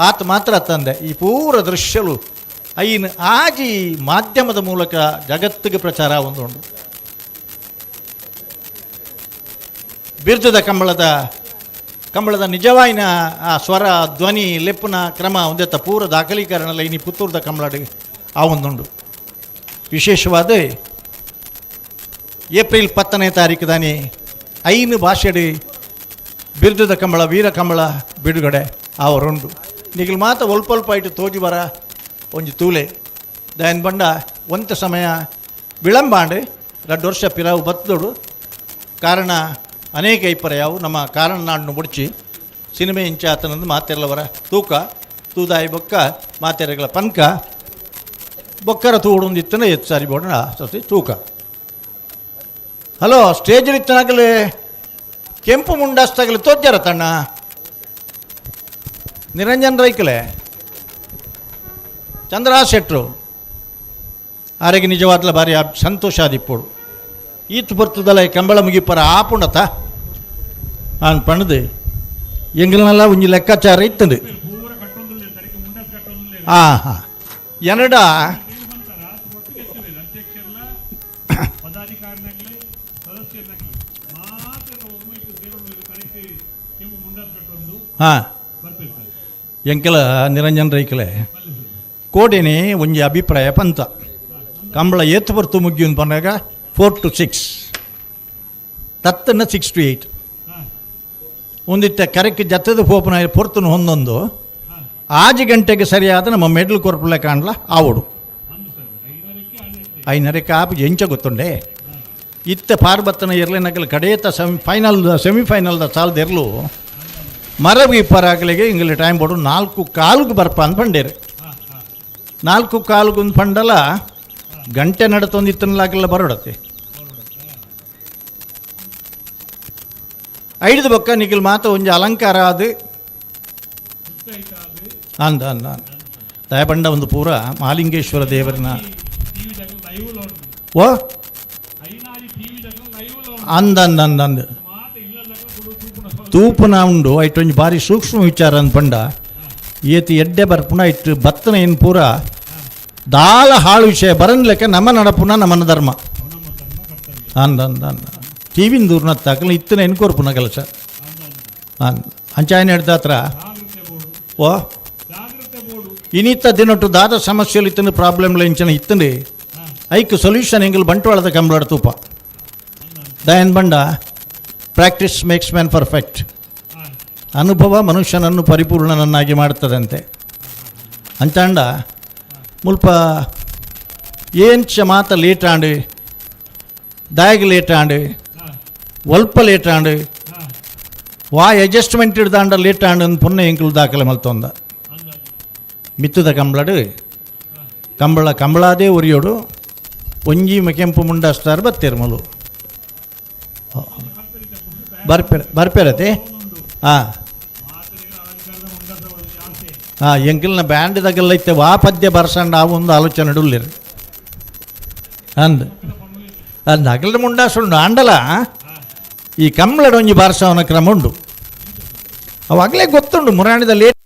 ಆತ ಮಾತ್ರ ತಂದೆ. ಈ ಪೂರ ದೃಶ್ಯಲು ಐನ್ ಆಜಿ ಮಾಧ್ಯಮದ ಮೂಲಕ ಜಗತ್ತಿಗೆ ಪ್ರಚಾರ ಒಂದುಂಡು. ಬಿರ್ದದ ಕಂಬಳದ ಕಂಬಳದ ನಿಜವಾಯಿನ ಆ ಸ್ವರ ಧ್ವನಿ ಲೆಪ್ಪುನ ಕ್ರಮ ಒಂದೆತ್ತ ಪೂರ ದಾಖಲೀಕರಣ ಇನಿ ಪುತ್ತೂರ್ದ ಕಂಬಳಡಿ ಆ ಒಂದುಂಡು. ವಿಶೇಷವಾದ ಏಪ್ರಿಲ್ 10ನೇ ತಾರೀಕು ದಾನಿ 5 ಭಾಷೆಡಿ ಬಿರ್ದದ ಕಂಬಳ ವೀರ ಕಂಬಳ ಬಿಡುಗಡೆ ಆವರುಂಡು. ನಿಗಲು ಮಾತ ಒಲ್ಪ ಇಟ್ಟು ತೋಜಿ ಬರ ಒಂಜಿ ತೂಲೆ ದಯನ್ ಬಂಡ ಒಂತ ಸಮಯ ವಿಳಂಬಾಂಡು 2 ವರ್ಷ ಪಿರಾವು ಬತ್ತದೋಡು ಕಾರಣ ಅನೇಕ ಐಪರ್ಯಾವು ನಮ್ಮ ಕಾರಣ ನಾಡನ್ನು ಮುಡಿಚಿ ಸಿನಿಮೆ ಇಂಚಾತನಂದು ಮಾತೆಲ್ಲವರ ತೂಕ ತೂದಾಯಿ ಬೊಕ್ಕ ಮಾತೆರಗಳ ಪನ್ಕ ಬೊಕ್ಕರ ತೂಡೊಂದಿತ್ತನ ಎತ್ತು ಸಾರಿ ಬೋಡಣ ಸಸಿ ತೂಕ. ಹಲೋ ಸ್ಟೇಜ್ ಇತ್ತನಾಗಲೇ ಕೆಂಪು ಮುಂಡಾಸ್ತಾಗಲಿ ತೋಜ್ಜಾರ ತಣ್ಣ ನಿರಂಜನ್ ರೈಕಲೆ ಚಂದ್ರ ಶೆಟ್ರು ಆರೆಗೆ ನಿಜವಾದ್ಲ ಭಾರಿ ಸಂತೋಷ ಆದಿಪ್ಪೋಡು. ಈತ್ ಬರ್ತದಲ್ಲ ಕಂಬಳ ಮುಗಿಪರ ಆಪುಂಡತ ಆನ್ ಪಣದು ಎಂಗಲ್ನೆಲ್ಲ ಒಂಜಿ ಲೆಕ್ಕಾಚಾರ ಇತ್ತಂದು. ಹಾಂ ಹಾಂ ಎನಡ ಹಾಂ ಎಂಕೆಲ ನಿರಂಜನ್ ರೈಕಲೆ ಕೋಡಿನಿ ಒಂಜಿ ಅಭಿಪ್ರಾಯ ಪಂತ ಕಂಬಳ ಏತ್ ಬರ್ತು ಮುಗ್ಗಿಯನ್ನು ಪನ್ನಾಗ 4 to 6 ತತ್ತನ್ನ 6 to 8 ಒಂದಿತ್ತ ಕರೆಕ್ಟ್ ಜತ್ತದ ಪೋಪನ ಪೊರ್ತುನು ಹೊಂದೊಂದು ಆಜಿ ಗಂಟೆಗೆ ಸರಿಯಾದ ನಮ್ಮ ಮೆಡ್ಲ್ ಕೊರ್ಪುಲೆ ಕಾಣಲ ಆವಡು ಐನರಕ್ಕೆ ಆಪು ಎಂಚ ಗೊತ್ತುಂಡೆ ಇತ್ತ ಪಾರ್ಬತ್ತನ ಇರಲಿ ನಗಲು ಕಡೇತ ಫೈನಲ್ ಸೆಮಿಫೈನಲ್ದ ಸಾಲದ ಇರಲು ಮರವಿ ಪರಾಗಲಿಗೆ ಇಂಗ್ಲಿ ಟೈಮ್ ಬೋಡು 4 ಕಾಲುಗೆ ಬರ್ಪ ಅಂತ ಪಂಡೇರು. 4 ಕಾಲುಗೊಂದು ಪಂಡಲ ಗಂಟೆ ನಡತೊಂದು ಇತ್ತನಲಾಗಲ್ಲ ಬರೋಡತ್ತೆ ಐದು ಬೊಕ್ಕ ನಿಗಿಲ್ ಮಾತ ಒಂಜಿ ಅಲಂಕಾರ ಅದು ಅಂದ ಅಂದ ದಯಬಂಡ ಒಂದು ಪೂರ ಮಾಲಿಂಗೇಶ್ವರ ದೇವರನ್ನ ಓ ಅಂದ ಅಂದ ಅಂದ ಅಂದ ತೂಪನ ಉಂಡು ಐಟೊಂಜಿ ಭಾರಿ ಸೂಕ್ಷ್ಮ ವಿಚಾರ ಅಂದ್ ಪಂಡ ಏತಿ ಎಡ್ಡೆ ಬರ್ಪುನ ಇಟ್ಟು ಬತ್ತನ ಏನು ಪೂರ ದಾಲ ಹಾಳು ವಿಷಯ ಬರನ್ಲೆಕ್ಕ ನಮ್ಮ ನಡಪುನ ನಮ್ಮನ ಧರ್ಮ ಅಂದ ಅಂದ ಅಂದ ಟಿ ವಿನ ದೂರ್ನ ತಾಕಲ ಇತ್ತನ ಎನ್ಕೋರ್ಪುನ ಕೆಲಸ ಅಂಚಾಯನ ಹಿಡ್ದಾತ್ರ ಓ ಇನಿತ್ತ ದಿನೊಟ್ಟು ದಾದ ಸಮಸ್ಯೆలు ಇತ್ತನ ಪ್ರಾಬ್ಲಮ್ಲ ಇಂಚನ ಇತ್ತಂಡು ಐಕ್ ಸೊಲ್ಯೂಷನ್ ಎಂಗಲ್ ಬಂಟ್ವಾಳದ ಕಂಬಳಾಡ ತೂಪ ದಯನ್ ಬಂಡ ಪ್ರಾಕ್ಟೀಸ್ ಮೇಕ್ಸ್ ಮ್ಯಾನ್ ಪರ್ಫೆಕ್ಟ್. ಅನುಭವ ಮನುಷ್ಯನನ್ನು ಪರಿಪೂರ್ಣನನ್ನಾಗಿ ಮಾಡ್ತದಂತೆ ಅಂಚಾಂಡ ಮುಲ್ಪ ಏಂಚ ಮಾತ ಲೇಟ್ ಆಂಡು ದಾಯಗ್ ಲೇಟ್ ಆಂಡು ಒಲ್ಪ ಲೇಟ್ ಆಂಡು ವಾ ಅಡ್ಜಸ್ಟ್ಮೆಂಟ್ ಹಿಡ್ದಾಂಡ ಲೇಟ್ ಆಂಡು ಅಂದ್ ಪುಣ್ಯ ಎಂಕುಲು ದಾಖಲೆ ಮಲ್ತೊಂದ ಮಿತ್ತದ ಕಂಬಳಡು ಕಂಬಳ ಕಂಬಳಾದೇ ಒರಿಯೋಡು ಒಂಜಿ ಕೆಂಪು ಮುಂಡಾಸ್ತಾರ ಬತ್ತಿರ್ಮಲು ಬರ್ಪೆರ ಬರ್ಪೆರತೆ ಹಾಂ ಹಾಂ ಎಂಕಿಲ್ನ ಬ್ಯಾಂಡ್ ತಗಲ್ಲೈತೆ ವಾ ಪದ್ಯ ಬರ್ಸಂಡ ಆ ಒಂದು ಆಲೋಚನೆ ಉಳ್ಳಿರು ಅಂದ್ ಅಂದ್ ಅಗಲ ಮುಂಡಾಸುಂಡು ಆಂಡಲ ಈ ಕಂಬ್ಳಡ್ ಒಂಜಿ ಬಾರ್ಸವನ ಕ್ರಮ ಉಂಡು. ಅವು ಅಗಲೇ ಗೊತ್ತುಂಡು ಮುರಾಣಿದ ಲೇಟ್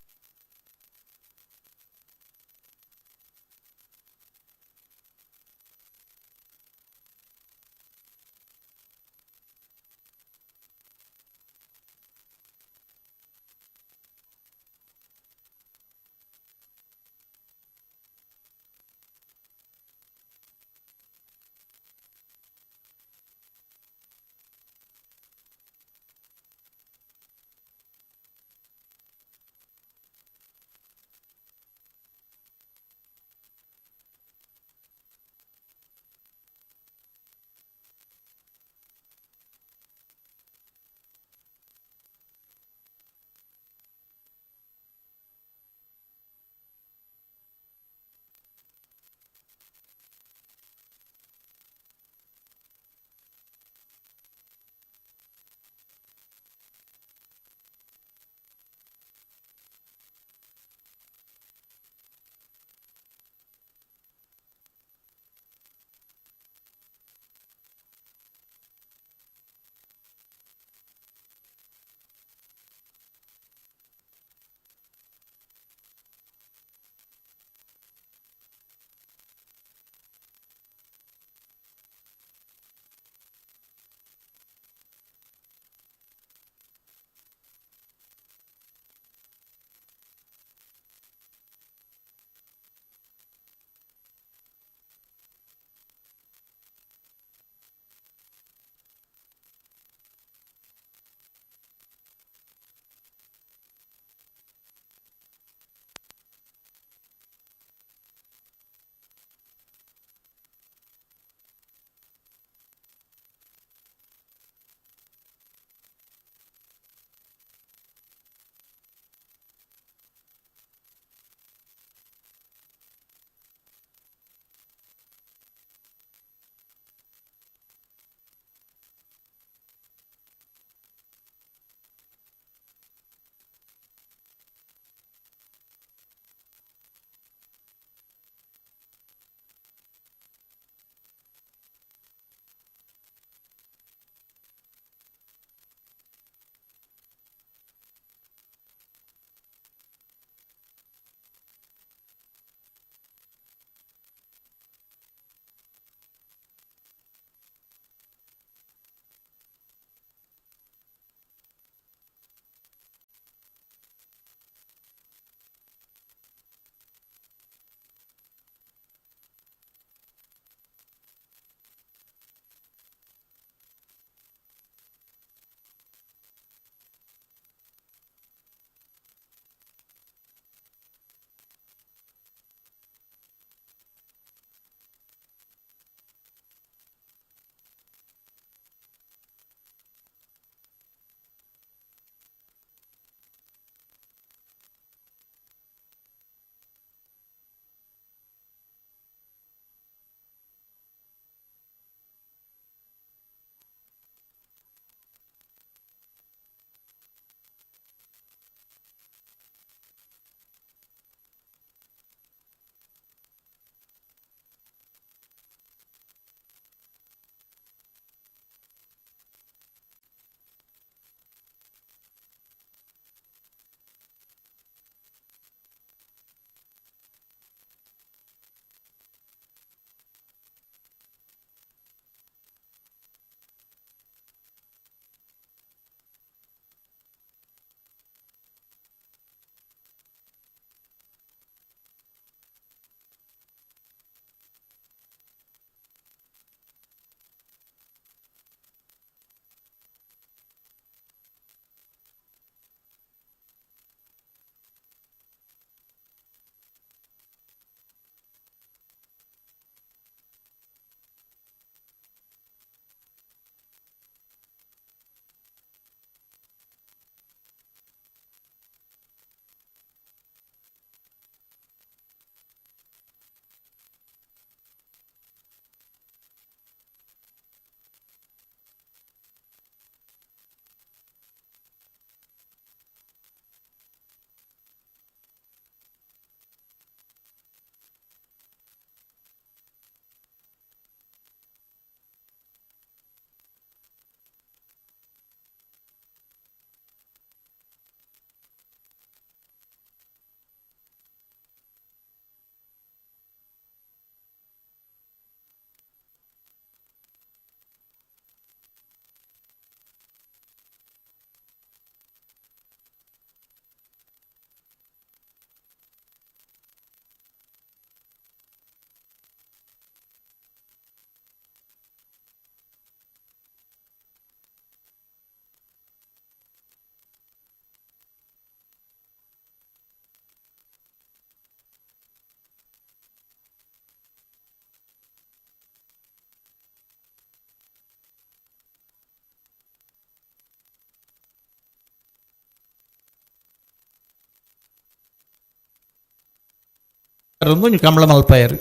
ಒಂಜಿ ಕಂಬಳ ಮಲ್ಪಾಯರು.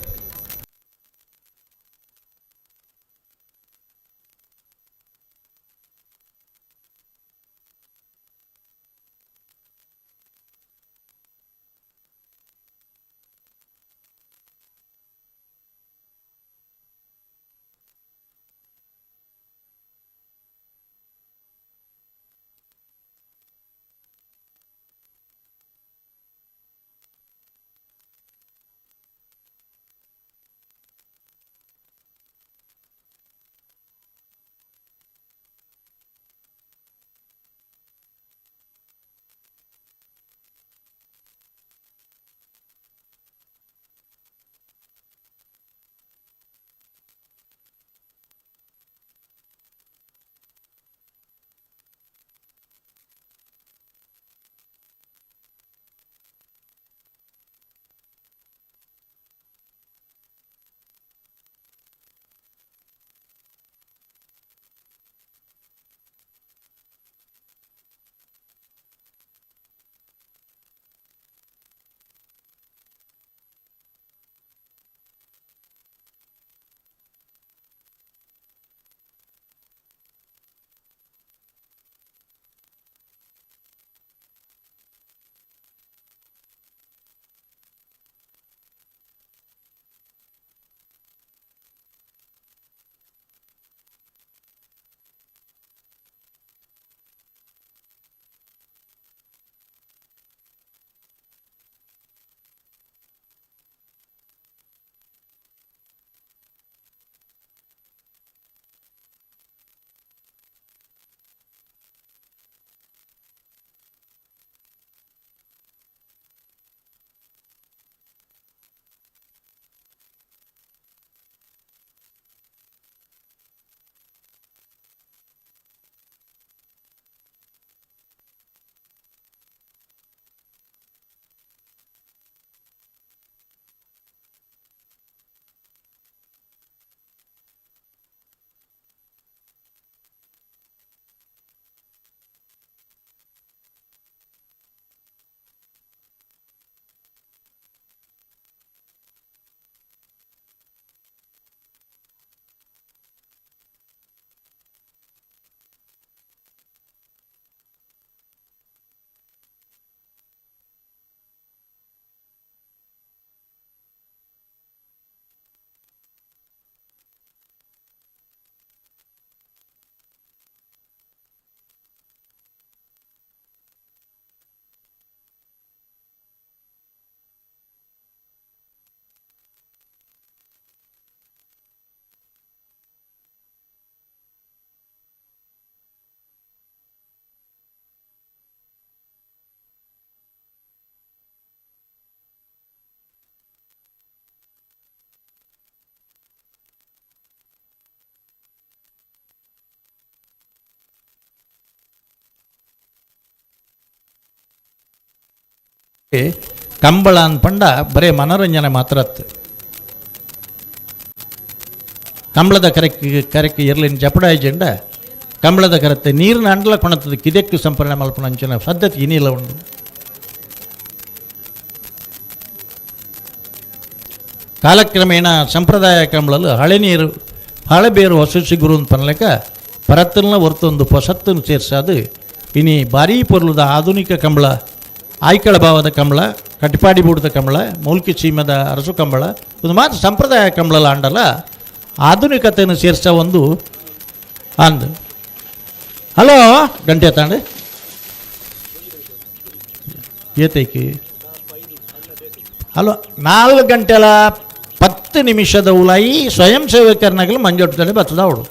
ಕಂಬಳ ಅನ್ಪಂಡ ಬರೇ ಮನೋರಂಜನೆ ಮಾತ್ರ ಅತ್ತು. ಕಂಬಳದ ಕರೆಕ್ ಕರೆಕ್ ಇರ್ಲಿನ ಜಪಡಾಯ್ಜಂಡ ಕಂಬಳದ ಕರತ್ತೆ ನೀರಿನ ಅಂಡಲ ಕೊಣತದ ಕಿದೆಕ್ಕು ಸಂಪರ್ಣ ಮಲ್ಪನ ಅಂಚಿನ ಪದ್ಧತಿ ಇನಿಲ್ಲ ಉಂಡು. ಕಾಲಕ್ರಮೇಣ ಸಂಪ್ರದಾಯ ಕಂಬಳಲು ಹಳೆ ನೀರು ಹಳೆ ಬೇರು ಹೊಸ ಸಿಗುರು ಅಂತ ಪನ್ಲೆಕ ಪರತ್ತನ್ನ ಹೊರತೊಂದು ಪೊಸತ್ತನ್ನು ಸೇರ್ಸಾದು ಇನಿ ಭಾರೀ ಪೊರ್ಲುದ ಆಧುನಿಕ ಕಂಬಳ, ಆಯ್ಕಳ ಭಾವದ ಕಂಬಳ, ಕಟಿಪಾಡಿ ಬೂಡದ ಕಂಬಳ, ಮೂಲ್ಕಿ ಸೀಮದ ಅರಸು ಕಂಬಳ, ಒಂದು ಮಾತ್ರ ಸಂಪ್ರದಾಯ ಕಂಬಳಲ ಅಂಡಲ ಆಧುನಿಕತೆಯನ್ನು ಸೇರಿಸ ಒಂದು ಅಂದು. ಹಲೋ ಗಂಟೆ ತಾಂಡೆ ಏತೈಕಿ ಹಲೋ 4 ಗಂಟೆಲ 10 ನಿಮಿಷದ ಉಲಾಯಿ ಸ್ವಯಂ ಸೇವಕರನಾಗಲು ಮಂಜೊಟ್ಟದಲ್ಲಿ ಬರ್ತದ ಅವಳು.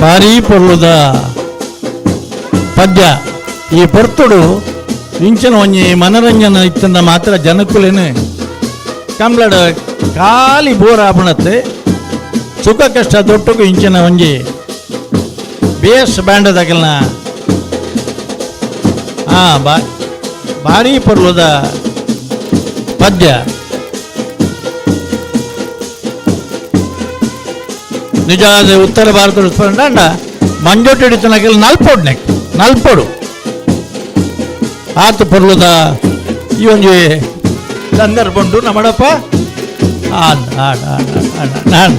ಭಾರೀ ಪೊರ್ಲುದ ಪದ್ಯ ಈ ಪೊರ್ತುಡು ಇಂಚಿನ ಒಂಜಿ ಮನರಂಜನೆ ಇತ್ತಂದ ಮಾತ್ರ ಜನಕುಲೇನು ಕಂಬ್ಳಡ್ ಖಾಲಿ ಬೋರ್ ಆಪಣತ್ತೆ ಸುಖ ಕಷ್ಟ ದೊಟ್ಟುಗು ಇಂಚಿನ ಒಂಜಿ ಬೇಸ್ ಬ್ಯಾಂಡ್ ದಗಲ್ನ ಭಾರೀ ಪೊರ್ಲುದ ಪದ್ಯ. ನಿಜ ಉತ್ತರ ಭಾರತದ ಸ್ಪಂದ ಮಂಜೋಟಿ ಹಿಡಿತನಕಲ್ ನಲ್ಪೋಡು ನೆಕ್ ನಲ್ಪೋಡು ಆತು ಪೊರ್ಲುದ ಈ ಒಂಜಿ ಸಂದರ್ಭ ಉಂಟು ನಮ್ಮಡಪ್ಪ. ಆನ್ ಆನ್ ಆನ್ ಆನ್ ನಾನು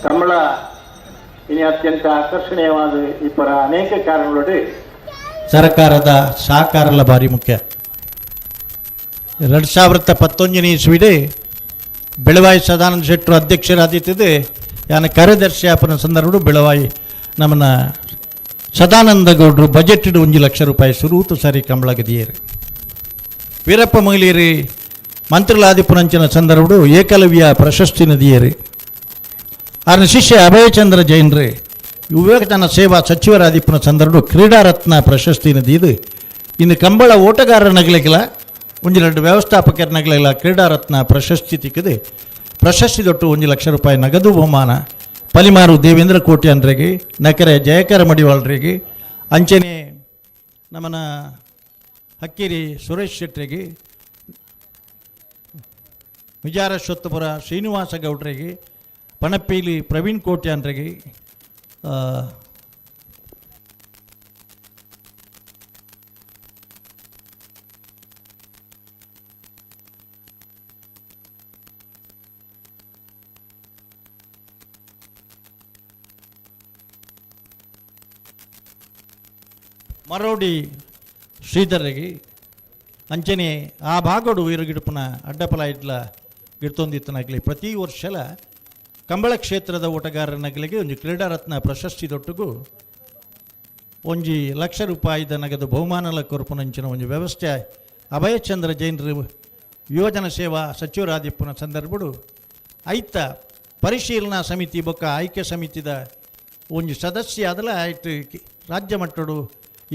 ಕಂಬಳ ಇನಿ ಅತ್ಯಂತ ಆಕರ್ಷಣೀಯವಾದ ಇಬ್ಬರ ಅನೇಕ ಕಾರಣಗಳು ಸರ್ಕಾರದ ಸಹಕಾರಲ ಭಾರಿ ಮುಖ್ಯ. 2019ನೇ ಇಸ್ವಿಡೆ ಬೆಳವಾಯಿ ಸದಾನಂದ ಶೆಟ್ಟರು ಅಧ್ಯಕ್ಷರಾದಿತ್ತಿದ್ದು ಯಾನ ಕಾರ್ಯದರ್ಶಿ ಆಪನ ಸಂದರ್ಭ ಬೆಳವಾಯಿ ನಮ್ಮನ್ನ ಸದಾನಂದ ಗೌಡರು ಬಜೆಟ್ 1 ಲಕ್ಷ ರೂಪಾಯಿ ಸುರೂತು ಸಾರಿ ಕಂಬಳಗದಿಯರು. ವೀರಪ್ಪ ಮೊಯ್ಲಿಯರಿ ಮಂತ್ರಿಲಾದಿಪುರಂಚಿನ ಸಂದರ್ಭಡು ಏಕಲವ್ಯ ಪ್ರಶಸ್ತಿ ನದಿಯರು. ಆರನ ಶಿಷ್ಯ ಅಭಯಚಂದ್ರ ಜೈನ್ರಿ ವಿವೇಕತನ ಸೇವಾ ಸಚಿವರಾದಿಪ್ಪನ ಸಂದರ್ಭ ಕ್ರೀಡಾರತ್ನ ಪ್ರಶಸ್ತಿ ನದಿದು. ಇನ್ನು ಕಂಬಳ ಓಟಗಾರರ ನಗಲಿಕ್ಕಿಲ್ಲ, ಒಂಜಿ ಎರಡು ವ್ಯವಸ್ಥಾಪಕರ ನಗಲಿಲ್ಲ ಕ್ರೀಡಾರತ್ನ ಪ್ರಶಸ್ತಿ ತಿಕ್ಕದೆ ಪ್ರಶಸ್ತಿ ದೊಟ್ಟು 1 ಲಕ್ಷ ರೂಪಾಯಿ ನಗದು ಬಹುಮಾನ ಪಲಿಮಾರು ದೇವೇಂದ್ರ ಕೋಟ್ಯಾನ್ರಿಗೆ, ನಕರೆ ಜಯಕರ ಮಡಿವಾಳ್ರಿಗೆ, ಅಂಚನೆ ನಮ್ಮನ ಹಕ್ಕೇರಿ ಸುರೇಶ್ ಶೆಟ್ಟರಿಗೆ, ವಿಜಾರಶ್ವತ್ಥಪುರ ಶ್ರೀನಿವಾಸ ಗೌಡ್ರಿಗೆ, ಪಣಪ್ಪೀಲಿ ಪ್ರವೀಣ್ ಕೋಟ್ಯಾನ್ರಿಗೆ, ಮರೋಡಿ ಶ್ರೀಧರ್ರಿಗೆ, ಅಂಚನೆ ಆ ಭಾಗಡು ಇರುಗಿಡುಪುನ ಅಡ್ಡಪಲ ಇಡ್ಲ ಗಿಡ್ತೊಂದಿತ್ತನಾಗಲಿ ಪ್ರತಿ ವರ್ಷಲ ಕಂಬಳ ಕ್ಷೇತ್ರದ ಓಟಗಾರನಗಲಿಗೆ ಒಂದು ಕ್ರೀಡಾರತ್ನ ಪ್ರಶಸ್ತಿ ದೊಟ್ಟುಗು 1 ಲಕ್ಷ ರೂಪಾಯಿದ ನಗದು ಬಹುಮಾನಲ ಕೊರಪುನಂಚಿನ ಒಂದು ವ್ಯವಸ್ಥೆ ಅಭಯಚಂದ್ರ ಜೈನರು ಯುವಜನ ಸೇವಾ ಸಚಿವರಾದಿಪ್ಪನ ಸಂದರ್ಭಡು ಐತ ಪರಿಶೀಲನಾ ಸಮಿತಿ ಬೊಕ್ಕ ಆಯ್ಕೆ ಸಮಿತಿದ ಒಂದು ಸದಸ್ಯ ಆದಲ ಆಯ್ತು ರಾಜ್ಯ ಮಟ್ಟಡು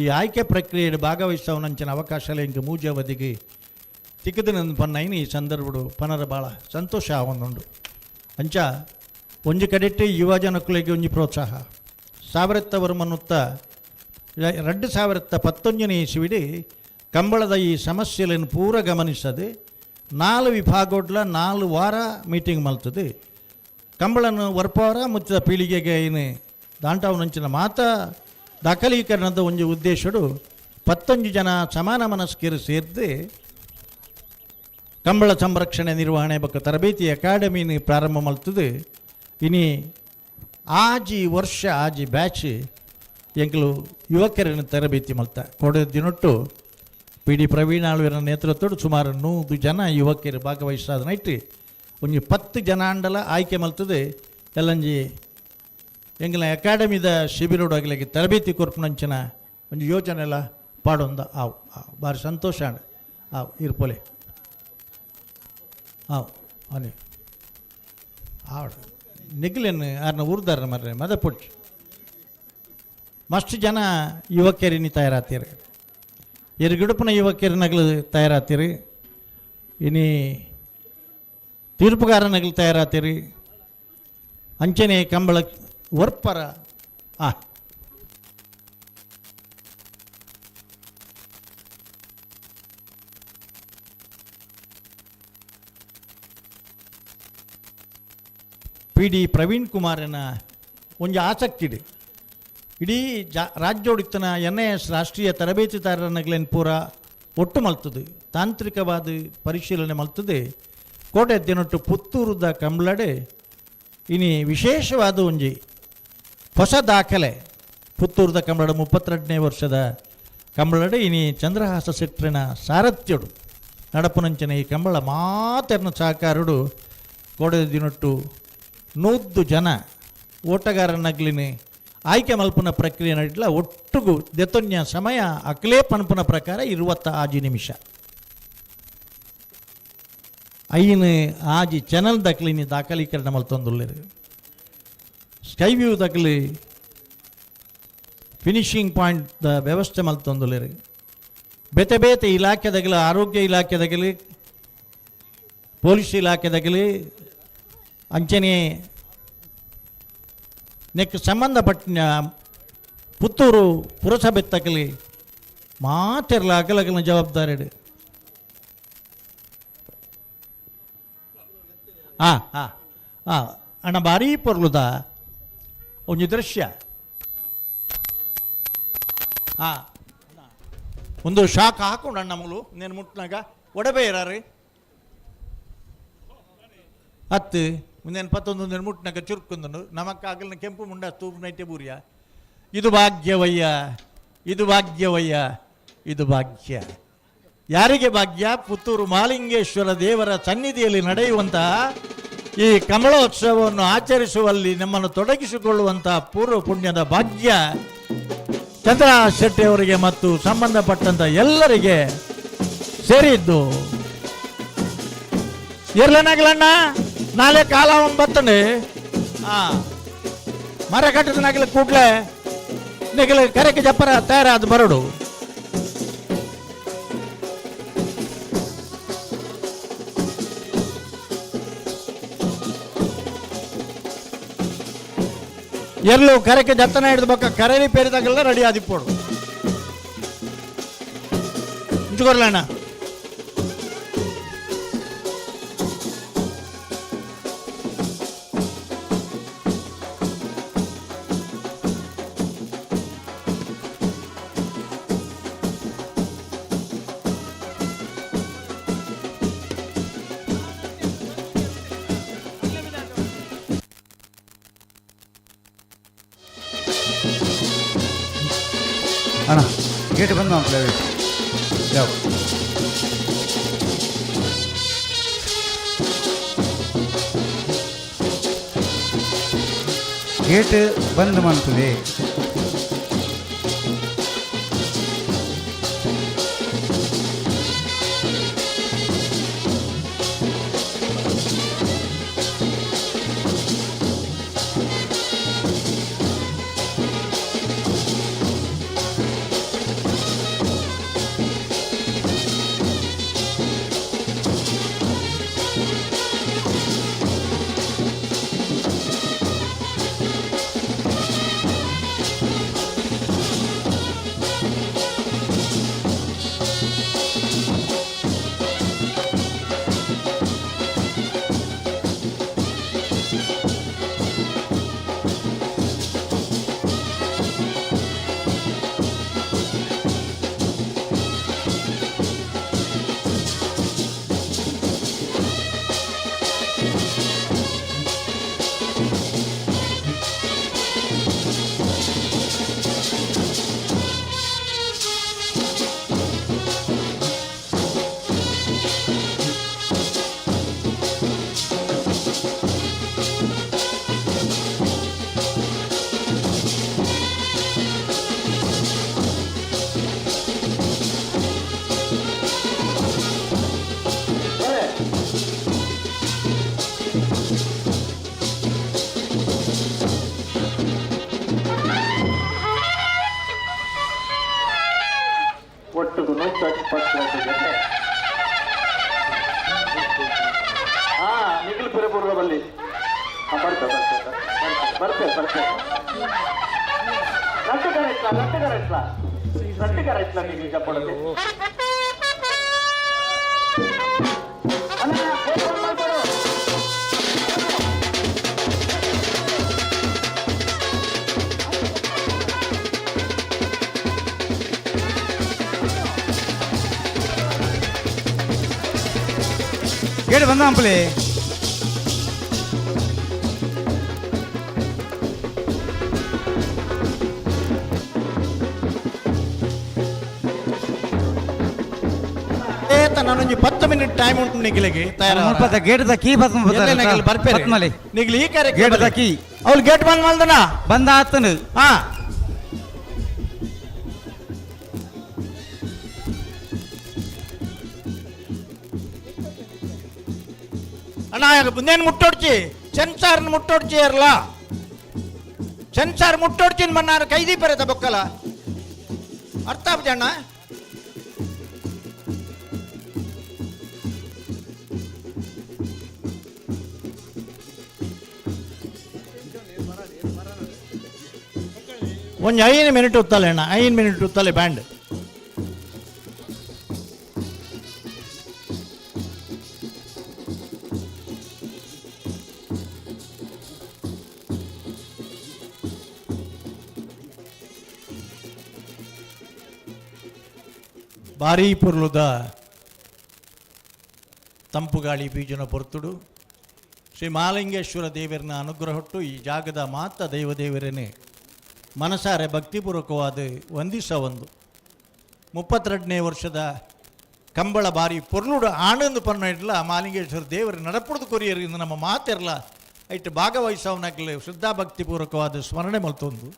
ಈ ಆಯ್ಕೆ ಪ್ರಕ್ರಿಯೆಯಲ್ಲಿ ಭಾಗವಹಿಸವನಂಚಿನ ಅವಕಾಶ ಇಂಕ ಮೂಜವಧಿಗೆ ತಿಕ್ಕದನಂದು ಪನ್ನೈನ ಈ ಸಂದರ್ಭಡು ಪನರ ಭಾಳ ಸಂತೋಷ ಆವೊಂದುಂಡು. ಅಂಚ ಒಂಜಿ ಕಡೆಟ್ ಯುವ ಜನಕ್ಕುಲೆಗೆ ಒಂಜಿ ಪ್ರೋತ್ಸಾಹ ಸಾವಿರತ್ತವರ್ಮನ್ನುತ್ತ 2019ನೇ ಇಸ್ವಿಡಿ ಕಂಬಳದ ಈ ಸಮಸ್ಯೆಗಳನ್ನು ಪೂರ ಗಮನಿಸದೆ 4 ವಿಭಾಗೋಡ್ಲ 4 ವಾರ ಮೀಟಿಂಗ್ ಮಲ್ತದೆ. ಕಂಬಳನ್ನು ವರ್ಪವರ ಮುಚ್ಚಿದ ಪೀಳಿಗೆಗೆ ಏನು ದಾಂಟಾವನಂಚಿನ ಮಾತ ದಾಖಲೀಕರಣದ ಒಂದು ಉದ್ದೇಶಡು 19 ಜನ ಸಮಾನ ಮನಸ್ಕರು ಸೇರಿದೆ ಕಂಬಳ ಸಂರಕ್ಷಣೆ ನಿರ್ವಹಣೆ ಬಕ್ಕ ತರಬೇತಿ ಅಕಾಡೆಮಿನ ಪ್ರಾರಂಭ ಮಲ್ತದೆ. ಇನಿ ಆಜಿ ವರ್ಷ ಆಜಿ ಬ್ಯಾಚ್ ಎಂಕಲು ಯುವಕರನ್ನು ತರಬೇತಿ ಮಲ್ತ ಕೊಡ ದಿನೊಟ್ಟು ಪಿ ಡಿ ಪ್ರವೀಣ್ ಆಳ್ವಿರ ನೇತೃತ್ವದ ಸುಮಾರು 100 ಜನ ಯುವಕರು ಭಾಗವಹಿಸಾದ ನೈಟ್ ಒಂಜಿ 10 ಜನಾಂಡಲ ಆಯ್ಕೆ ಮಲ್ತದೆ. ಎಲ್ಲಂಜಿ ಎಂಕಲ್ನ ಅಕಾಡೆಮಿದ ಶಿಬಿರೋಡಾಗಲಿಕ್ಕೆ ತರಬೇತಿ ಕೊರ್ಪುನಂಚಿನ ಒಂದು ಯೋಜನೆ ಎಲ್ಲ ಪಾಡೊಂದ ಆವು ಆವು ಭಾರಿ ಸಂತೋಷ ಆವು ಇರ್ಪೊಲೆ ಆವು ಅನೆ ಆವಡು ನಿಗ್ಲೇನು ಆರ್ನ ಊರ್ದಾರ ಮರ್ರೆ ಮದ ಪುಟ್ ಮಸ್ತ್ ಜನ ಯುವಕರಿನಿ ತಯಾರಾತೀರಿ, ಎರುಗಿಡುಪನ ಯುವಕರಿನಗಲು ತಯಾರಾತೀರಿ, ಇನಿ ತೀರ್ಪುಗಾರನಗಲು ತಯಾರಾತೀರಿ, ಅಂಚನೆ ಕಂಬಳ ವರ್ಪರ ಆ ಪಿ ಡಿ ಪ್ರವೀಣ್ ಕುಮಾರನ ಒಂಜಿ ಆಸಕ್ತಿ ಇದೆ. ಇಡೀ ರಾಜ್ಯೋಡಿತ್ತನ ಎನ್ I S ರಾಷ್ಟ್ರೀಯ ತರಬೇತಿದಾರನಗ್ಲೇನ್ ಪೂರ ಒಟ್ಟು ಮಲ್ತದೆ, ತಾಂತ್ರಿಕವಾದ ಪರಿಶೀಲನೆ ಮಲ್ತದೆ. ಕೋಟೆ ದಿನೊಟ್ಟು ಪುತ್ತೂರುದ ಕಂಬ್ಳಡೆ ಇನಿ ವಿಶೇಷವಾದ ಒಂಜಿ ಹೊಸ ದಾಖಲೆ. ಪುತ್ತೂರುದ ಕಂಬಳಡ 32ನೇ ವರ್ಷದ ಕಂಬಳಡೆ ಇನಿ ಚಂದ್ರಹಾಸ ಶೆಟ್ರಿನ ಸಾರಥ್ಯಡು ನಡಪುನಂಚಿನ ಈ ಕಂಬಳ ಮಾತೆರ್ನ ಸಹಕಾರುಡು ಕೋಡೆ ದಿನೊಟ್ಟು 100 ಜನ ಓಟಗಾರನಗ್ಲಿನಿ ಆಯ್ಕೆ ಮಲ್ಪುನ ಪ್ರಕ್ರಿಯೆ ನಡಿಟ್ಲ ಒಟ್ಟುಗು ದೆತೊನ್ಯ ಸಮಯ ಅಕ್ಲೇ ಪನ್ಪುನ ಪ್ರಕಾರ 26 ನಿಮಿಷ. ಐನು ಆಜಿ ಚಾನಲ್ ದಕ್ಲಿನಿ ದಾಖಲೀಕರಣ ಮಲ್ತೊಂದುಲ್ಲೆರ್. ಸ್ಕೈ ವ್ಯೂ ದಕ್ಲಿ ಫಿನಿಶಿಂಗ್ ಪಾಯಿಂಟ್ the ವ್ಯವಸ್ಥೆ ಮಲ್ತೊಂದುಲ್ಲೆರ್. ಬೇತೆ ಬೇತೆ ಇಲಾಖೆದಾಗಲಿ, ಆರೋಗ್ಯ ಇಲಾಖೆದಾಗಲಿ, ಪೊಲೀಸ್ ಇಲಾಖೆದಾಗಲಿ, ಅಂಚನೆ ನೆಕ್ ಸಂಬಂಧಪಟ್ಟಿನ ಪುತ್ತೂರು ಪುರಸಭೆ ತಕಲಿ ಮಾತೆರ್ಲ ಅಗಲಗಲ ಜವಾಬ್ದಾರಿ. ಆ ಆ ಆ ಅಣ್ಣ ಭಾರೀ ಪೊರ್ಲುದ ಒಂಜಿ ದೃಶ್ಯ. ಆ ಒಂದು ಶಾಕ್ ಹಾಕೊಂಡು ಅಣ್ಣ ಮೂಲು ನೇನು ಮುಟ್ನಾಗ ಒಡಬೆ ಇರಾರಿ ಹತ್ತು ಮುಂದೇನು ಪತ್ತೊಂದು ನೇನು ಮುಟ್ನಾಗ ಚುರುಕುಂದನು ನಮಕ್ಕಾಗಲಿನ ಕೆಂಪು ಮುಂಡ ತೂಪು ನೈಟೆ ಬೂರಿಯ. ಇದು ಭಾಗ್ಯವಯ್ಯ, ಇದು ಭಾಗ್ಯವಯ್ಯ, ಇದು ಭಾಗ್ಯ. ಯಾರಿಗೆ ಭಾಗ್ಯ? ಪುತ್ತೂರು ಮಾಲಿಂಗೇಶ್ವರ ದೇವರ ಸನ್ನಿಧಿಯಲ್ಲಿ ನಡೆಯುವಂತಹ ಈ ಕಮಲೋತ್ಸವವನ್ನು ಆಚರಿಸುವಲ್ಲಿ ನಮ್ಮನ್ನು ತೊಡಗಿಸಿಕೊಳ್ಳುವಂತಹ ಪೂರ್ವ ಪುಣ್ಯದ ಭಾಗ್ಯ ಚಂದ್ರ ಶೆಟ್ಟಿ ಅವರಿಗೆ ಮತ್ತು ಸಂಬಂಧಪಟ್ಟಂಥ ಎಲ್ಲರಿಗೆ ಸೇರಿದ್ದು. ಇರ್ಲನಾಗಲಣ್ಣ ನಾಳೆ ಕಾಲ ಅವನು ಬರ್ತಾನೆ. ಮರ ಕಟ್ಟದನಾಗಲಿ ಕೂಡ್ಲೆ ನಿಗಲ ಕರೆಗೆ ಜಪ್ಪರ ತಯಾರಾದ ಬರಡು. ಎಲ್ಲೂ ಕರೆಗೆ ಜತ್ತನ ಹಿಡಿದು ಬಕ್ಕ ಕರೆಲಿ ಪೇರಿದಾಗೆಲ್ಲ ರೆಡಿ ಆದಿಪ್ಪೋಡು ಇಂಚುಕೊರ್ಲಣ್ಣ. ಅಣ್ಣ ಗೇಟ್ ಬಂದು ನಾವು ಯಾವ ಗೇಟ್ ಬಂದ್ ಮಾಡ್ತದೆ. ಒಟ್ಟುಗು 122 ಜೊತೆ ಹಾ ನಿಖಿಲ್ ಪಿರಪುರದ ಬಲ್ಲಿ ಬರ್ತೆ ಬರ್ತೆ ಬರ್ತೆ ಬರ್ತೆ ರಟ್ಟುಗಾರ ಇಟ್ಲ ರಟ್ಟುಗಾರ ಇಟ್ಲ ರಟ್ಟುಗಾರ ಇಟ್ಲ ನಿಖಿಲ್ ಚಪ್ಪಡಕ್ಕೆ. ಗೇಟ್ ಬಂದ ಅಂಪಲಿ. ನಾನೊಂಜಿ 10 ಮಿನಿಟ್ ಟೈಮ್ ಉಂಟು ನಿಗಿಲಿಗೆ. ಮುಲ್ಪದ ಗೇಟ್ the key ಬತ್ ಬರ್ಪೇರೆ ನಿಗಿಲಿ ಈ ಕಾರ್ಯಕ್ರಮ. Gate the key. ಅವ್ಳು ಗೇಟ್ ಬಂದ್ ಮಲ್ದನ ಬಂದ ಆತನು. ಹಾ ಅಣ್ಣ, ಮುಂದೇನು ಮುಟ್ಟೊಡ್ಚಿ ಸೆನ್ಸಾರ್ ಮುಟ್ಟೊಡ್ಚಿ ಇರಲ್ಲ, ಸೆನ್ಸಾರ್ ಮುಟ್ಟೊಡ್ಚಿನ ಮನ್ನಾರು ಕೈದಿ ಬರದ ಬೊಕ್ಕಲ ಅರ್ಥ ಅಣ್ಣ. ಒಂದು 5 ಮಿನಿಟ್ ಉತ್ತಲೆ ಅಣ್ಣ, 5 ಮಿನಿಟ್ ಉತ್ತಲೆ ಬ್ಯಾಂಡ್. ಭಾರೀ ಪೊರ್ಲುದ ತಂಪು ಗಾಳಿ ಬೀಜನ ಪೊರ್ತುಡು ಶ್ರೀ ಮಹಾಲಿಂಗೇಶ್ವರ ದೇವರನ್ನ ಅನುಗ್ರಹೊಟ್ಟು ಈ ಜಾಗದ ಮಾತ ದೈವದೇವರನ್ನೇ ಮನಸಾರೆ ಭಕ್ತಿಪೂರ್ವಕವಾದ ವಂದಿಸ ಒಂದು 32ನೇ ವರ್ಷದ ಕಂಬಳ ಬಾರಿ ಪೊರ್ಲುಡು ಆನಂದ ಪನ್ನ ಇಡ್ಲ ಮಹಾಲಿಂಗೇಶ್ವರ ದೇವರ ನಡಪುಡ್ದು ಕೊರಿಯರಿಂದ ನಮ್ಮ ಮಾತಿರಲ ಐಟ್ ಭಾಗವಹಿಸವನಾಗಲಿ ಶ್ರದ್ಧಾಭಕ್ತಿಪೂರ್ವಕವಾದ ಸ್ಮರಣೆ ಮಲ್ತೊಂದು.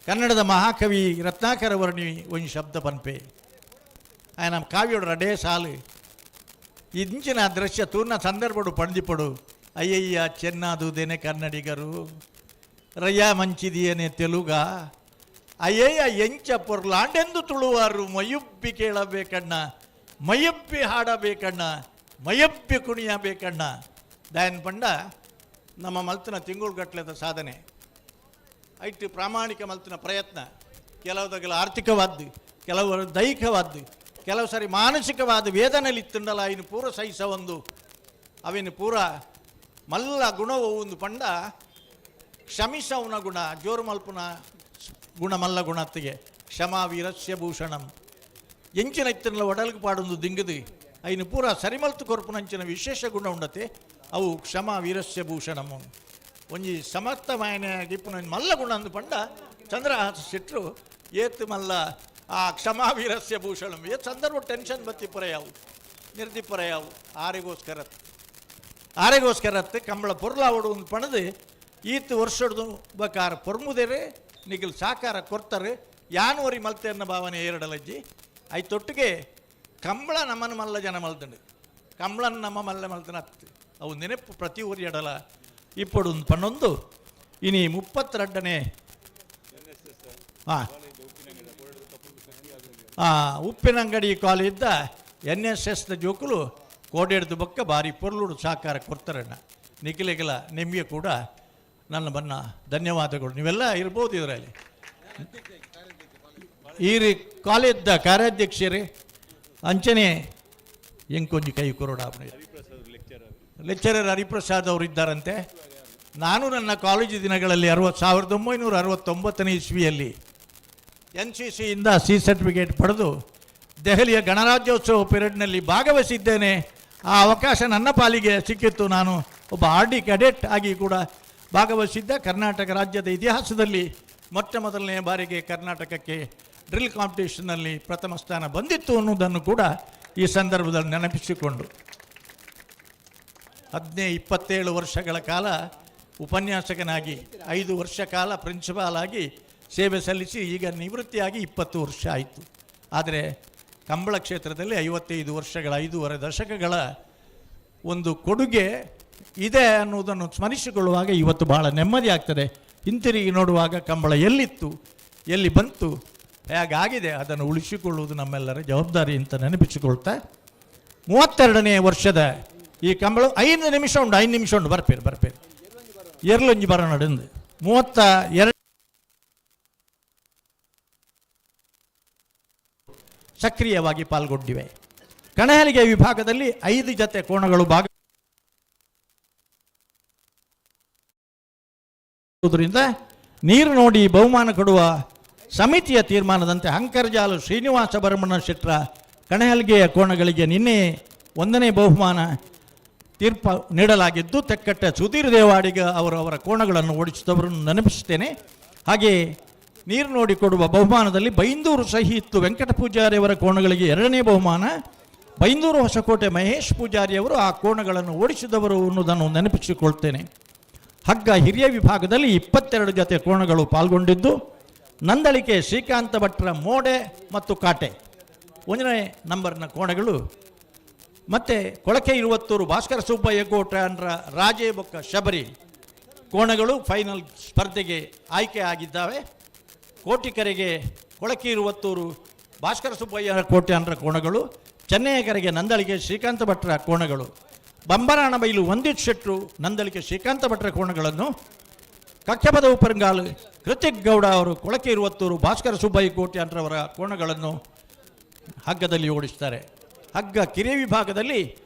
ಕನ್ನಡದ ಮಹಾಕವಿ ರತ್ನಾಕರ ವರ್ಣಿ ಒಂದು ಶಬ್ದ ಪನ್ಪೆ ಆಯ್ ನಮ್ಮ ಕಾವ್ಯೋಡು ರಡೇ ಸಾಲು ಇಂಚಿನ ದೃಶ್ಯ ತೂರ್ನ ಸಂದರ್ಭಡು ಪಂಡಿಪಡು ಅಯ್ಯಯ್ಯ ಚೆನ್ನಾದುದೇನೆ ಕನ್ನಡಿಗರು ರಯ್ಯ ಮಂಚಿದಿಯನೆ ತೆಲುಗ ಅಯ್ಯಯ್ಯ ಎಂಚ ಪೊರ್ಲಾಂಡೆಂದು ತುಳುವಾರು ಮೈಯುಬ್ಬಿ ಕೇಳಬೇಕಣ್ಣ ಮೈಯಬ್ಬಿ ಹಾಡಬೇಕಣ್ಣ ಮೈಯಬ್ಬಿ ಕುಣಿಯಬೇಕಣ್ಣ. ದಾಯನ್ ಪಂಡ ನಮ್ಮ ಮಲ್ತನ ತಿಂಗಳುಗಟ್ಟಲೆದ ಸಾಧನೆ ಐಟ್ ಪ್ರಾಮಾಣಿಕ ಮಲ್ತಿನ ಪ್ರಯತ್ನ, ಕೆಲವುದಗಲ ಆರ್ಥಿಕವಾದ್ದು, ಕೆಲವು ದೈಹಿಕವಾದ್ದು, ಕೆಲವು ಸಾರಿ ಮಾನಸಿಕವಾದ ವೇದನೆಯಲ್ಲಿ ಇತ್ತುಂಡಲ ಇನ್ನು ಪೂರ ಸಹಿಸ ಒಂದು ಅವಿನ ಪೂರ ಮಲ್ಲ ಗುಣವು ಒಂದು ಪಂಡ ಕ್ಷಮಿಸವನ ಗುಣ ಜೋರು ಮಲ್ಪುನ ಗುಣ ಮಲ್ಲ ಗುಣತ್ತಿಗೆ ಕ್ಷಮಾ ವೀರಸ್ಯ ಭೂಷಣಂ ಎಂಚಿನ ಇತ್ತನ್ಲ ಒಡಲ್ಗೆ ಪಾಡೊಂದು ದಿಂಗದು ಐನು ಪೂರ ಸರಿಮಲ್ತು ಕೊರ್ಪುನಂಚಿನ ವಿಶೇಷ ಗುಣ ಉಂಡತೆ ಅವು ಕ್ಷಮಾ ವೀರಸ್ಯ ಭೂಷಣಂ. ಒಂಜಿ ಸಮರ್ಥ ಮಾಯನೆ ಗಿಪ್ಪುನ ಮಲ್ಲ ಗುಣ ಅಂದು ಪಂಡ ಚಂದ್ರಹಾಸ ಶೆಟ್ರು ಏತ್ ಮಲ್ಲ ಆ ಕ್ಷಮಾ ವೀರಸ್ಯ ಭೂಷಣಂ ಏತ್ ಸಂದರ್ಭ ಟೆನ್ಷನ್ ಬತ್ತಿಪ್ಪರ ಯಾವು ನಿರ್ದಿಪ್ಪರ ಯಾವು ಆರೆಗೋಸ್ಕರ ಆರೆಗೋಸ್ಕರ ಕಂಬಳ ಪೊರ್ಲಾವಡು ಒಂದು ಪಣದು ಈತ್ ವರ್ಷಡ್ದು ಬಕಾರ ಪೊರ್ಮುದೇರೆ ನಿಗಿಲ್ ಸಾಕಾರ ಕೊರ್ತಾರೆ ಯಾನೋರಿ ಮಲ್ತೇರ್ನ ಭಾವನೆ ಏರಡಲಜ್ಜಿ ಐತೊಟ್ಟಿಗೆ ಕಂಬಳ ನಮ್ಮನ್ನು ಮಲ್ಲ ಜನ ಮಲ್ತಂಡು ಕಂಬಳನ ನಮ್ಮ ಮಲ್ಲ ಮಲ್ತನ ಅತ್ತು ಅವು ನೆನಪು ಪ್ರತಿ ಊರಿ ಎಡಲ ಇಪ್ಪಡು ಒಂದು ಪನ್ನೊಂದು ಇನಿ 32ನೇ ಹಾಂ ಉಪ್ಪಿನಂಗಡಿ ಕಾಲೇಜ್ದ NSSದ ಜೋಕುಲು ಕೋಡೆಡ್ದು ಬೊಕ್ಕ ಬಾರಿ ಪೊರ್ಲುಡು ಸಹಕಾರ ಕೊಡ್ತಾರಣ್ಣ. ನಿಖಿಲಿಗೆಲ್ಲ ನಿಮಗೆ ಕೂಡ ನನ್ನ ಬನ್ನ ಧನ್ಯವಾದಗಳು. ನೀವೆಲ್ಲ ಇರ್ಬೋದು ಇದರಲ್ಲಿ. ಈ ರೀ ಕಾಲೇಜ್ದ ಕಾರ್ಯಾಧ್ಯಕ್ಷರೇ ಅಂಚನೆ ಎಂಕೊಂಜಿ ಕೈ ಕೊರೋಡ ಲೆಕ್ಚರರ್ ಹರಿಪ್ರಸಾದ್ ಅವರು ಇದ್ದಾರಂತೆ. ನಾನು ನನ್ನ ಕಾಲೇಜು ದಿನಗಳಲ್ಲಿ 1969ನೇ ಇಸ್ವಿಯಲ್ಲಿ NCCಯಿಂದ ಸಿ ಸರ್ಟಿಫಿಕೇಟ್ ಪಡೆದು ದೆಹಲಿಯ ಗಣರಾಜ್ಯೋತ್ಸವ ಪೆರೇಡ್ನಲ್ಲಿ ಭಾಗವಹಿಸಿದ್ದೇನೆ. ಆ ಅವಕಾಶ ನನ್ನ ಪಾಲಿಗೆ ಸಿಕ್ಕಿತ್ತು. ನಾನು ಒಬ್ಬ RD cadet ಆಗಿ ಕೂಡ ಭಾಗವಹಿಸಿದ್ದ. ಕರ್ನಾಟಕ ರಾಜ್ಯದ ಇತಿಹಾಸದಲ್ಲಿ ಮೊಟ್ಟ ಮೊದಲನೆಯ ಬಾರಿಗೆ ಕರ್ನಾಟಕಕ್ಕೆ ಡ್ರಿಲ್ ಕಾಂಪಿಟೇಷನ್ನಲ್ಲಿ ಪ್ರಥಮ ಸ್ಥಾನ ಬಂದಿತ್ತು ಅನ್ನೋದನ್ನು ಕೂಡ ಈ ಸಂದರ್ಭದಲ್ಲಿ ನೆನಪಿಸಿಕೊಂಡು 15-27 ವರ್ಷಗಳ ಕಾಲ ಉಪನ್ಯಾಸಕನಾಗಿ, 5 ವರ್ಷ ಕಾಲ ಪ್ರಿನ್ಸಿಪಾಲ್ ಆಗಿ ಸೇವೆ ಸಲ್ಲಿಸಿ ಈಗ ನಿವೃತ್ತಿಯಾಗಿ 20 ವರ್ಷ ಆಯಿತು. ಆದರೆ ಕಂಬಳ ಕ್ಷೇತ್ರದಲ್ಲಿ 55 ವರ್ಷಗಳ 5.5 ದಶಕಗಳ ಒಂದು ಕೊಡುಗೆ ಇದೆ ಅನ್ನುವುದನ್ನು ಸ್ಮರಿಸಿಕೊಳ್ಳುವಾಗ ಇವತ್ತು ಬಹಳ ನೆಮ್ಮದಿ ಆಗ್ತದೆ. ಹಿಂತಿರುಗಿ ನೋಡುವಾಗ ಕಂಬಳ ಎಲ್ಲಿತ್ತು, ಎಲ್ಲಿ ಬಂತು, ಹೇಗಾಗಿದೆ, ಅದನ್ನು ಉಳಿಸಿಕೊಳ್ಳುವುದು ನಮ್ಮೆಲ್ಲರ ಜವಾಬ್ದಾರಿ ಅಂತ ನೆನಪಿಸಿಕೊಳ್ತಾ 32ನೇ ವರ್ಷದ ಈ ಕಂಬಳ 5 ನಿಮಿಷ ಉಂಟು, 5 ನಿಮಿಷ ಉಂಟು, ಬರ್ಪೇರು ಬರ್ಪೇರು ಎರಲೊಂಜಿ ಬರ ನಡೆಂದು 32 ಸಕ್ರಿಯವಾಗಿ ಪಾಲ್ಗೊಂಡಿವೆ. ಕಣಹಲಿಗೆ ವಿಭಾಗದಲ್ಲಿ 5 ಜತೆ ಕೋಣಗಳು ಭಾಗದಿಂದ ನೀರು ನೋಡಿ ಬಹುಮಾನ ಕೊಡುವ ಸಮಿತಿಯ ತೀರ್ಮಾನದಂತೆ ಹಂಕರ್ಜಾಲು ಶ್ರೀನಿವಾಸ ಭರಮಣ್ಣ ಶೆಟ್ಟರ ಕಣಹಲಿಗೆಯ ಕೋಣಗಳಿಗೆ ನಿನ್ನೆ ಒಂದನೇ ಬಹುಮಾನ ತೀರ್ಪು ನೀಡಲಾಗಿದ್ದು, ತೆಕ್ಕಟ್ಟೆ ಸುಧೀರ್ ದೇವಾಡಿಗ ಅವರು ಅವರ ಕೋಣಗಳನ್ನು ಓಡಿಸಿದವರನ್ನು ನೆನಪಿಸುತ್ತೇನೆ. ಹಾಗೆಯೇ ನೀರು ನೋಡಿ ಕೊಡುವ ಬಹುಮಾನದಲ್ಲಿ ಬೈಂದೂರು ಸಹಿತ್ತು ವೆಂಕಟ ಪೂಜಾರಿಯವರ ಕೋಣಗಳಿಗೆ ಎರಡನೇ ಬಹುಮಾನ, ಬೈಂದೂರು ಹೊಸಕೋಟೆ ಮಹೇಶ್ ಪೂಜಾರಿಯವರು ಆ ಕೋಣಗಳನ್ನು ಓಡಿಸಿದವರು ಅನ್ನೋದನ್ನು ನೆನಪಿಸಿಕೊಳ್ತೇನೆ. ಹಗ್ಗ ಹಿರಿಯ ವಿಭಾಗದಲ್ಲಿ 22 ಜೊತೆ ಕೋಣಗಳು ಪಾಲ್ಗೊಂಡಿದ್ದು, ನಂದಳಿಕೆ ಶ್ರೀಕಾಂತ ಭಟ್ರ ಮೋಡೆ ಮತ್ತು ಕಾಟೆ ಒಂದನೇ ನಂಬರ್ನ ಕೋಣಗಳು, ಮತ್ತು ಕೊಳಕೆ ಇರುವತ್ತೂರು ಭಾಸ್ಕರ ಸುಬ್ಬಯ್ಯ ಕೋಟ್ಯಾನ್ರ ರಾಜೇ ಬೊಕ್ಕ ಶಬರಿ ಕೋಣಗಳು ಫೈನಲ್ ಸ್ಪರ್ಧೆಗೆ ಆಯ್ಕೆ ಆಗಿದ್ದಾವೆ. ಕೋಟಿಕರೆಗೆ ಕೊಳಕೆ ಇರುವತ್ತೂರು ಭಾಸ್ಕರ ಸುಬ್ಬಯ್ಯ ಕೋಟ್ಯಾನ್ರ ಕೋಣಗಳು, ಚೆನ್ನಯ್ಯಕರೆಗೆ ನಂದಳಿಕೆ ಶ್ರೀಕಾಂತ ಭಟ್ರ ಕೋಣಗಳು, ಬಂಬರಾಣಬೈಲು ವಂದಿತ್ ಶೆಟ್ರು ನಂದಳಿಕೆ ಶ್ರೀಕಾಂತ ಭಟ್ರ ಕೋಣಗಳನ್ನು, ಕಕ್ಷಪದ ಉಪರಂಗಾಲು ಕೃತಿಕ್ ಗೌಡ ಅವರು ಕೊಳಕೆ ಇರುವತ್ತೂರು ಭಾಸ್ಕರ ಸುಬ್ಬಯ್ಯ ಕೋಟ್ಯಾನ್ರವರ ಕೋಣಗಳನ್ನು ಹಗ್ಗದಲ್ಲಿ ಓಡಿಸ್ತಾರೆ. ಹಗ್ಗ ಕಿರಿಯ ವಿಭಾಗದಲ್ಲಿ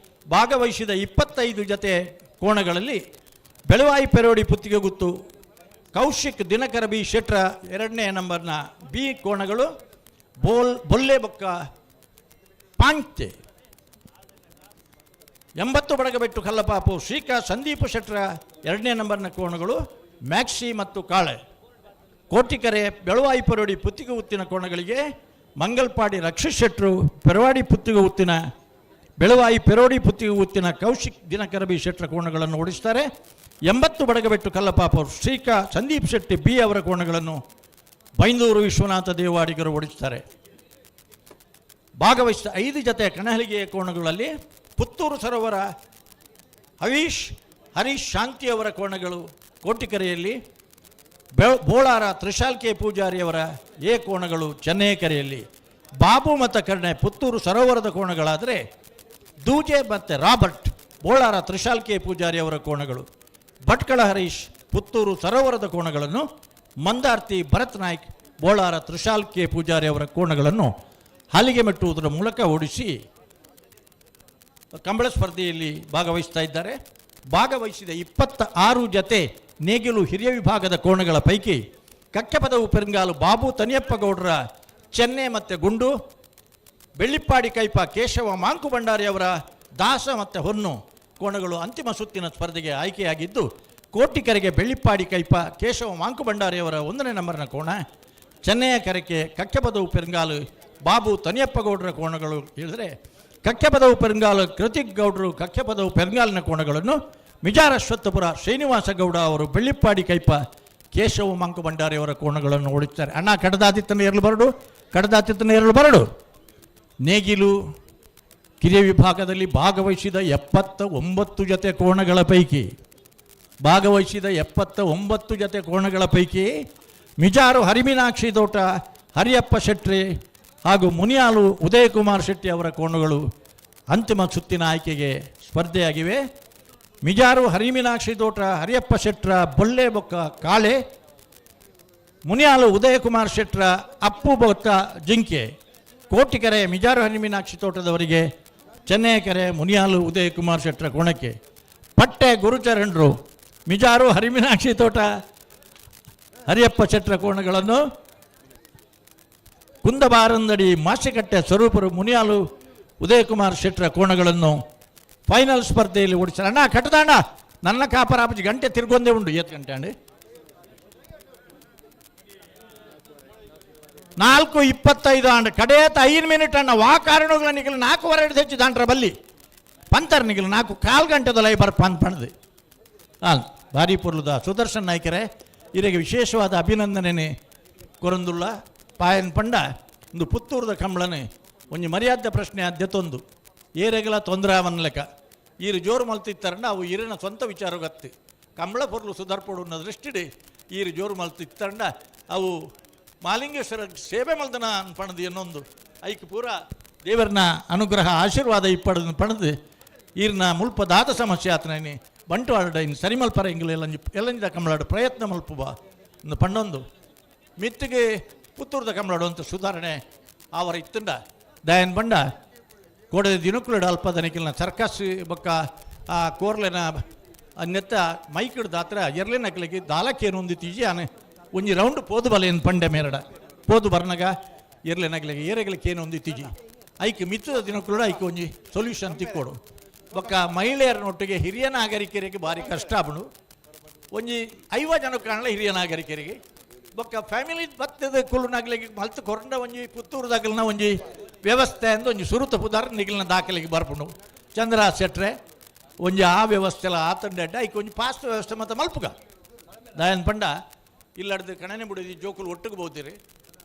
ಭಾಗವಹಿಸಿದ 25 ಜತೆ ಕೋಣಗಳಲ್ಲಿ ಬೆಳವಾಯಿ ಪೆರೋಡಿ ಪುತ್ತಿಗೆಗುತ್ತು ಕೌಶಿಕ್ ದಿನಕರ ಬಿ ಶೆಟ್ರ ಎರಡನೇ ನಂಬರ್ನ ಬಿ ಕೋಣಗಳು, ಬೊಲ್ಲೆ ಬೊಕ್ಕ ಪಾಂಕ್ತೆ 80 ಬಡಗಬೆಟ್ಟು ಕಲ್ಲಪಾಪು ಶ್ರೀಕಾ ಸಂದೀಪ ಶೆಟ್ರ ಎರಡನೇ ನಂಬರ್ನ ಕೋಣಗಳು, ಮ್ಯಾಕ್ಸಿ ಮತ್ತು ಕಾಳೆ. ಕೋಟಿಕರೆ ಬೆಳವಾಯಿ ಪೆರೋಡಿ ಪುತ್ತಿಗೆ ಉತ್ತಿನ ಕೋಣಗಳಿಗೆ ಮಂಗಲ್ಪಾಡಿ ರಕ್ಷಿತ್ ಶೆಟ್ಟರು ಪೆರವಾಡಿ ಪುತ್ತಿಗೆ ಉತ್ತಿನ ಬೆಳವಾಯಿ ಪೆರೋಡಿ ಪುತ್ತಿಗೆ ಉತ್ತಿನ ಕೌಶಿಕ್ ದಿನಕರ ಬಿ ಶೆಟ್ಟರ ಕೋಣಗಳನ್ನು ಓಡಿಸ್ತಾರೆ. 80 ಬಡಗಬೆಟ್ಟು ಕಲ್ಲಪಾಪ ಶ್ರೀಕಾ ಸಂದೀಪ್ ಶೆಟ್ಟಿ ಬಿ ಅವರ ಕೋಣಗಳನ್ನು ಬೈಂದೂರು ವಿಶ್ವನಾಥ ದೇವಾಡಿಗರು ಓಡಿಸ್ತಾರೆ. ಭಾಗವಹಿಸಿದ 5 ಜತೆ ಕಣಹಲಿಗೆಯ ಕೋಣಗಳಲ್ಲಿ ಪುತ್ತೂರು ಸರೋವರ ಹರೀಶ್ ಶಾಂತಿಯವರ ಕೋಣಗಳು ಕೋಟಿಕೆರೆಯಲ್ಲಿ, ಬೋಳಾರ ತ್ರಿಶಾಲ್ ಕೆ ಪೂಜಾರಿಯವರ ಎ ಕೋಣಗಳು ಚೆನ್ನೈಕೆರೆಯಲ್ಲಿ, ಬಾಬು ಮತ್ತು ಕರ್ಣೆ ಪುತ್ತೂರು ಸರೋವರದ ಕೋಣಗಳಾದರೆ ದೂಜೆ ಮತ್ತು ರಾಬರ್ಟ್ ಬೋಳಾರ ತ್ರಿಶಾಲ್ ಕೆ ಪೂಜಾರಿಯವರ ಕೋಣಗಳು, ಭಟ್ಕಳ ಹರೀಶ್ ಪುತ್ತೂರು ಸರೋವರದ ಕೋಣಗಳನ್ನು, ಮಂದಾರ್ತಿ ಭರತ್ ನಾಯ್ಕ್ ಬೋಳಾರ ತ್ರಿಶಾಲ್ ಕೆ ಪೂಜಾರಿಯವರ ಕೋಣಗಳನ್ನು ಹಾಲಿಗೆ ಮೆಟ್ಟುವುದರ ಮೂಲಕ ಓಡಿಸಿ ಕಂಬಳ ಸ್ಪರ್ಧೆಯಲ್ಲಿ ಭಾಗವಹಿಸ್ತಾ ಇದ್ದಾರೆ. ಭಾಗವಹಿಸಿದ 26 ಜತೆ ನೇಗಿಲು ಹಿರಿಯ ವಿಭಾಗದ ಕೋಣಗಳ ಪೈಕಿ ಕಕ್ಕೆಪದವು ಪೆರಂಗಾಲು ಬಾಬು ತನಿಯಪ್ಪಗೌಡರ ಚೆನ್ನೆ ಮತ್ತು ಗುಂಡು, ಬೆಳ್ಳಿಪ್ಪಾಡಿ ಕೈಪ ಕೇಶವ ಮಾಂಕು ಭಂಡಾರಿಯವರ ದಾಸ ಮತ್ತು ಹೊನ್ನು ಕೋಣಗಳು ಅಂತಿಮ ಸುತ್ತಿನ ಸ್ಪರ್ಧೆಗೆ ಆಯ್ಕೆಯಾಗಿದ್ದು, ಕೋಟಿಕರೆಗೆ ಬೆಳ್ಳಿಪ್ಪಾಡಿ ಕೈಪ ಕೇಶವ ಮಾಂಕು ಭಂಡಾರಿಯವರ 1ನೇ ನಂಬರ್ನ ಕೋಣ, ಚೆನ್ನೈಯ ಕರೆಗೆ ಕಕ್ಕೆಪದವು ಪೆರಂಗಾಲು ಬಾಬು ತನಿಯಪ್ಪಗೌಡರ ಕೋಣಗಳು ಹೇಳಿದರೆ ಕಕ್ಕೆಪದವು ಪೆರಂಗಾಲು ಕೃತಿಕ್ ಗೌಡರು ಕಕ್ಕೆಪದವು ಪೆರಂಗಾಲಿನ ಕೋಣಗಳನ್ನು, ಮಿಜಾರಶ್ವತ್ಥಪುರ ಶ್ರೀನಿವಾಸ ಗೌಡ ಅವರು ಬೆಳ್ಳಿಪ್ಪಾಡಿ ಕೈಪ ಕೇಶವ ಮಂಕು ಭಂಡಾರಿಯವರ ಕೋಣಗಳನ್ನು ಓಡಿಸ್ತಾರೆ. ಅಣ್ಣ ಕಡದಾತಿತ್ತನ ಎರಳು ಬರಡು, ಕಡದಾತಿತ್ತನ ಎರಳು ಬರಡು. ನೇಗಿಲು ಕಿರಿಯ ವಿಭಾಗದಲ್ಲಿ ಭಾಗವಹಿಸಿದ 79 ಜತೆ ಕೋಣಗಳ ಪೈಕಿ ಭಾಗವಹಿಸಿದ 79 ಜತೆ ಕೋಣಗಳ ಪೈಕಿ ಮಿಜಾರು ಹರಿಮೀನಾಕ್ಷಿ ತೋಟ ಹರಿಯಪ್ಪ ಶೆಟ್ಟಿ ಹಾಗೂ ಮುನಿಯಾಲು ಉದಯಕುಮಾರ್ ಶೆಟ್ಟಿ ಅವರ ಕೋಣಗಳು ಅಂತಿಮ ಸುತ್ತಿನ ಆಯ್ಕೆಗೆ ಸ್ಪರ್ಧೆಯಾಗಿವೆ. ಮಿಜಾರು ಹರಿಮೀನಾಕ್ಷಿ ತೋಟ ಹರಿಯಪ್ಪ ಶೆಟ್ರ ಬೊಲ್ಲೆ ಬೊಕ್ಕ ಕಾಳೆ, ಮುನಿಯಾಲು ಉದಯಕುಮಾರ್ ಶೆಟ್ರ ಅಪ್ಪು ಬೊಕ್ಕ ಜಿಂಕೆ, ಕೋಟಿಕೆರೆ ಮಿಜಾರು ಹರಿಮೀನಾಕ್ಷಿ ತೋಟದವರಿಗೆ ಚೆನ್ನೈಕೆರೆ ಮುನಿಯಾಲು ಉದಯಕುಮಾರ್ ಶೆಟ್ರ ಕೋಣಕ್ಕೆ, ಪಟ್ಟೆ ಗುರುಚರಣರು ಮಿಜಾರು ಹರಿಮೀನಾಕ್ಷಿ ತೋಟ ಹರಿಯಪ್ಪ ಶೆಟ್ರ ಕೋಣಗಳನ್ನು, ಕುಂದಬಾರಂದಡಿ ಮಾಸಿಕಟ್ಟೆ ಸ್ವರೂಪರು ಮುನಿಯಾಲು ಉದಯಕುಮಾರ್ ಶೆಟ್ರ ಕೋಣಗಳನ್ನು ಫೈನಲ್ ಸ್ಪರ್ಧೆಯಲ್ಲಿ ಓಡಿಸ್ತಾರೆ. ಅಣ್ಣ ಕಟ್ಟದಣ್ಣ ನನ್ನ ಕಾಪರಾಪಜಿ ಗಂಟೆ ತಿರ್ಗೊಂದೇ ಉಂಡು ಏತ್ ಗಂಟೆ ಅಂడి 4:25 ಅಂಡ್ ಕಡೇತ 5 ಮಿನಿಟ್ ಅಣ್ಣ ವಾ ಕಾರಣಗಳ ನಿಗಲು 4:15 ಹೆಚ್ಚು ದಾಂಟ್ರ ಬಲ್ಲಿ ಪಂತರ್ ನಿಗಲು 4.25 ಗಂಟೆದಲ್ಲ ಬರ್ ಪಂದ್ ಪಣದು ಅಲ್ ಭಾರಿ ಪೊರ್ಲುದ ಸುದರ್ಶನ್ ನಾಯ್ಕರೇ ಇರೆಗೆ ವಿಶೇಷವಾದ ಅಭಿನಂದನೆ ಕೊರಂದುಳ್ಳ ಪಾಯನ್ ಪಂಡ ಒಂದು ಪುತ್ತೂರದ ಕಂಬಳನೆ ಒಂಜಿ ಮರ್ಯಾದೆ ಪ್ರಶ್ನೆ ಆದ್ಯತೊಂದು ಏರೆಗಲ ತೊಂದರೆ ಅವನ ಲೆಕ್ಕ ಈರು ಜೋರು ಮಲ್ತಿತ್ತಾರಂಡ ಅವು ಈರಿನ ಸ್ವಂತ ವಿಚಾರ ಗತ್ತಿ ಕಂಬಳ ಪೊರ್ಲು ಸುಧಾರ್ಪೊಡು ಅನ್ನೋ ದೃಷ್ಟಿಡಿ ಈರು ಜೋರು ಮಲ್ತಿತ್ತಾರಂಡ ಅವು ಮಾಲಿಂಗೇಶ್ವರ ಸೇವೆ ಮಲ್ದನ ಪಣದು ಎನ್ನೊಂದು ಐಕ್ ಪೂರ ದೇವರನ ಅನುಗ್ರಹ ಆಶೀರ್ವಾದ ಇಪ್ಪಡದ ಪಣದು ಈರ್ನ ಮುಲ್ಪ ದಾದ ಸಮಸ್ಯೆ ಆತನ ಬಂಟವಾಡ ಇನ್ನು ಸರಿಮಲ್ಪರ ಇಂಗ್ಲ ಎಲ್ಲಂಜಿ ಎಲ್ಲಂಜಿದ ಕಂಬಳಾಡು ಪ್ರಯತ್ನ ಮಲ್ಪುಬ ಒಂದು ಪಣ್ಣೊಂದು ಮಿತ್ತಿಗೆ ಪುತ್ತೂರ್ದ ಕಂಬಳಾಡು ಅಂತ ಸುಧಾರಣೆ ಆವರ ಇತ್ತುಂಡ ದಯನ್ ಬಂಡ ಕೋಡದ ದಿನಕುಲಡು ಅಲ್ಪ ದನಿಕಿಲ್ನ ಸರ್ಕಸ್ ಬೊಕ್ಕ ಆ ಕೋರ್ಲೆನ ನೆತ್ತ ಮೈಕಿಡ್ದ ದಾತ್ರ ಎರ್ಲೆನ ಅಕ್ಲೆಗೆ ದಾಲಕ್ಕೇನು ಒಂದು ತೀಜಿ ಆನೆ ಒಂಜಿ ರೌಂಡ್ ಪೋದು ಬಲೇನು ಪಂಡೆ ಮೇರಡ ಪೋದು ಬರ್ನಗ ಎರ್ಲೆನಗ್ಲಿಗೆ ಏರೆಗ್ಲಿಕ್ಕೆ ಏನು ಒಂದು ಇತ್ತೀಜಿ ಐಕ್ ಮಿತ್ತದ ದಿನಕ್ಕೂ ಐಕ್ ಒಂಜಿ ಸೊಲ್ಯೂಷನ್ ತಿಕ್ಕೋಡು. ಬೊಕ್ಕ ಮಹಿಳೆಯರನೊಟ್ಟಿಗೆ ಹಿರಿಯ ನಾಗರಿಕರಿಗೆ ಭಾರಿ ಕಷ್ಟ ಆಪುಂಡು. ಒಂಜಿ 50 ಜನ ಕಾಣಲ ಹಿರಿಯ ನಾಗರಿಕರಿಗೆ. ಬೊಕ್ಕ ಫ್ಯಾಮಿಲಿ ಬತ್ತದ ಕುಲ್ಲುನಾಗ್ಲಿಗೆ ಮಲ್ತು ಕೊರಂಡ ಒಂಜಿ ಪುತ್ತೂರುದಾಗಲಿನ ಒಂಜಿ ವ್ಯವಸ್ಥೆ ಅಂದು ಒಂಜಿ ಸುರುತ ಪುದಾರ್ ನಿಗಿಲಿನ ದಾಖಲೆಗೆ ಬರ್ಪುಂಡು. ಚಂದ್ರ ಶೆಟ್ರೆ ಒಂಜಿ ಆ ವ್ಯವಸ್ಥೆ ಎಲ್ಲ ಆತಂಡೆ ಅಡ್ಡ ಐಕ್ ಒಂಜಿ ಪಾಸ್ ವ್ಯವಸ್ಥೆ ಮತ್ತು ಮಲ್ಪುಗ ದಾಯನ್ ಪಂಡ ಇಲ್ಲಡ್ದು ಕಣನೆ ಬುಡಿದಿ ಜೋಕುಲು ಒಟ್ಟುಗೆ ಬೋತಿರಿ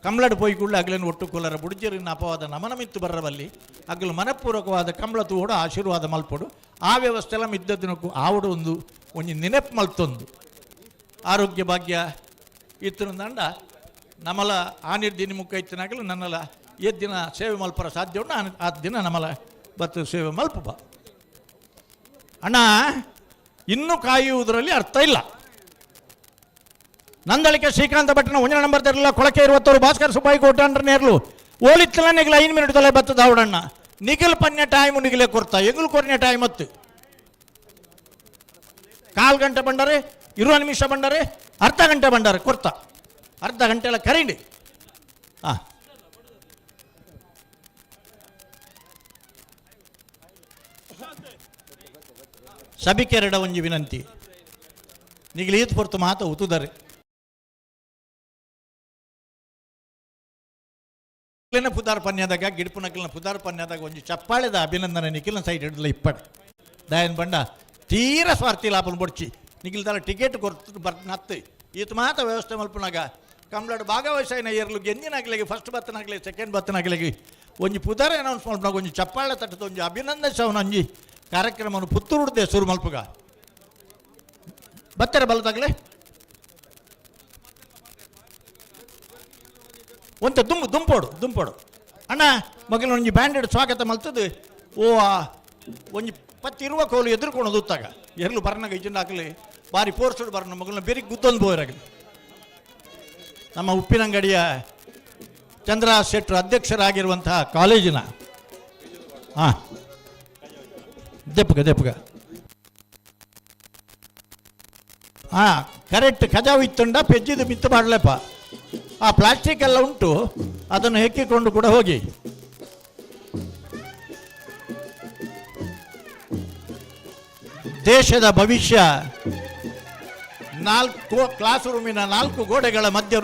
ಕಮ್ಲಡ್ ಪೋಯಿ ಕೂಡಲೇ ಅಗಲೇನು ಒಟ್ಟು ಕುಲ್ಲರ ಬುಡಿಜರಿನ ಅಪವಾದ ನಮನ ಮಿತ್ತು ಬರಬಲ್ಲಿ ಅಗಲು ಮನಪೂರ್ವಕವಾದ ಕಮ್ಲ ತೂಡು ಆಶೀರ್ವಾದ ಮಲ್ಪೊಡು. ಆ ವ್ಯವಸ್ಥೆ ಎಲ್ಲ ಮಿದ್ದ ದಿನಕ್ಕೂ ಆವಡು ಒಂದು ಒಂಜಿ ನೆನಪು ಮಲ್ತೊಂದು ಆರೋಗ್ಯ ಭಾಗ್ಯ ಇತ್ತು ದಂಡ ನಮಲ ಆನಿರ್ದಿನ ಮುಖ ಇತ್ತಿನಾಗಲು ನನ್ನಲ ಎದ್ದಿನ ಸೇವೆ ಮಲ್ಪರ ಸಾಧ್ಯ ಉಂಟು. ಆ ದಿನ ನಮಲ ಬತ್ತು ಸೇವೆ ಮಲ್ಪ ಬಾ. ಅಣ್ಣ ಇನ್ನೂ ಕಾಯುವುದರಲ್ಲಿ ಅರ್ಥ ಇಲ್ಲ. ನಂದಳಿಕೆ ಶ್ರೀಕಾಂತ ಭಟ್ನ ಒಂಜನ ನಂಬರ್ ತರಲಿಲ್ಲ. ಕೊಳಕೆ ಇರುವತ್ತವರು ಭಾಸ್ಕರ್ ಸುಬ್ಬಾಯಿ ಕೋಟಾಂಡ್ರ ನೇರ್ಲು ಓಲಿತ್ತಲ ನಿಗಲ 5 ಮಿನಿಟ್ ತೊಲೆ ಬತ್ತದ ಅವಡಣ್ಣ ನಿಗಲ್ ಪನ್ಯ ಟೈಮು ನಿಗಲೆ ಕೊರ್ತ ಎಗುಲ್ ಕೊರ್ನೆ ಟೈಮ್ ಹತ್ತು ಕಾಲು ಗಂಟೆ ಬಂಡರೆ 20 ನಿಮಿಷ ಬಂಡರೆ ಅರ್ಧ ಗಂಟೆ ಬಂಡಾರೆ ಕೊರ್ತ ಅರ್ಧ ಗಂಟೆ ಎಲ್ಲ ಕರೀಂಡಿ. ಹಾಂ ಸಭಿಕೆರಡ ಒಂಜಿ ವಿನಂತಿ ನಿಗಲ ಈತ್ ಪೊರ್ತು ಮಾತ ಉತುದರೆ ಪುದಾರ್ ಪನ್ಯದಾಗ ಗಿಡ್ಪುನಕಲ್ನ ಪುದಾರ್ ಪನ್ಯದಾಗ ಒಂಜಿ ಚಪ್ಪಾಳೆದ ಅಭಿನಂದನೆ ನಿಖಿಲ್ನ ಸೈಡ್ ಹಿಡಿದಲ ಇಪ್ಪಡೆ ದಯನ್ ಬಂಡ ತೀರ ಸ್ವಾರ್ಥಿ ಲಾಪನ ಬೊಡ್ಚಿ ನಿಖಿಲ್ದಾರ ಟಿಕೆಟ್ ಕೊರ್ತು ಬರ್ ನತ್ತು ಈತ ಮಾತ ವ್ಯವಸ್ಥೆ ಮಲ್ಪನಾಗ ಕಮ್ಲಾಡು ಭಾಗವಹಿಸಾಯಿನ ಏರ್ಲು ಗೆಂಜಿನಾಗ್ಲಿಗೆ ಫಸ್ಟ್ ಬತ್ತನಾಗಲಿ ಸೆಕೆಂಡ್ ಬತ್ತನಾಗ್ಲಿಗೆ ಒಂಜಿ ಪುದಾರ ಅನೌನ್ಸ್ ಮಲ್ಪನಾಗ ಒಂಜಿ ಚಪ್ಪಾಳೆ ತಟ್ಟದ ಒಂಜಿ ಅಭಿನಂದನೆ ಒಂಜಿ ಕಾರ್ಯಕ್ರಮವನ್ನು ಪುತ್ತೂರುಡ್ದೆ ಸುರು ಮಲ್ಪುಗ ಬತ್ತರ ಬಲದಾಗಲೇ ಒಂತ ದುಂಬು ದುಂಪೋಡು ದುಂಪೋಡು ಅಣ್ಣ ಮಗನ ಒಂಜಿ ಬ್ಯಾಂಡೆಡ್ ಸ್ವಾಗತ ಮಲ್ತದು ಓ ಒಂಜಿ ಪತ್ತಿ ಇರುವ ಕೋಲು ಎದುರ್ಕೊಳೋದು ಉತ್ತಾಗ ಎರ್ಲು ಬರ್ನಾಗ ಇಜ್ಜಂಡ ಹಾಕಲಿ ಬಾರಿ ಫೋರ್ಸ್ಡ್ ಬರ್ನ ಮಗಳನ್ನ ಬೇರೆ ಗುದ್ದೊಂದು ಬೋಯರಾಗಲಿ. ನಮ್ಮ ಉಪ್ಪಿನಂಗಡಿಯ ಚಂದ್ರ ಶೆಟ್ಟರು ಅಧ್ಯಕ್ಷರಾಗಿರುವಂತಹ ಕಾಲೇಜಿನ ಹಾಂ ದೆಪ್ಪಗ ದೆಪ್ಪಗ ಹಾಂ ಕರೆಕ್ಟ್ ಕಜಾವು ಇತ್ತುಂಡ ಪೆಜ್ಜಿದು ಮಿತ್ತು ಮಾಡಲೆಪ್ಪ. ಆ ಪ್ಲಾಸ್ಟಿಕ್ ಎಲ್ಲ ಉಂಟು ಅದನ್ನು ಹೆಕ್ಕಿಕೊಂಡು ಕೂಡ ಹೋಗಿ. ದೇಶದ ಭವಿಷ್ಯ 4 ಕ್ಲಾಸ್ ರೂಮಿನ 4 ಗೋಡೆಗಳ ಮಧ್ಯ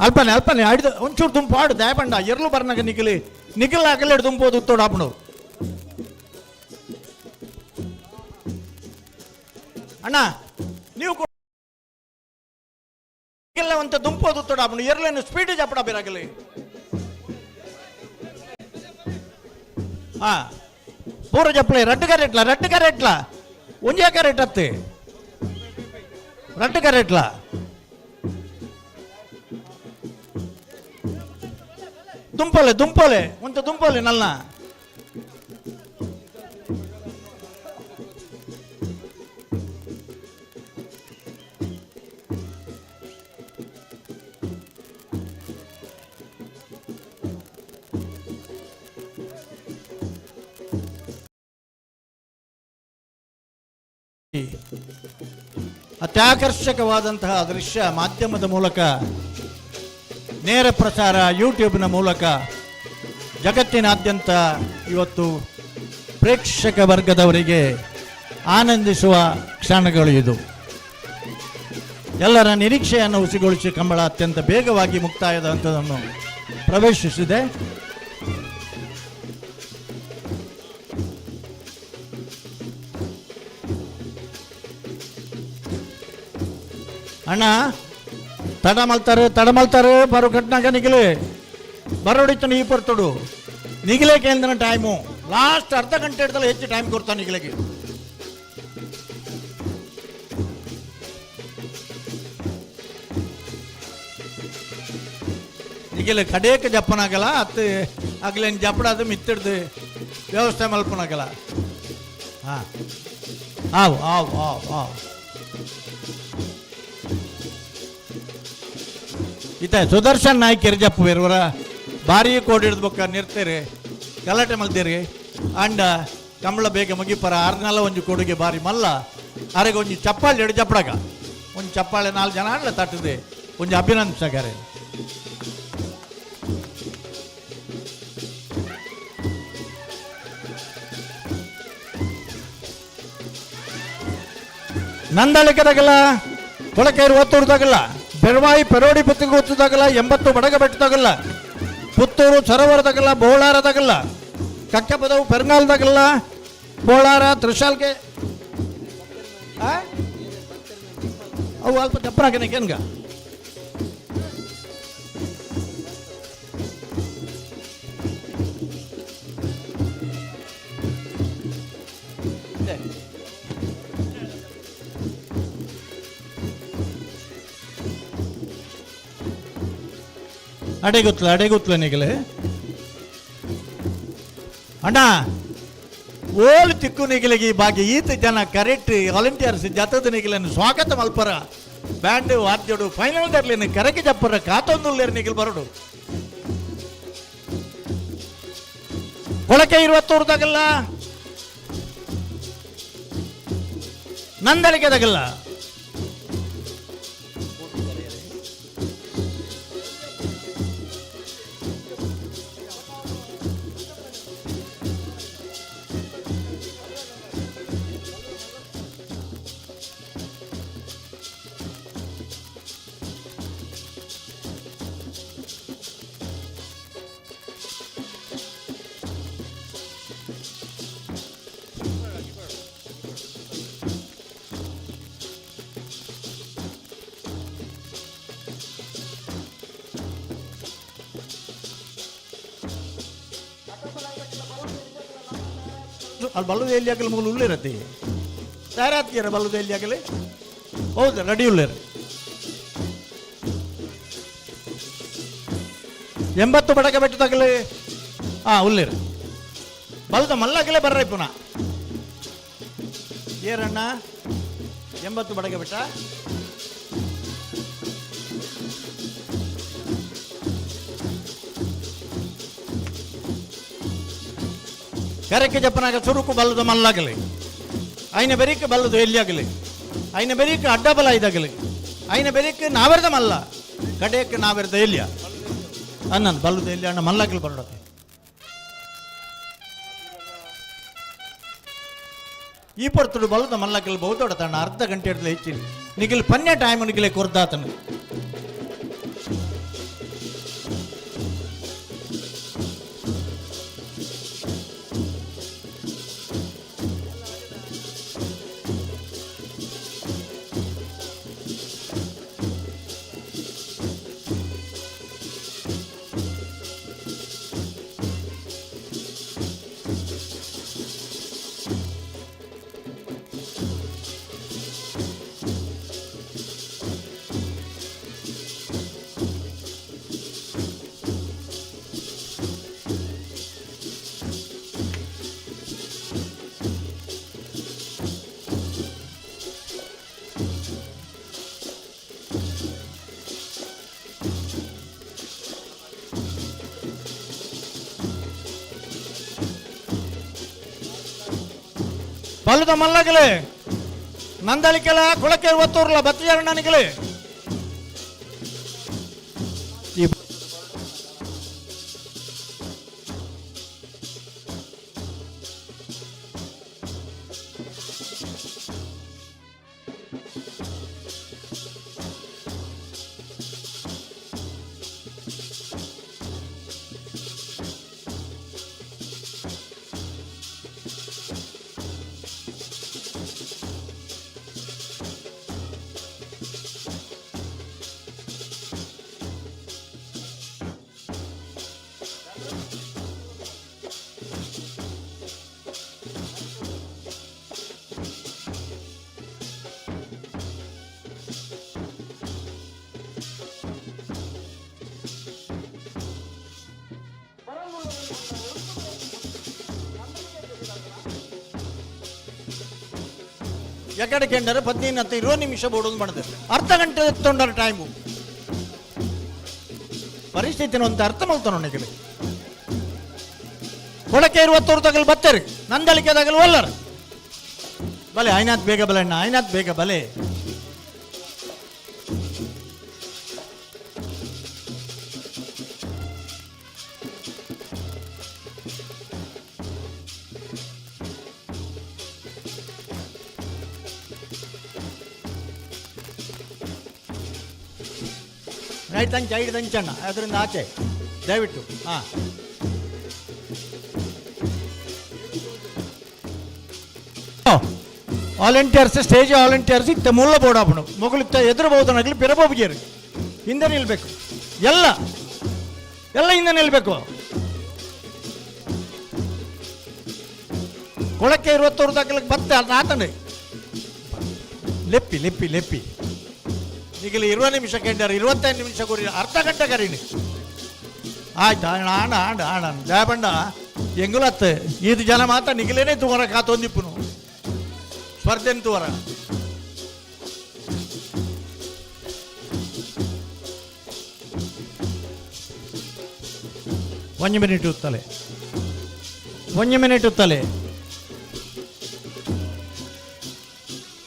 ಅಲ್ಪನೆ ಅಲ್ಪನೆ ಆಡಿದ ಒಂಚೂರು ದುಂಪು ಆಡು ದಯಪಂಡ ಎರ್ಲು ಬರ್ನಾಗ ನಿಗಲಿ ನಿಗಲ್ ಆಗಲೇಡು ದುಂಪೋದು ಉತ್ತೋಡು ಆಪಣು. ಅಣ್ಣ ನೀವು ಅಂತ ದುಂಪೋದು ಉತ್ತೋಡು ಆಪಣು ಎರ್ಲೇನು ಸ್ಪೀಡ್ ಜಪಡ ಬೇರಾಗಲಿ. ಹಾ ಪೂರ ಜಪ್ಪಲೆ ರಡ್ಡು ಕರೆಟ್ಲ ರಡ್ಡು ಕರೆಟ್ಲ ಒಂಜೇ ಕರೆಟ್ ಅತ್ತೆ ರಡ್ಡು ಕರೆಟ್ಲ ದುಂಪೋಲೆ ದುಂಪೋಲೆ ಒಂತ ದುಂಪೋಲೆ ನಲ್ಲ ಅತ್ಯಾಕರ್ಷಕವಾದಂತಹ ದೃಶ್ಯ ಮಾಧ್ಯಮದ ಮೂಲಕ ನೇರ ಪ್ರಸಾರ ಯೂಟ್ಯೂಬ್ನ ಮೂಲಕ ಜಗತ್ತಿನಾದ್ಯಂತ ಇವತ್ತು ಪ್ರೇಕ್ಷಕ ವರ್ಗದವರಿಗೆ ಆನಂದಿಸುವ ಕ್ಷಣಗಳು ಇದು. ಎಲ್ಲರ ನಿರೀಕ್ಷೆಯನ್ನು ಹುಸಿಗೊಳಿಸಿ ಕಂಬಳ ಅತ್ಯಂತ ಬೇಗವಾಗಿ ಮುಕ್ತಾಯದ ಹಂತವನ್ನು ಪ್ರವೇಶಿಸಿದೆ. ಅಣ್ಣ ತಡ ಮಲ್ತಾರೆ ತಡ ಮಲ್ತಾರೆ ಬರೋ ಕಟ್ನಾಗ ನಿಗಲಿ ಬರೋಡಿತ್ತು ನೀ ಪೊರ್ತುಡು ನಿಗಲೇ ಕೇಂದ್ರ ಟೈಮು ಲಾಸ್ಟ್ ಅರ್ಧ ಗಂಟೆ ಹಿಡ್ದಲ್ಲ ಹೆಚ್ಚು ಟೈಮ್ ಕೊಡ್ತಾನೆ ನಿಗಲಿಗೆ. ನಿಗಲ ಕಡೇಕ ಜಪ್ಪನಾಗಲ್ಲ ಅತ್ತು ಅಗ್ಲೇನು ಜಪ್ಪಡಾದ ಮಿತ್ತಿಡ್ದು ವ್ಯವಸ್ಥೆ ಮಲ್ಪನಾಗಲ್ಲ. ಹಾಂ ಆವು ಆವು ಆವು ಆವು ಇತ್ತ ಸುದರ್ಶನ್ ನಾಯ್ಕ ಎರ್ಜಪ್ಪ ಬೇರ್ವರ ಭಾರಿ ಕೋಡಿ ಹಿಡ್ದು ಬೊಕ್ಕ ನಿರ್ತೀರಿ ಗಲಾಟೆ ಮಲ್ತೀರಿ ಅಂಡ ಕಂಬಳ ಬೇಗ ಮುಗಿಪರ ಆರ್ನಲ ಒಂಜಿ ಕೊಡುಗೆ ಬಾರಿ ಮಲ್ಲ. ಅರೆಗೆ ಒಂಜಿ ಚಪ್ಪಾಳೆ ಎಡು ಚಪ್ಪಡಗ ಒಂಜಿ ಚಪ್ಪಾಳೆ ನಾಲ್ಕು ಜನ ಆಡ್ಲ ತಟ್ಟದೆ ಒಂಜಿ ಅಭಿನಂದಿಸಗಾರೆ. ನಂದಳಿಕೆದಾಗಲ್ಲ ಕೊಳಕೇರು ಒತ್ತೂರು ಬೆಳವಾಯಿ ಪೆರೋಡಿ ಪುತ್ತಿಗೆ ಒತ್ತುದಾಗಲ್ಲ 80 ಬಡಗ ಬೆಟ್ಟದಾಗಲ್ಲ ಪುತ್ತೂರು ಸರೋವರದಾಗಲ್ಲ ಬೋಳಾರದಾಗಲ್ಲ ಕಕ್ಕಪದವು ಪೆರ್ನಾಲ್ದಾಗಲ್ಲ ಬೋಳಾರ ತ್ರಿಶಾಲ್ಗೆ ಅವು ಅಲ್ಪ ದಪ್ಪರಾಗನೆ ಕೆನ್ಗ ಅಡೆಗುತ್ತಲ ಅಡೆಗುತ್ತಲ ನಿಗಲೆ ಅಣ್ಣ ಓಲ್ ತಿಕ್ಕು ನಿಗಲಿಗೆ ಈ ಬಾಗಿ ಈತ ಜನ ಕರೆಕ್ಟ್ ವಾಲಂಟಿಯರ್ಸ್ ಜತದ ನಿಗಲನ್ನು ಸ್ವಾಗತ ಮಲ್ಪರ ಬ್ಯಾಂಡ್ ವಾದ್ಯಡು ಫೈನಲ್ ದರ್ಲಿನ ಕರೆಗೆ ಜಪ್ಪರ ಕಾತೊಂದುಲ್ಲೇರು ನಿಗಲ್ ಬರಡು ಕೊಳಕೆ ಇರುವತ್ತೂರ್ದಾಗಲ್ಲ ನಂದಳಿಕೆದಾಗಲ್ಲ ಅಲ್ಲಿ ಬಲ್ಲದ ಎಲ್ಲಿ ಆಗಲಿ ಮೂಲ ಉಳ್ಳಿರತ್ತೆ ತಯಾರಾಗ್ತೀರ ಬಲ್ಲದ ಎಲ್ಲಿ ಆಗಲಿ ಹೌದು ರೆಡಿ ಉಳ್ಳೇರ 80 ಬಡಕ ಬೆಟ್ಟದಾಗಲಿ ಹಾಂ ಉಳ್ಳೇರ ಬಲ್ದ ಮಲ್ಲಾಗಲೇ ಬರ್ರಿ ಪುನಃ ಏರಣ್ಣ 80 ಬಡಕ ಬೆಟ್ಟ ಕರೆಕ್ಕೆ ಜಪ್ಪನಾಗ ಸುರುಕು ಬಲ್ಲದ ಮಲ್ಲಾಗಲಿ ಐನ ಬೆರಿಕ್ ಬಲ್ಲದು ಎಲ್ಲಿಯಾಗಲಿ ಐನ ಬೆರಿಕ್ ಅಡ್ಡ ಬಲ ಇದಾಗಲಿ ಐನ ಬೆರಿಕ್ ನಾವೆರ್ದ ಮಲ್ಲ ಕಡೆಯಕ್ಕೆ ನಾವೆರ್ದ ಎಲ್ಲಿಯ ಅನ್ನ ಬಲ್ಲದ ಎಲ್ಲಿ ಅಣ್ಣ ಮಲ್ಲಾಗಲಿ ಬರೋಡಕ್ಕೆ ಈ ಪೊರ್ತುಡು ಬಲ್ಲದ ಮಲ್ಲಾಗಲಿ ಬಹುದೊಡ ತಣ್ಣ ಅರ್ಧ ಗಂಟೆ ಹಿಡಿದು ಹೆಚ್ಚಿಲ್ಲ ನಿಗಿಲ್ ಪನ್ನೆ ಟೈಮ್ ನಿಗಿಲೆ ಕೊರ್ದಾತನು ಬಲ್ಲದ ಮಲ್ಲಗಲೆ ನಂದಳಿಕೆಲ ಕೊಳಕೆ ಒತ್ತೂರ್ಲ ಬತ್ತಿಯಾರಣ್ಣನಿಗಲೆ ಈ ಎಕಡೆ ಕೆಂಡರೆ 15 ಅಂತ 20 ನಿಮಿಷ ಬೋಡೋದು ಮಾಡಿದೆ ಅರ್ಧ ಗಂಟೆ ತೊಂದರೆ ಟೈಮು ಪರಿಸ್ಥಿತಿನ ಒಂದು ಅರ್ಥ ಮಾಡ್ತಾನೆ ಅವನಿಗೆ ಕೊಳಕೆ ಇರುವತ್ತೂರು ತಗಲು ಬತ್ತೇರಿ ನಂದಳಿಕೆ ತಗಲು ಒಲ್ಲರು. ಬಲೆ ಆಯ್ನಾತ್ ಬೇಗ ಬಲೆ ಅಣ್ಣ, ಆಯ್ನಾತ್ ಬೇಗ ಬಲೆ. ರೈಟ್ ತಂಚ ಐದು ತಂಚಣ್ಣ, ಅದರಿಂದ ಆಚೆ ದಯವಿಟ್ಟು. ಹಾಂ, ವಾಲಂಟಿಯರ್ಸ್, ಸ್ಟೇಜ್ ವಾಲಂಟಿಯರ್ಸ್ ಇತ್ತ ಮುಲ್ಲ ಬೋಡಾಪಣು ಮೊಗಲಿತ್ತ ಎದುರು ಬಹುದನಾಗಲಿ ಪಿರಬೋಬಿಗೇರಿ ಹಿಂದೆ ನಿಲ್ಬೇಕು, ಎಲ್ಲ ಎಲ್ಲ ಹಿಂದೆ ನಿಲ್ಬೇಕು. ಕೊಳಕ್ಕೆ ಇರುವತ್ತವ್ರ ದಾಖಲಕ್ಕೆ ಬತ್ತೆ ಆತಂಡೆ ಲೆಪ್ಪಿ ಲೆಪ್ಪಿ ಲೆಪ್ಪಿ. ಈಗಲೇ 20 ನಿಮಿಷ ಕೆಂಡಾರ, 25 ನಿಮಿಷ ಗುರಿ, ಅರ್ಧ ಗಂಟೆ ಕರೀನಿ. ಆಯ್ತು, ಆಣ ಆಣ ಆಣ ಆಣ ಜಾಬಣ್ಣ ಎಂಗುಲತ್ತೆ ಇದು ಜನ ಮಾತ್ರ ನಿಗಲೇನೆ ತುವರ ಕಾತೊಂದಿಪ್ಪುನು ಸ್ಪರ್ಧೆನ್ ತುವರ. ಒಂಜಿ ಮಿನಿಟ್ ಉತ್ತಲೆ, ಒಂಜಿ ಮಿನಿಟ್ ಉತ್ತಲೆ.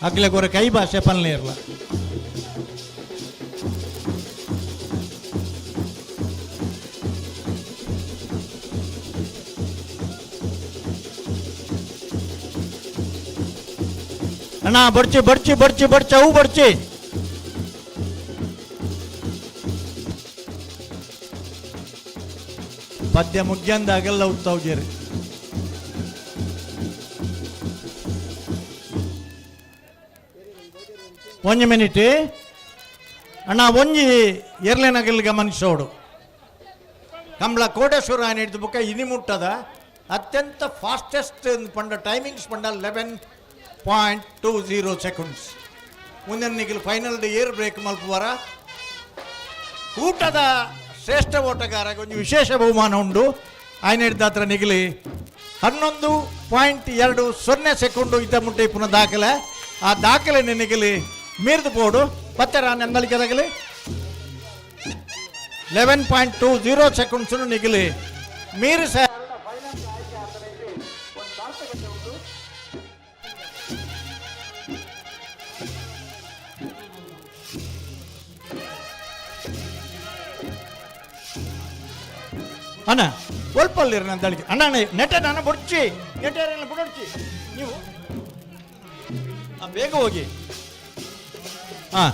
ಅಗ್ಲೆ ಗೊರ ಕೈ ಭಾಷೆ ಪನ್ಲೆ ಇರಲ್ಲ. ಅಣ್ಣ ಬಡ್ಚಿ ಬಡ್ಚಿ ಬಡ್ಚಿ ಬಡ್ಚಿ ಅವು ಬಡ್ಚಿ. ಪದ್ಯ ಮುಗ್ಯಂದಾಗೆಲ್ಲ ಉತ್ತಾವ್ಜೇರಿ. ಒಂಜಿ ಮಿನಿಟ್ ಅಣ್ಣ, ಒಂಜಿ ಎರ್ಲೆನಗಲ್ ಗಮನಿಸೋಡು. ಕಂಬಳ ಕೋಟೇಶ್ವರ ಆನೆ ಹಿಡಿದು ಬುಕ್ಕ ಇನಿ ಮುಟ್ಟದ ಅತ್ಯಂತ ಫಾಸ್ಟೆಸ್ಟ್ ಪಂಡ ಟೈಮಿಂಗ್ಸ್ ಪಂಡ 11.20 ಸೆಕೆಂಡ್ಸ್. ಮುಂದಿನ ನಿಗಿಲ್ ಫೈನಲ್ ಏರ್ ಬ್ರೇಕ್ ಮಲ್ಪುವರ. ಕೂಟದ ಶ್ರೇಷ್ಠ ಓಟಗಾರ ಒಂಜಿ ವಿಶೇಷ ಬಹುಮಾನ ಉಂಡು. ಆಯ್ನ ಹಿಡ್ದಾತ್ರ ನಿಗಲಿ 11.20 ಸೆಕೆಂಡು ಇದ್ದ ಮುಟ್ಟೆ ಪುನಃ ದಾಖಲೆ. ಆ ದಾಖಲೆ ನಿಗಲಿ ಮೀರ್ದು ಪೋಡು ಪತ್ತೆರ ನಂದಳಿಕೆದಾಗಲಿ 11.20 ಸೆಕೆಂಡ್ಸ್ ನಿಗಲಿ ಮೀರು ಸ ಅಣ್ಣ ಒಲ್ಪಲ್ಲಿರ ನಂದಳಿಕೆ ಅಣ್ಣ ಅಣ್ಣ ನೆಟ್ಟೆ ನಾನು ಬುಡ್ಚಿ ನೆಟ್ಟೆ ಬುಡೊಡ್ಚಿ ನೀವು ಬೇಗ ಹೋಗಿ. ಹಾಂ,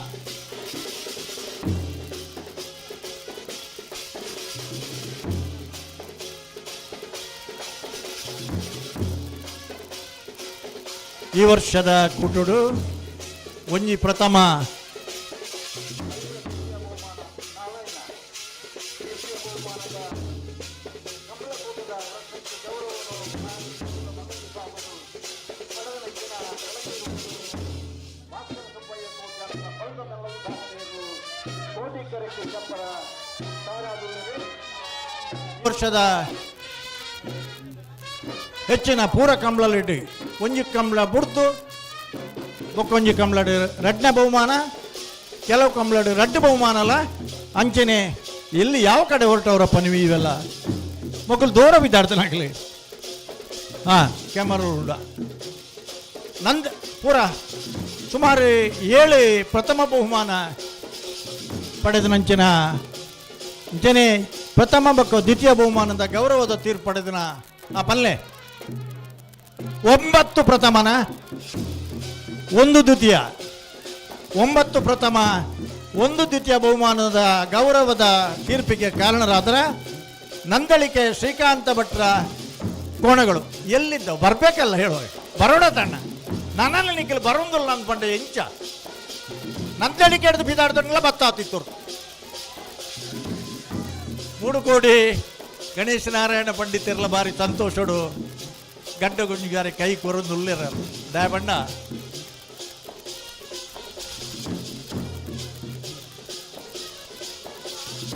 ಈ ವರ್ಷದ ಕೂಟುಡು ಒಂಜಿ ಪ್ರಥಮ ವರ್ಷದ ಹೆಚ್ಚಿನ ಪೂರ ಕಂಬಳಲಿಟ್ಟು ಒಂಜಿ ಕಂಬಳ ಬುಡ್ದು ಬೊಕ್ಕೊಂಜಿ ಕಂಬಳಡು ರಡ್ನ ಬಹುಮಾನ, ಕೆಲವು ಕಂಬಳಡು ರಡ್ಡು ಬಹುಮಾನ ಅಲ್ಲ. ಅಂಚನೆ ಎಲ್ಲಿ ಯಾವ ಕಡೆ ಹೊರಟವರಪ್ಪ ನೀವು ಇವೆಲ್ಲ ಮಕ್ಕಳು ದೂರ ಬಿದ್ದಾಡ್ತಾನಾಗಲಿ. ಹಾಂ, ಕ್ಯಾಮರಾ ಉಂಡ ನಂದು ಪೂರ ಸುಮಾರು 7 ಪ್ರಥಮ ಬಹುಮಾನ ಪಡೆದ ನಂಚಿನ ಅಂಚನೆ ಪ್ರಥಮ ಬಕ್ಕ ದ್ವಿತೀಯ ಬಹುಮಾನದ ಗೌರವದ ತೀರ್ಪು ಪಡೆದನ ಆ ಪಲ್ಲೆ 9 ಪ್ರಥಮನ 1 ದ್ವಿತೀಯ, 9 ಪ್ರಥಮ 1 ದ್ವಿತೀಯ ಬಹುಮಾನದ ಗೌರವದ ತೀರ್ಪಿಗೆ ಕಾರಣರಾದರೆ ನಂದಳಿಕೆ ಶ್ರೀಕಾಂತ ಭಟ್ರ ಕೋಣಗಳು ಎಲ್ಲಿದ್ದವು ಬರಬೇಕಲ್ಲ ಹೇಳುವ ಬರೋಣ ತಣ್ಣ ನನ್ನಲ್ಲಿ ನಿಖಲ್ ಬರೋಂಗಿಲ್ಲ ಅಂದ್ಕೊಂಡೆ ಎಂಚ ನಂದಳಿಕೆ ಹಿಡಿದು ಬೀದಾಡ್ದನ್ನೆಲ್ಲ ಬತ್ತಾತಿತ್ತು. 3 ಕೋಡಿ ಗಣೇಶ ನಾರಾಯಣ ಪಂಡಿತರೆಲ್ಲ ಬಾರಿ ಸಂತೋಷಡು ಗಡ್ಡ ಗುಂಜಿಗಾರೆ ಕೈ ಕೊರೊಂದುಲ್ಲೆರ ದಯಬಣ್ಣ.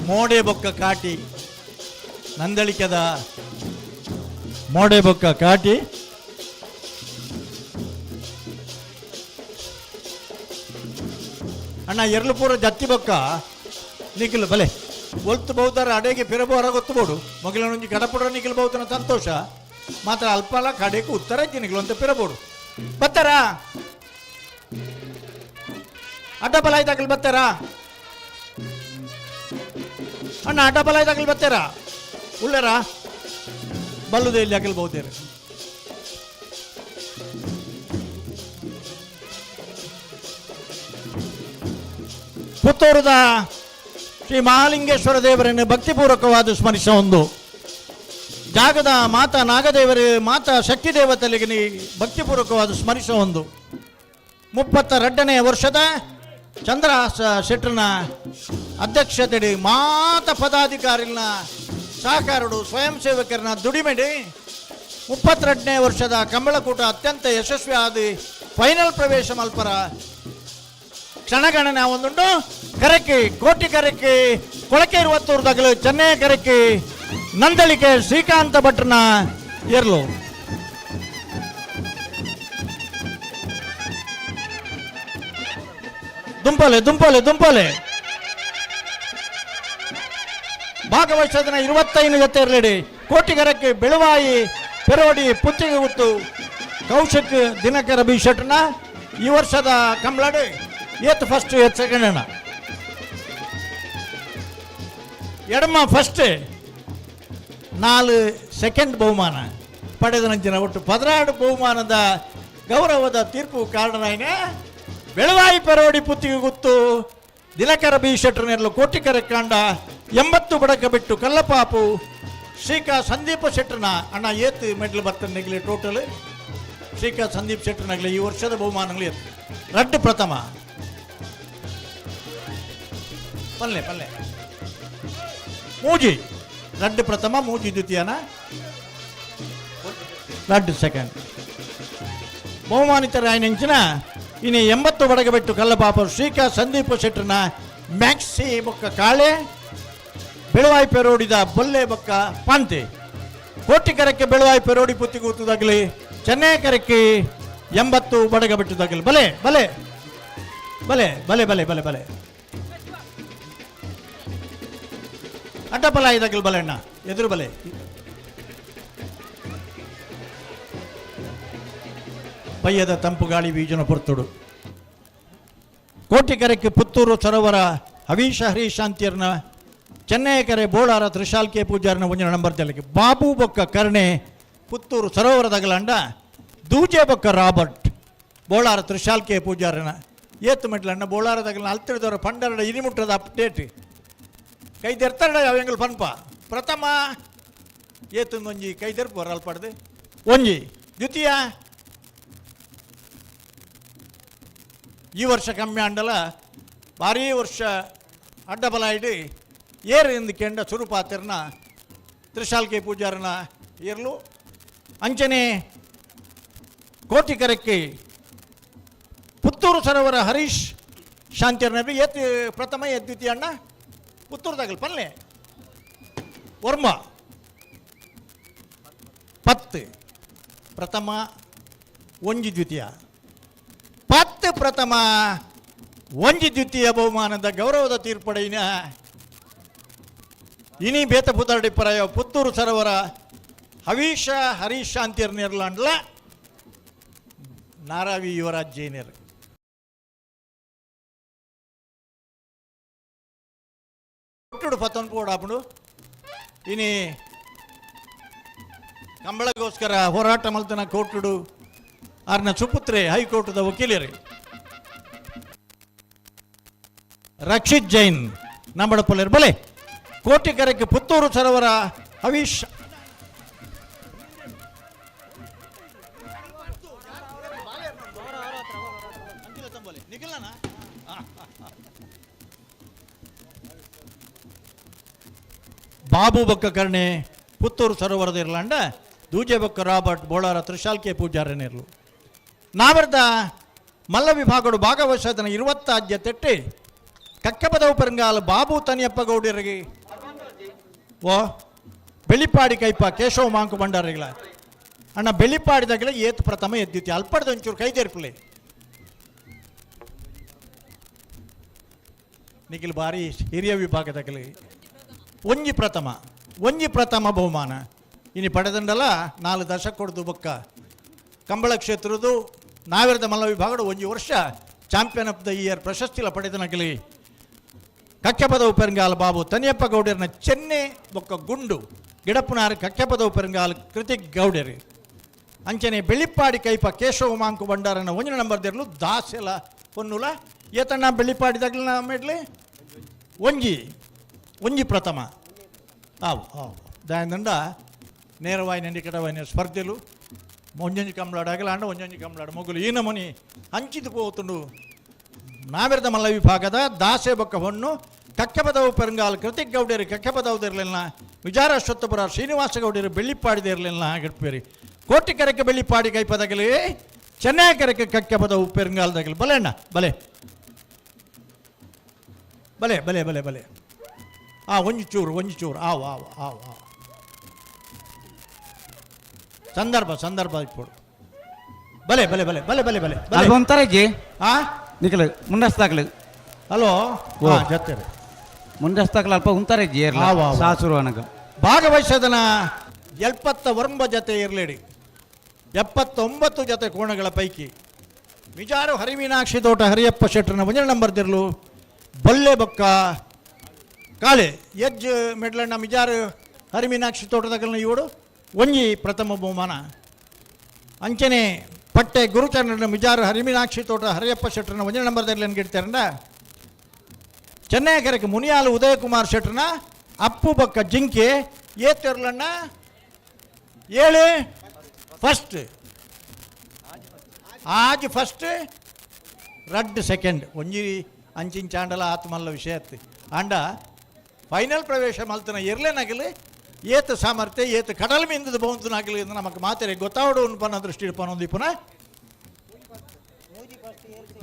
ಮೋಡೆ ಬೊಕ್ಕ ಕಾಟಿ ನಂದಳಿಕೆದ ಮೋಡೆ ಬೊಕ್ಕ ಕಾಟಿ ಅಣ್ಣ ಎರಲಪೂರ ಜತ್ತಿ ಬೊಕ್ಕ ನಿಖಿಲ್ ಬಲೆ ಒಲ್ತು ಬಹುದಾರ ಅಡೆಗೆ ಪಿರಬೋರ ಗೊತ್ತಬೋಡು ಮೊಗಲನೊಂಜಿ ಕಡಪುಡ ನಿಖಿಲ್ ಬಹುತನ ಸಂತೋಷ ಮಾತ್ರ ಅಲ್ಪಲ ಕಡೆಗೆ ಉತ್ತರ ನಿಖಿಲ್ ಅಂತ ಪಿರಬೋಡು. ಬತ್ತಾರಾ? ಅಡ್ಡಬಲಾಯ್ದಾಗಲಿ ಬತ್ತಾರಾ ಅಣ್ಣ? ಅಡ್ಡಬಲಾಯ್ದಾಗಲಿ ಬತ್ತಾರಾ? ಉಳ್ಳಾರ ಬಲ್ಲುದೆ ಇಲ್ಲಿ ಅಗಲ್ ಬಹುತೇರು. ಪುತ್ತೂರದ ಶ್ರೀ ಮಹಾಲಿಂಗೇಶ್ವರ ದೇವರನ್ನು ಭಕ್ತಿಪೂರ್ವಕವಾದ ಸ್ಮರಿಸ ಒಂದು ಜಾಗದ ಮಾತಾ ನಾಗದೇವರು, ಮಾತಾ ಶಕ್ತಿ ದೇವತೆಗಳಿಗೆ ಭಕ್ತಿಪೂರ್ವಕವಾದ ಸ್ಮರಿಸ ಒಂದು 32ನೇ ವರ್ಷದ ಚಂದ್ರ ಶೆಟ್ಟರ್ನ ಅಧ್ಯಕ್ಷತೆಡಿ ಮಾತ ಪದಾಧಿಕಾರಿನ ಸಹಕಾರರು ಸ್ವಯಂ ಸೇವಕರನ್ನ ದುಡಿಮೆಡಿ 32ನೇ ವರ್ಷದ ಕಂಬಳಕೂಟ ಅತ್ಯಂತ ಯಶಸ್ವಿ ಆದಿ ಫೈನಲ್ ಪ್ರವೇಶ ಮಲ್ಪರ ಕ್ಷಣಗಣನೆ ಒಂದುಂಟು. ಕರಕಿ ಕೋಟಿ ಕರಕಿ ಕೊಳಕೆ ಇರುವತ್ತೂರು ಚೆನ್ನೈ ಕರಕಿ ನಂದಳಿಕೆ ಶ್ರೀಕಾಂತ ಭಟ್ರನ ಎರ್ಲು. ದುಂಪಲೆ ದುಂಪಲೆ ದುಂಪಲೆ ಭಾಗವಹಿಸೋದನ್ನ 25 ಜೊತೆ ಇರಲಿಡಿ. ಕೋಟಿಗರಕ್ಕೆ ಬೆಳುವಾಯಿ ಪೆರೋಡಿ ಪುತ್ತಿಗೆ ಗುತ್ತು ಕೌಶಿಕ್ ದಿನಕರ ಬಿ ಶೆಟ್ನ ಈ ವರ್ಷದ ಕಂಬಳಾಡಿ ಏತ್ ಫಸ್ಟ್ ಏತ್ ಸೆಕೆಂಡ್ ಅಣ್ಣ. ಎಡಮ ಫಸ್ಟ್ 4 ಸೆಕೆಂಡ್ ಬಹುಮಾನ ಪಡೆದ ನಂಚಿನ ಒಟ್ಟು 16 ಬಹುಮಾನದ ಗೌರವದ ತೀರ್ಪು ಕಾರಣನಾಯಿನ ಬೆಳವಾಯಿ ಪೆರೋಡಿ ಪುತ್ತಿಗೆ ಗುತ್ತು ದಿನಕರ ಬಿ ಶೆಟ್ಟರ್ನೆಲ್ಲ ಕೋಟಿಕರ ಕಾಂಡ 80 ಬಡಕ ಬಿಟ್ಟು ಕಲ್ಲಪಾಪು ಶ್ರೀಕಾ ಸಂದೀಪ ಶೆಟ್ಟರ್ನ ಅಣ್ಣ ಏತ್ ಮೆಡ್ಲ್ ಬರ್ತಾನೆ ಟೋಟಲ್ ಶ್ರೀಕಾ ಸಂದೀಪ್ ಶೆಟ್ಟರ್ನಾಗಲಿ ಈ ವರ್ಷದ ಬಹುಮಾನಗಳು ಎತ್ತು ರಡ್ಡು ಪ್ರಥಮ ಪಲ್ಲೆ ಪಲ್ಲೆ ಮೂಜಿ ರಡ್ಡು ಪ್ರಥಮ ಮೂಜಿ ದ್ವಿತೀಯನ ರಡ್ಡು ಸೆಕೆಂಡ್ ಬಹುಮಾನಿತರಾಯನೆಂಚಿನ ಇನ್ನು 80 ಬಡಗ ಬಿಟ್ಟು ಕಲ್ಲಪಾಪ ಶ್ರೀಕಾ ಸಂದೀಪ ಶೆಟ್ಟರ್ನ ಮ್ಯಾಕ್ಸಿ ಬೊಕ್ಕ ಕಾಳೆ ಬೆಳುವಾಯಿ ಪೆರೋಡಿದ ಬೊಲ್ಲೆ ಬೊಕ್ಕ ಪಾಂತೆ ಕೋಟಿಕರಕ್ಕೆ ಬೆಳುವಾಯಿ ಪೆರೋಡಿ ಪುತ್ತಿಗೂತದಾಗಲಿ ಚೆನ್ನೈ ಕರಕ್ಕೆ 80 ಬಡಗ ಬಿಟ್ಟುದಾಗಲಿ ಬಲೆ ಬಲೆ ಬಲೆ ಬಲೆ ಬಲೆ ಬಲೆ ಬಲೆ ಅಡ್ಡಬಲ ಇದಾಗಲಿ ಬಲೆ ಅಣ್ಣ ಎದುರು ಬಲೆ ಪಯ್ಯದ ತಂಪು ಗಾಳಿ ಬೀಜನ ಪೊರ್ತುಡು ಕೋಟಿಕರೆಕ್ಕೆ ಪುತ್ತೂರು ಸರೋವರ ಹವೀಶ ಹರೀಶ್ ಶಾಂತಿಯರ್ನ ಚೆನ್ನೈಕರೆ ಬೋಳಾರ ತ್ರಿಶಾಲ್ಕೆ ಪೂಜಾರನ ಒಂಜಿನ ನಂಬರ್ ತೆಲಕ್ಕೆ ಬಾಬು ಬೊಕ್ಕ ಕರ್ಣೆ ಪುತ್ತೂರು ಸರೋವರದಗಲಂಡ ದೂಜೆ ಬೊಕ್ಕ ರಾಬರ್ಟ್ ಬೋಳಾರ ತ್ರಿಶಾಲ್ಕೆ ಪೂಜಾರನ ಏತು ಮೆಟ್ಲಣ್ಣ ಬೋಳಾರದಗಲ ಅಲ್ತಿಡ್ದವರ ಪಂಡರಡ ಇರಿಮುಟ್ಟದ ಅಪ್ಡೇಟ್ ಕೈ ತೆರ್ತಾರಡ ಅವೆಂಗಲ್ ಪನ್ಪ ಪ್ರಥಮ ಏತೊಂದೊಂಜಿ ಕೈ ತೆರ್ಪು ಅಲ್ಪಡ್ದು ಒಂಜಿ ದ್ವಿತೀಯ ಈ ವರ್ಷ ಕಮ್ಮಿ ಅಂಡಲ ಭಾರೀ ವರ್ಷ ಅಡ್ಡಬಲ ಇಡಿ ಏರು ಎಂದು ಕೆಂಡ ಸುರುಪಾತಿರ್ನ ತ್ರಿಶಾಲ್ಕೆ ಪೂಜಾರನ ಏರ್ಲು ಅಂಚನೆ ಕೋಟಿಕರಕ್ಕೆ ಪುತ್ತೂರು ಸರೋವರ ಹರೀಶ್ ಶಾಂತಿಯರ್ನ ಏತ್ ಪ್ರಥಮ ಏತ್ ದ್ವಿತೀಯ ಅಣ್ಣ ಪುತ್ತೂರುದಾಗಲ್ ಪಲ್ಲೆ ವರ್ಮ 10 ಪ್ರಥಮ ಒಂಜಿ ದ್ವಿತೀಯ 10 ಪ್ರಥಮ ಒಂಜಿ ದ್ವಿತೀಯ ಬಹುಮಾನದ ಗೌರವದ ತೀರ್ಪಡೆಯಿನ ಇನಿ ಬೇತ ಪುತ್ತರಡಿಪ್ಪರಾಯ ಪುತ್ತೂರು ಸರೋವರ ಹವೀಶ ಹರೀಶ್ ಶಾಂತಿಯರ್ ನೇರ್ಲಾಂಡ್ಲ ನಾರಾವಿ ಯುವರಾಜ್ ಜೈನರ್ ಕೊಟ್ಟುಡು ಪತ್ತೊಂದು ಪೋಡಾಪುಂಡು ಇನಿ ಕಂಬಳಗೋಸ್ಕರ ಹೋರಾಟ ಮಲ್ತನ ಕೋಟುಡು ಆರ್ನ ಸುಪುತ್ರೆ ಹೈಕೋರ್ಟ್ದ ವಕೀಲರು ರಕ್ಷಿತ್ ಜೈನ್ ನಂಬಡಪಲ್ಲೇರು ಬಲೆ ಕೋಟಿಕರಕ್ಕೆ ಪುತ್ತೂರು ಸರೋವರ ಹವೀಶ್ ಬಾಬು ಬೊಕ್ಕ ಕರ್ಣೆ ಪುತ್ತೂರು ಸರೋವರದ ಇರ್ಲಾಂಡ ದೂಜೆ ಬೊಕ್ಕ ರಾಬರ್ಟ್ ಬೋಳಾರ ತ್ರಿಶಾಲ್ಕೆ ಪೂಜಾರನಿರ್ಲು ನಾವರ್ದ ಮಲ್ಲ ವಿಭಾಗಡು ಭಾಗವಹಿಸದನ 20 ತೆಟ್ಟಿ ಕಕ್ಕಪದವು ಪೆರಂಗಾಲ ಬಾಬು ತನಿಯಪ್ಪ ಗೌಡರಿಗೆ ಓ ಬೆಳಿಪಾಡಿ ಕೈಪ ಕೇಶವ ಮಾಂಕು ಭಂಡಾರಿಗಳ ಅಣ್ಣ ಬೆಳಿಪಾಡಿದಾಗಲೇ ಏತ್ ಪ್ರಥಮ ಎದ್ದಿತ್ತು ಅಲ್ಪಡ್ದ ಒಂಚೂರು ಕೈ ತೆರ್ಪುಲೆ ನಿಖಿಲ್ ಬಾರಿ ಹಿರಿಯ ವಿಭಾಗದಾಗಲಿ ಒಂಜಿ ಪ್ರಥಮ ಒಂಜಿ ಪ್ರಥಮ ಬಹುಮಾನ ಇನಿ ಪಡೆದಂಡಲ 4 ದಶಕ ಕೊಡ್ದು ಬೊಕ್ಕ ಕಂಬಳ ಕ್ಷೇತ್ರದ ನಾವಿರದ ಮಲ್ಲ ವಿಭಾಗಡು ಒಂಜಿ ವರ್ಷ ಚಾಂಪಿಯನ್ ಆಫ್ the year ಪ್ರಶಸ್ತಿಲ ಪಡೆದನಗಲಿ ಕಕ್ಕೆಪದವು ಪೆರಂಗಾಲ ಬಾಬು ತನಿಯಪ್ಪ ಗೌಡರ್ನ ಚೆನ್ನೆ ಬೊಕ್ಕ ಗುಂಡು ಗಿಡಪ್ಪನಾರು ಕಕ್ಕೆಪದವು ಪೆರಂಗಾಲ ಕೃತಿಕ್ ಗೌಡರು ಅಂಚನೆ ಬೆಳ್ಳಿಪ್ಪಾಡಿ ಕೈಪ ಕೇಶವ ಮಾಂಕು ಭಂಡಾರನ ಒಂಜಿ ನಂಬರ್ ದೇರ್ಲು ದಾಸೆಲ ಪೊನ್ನುಲ ಏತಣ್ಣ ಬೆಳ್ಳಿಪ್ಪಾಡಿ ತಗಲಿನ ಮೆಡ್ಲಿ ಒಂಜಿ ಒಂಜಿ ಪ್ರಥಮ ಆವು ಆವು ದಾಯಂದಂಡ ನೇರವಾಯಿನ ನಿಕಟವಾಯಿನ ಸ್ಪರ್ಧೆಲು ಒಂಜೊಂಜಿ ಕಂಬಳಾಡ ಅಗಲಾಂಡ ಒಂಜೊಂಜಿ ಕಂಬಳಾಡ ಮೊಗುಲು ಈ ನಮೂನಿ ಹಂಚಿದು ಪೋತುಂಡು ನಾವೆರದ ಮಲ್ಲ ವಿಭಾಗದ ದಾಸೆ ಬೊಕ್ಕ ಹೊಣ್ಣು ಕಕ್ಕೆಪದವು ಪೆರಂಗಾಲ್ ಕೃತಿಕ್ ಗೌಡರು ಕಕ್ಕೆಪದವು ವಿಚಾರ ಅಶ್ವತ್ಥಪುರ ಶ್ರೀನಿವಾಸ ಗೌಡರು ಬೆಳ್ಳಿಪ್ಪಾಡಿದಿರಲಿಲ್ಲ ಗಿಡ್ಪೇರಿ ಕೋಟಿಕರಕ್ಕೆ ಬೆಳ್ಳಿಪ್ಪಾಡಿ ಕೈಪದಗಲಿ ಚೆನ್ನೈಕರಕ್ಕೆ ಕಕ್ಕೆಪದವು ಪೆರಂಗಾಲ್ದಗಲಿ ಬಲೆ ಅಣ್ಣ ಬಲೆ ಬಲೆ ಬಲೆ ಬಲೆ ಬಲೆ ಆ ಒಂಜಿ ಚೂರು ಒಂಜಿ ಚೂರು ಆವು ಆವು ಆವು ಆವು ಸಂದರ್ಭ ಸಂದರ್ಭ ಇಪ್ಪಡು ಬಲೆ ಬಲೆ ಬಲೆ ಬಲೆ ಬಲೆ ಬಲೆ ಅಲ್ಪ ಒಂತರಜ್ಜಿ ಆ ನಿಖಲ್ ಮುಂಡಸ್ತಾಗ್ಲು ಹಲೋ ಓ. ಜೊತೆ ಮುಂಡಸ್ತಾಗ್ಲ ಅಲ್ಪ ಉಂತಾರಜ್ಜಿ ಏರ್ಲ ಆವು, ಆವು. ಸಾಸುರು ಅನಗ ಭಾಗವಹಿಸದನ 79 ಜತೆ ಇರಲೇಡಿ 79 ಜತೆ ಕೋಣಗಳ ಪೈಕಿ ವಿಚಾರು ಹರಿಮೀನಾಕ್ಷಿ ತೋಟ ಹರಿಯಪ್ಪ ಶೆಟ್ಟರ್ನ ಒಂದನೇ ನಂಬರ್ ದಿರ್ಲು ಬಲ್ಲೆ ಬೊಕ್ಕ ಕಾಳೆ ಎಜ್ಜ್ ಮೆಡ್ಲಣ್ಣ ಮಿಜಾರು ಹರಿಮೀನಾಕ್ಷಿ ತೋಟದಗಲ್ನ ಇವಡು ಒಂಜಿ ಪ್ರಥಮ ಬಹುಮಾನ ಅಂಚನೆ ಪಟ್ಟೆ ಗುರುಚಂದ್ರನ ಮಿಜಾರು ಹರಿಮೀನಾಕ್ಷಿ ತೋಟ ಹರಿಯಪ್ಪ ಶೆಟ್ಟರ್ನ ಒಂದನೇ ನಂಬರ್ ದಿರ್ಲು ಗಿಡ್ತಾರಂಡ ಚೆನ್ನೈಕರಕ್ಕೆ ಮುನಿಯಾಲು ಉದಯಕುಮಾರ್ ಶೆಟ್ಟರ್ನ ಅಪ್ಪು ಬೊಕ್ಕ ಜಿಂಕೆ ಏತಿರ್ಲಣ್ಣ 7 ಫಸ್ಟ್ ಆಜ್ ಫಸ್ಟ್ ರಡ್ಡ್ ಸೆಕೆಂಡ್ ಒಂಜಿ ಅಂಚಿನ ಚಾಂಡಲ ಆತ್ಮಲ್ಲ ವಿಷಯ ಅತ್ತಿ ಆಂಡ ಫೈನಲ್ ಪ್ರವೇಶ ಮಲ್ತನ ಇರ್ಲೇನಾಗಲಿ ಏತ್ ಸಾಮರ್ಥ್ಯ ಏತ್ ಕಡಲ್ ಮಿಂದದ ಬೌಂತನಾಗಲಿ ಅಂತ ನಮಗೆ ಮಾತೆರೆ ಗೊತ್ತಾವಡು ಪನ್ನ ದೃಷ್ಟಿ ಇಡ್ಪನ ಪುನಃ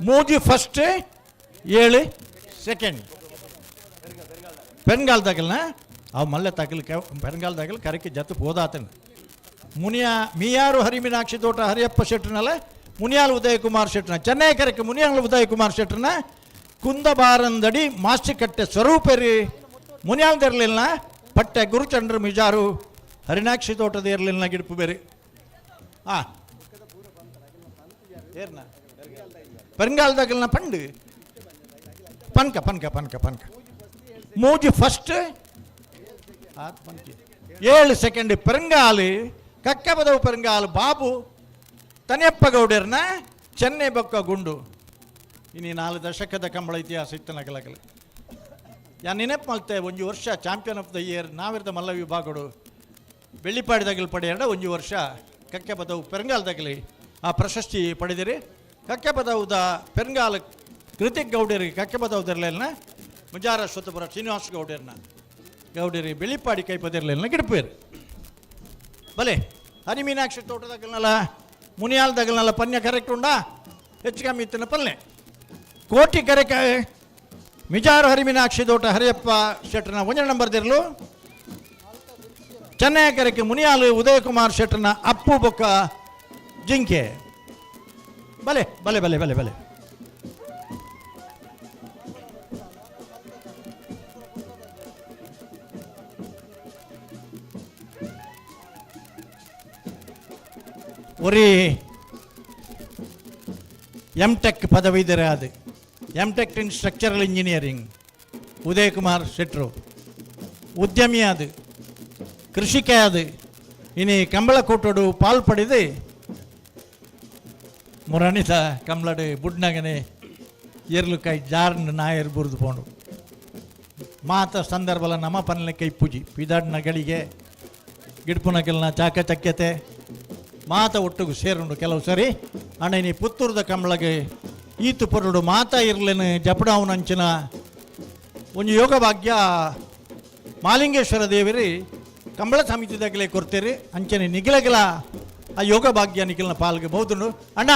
ಮೂಜಿ ಫಸ್ಟ್ 7 ಸೆಕೆಂಡ್ ಪೆನ್ಗಾಲ್ ತಗಲ್ನ ಅವು ಮಲ್ಲೆ ತಗಲ್ ಪೆನ್ಗಾಲ್ ತಗಲ್ ಕರಕ್ಕೆ ಜತ್ತು ಪೋದಾತನ ಮುನಿಯಾ ಮಿಯಾರು ಹರಿಮೀನಾಕ್ಷಿ ತೋಟ ಹರಿಯಪ್ಪ ಶೆಟ್ಟರ್ನಲ್ಲ ಮುನಿಯಾಲ್ ಉದಯಕುಮಾರ್ ಶೆಟ್ಟರ್ನ ಚೆನ್ನೈ ಕರಕ್ಕೆ ಮುನಿಯಾಲ್ ಉದಯಕುಮಾರ್ ಶೆಟ್ಟರ್ನ ಕುಂದಬಾರಂದಡಿ ಮಾಸ್ಟಿಕಟ್ಟೆ ಸ್ವರೂಪರಿ ಮುನಿಯಾಲ್ದಿರಲಿಲ್ಲ ಪಟ್ಟೆ ಗುರುಚಂದ್ರ ಮಿಜಾರು ಹರಿನಾಕ್ಷಿ ತೋಟದ ಇರಲಿಲ್ಲ ಗಿಡಪು ಬೇರೆ ಆ ಏರ್ನ ಪೆರಂಗಾಲ್ದಾಗಲ್ನ ಪಂಡು ಪನ್ಕ ಪನ್ಕ ಪನ್ಕ ಪನ್ಕ ಮೂಜಿ ಫಸ್ಟ್ 7 ಸೆಕೆಂಡ್ ಪೆರಂಗಾಲು ಕಕ್ಕಬದವು ಪೆರಂಗಾಲು ಬಾಬು ತನಿಯಪ್ಪ ಗೌಡರ್ನ ಚೆನ್ನೈ ಬೊಕ್ಕ ಗುಂಡು ಇನ್ನು 4 ದಶಕದ ಕಂಬಳ ಇತಿಹಾಸ ಇತ್ತು ನಗಲಗಲು ಯಾ ನೆನಪು ಮಲ್ತೆ ಒಂಜಿ ವರ್ಷ ಚಾಂಪಿಯನ್ ಆಫ್ the year ನಾವಿರದ ಮಲ್ಲ ವಿಭಾಗಡು ಬೆಳ್ಳಿಪಾಡಿ ತಗಲು ಪಡೆಯಡ ಒಂಜಿ ವರ್ಷ ಕಕ್ಕೆಪದವು ಪೆರಂಗಾಲ್ ತಗಲಿ ಆ ಪ್ರಶಸ್ತಿ ಪಡೆದಿರಿ ಕಕ್ಕೆಪದವುದ ಪೆರಂಗಾಲ್ ಕೃತಿಕ್ ಗೌಡರಿಗೆ ಕಕ್ಕೆಪದವುದಿರಲಿಲ್ಲ ಮುಜಾರ ಸ್ವತಪುರ ಶ್ರೀನಿವಾಸ ಗೌಡರ್ನ ಗೌಡರಿ ಬೆಳ್ಳಿಪಾಡಿ ಕೈಪದಿರಲಿಲ್ಲ ಗಿಡಪೇರು ಬಲೆ ಹರಿಮೀನಾಕ್ಷಿ ತೋಟದಾಗಲ್ನಲ್ಲ ಮುನಿಯಾಲ್ದಾಗಲ್ನಲ್ಲ ಪನ್ಯ ಕರೆಕ್ಟ್ ಉಂಡಾ ಹೆಚ್ಚು ಕಮ್ಮಿ ಇತ್ತಿನ ಪಲ್ಲೆ ಕೋಟಿ ಕರೆ ಮಿಜಾರು ಹರಿಮೀನಾಕ್ಷಿ ತೋಟ ಹರಿಯಪ್ಪ ಶೆಟ್ಟರ್ನ ಒಂದನೇ ನಂಬರ್ ದಿರ್ಲು ಚೆನ್ನೈ ಕರೆಕ್ಕೆ ಮುನಿಯಾಲು ಉದಯಕುಮಾರ್ ಶೆಟ್ಟರ್ನ ಅಪ್ಪು ಬೊಕ್ಕ ಜಿಂಕೆ ಬಲೆ ಬಲೆ ಬಲೆ ಬಲೆ ಬಲೆ ಒರಿ ಎಮ್ ಟೆಕ್ ಪದವೀಧರ ಅದು M tech in structural engineering Udayakumar ಶೆಟ್ರು ಉದ್ಯಮಿ ಅದು ಕೃಷಿಕ ಅದು ಇನಿ ಕಂಬಳ ಕೂಟೋಡು ಪಾಲ್ ಪಡೆದು ಮುರಣಿತ ಕಂಬಳಡು ಬುಡ್ನಗನೆ ಎರ್ಲು ಕೈ ಜಾರ್ನ ನಾಯರ್ ಬುರಿದು ಪೋಂಡು ಮಾತ ಸಂದರ್ಭಲ ನಮ ಪನ್ಲೆ ಕೈ ಪೂಜಿ ಪಿದಾಡ್ನ ಗಳಿಗೆ ಗಿಡ್ಪುನಗೆಲ್ನ ಚಾಕಚಕ್ಯತೆ ಮಾತ ಒಟ್ಟುಗು ಸೇರುಂಡು ಕೆಲವು ಸರಿ ಅಣ್ಣ ನೀ ಪುತ್ತೂರ್ದ ಕಂಬಳಗೆ ಈತು ಪೊರುಡು ಮಾತ ಇರ್ಲೇನು ಜಪಡಾವನಂಚಿನ ಒಂಜಿ ಯೋಗ ಭಾಗ್ಯ ಮಾಲಿಂಗೇಶ್ವರ ದೇವರಿ ಕಂಬಳ ಸಮಿತಿದಾಗಲೇ ಕೊಡ್ತೀರಿ ಅಂಚನೆ ನಿಗಿಲಗಿಲ ಆ ಯೋಗ ಭಾಗ್ಯ ನಿಖಿಲ್ನ ಪಾಲ್ಗೆ ಬಹುದುಂಡು ಅಣ್ಣ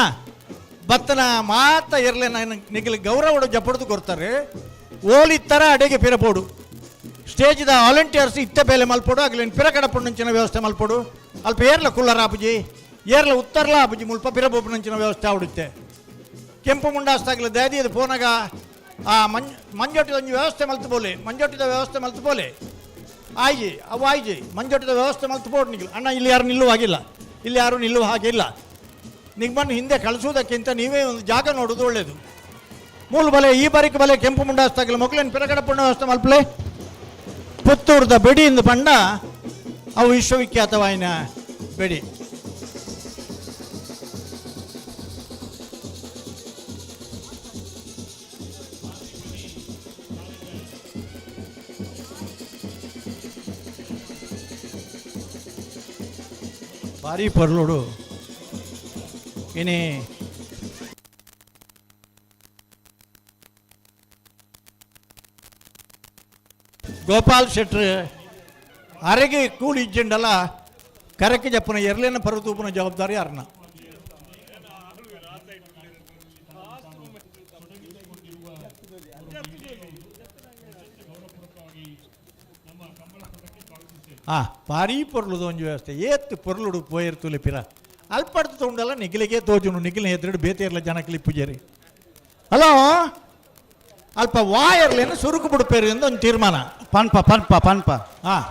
ಬತ್ತನ ಮಾತ ಇರ್ಲೇನ ನಿಗಿಲ ಗೌರವಡು ಜಪಡ್ದು ಕೊಡ್ತಾರೆ ಓಲಿತ್ತರ ಅಡೆಗೆ ಪಿರಪೋಡು ಸ್ಟೇಜ್ದ ವಾಲಂಟಿಯರ್ಸ್ ಇತ್ತ ಬೇಲೆ ಮಲ್ಪೋಡು ಆಗಲಿ ಪಿರಕಡಪುಂಚಿನ ವ್ಯವಸ್ಥೆ ಮಲ್ಪೋಡು ಅಲ್ಪ ಏರ್ಲ ಕುಲ್ಲರ ಆಪುಜಿ ಏರ್ಲ ಉತ್ತರ್ಲ ಆಪುಜಿ ಮುಲ್ಪ ಪಿರಬೋಪುನಂಚಿನ ವ್ಯವಸ್ಥೆ ಆವಡುತ್ತೆ ಕೆಂಪು ಮುಂಡಾಸ್ತಾಗಲಿ ದಾದಿಯದು ಪೋನಾಗ ಆ ಮಂಜೊಟ್ಟಿದ ಒಂಜಿ ವ್ಯವಸ್ಥೆ ಮಲ್ತು ಬೋಲೆ ಮಂಜೊಟ್ಟಿದ ವ್ಯವಸ್ಥೆ ಮಲ್ತು ಬೋಲೆ ಆಯ್ಜಿ ಅವು ಆಯ್ಜಿ ಮಂಜೊಟ್ಟಿದ ವ್ಯವಸ್ಥೆ ಮಲ್ತು ಬೋಡ್ ನಿಗಿಲ್ ಅಣ್ಣ ಇಲ್ಲಿ ಯಾರು ನಿಲ್ಲುವ ಹಾಗಿಲ್ಲ ಇಲ್ಲಿ ಯಾರು ನಿಲ್ಲುವ ಹಾಗೆ ಇಲ್ಲ ನಿಮ್ಮನ್ನು ಹಿಂದೆ ಕಳಿಸುವುದಕ್ಕಿಂತ ನೀವೇ ಒಂದು ಜಾಗ ನೋಡೋದು ಒಳ್ಳೆಯದು. ಮೂಲು ಬಲೆ ಈ ಬಾರಿಕ್ ಬಲೆ ಕೆಂಪು ಮುಂಡಾಸ್ತಾಗಲಿ ಮೊಗ್ಲೇನು ಪಿರಗಡ ಪುಣ್ಯ ಮಲ್ಪಲೆ ಪುತ್ತೂರ್ದ ಬೆಡಿಯಿಂದ ಪಂಡ ಅವು ವಿಶ್ವವಿಖ್ಯಾತವಾಯಿನ ಬೆಡಿ. ಭಾರಿ ಪರ್ಲೋಡು ಇನಿ ಗೋಪಾಲ್ ಶೆಟ್ರು ಅರೆಗೆ ಕೂಲಿ ಇಜ್ಜಂಡಲ್ಲ ಕರಕ್ಕೆ ಜಪ್ಪನ ಎರ್ಲೇನ ಪರತೂಪನ ಜವಾಬ್ದಾರಿ ಅರ್ನ. ಭಾರಿ ಪೊರ್ಲುದ ಒಂಜಿ ವ್ಯವಸ್ಥೆ ಏತ್ ಪೊರ್ಲುಡು ಪೋಯಿರ್ತುಲೆ ಪಿರ ಅಲ್ಪಡ್ತು ತೊಂಡಲ್ಲ ನಿಗಿಲಿಗೆ ತೋಜುನು ನಿಗಿಲಿನ ಎದುರು ಬೇತೇರ್ಲ ಜನಕ್ಲಿ ಪೂಜಾರಿ. ಹಲೋ ಅಲ್ಪ ವಾಯರ್ಲೇನು ಸುರುಕು ಬಿಡ್ಪೇರಿ ಅಂತ ಒಂದು ತೀರ್ಮಾನ. ಪನ್ಪ ಪನ್ಪ ಪನ್ಪ. ಹಾಂ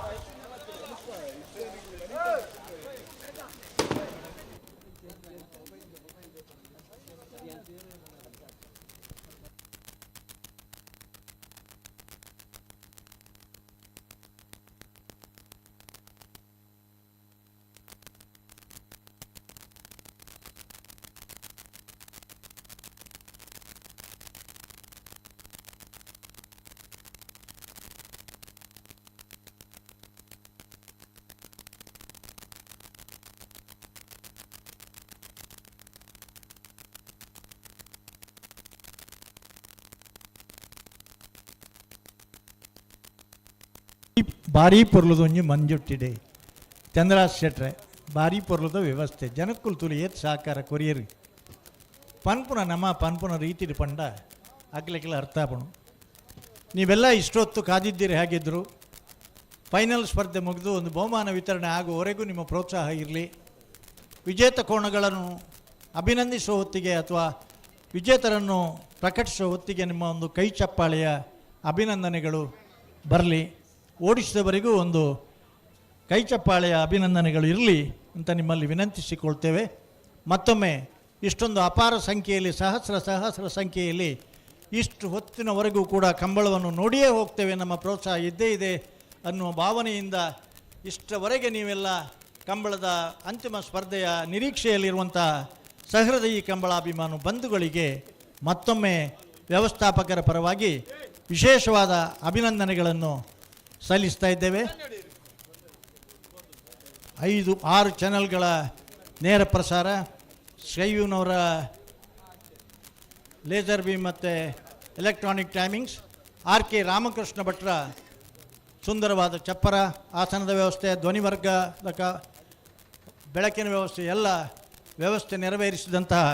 ಭಾರಿ ಪೊರ್ಲುದ ಒಂಜಿ ಮಂಜುಟ್ಟಿಡೆ ಚಂದ್ರಾಸ್ ಶೆಟ್ರೆ ಭಾರಿ ಪೊರ್ಲುದ ವ್ಯವಸ್ಥೆ ಜನಕ್ಕುಲ್ ತುಲಿ ಏತ್ ಸಹಕಾರ ಕೊರಿಯರ್ ಪನ್ಪುನ ನಮ್ಮ ಪನ್ಪುನ ರೀತಿಡ್ ಪಂಡ ಅಗ್ಲಿಕ್ಕೆಲ್ಲ ಅರ್ಥ ಆಪುಣು. ನೀವೆಲ್ಲ ಇಷ್ಟೊತ್ತು ಕಾದಿದ್ದೀರಿ ಹೇಗಿದ್ದರು ಫೈನಲ್ ಸ್ಪರ್ಧೆ ಮುಗಿದು ಒಂದು ಬಹುಮಾನ ವಿತರಣೆ ಆಗುವವರೆಗೂ ನಿಮ್ಮ ಪ್ರೋತ್ಸಾಹ ಇರಲಿ. ವಿಜೇತ ಕೋಣಗಳನ್ನು ಅಭಿನಂದಿಸುವ ಹೊತ್ತಿಗೆ ಅಥವಾ ವಿಜೇತರನ್ನು ಪ್ರಕಟಿಸುವ ಹೊತ್ತಿಗೆ ನಿಮ್ಮ ಒಂದು ಕೈ ಚಪ್ಪಾಳೆಯ ಅಭಿನಂದನೆಗಳು ಬರಲಿ. ಓಡಿಸಿದವರಿಗೂ ಒಂದು ಕೈ ಚಪ್ಪಾಳೆಯ ಅಭಿನಂದನೆಗಳು ಇರಲಿ ಅಂತ ನಿಮ್ಮಲ್ಲಿ ವಿನಂತಿಸಿಕೊಳ್ತೇವೆ. ಮತ್ತೊಮ್ಮೆ ಇಷ್ಟೊಂದು ಅಪಾರ ಸಂಖ್ಯೆಯಲ್ಲಿ ಸಹಸ್ರ ಸಹಸ್ರ ಸಂಖ್ಯೆಯಲ್ಲಿ ಇಷ್ಟು ಹೊತ್ತಿನವರೆಗೂ ಕೂಡ ಕಂಬಳವನ್ನು ನೋಡಿಯೇ ಹೋಗ್ತೇವೆ, ನಮ್ಮ ಪ್ರೋತ್ಸಾಹ ಇದ್ದೇ ಇದೆ ಅನ್ನುವ ಭಾವನೆಯಿಂದ ಇಷ್ಟವರೆಗೆ ನೀವೆಲ್ಲ ಕಂಬಳದ ಅಂತಿಮ ಸ್ಪರ್ಧೆಯ ನಿರೀಕ್ಷೆಯಲ್ಲಿರುವಂಥ ಸಹೃದಯಿ ಕಂಬಳಾಭಿಮಾನು ಬಂಧುಗಳಿಗೆ ಮತ್ತೊಮ್ಮೆ ವ್ಯವಸ್ಥಾಪಕರ ಪರವಾಗಿ ವಿಶೇಷವಾದ ಅಭಿನಂದನೆಗಳನ್ನು ಸಲ್ಲಿಸ್ತಾ ಇದ್ದೇವೆ. 5-6 ಚಾನೆಲ್ಗಳ ನೇರ ಪ್ರಸಾರ, ಸ್ಕೈವ್ಯೂನವರ ಲೇಸರ್ ಬೀಮ್ ಮತ್ತು ಎಲೆಕ್ಟ್ರಾನಿಕ್ ಟೈಮಿಂಗ್ಸ್, ಆರ್ ಕೆ ರಾಮಕೃಷ್ಣ ಭಟ್ರ ಸುಂದರವಾದ ಚಪ್ಪರ ಆಸನದ ವ್ಯವಸ್ಥೆ, ಧ್ವನಿವರ್ಗದ ಬೆಳಕಿನ ವ್ಯವಸ್ಥೆ ಎಲ್ಲ ವ್ಯವಸ್ಥೆ ನೆರವೇರಿಸಿದಂತಹ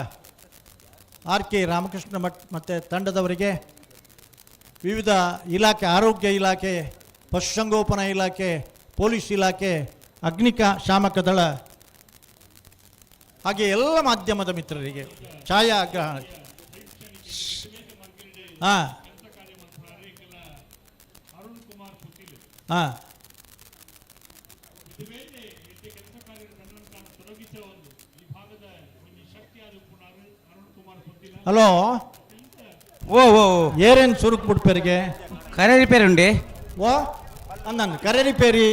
ಆರ್ ಕೆ ರಾಮಕೃಷ್ಣ ಭಟ್ ಮತ್ತು ತಂಡದವರಿಗೆ, ವಿವಿಧ ಇಲಾಖೆ, ಆರೋಗ್ಯ ಇಲಾಖೆ, ಪಶುಸಂಗೋಪನಾ ಇಲಾಖೆ, ಪೊಲೀಸ್ ಇಲಾಖೆ, ಅಗ್ನಿಕ ಶಾಮಕ ದಳ, ಹಾಗೆ ಎಲ್ಲ ಮಾಧ್ಯಮದ ಮಿತ್ರರಿಗೆ, ಛಾಯಾಗ್ರಹಣ, ಹಾಂ ಹಾಂ ಹಲೋ ಓ ಓ ಏರೇನು ಸುರುಕ್ ಬಿಡ್ಪೇರಿಗೆ ಕರೆ ರಿಪೇರಿ ಉಂಡೆ ಓ ಅಂದನ್ ಕರೆ ರಿಪೇರಿ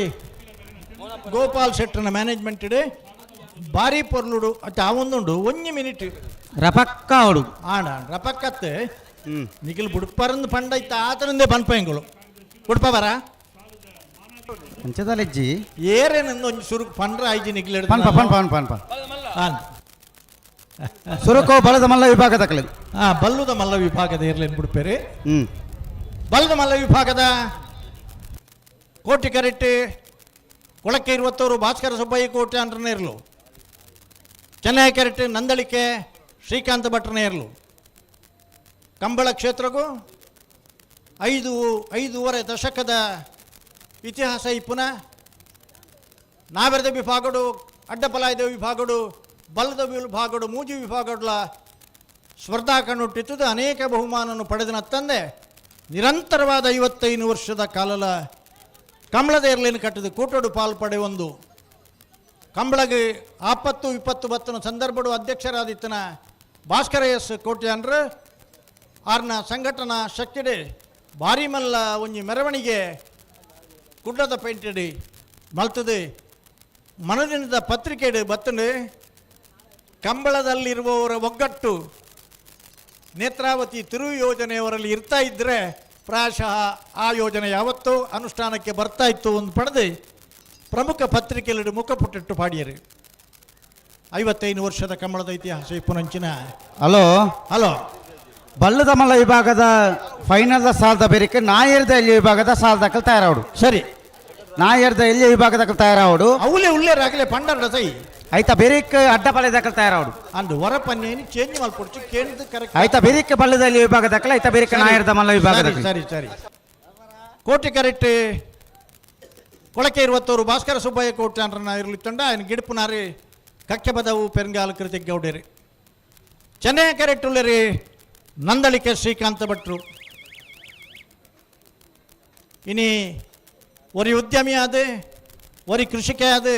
ಗೋಪಾಲ್ ಶೆಟ್ಟರ್ನ ಮ್ಯಾನೇಜ್ಮೆಂಟ್ ಇಡೆ ಭಾರಿ ಪೊರ್ಲುಡು ಅತ್ತ ಆ ಒಂದುಂಡು ಒಂಜಿ ಮಿನಿಟ್ ರಪಕ್ಕ ಅವಡು ಆಂಡ ರಪಕ್ಕತ್ತೆ ನಿಖಿಲ್ ಬುಡ್ಪರಂದು ಪಂಡ ಇತ್ತ ಆತನಿಂದೆ ಪನ್ಪೆಂಗಳು ಬುಡ್ಪ ಬರ ಅಂಚದಲೆಜ್ಜಿ ಏರೇನಂದು ಒಂಜಿ ಸುರುಕ್ ಪಂಡ್ರ ಐಜಿ ನಿಖಿಲ್ ಪನ್ಪ ಪನ್ಪ ಪನ್ಪ ಪನ್ಪ ಸುರುಕೋ ಬಲದ ಮಲ್ಲ ವಿಭಾಗ ತಕಲೆ ಹಾಂ ಬಲ್ಲುದ ಮಲ್ಲ ವಿಭಾಗದ ಇರ್ಲೇನು ಬಿಡ್ಪೇರಿ. ಬಲ್ಲದ ಮಲ್ಲ ವಿಭಾಗದ ಕೋಟಿ ಕರೆಟ್ಟಿ ಕೊಳಕ್ಕೆ ಇರುವತ್ತವರು ಭಾಸ್ಕರ ಸುಬ್ಬಯ್ಯ ಕೋಟೆ ಅಂದ್ರನೇ ಇರಲು, ಚೆನ್ನೈ ಕರೆಟ್ಟಿ ನಂದಳಿಕೆ ಶ್ರೀಕಾಂತ ಭಟ್ರನೇ ಇರಲು. ಕಂಬಳ ಕ್ಷೇತ್ರಕ್ಕೂ 5.5 ದಶಕದ ಇತಿಹಾಸ ಈ ಪುನಃ ನಾವೆರದ ವಿಭಾಗಡು, ಅಡ್ಡಪಲಾಯದ ವಿಭಾಗಡು, ಬಲ್ಲದ ವಿಭಾಗಡು, ಮೂಜಿ ವಿಭಾಗಡ್ಲ ಸ್ಪರ್ಧಾ ಕಣ್ಣುಟ್ಟಿತ್ತು ಅನೇಕ ಬಹುಮಾನವನ್ನು ಪಡೆದನ ತಂದೆ ನಿರಂತರವಾದ 55 ವರ್ಷದ ಕಾಲಲ ಕಮಲದ ಎರಲೇನು ಕಟ್ಟಿದ ಕೂಟೋಡು ಪಾಲು ಪಡೆಯೊಂದು ಕಂಬಳಗೆ ಆಪತ್ತು ವಿಪತ್ತು ಬತ್ತನ ಸಂದರ್ಭಡು ಅಧ್ಯಕ್ಷರಾದಿತ್ತನ ಭಾಸ್ಕರ ಎಸ್ ಕೋಟ್ಯಾನ್ರು ಆರ್ನ ಸಂಘಟನಾ ಶಕ್ತಿಡೆ ಭಾರಿ ಮಲ್ಲ ಒಂಜಿ ಮೆರವಣಿಗೆ ಕುಡ್ಲದ ಪೇಂಟೆಡ್ ಮಲ್ತದೆ ಮನದಿನದ ಪತ್ರಿಕೆಡು ಬತ್ತಂಡು ಕಂಬಳದಲ್ಲಿರುವವರ ಒಗ್ಗಟ್ಟು ನೇತ್ರಾವತಿ ತಿರುವು ಯೋಜನೆಯವರಲ್ಲಿ ಇರ್ತಾ ಇದ್ದರೆ ಪ್ರಾಯಶಃ ಆ ಯೋಜನೆ ಯಾವತ್ತೂ ಅನುಷ್ಠಾನಕ್ಕೆ ಬರ್ತಾ ಇತ್ತು ಒಂದು ಪಡೆದು ಪ್ರಮುಖ ಪತ್ರಿಕೆಯಲ್ಲಿ ಮುಖಪುಟ್ಟಿಟ್ಟು ಪಾಡಿಯರು. 55 ವರ್ಷದ ಕಂಬಳದ ಇತಿಹಾಸ ಇಪ್ಪುನಂಚಿನ. ಹಲೋ ಹಲೋ ಬಲ್ಲದಮಲ್ಲ ವಿಭಾಗದ ಫೈನಲ್ದ ಸಾಲದ ಬೇರಿಕೆ ನಾಯರ್ದ ಎಲ್ಲಿ ವಿಭಾಗದ ಸಾಲದಾಕಲ್ ತಯಾರಾವಡು. ಸರಿ, ನಾಯರ್ದ ಎಲ್ಲಿ ವಿಭಾಗದ ತಯಾರಾವಡು. ಅವಲೇ ಉಳ್ಳೇರಾಗಲೇ ಪಂಡರ ಸೈ ಆಯ್ತಾ ಬೇರಿಕ್ ಅಡ್ಡ ಪಾಲೆ ದಾಖಲು ತಯಾರಾವಡು. ಅಂದು ವರಪನ್ನೇನು ಚೇಂಜ್ ಮಲ್ಪೊಡ್ಚು ಕೇಂದ್ರ ಕರೆಕ್ಟ್. ಆಯ್ತಾ ಬೇರಿಕ್ ಬಲ್ಲದ ಎಲ್ಲಿ ವಿಭಾಗ ದಾಖಲೆ ಆಯ್ತಾ ಬೇರಿಕ್ ನಾಯರ್ದ ಮಲ್ಲ ವಿಭಾಗದ. ಸರಿ ಸರಿ. ಕೋಟಿ ಕರೆಕ್ಟ್ ಕೊಳಕೆ ಇರುವತ್ತವರು ಭಾಸ್ಕರ ಸುಬ್ಬಯ್ಯ ಕೋಟ್ಯಾನ್ರನ್ನ ಇರಲಿತ್ತಂಡ ఆయన ಗಿಡಪುನಾರಿ ಕಕ್ಕೆಬದವು ಪೆರಂಗಾಲ ಕೃತಿಕ್ ಗೌಡೇರಿ. ಚೆನ್ನೈ ಕರೆಕ್ಟ್ ಉಳ್ಳೇರಿ ನಂದಳಿಕೆ ಶ್ರೀಕಾಂತ ಭಟ್ರು. ಇನಿ ಒರಿ ಉದ್ಯಮಿ ಆದೆ ಒರಿ ಕೃಷಿಕೆ ಆದೆ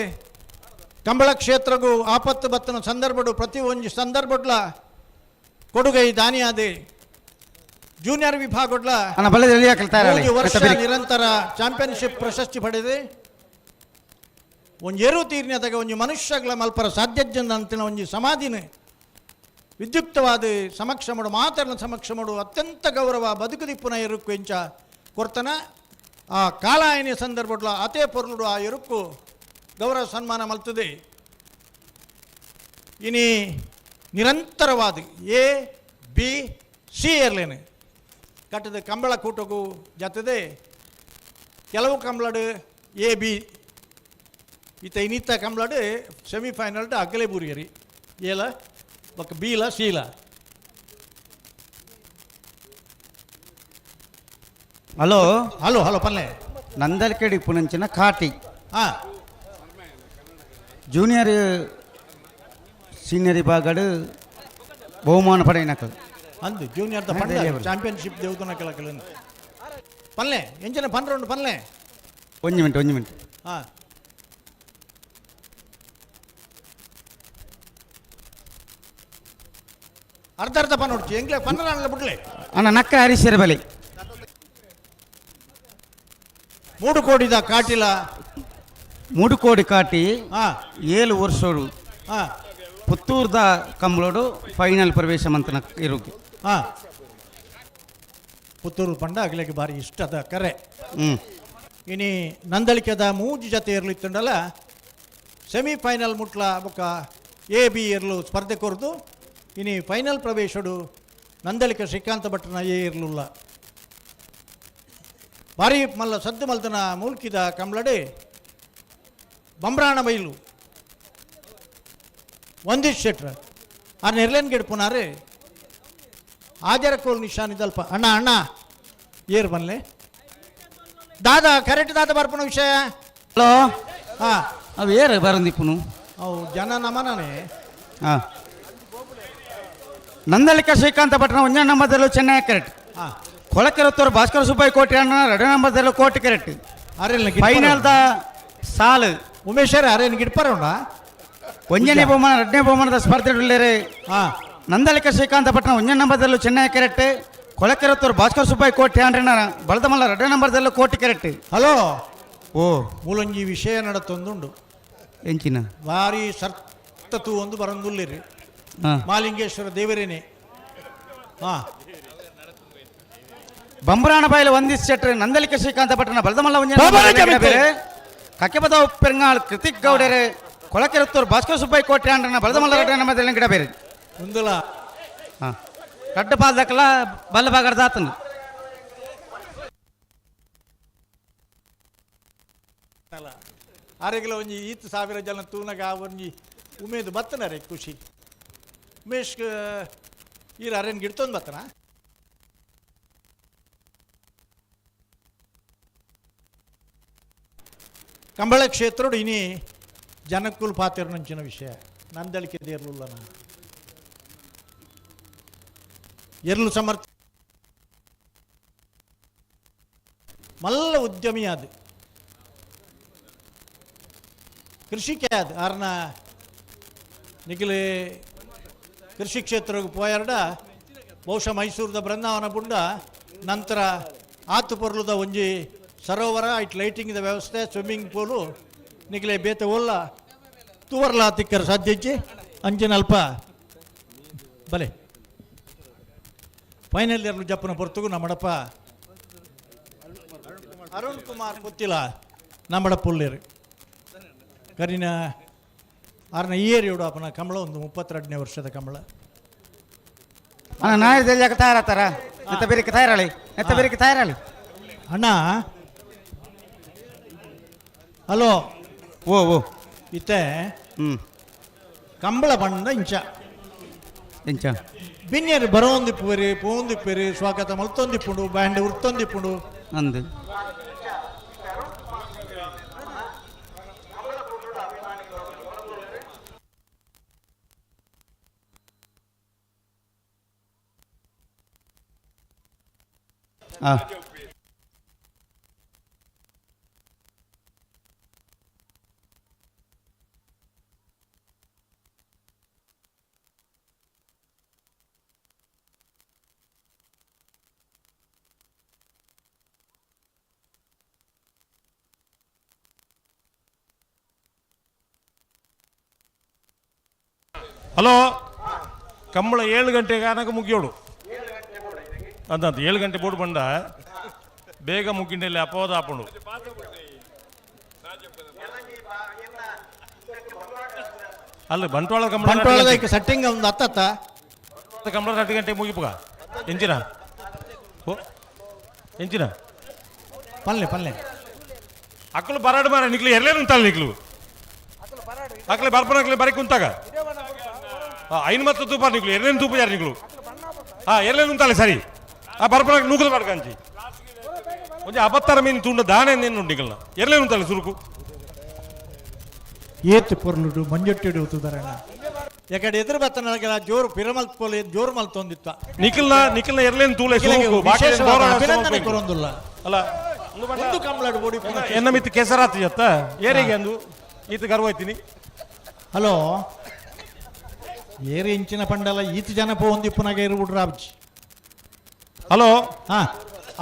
ಕಂಬಳ ಕ್ಷೇತ್ರಗೂ ಆಪತ್ತು ಬತ್ತನ ಸಂದರ್ಭಡು ಪ್ರತಿ ಒಂಜಿ ಸಂದರ್ಭಡ್ಲ ಕೊಡುಗೈ ದಾನಿ ಆದೆ. ಜೂನಿಯರ್ ವಿಭಾಗಡ್ಲ 3 ವರ್ಷ ನಿರಂತರ ಚಾಂಪಿಯನ್ಶಿಪ್ ಪ್ರಶಸ್ತಿ ಪಡೆದೆ. ಒಂಜಿ ಎರು ತೀರ್ನದಾಗ ಒಂಜಿ ಮನುಷ್ಯಗಳ ಮಲ್ಪರ ಸಾಧ್ಯಜ್ಜಂತಿನ ಒಂಜಿ ಸಮಾಧಿನ ವಿದ್ಯುಕ್ತವಾದ ಸಮಕ್ಷ ಮಾಡು ಮಾತರನ ಸಮಕ್ಷ ಮಾಡು ಅತ್ಯಂತ ಗೌರವ ಬದುಕುದಿಪ್ಪುನ ಎರುಕ್ಕು ಎಂಚ ಕೊರ್ತನ ಆ ಕಾಲಾಯನ ಸಂದರ್ಭಡ್ಲ ಅತೇ ಪೊರ್ಲುಡು ಆ ಎರುಕ್ಕು ಗೌರವ ಸನ್ಮಾನ ಮಲ್ತದೆ. ಇನಿ ನಿರಂತರವಾದ ಎ ಬಿ ಸಿ ಏರ್ಲೇನೆ ಕಟ್ಟದ ಕಂಬಳ ಕೂಟಕ್ಕೂ ಜತ್ತದೆ ಕೆಲವು ಕಂಬಳಡು ಎ ಬಿ ಇತ್ತ ಇನ್ನಿತ್ತ ಕಂಬಳಡು ಸೆಮಿಫೈನಲ್ ಅಗಲೆ ಬೂರಿಯರಿ ಏಲ ಬೊಕ್ಕ ಬೀಲ ಸೀಲ. ಹಲೋ ಹಲೋ ಹಲೋ ಪಲ್ಲೆ ನಂದಲ್ಕೆಡಿ ಪುನಂಚಿನ ಕಾಟಿ ಹಾಂ ಜೂನಿಯರ್ ಸೀನಿಯರ್ ವಿಭಾಗಡು ಬಹುಮಾನ ಪಡೆಯಿನಕಲ್ ಅಂದು ಜೂನಿಯರ್ ದ ಪಂಡ ಚಾಂಪಿಯನ್ಶಿಪ್ ದೇವತನ ಕಲಕಲ ಪಲ್ಲೆ ಎಂಚಿನ ಪನ್ರೊಂಡು ಪಲ್ಲೆ. ಒಂಜಿ ಮಿನಿಟ್ ಒಂಜಿ ಮಿನಿಟ್. ಹಾಂ ಅರ್ಧ ಅರ್ಧ ಪನ್ ಹೊಡ್ಚಿ ಎಂಗ್ಲೆ ಪನ್ನರಾಣಲ್ಲ ಬಿಡ್ಲೆ. ಅಣ್ಣ ನಕ್ಕ ಹರೀಶರ ಬಲಿ 3 ಕೋಟಿದ ಕಾಟಿಲ 3 ಕೋಟಿ ಕಾಟಿ 7 ವರ್ಷೋಡು ಪುತ್ತೂರ್ದ ಕಂಬಳೋಡು ಫೈನಲ್ ಪ್ರವೇಶ ಮಂತನ ಇರುಗೆ. ಹಾಂ ಪುತ್ತೂರು ಪಂಡ ಅಗಲಿಗೆ ಭಾರಿ ಇಷ್ಟದ ಕರೆ. ಇನಿ ನಂದಳಿಕೆದ 3 ಜೊತೆ ಇರ್ಲಿತ್ತುಂಡಲ್ಲ ಸೆಮಿಫೈನಲ್ ಮುಟ್ಲ ಬೊಕ್ಕ ಎ ಬಿ ಇರ್ಲು ಸ್ಪರ್ಧೆ ಕೊರ್ದು ಇನಿ ಫೈನಲ್ ಪ್ರವೇಶಡು ನಂದಳಿಕೆ ಶ್ರೀಕಾಂತ ಭಟ್ರನ ಎ ಇರ್ಲುಲ್ಲ. ಭಾರಿ ಮಲ್ಲ ಸದ್ದು ಮಲ್ತನ ಮೂಲ್ಕಿದ ಕಂಬ್ಳಡೆ ಬಂಬ್ರಾಣ ಬೈಲು ವಂದಿಶ್ ಶೆಟ್ರ ಆ ನೆರ್ಲೇನ್ ಗಿಡ್ಪುನಾರೆ ಆಜರ ಕೋಲ್ ನಿಶಾನಿದಲ್ಪ. ಅಣ್ಣ ಅಣ್ಣ ಏರ್ ಬನ್ಲೆ ದಾದಾ ಕರೆಕ್ಟ್ ದಾದ ಬರ್ಪುನ ವಿಷಯ. ಹಲೋ ಹಾಂ ಅವು ಏರು ಬರಂದಿಪ್ಪುನು ಅವು ಜನ ನಮನನೇ. ಹಾಂ ನಂದಳಿಕ ಶ್ರೀಕಾಂತ ಭಟ್ರನ ಒಂಜನೇ ನಂಬರ್ದಲ್ಲೂ ಚೆನ್ನೈ ಕರೆಕ್ಟ್. ಹಾಂ ಕೊಳಕೆರತ್ತವರು ಭಾಸ್ಕರ ಸುಬ್ಬಯ್ಯ ಕೋಟಿ ಅಣ್ಣ ಎರಡನೇ ನಂಬರ್ದಲ್ಲೂ ಕೋಟಿ ಕರೆಕ್ಟ್. ಫೈನಲ್ the ಸಾಲು ಉಮೇಶರ್ ಅರೇನು ಗಿಡ್ಪರೋಣ ಒಂಜನೇ ಬಹುಮಾನ ಎರಡನೇ ಬಹುಮಾನದ ಸ್ಪರ್ಧೆ ಉಳ್ಳೇರಿ. ಹಾಂ ನಂದಳಿಕ ಶ್ರೀಕಾಂತ ಭಟ್ರನ ಒಂಜನೇ ನಂಬರ್ದಲ್ಲೂ ಚೆನ್ನೈ ಕರೆಕ್ಟ್. ಕೊಳಕೆರತ್ತವರು ಭಾಸ್ಕರ ಸುಬ್ಬಯ್ಯ ಕೋಟಿ ಅಂಡ್ರನ ಬಳದಮಲ್ಲ ಎರಡನೇ ನಂಬರ್ದಲ್ಲೂ ಕೋಟಿ ಕರೆಕ್ಟ್. ಹಲೋ ಓ ಮೂಲಂಜಿ ವಿಷಯ ನಡತೊಂದುಂಡು ಎಂಚಿನ ಭಾರಿ ಸರ್ತತು ಒಂದು ಬರಂದುಲ್ಲಿರಿ ಮಾಲಿಂಗೇಶ್ವರ ದೇವರೇನೆ. ಹಾಂ ಬಂಬ್ರಾಣ ಬಾಯಿಲ ವಂದಿಸ್ ಶೆಟ್ರ್ ನಂದಳಿಕ ಶ್ರೀಕಾಂತ ಭಟ್ರನ ಬಲದಮಲ್ಲ ಒಂಜನೇ ಕಕ್ಕೆಪದ ಪೆರಂಗಾಳ್ ಕೃತಿಕ್ ಗೌಡರೆ ಕೊಳಕೆರತ್ತೂರು ಭಾಸ್ಕರ ಸುಬ್ಬಯ್ಯ ಕೋಟಿ ಅಂಡ್ರನ ಬಲದಮಲ್ಲ ಎರಡನೇ ನಂಬರ್ದಲ್ಲಿ ಗಿಡ ಬೇರೆ ಮುಂದಲ. ಹಾಂ ರಡ್ಡು ಪಾಲ್ದಕ್ಕಲ ಬಲ್ಲ ಬಾಗರ್ದಾತನು. ಆರೆಗ್ಲ ಒಂಜಿ ಈತ್ ಸಾವಿರ ಜನ ತೂನಗ ಒಂಜಿ ಉಮೇದು ಬತ್ತನ ರೇ ಖುಷಿ. ಉಮೇಶ್ ಈರ್ ಅರೇನು ಗಿಡ್ತೊಂದು ಬತ್ತನ. ಕಂಬಳ ಕ್ಷೇತ್ರಡು ಇನಿ ಜನಕ್ಕುಲ್ ಪಾತಿರ್ನಂಚಿನ ವಿಷಯ ನಂದಳಿಕೆ ದೇರ್ಲುಲ್ಲ ನಾನು ಎರ್ಲು ಸಮರ್ಥ ಮಲ್ಲ ಉದ್ಯಮಿಯಾದ ಕೃಷಿಕೆ ಅದು ಆರ್ನ ನಿಗಲಿ ಕೃಷಿ ಕ್ಷೇತ್ರಕ್ಕೆ ಪೋಯರ್ಡ ಬಹುಶಃ ಮೈಸೂರದ ಬೃಂದಾವನ ಬುಂಡ ನಂತರ ಆತು ಪೊರ್ಲುದ ಒಂಜಿ ಸರೋವರ ಐಟ್ ಲೈಟಿಂಗ್ದ ವ್ಯವಸ್ಥೆ ಸ್ವಿಮ್ಮಿಂಗ್ ಪೂಲು ನಿಗಲೆ ಬೇತೆ ಒಲ್ಲ ತುವರ್ಲ ತಿಕ್ಕರ ಸಾಧ್ಯಜ್ಜಿ ಅಂಚಿನ ಅಲ್ಪ ಬಲೆ ಫೈನಲ್ ಇಯರ್ ಜಪ್ಪನ ಪೊರ್ತುಗು ನಮ್ಮಡಪ್ಪ ಅರುಣ್ ಕುಮಾರ್ ಗೊತ್ತಿಲ್ಲ ನಮ್ಮಡಪ್ಪ ಉಳ್ಳೇರು ಕರಿನ ಆರ್ನ ಈ ಅಪ್ಪನ ಕಮಲ ಒಂದು 32ನೇ ವರ್ಷದ ಕಮಲ. ಅಣ್ಣ ನಾಳೆ ಯಾಕೆ ತಯಾರಾತಾರ? ನೆತ್ತ ಬೇರೆ ತಯಾರಾಳಿ, ನೆತ್ತ ಬೇರೆ ತಯಾರಾಳಿ ಅಣ್ಣ. ಹಲೋ ಓ ಓ ಇತ್ತೆ ಕಂಬಳ ಬಣ್ಣ ಇಂಚ ಇಂಚ ಬಿನ್ಯರು ಬರೋಂದಿಪ್ಪುವರಿ ಪೋಂದಿಪ್ಪೇರಿ ಸ್ವಾಗತ ಮಲ್ತೊಂದಿಪ್ಪುಂಡು ಬ್ಯಾಂಡ್ ಉರ್ತೊಂದಿಪ್ಪುಂಡು ಅಂದು ಹಲೋ ಕಂಬಳ 7 ಗಂಟೆಗೆ ಆನಗ ಮುಗಿಯೋಡು ಅಂತ 7 ಗಂಟೆ ಬೋರ್ಡ್ ಬಂಡ ಬೇಗ ಮುಗಿಂಡಲ್ಲಿ ಅಪವಾದ ಆಪುಂಡು. ಅಲ್ಲ ಬಂಟ್ವಾಳ ಕಂಬಳ ಬಂಟ್ವಾಳದ ಸೆಟ್ಟಿಂಗ್ ಒಂದು ಹತ್ತತ್ತ ಕಂಬಳ 8 ಗಂಟೆಗೆ ಮುಗಿಪುಗ ಎಂಚಿನ ಓ ಎಂಚಿನ ಪಲ್ಲೆ ಪಲ್ಲೆ ಅಕ್ಕಲು ಬರಾಡು ಮಾರ ನಿಕ್ಲು ಎರಲೇನು ఉంటాను ನಿಕ್ಲು ಅಕ್ಕಲೆ ಬರ್ಪನಕ್ಲೆ ಬರೀ ಕುಂತಾಗ ಐನು ಮತ್ತು ತೂಪ ನಿಕ್ಲು ಎರಲೇನು ತೂಪ ಯಾರು ನಿಕ್ಲು ಹಾಂ ಎರಲೇನು ఉంటాలి ಸರಿ ಆ ಬರ್ಪನಕ್ಕೆ ನೂಕಲು ಪಡ್ಕಂಚಿ ಒಂಜಿ ಅಬತ್ತರ ಮೀನು ತುಂಡ ದಾನೆ ನೇನು ನಿಕಲ್ನ ಎರಲೇನು ఉంటాలి ಸುರುಕು ಏತು ಪೊರ್ಲುಡು ಮಂಜೊಟ್ಟಿಡು ತೂದರಣ್ಣ ಯಾಕಡೆ ಎದುರು ಬತ್ತನಗೆಲ್ಲ ಜೋರು ಪಿರಮಲ್ ಪೋಲೆ ಜೋರು ಮಲ್ತೊಂದಿತ್ತ ನಿಖಲ್ನ ನಿಖಲ್ನ ಎರಲೇನು ತೂಲೆ ಸುರುಕು ಬಾಕಿ ಅಭಿನಂದನೆ ಕೊರೊಂದುಲ್ಲ ಅಲ್ಲ ಒಂದು ಕಂಬಳಡು ಬೋಡಿ ಎನ್ನ ಮಿತ್ತು ಕೆಸರಾತು ಜತ್ತ ಏರಿಗೆ ಅಂದು ಈತ ಗರ್ವ ಐತೀನಿ. ಹಲೋ ಏರು ಇಂಚಿನ ಪಂಡಲ ಈತ ಜನ ಪೋಂದಿಪ್ಪುನಾಗ ಇರುಬಿಡ್ರ ಅಬ್ಜಿ. ಹಲೋ ಹಾ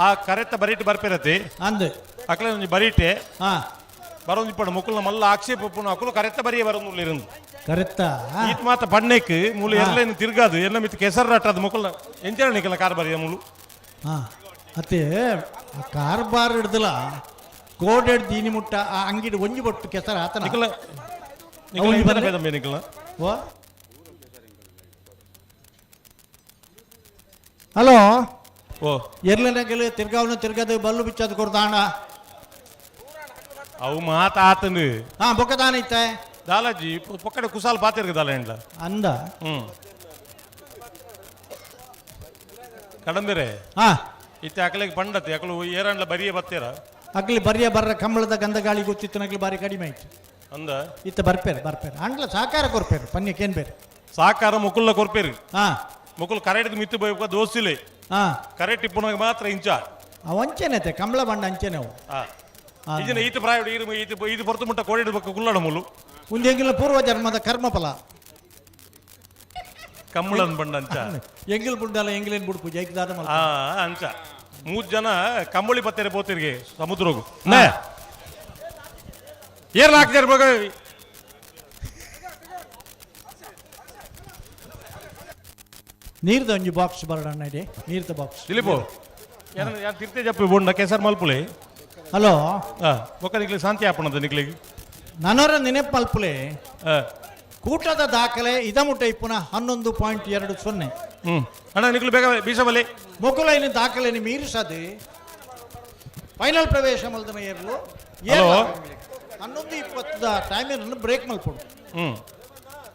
ಆ ಕರೆತ್ತ ಬರೀಟ್ ಬರ್ಪಿರತಿ ಅಂದ್ ಅಕಲೆ ಒಂಜಿ ಬರೀಟೆ ಹಾ ಬರೋಂದಿಪ್ಪಡು ಮುಕುಲ್ನ ಮಲ್ಲ ಆಕ್ಷೇಪ ಉಪ್ಪುನ ಅಕುಲು ಕರೆತ್ತ ಬರಿಯ ಬರೋದು ಇರಂದು ಕರೆತ್ತ ಈತ ಮಾತ ಬಣ್ಣೆಕ್ ಮೂಲು ಎರ್ಲೇನು ತಿರ್ಗಾದು ಎಲ್ಲ ಮಿತ್ತು ಕೆಸರು ರಟ್ಟದು ಮುಕುಲ್ನ ಎಂಚನ ನಿಕಲ ಕಾರ್ ಬರಿಯ ಮೂಲು. ಹಾ ಅತ್ತೆ ಆ ಕಾರ್ಬಾರ್ ಹಿಡ್ದಲ ಕೋಡೆಡ್ ದೀನಿ ಮುಟ್ಟ ಆ ಅಂಗಿಡ್ ಒಂಜಿ ಬೊಟ್ಟು ಕೆಸರ ಆತನ ನಿಕಲ ನಿಕಲ ನಿಕಲ ಓ ಹಲೋ ಓ ಎರ್ಲನಗಲು ತಿರ್ಗಾವನ ತಿರ್ಗದು ಬಲ್ಲು ಬಿಚ್ಚದು ಕೊಡ್ದಾಣ ಅವು ಮಾತ ಆತನು ಹಾ ಬೊಕ್ಕದಾನ ಐತೆ ದಾಲಾಜಿ ಪೊಕ್ಕಡೆ ಕುಸಾಲ್ ಪಾತಿರ್ಗ ದಾಲ ಎಂಡ್ಲ ಅಂದ ಕಡಂಬಿರೆ ಹಾ ಇತ್ತೆ ಅಕಲೆಗೆ ಪಂಡತೆ ಅಕಲು ಏರಂಡ್ಲ ಬರಿಯ ಬತ್ತೀರ ಅಗ್ಲಿ ಬರಿಯ ಬರ್ರ ಕಂಬಳದ ಗಂಧ ಗಾಳಿ ಗೊತ್ತಿತ್ತು ನಗ್ಲಿ ಬಾರಿ ಕಡಿಮೆ ಆಯ್ತು ಅಂದ ಇತ್ತ ಬರ್ಪೇರು ಬರ್ಪೇರು ಅಂಡ್ಲ ಸಹಕಾರ ಕೊರ್ಪೇರು ಪನ್ಯಕ್ಕೇನು ಬೇರೆ ಸಹಕಾರ ಮುಕುಲ್ನ ಕೊರ್ಪೇರು ಹಾ ಮುಕುಲ್ ಕರೆಕ್ಟ್ ಮಿತ್ತು ಬೋಯಕ ದೋಸ್ತಿಲೆ ಹಾ ಕರೆಕ್ಟ್ ಇಪ್ಪುನಾಗ ಮಾತ್ರ ಇಂಚ ಅವು ಅಂಚೆನೆ ಕಂಬಳ ಬಣ್ಣ ಅಂಚೆನೆ ಅವು ಈಜಿನ ಈತ ಪ್ರಾಯ ಈತ ಇದು ಹೊರತು ಮುಟ್ಟ ಕೋಡಿ ಬಕ್ಕ ಕುಲ್ಲಡ ಮೂಲು ಒಂದು ಪೂರ್ವ ಜನ್ಮದ ಕರ್ಮಫಲ ಕಂಬಳನ್ ಬಣ್ಣ ಅಂಚ ಎಂಗಿಲ್ ಬುಂಡಲ ಎಂಗಿಲೇನ್ ಬುಡ್ಪು ಜೈಕ್ದಾದ ಆ ಅಂಚ ಮೂರು ಜನ ಕಂಬಳಿ ಪತ್ತೆರೆ ಪೋತಿರ್ಗೆ ಸಮುದ್ರಗು ಏರ್ ನಾಲ್ಕು ಜನ ಬಗ ನೀರ್ದ ಒಂಜಿ ಬಾಕ್ಸ್ ಬರಡಣ್ಣ ಇದೆ ನೀರ್ದ ಬಾಕ್ಸ್ ದಿಲೀಪು ಯಾರು ತಿರ್ತೆ ಜಪ್ಪಿ ಬೋಂಡ ಕೆಸರ್ ಮಲ್ಪುಲೆ. ಹಲೋ ಬೊಕ್ಕ ನಿಕ್ಲಿ ಶಾಂತಿ ಆಪಣದ ನಿಕ್ಲಿಗೆ ನನರ ನೆನಪು ಮಲ್ಪುಲೆ. ಕೂಟದ ದಾಖಲೆ ಇದಮುಟ್ಟ ಇಪ್ಪುನ 11.20. ಅಣ್ಣ ನಿಕ್ಲು ಬೇಗ ಬೀಸಬಲಿ ಮೊಕುಲೈನ ದಾಖಲೆని ಮೀರಿಸದೆ ಫೈನಲ್ ಪ್ರವೇಶ ಮಲ್ದನ ಏರ್ಲು ಹಲೋ 11:20 ಟೈಮಿನ ಬ್ರೇಕ್ ಮಲ್ಪೊಡು.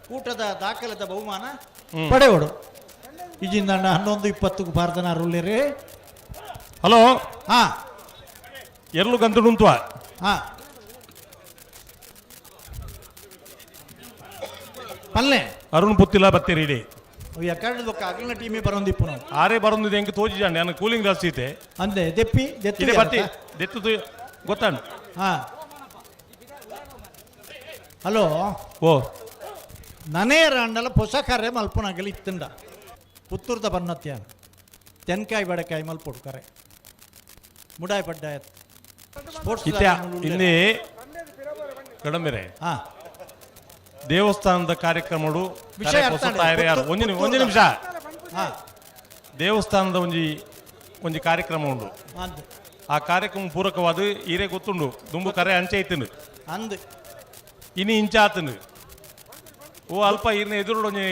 ಕೂಟದ ದಾಖಲೆದ ಬಹುಮಾನ ಪಡೆಯೋಡು ಇಜಿಂದ ಅಣ್ಣ 11:20 ಭಾರತನ ರುಳ್ಳಿರಿ. ಹಲೋ ಹಾ ಎರ್ಲು ಗಂತು ಉಂಟು ಹಾ ಪಲ್ಲೆ ಅರುಣ್ ಪುತ್ತಿಲ ಬತ್ತೀರಿ ಇಡೀ ಎಕಡೆ ಬೊಕ್ಕ ಅಗ್ಲಿನ ಟೀಮೇ ಬರೋಂದಿಪ್ಪು ನಾವು ಆರೇ ಬರೋಂದಿದೆ ಹೆಂಗೆ ತೋಜಿ ನಾನು ಕೂಲಿಂಗ್ ಗ್ಲಾಸ್ ಐತೆ ಅಂದೆ ದೆಪ್ಪಿ ದೆತ್ತಿ ಇದೆ ಬತ್ತಿ ದೆತ್ತದು ಗೊತ್ತಾಣ. ಹಾ ಹಲೋ ಓ ನನೇ ರಾಂಡಲ ಪೊಸ ಕರೆ ಮಲ್ಪುನಾಗಲಿ ಇತ್ತಂಡ ಪುತ್ತೂರ್ದ ಬನ್ನತ್ಯಾನ ತೆನ್ಕಾಯಿ ಬಡಕಾಯಿ ಮಲ್ಪೊಡು ಕರೆ ಮುಡಾಯಿ ಪಡ್ಡಾಯ ಸ್ಪೋರ್ಟ್ಸ್ ಇಲ್ಲಿ ಕಡಂಬೆರೆ ದೇವಸ್ಥಾನದ ಕಾರ್ಯಕ್ರಮಡು ಒಂದು ನಿಮಿಷ ದೇವಸ್ಥಾನದ ಒಂಜಿ ಒಂಜಿ ಕಾರ್ಯಕ್ರಮ ಉಂಡು. ಆ ಕಾರ್ಯಕ್ರಮ ಪೂರಕವಾದ ಈರೆ ಗೊತ್ತುಂಡು ದುಂಬು ಕರೆ ಅಂಚೆ ಐತಂಡು ಅಂದು ಇನಿ ಇಂಚ ಆತಂಡು ಓ ಅಲ್ಪ ಈರ್ನ ಎದುರು ಒಂಜಿ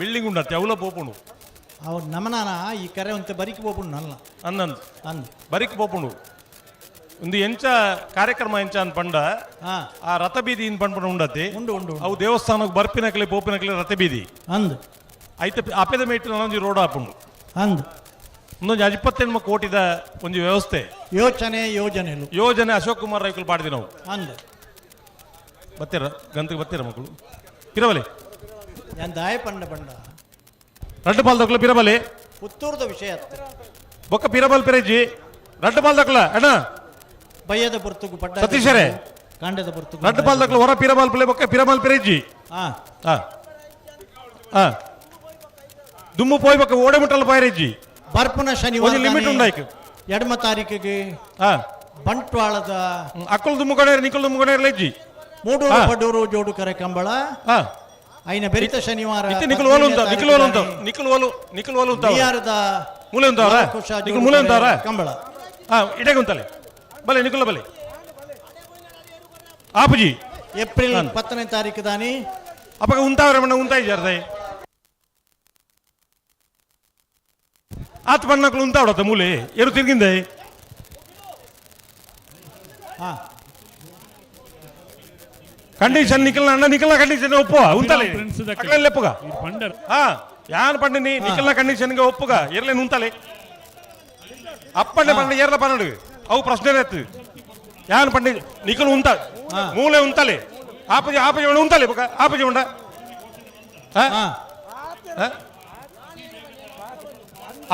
ಬಿಲ್ಡಿಂಗ್ ಉಂಡತ್ತೆ ಅವಲ ಪೋಪುಂಡು ಅವ್ ನಮನಾನ ಈ ಕರೆ ಒಂತ ಬರಿಕ್ ಪೋಪುಂಡು ನಲ್ಲ ಅಂದಂದು ಅಂದು ಬರಿಕ್ ಪೋಪುಂಡು ಒಂದು ಎಂಚ ಕಾರ್ಯಕ್ರಮ ಎಂಚ ಅನ್ ಪಂಡ ಆ ರಥ ಬೀದಿ ಇನ್ ಪಂಡ ಉಂಡತಿ ಉಂಡು ಉಂಡು ಅವು ದೇವಸ್ಥಾನಕ್ಕೆ ಬರ್ಪಿನಕ್ಲೆ ಪೋಪಿನಕ್ಲೆ ರಥ ಬೀದಿ ಅಂದು ಐತೆ ಅಪೆದ ಮೇಟಿನ ಒಂಜಿ ರೋಡ್ ಆಪುಂಡು ಅಂದು ಒಂದೊಂದು 28 ಕೋಟಿದ ಒಂದು ವ್ಯವಸ್ಥೆ ಯೋಚನೆ ಯೋಜನೆ ಯೋಜನೆ ಅಶೋಕ್ ಕುಮಾರ್ ರೈಕುಲು ಪಾಡ್ದಿ ನಾವು ಅಂದು ಬತ್ತೀರ ಗಂತಿಗೆ ಬತ್ತೀರ ಮಕ್ಕಳು ಪಿರಬಲೆ ದಾಯ ಪಂಡ ಪಂಡ ರಡ್ಡು ಪಾಲ್ ದಕ್ಲ ಪಿರಬಲೆ ಪುತ್ತೂರ್ದ ವಿಷಯ ಬೊಕ್ಕ ಪಿರಬಲ್ ಪಿರಜಿ ರಡ್ಡು ಪಾಲ್ ದಕ್ಲ ಅಣ್ಣ ಬಯ್ಯದ ಪುರ್ತುಗು ಪಡ್ಡ ಸತೀಶರೇ ಕಾಂಡದ ಪುರ್ತುಗು ರಡ್ಡು ಪಾಲ್ ದಕ್ಲ ಹೊರ ಪಿರಬಲ್ ಪಿಲೆ ಬೊಕ್ಕ ಪಿರಬಲ್ ಪಿರಜಿ ಹಾ ಹಾ ಹಾ ದುಮ್ಮು ಪೋಯ್ ಬೊಕ್ಕ ಓಡೆ ಮುಟ್ಟಲ್ಲ ಪಾಯರೆಜ್ಜಿ ಬರ್ಪುನ ಶನಿವಾರ ಲಿಮಿಟ್ ಉಂಡಾಯ್ತು ಎಡಮ ತಾರೀಕಿಗೆ ಬಂಟ್ವಾಳದ ಅಕ್ಕಲು ದುಮ್ಮು ಕಣೇರ್ ನಿಕ್ಕಲು ದುಮ್ಮು ಕಣೇರ್ ಲೆಜ್ಜಿ ಮೂಡೂರು ಪಡೂರು ಜೋಡು ಕರೆ ಕಂಬಳ ಐನ ಬೆರಿತ ಶನಿವಾರ ನಿಕ್ಕಲು ಓಲು ಅಂತ ನಿಕ್ಕಲು ಓಲು ಅಂತ ನಿಕ್ಕಲು ಓಲು ನಿಕ್ಕಲು ಓಲು ಅಂತ ಮೂಲೆ ಅಂತವ್ರ ನಿಕ್ಕಲು ಮೂಲೆ ಅಂತವ್ರ ಕಂಬಳ ಹಾ ಇಡೇ ಗುಂತಲೆ ಬಲೆ ನಿಕ್ಕಲ ಬಲೆ ಆಪುಜಿ ಏಪ್ರಿಲ್ 10ನೇ ತಾರೀಕು ದಾನಿ ಅಪ್ಪಗ ಉಂತಾವ್ರೆ ಮಣ್ಣ ಉಂತಾಯಿ ಜಾರ್ದೆ ಆತ್ ಬಣ್ಣಕ್ಲು ಉಂತಾವಡತ್ತ ಮೂಲೆ ಏರು ತಿರ್ಗಿಂದೆ ಕಂಡೀಷನ್ ನಿಖಲ್ನ ಅಣ್ಣ ನಿಖಲ್ನ ಕಂಡೀಷನ್ ಒಪ್ಪುವ ಉಂತಲೆ ಅಕ್ಲೆಲ್ಲ ಲೆಪ್ಪುಗ ಹಾ ಯಾನ್ ಪಂಡಿನಿ ನಿಖಲ್ನ ಕಂಡೀಷನ್ಗೆ ಒಪ್ಪುಗ ಎರ್ಲೇನು ಉಂತಲೆ ಅಪ್ಪಣ್ಣೆ ಪಂಡ ಏರ್ಲ ಪನ್ನಡು ಅವು ಪ್ರಶ್ನೆ ಎತ್ತು ಯಾನ್ ಪಂಡಿ ನಿಖಲ್ ಉಂತ ಮೂಲೆ ಉಂತಲೆ ಆಪಜಿ ಆಪಜಿ ಉಂಡ ಉಂತಲೆ ಬೊಕ ಆಪಜಿ ಉಂಡ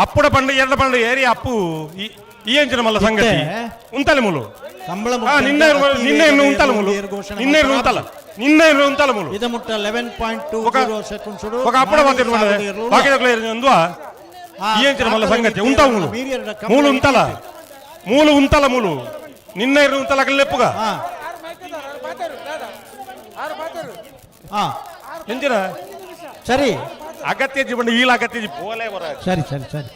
ಅಪ್ಪುಡ ಪಂಡ ಎರಡ ಪಂಡ ಏರಿ ಅಪ್ಪು ಈ ಎಂಚಿನ ಮಲ್ಲ ಸಂಗತಿ ಉಂತಲೆ ಮೂಲು ಸಂಬಳ ನಿನ್ನೆ ನಿನ್ನೆ ಉಂತಲ ಮೂಲು ನಿನ್ನೆ ಉಂತಲ ನಿನ್ನೆ ಉಂತಲ ಮೂಲು ಇದ ಮುಟ್ಟ 11.20 ಸೆಕೆಂಡ್ಸ್ ఒక ಅಪ್ಪಡ ಮಾತಾಡ ಬಾಕಿ ಅಂದ್ವಾ ಈ ಎಂಚಿನ ಮಲ್ಲ ಸಂಗತಿ ಉಂತ ಮೂಲು ಮೂಲು ಉಂತಲ ಮೂಲು ಉಂತಲ ಮೂಲು ನಿನ್ನೆ ಉಂತಲ ಲೆಪ್ಪುಗ ಎಂಜಿನ ಸರಿ ಅಗತ್ಯ ಜೀವನ ಈಲ ಅಗತ್ಯ ಪೋಲೆ ಬರ ಸರಿ ಸರಿ ಸರಿ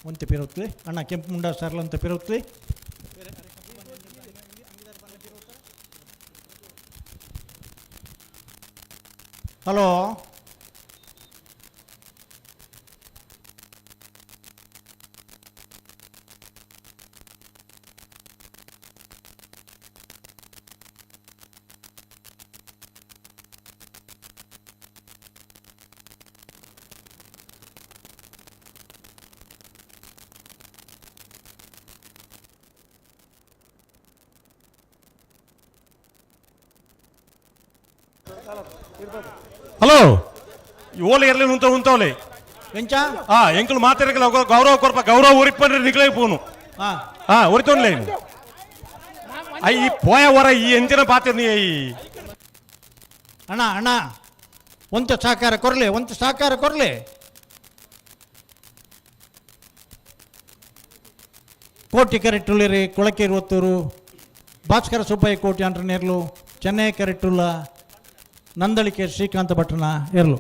ಒಂತೆ ಪಿರೋತ್ಲಿ ಅಣ್ಣ ಕೆಂಪು ಮುಂಡ ಸರ್ಲ ಅಂತ ಪಿರೋತ್ಲಿ ಹಲೋ ಹಲೋ ಓಲೆ ಇರಲಿ ಉಂತ ಉಂತವಲೆ ಎಂಚ ಹಾ ಎಂಕುಲು ಮಾತಾಡಕಲ್ಲ ಗೌರವ ಕೊರ್ಪ ಗೌರವ ಉರಿಪಂಡ್ರೆ ನಿಕ್ಲೇ ಪೋನು ಹಾ ಹಾ ಉರಿತೋನ್ಲೇ I ಈ ಪೋಯ ವರ ಈ ಎಂಜಿನ ಪಾತ್ರ ನೀ ಅಣ್ಣ ಅಣ್ಣ ಒಂತ ಸಹಕಾರ ಕೊರ್ಲೆ ಒಂತ ಸಹಕಾರ ಕೊರ್ಲೆ ಕೋಟಿ ಕರೆಟ್ಟುಳ್ಳಿರಿ ಕೊಳಕೇರು ಒತ್ತೂರು ಭಾಸ್ಕರ ಸುಬ್ಬಯ್ಯ ಕೋಟಿ ಅಂಟ್ರನೇರ್ಲು ಚೆನ್ನೈ ಕರೆಟ್ಟುಲ್ಲ ನಂದಳಿಕೆ ಶ್ರೀಕಾಂತ ಭಟ್ರನ ಇರಲು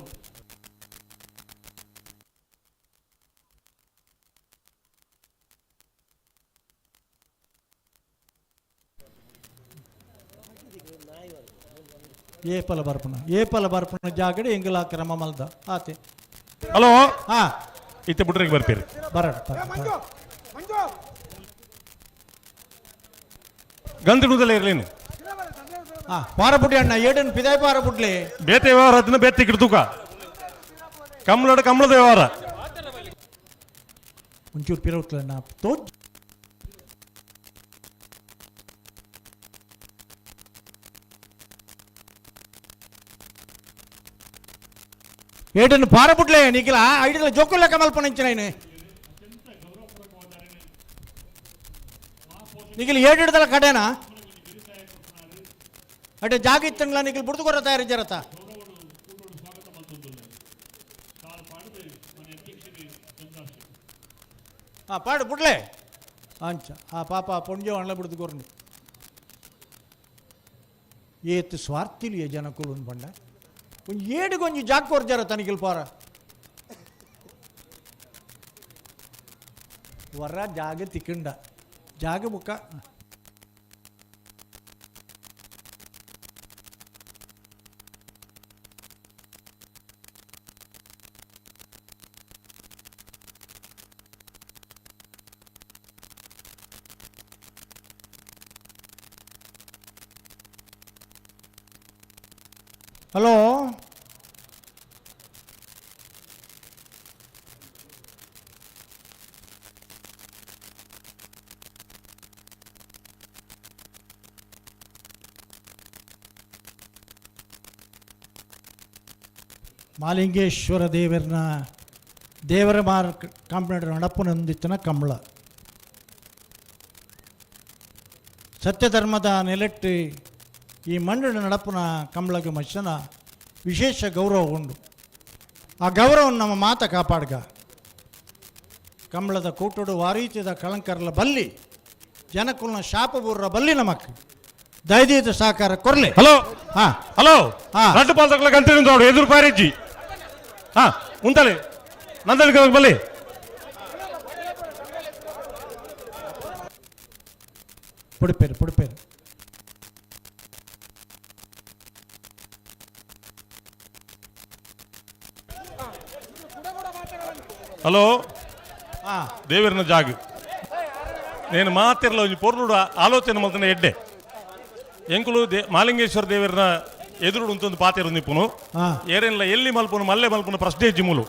ಏಪಲ ಬರ್ಪಣ ಏಪಲ ಬರ್ಪಣ ಜಾಗಡೆ ಎಂಗಲ ಕ್ರಮ ಮಲ್ದ ಆತೆ ಹಲೋ ಹಾ ಇತ್ತೆ ಬುಡ್ರಿಗೆ ಬರ್ತೀರಿ ಬರ ಗಂಧುದಲ್ಲೇ ಇರಲಿ ಹಾ ಪಾರಪುಡಿ ಅಣ್ಣ ಏಡನ್ ಪಿದಾಯ್ ಪಾರಪುಡ್ಲಿ ಬೇತೆ ವ್ಯವಹಾರ ಅದನ್ನ ಬೇತೆ ಕಿಡ್ತುಕ ಕಮ್ಲಡ ಕಮ್ಲದ ವ್ಯವಹಾರ ಒಂಚೂರು ಪಿರೌತ್ಲಣ್ಣ ತೋಜ್ ಏಟನ್ನು ಪಾರಪುಡ್ಲೆ ನಿಖಿಲ ಐಡಿದ ಜೋಕುಲ್ಲ ಕಮಲ್ಪನ ಇಂಚಿನ ನಿಗಿಲ್ ಏಡಿಡ್ದಲ ಕಡೆನಾ ಅಟೆ ಜಾಗ ಇತ್ತಂಗ್ಲ ನಿಗಿಲ್ ಬುಡ್ದು ಕೊರ ತಯಾರಿ ಜರತ. ಹಾಂ ಪಾಡು ಬುಡ್ಲೆ ಅಂಚ ಆ ಪಾಪ ಪೊಂಜೆ ಅಣ್ಣ ಬಿಡ್ದು ಕೊರ್ನಿ ಏತ್ ಸ್ವಾರ್ಥಿಲಿಯ ಜನಕುಲು ಬಂಡ ಒಂಜಿ ಏಡುಗೊಂಜಿ ಜಾಗ ಕೊರ್ಜಾರ ತನಿಗಿಲ್ ಪಾರ ವರ ಜಾಗ ತಿಕ್ಕಂಡ ಜಾಗ ಮುಖ. ಹಲೋ ಮಾಲಿಂಗೇಶ್ವರ ದೇವರನ ದೇವರ ಮಾರ್ ಕಾಂಪೌಂಡರ್ ನಡಪುನಂದಿತ್ತನ ಕಮಲ ಸತ್ಯಧರ್ಮದ ನೆಲೆಟ್ಟು ಈ ಮಂಡಳಿ ನಡಪುನ ಕಮಲಗ ಮನುಷ್ಯನ ವಿಶೇಷ ಗೌರವ ಉಂಡು. ಆ ಗೌರವವನ್ನು ನಮ್ಮ ಮಾತ ಕಾಪಾಡ್ಗ. ಕಮಲದ ಕೂಟಡು ವಾರೀತಿದ ಕಳಂಕರ್ಲ ಬಲ್ಲಿ ಜನಕುಲ್ನ ಶಾಪಬೂರ್ರ ಬಲ್ಲಿ ನಮಕ್ ದಯದೀತ ಸಹಕಾರ ಕೊರ್ಲೆ. ಹಲೋ ಹಾಂ ಹಲೋ ಹಾಂ ರಡ್ಡು ಪಾಲ್ತಕ್ಲ ಕಂಟಿನ್ಯೂ ತೋಡು ಎದುರು ಪಾರಿಜ್ಜಿ ಹಾಂ ಉಂತಲೆ ನಂದಳಿಕ ಬಲ್ಲಿ ಪುಡಿಪೇರು ಪುಡಿಪೇರು. ಹಲೋ ಹಾಂ ದೇವರನ ಜಾಗ నేను ಮಾತಿರಲ ಒಂಜಿ ಪೊರ್ಲುಡು ಆಲೋಚನೆ ಮಲ್ತನ ಎಡ್ಡೆ ಎಂಕುಲು they Malingeswara ದೇವರನ ಎದುರುಡು ಉಂತೊಂದು ಪಾತೆರು ನಿಪ್ಪುನು ಏರೆನ್ಲ ಎಲ್ಲಿ ಮಲ್ಪುನು ಮಲ್ಲೆ ಮಲ್ಪುನು ಪ್ರಶ್ನೆ ಇಜ್ಜಿ ಮೂಲು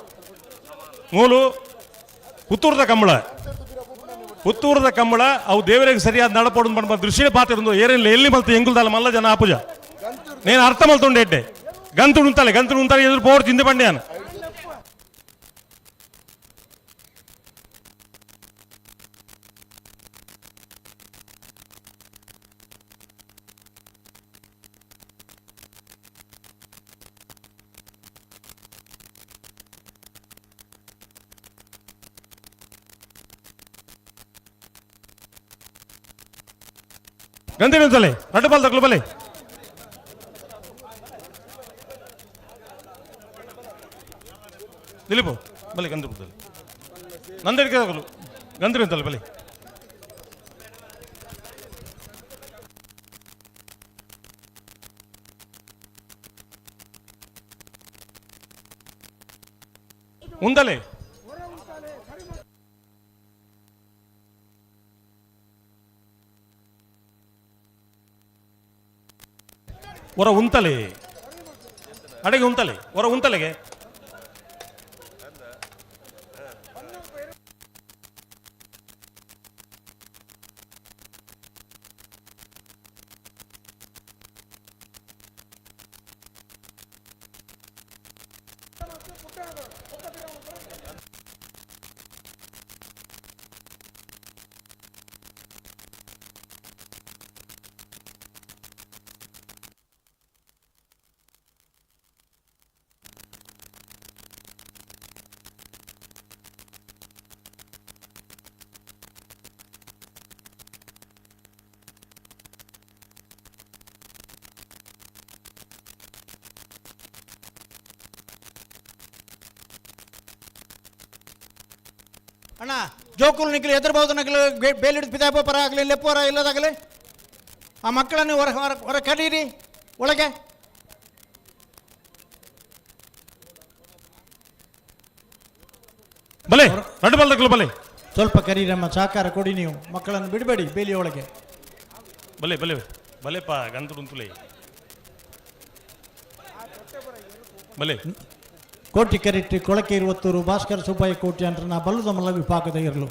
ಮೂಲು ಪುತ್ತೂರದ ಕಂಬಳ ಪುತ್ತೂರದ ಕಂಬಳ ಅವು ದೇವರಿಗೆ ಸರಿಯಾದ ನಡಪೋಡು ಪಂಡ ದೃಶ್ಯ ಪಾತೆರುಂದು ಏರೆನ್ಲ ಎಲ್ಲಿ ಮಲ್ತು ಎಂಕುಲ್ದಾಲ ಮಲ್ಲ ಜನ ಆಪುಜ నేను ಅರ್ಥ ಮಲ್ತೊಂಡೆ ಎಡ್ಡೆ ಗಂತುಡು ಉಂತಾಲೆ ಗಂತುಡು ಉಂತಾಲೆ ಎದುರು ಪೋರ್ ಚಿಂತೆ ಪಂಡ್ಯಾನ. ಗಂತಿನ ಉಂತಲೆ ರಡ್ಡು ಪಾಲ್ ತಕ್ಲು ಬಲೆ ದಿಲೀಪು ಬಲೆ ಗಂಧ ಉಂತಲೆ ನಂದಡಿಕೆ ತಗಲು ಗಂತಿನ ಉಂತಲೆ ಬಲೆ ಉಂದಲೆ ಹೊರ ಉಂತಲೆ ಅಡಿಗೆ ಉಂತಲೆ ಹೊರ ಉಂತಲೆಗೆ ಅಣ್ಣ ಜೋಕುಲ್ ನಿಖಿಲ್ ಎದುರ್ಬೋದು ನಕಲು ಬೇಲಿಡ್ ಪಿದಾಪ ಪರ ಆಗಲಿ ಲೆಪ್ಪೋರ ಇಲ್ಲದಾಗಲಿ ಆ ಮಕ್ಕಳನ್ನು ಹೊರ ಹೊರ ಹೊರ ಕರೀರಿ ಒಳಗೆ. ಬಲೆ ರಡ್ಡು ಬಲ್ದಕ್ಲು ಬಲೆ ಸ್ವಲ್ಪ ಕರೀರಮ್ಮ, ಸಹಕಾರ ಕೊಡಿ, ನೀವು ಮಕ್ಕಳನ್ನು ಬಿಡಬೇಡಿ ಬೇಲಿಯೊಳಗೆ. ಬಲೆ ಬಲೆ ಬಲೆಪ್ಪ ಗಂತುಡು ಉಂತುಲೆ ಬಲೆ. ಕೋಟಿ ಕರಿಟ್ಟಿ ಕೊಳಕೆ ಇರುವತ್ತೂರು ಭಾಸ್ಕರ ಸುಬ್ಬಯ್ಯ ಕೋಟಿ ಅಂಟ್ರನ ಬಲ್ಲದ ಮಲ್ಲ ವಿಭಾಗದ ಇರಲು.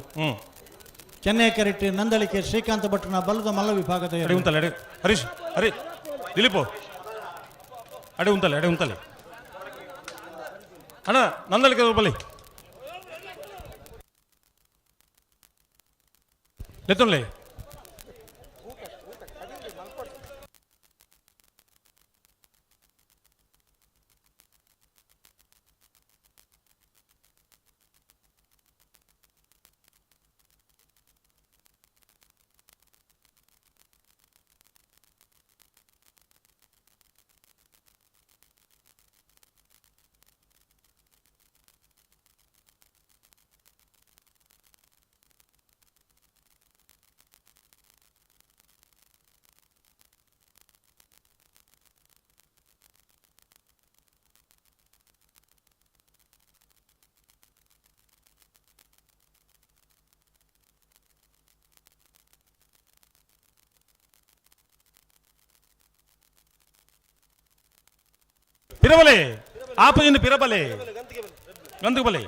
ಚೆನ್ನೈ ಕರಿಟ್ಟಿ ನಂದಳಿಕೆ ಶ್ರೀಕಾಂತ ಭಟ್ರನ ಬಲ್ಲದ ಮಲ್ಲ ವಿಭಾಗದ ಅಡೆ ಇರಲು. ಉಂತಲೆ ಅಡೆ ಹರೀಶ್ ಹರಿ ದಿಲೀಪು ಅಡೆ ಉಂತಲೆ ಅಡೆ ಉಂತಲೆ ಅಣ್ಣ ನಂದಳಿಕೆ ಬಲೆ ಲೆತ್ತೊಂಡ್ಲೆ. ಪಿರಬಲೆ ಆಪಜಿನ ಪಿರಬಲೆ ಗಂಧು ಬಲೆ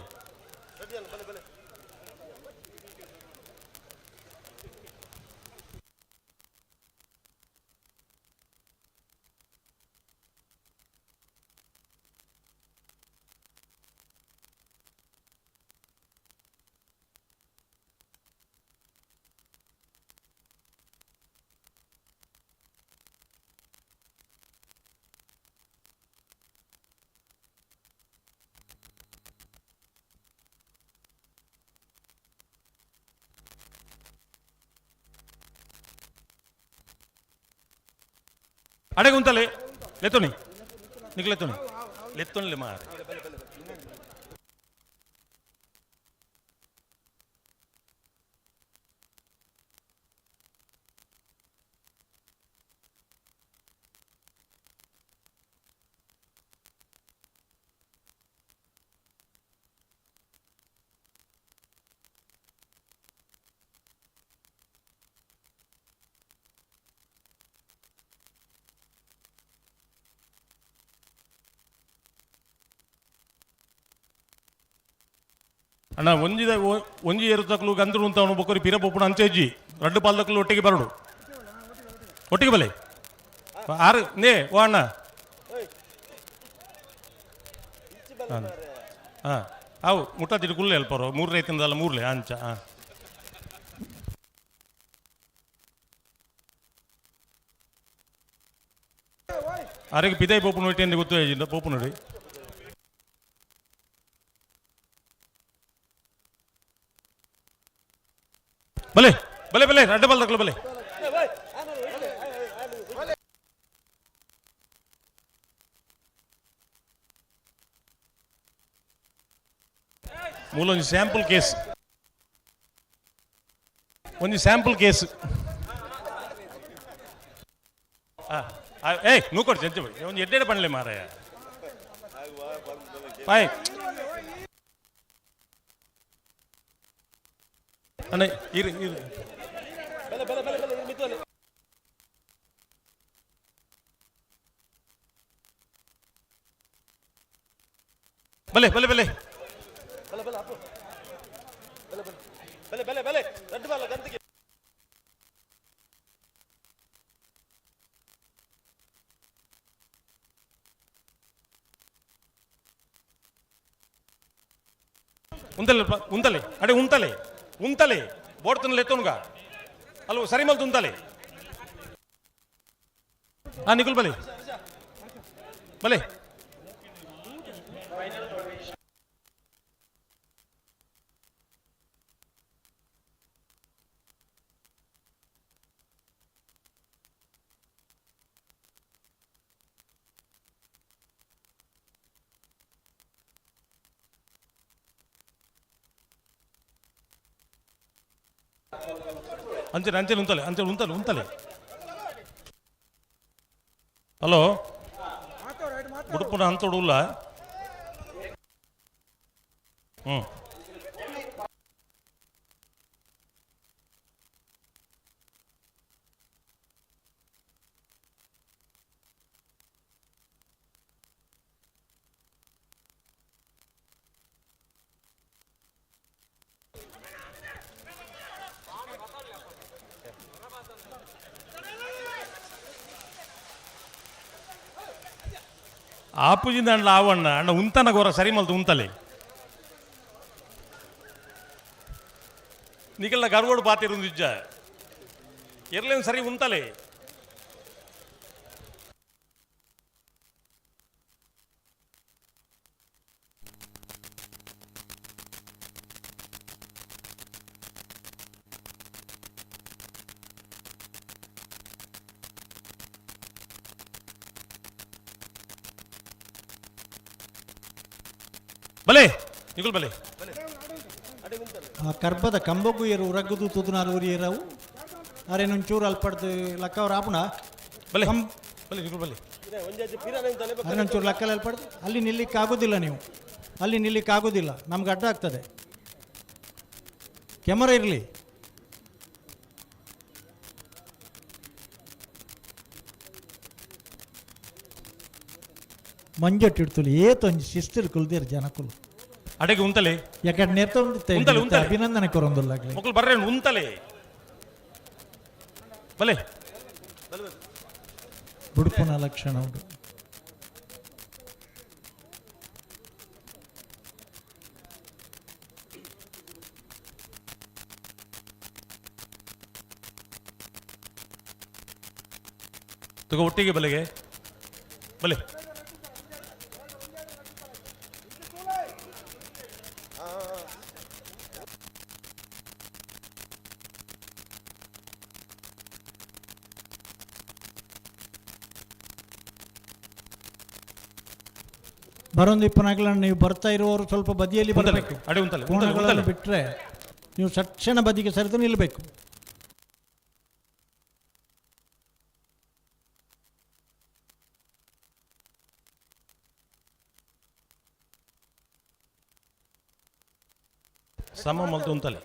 ಅಡೆಗೆ ಉಂತಲೆ ಲೆತ್ತೋನಿ ನಿಕ್ ಲೆತ್ತೋನಿ ಲೆತ್ತೋನಿ ಮಾರೆ ಅಣ್ಣ ಒಂಜಿದ ಒಂಜಿ ಏರುತಕ್ಲು ಗಂದರು ಅಂತ ಅವನು ಬೊಕ್ಕರಿ ಪಿರ ಬೊಪ್ಪುನ ಅಂಚೆಜ್ಜಿ ರಡ್ಡು ಪಾಲ್ದಕ್ಲು ಒಟ್ಟಿಗೆ ಬರಡು ಒಟ್ಟಿಗೆ ಬಲೆ ಆರು ನೇ ಓ ಅಣ್ಣ ಹಾಂ ಅವು ಮುಟ್ಟ ತಿರುಕುಲ್ಲೆ ಅಲ್ಪರು ಮೂರು ರೈತಿಂದಲ್ಲ ಮೂರ್ಲೆ ಅಂಚ ಹಾಂ ಅರೆಗೆ ಪಿದೈ ಪೋಪುನ ಒಟ್ಟಿ ಗೊತ್ತು ಪೋಪುನಡಿ ಬಲೆ ಬಲೆ ಬಲೆ ರಡ್ಡ ಬಲ್ದಕ್ಲು ಬಲೆ ಮೂಲ ಒಂದು ಸ್ಯಾಂಪಲ್ ಕೇಸ್ ಒಂದು ಸ್ಯಾಂಪಲ್ ಕೇಸ್ ಏಯ್ ನೂಕೊಡು ಜಂಜಿ ಒಂದು ಎಡ್ಡೆಡೆ ಪಣಲೆ ಮಾರಾಯ ಬಾಯ್ ಅಣ್ಣ ಇರು ಇರು ಬಲೆ ಬಲೆ ಬಲೆ ಉಂತಲೆ ಉಂತಲೆ ಅಡೆ ಉಂತಲೆ ಉಂತಲೆ ಬೋಡ್ತನ ಲೆತ್ತೋನ್ಗ ಅಲ್ವ ಸರಿ ಮಲ್ತು ಉಂತಲೆ ಹಾ ನಿಕುಲ್ ಬಲೆ ಬಲೆ ಅಂಚೆ ಅಂಚೆ ಉಂತಲೆ ಅಂಚೆ ಉಂತಲೆ ಉಂತಲೆ ಹಲೋ ಉಡುಪುನ ಅಂತೋಡುಲ್ಲ ಹ್ಞೂ ಆಪುಜಿಂದ ಅಂಡ್ಲ ಆವಣ್ಣ ಅಣ್ಣ ಉಂತನ ಗೋರ ಸರಿ ಮಲ್ತು ಉಂತಲೆ ನಿಕಲ್ನ ಗರ್ವೋಡು ಪಾತಿರುಂದು ಇಜ್ಜ ಎರ್ಲೇನು ಸರಿ ಉಂತಲೆ ಬಲೆ ನಿಕುಲ್ ಬಲೆ ಆ ಕರ್ಬದ ಕಂಬಕ್ಕೂ ಏರು ಉರಗ್ಗುದು ತುದುನಾರು ಉರಿಯರವು ಅರೇನೊಂಚೂರು ಅಲ್ಪಡ್ದು ಲಕ್ಕವ್ರ ಆಪುಣ ಬಲೆ ಬಲೆ ನಿಕುಲ್ ಬಲೆ ಅರೇನೊಂಚೂರು ಲಕ್ಕಲ್ಲಿ ಅಲ್ಪಡ್ದು ಅಲ್ಲಿ ನಿಲ್ಲಿಕ್ಕೆ ಆಗೋದಿಲ್ಲ ನೀವು ಅಲ್ಲಿ ನಿಲ್ಲಿಕ್ಕೆ ಆಗೋದಿಲ್ಲ ನಮ್ಗೆ ಅಡ್ಡ ಆಗ್ತದೆ ಕ್ಯಾಮರಾ ಇರಲಿ. ಮಂಜೊಟ್ಟಿಡ್ತುಲು ಏತೊಂಜಿ ಶಿಸ್ತಿರ್ ಕುಲ್ದೇರ್ ಜನಕುಲು ಅಡೆಗೆ ಉಂತಲೆ ಯಾಕಂದ್ರೆ ನೇರ್ತೊಂದು ಅಭಿನಂದನೆ ಕೊರೊಂದುಲ್ಲ ಮೊಕುಲು ಬರ್ರೆ ಉಂತಲೆ ಬಲೆ ಬುಡುಪುನ ಲಕ್ಷಣ ಉಂಡು ತುಗ ಒಟ್ಟಿಗೆ ಬಲೆಗೆ ಬಲೆ ಬರೊಂದು ಇಪ್ಪನಾಗಲನ್ನು ನೀವು ಬರ್ತಾ ಇರುವವರು ಸ್ವಲ್ಪ ಬದಿಯಲ್ಲಿ ಬರಬೇಕು. ಕೋಣಗಳನ್ನು ಬಿಟ್ಟರೆ ನೀವು ತಕ್ಷಣ ಬದಿಗೆ ಸರಿದು ನಿಲ್ಲಬೇಕು. ಸಮ ಮಲ್ತು ಉಂತಲೆ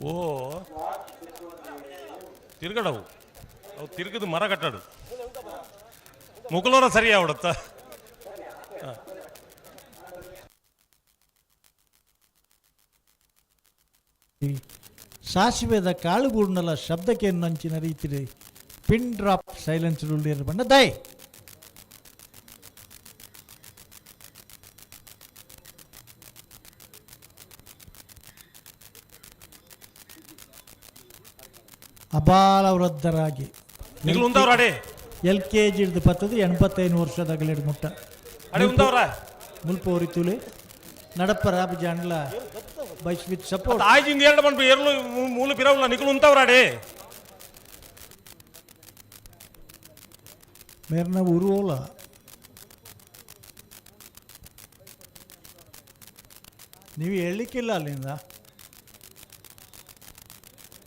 ಓ ತಿರುಗಡವು ಅವು ತಿರುಗದು ಮರ ಕಟ್ಟಡು ಮುಕುಲೋರ ಸರಿ ಆವಡತ್ತ. ಸಾಸಿವೆದ ಕಾಳುಗೂಡ್ನಲ ಶಬ್ದಕ್ಕೆ ನಂಚಿನ ರೀತಿ ಪಿನ್ ಡ್ರಾಪ್ ಸೈಲೆನ್ಸ್ ಬಣ್ಣ ದೈ ಅಬಾಲ ವೃದ್ಧರಾಗಿ ಎಲ್ ಕೆ ಜಿ ಹಿಡಿದು ಪತ್ತದು 85 ವರ್ಷದ ಅಗಲೆಡ್ ಮುಟ್ಟ ಮುಲ್ಪ ಒರಿತುಲೆ ನಡಪರ ಜಾಂಡ್ಲ ಬೈಸ್ ವಿತ್ ಸಪೋರ್ಟ್ ಆಯ್ಜಿಂದ ಎರಡು ಮನ್ಪು ಎರಡು ಮೂಲು ಪಿರವುಲ ನಿಕುಲು ಉಂತವರಾಡೆ ಮೇರ್ನ ಉರುವೋಲ ನೀವು ಹೇಳಲಿಕ್ಕಿಲ್ಲ ಅಲ್ಲಿಂದ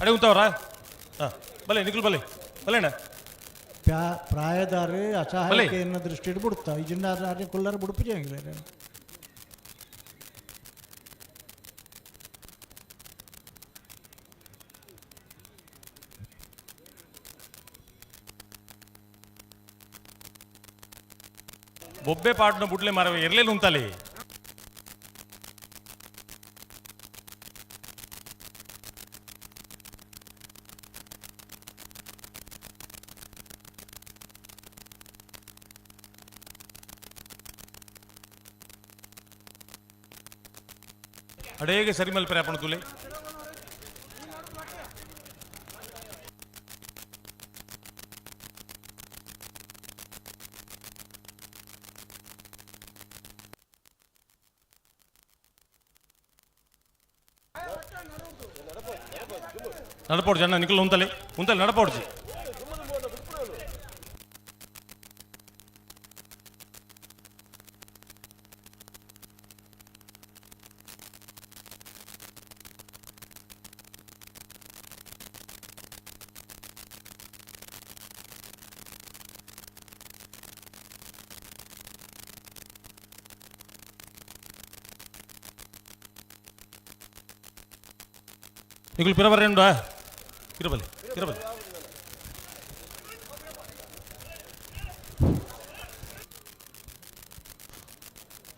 ಅಡೆ ಉಂತವರಾ. ಬಲೆ ನಿಕುಲು ಬಲೆ ಬಲೆಣ್ಣ ಪ್ರಾಯದಾರ ಅಸಹಾಯಕ ದೃಷ್ಟಿ ಬಿಡುತ್ತಾ ಈ ಜಿನ್ನ ಕುಲ್ಲರ ಬುಡುಪು ಜಂಗಿಲ್ಲ. ಬೊಬ್ಬೆ ಪಾಡ್ನ ಬುಡ್ಲೆ ಮರವೆ ಇರ್ಲಿಲ್ಲ ಉಂತಲೆ ಅಡೇಗೆ ಸರಿ ಮಲ್ಪರೆ ಅಪ್ಪಣ ತುಲೆ ನಡಪೋಡ್ಜಿ ಅಣ್ಣ ನಿಕುಲು ಉಂತಲೆ ಉಂತಲೆ ನಡಪೋಡ್ಜಿ. ನಿಕುಲು ಪಿರ ಬರೇಂಡ ಪಿರಬಲೆ ಪಿರಬಲೆ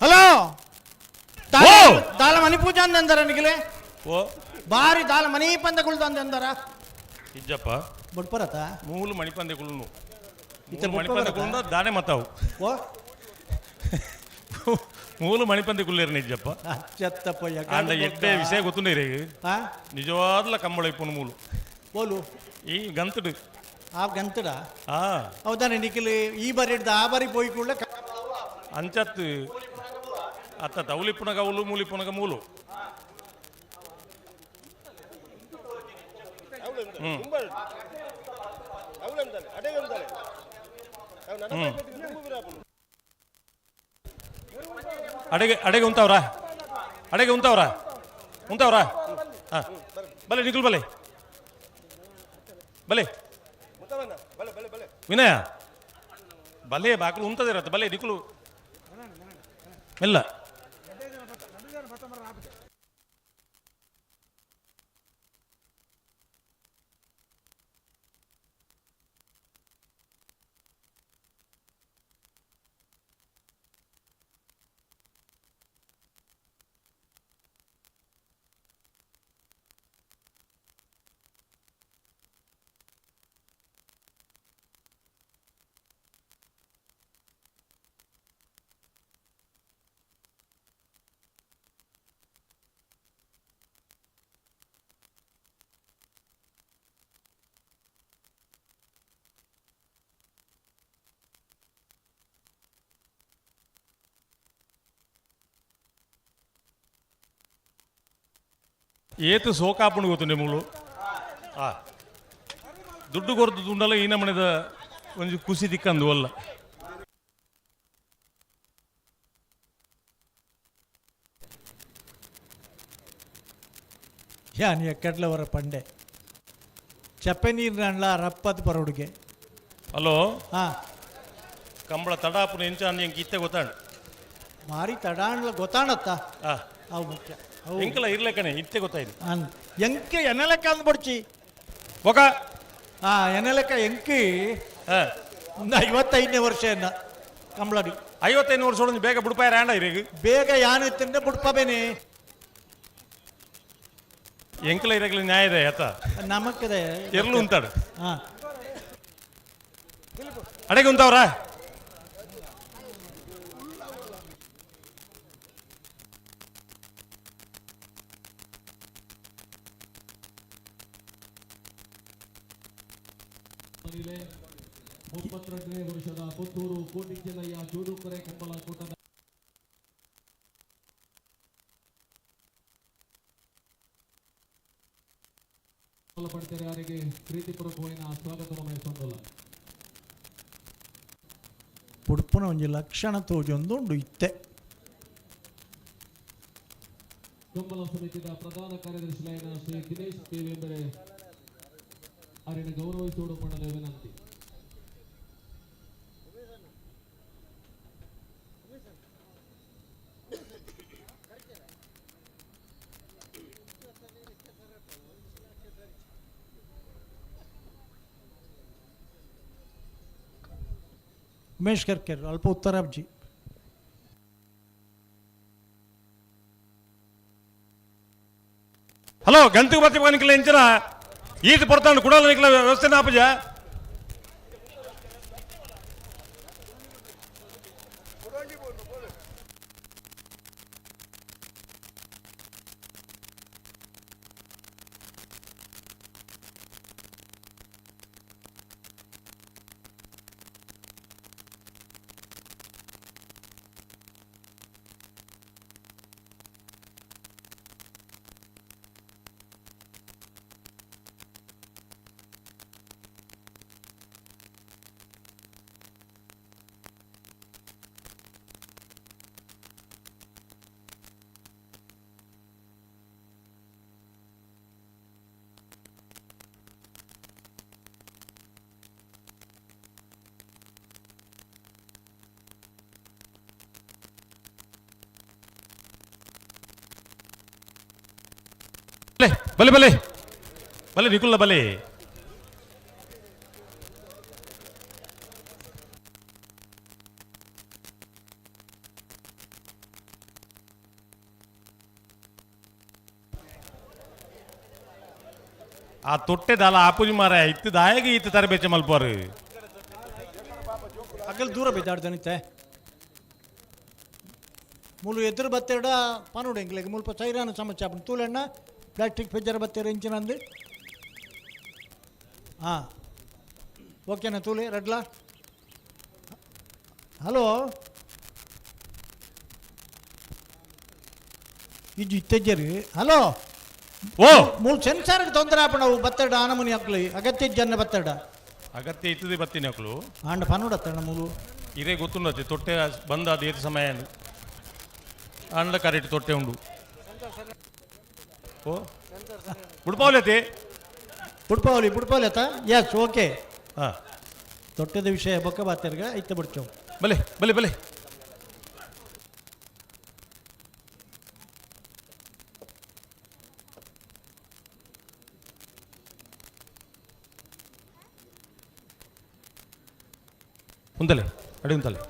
ಹಲೋ ದಾಲ ಮನಿ ಪೂಜಾ ಅಂದರ ನಿಖಿಲೆ ಓ ಬಾರಿ ದಾಲ ಮನಿ ಪಂದ ಕುಳ್ದು ಅಂದರ ಇಜ್ಜಪ್ಪ ಬಡ್ಪರತ ಮೂಲು ಮಣಿಪಂದೆ ಕುಳ್ಳು ಮಣಿಪಂದೆ ಕುಳ್ಳು ದಾನೆ ಮತ್ತಾವು ಓ ಮೂಲು ಮಣಿಪಂದೆ ಕುಳ್ಳೇರು ನಿಜಪ್ಪ ಅಂಡ ಎಡ್ಡೆ ವಿಷಯ ಗೊತ್ತುಂಡಿರಿ ನಿಜವಾದ್ಲ ಕಂಬಳ ಇಪ್ಪುನು ಮೂಲು ಓಲು ಈ ಗಂತಡು ಆ ಗಂತಡ ಹೌದಾನೆ ನಿಖಿಲ್ ಈ ಬಾರಿ ಹಿಡ್ದು ಆ ಬಾರಿ ಪೋಯಿ ಕೂಡಲೇ ಅಂಚತ್ತು ಅತ್ತ ತೌಲಿಪ್ಪುನಗ ಉಲು ಮೂಲಿಪ್ಪುನಗ ಮೂಲು. ಅಡೆಗೆ ಅಡೆಗೆ ಉಂತಾವ್ರಾ? ಅಡೆಗೆ ಉಂತಾವ್ರಾ? ಉಂತಾವ್ರಾ? ಹಾಂ ಬಲೆ ನಿಖಿಲ್ ಬಲೆ ಬಲೆ ವಿನಯ ಬಲೆ ಬಾಕಲು ಉಂತದಿರತ್ತೆ ಬಲೆ ನಿಖಲು ಮೆಲ್ಲ. ಏತು ಸೋಕಾಪುಂಡು ಗೊತ್ತುಂಡೆ ಮೂಲು ಆ ದುಡ್ಡು ಕೊರತು ದುಂಡಲ ಈ ನಮನೆದ ಒಂಜಿ ಖುಷಿ ತಿಕ್ಕಂದು ಅಲ್ಲ. ಯಾನ್ ಎಕ್ಕಡ್ಲವರ ಪಂಡೆ ಚಪ್ಪೆ ನೀರ್ನಲ್ಲ ರಪ್ಪತ್ ಪರೋಡುಗೆ. ಹಲೋ ಹಾ ಕಂಬಳ ತಡಾಪುನ ಎಂಚ ಅಂದ್ ಇತ್ತೆ ಗೊತ್ತಾಂಡ್ ಮಾರಿ ತಡಾಂಡ್ಲ ಗೊತ್ತಾಣತ್ತ ಅವು ಮುಖ್ಯ ಎಂಕಲ ಇರ್ಲೆಕ್ಕನೆ ಇತ್ತೆ ಗೊತ್ತಾಯ್ತು ಎಂಕೆ ಎನೆಲೆಕ್ಕ ಅಂದ್ ಬಡ್ಚಿ ಬೊಕ ಹಾ ಎನೆಲೆಕ್ಕ ಎಂಕಿ ಒಂದು 55ನೇ ವರ್ಷ ಎನ್ನ ಕಂಬಳಡಿ 55 ವರ್ಷ ಒಳಗೆ ಬೇಗ ಬುಡ್ಪಾಯ ರಾಂಡ ಇರೇಗ ಬೇಗ ಯಾನು ತಿಂದೆ ಬುಡ್ಪಬೇನೆ ಎಂಕಲ ಇರಗಲಿ ನ್ಯಾಯ ಇದೆ ಆತ ನಮಕ್ಕದೆ ಎರ್ಲು ಉಂತಾಡು ಹಾ ಅಡೆಗೆ ಉಂತಾವ್ರಾ? ಮುಪ್ಪತ್ತೆರಡನೇ ವರ್ಷದ ಪುತ್ತೂರು ಕೋಟಿ ಜಿಲ್ಲೆಯ ಜೂಡುಕೊರೆ ಕಂಬಳ ಕೂಟದ ಪಡ್ತಾರೆ ಅವರಿಗೆ ಪ್ರೀತಿಪೂರ್ವಕವಾದ ಸ್ವಾಗತವನ್ನು ಸೊಂದಲ್ಲ. ಪುಡ್ಪುನ ಒಂಜಿ ಲಕ್ಷಣ ತೋಜೊಂದುಂಡು ಇತ್ತೆ. ಕಂಬಳ ಸಮಿತಿಯ ಪ್ರಧಾನ ಕಾರ್ಯದರ್ಶಿಯಾದ ಶ್ರೀ ದಿನೇಶ್ ದೇವೇಂದ್ರೆ ಅವರನ್ನು ಗೌರವಿಸುವುದು ಪಡೆದ ವಿನಂತಿ. ಉಮೇಶ್ ಕರ್ಕೆರ್ ಅಲ್ಪ ಉತ್ತರಾಬ್ಜಿ. ಹಲೋ ಗಂತಿಗೆ ಬರ್ತಿ ನಿಖಲ ಎಂಚಿನ ಈತ ಪೊರ್ತಾಂಡು ಕುಡಲ ನಿಖಲ ವ್ಯವಸ್ಥೆ ಆಪಜ ಬಲೆ ಬಲೆ ಬಲೆ ನಿಕುಲ್ಲ ಬಲೆ ಆ ತೊಟ್ಟೆ ದಾಲ ಆಪುಜಿ ಮಾರ ಇತ್ತು ದಾಯಗೆ ಇತ್ತು ತರಬೇಚೆ ಮಲ್ಪಾರು ಅಗಲ್ ದೂರ ಬಿದ್ದಾಡ್ದನಿತ್ತೆ ಮೂಲು ಎದುರು ಬತ್ತೆರಡ ಪನುಡು ಎಂಗ್ಲೆಗ್ ಮುಲ್ಪ ಸೈರಾನ ಸಮಸ್ಯೆ ಆಪುಂಡು ತೂಲೆಣ್ಣ ಪ್ಲಾಸ್ಟಿಕ್ ಫೆಜ್ಜರ ಬತ್ತೆರ ಇಂಚಿನಂದು ಹಾಂ ಓಕೆನಾ ತೂಲೆ ರಡ್ಲಾ ಹಲೋ ಇಜ್ಜು ಇತ್ತೆಜ್ಜರಿ ಹಲೋ ಓ ಮೂಲು ಸೆನ್ಸಾರ್ಗೆ ತೊಂದರೆ ಆಪಣವು ಬತ್ತೆರಡ ಆನಮುನಿ ಅಕ್ಲಿ ಅಗತ್ಯ ಜನ ಬತ್ತೆರಡ ಅಗತ್ಯ ಇತ್ತದೆ ಬತ್ತೀನಿ ಅಕ್ಲು ಆಂಡ ಪನುಡತ್ತಣ್ಣ ಮೂಲು ಇದೇ ಗೊತ್ತುಂಡತ್ತೆ ತೊಟ್ಟೆ ಬಂದ ಅದು ಏತು ಸಮಯ. ಆಂಡ ಕರೆಕ್ಟ್ ತೊಟ್ಟೆ ಉಂಡು. ಓ ಬುಡ್ಪಾವಲಿ ಬುಡ್ಪಾವಲಿ ಬುಡ್ಪಾವಲಿ ಆತ ಎಸ್ ಓಕೆ. ಹಾಂ ತೊಟ್ಟೆದ ವಿಷಯ ಬೊಕ್ಕ ಬಾತೆರ್ಗ ಐತ ಬಿಡ್ಚೋ. ಬಲೆ ಬಲೆ ಬಲೆ ಉಂತಲೆ ಅಡಿ ಉಂತಲೆ.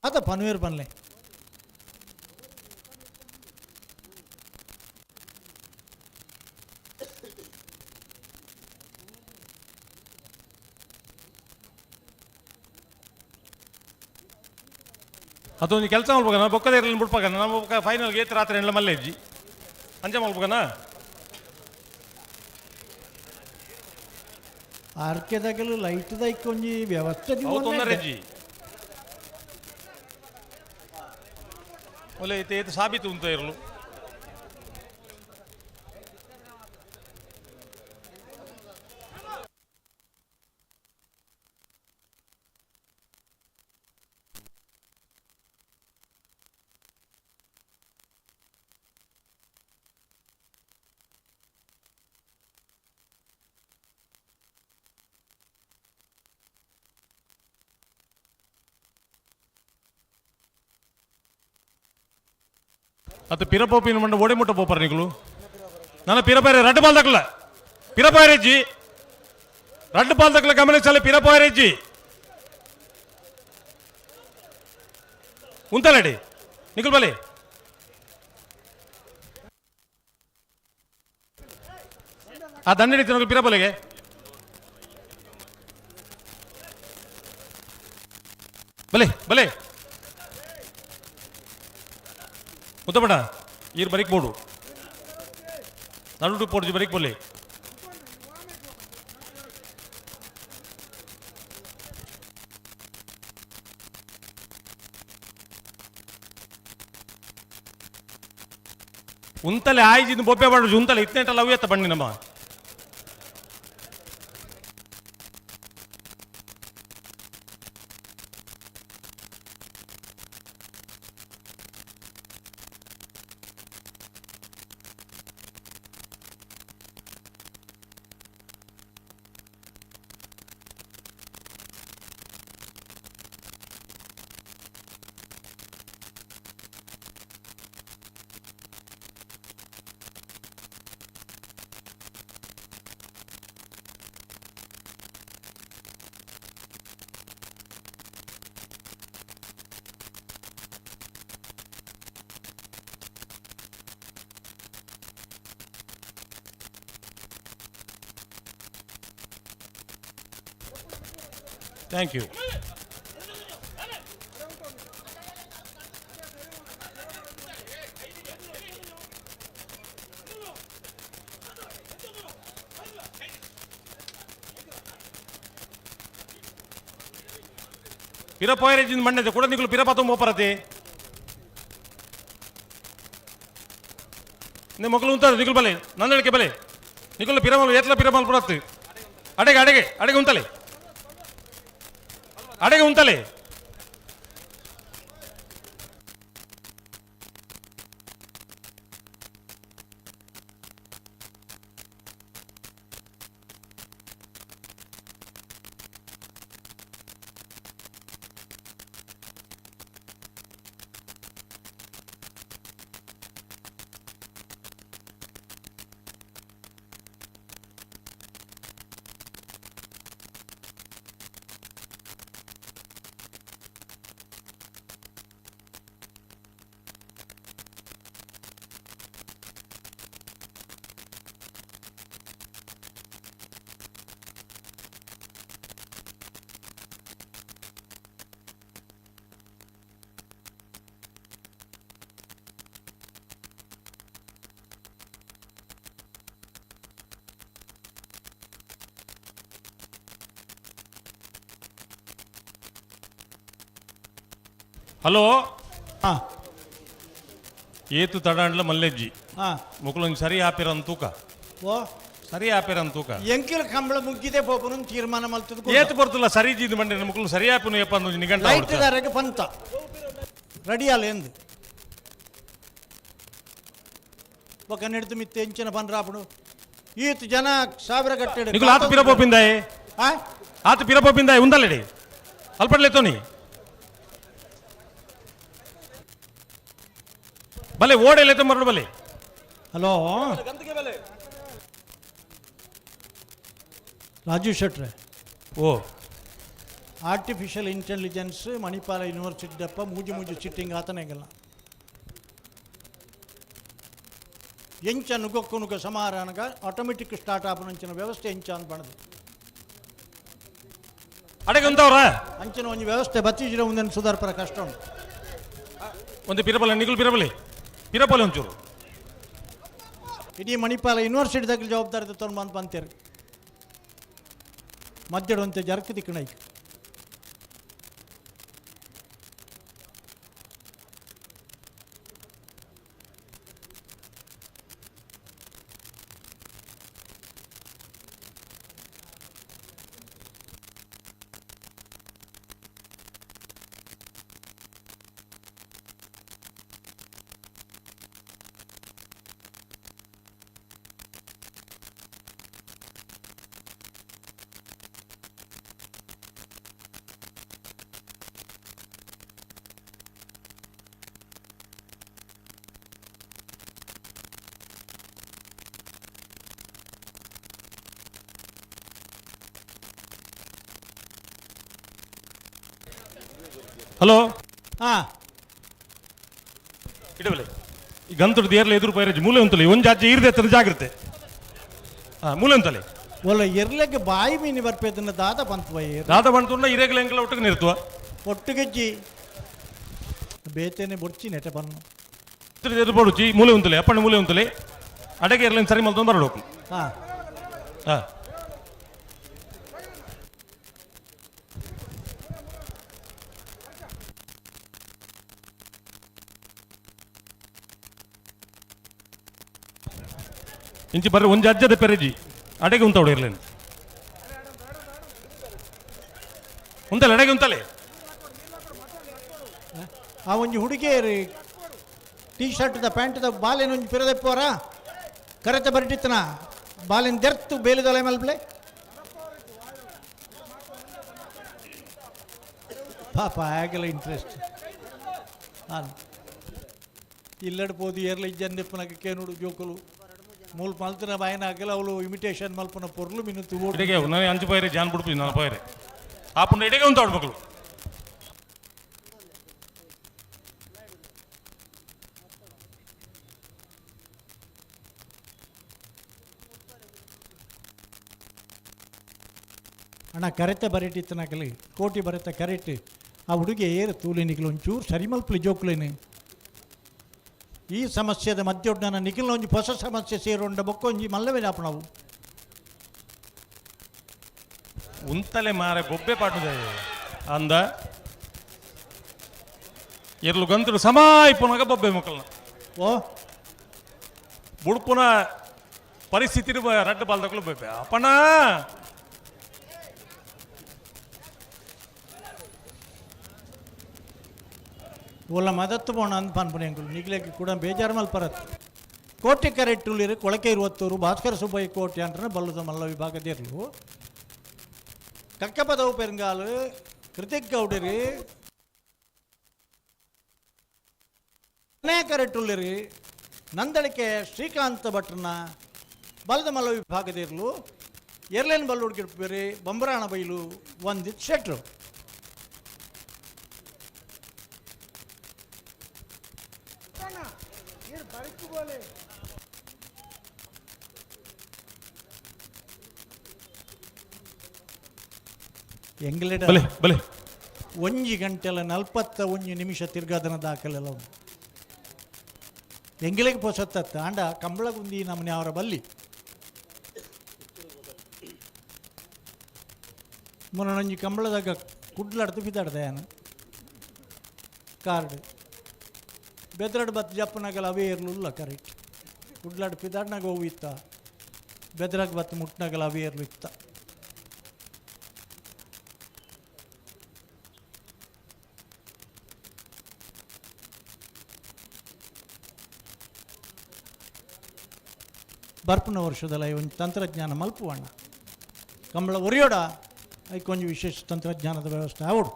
ಅದ ಪನ್ವೇರ್ ಪನ್ಲೆ ಅದೊಂದು ಕೆಲಸ ಮಾಡ್ಬೇಕಣ್ಣ, ಬೊಕ್ಕದ ಇರಲಿ ಬಿಡ್ಪಾಕಣ್ಣ. ನಮ್ಮ ಬೊಕ್ಕ ಫೈನಲ್ಗೆ ಏತ್ ರಾತ್ರಿ ಎಲ್ಲ ಮಲ್ಲೇಜ್ಜಿ ಅಂಚೆ ಮಾಡ್ಬೇಕಣ್ಣ. ಆರ್ಕೆದಾಗಲು ಲೈಟ್ ದೈಕ್ ಒಂಜಿ ವ್ಯವಸ್ಥೆ ಅವು ತೊಂದರೆ ಅಜ್ಜಿ. ಒಳ್ಳೆ ಐತೆ ಏತ್ ಸಾಬೀತು ಉಂತ ಇರಲು. ಅದು ಪಿರಪೋಪಿನ ಮಂಡ ಓಡೆ ಮುಟ್ಟ ಪೋಪರ ನಿಕಲು ನನ್ನ ಪಿರಪಾರೆ ರಡ್ಡು ಬಾಲ್ ದಕ್ಕಲ ಪಿರಪಾರೆಜ್ಜಿ ರಡ್ಡು ಬಾಲ್ ದಕ್ಕಲ ಗಮನಿಸಲ್ಲ ಪಿರಪಾರೆಜ್ಜಿ ಉಂತಲಡಿ ನಿಕಲ್ ಬಲೆ ಆ ದಂಡ ಹಿಡಿತು ಪಿರಪಲೆಗೆ ಬಲೆ ಬಲೆ ಮುತ್ತಬಣ ಈರ್ ಬರೀಕ್ ಬೋಡು ನಡುಟು ಪೋಡ್ಜಿ ಬರೀಕ್ ಬೋಲೆ ಉಂತಲೆ ಆಯ್ಜಿನ ಬೊಬ್ಬೆ ಬಾಡು ಉಂತಲೆ ಇತ್ನೆಂಟಲ್ಲ ಅವು ಎತ್ತ ಬಣ್ಣಿ ನಮ್ಮ Thank you. ಪಿರಪೋಯರೇಜಿನ ಮಣ್ಣದೆ ಕೂಡ ನಿಕಲು ಪಿರಪಾತ ಮೋಪರತೆ ನಿಮ್ಮ ಮಕ್ಕಳು ಉಂತಾರೆ ನಿಕಲು ಬಲೆ ನಂದಳಿಕೆ ಬಲೆ ನಿಕಲು ಪಿರಮಲ್ ಏತ್ಲ ಪಿರಮಲ್ ಪುರತ್ತು ಅಡೆಗೆ ಅಡೆಗೆ ಅಡೆಗೆ ಉಂತಲೆ ಅಡೆಗೆ ಉಂತಲೆ ಹಲೋ. ಏತು ತಡಾಂಡ್ಲ ಮಲ್ಲೆಜ್ಜಿ. ಮುಕುಲೊಂಜಿ ಸರಿ ಆಪಿರನ್ ತೂಕ. ಓ ಸರಿ ಆಪಿರನ್ ತೂಕ. ಎಂಕಿಲ ಕಂಬಳ ಮುಗ್ಗಿದೆ ಪೋಪುನ ತೀರ್ಮಾನ ಮಲ್ತದ. ಏತು ಬರ್ತಲ್ಲ ಸರಿ ಜೀದು ಮಂಡೆ ಮುಕುಲು ಸರಿ ಆಪಿನ ಯಪ್ಪ ಅಂದು ನಿಗಂಟ. ಲೈಟ್ ದಾರೆಗೆ ಪಂತ ರೆಡಿ ಅಲ್ಲ ಎಂದು ಬೊಕ ನೆಡ್ದು ಮಿತ್ತೆ ಎಂಚಿನ ಪನ್ರಾಪುಡು ಈತ್ ಜನ ಸಾವಿರ ಗಟ್ಟೆ. ನಿಕುಲು ಆತ ಪಿರಪೋಪಿಂದಾಯೆ. ಆತ ಪಿರಪೋಪಿಂದಾಯೆ ಉಂದಲೆಡೆ ಅಲ್ಪಡ್ಲೆತ್ತೋನಿ ಬಲೆ ಓಡೆಲೆತ್ತ ಮರಡು ಬಲೆ. ಹಲೋ ರಾಜು ಶೆಟ್ರೆ. ಓ ಆರ್ಟಿಫಿಷಿಯಲ್ ಇಂಟೆಲಿಜೆನ್ಸ್ ಮಣಿಪಾಲ ಯೂನಿವರ್ಸಿಟಿ ದಪ್ಪ ಮೂಜಿ ಮೂಜಿ ಸಿಟ್ಟಿಂಗ್ ಆತನೆಗಲ್ಲ ಎಂಚ ನುಗೊಕ್ಕುನುಗ ಸಮಾರಾನಗ ಆಟೋಮೆಟಿಕ್ ಸ್ಟಾರ್ಟ್ ಆಪನಂಚಿನ ವ್ಯವಸ್ಥೆ ಎಂಚ ಅಂತ ಬಣದು ಅಡೆಗೆ ಉಂತವ್ರ ಅಂಚಿನ ಒಂಜಿ ವ್ಯವಸ್ಥೆ ಬತ್ತೀಜಿರ ಒಂದನ್ನು ಸುಧಾರ್ಪರ ಕಷ್ಟ ಉಂಟು. ಒಂದು ಪಿರಬಲೆ ನಿಗುಲು ಪಿರಬಲೆ ಪಿರಬಲೆ ಒಂಚೂರು ಇಡೀ ಮಣಿಪಾಲ ಯೂನಿವರ್ಸಿಟಿ దగ్గర ಜವಾಬ್ದಾರಿ ತೊಗೊಂಡು ಬಂದು ಬಂತೀರಿ ಮಧ್ಯಡು ಅಂತೆ ಜರಕ್ ದಿಕ್ಕಣೈಕ್. ಹಲೋ. ಹಾ ಇಡಬಲೆ ಈ ಗಂತುಡು ದೇರ್ಲೆ ಎದುರು ಪೈರಜ್ ಮೂಲೆ ಉಂತಲೆ ಒಂಜಿ ಅಜ್ಜಿ ಈರ್ದೆ ಎತ್ತನ ಜಾಗ್ರತೆ. ಹಾ ಮೂಲೆ ಉಂತಲೆ ಒಲ್ಲ ಎರ್ಲೆಗೆ ಬಾಯಿ ಮೀನಿ ಬರ್ಪೇದನ್ನ ದಾದ ಬಂತು. ದಾದ ಬಂತು ಇರೇಗಲ ಎಂಕಲ ಒಟ್ಟಿಗೆ ನಿರ್ತುವ ಒಟ್ಟುಗೆಜ್ಜಿ ಬೇತೇನೆ ಬೊಡ್ಚಿ ನೆಟ ಬನ್ನು ಎದುರು ಪಡುಚಿ ಮೂಲೆ ಉಂತಲೆ ಅಪ್ಪಣ್ಣ ಮೂಲೆ ಉಂತಲೆ ಅಡಗೆ ಇರ್ಲಿನ ಸರಿ ಮಲ್ತೊಂದು ಬರಡೋಕು. ಹಾ ಹಾ ಇಂಚಿ ಬರ್ರಿ ಒಂಜಿ ಅಜ್ಜದ ಪೆರೆಜಿ ಅಡೆಗೆ ಉಂತ ಇರ್ಲೇನು ಉಂತಲೆ ಅಡೆಗೆ ಉಂತಲೆ. ಆ ಒಂಜಿ ಹುಡುಗಿಯರು ಟೀ ಶರ್ಟ್ದ ಪ್ಯಾಂಟ್ದ ಬಾಲೆನ ಒಂಜಿ ಪಿರದೆಪ್ಪೋರ ಕರೆತ ಬರಟಿತ್ತನ ಬಾಲೆನ ದೆರ್ತು ಬೇಲಿದೊಲೆ ಮಲ್ಪ್ಲೆ ಪಾಪ ಆಗಲ್ಲ ಇಂಟ್ರೆಸ್ಟ್ ಹಾಂ ಇಲ್ಲಡ್ ಪೋದು ಏರ್ಲ ಇಜ್ಜಂದೆಪ್ಪನಗ ಕೇನುಡು ಜೋಕುಲು ಮೂಲು ಮಲ್ತನ ಬಾಯಿನ ಆಗಲ್ಲ ಅವಳು ಇಮಿಟೇಷನ್ ಮಲ್ಪನ ಪೊರ್ಲು ಮಿನ್ನು ಇಡೆಗೆ ನಾನು ಅಂಚು ಪೈರೆ ಜಾನ್ ಬಿಡ್ಪು ನಾನು ಪೈರೆ ಆಪುಂಡ ಇಡೆಗೆ ಉಂತಾಡು ಮಕ್ಕಳು. ಅಣ್ಣ ಕರೆತ ಬರಿಟಿತ್ತನಕಲಿ ಕೋಟಿ ಬರೆತ ಕರೆಟ್ ಆ ಹುಡುಗಿ ಏರು ತೂಲಿ ನಿಖಲು ಒಂಚೂರು ಸರಿ ಮಲ್ಪಲಿ ಜೋಕ್ಲೇನೆ ಈ ಸಮಸ್ಯೆದ ಮಧ್ಯೊಡ್ಡ ನನ್ನ ನಿಖಿಲ್ನ ಒಂಜಿ ಹೊಸ ಸಮಸ್ಯೆ ಸೇರುಂಡ ಬೊಕ್ಕೊಂಜಿ ಮಲ್ಲವೇ ನಾವು ಉಂತಲೆ ಮಾರೆ ಬೊಬ್ಬೆ ಪಾಟುದೆ ಅಂದ ಎರ್ಲು ಗಂತುಡು ಸಮಾಯ್ ಪುನಗ ಬೊಬ್ಬೆ ಮಕ್ಕಳನ್ನ ಓ ಬುಡ್ಪುನ ಪರಿಸ್ಥಿತಿ ರಡ್ಡು ಬಾಲ್ದಕ್ಕಲು ಬೊಬ್ಬೆ ಅಪ್ಪಣ್ಣ ಓಲ ಮದತ್ತು ಪೋಣ ಅಂದ್ ಪನ್ಪುನೆ ಅಂಕುಲು ನಿಗ್ಲೆಗ್ ಕೂಡ ಬೇಜಾರು ಮಲ್ಪರತ್ ಕೋಟೆ ಕರೆಟ್ಟುಲಿರು ಕೊಳಕೆ ಇರುವತ್ತೂರು ಭಾಸ್ಕರ ಸುಬ್ಬಯ್ಯ ಕೋಟೆ ಅಂಟ್ರೆ ಬಲ್ಲದ ಮಲ್ಲ ವಿಭಾಗದಿರ್ಲು ಕಕ್ಕಪದವು ಪೆರುಂಗಾಲು ಕೃತಿಕ್ ಗೌಡರಿ ಕರೆಟ್ಟುಲ್ಲಿರಿ ನಂದಳಿಕೆ ಶ್ರೀಕಾಂತ ಭಟ್ರನ ಬಲದ ಮಲ್ಲ ವಿಭಾಗದಿರ್ಲು ಎರ್ಲೇನ್ ಬಲ್ಲುಡ್ಗಿಡ್ಬೇರಿ ಬೊಂಬರಾಣ ಬೈಲು ವಂದಿತ್ ಶೆಟ್ರು. ಎಂಗ್ಲೆಡ ಬಲೆ ಬಲೆ ಒಂಜಿ ಗಂಟೆಲ 41 ನಿಮಿಷ ತಿರ್ಗಾದನ ದಾಖಲೆಲ್ಲ ಉಂಟು. ಎಂಗಿಲೆಗೆ ಪೊಸತ್ತ ಆಂಡ ಕಂಬಳಗುಂದಿ ನಮ್ಮನೆ ಅವರ ಬಲ್ಲಿ ಮೊನ್ನೊಂಜಿ ಕಂಬಳದಾಗ ಕುಡ್ಲಾಡ್ತು ಬಿದ್ದಾಡ್ದೆ ನಾನು. ಕಾರ್ಡ್ ಬೆದ್ರಡ್ ಬತ್ ಜಪ್ಪುನಗಲ ಅವೇ ಇರ್ಲುಲ್ಲ ಕರೆಕ್ಟ್ ಕುಡ್ಲಾಡ್ ಪಿದಾಡ್ನಾಗ ಹೋವು ಇತ್ತ ಬೆದ್ರಾಗ ಬತ್ ಮುಟ್ನಾಗಲ ಅವೇ ಇರ್ಲು ಇತ್ತ ಬರ್ಪುನ ವರ್ಷದಲ್ಲ ಒಂದು ತಂತ್ರಜ್ಞಾನ ಮಲ್ಪುವಣ್ಣ ಕಂಬಳ ಒರಿಯೋಡ ಐಕೊಂಜಿ ವಿಶೇಷ ತಂತ್ರಜ್ಞಾನದ ವ್ಯವಸ್ಥೆ ಆವಡು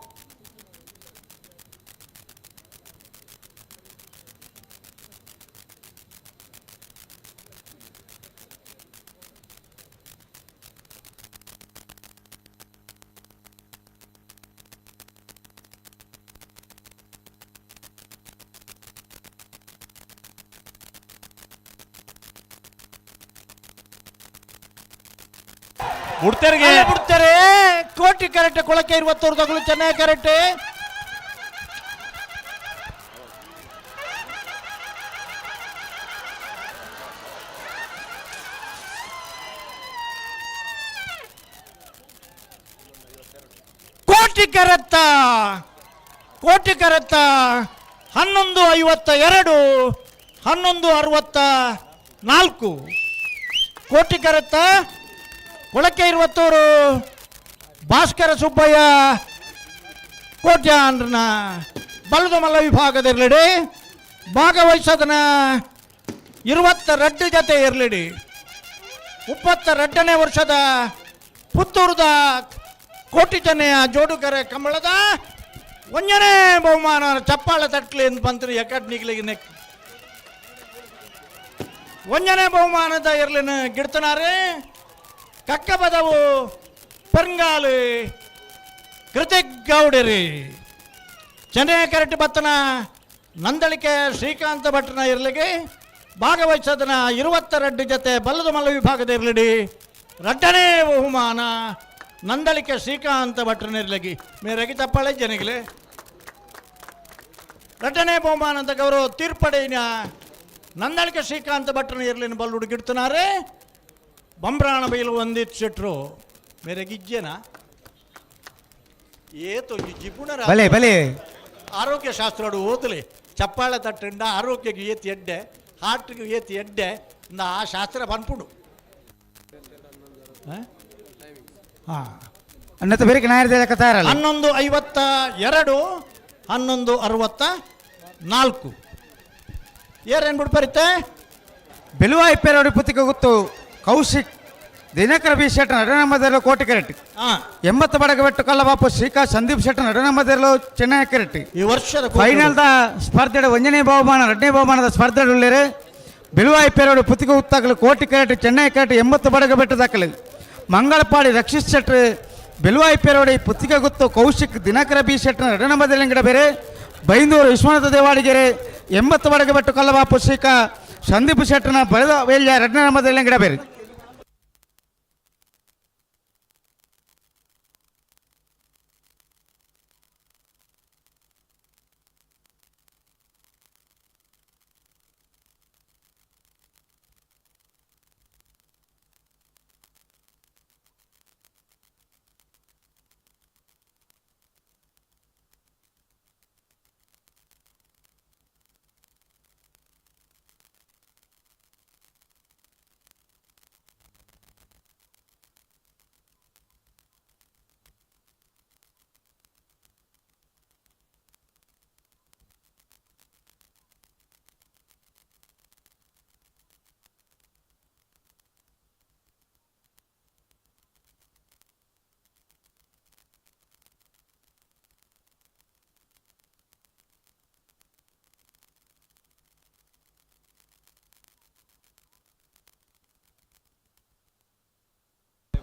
ಬಿಡ್ತಾರೆ ಬಿಡ್ತಾರೆ ಕೋಟಿ ಕರೆಕ್ಟ್ ಕೊಳಕೆ ಇರುವತ್ತೂರು ತಗೊಳ್ಳು ಚೆನ್ನಾಗಿ ಕರೆಕ್ಟ್ ಕೋಟಿ ಕರೆತ್ತ ಕೋಟಿ ಕರೆತ್ತ 11:52 11:64 ಕೋಟಿ ಕರೆತ್ತ ಕೊಳಕೆ ಇರುವತ್ತೂರು ಭಾಸ್ಕರ ಸುಬ್ಬಯ್ಯ ಕೋಟ್ಯಾನ್ರನ ಬಲದ ಮಲ್ಲ ವಿಭಾಗದಿರಲಿಡಿ ಭಾಗವಹಿಸೋದನ್ನ 22 ಜೊತೆ ಇರಲಿಡಿ 32ನೇ ವರ್ಷದ ಪುತ್ತೂರದ ಕೋಟಿ ಚೆನ್ನೆಯ ಜೋಡುಕರೆ ಕಂಬಳದ ಒಂಜನೇ ಬಹುಮಾನ ಚಪ್ಪಾಳೆ ತಟ್ಲಿ ಅಂತ ಬಂತ್ರಿ ಎಕಡ್ನಿಗ್ಲಿಗೆ ನೆಕ್ ಒಂಜನೇ ಬಹುಮಾನದ ಇರ್ಲಿನ ಗಿಡ್ತನಾರೆ ಕಕ್ಕಬದವು ಪೆರ್ಂಗಾಲು ಕೃತಿಕ್ ಗೌಡರಿ ಚೆನ್ನೈ ಕರೆಕ್ಟ್ ಬತ್ತನ ನಂದಳಿಕೆ ಶ್ರೀಕಾಂತ ಭಟ್ರನ ಇರ್ಲಿಗೆ ಭಾಗವಹಿಸೋದನ 22 ಜೊತೆ ಬಲ್ಲದ ಮಲ್ಲ ವಿಭಾಗದ ಇರ್ಲಿಡಿ ರಡ್ಡನೇ ಬಹುಮಾನ ನಂದಳಿಕೆ ಶ್ರೀಕಾಂತ ಭಟ್ರನ ಇರ್ಲಿಗೆ ಮೇರೆಗೆ ತಪ್ಪಾಳೆ ಜನಗಲೇ ರಡ್ಡನೇ ಬಹುಮಾನ ಅಂತ ಗೌರವ ತೀರ್ಪಡೆಯ ನಂದಳಿಕೆ ಶ್ರೀಕಾಂತ ಭಟ್ರನ ಇರ್ಲಿನ ಬಲ್ಲು ಗಿಡ್ತನಾರೆ ಬಂಬ್ರಾಣ ಬೈಲು ಒಂದಿತ್ತು ಶೆಟ್ರು ಮೇರೆ ಗಿಜ್ಜೆನ ಏತೊಂಜಿ ಜಿಪುಣರ ಬಲೆ ಬಲೆ ಆರೋಗ್ಯ ಶಾಸ್ತ್ರೋಡು ಓದಲಿ ಚಪ್ಪಾಳೆ ತಟ್ಟಂಡ ಆರೋಗ್ಯಕ್ಕೆ ಏತಿ ಎಡ್ಡೆ ಹಾರ್ಟ್ಗೆ ಏತಿ ಎಡ್ಡೆ ಆ ಶಾಸ್ತ್ರ ಪನ್ಪುಡು ಹಾಂ ಅನ್ನತ ಬೇರೆ ನಾಯರ್ ತಯಾರಲ್ಲ 11:52 11:64 ಏರೇನು ಬಿಡ್ಪರಿತೆ ಬೆಲುವ ಇಪ್ಪೆರಡು ಪುತ್ತಿಗೆ ಗೊತ್ತು ಕೌಶಿಕ್ ದಿನಕರ ಬಿ ಶೆಟ್ ನಡನಮದಲ್ಲೂ ಕೋಟಿ ಕರೆಟ್ 80 ಬಡಗ ಬೆಟ್ಟು ಕಲ್ಲಬಾಪು ಶ್ರೀಕಾಂತ್ ಸಂದೀಪ್ ಶೆಟ್ ನಡನಮದಲ್ಲೂ ಚೆನ್ನೈ ಕರೆಟ್ ಈ ವರ್ಷದ ಫೈನಲ್ದ ಸ್ಪರ್ಧೆ ಒಂದನೇ ಬಹುಮಾನ ಎರಡನೇ ಬಹುಮಾನದ ಸ್ಪರ್ಧೆ ಉಳ್ಳೇರು ಬಿಳುವ ಇಪ್ಪೆರಡು ಪುತ್ತಿಗೆ ಉತ್ತಾಗಲು ಕೋಟಿ ಕರೆಟ್ ಚೆನ್ನೈ ಕರೆಟ್ 80 ಬಡಗ ಬೆಟ್ಟು ದಾಖಲೆ ಮಂಗಳಪಾಡಿ ರಕ್ಷಿತ್ ಶೆಟ್ರು ಬಿಳುವ ಇಪ್ಪೆರಡು ಪುತ್ತಿಗೆ ಗುತ್ತು ಕೌಶಿಕ್ ದಿನಕರ ಬಿ ಶೆಟ್ ನಡನಮದಲ್ಲಿಂಗಡ ಬೇರೆ ಬೈಂದೂರು ವಿಶ್ವನಾಥ ದೇವಾಡಿಗೆರೆ 80 ಬಡಗ ಬೆಟ್ಟು ಕಲ್ಲಬಾಪು ಶ್ರೀಕಾ ಸಂದೀಪ್ ಶೆಟ್ಟನ ಬರೆದ ವೇಲ್ಯ ಎರಡನೇ ನಂಬರ್ದಲ್ಲಿ ಬೇರೆ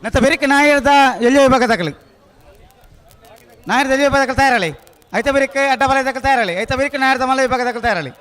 ನತ್ತ ಬೇರೆ ನಾಯರ್ದ ಎಲ್ಲಿ ವಿಭಾಗ ದಾಖಲೆ ನಾಯರ್ದ ಎಲ್ಲಿ ವಿಭಾಗ ತಯಾರಳಿ ಐತ ಬೇರೆ ಅಡ್ಡ ಬಲ ದಾಖಲೆ ತಯಾರಳಿ ಐತ ಬೇರೆ ನಾಯರ್ದ ಮಲ್ಲ ವಿಭಾಗ ದಾಖಲೆ ತಯಾರಳಿ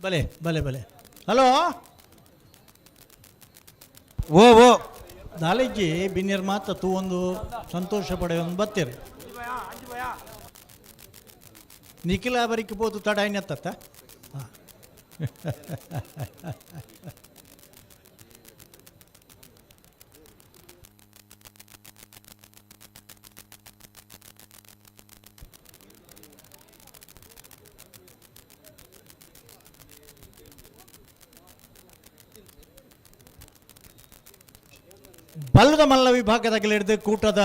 ಬಲೆ ಬಲೆ ಬಲೆ. ಹಲೋ ಓ ಓ ದಾಲಿಜ್ಜಿ ಬಿನ್ನಿರ್ ಮಾತ ತೂ ಒಂದು ಸಂತೋಷ ಪಡೆಯೊಂದು ಬತ್ತೀರಿ. ನಿಖಿಲ ಬರಿಕೆ ಪೋತು ತಡ ಇನ್ನತ್ತ. ಬಲ್ಲದ ಮಲ್ಲ ವಿಭಾಗದಾಗಲಿಡಿದು ಕೂಟದ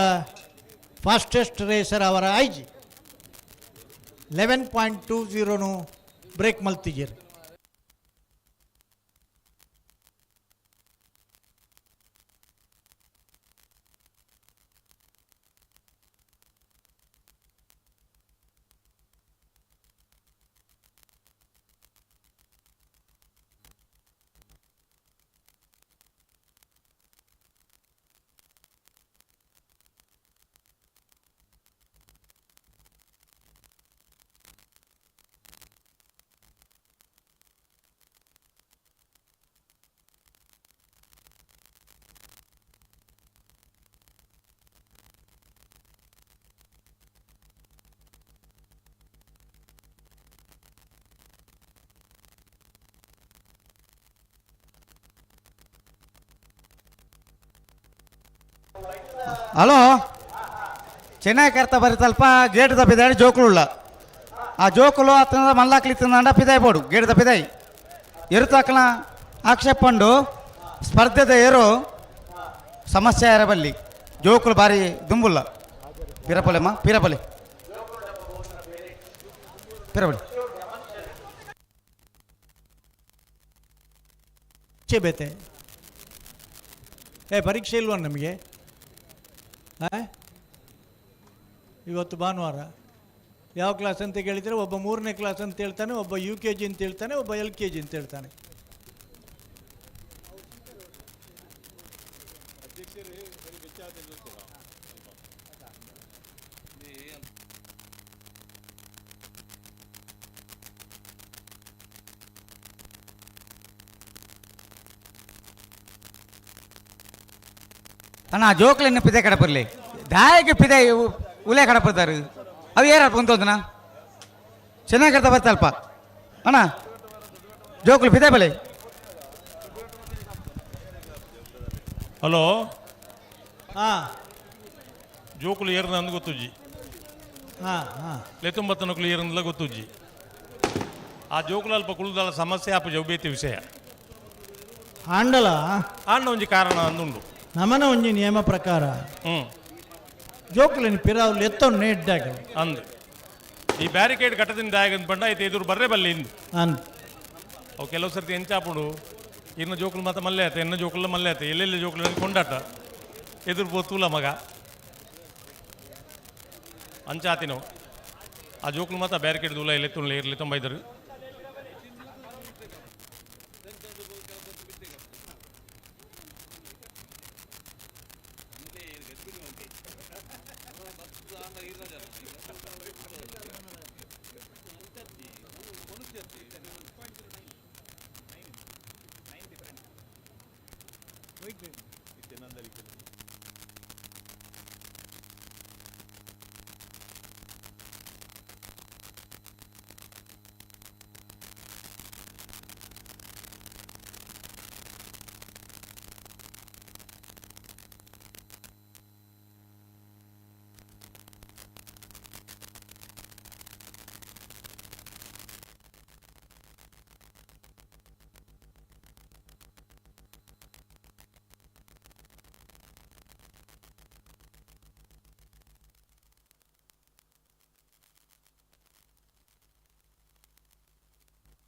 ಫಾಸ್ಟೆಸ್ಟ್ ರೇಸರ್ ಅವರ ಐಜಿ 11.20 ಬ್ರೇಕ್ ಮಲ್ತಿದ್ದೀರಿ. ಹಲೋ ಚೆನ್ನಾಗಿ ಕರ್ತ ಬರೀತಲ್ಪ ಗೇಟ್ ತಪ್ಪಿದಾಡಿ ಜೋಕುಳುಳ್ಳ ಆ ಜೋಕುಲು ಅತ್ತಂದ ಮಲ್ಲಾಕ್ಲಿತ್ತಂದ ಪಿದಾಯ್ ಬೋಡು ಗೇಟ್ ತಪ್ಪಿದಾಯಿ ಎರುತಾಕನ ಆಕ್ಷೇಪ ಪಂಡು ಸ್ಪರ್ಧೆದ ಏರು ಸಮಸ್ಯೆ ಇರಬಲ್ಲಿ ಜೋಕುಲು ಭಾರಿ ದುಂಬುಲ್ಲ. ಪಿರಪೊಲೆಮ್ಮ ಪಿರಪೊಲೆ ಪಿರಪೊಲೆ ಬೇತೆ ಏ ಪರೀಕ್ಷೆ ಇಲ್ವ ನಮಗೆ? ಇವತ್ತು ಭಾನುವಾರ. ಯಾವ ಕ್ಲಾಸ್ ಅಂತ ಕೇಳಿದರೆ ಒಬ್ಬ 3ನೇ ಕ್ಲಾಸ್ ಅಂತ ಹೇಳ್ತಾನೆ, ಒಬ್ಬ UKG ಅಂತ ಹೇಳ್ತಾನೆ, ಒಬ್ಬ LKG ಅಂತ ಹೇಳ್ತಾನೆ. ಅಣ್ಣ ಜೋಕ್ಲೆನ್ನ ಪಿದೆ ಕಡಪರ್ಲಿ ದಾಯಕ್ಕೆ ಪಿದೆ ಉಲೆ ಕಡಪರ್ತಾರೆ ಅವು ಏರ ಕುಂತೋದನ ಚೆನ್ನಾಗಿ ಕರ್ತಾ ಬರ್ತಲ್ಪ ಅಣ್ಣ ಜೋಕ್ಲು ಪಿದೆ ಬಲೆ. ಹಲೋ ಹಾಂ ಜೋಕುಲು ಏರ್ನ ಅಂದ್ ಗೊತ್ತುಜ್ಜಿ. ಹಾಂ ಹಾಂ ಲೆತುಂಬತ್ತನಕುಲು ಏರಂದಲ ಗೊತ್ತುಜ್ಜಿ. ಆ ಜೋಕುಲು ಅಲ್ಪ ಕುಳುದಲ ಸಮಸ್ಯೆ ಆಪ ಜೌಬೇತಿ ವಿಷಯ ಆಂಡಲ ಆಂಡ ಒಂಜಿ ಕಾರಣ ಅಂದುಂಡು ನಮನ ಒಂಜಿ ನಿಯಮ ಪ್ರಕಾರ ಜೋಕುಲಿನ ಪಿರಾವ್ಲು ಎತ್ತೊನ್ನೆ ಇಡ್ಡಾಗ ಅಂದು ಈ ಬ್ಯಾರಿಕೇಡ್ ಕಟ್ಟದಿಂದ ಆಗಂತ ಬಂಡ ಆಯ್ತು ಎದುರು ಬರ್ರೆ ಬಲ್ಲೆ ಇಂದು ಅಂದು ಅವು ಕೆಲವು ಸರ್ತಿ ಎಂಚಾಪುಡು ಇನ್ನು ಜೋಕುಲು ಮಾತ ಮಲ್ಲೆ ಆತ ಎನ್ನ ಜೋಕುಲ ಮಲ್ಲೆ ಆತ ಎಲ್ಲೆಲ್ಲಿ ಜೋಕುಲು ಕೊಂಡಾಟ ಎದುರು ಪೋತೂಲ ಮಗ ಅಂಚಾತಿನವು ಆ ಜೋಕುಲು ಮಾತ ಬ್ಯಾರಿಕೇಡ್ ದೂಲ ಎಲ್ಲಿ ಇರಲಿ ತುಂಬ ಇದ್ದರು.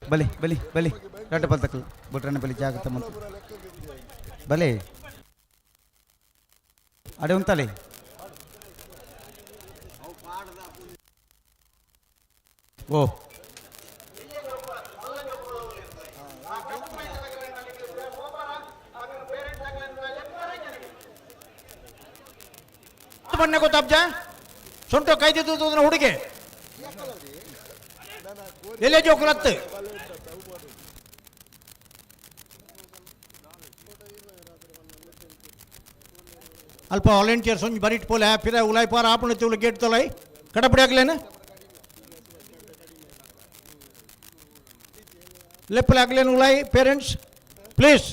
ಬಲಿ ಬಲಿ ಬಲಿ ರಡ್ಡ ಬಲ್ತಕ್ಕಲ್ಲ ಬುಟ್ರನ್ನ ಬಲಿ ಜಾಗ್ರತೆ ಮಂತು ಬಲಿ ಅಡೆ ಉಂತಲೆ. ಓ ಬಣ್ಣ ಗೊತ್ತಾಬ್ಜ ಸೊಂಟೋ ಕೈದಿದ್ದು ಹುಡುಗೆ ಎಲ್ಲೇ ಜೋಕುಲತ್ತು. ಅಲ್ಪ ವಾಲಂಟಿಯರ್ಸ್ ಒಂಜಿ ಬರಿಟ್ ಪೋಲೆ ಪಿರ ಉಲಾಯ್ ಪಾರ ಆಪುಣ ತಿವ್ಲು ಗೇಟ್ ತೊಲೈ ಕಡಪಡಿ ಆಗಲೇನ ಲೆಪ್ಪಲೆ ಆಗಲೇನು ಉಲಾಯ್ ಪೇರೆಂಟ್ಸ್ ಪ್ಲೀಸ್.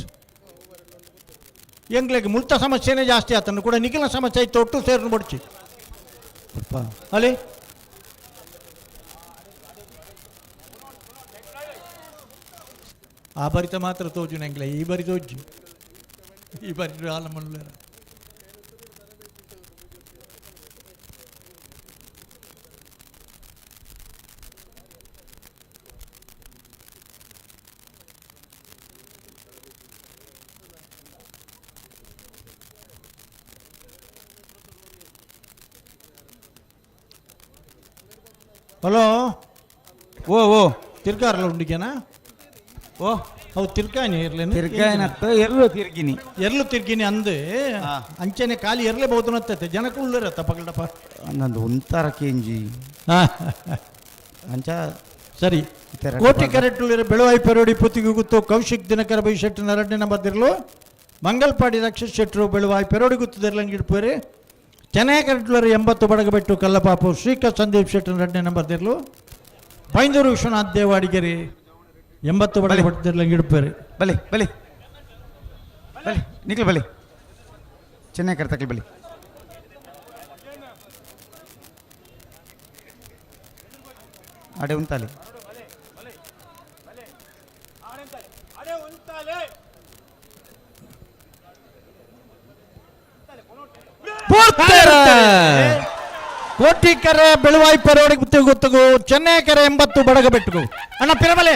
ಎಂಗ್ಲೆಗ್ ಮುಲ್ತ ಸಮಸ್ಯೆನೇ ಜಾಸ್ತಿ ಆತನು ಕೂಡ ನಿಖಿಲ ಸಮಸ್ಯೆ ಇತ್ತು ಒಟ್ಟು ಸೇರ್ನು ಬಡ್ಚಿ ಅಲ್ಲಿ ಆ ಬರಿತ ಮಾತ್ರ ತೋಜು ನಂಗ್ಲೆ ಈ ಬರಿ ತೋಜು ಈ ಬರಿ ಹಾಲ ಮಲ್ಲೇರ. ಹಲೋ ಓ ಓ ತಿರ್ಗಾರಲ್ಲ ಉಂಡಿಗೆನಾ? ಓ ಅವು ತಿರ್ಗಾನಿ ಇರ್ಲೇನು? ತಿರ್ಗಾಯಿನತ್ತ ಎರ್ಲು ತಿರ್ಗಿನಿ ಎರ್ಲು ತಿರ್ಗಿನಿ ಅಂದು ಅಂಚೆನೆ ಖಾಲಿ ಎರ್ಲೆ ಬಹುದು ನತ್ತೈತೆ ಜನಕ್ಕೆ ಉಳ್ಳರತ್ತ ಪಗಡಪ್ಪ ನಂದು ಒಂಥರ ಕೇಂಜಿ ಅಂಚ ಸರಿ. ಕೋಟಿ ಕರೆಟ್ಟುಳಿರ ಬೆಳುವಾಯಿ ಪೆರೋಡಿ ಪುತ್ತಿಗೆ ಗುತ್ತು ಕೌಶಿಕ್ ದಿನಕರ ಬೈ ಶೆಟ್ಟರ್ ಎರಡನೇ ನಂಬರ್ ದಿರ್ಲು ಮಂಗಲ್ಪಾಡಿ ರಕ್ಷಿತ್ ಶೆಟ್ಟರು ಬೆಳುವಾಯಿ ಪೆರೋಡಿ ಗುತ್ತದಿರ್ಲಂಗಿಡ್ಪೇರಿ ಚೆನ್ನೈ ಕರೆಟ್ಟುಳರು 80 ಬಡಗಬೆಟ್ಟು ಕಲ್ಲಪಾಪು ಶ್ರೀಕ ಸಂದೀಪ್ ಶೆಟ್ಟರ್ ಎರಡನೇ ನಂಬರ್ ದಿರ್ಲು ಬೈಂದೂರು ವಿಶ್ವನಾಥ್ ದೇವಾಡಿಗೆರಿ 80 ಬಡಗಬೆಟ್ಟು ಬಲಿ ಬಲಿ ಬಲಿ ನಿಖಲ್ ಬಲಿ ಚೆನ್ನೈ ಕರ್ತಕಲ್ ಬಲಿ ಅಡೆ ಉಂತಾಲೆ ಕೋಟಿ ಕೆರೆ ಬೆಳುವಾಯಿ ಪೆರೋಡಿ ಗೊತ್ತಗು ಚೆನ್ನೈ ಕೆರೆ 80 ಬಡಗಬೆಟ್ಟುಗು ಅಣ್ಣ ಪಿರಬಲೆ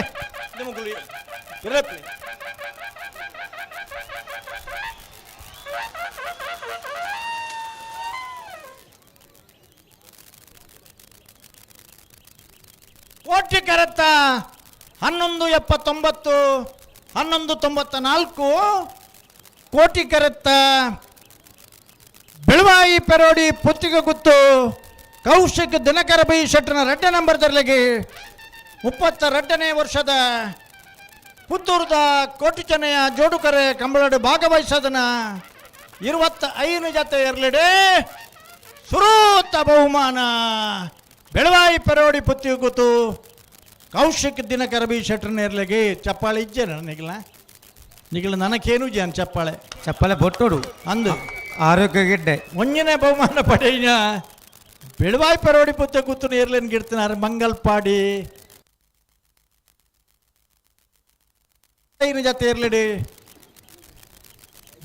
ಕೋಟಿ ಕೆರೆತ್ತ 11.79 11.94 ಕೋಟಿ ಕೆರೆತ್ತ ಬೆಳುವಾಯಿ ಪೆರೋಡಿ ಪುತ್ತಿಗೆ ಗುತ್ತು ಕೌಶಿಕ್ ದಿನಕರ ಬೈ ಶೆಟ್ಟನ ಎರಡನೇ ನಂಬರ್ ದರ್ಲೆಗೆ 32ನೇ ವರ್ಷದ ಪುತ್ತೂರದ ಕೋಟಿ ಚೆನ್ನಯ ಜೋಡುಕರೆ ಕಂಬಳಡು ಭಾಗವಹಿಸದನ 25 ಜತೆ ಎರಲಿಡೆ ಸುರೂತ ಬಹುಮಾನ ಬೆಳವಾಯಿ ಪೆರೋಡಿ ಪುತ್ತಿಗೆ ಗುತ್ತು ಕೌಶಿಕ್ ದಿನಕರ ಬಿ ಶೆಟ್ಟನ ಎರ್ಲೆಗೆ ಚಪ್ಪಾಳೆ ಇಜ್ಜೆ ನಿಗಲ ನಿಗಲ ನನಕೇನು ಜಾನ್ ಚಪ್ಪಾಳೆ ಚಪ್ಪಾಳೆ ಬೊಟ್ಟೋಡು ಅಂದು ಆರೋಗ್ಯ ಗಿಡ್ಡೆ ಒಂಜನೇ ಬಹುಮಾನ ಪಡೆಯ ಬೆಳವಾಯಿ ಪರೋಡಿ ಪುತ್ತ ಕೂತು ಏರ್ಲೇನ್ ಗಿಡ್ತಿನಾರು ಮಂಗಲ್ಪಾಡಿ ಜತೆ ಏರ್ಲಿಡಿ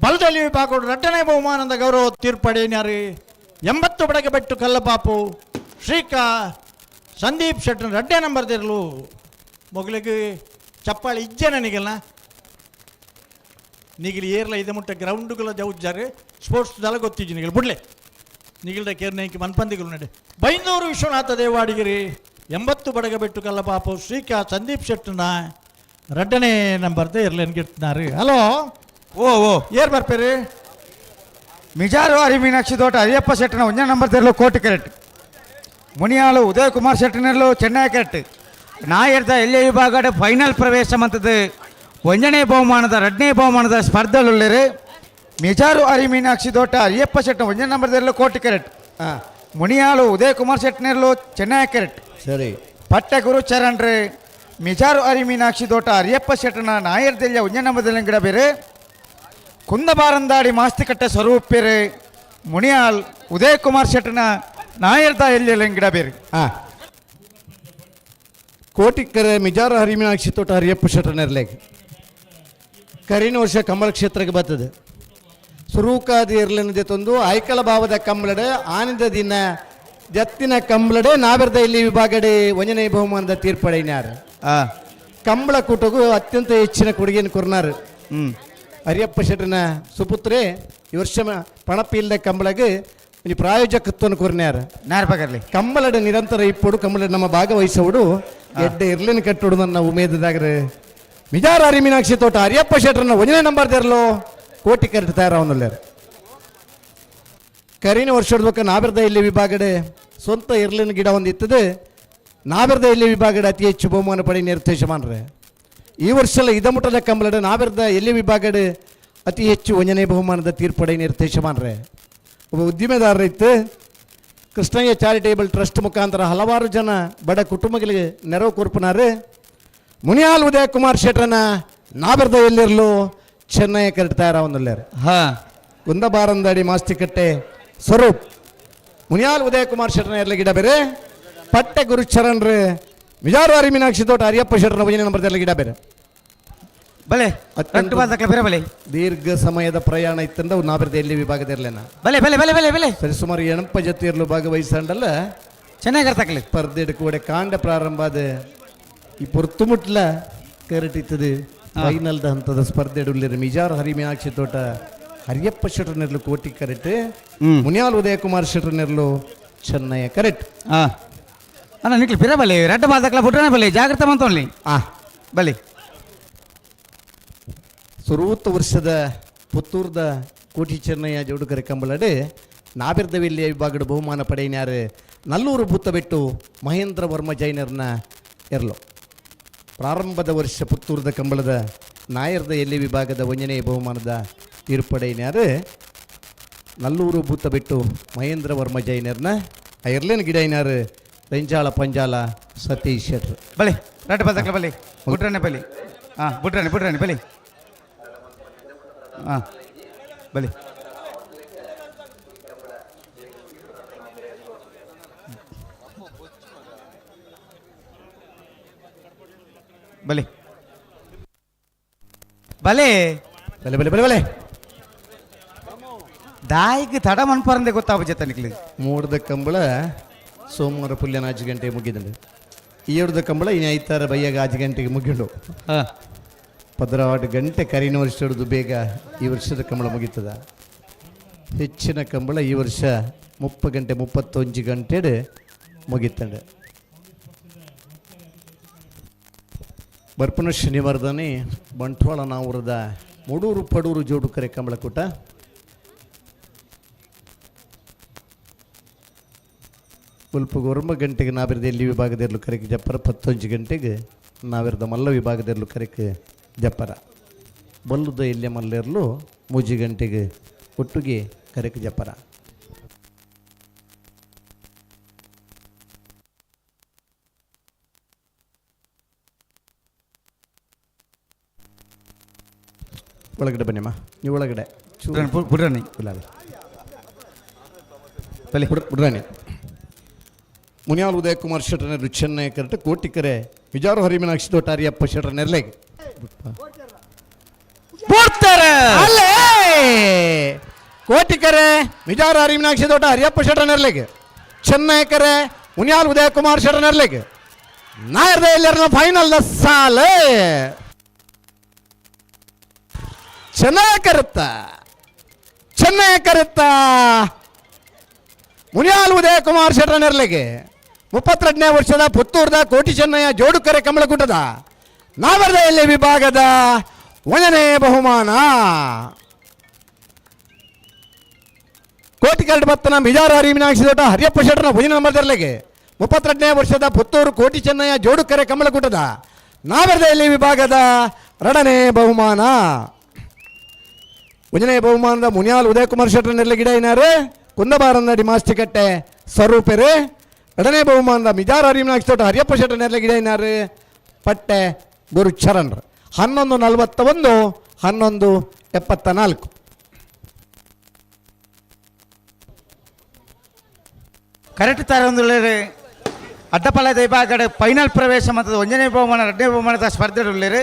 ಬಲದಲ್ಲಿ ವಿಭಾಗ ರಡ್ಡನೇ ಬಹುಮಾನದ ಗೌರವ ತೀರ್ಪಡೇನಾರು 80 ಬಡಗಬೆಟ್ಟು ಕಲ್ಲಪಾಪು ಶ್ರೀಕಾ ಸಂದೀಪ್ ಶೆಟ್ಟರ್ ರಡ್ಡೇ ನಂಬರ್ ತಿರ್ಲು ಮೊಗಲಿಗೆ ಚಪ್ಪಾಳೆ ಇಜ್ಜೆ ನನಗೆಲ್ಲ ನಿಗಿಲಿ ಏರ್ಲ ಇದೆ ಮುಟ್ಟ ಗ್ರೌಂಡ್ಗಳ ಜೌಜಾರು ಸ್ಪೋರ್ಟ್ಸ್ ದಲ ಗೊತ್ತಿಜ್ಜಿ ನಿಗಲು ಬುಡ್ಲೆ ನಿಗಿಲ್ದ ಕೇರ್ನೇಂಕಿ ಮನ್ಪಂದಿಗಳು ನಡೆ ಬೈಂದೂರು ವಿಶ್ವನಾಥ ದೇವಾಡಿಗಿರಿ 80 ಬಡಗಬೆಟ್ಟು ಕಲ್ಲಪಾಪು ಶ್ರೀಕಾ ಸಂದೀಪ್ ಶೆಟ್ಟನ ರಡ್ಡನೇ ನಂಬರ್ದ ಎರ್ಲೇನ್ ಗಿಡ್ತಿನಾರು. ಹಲೋ ಓ ಓ ಏರ್ ಬರ್ಪೇರಿ ಮಿಜಾರು ಹರಿ ಮೀನಾಕ್ಷಿ ತೋಟ ಹರಿಯಪ್ಪ ಶೆಟ್ಟನ ಒಂದನೇ ನಂಬರ್ ತೆರಲು ಕೋಟಿ ಕೆರೆಟ್ ಮುನಿಯಾಳು ಉದಯ್ ಕುಮಾರ್ ಶೆಟ್ಟನಲ್ಲೂ ಚೆನ್ನೈ ಕೆರೆಟ್ ನಾಯರ್ದ ಎಲ್ಲೇ ವಿಭಾಗದ ಫೈನಲ್ ಪ್ರವೇಶ ಮಂತದ್ದು ಒಂದನೇ ಬಹುಮಾನದ ಎರಡನೇ ಬಹುಮಾನದ ಸ್ಪರ್ಧೆಗಳುಳ್ಳರು ಮಿಜಾರು ಹರಿ ಮೀನಾಕ್ಷಿ ತೋಟ ಹರಿಯಪ್ಪ ಶೆಟ್ಟ ಒಂದನೇ ನಂಬರ್ ತೆರಲು ಕೋಟಿ ಕೆರೆಟ್ ಮುನಿಯಾಳು ಉದಯ್ ಕುಮಾರ್ ಶೆಟ್ಟನಲ್ಲೂ ಚೆನ್ನೈ ಕೆರೆಟ್ ಸರಿ ಪಟ್ಟಗುರು ಚರಣ್ರಿ ಮಿಜಾರು ಹರಿ ಮೀನಾಕ್ಷಿ ತೋಟ ಹರಿಯಪ್ಪ ಶೆಟ್ಟನ ನಾಯರ್ದೆಲ್ಲ ಒಂದನೇ ನಂಬರ್ದಲ್ಲಿ ಗಿಡ ಬೇರೆ ಕುಂದಬಾರಂದಾಡಿ ಮಾಸ್ತಿಕಟ್ಟೆ ಸ್ವರೂಪೇರು ಮುನಿಯಾಲ್ ಉದಯ್ ಕುಮಾರ್ ಶೆಟ್ಟನ ನಾಯರ್ದ ಎಲ್ಲಿ ಗಿಡ ಬೇರೆ. ಹಾಂ ಕೋಟಿಕ್ಕರೆ ಮಿಜಾರ ಹರಿಮೀನಾಕ್ಷಿ ತೋಟ ಹರಿಯಪ್ಪ ಶೆಟ್ಟನ ಇರ್ಲೇಗೆ ಕರಿನ ವರ್ಷ ಕಮಲ ಕ್ಷೇತ್ರಕ್ಕೆ ಬರ್ತದೆ ಸುರೂಕಾದಿ ಇರ್ಲನದೆ ತಂದು ಐಕಳ ಭಾವದ ಕಂಬಳಡೆ ಆನಂದ ದಿನ ಜತ್ತಿನ ಕಂಬಳಡೆ ನಾವೆರ್ದ ಇಲ್ಲಿ ವಿಭಾಗಡೆ ಒಂಜನೇ ಬಹುಮಾನದ ತೀರ್ಪಡೆಯಿನಾರು. ಕಂಬಳ ಕೂಟಗೂ ಅತ್ಯಂತ ಹೆಚ್ಚಿನ ಕೊಡುಗೆಯನ್ನು ಕೊರ್ನಾರು ಹರಿಯಪ್ಪ ಶೆಟ್ಟನ ಸುಪುತ್ರೆ ಈ ವರ್ಷ ಪಣಪಿಲ್ದ ಕಂಬಳಗೆ ಈ ಪ್ರಾಯೋಜಕತ್ವವನ್ನು ಕೊರ್ನ್ಯಾರ ನಾರ್ಪಗರ್ಲಿ ಕಂಬಳಡೆ ನಿರಂತರ ಇಪ್ಪಡು ಕಂಬಳಡೆ ನಮ್ಮ ಭಾಗವಹಿಸೋಡು ಎಡ್ಡೆ ಇರ್ಲಿನ ಕಟ್ಟೋಡು ನನ್ನ ಉಮೇದದಾಗ್ರೆ ಮಿಜಾರ ಹರಿ ಮೀನಾಕ್ಷಿ ತೋಟ ಹರಿಯಪ್ಪ ಶೆಟ್ಟರನ್ನ ಒಂದನೇ ನಂಬರ್ ತೆರಲು ಕೋಟಿ ಕರೆಕ್ಟ್ ತಯಾರವನ್ನುಲ್ಲಾರ. ಕರಿನ ವರ್ಷದ ನಾವೆರ್ದ ಇಲ್ಲಿ ವಿಭಾಗಡೆ ಸ್ವಂತ ಇರ್ಲಿನ ಗಿಡ ಒಂದು ಇತ್ತದೆ ನಾವೆರ್ದ ಇಲ್ಲಿ ವಿಭಾಗಡೆ ಅತಿ ಹೆಚ್ಚು ಬಹುಮಾನ ಪಡೆ ನಿರ್ದೇಶಮಾನ್ರೆ ಈ ವರ್ಷ ಇದಮುಟ್ಟದ ಕಂಬಳಡೆ ನಾವೆರ್ದ ಎಲ್ಲಿ ವಿಭಾಗಡೆ ಅತಿ ಹೆಚ್ಚು ಒಂದನೇ ಬಹುಮಾನದ ತೀರ್ಪಡೆ ನಿರ್ದೇಶಮಾನ್ರೆ. ಒಬ್ಬ ಉದ್ದಿಮೆದಾರರಿತ್ತು. ಕೃಷ್ಣಯ್ಯ ಚಾರಿಟೇಬಲ್ ಟ್ರಸ್ಟ್ ಮುಖಾಂತರ ಹಲವಾರು ಜನ ಬಡ ಕುಟುಂಬಗಳಿಗೆ ನೆರವು ಕೊರ್ಪುನಾರು. ಮುನಿಯಾಲ್ ಉದಯ ಕುಮಾರ್ ಶೆಟ್ರನ ನಾಬರ್ದ ಎಲ್ಲಿರಲು ಚೆನ್ನೈ ಕರೆಕ್ಟ್ ತಯಾರಾವೊಂದುಲ್ಲೇರು. ಹಾಂ ಕುಂದಬಾರಂದಡಿ ಮಾಸ್ತಿಕಟ್ಟೆ ಸ್ವರೂಪ್ ಮುನಿಯಾಲ್ ಉದಯ ಕುಮಾರ್ ಶೆಟ್ರನ ಎರ್ಲ ಗಿಡ ಬೇರೆ. ಪಟ್ಟೆ ಗುರುಚರಣ್ರು ವಿಜಾರವಾರಿ ಮೀನಾಕ್ಷಿ ತೋಟ ಹರಿಯಪ್ಪ ಶೆಟ್ರನ ಭಜನೆ ನಂಬರ್ ಗಿಡ ಬೇರೆ. ಬಲೆ ಅತ್ಯಂತ ಬೇರೆ ಬಲೆ ದೀರ್ಘ ಸಮಯದ ಪ್ರಯಾಣ ಇತ್ತಂದ ನಾಬಿರ್ದ ಎಲ್ಲಿ ವಿಭಾಗದ ಇರಲೇನ. ಬಲೆ ಬಲೆ ಬಲೆ ಬಲೆ ಬಲೆ ಸರಿ ಸುಮಾರು ಎಣಪ್ಪ ಜೊತೆ ಇರಲು ಭಾಗವಹಿಸಂಡಲ್ಲ ಚೆನ್ನಾಗಿ ಅರ್ಥಾಕಲಿ ಸ್ಪರ್ಧೆ ಕೂಡ ಕಾಂಡ ಪ್ರಾರಂಭ ಆದ ಈ ಪೊರ್ತುಮುಟ್ಲ ಕರಟಿತ್ತದು ಫೈನಲ್ದ ಹಂತದ ಸ್ಪರ್ಧೆ ಉಳ್ಳಿರು ಮಿಜಾರ್ ಹರಿ ಮೀನಾಕ್ಷಿ ತೋಟ ಹರಿಯಪ್ಪ ಶೆಟ್ರನೆರ್ಲು ಕೋಟಿ ಕರೆಕ್ಟ್, ಮುನಿಯಾಲ್ ಉದಯ ಕುಮಾರ್ ಶೆಟ್ರನೆರ್ಲು ಚೆನ್ನಯ್ಯ ಕರೆಕ್ಟ್. ಹಾಂ ಅಣ್ಣ ನಿಕ್ಲಿ ಪಿರ ಬಲೆ ರಡ್ಡ ಬಾದಕ್ಲ ಬುಡ್ರನೆ ಬಲೆ ಜಾಗ್ರತೆ ಮಂತೊನ್ಲಿ. ಆ ಬಲೆ ಸುರೂತ ವರ್ಷದ ಪುತ್ತೂರ್ದ ಕೋಟಿ ಚೆನ್ನಯ್ಯ ಜೋಡುಕರೆ ಕಂಬಳಡು ನಾಬಿರ್ದವಿಲ್ಲಿಯ ವಿಭಾಗದ ಬಹುಮಾನ ಪಡೆಯಿನಾರು ನಲ್ಲೂರು ಭೂತಬೆಟ್ಟು ಮಹೇಂದ್ರ ವರ್ಮ ಜೈನರ್ನ ಎರ್ಲು. ಪ್ರಾರಂಭದ ವರ್ಷ ಪುತ್ತೂರ್ದ ಕಂಬಳದ ನಾಯರ್ದ ಎಲ್ಲಿ ವಿಭಾಗದ ಒಂಜನೇ ಬಹುಮಾನದ ತೀರ್ಪಡೆಯಿನಾರು ನಲ್ಲೂರು ಭೂತಬೆಟ್ಟು ಮಹೇಂದ್ರ ವರ್ಮ ಜೈನರ್ನ ಎರ್ಲೇನು ಗಿಡೈನಾರು ರೆಂಜಾಳ ಪಂಜಾಲ ಸತೀಶ್ ಶೆಟ್ರು. ಬಲೆ ರಡ್ಡ ಬಾದಕ್ಲ ಬಲೆ ಬುಡ್ರನೆ ಬಲೆ. ಹಾಂ ಬುಡ್ರನೆ ಬುಡ್ರನೆ ಬಲೆ. ಹಾಂ ಬಲೆ ಬಲೆ ಬಲೆ ಬಲೆ ಬಲೆ ಬಲೆ ಬಲೆ ದಾಯಿಗೆ ತಡ ಮನ್ಪರಂದೆ ಗೊತ್ತಾಗ ಜೊತೆ ನಿಕ್ಲಿ. ಮೂಡ್ದ ಕಂಬಳ ಸೋಮವಾರ ಪುಲ್ಯನ 5 ಗಂಟೆಗೆ ಮುಗಿದಂಡು. ಈ ಏಡ್ದ ಕಂಬಳ ಇನ್ನು ಐತಾರ ಬಯ್ಯಾಗ 5 ಗಂಟೆಗೆ ಮುಗಿಂಡು. 16 ಗಂಟೆ ಕರಿನ ವರ್ಷ ಹಿಡಿದು ಬೇಗ ಈ ವರ್ಷದ ಕಂಬಳ ಮುಗೀತದ. ಹೆಚ್ಚಿನ ಕಂಬಳ ಈ ವರ್ಷ 30 ಗಂಟೆ 31 ಗಂಟೆ ಮುಗೀತಂಡೆ. ಬರ್ಪನ ಶನಿವಾರದಾನೆ ಬಂಟ್ವಾಳ ನಾವೂರದ ಮುಡೂರು ಪಡೂರು ಜೋಡುಕರೆ ಕಂಬಳಕೂಟ. ಉಲ್ಪಗೆ 9 ಗಂಟೆಗೆ ನಾವಿರದ ಎಲ್ಲಿ ವಿಭಾಗದಿರಲು ಕರೆಗೆ ಜಪ್ಪರ, 11 ಗಂಟೆಗೆ ನಾವಿರದ ಮಲ್ಲ ವಿಭಾಗದಿರಲು ಕರೆಗೆ ಜಪ್ಪರ, ಬಲ್ಲುದ ಎಲ್ಯ ಮಲ್ಲೆರಲು 3 ಗಂಟೆಗೆ ಒಟ್ಟಿಗೆ ಕರೆಗೆ ಜಪ್ಪರ. ಒಳಗಡೆ ಬನ್ನಿಮ್ಮ, ನೀವು ಒಳಗಡೆ. ಬುಡ್ರಾಣಿ ಗುಲಾಬಿ ಬಲೆ ಬುಡ್ರಾಣಿ. ಮುನಿಯಾಲ್ ಉದಯ ಕುಮಾರ್ ಶೆಟ್ಟರ್ನೆರ್ಲು ಚೆನ್ನೈ ಕರೆಕ್ಟ್, ಕೋಟಿಕರೆ ವಿಜಾರು ಹರಿಮೀನಾಕ್ಷಿ ತೋಟ ಹರಿಯಪ್ಪ ಶೆಟ್ಟರ್ನೆರ್ಲೆಗೆ ಅಲ್ಲೇ ಕೋಟಿಕರೆ ವಿಜಾರು ಹರಿಮೀನಾಕ್ಷಿ ತೋಟ ಹರಿಯಪ್ಪ ಶೆಟ್ಟರ್ನೆರ್ಲೆಗೆ ಚೆನ್ನೈ ಕರೆ ಮುನಿಯಾಲ್ ಉದಯ ಕುಮಾರ್ ಶೆಟ್ಟರ್ನೆರ್ಲೆಗೆ ನಾಯರ್ದ ಎಲ್ಲರನ್ನ ಫೈನಲ್ ಸಾಲೆ ಚೆನ್ನಾಗಿ ಕರುತ್ತ ಚೆನ್ನಾಗಿ ಕರುತ್ತ ಮುನಿಯಾಲ್ ಉದಯ ಕುಮಾರ್ ಶೆಟ್ಟರ್ನೆರ್ಲೆಗೆ 32ನೇ ವರ್ಷದ ಪುತ್ತೂರ್ದ ಕೋಟಿ ಚೆನ್ನಯ್ಯ ಜೋಡುಕರೆ ಕಮಲಕೂಟದ ನಾವರ್ದ ಎಲ್ಲಿ ವಿಭಾಗದ 1ನೇ ಬಹುಮಾನ. ಕೋಟಿ ಕರಡು ಬತ್ತನ ಮಿಜಾರ ಹರಿ ಮೀನಾಕ್ಷಿ ತೋಟ ಹರಿಯಪ್ಪ ಶೆಟ್ಟರ್ನ ಭುಜನ ನಂಬರ್ದರ್ಲೆಗೆ 32ನೇ ವರ್ಷದ ಪುತ್ತೂರು ಕೋಟಿ ಚೆನ್ನಯ್ಯ ಜೋಡುಕರೆ ಕಮಲಕೂಟದ ನಾವರ್ದ ಎಲ್ಲಿ ವಿಭಾಗದ 2ನೇ ಬಹುಮಾನ. 1ನೇ ಬಹುಮಾನದ ಮುನಿಯಾಲ್ ಉದಯಕುಮಾರ್ ಶೆಟ್ಟರ್ನೆರ್ಲೆ ಗಿಡ ಏನಾರು ಕುಂದಬಾರನ್ನಡಿ ಮಾಸ್ತಿಕಟ್ಟೆ ಸ್ವರೂಪರು. 2ನೇ ಬಹುಮಾನದ ಮಿಜಾರ ಹರಿಮೀನಾಕ್ಷಿ ತೋಟ ಹರಿಯಪ್ಪ ಶೆಟ್ಟರ್ನೆರ್ಲೆ ಗಿಡ ಏನಾರು ಪಟ್ಟೆ ಗುರುಚರಣ್ರು. 11:41 11:74. ಕರೆಕ್ಟ್ ತಾರೆ ಒಂದು ಅಡ್ಡಪಲ್ಲದ ವಿಭಾಗದ ಫೈನಲ್ ಪ್ರವೇಶ ಮತ್ತು 1ನೇ ಬಹುಮಾನ 2ನೇ ಬಹುಮಾನದ ಸ್ಪರ್ಧೆ ಉಳ್ಳೇರು.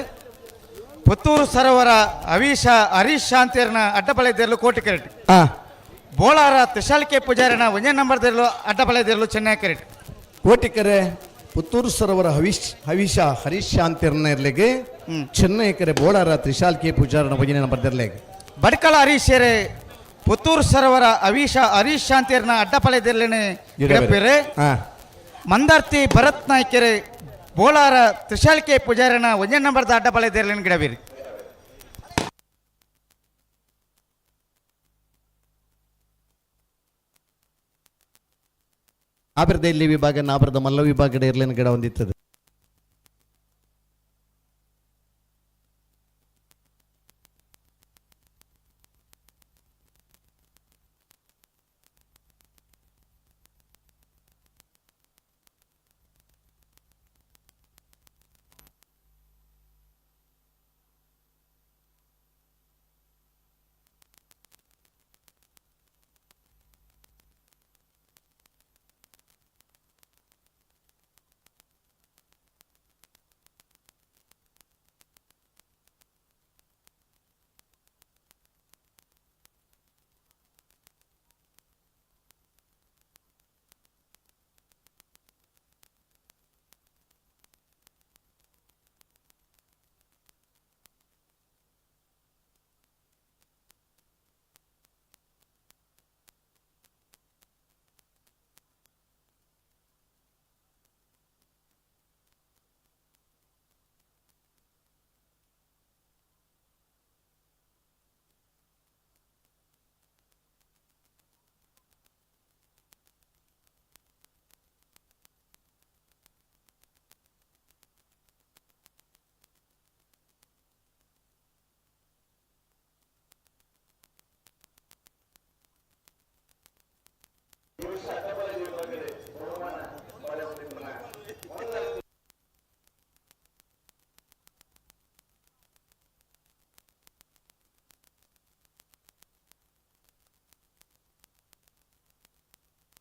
ಪುತ್ತೂರು ಸರೋವರ ಹವೀಶ ಹರೀಶ್ ಶಾಂತಿಯರ್ನ ಅಡ್ಡಪಲೆದಿರಲು ಕೋಟಿ ಕರೆಟ್. ಬೋಳಾರ ತ್ರಿಶಾಲಿಕೆ ಪೂಜಾರಿನ 1ನೇ ನಂಬರ್ದಿರಲು ಅಡ್ಡಪಲೆದಿರಲು ಚೆನ್ನೈ ಕರೆಟ್. ಕೋಟಿಕರೆ ಪುತ್ತೂರು ಸರೋವರ ಹವೀಶ ಹರೀಶ್ ಶಾಂತಿಯರ್ನ ಇರ್ಲಿಗೆ ಚೆನ್ನೈ ಕರೆ ಬೋಳಾರ ತ್ರಿಶಾಲ್ಕೆ ಪೂಜಾರನ 1ನೇ ನಂಬರ್ದಿರ್ಲಿಗೆ. ಬಡ್ಕಳ ಹರೀಶ್ ಪುತ್ತೂರು ಸರೋವರ ಹವೀಶ ಹರೀಶ್ ಶಾಂತಿಯರ್ನ ಅಡ್ಡಪಲೆದಿರ್ಲೇನೆ ಗಿಡಪೇರೆ. ಮಂದಾರ್ತಿ ಭರತ್ ನಾಯ್ಕೆರೆ ಬೋಳಾರ ತ್ರಿಶಾಲ್ಕೆ ಪೂಜಾರಿನ 1ನೇ ನಂಬರ್ದ ಅಡ್ಡಪಲೆದಿರ್ಲೇನೆ ಗಿಡಬೀರಿ. ಆಬಿರ್ದ ಇಲ್ಲಿ ವಿಭಾಗ ನಾಬ್ರದ ಮಲ್ಲ ವಿಭಾಗದ ಇರ್ಲೇನ ಗಿಡ ಹೊಂದಿತ್ತದ.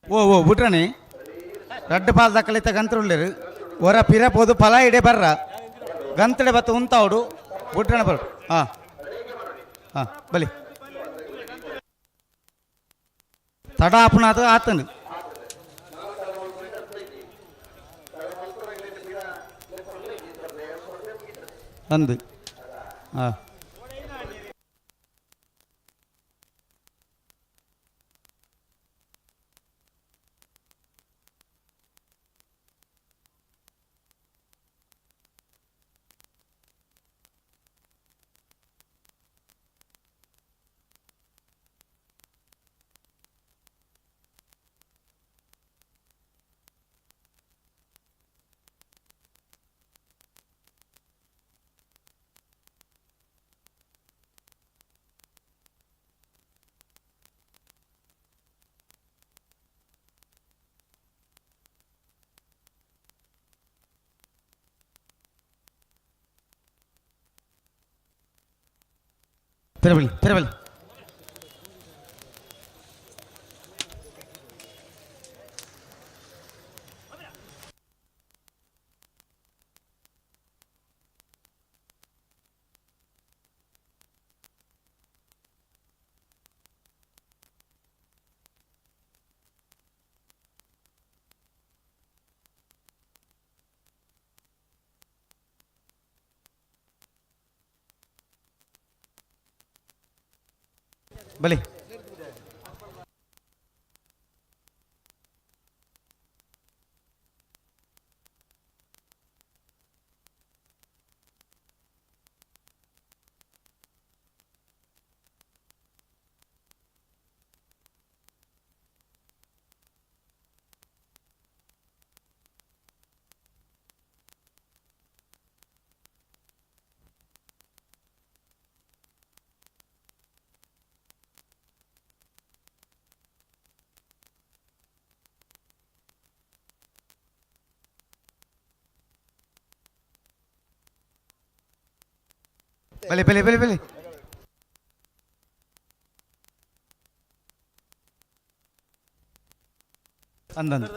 ಓ ಓ ಬುಟ್ರಣಿ ರಡ್ಡು ಪಾಲ್ ದಕ್ಕಲಿತ್ತ ಗಂತ್ರುಳ್ಳೇರು ಹೊರ ಪಿರ ಪೋದು ಫಲ ಇಡೆ ಬರ್ರ ಗಂತಡೆ ಬತ್ತ ಉಂತಾವಡು ಬುಟ್ರಣ ಬರು. ಹಾಂ ಹಾಂ ಬಲಿ ತಡ ಆಪುನಾದ ಆತನು. ಅಂದು ಹಾಂ Perabil, perabil. ಬಲಿ ಬಲಿ ಬಲಿ ಬಲಿ ಬಲಿ ಅಂದಂದು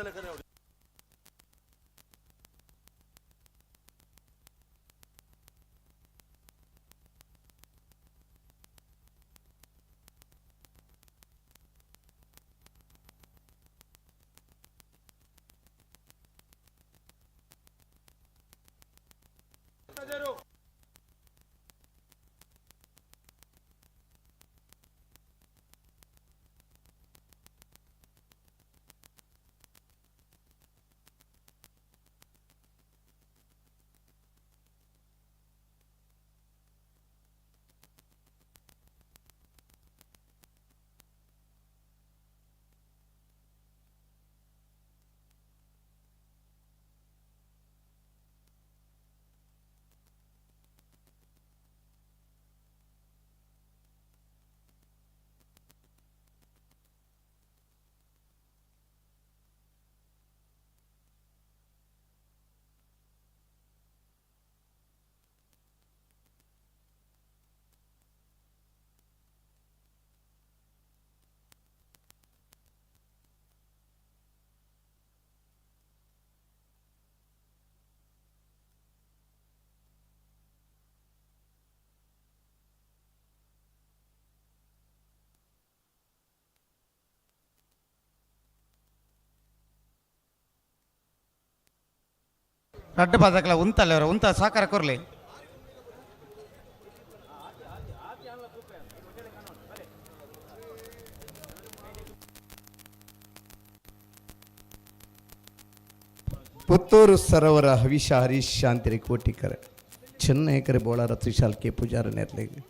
ರಡ್ಡು ಪದಕಲ ಉಂತಲ್ಲ ಅವರು ಉಂತ ಸಾಕಾರ ಕೊರ್ಲಿ. ಪುತ್ತೂರು ಸರೋವರ ಹವಿಷ ಹರೀಶ್ ಶಾಂತಿರಿ ಕೋಟಿಕರೆ ಚೆನ್ನೈಕರೆ ಬೋಳಾರ ತ್ರಿಶಾಲ್ ಕೆ ಪೂಜಾರ ನೆರ್ಲಿಗೆ.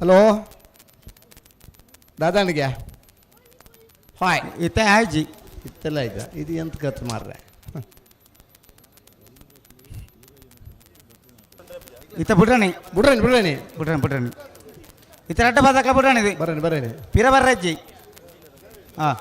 ಹಲೋ ದಾದಾಣಿಗೆ ಹಾಯ್ ಇತ್ತೆ ಆಯ್ಜಿ ಇತ್ತೆಲ್ಲ ಆಯ್ತಾ ಇದು ಎಂತ ಕತ್ತು ಮಾರ್ರೆ ಇತ್ತ ಬುಡ್ರಾಣಿ ಬುಡ್ರಾಣಿ ಬುಡ್ರಾಣಿ ಬುಡ್ರಾಣಿ ಬುಡ್ರಾಣಿ ಇತ್ತ ರಡ್ಡ ಬಾದಕ್ಲ ಬುಡ್ರಾಣಿ ಇದು ಬರಣಿ ಬರಣಿ ಪಿರ ಬರ್ರಜ್ಜಿ ಹಾಂ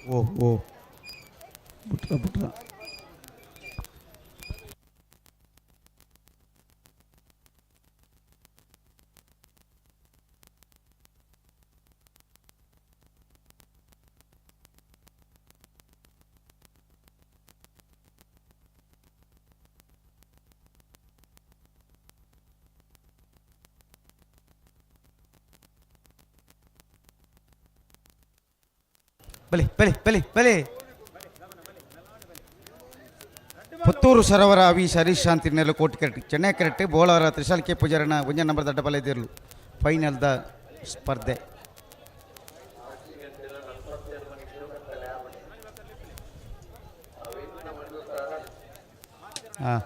ಓ ಓ ಬುಟ್ರ ಬುಟ್ರ ಬಲಿ ಬಲಿ ಬಲಿ ಬಲಿ ಪುತ್ತೂರು ಸರೋವರ ಅವಿ ಹರೀಶ್ ಶಾಂತಿ ನೆಲ ಕೋಟಿ ಕರೆಕ್ಟ್ ಚೆನ್ನೈ ಕರೆಕ್ಟ್ ಬೋಳಾರ ತ್ರಿಶಾಲ್ ಕೆ ಪೂಜಾರನ ಒಂಜ ನಂಬರ್ ದಡ್ಡಬಲ ಇದ್ದಿರಲು ಫೈನಲ್ದ ಸ್ಪರ್ಧೆ. ಹಾಂ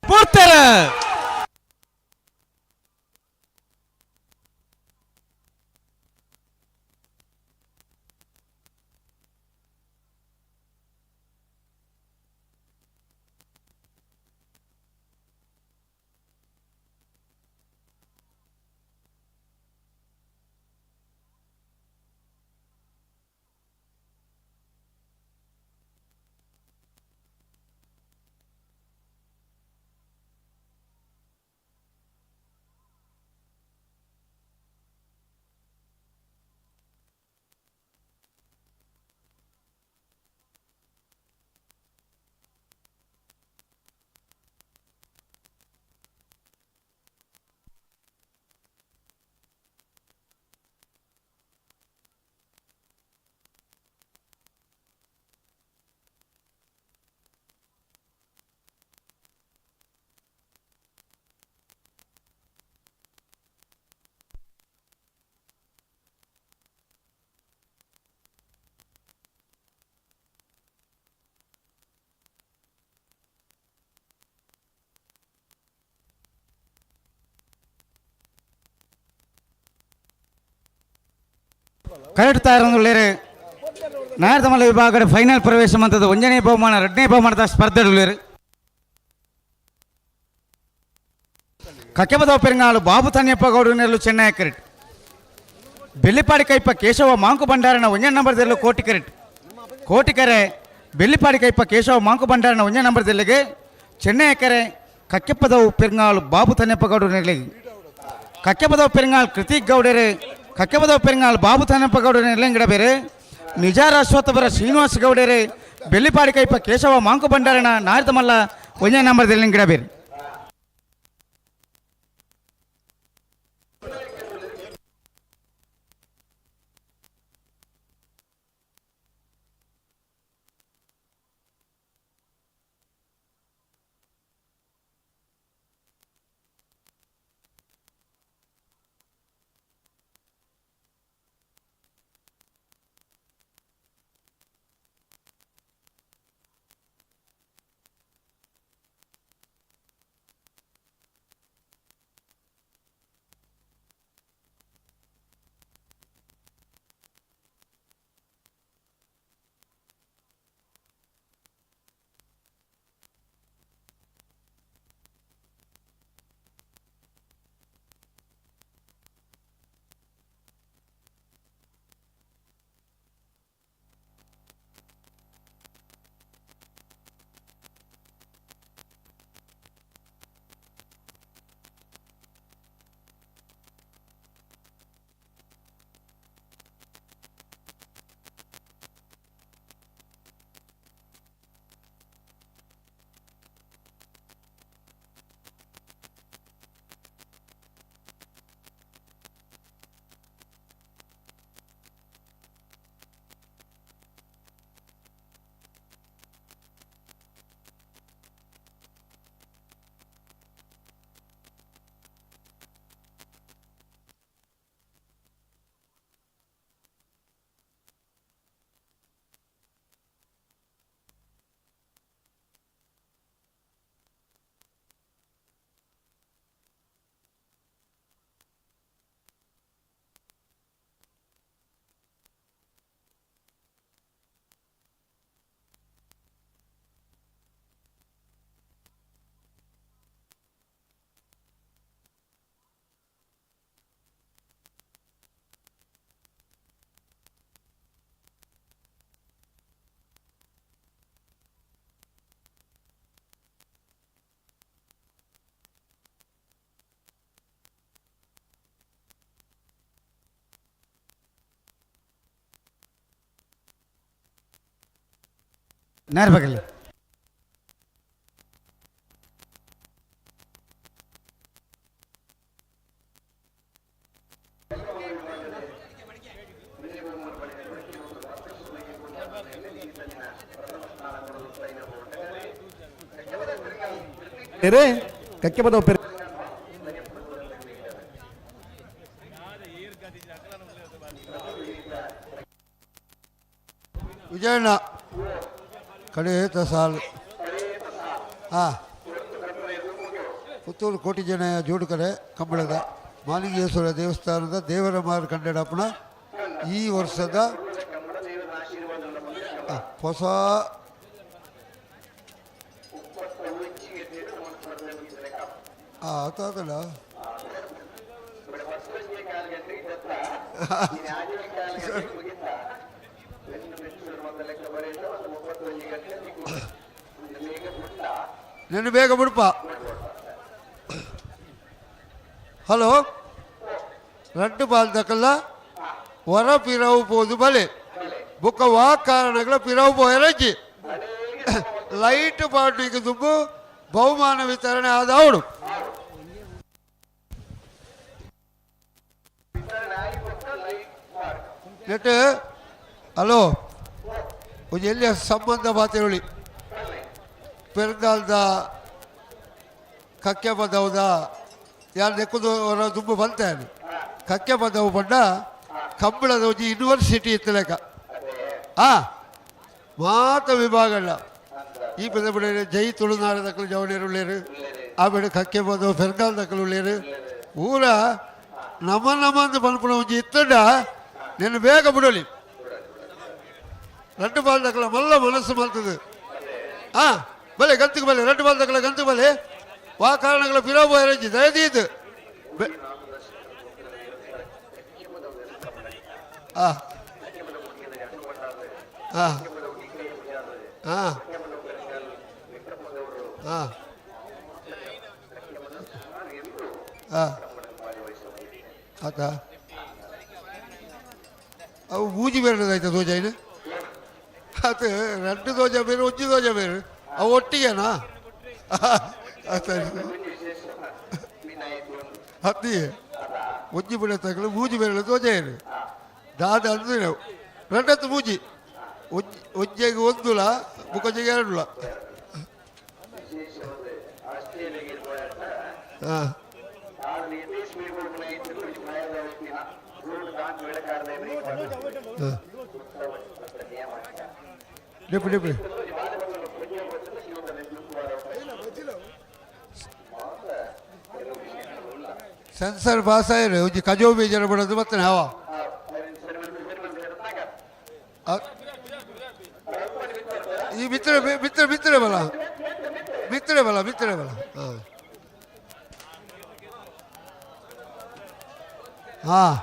ಪೂರ್ತರ ಕರೆಕ್ಟ್ ತಯಾರೊಂದುಳ್ಳೇರು ನಾಯರ್ದಮಲ್ಲ ವಿಭಾಗದ ಫೈನಲ್ ಪ್ರವೇಶ ಮಂತದ ಒಂಜನೇ ಬಹುಮಾನ ಎರಡನೇ ಬಹುಮಾನದ ಸ್ಪರ್ಧೆ ಉಳ್ಳೇರು ಕಕ್ಕೆಬದವ ಪೆರಂಗಾಳು ಬಾಬು ತನ್ಯಪ್ಪ ಗೌಡ ನೆರಳು ಚೆನ್ನೈ ಕರೆಕ್ಟ್ ಬೆಳ್ಳಿಪಾಡಿ ಕೈಪ ಕೇಶವ ಮಾಂಕು ಭಂಡಾರನ ಒಂಜನೇ ನಂಬರ್ ದೆಲ್ಲು ಕೋಟಿ ಕರೆಕ್ಟ್ ಕೋಟಿಕರೆ ಬೆಳ್ಳಿಪಾಡಿ ಕೈಪ ಕೇಶವ ಮಾಂಕು ಭಂಡಾರನ ಒಂಜನೇ ನಂಬರ್ ದೆಲ್ಲಿಗೆ ಚೆನ್ನೈ ಕರೆ ಕಕ್ಕೆಪ್ಪದವು ಪೆರಂಗಾಳು ಬಾಬು ತನ್ಯಪ್ಪ ಗೌಡ ನೆರಳಿಗೆ ಕಕ್ಕೆಪದವು ಪೆರಂಗಾಳು ಕೃತಿಕ್ ಗೌಡರು ಕಕ್ಕೆಪದವು ಪೆರಂಗಾಳು ಬಾಬು ತನ್ನಪ್ಪ ಗೌಡರ ನೆಲಂಗಿಡ ಬೇರೆ ನಿಜಾರ ಅಶ್ವತ್ಥಪುರ ಶ್ರೀನಿವಾಸ ಗೌಡರೇ ಬೆಳ್ಳಿಪಾಡಿ ಕೈಪ ಕೇಶವ ಮಾಂಕು ಭಂಡಾರನ ನಾರಿತಮಲ್ಲ ಒಂದೇ ನಂಬರ್ ಗಿಡ ಬೇರೆ. ನೇರ ಬಗಲಿ. ಕಕ್ಕೆ ಬದವು ಪೆರ್ ವಿಜಯಣ್ಣ ಕಡೆತ ಸಾಲು. ಹಾಂ, ಪುತ್ತೂರು ಕೋಟಿ ಜನ ಜೋಡುಕರೆ ಕಂಬಳದ ಮಾಲಿಂಗೇಶ್ವರ ದೇವಸ್ಥಾನದ ದೇವರ ಮಾರು ಕಂಡಡಪ್ಪನ ಈ ವರ್ಷದ ಹೊಸ ಆತಲ್ಲ ನಿನ್ನ ಬೇಗ ಬಿಡಪ್ಪ. ಹಲೋ, ರಡ್ಡು ಬಾಲ್ದಕಲ್ಲ ಹೊರ ಪಿರವು ಪೋದು ಬಲೆ ಬುಕ್ಕ ವಾ ಕಾರಣಗಳ ಪಿರವು ಪೋಯರಜ್ಜಿ ಲೈಟ್ ಪಾಟಿಗೆ ದುಬ್ಬು ಬಹುಮಾನ ವಿತರಣೆ ಆದ ಅವಳು. ನೆಟ್ ಹಲೋ, ಒಂಜಿ ಎಲ್ಲಿ ಸಂಬಂಧ ಮಾತೇಳಿ ಪೆರ್ಗಾಲ್ದ ಕಕ್ಕೆ ಬದವುದ ಯಾರು ನೆಕ್ಕುದು ಅವರ ದುಂಬು ಬಂತಾನೆ ಕಕ್ಕೆ ಬದವು ಬಣ್ಣ ಕಂಬಳದ ಒಂಜಿ ಯೂನಿವರ್ಸಿಟಿ ಇತ್ತು ಲೆಕ್ಕ. ಮಾತ ವಿಭಾಗಲ್ಲ ಈ ಪದ ಬಿಡ ಜೈ ತುಳುನಾಡ ದಕ್ಕಲು ಜವಳಿಯರು ಉಳ್ಳೇರು, ಆಮೇಲೆ ಕಕ್ಕೆ ಬದವು ಪೆರ್ಗಾಲ್ ದಕ್ಕಲು ಉಳ್ಳೇರು. ಊರ ನಮ ನಮಂದು ಪನ್ಪುನ ಒಂಜಿ ಇತ್ತಂಡ ನಿನ್ನ ಬೇಗ ಬಿಡಲಿ ರಡ್ಡು ಬಾಲ್ ದಕ್ಕಲ ಮಲ್ಲ ಮನಸ್ಸು ಮಲ್ತದೆ. ಹಾಂ ಬಲೆ ಗಂತಿಗೆ ಬಲೆ ರಡ್ಡು ಬಾಲ್ ದಕ್ಕಲ ಗಂತಿಗೆ ಬಲೆ ವಾ ಕಾರಣಗಳ ಪಿರಾಬು ಹರಜಿ ದಯದೀದು. ಹಾಂ ಹಾಂ ಹಾಂ ಹಾಂ ಹಾಂ ಆತ ಅವು ಮೂಜಿ ಬೇರೆ ದೋಜ ಏನು ಅದು రెండు ದೋಜ ಬೇರೆ ಒಂಜಿ ದೋಜ ಬೇರೆ ಅವು ಒಟ್ಟಿಗೆನಾ? ಅತ್ತಿ ಒಂಜಿ ಬಿಡ ತಗಲು ಮೂಜಿ ಬೇರೆ ದೋಜ ಏನು ದಾದ ಅಂದ್ರೆ రెండತ್ತು ಮೂಜಿ ಒಂಜೆಗೆ ಒಂದುಲ ಬುಕ್ಕೊಂಜಿಗೆ ಎರಡುಲ. ಹಾಂ ಡಿಪ್ಪು ಡಿಪ್ಪು ಸೆನ್ಸರ್ ಪಾಸ್ ಆಯ್ರು ಒಂಜಿ ಕಜೋ ಬೇಜಾರು ಬಿಡೋದು ಮತ್ತೆ ನಾವ ಈ ಮಿತ್ರ ಮಿತ್ರ ಮಿತ್ರ ಬಲ ಮಿತ್ರ ಬಲ ಮಿತ್ರ ಬಲ. ಹಾಂ ಹಾಂ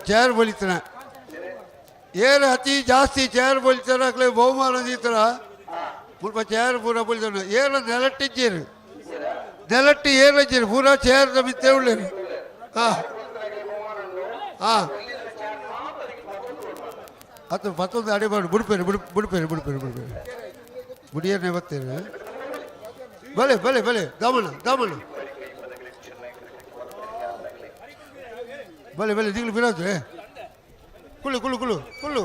ಚೇರ್ ಬಲಿತಾನೆ ಏನು ಅತಿ ಜಾಸ್ತಿ ಚೇರ್ ಬಲಿತಾರ ಅಕ್ಲೆ ಬಹುಮಾನ ದೀತರ ಮುಲ್ಪ ಚೇರ್ ಪೂರ ಬಲಿತಾನೆ ಏನು ನೆಲಟ್ಟಿದ್ದೀರಿ ನೆಲಟ್ಟಿ ಏನಿದ್ದೀರಿ ಪೂರ ಚೇರ್ ಮಿತ್ತೆ ಉಳ್ಳೇರಿ. ಹಾಂ ಹಾಂ ಅದು ಮತ್ತೊಂದು ಅಡಿ ಮಾಡಿ ಬಿಡ್ಪೇರಿ ಬಿಡ್ ಬಿಡ್ಪೇರಿ ಬಿಡ್ಪೇರಿ ಬಿಡ್ಪೇರಿ ಬಿಡಿಯನ್ನೇ ಬರ್ತೀರಿ. ಬಲೆ ಬಲೆ ಬಲೆ ದಾಮನ ದಾಮನ ಬಲೆ ಬಲೆ ದಿಗ್ಲು ಬಿರಾಜು ಕುಳ್ಳು ಕುಳ್ಳು ಕುಳ್ಳು ಕುಳ್ಳು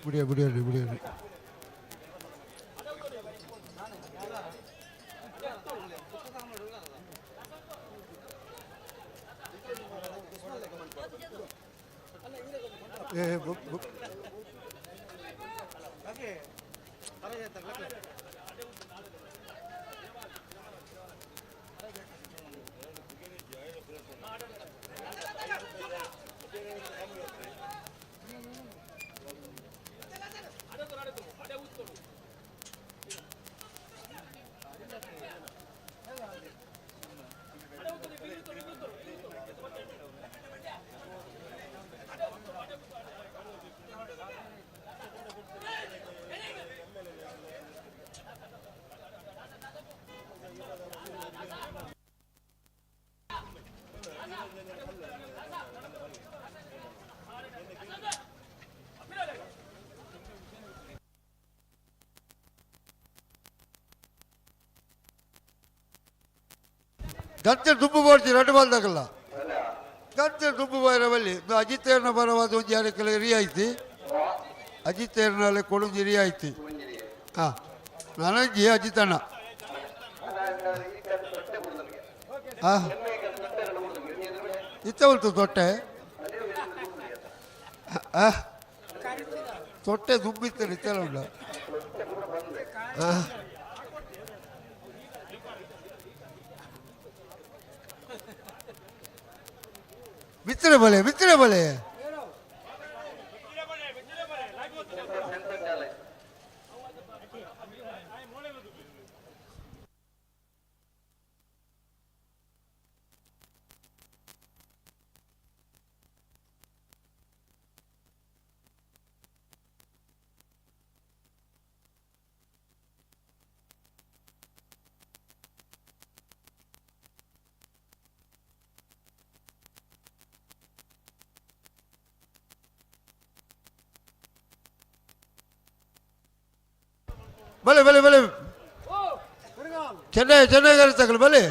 ಬಿಡಿಯ ಬಿಡಿಯ ಬಿಡಿಯ. ಗಂತೆ ದುಂಬು ಬೋಡ್ತಿ ರಡ್ಡು ಬಾಲ್ದಾಗಲ್ಲ ಗಂತೆ ದುಂಬು ಬಾಯಿರ ಬಲ್ಲಿ ಅಜಿತೇರ್ನ ಬರವಾದ ಒಂಜಿ ಅರೆಕಲೆ ರಿಯಾಯಿತಿ ಅಜಿತೇರ್ನಾಲೆ ಕೊಡುಂಜಿ ರಿಯಾಯಿತಿ ಹಾಂ ನಾನಂಜಿ ಅಜಿತಣ್ಣ ಹಾಂ ಇತ್ತ ಉಂಟು ತೊಟ್ಟೆ ತೊಟ್ಟೆ ದುಂಬಿತ್ತು ಇತ್ತೆಲ್ಲ ಉಂಡ ಹಾಂ ಮಿತ್ರ ಬಲೆ ಮಿತ್ರ ಬಲೆ ಬಲೆ ಬಲೆ ಬಲೆ ಚೆನ್ನೈ ಚೆನ್ನೈ ತಗಲು ಬಲೆ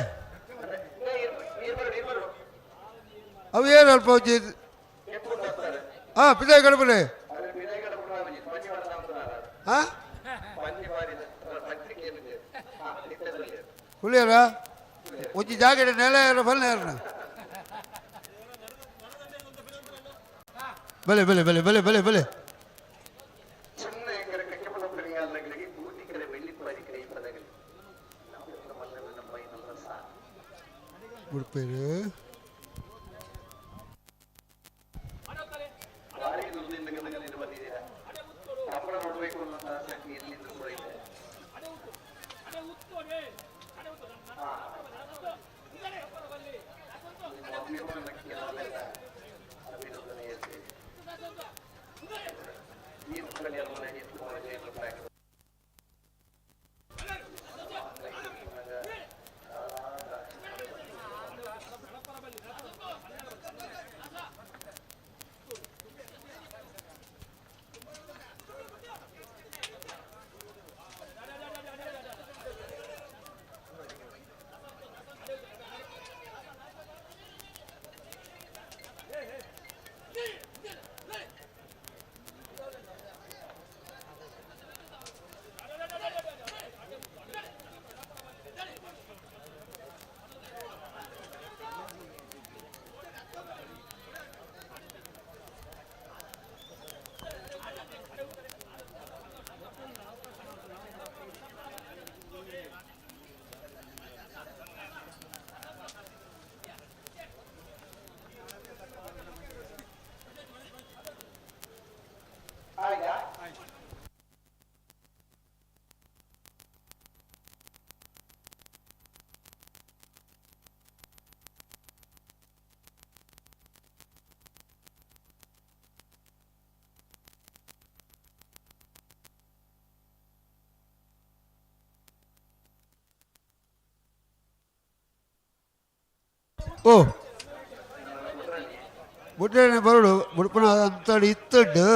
ಅವು ಏನು ಅಲ್ಪ ಹಾಂ ಪಿದಾಯಿ ಕಡಪಲೆ ಹಾಂ ಹುಳಿಯರ ಒಂಜಿ ಜಾಗಡೆ ನೆಲ ಯಾರ ಬಲ್ಲೆ ಯಾರನ ಬಲೆ ಬಲೆ ಬಲೆ ಬಲೆ ಬಲೆ ಬಲೆ ಉಡುಪೇರು ಓ ಬುಡ್ಡನೆ ಬರಡು ಬುಡ್ಪನ ಅಂತಡಿ ಇತ್ತಡ್ಡು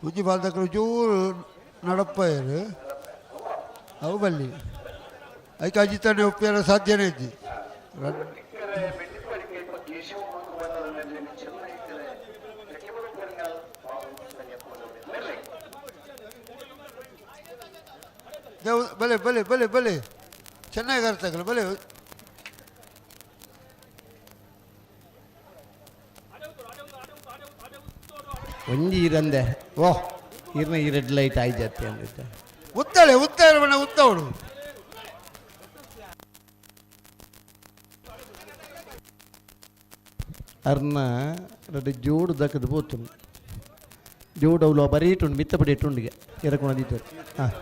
ಉಜ್ಜಿ ಬಾಲ್ದಕ್ಕಲು ಚೂರು ನಡಪ್ಪಾಯರು ಅವು ಬಲ್ಲಿ ಐಕೆ ಅಜಿತಾನೆ ಒಪ್ಪಿಯರ ಸಾಧ್ಯನೇ ಇದ್ದಿ ಬಲೆ ಬಲೆ ಬಲೆ ಬಲೆ ಚೆನ್ನಾಗಿ ಅರ್ಥ ಬಲೆ ಒಂಜಿ ಇರಂದೆ ಓ ಇರ್ನ ಈ ರೆಡ್ ಲೈಟ್ ಆಯ್ಜಾತಿ ಅಂದಿದ್ದ ಉತ್ತಾಳೆ ಉತ್ತಾಳೆ ಮನೆ ಉತ್ತವಳು ಅರ್ನ ರೆಡ್ ಜೋಡು ದಕ್ಕದು ಪೋತು ಜೋಡು ಅವಳು ಬರೀ ಇಟ್ಟುಂಡು ಮಿತ್ತ ಪಡಿ ಇಟ್ಟುಂಡಿಗೆ ಎರಕೊಂಡು ಹಾಂ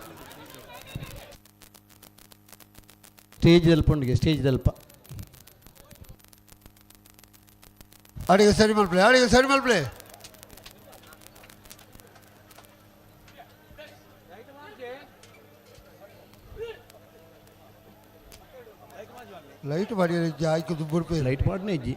ಸ್ಟೇಜ್ ದಲ್ಪ ಉಂಡಿಗೆ ಸ್ಟೇಜ್ ದಲ್ಪ ಅಡಿಗೆ ಸರಿ ಮಲ್ಪ್ಲೆ ಅಡಿಗೆ ಸರಿ ಮಲ್ಪ್ಲೆ ಲೈಟ್ ಮಾಡಿ ಆಯ್ಕೆ ದುಬ್ಬು ಲೈಟ್ ಮಾಡನೇ ಇಜ್ಜಿ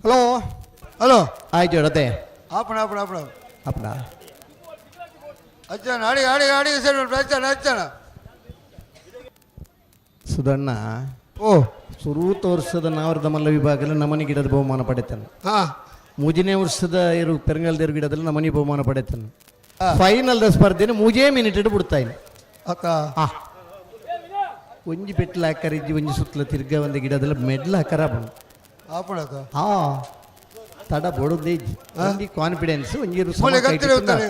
ಹಲೋ ಹಲೋ ಆಯ್ತು ಅದೇ ಆಪಣ ಆಪಣ ಆಪಣ ಆಪಣ ಅಜ್ಜನ ಅಡಿ ಅಡಿ ಅಡಿ ಸರಿ ಅಜ್ಜನ ಅಜ್ಜನ ಸುಧಣ್ಣ ಓ ಸುರೂತ ವರ್ಷದ ನಾವರದ ಮಲ್ಲ ವಿಭಾಗದಲ್ಲಿ ನಮನಿ ಗಿಡದ ಬಹುಮಾನ ಪಡೆತಾನೆ. ಮೂಜನೇ ವರ್ಷದ ಇರು ಪೆರಂಗಲ್ದೇರು ಗಿಡದಲ್ಲಿ ನಮನಿ ಬಹುಮಾನ ಪಡೆತಾನೆ. ಫೈನಲ್ ಸ್ಪರ್ಧೆನ ಮೂಜೇ ಮಿನಿಟ್ ಇಟ್ಟು ಬಿಡ್ತಾಯಿನಿ. ಅಕ್ಕ ಒಂಜಿ ಪೆಟ್ಲ ಹಾಕರಿಜ್ಜಿ ಒಂಜಿ ಸುತ್ತಲ ತಿರ್ಗ ಒಂದು ಗಿಡದಲ್ಲಿ ಮೆಡ್ಲ ಹಾಕರ ಆಪಣಕ ಹಾ ತಡ ಬಡೋದೇ ಒಂಜಿ ಕಾನ್ಫಿಡೆನ್ಸ್ ಒಂಜಿ ಮೂಲೆ ಗಂತಿರು ಉತ್ತಾರೆ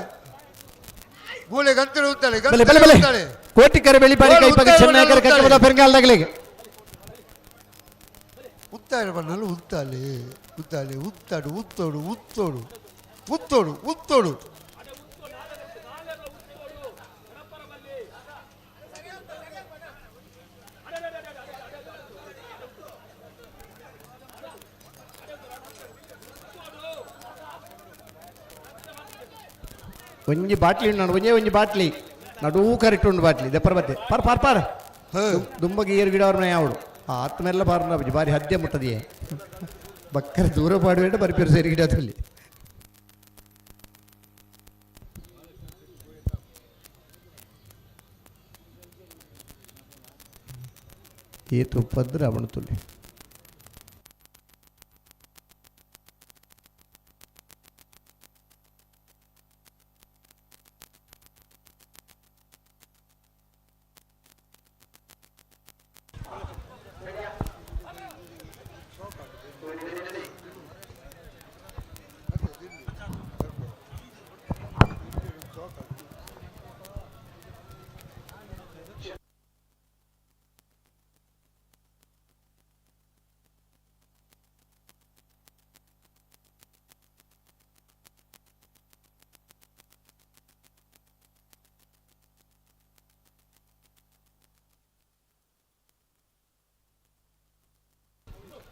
ಮೂಲೆ ಗಂತಿರು ಉತ್ತಾರೆ ಬಲೆ ಬಲೆ ಬಲೆ ಕೋಟಿ ಕರೆ ಬೆಳಿಪಾಡಿ ಕೈಪಾಗ ಚೆನ್ನೈ ಕರೆ ಪೆರಂಗಾಲ್ದಾಗಲಿಗೆ ಉತ್ತಾರೆ ಬಣ್ಣಲು ಉತ್ತಾಲೆ ಉತ್ತಾಲೆ ಉತ್ತಾಡು ಉತ್ತೋಡು ಉತ್ತೋಡು ಉತ್ತೋಡು ಉತ್ತೋಡು ಒಂಜಿ ಬಾಟ್ಲಿ ಉಂಡು ಒಂಜೇ ಒಂಜಿ ಬಾಟ್ಲಿ ನಡೂ ಕರೆಕ್ಟ್ ಉಂಡು ಬಾಟ್ಲಿ ದೆಪ್ಪರ ಬತ್ತೆ ಪಾರ್ ಪಾರ್ ಪಾರ್ ದುಂಬಗೆ ಏರು ಗಿಡ ಅವ್ರನ್ನ ಯಾವಡು ಆತ್ಮೆಲ್ಲ ಬಾರ್ನ ಬಾರಿ ಹದ್ದೆ ಮುಟ್ಟದಿಯೇ ಬಕ್ಕರೆ ದೂರ ಪಾಡುವೇಟ ಬರಿಪೇರು ಸೇರಿ ಗಿಡ ಅಲ್ಲಿ ಏತು ಉಪದ್ರ ಅವನು ತುಲಿ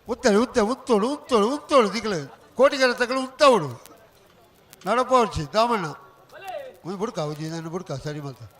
ಉತ್ತಳಿ ಉತ್ತ ಉತ್ತೋಡು ಉತ್ತೋಡು ಉತ್ತೋಡು ದಿಕ್ಕಲು ಕೋಟಿಗೆರೆ ತಗಲು ಉತ್ತವಡು ನಡಪೋರ್ಚಿ ದಾಮಣ್ಣ ಒಂದು ಬುಡ್ಕ ಹೌದು ನಾನು ಬುಡ್ಕ ಸರಿ ಮಾತ ಬರ್ತಾರೆ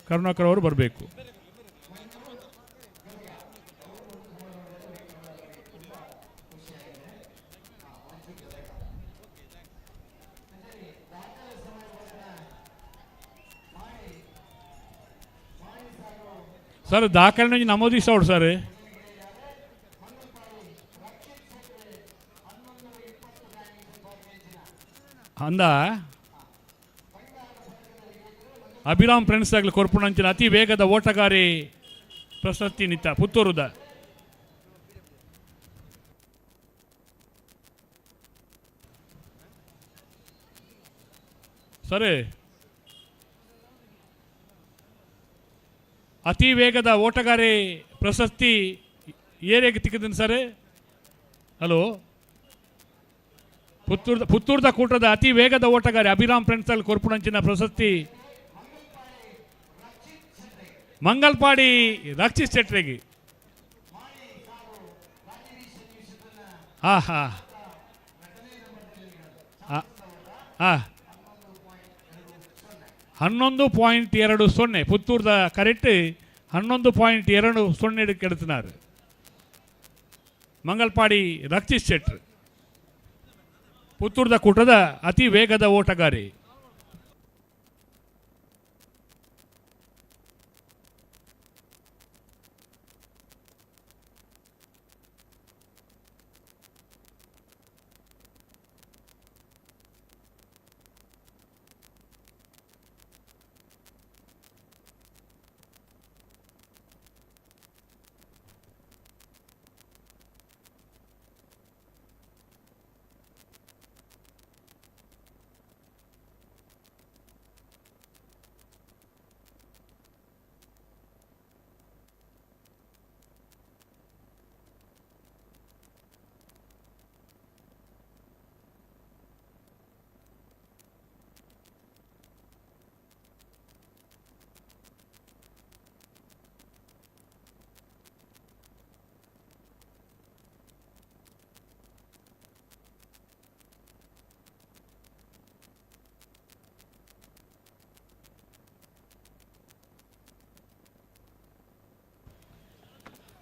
ಕರುಣಾಕರ್ ಅವರು ಬರಬೇಕು. ಸರ್ ದಾಖಲೆ ನಮೂದಿಸೋಡು ಸರ್. ಅಂದ ಅಭಿರಾಮ್ ಫ್ರೆಂಡ್ಸ್ ಆಗಲಿ ಕೊರ್ಪುಣಂಚಿನ ಅತಿ ವೇಗದ ಓಟಗಾರಿ ಪ್ರಶಸ್ತಿ ನಿತ್ತ ಪುತ್ತೂರುದ. ಸರಿ, ಅತಿ ವೇಗದ ಓಟಗಾರಿ ಪ್ರಶಸ್ತಿ ಏರಿಯಾಗೆ ತಿಕ್ಕಿದ್ದೀನಿ ಸರ್. ಹಲೋ, ಪುತ್ತೂರ್ದ ಕೂಟದ ಅತಿ ವೇಗದ ಓಟಗಾರಿ ಅಭಿರಾಮ್ ಫ್ರೆಂಡ್ಸ್ ಅಲ್ಲಿ ಕೊರ್ಪುಣಂಚಿನ ಪ್ರಶಸ್ತಿ ಮಂಗಲ್ಪಾಡಿ ರಕ್ಷಿತ್ ಶೆಟ್ರಿಗೆ. ಹಾ ಹಾ ಹಾಂ 11.20 ಪುತ್ತೂರ್ದ ಕರೆಕ್ಟ್ 11.20 ಕೆಡುತ್ತಿನಾರು ಮಂಗಲ್ಪಾಡಿ ರಕ್ಷಿತ್ ಶೆಟ್ರು ಪುತ್ತೂರ್ದ ಕೂಟದ ಅತಿ ವೇಗದ ಓಟಗಾರಿ.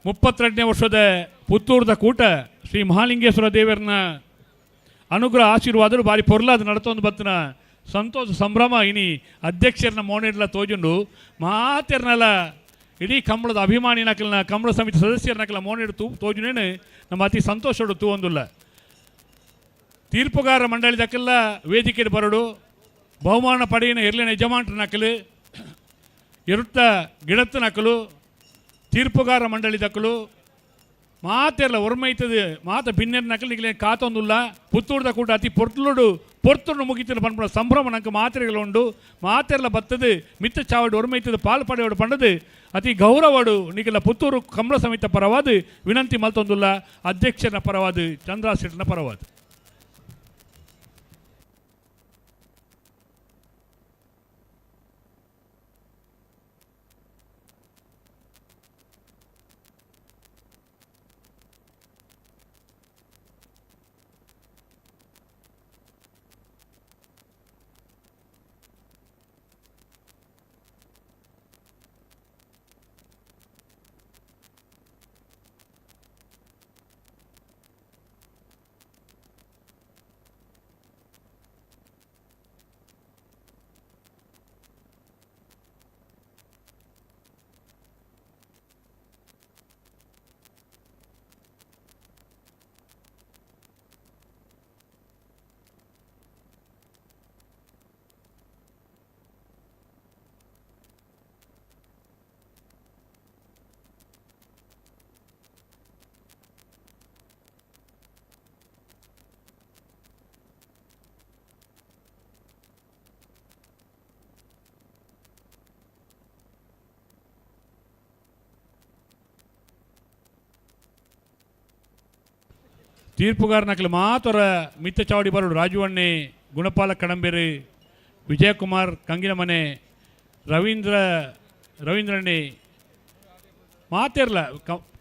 ಮುಪ್ಪತ್ತೆರಡನೇ ವರ್ಷದ ಪುತ್ತೂರ್ದ ಕೂಟ ಶ್ರೀ ಮಹಾಲಿಂಗೇಶ್ವರ ದೇವರನ್ನ ಅನುಗ್ರಹ ಆಶೀರ್ವಾದರು ಬಾರಿ ಪೊರ್ಲಾದ ನಡತೊಂದು ಬತ್ತಿನ ಸಂತೋಷ ಸಂಭ್ರಮ ಇನಿ ಅಧ್ಯಕ್ಷರನ್ನ ಮೋನಿಡ್ಲ ತೋಜುಂಡು ಮಾತೆರ್ನಲ ಇಡೀ ಕಂಬಳದ ಅಭಿಮಾನಿ ನಕಲ್ನ ಕಂಬಳ ಸಮಿತಿ ಸದಸ್ಯರ ನಕಲ ಮೋನಿಡ್ ತೂ ತೋಜುನೇನು ನಮ್ಮ ಅತಿ ಸಂತೋಷಡು ತೂ ಒಂದುಲ್ಲ. ತೀರ್ಪುಗಾರ ಮಂಡಳಿ ದಕ್ಕೆಲ್ಲ ವೇದಿಕೆ ಬರಡು ಬಹುಮಾನ ಪಡೆಯಿನ ಎರ್ಲಿನ ಯಜಮಾನ್ರ ನಕಲು ಎರುತ್ತ ಗಿಡತ್ತ ನಕಲು ತೀರ್ಪುಗಾರ ಮಂಡಳಿ ದಕ್ಕಲು ಮಾತೆಲ್ಲ ಒರ್ಮೈತದೆ ಮಾತ ಬಿನ್ನೆರ್ ನಕಲು ನಿಗಲೇ ಕಾತೊಂದುಲ್ಲ. ಪುತ್ತೂರ್ದ ಕೂಟ ಅತಿ ಪೊರ್ತುಡು ಪೊರ್ತುಡು ಮುಗಿತದ ಪನ್ಪುನ ಸಂಭ್ರಮ ನಂಗೆ ಮಾತ್ರೆಗಳು ಉಂಡು ಮಾತೆಲ್ಲ ಬತ್ತದು ಮಿತ್ತ ಚಾವಡು ಒರ್ಮೈತದ ಪಾಲು ಪಡೆಯೋಡು ಪಂಡದು ಅತಿ ಗೌರವಡು ನಿಗಲ ಪುತ್ತೂರು ಕಂಬಳ ಸಮಿತ ಪರವಾದ ವಿನಂತಿ ಮಲ್ತೊಂದುಲ್ಲ ಅಧ್ಯಕ್ಷನ ಪರವಾದ ಚಂದ್ರ ಶೆಟ್ಟನ ಪರವಾದ. ತೀರ್ಪುಗಾರನಕಲು ಮಾತ್ರ ಮಿತ್ತ ಚಾವಡಿ ಬರೋಡು ರಾಜುವಣ್ಣೆ, ಗುಣಪಾಲ ಕಡಂಬೇರಿ, ವಿಜಯಕುಮಾರ್ ಕಂಗಿನಮನೆ, ರವೀಂದ್ರಣ್ಣೆ ಮಾತಿರ್ಲ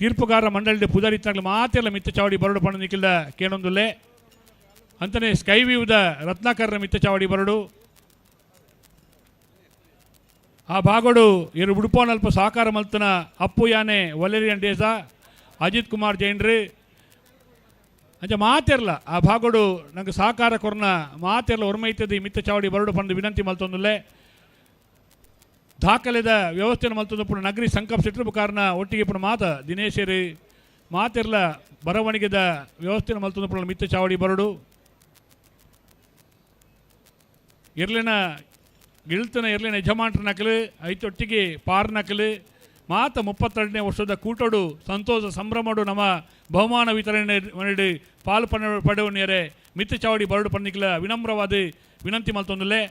ತೀರ್ಪುಗಾರ ಮಂಡಳಿ ಪುದಾರಿತ್ತಾಗಲು ಮಾತಿರ್ಲ ಮಿತ್ತ ಚಾವಡಿ ಬರಡು ಪಣ ನಿಖಿಲ್ದ ಕೇಳೊಂದುಲ್ಲೆ. ಅಂತಲೇ ಸ್ಕೈ ವ್ಯೂದ ರತ್ನಾಕರನ ಮಿತ್ತ ಚಾವಡಿ ಬರಡು ಆ ಭಾಗಡು ಇರು ಉಡುಪೋನಲ್ಪ ಸಹಕಾರ ಮಲ್ತನ ಅಪ್ಪು ಯಾನೆ ವಲೇರಿಯನ್ ಡೇಸಾ ಅಜಿತ್ ಕುಮಾರ್ ಜೈನ್ರಿ ಅಂಚ ಮಾತಿರ್ಲ ಆ ಭಾಗಡು ನಂಗೆ ಸಹಕಾರ ಕೊರ್ನ ಮಾತಿರ್ಲ ಒರ್ಮೈತದಿ ಮಿತ್ತ ಚಾವಡಿ ಬರಡು ಪಂದು ವಿನಂತಿ ಮಲ್ತೊಂದುಲ್ಲೆ. ದಾಖಲೆದ ವ್ಯವಸ್ಥೆನ ಮಲ್ತೊಂದುಪ್ಪುನ ನಗರಿ ಸಂಕಲ್ಪ ಶೆಟ್ರು ಕಾರಣ ಒಟ್ಟಿಗೆ ಇಪ್ಪುನ ಮಾತ ದಿನೇಶೇರಿ ಮಾತೆರ್ಲ ಬರವಣಿಗೆದ ವ್ಯವಸ್ಥೆನ ಮಲ್ತೊಂದುಪ್ಪುನ ಮಿತ್ತ ಚಾವಡಿ ಬರಡು ಇರ್ಲಿನ ಗಿಳ್ತನ ಇರ್ಲಿನ ಯಜಮಾನ್ರ ನಕಲು ಐತೊಟ್ಟಿಗೆ ಪಾರ್ ನಕಲು ಮಾತ 32ನೇ ವರ್ಷದ ಕೂಟೋಡು ಸಂತೋಷ ಸಂಭ್ರಮಡು ನಮ್ಮ ಬಹುಮಾನ ವಿತರಣೆ ಮಾಡಿ ಪಾಲು ಪಡೆಯುವನೇರೆ ಮಿತ್ತ ಚಾವಡಿ ಬರಡು ಪನ್ನಿಕ್ಲ ವಿನಮ್ರವಾದ ವಿನಂತಿ ಮಲ್ತೊಂದುಲ್ಲೆ.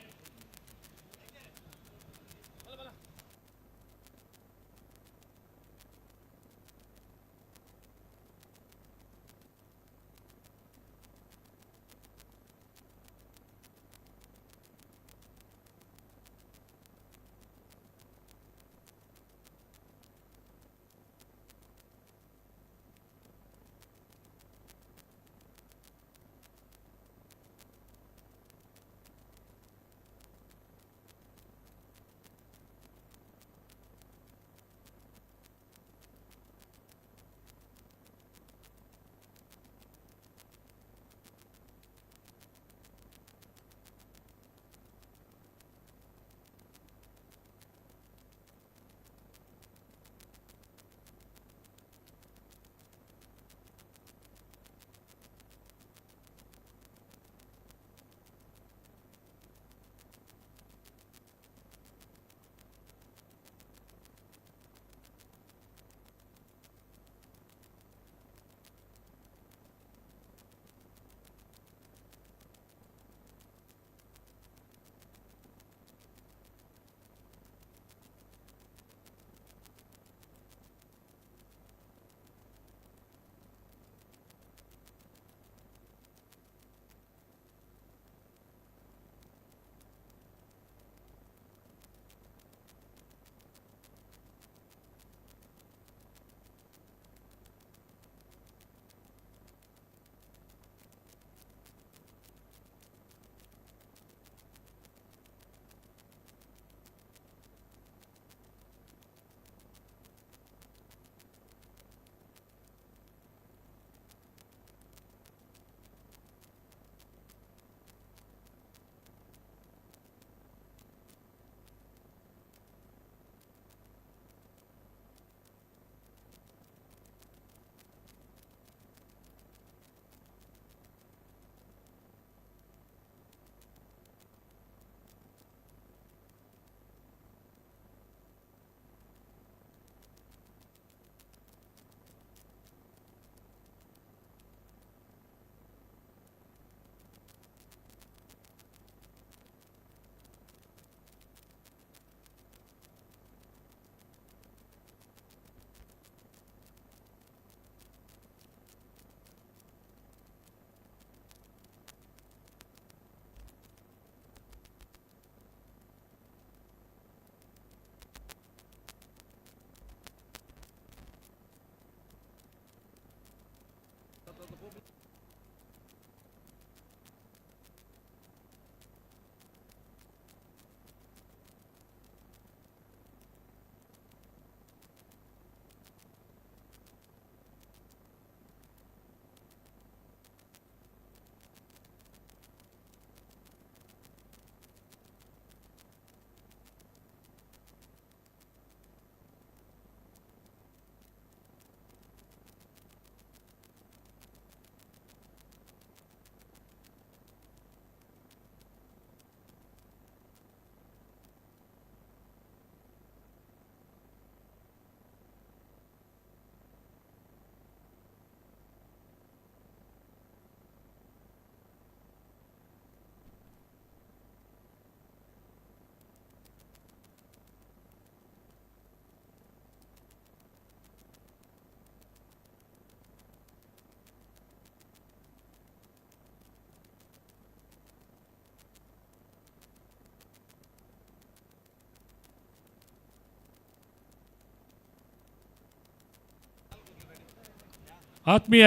ಆತ್ಮೀಯ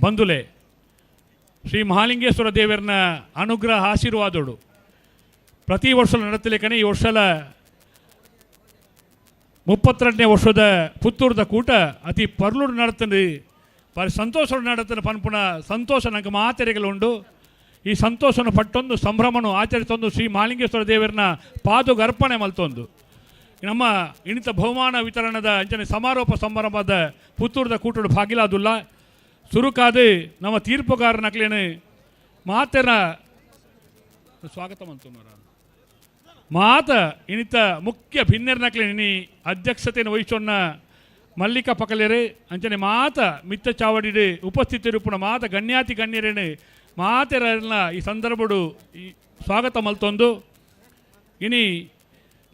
ಬಂಧುಲೆ, ಶ್ರೀ ಮಹಾಲಿಂಗೇಶ್ವರ ದೇವರನ ಅನುಗ್ರಹ ಆಶೀರ್ವಾದೋಡು ಪ್ರತಿ ವರ್ಷ ನಡತಲೇಕನೆ ಈ ವರ್ಷಲ 32ನೇ ವರ್ಷದ ಪುತ್ತೂರದ ಕೂಟ ಅತಿ ಪರ್ಲೂರು ನಡತದೆ, ಪರಿ ಸಂತೋಷ ನಡತದೆ ಪನ್ಪುನ ಸಂತೋಷ ನಂಗೆ ಮಾತೆರೆಗಲುಂಡು. ಈ ಸಂತೋಷನ ಪಟ್ಟೊಂದು ಸಂಭ್ರಮನು ಆಚರಿಸೊಂದು ಶ್ರೀ ಮಹಾಲಿಂಗೇಶ್ವರ ದೇವರನ್ನ ಪಾದುಗರ್ಪಣೆ ಮಲ್ತೊಂದು ನಮ್ಮ ಇಣಿತ ಬಹುಮಾನ ವಿತರಣದ ಅಂಚನೆ ಸಮಾರೋಪ ಸಮಾರಂಭದ ಪುತ್ತೂರದ ಕೂಟಡು ಭಾಗಿಲಾದುಲ್ಲ ಸುರುಕಾದು ನಮ್ಮ ತೀರ್ಪುಗಾರನಕ್ಲೇನು ಮಾತೆರ ಸ್ವಾಗತ ಮಂತುನರ ಮಾತ ಇನಿತ ಮುಖ್ಯ ಭಿನ್ನರ್ನಕ್ಲೇನಿ ಅಧ್ಯಕ್ಷತೆಯನ್ನು ವಹಿಸೋಣ ಮಲ್ಲಿಕ ಪಕಲೇರು ಅಂಚನೆ ಮಾತ ಮಿತ್ತ ಚಾವಡಿಡು ಉಪಸ್ಥಿತರುಪುಣ ಮಾತ ಗಣ್ಯಾತಿ ಗಣ್ಯರೇನು ಮಾತೆರನ್ನ ಈ ಸಂದರ್ಭಡು ಈ ಸ್ವಾಗತ ಮಲ್ತೊಂದು ಇನಿ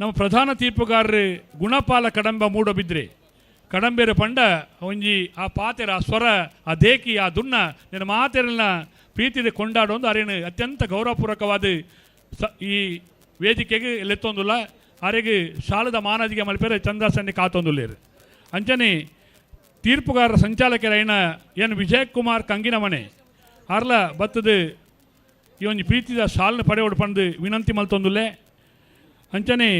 ನಮ್ಮ ಪ್ರಧಾನ ತೀರ್ಪುಗಾರರು ಗುಣಪಾಲ ಕಡಂಬ ಮೂಡಬಿದ್ರೆ ಕಡಂಬೇರು ಪಂಡ ಒಂಜಿ ಆ ಪಾತೆರ ಆ ಸ್ವರ ಆ ದೇಕಿ ಆ ದುನ್ನ ನಿನ್ನ ಮಾತೆರನ್ನ ಪ್ರೀತಿದ ಕೊಂಡಾಡೊಂದು ಅರೇನು ಅತ್ಯಂತ ಗೌರವಪೂರ್ವಕವಾದ ಈ ವೇದಿಕೆಗೆ ಲೆತ್ತೊಂದುಲ್ಲ ಅರೆಗೆ ಶಾಲದ ಮಾನದಿಗೆ ಮಲ್ಪೇರೆ ಚಂದ್ರಾಸನ್ನಿ ಕಾತೊಂದುಲ್ಲೇರು ಅಂಚನೆ ತೀರ್ಪುಗಾರರ ಸಂಚಾಲಕರೈನ ಎನ್ ವಿಜಯಕುಮಾರ್ ಕಂಗಿನಮನೆ ಅರ್ಲ ಬತ್ತದು ಈ ಒಂಜಿ ಪ್ರೀತಿದ ಶಾಲನ ಪಡೆಯೋಡು ಪಂದು ವಿನಂತಿ ಮಲ್ತೊಂದುಲ್ಲೆ ಅಂಚನೆ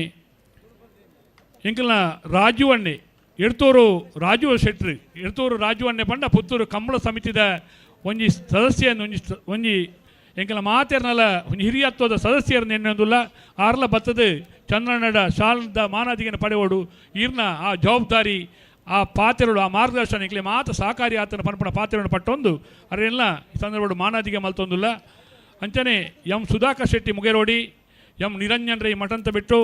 ಎಂಕಲ್ನ ರಾಜು ಅಣ್ಣೆ ಎಡ್ತೂರು ರಾಜು ಶೆಟ್ರು ಎಡ್ತೂರು ರಾಜು ಅಣ್ಣೆ ಪಂಡ ಪುತ್ತೂರು ಕಂಬಳ ಸಮಿತಿದ ಒಂಜಿ ಸದಸ್ಯ ಒಂಜಿ ಒಂಜಿ ಎಂಕಲ್ನ ಮಾತೆರ್ನಲ ಒಂಜಿ ಹಿರಿಯತ್ವದ ಸದಸ್ಯರನ್ನ ಎನ್ನೊಂದುಲ್ಲ ಆರ್ಲ ಬತ್ತದು ಚಂದ್ರನಡ ಶಾಲದ ಮಾನಾದಿಗೆನ ಪಡೆಯೋಡು ಈರ್ನ ಆ ಜವಾಬ್ದಾರಿ ಆ ಪಾತ್ರಗಳು ಆ ಮಾರ್ಗದರ್ಶನ ಎಂಕ್ಲೆ ಮಾತ ಸಹಕಾರಿ ಆತನ ಪನ್ಪಣ ಪಾತ್ರವನ್ನು ಪಟ್ಟೊಂದು ಅರೆಲ್ಲ ಈ ಸಂದರ್ಭಡು ಮಾನಾದಿಗೆ ಮಲ್ತೊಂದುಲ್ಲ ಅಂಚನೆ ಎಂ ಸುಧಾಕರ್ ಶೆಟ್ಟಿ ಮುಗೇರೋಡಿ ಎಂ ನಿರಂಜನ್ ರೈ ಮಠಂತ ಬಿಟ್ಟು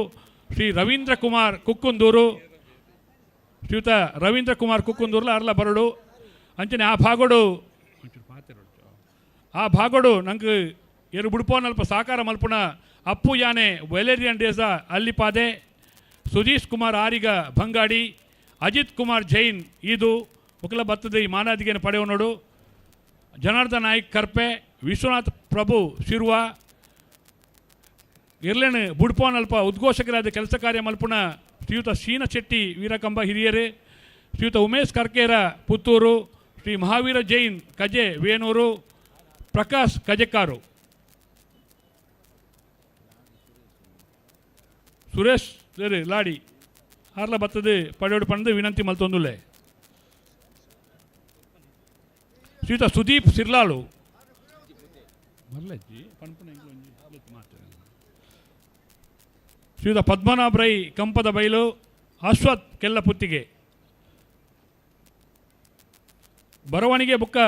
ಶ್ರೀ ರವೀಂದ್ರ ಕುಮಾರ್ ಕುಕ್ಕುಂದೂರು ಶ್ರೀಯುತ ರವೀಂದ್ರ ಕುಮಾರ್ ಕುಕ್ಕುಂದೂರ್ಲ ಅರ್ಲ ಬರಡು ಅಂಚನೆ ಆ ಭಾಗೋಡು ನಂಗೆ ಎರು ಬುಡ್ಪೋನಲ್ಪ ಸಹಕಾರ ಮಲ್ಪುಣ ಅಪ್ಪು ಯಾನೆ ವೆಲೇರಿಯನ್ ಡೇಸ ಅಲ್ಲಿಪಾದೆ ಸುಧೀಶ್ ಕುಮಾರ್ ಆರಿಗ ಬಂಗಾಡಿ ಅಜಿತ್ ಕುಮಾರ್ ಜೈನ್ ಇದು ಒಕಲ ಬತ್ತದ ಈ ಮಾನಾದಿಗೆಯನ್ನು ಪಡೆಯೋನೋಡು ಜನಾರ್ದನ್ ನಾಯ್ಕ್ ಕರ್ಪೆ ವಿಶ್ವನಾಥ್ ಪ್ರಭು ಶಿರ್ವ ಇರ್ಲೇನು ಬುಡ್ಪೋನಲ್ಪ ಉದ್ಘೋಷಕರಾದ ಕೆಲಸ ಕಾರ್ಯ ಮಲ್ಪುಣ ಶ್ರೀಯುತ ಶೀನ ಶೆಟ್ಟಿ ವೀರಕಂಬ ಹಿರಿಯರು ಶ್ರೀಯುತ ಉಮೇಶ್ ಕರ್ಕೇರ ಪುತ್ತೂರು ಶ್ರೀ ಮಹಾವೀರ ಜೈನ್ ಕಜೆ ವೇಣೂರು ಪ್ರಕಾಶ್ ಕಜೆಕಾರು ಸುರೇಶ್ ಲಾಡಿ ಆರ್ಲ ಬತ್ತದು ಪಡೆಯೋಡು ಪಂದು ವಿನಂತಿ ಮಲ್ತೊಂದುಲ್ಲೆ ಶ್ರೀಯುತ ಸುದೀಪ್ ಸಿರ್ಲಾಳು ಶ್ರೀಯುತ ಪದ್ಮನಾಭ ರೈ ಕಂಪದ ಬೈಲು ಅಶ್ವಥ್ ಕೆಲ್ಲಪುತ್ತಿಗೆ ಬರವಣಿಗೆ ಬುಕ್ಕ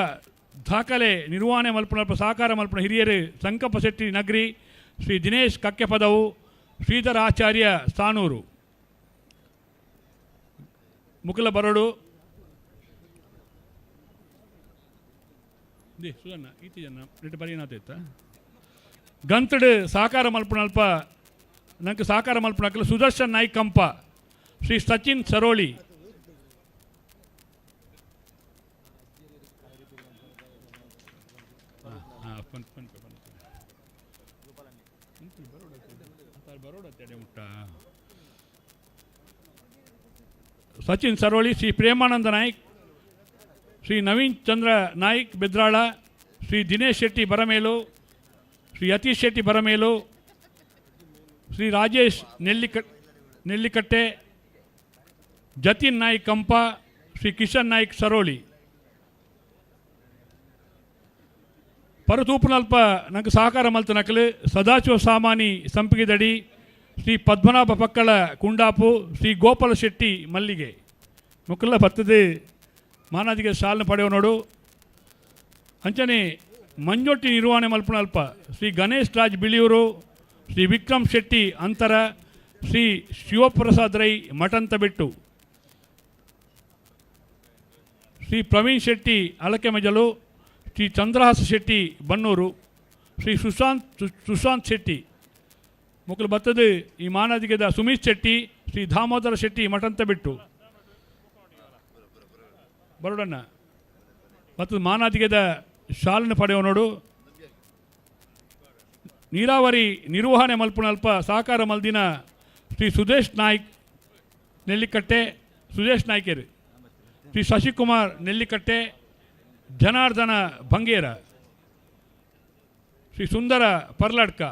ದಾಖಲೆ ನಿರ್ವಹಣೆ ಮಲ್ಪುಣ ಸಹಕಾರ ಮಲ್ಪುಣ ಹಿರಿಯರು ಸಂಕಪ್ಪ ಶೆಟ್ಟಿ ನಗರಿ ಶ್ರೀ ದಿನೇಶ್ ಕಕ್ಕೆಪದವು ಶ್ರೀಧರ ಆಚಾರ್ಯ ಸ್ಥಾನೂರು ಮುಕುಲ ಬರಡು ಸುಧಣ್ಣ ಈತಿ ಜನ ರೇಟ್ ಬರೀನಾತ ಗಂತಡು ಸಹಕಾರ ಮಲ್ಪುಣಲ್ಪ ನಂಗೆ ಸಹಕಾರ ಮಲ್ಪುಣಕಲು ಸುದರ್ಶನ್ ನಾಯ್ಕ್ ಕಂಪ ಶ್ರೀ ಸಚಿನ್ ಸರೋಳಿ ಸಚಿನ್ ಸರೋಳಿ ಶ್ರೀ ಪ್ರೇಮಾನಂದ ನಾಯ್ಕ್ ಶ್ರೀ ನವೀನ್ ಚಂದ್ರ ನಾಯ್ಕ್ ಬೆದ್ರಾಳ ಶ್ರೀ ದಿನೇಶ್ ಶೆಟ್ಟಿ ಬರಮೇಲು ಶ್ರೀ ಯತೀಶ್ ಶೆಟ್ಟಿ ಬರಮೇಲು ಶ್ರೀ ರಾಜೇಶ್ ನೆಲ್ಲಿಕಟ್ಟೆ ಜತಿನ್ ನಾಯ್ಕ್ ಕಂಪ ಶ್ರೀ ಕಿಶನ್ ನಾಯ್ಕ್ ಸರೋಳಿ ಪರತೂಪನಲ್ಪ ನಂಗೆ ಸಹಕಾರ ಮಲ್ತ ನಕಲು ಸದಾಶಿವ ಸಾಮಾನಿ ಸಂಪಿಗೆದಡಿ ಶ್ರೀ ಪದ್ಮನಾಭ ಪಕ್ಕಳ ಕುಂಡಾಪು ಶ್ರೀ ಗೋಪಾಲ ಶೆಟ್ಟಿ ಮಲ್ಲಿಗೆ ಮುಕ್ಕಲ್ಲ ಬತ್ತದೆ ಮಾನಾದಿಗೆ ಶಾಲನ ಪಡೆಯೋ ನೋಡು ಅಂಚನೆ ಮಂಜೊಟ್ಟಿ ನಿರ್ವಹಣೆ ಮಲ್ಪುಣ ಅಲ್ಪ ಶ್ರೀ ಗಣೇಶ್ ರಾಜ್ ಬಿಳಿಯೂರು ಶ್ರೀ ವಿಕ್ರಮ್ ಶೆಟ್ಟಿ ಅಂತರ ಶ್ರೀ ಶಿವಪ್ರಸಾದ್ ರೈ ಮಠಂತ ಬಿಟ್ಟು ಶ್ರೀ ಪ್ರವೀಣ್ ಶೆಟ್ಟಿ ಅಲಕೆಮಜಲು ಶ್ರೀ ಚಂದ್ರಹಾಸ ಶೆಟ್ಟಿ ಬನ್ನೂರು ಶ್ರೀ ಸುಶಾಂತ್ ಶೆಟ್ಟಿ ಮುಕ್ಕಲು ಬತ್ತದು ಈ ಮಾನಾದಿಗೆದ ಸುಮೀಶ್ ಶೆಟ್ಟಿ ಶ್ರೀ ದಾಮೋದರ ಶೆಟ್ಟಿ ಮಠಂತ ಬಿಟ್ಟು ಬರೋಡಣ್ಣ ಬತ್ತದ ಮಾನಾದಿಗೆದ ಶಾಲನ ಪಡೆಯೋ ನೋಡು ನೀರಾವರಿ ನಿರ್ವಹಣೆ ಮಲ್ಪುಣ ಅಲ್ಪ ಸಹಕಾರ ಮಲ್ದಿನ ಶ್ರೀ ಸುದೇಶ್ ನಾಯ್ಕ್ ನೆಲ್ಲಿಕಟ್ಟೆ ಸುದೇಶ್ ನಾಯ್ಕೇರು ಶ್ರೀ ಶಶಿಕುಮಾರ್ ನೆಲ್ಲಿಕಟ್ಟೆ ಜನಾರ್ದನ ಬಂಗೇರ ಶ್ರೀ ಸುಂದರ ಪರ್ಲಾಡ್ಕ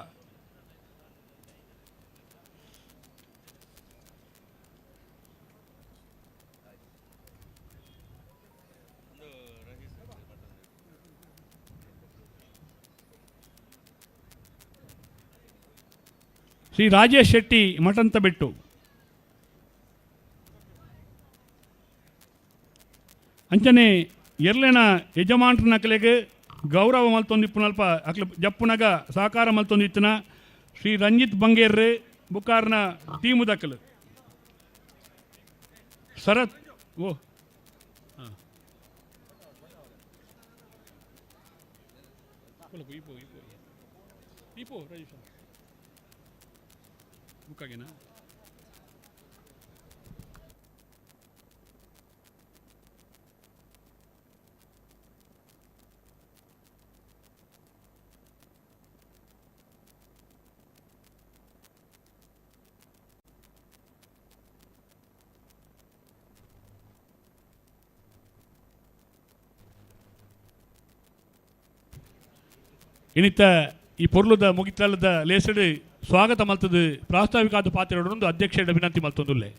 ಶ್ರೀ ರಾಜೇಶ್ ಶೆಟ್ಟಿ ಮಠಂತ ಬೆಟ್ಟು. ಅಂಚನೆ ಎರ್ಲೆನ ಯಜಮಾನ್ರನಕಲೆಗ್ ಗೌರವ ಮಲ್ತೊಂದಿಪ್ಪುನಲ್ಪ ಅಕ್ಲು ಜಪ್ಪುನಗ ಸಹಕಾರ ಮಲ್ತೊಂದಿತ್ತಿನ ಶ್ರೀ ರಂಜಿತ್ ಬಂಗೇರ್ ಬುಕಾರ್ನ ಟೀಮು ದಕ್ಕಲು ಶರತ್ ಓ ಇಪೋ ರಾಜೇಶ ಬುಕ್ಕಾಗೇನಾ ಇನಿತ ಈ ಪೊರ್ಲುದ ಮುಗಿತಲದ ಲೇಸಡು ಸ್ವಾಗತ ಮಲ್ತದು ಪ್ರಾಸ್ತಾವಿಕ ಆದ ಪಾತ್ರರೊಂದು ಅಧ್ಯಕ್ಷರ ವಿನಂತಿ ಮಲ್ತೊಂದುಲ್ಲೆ.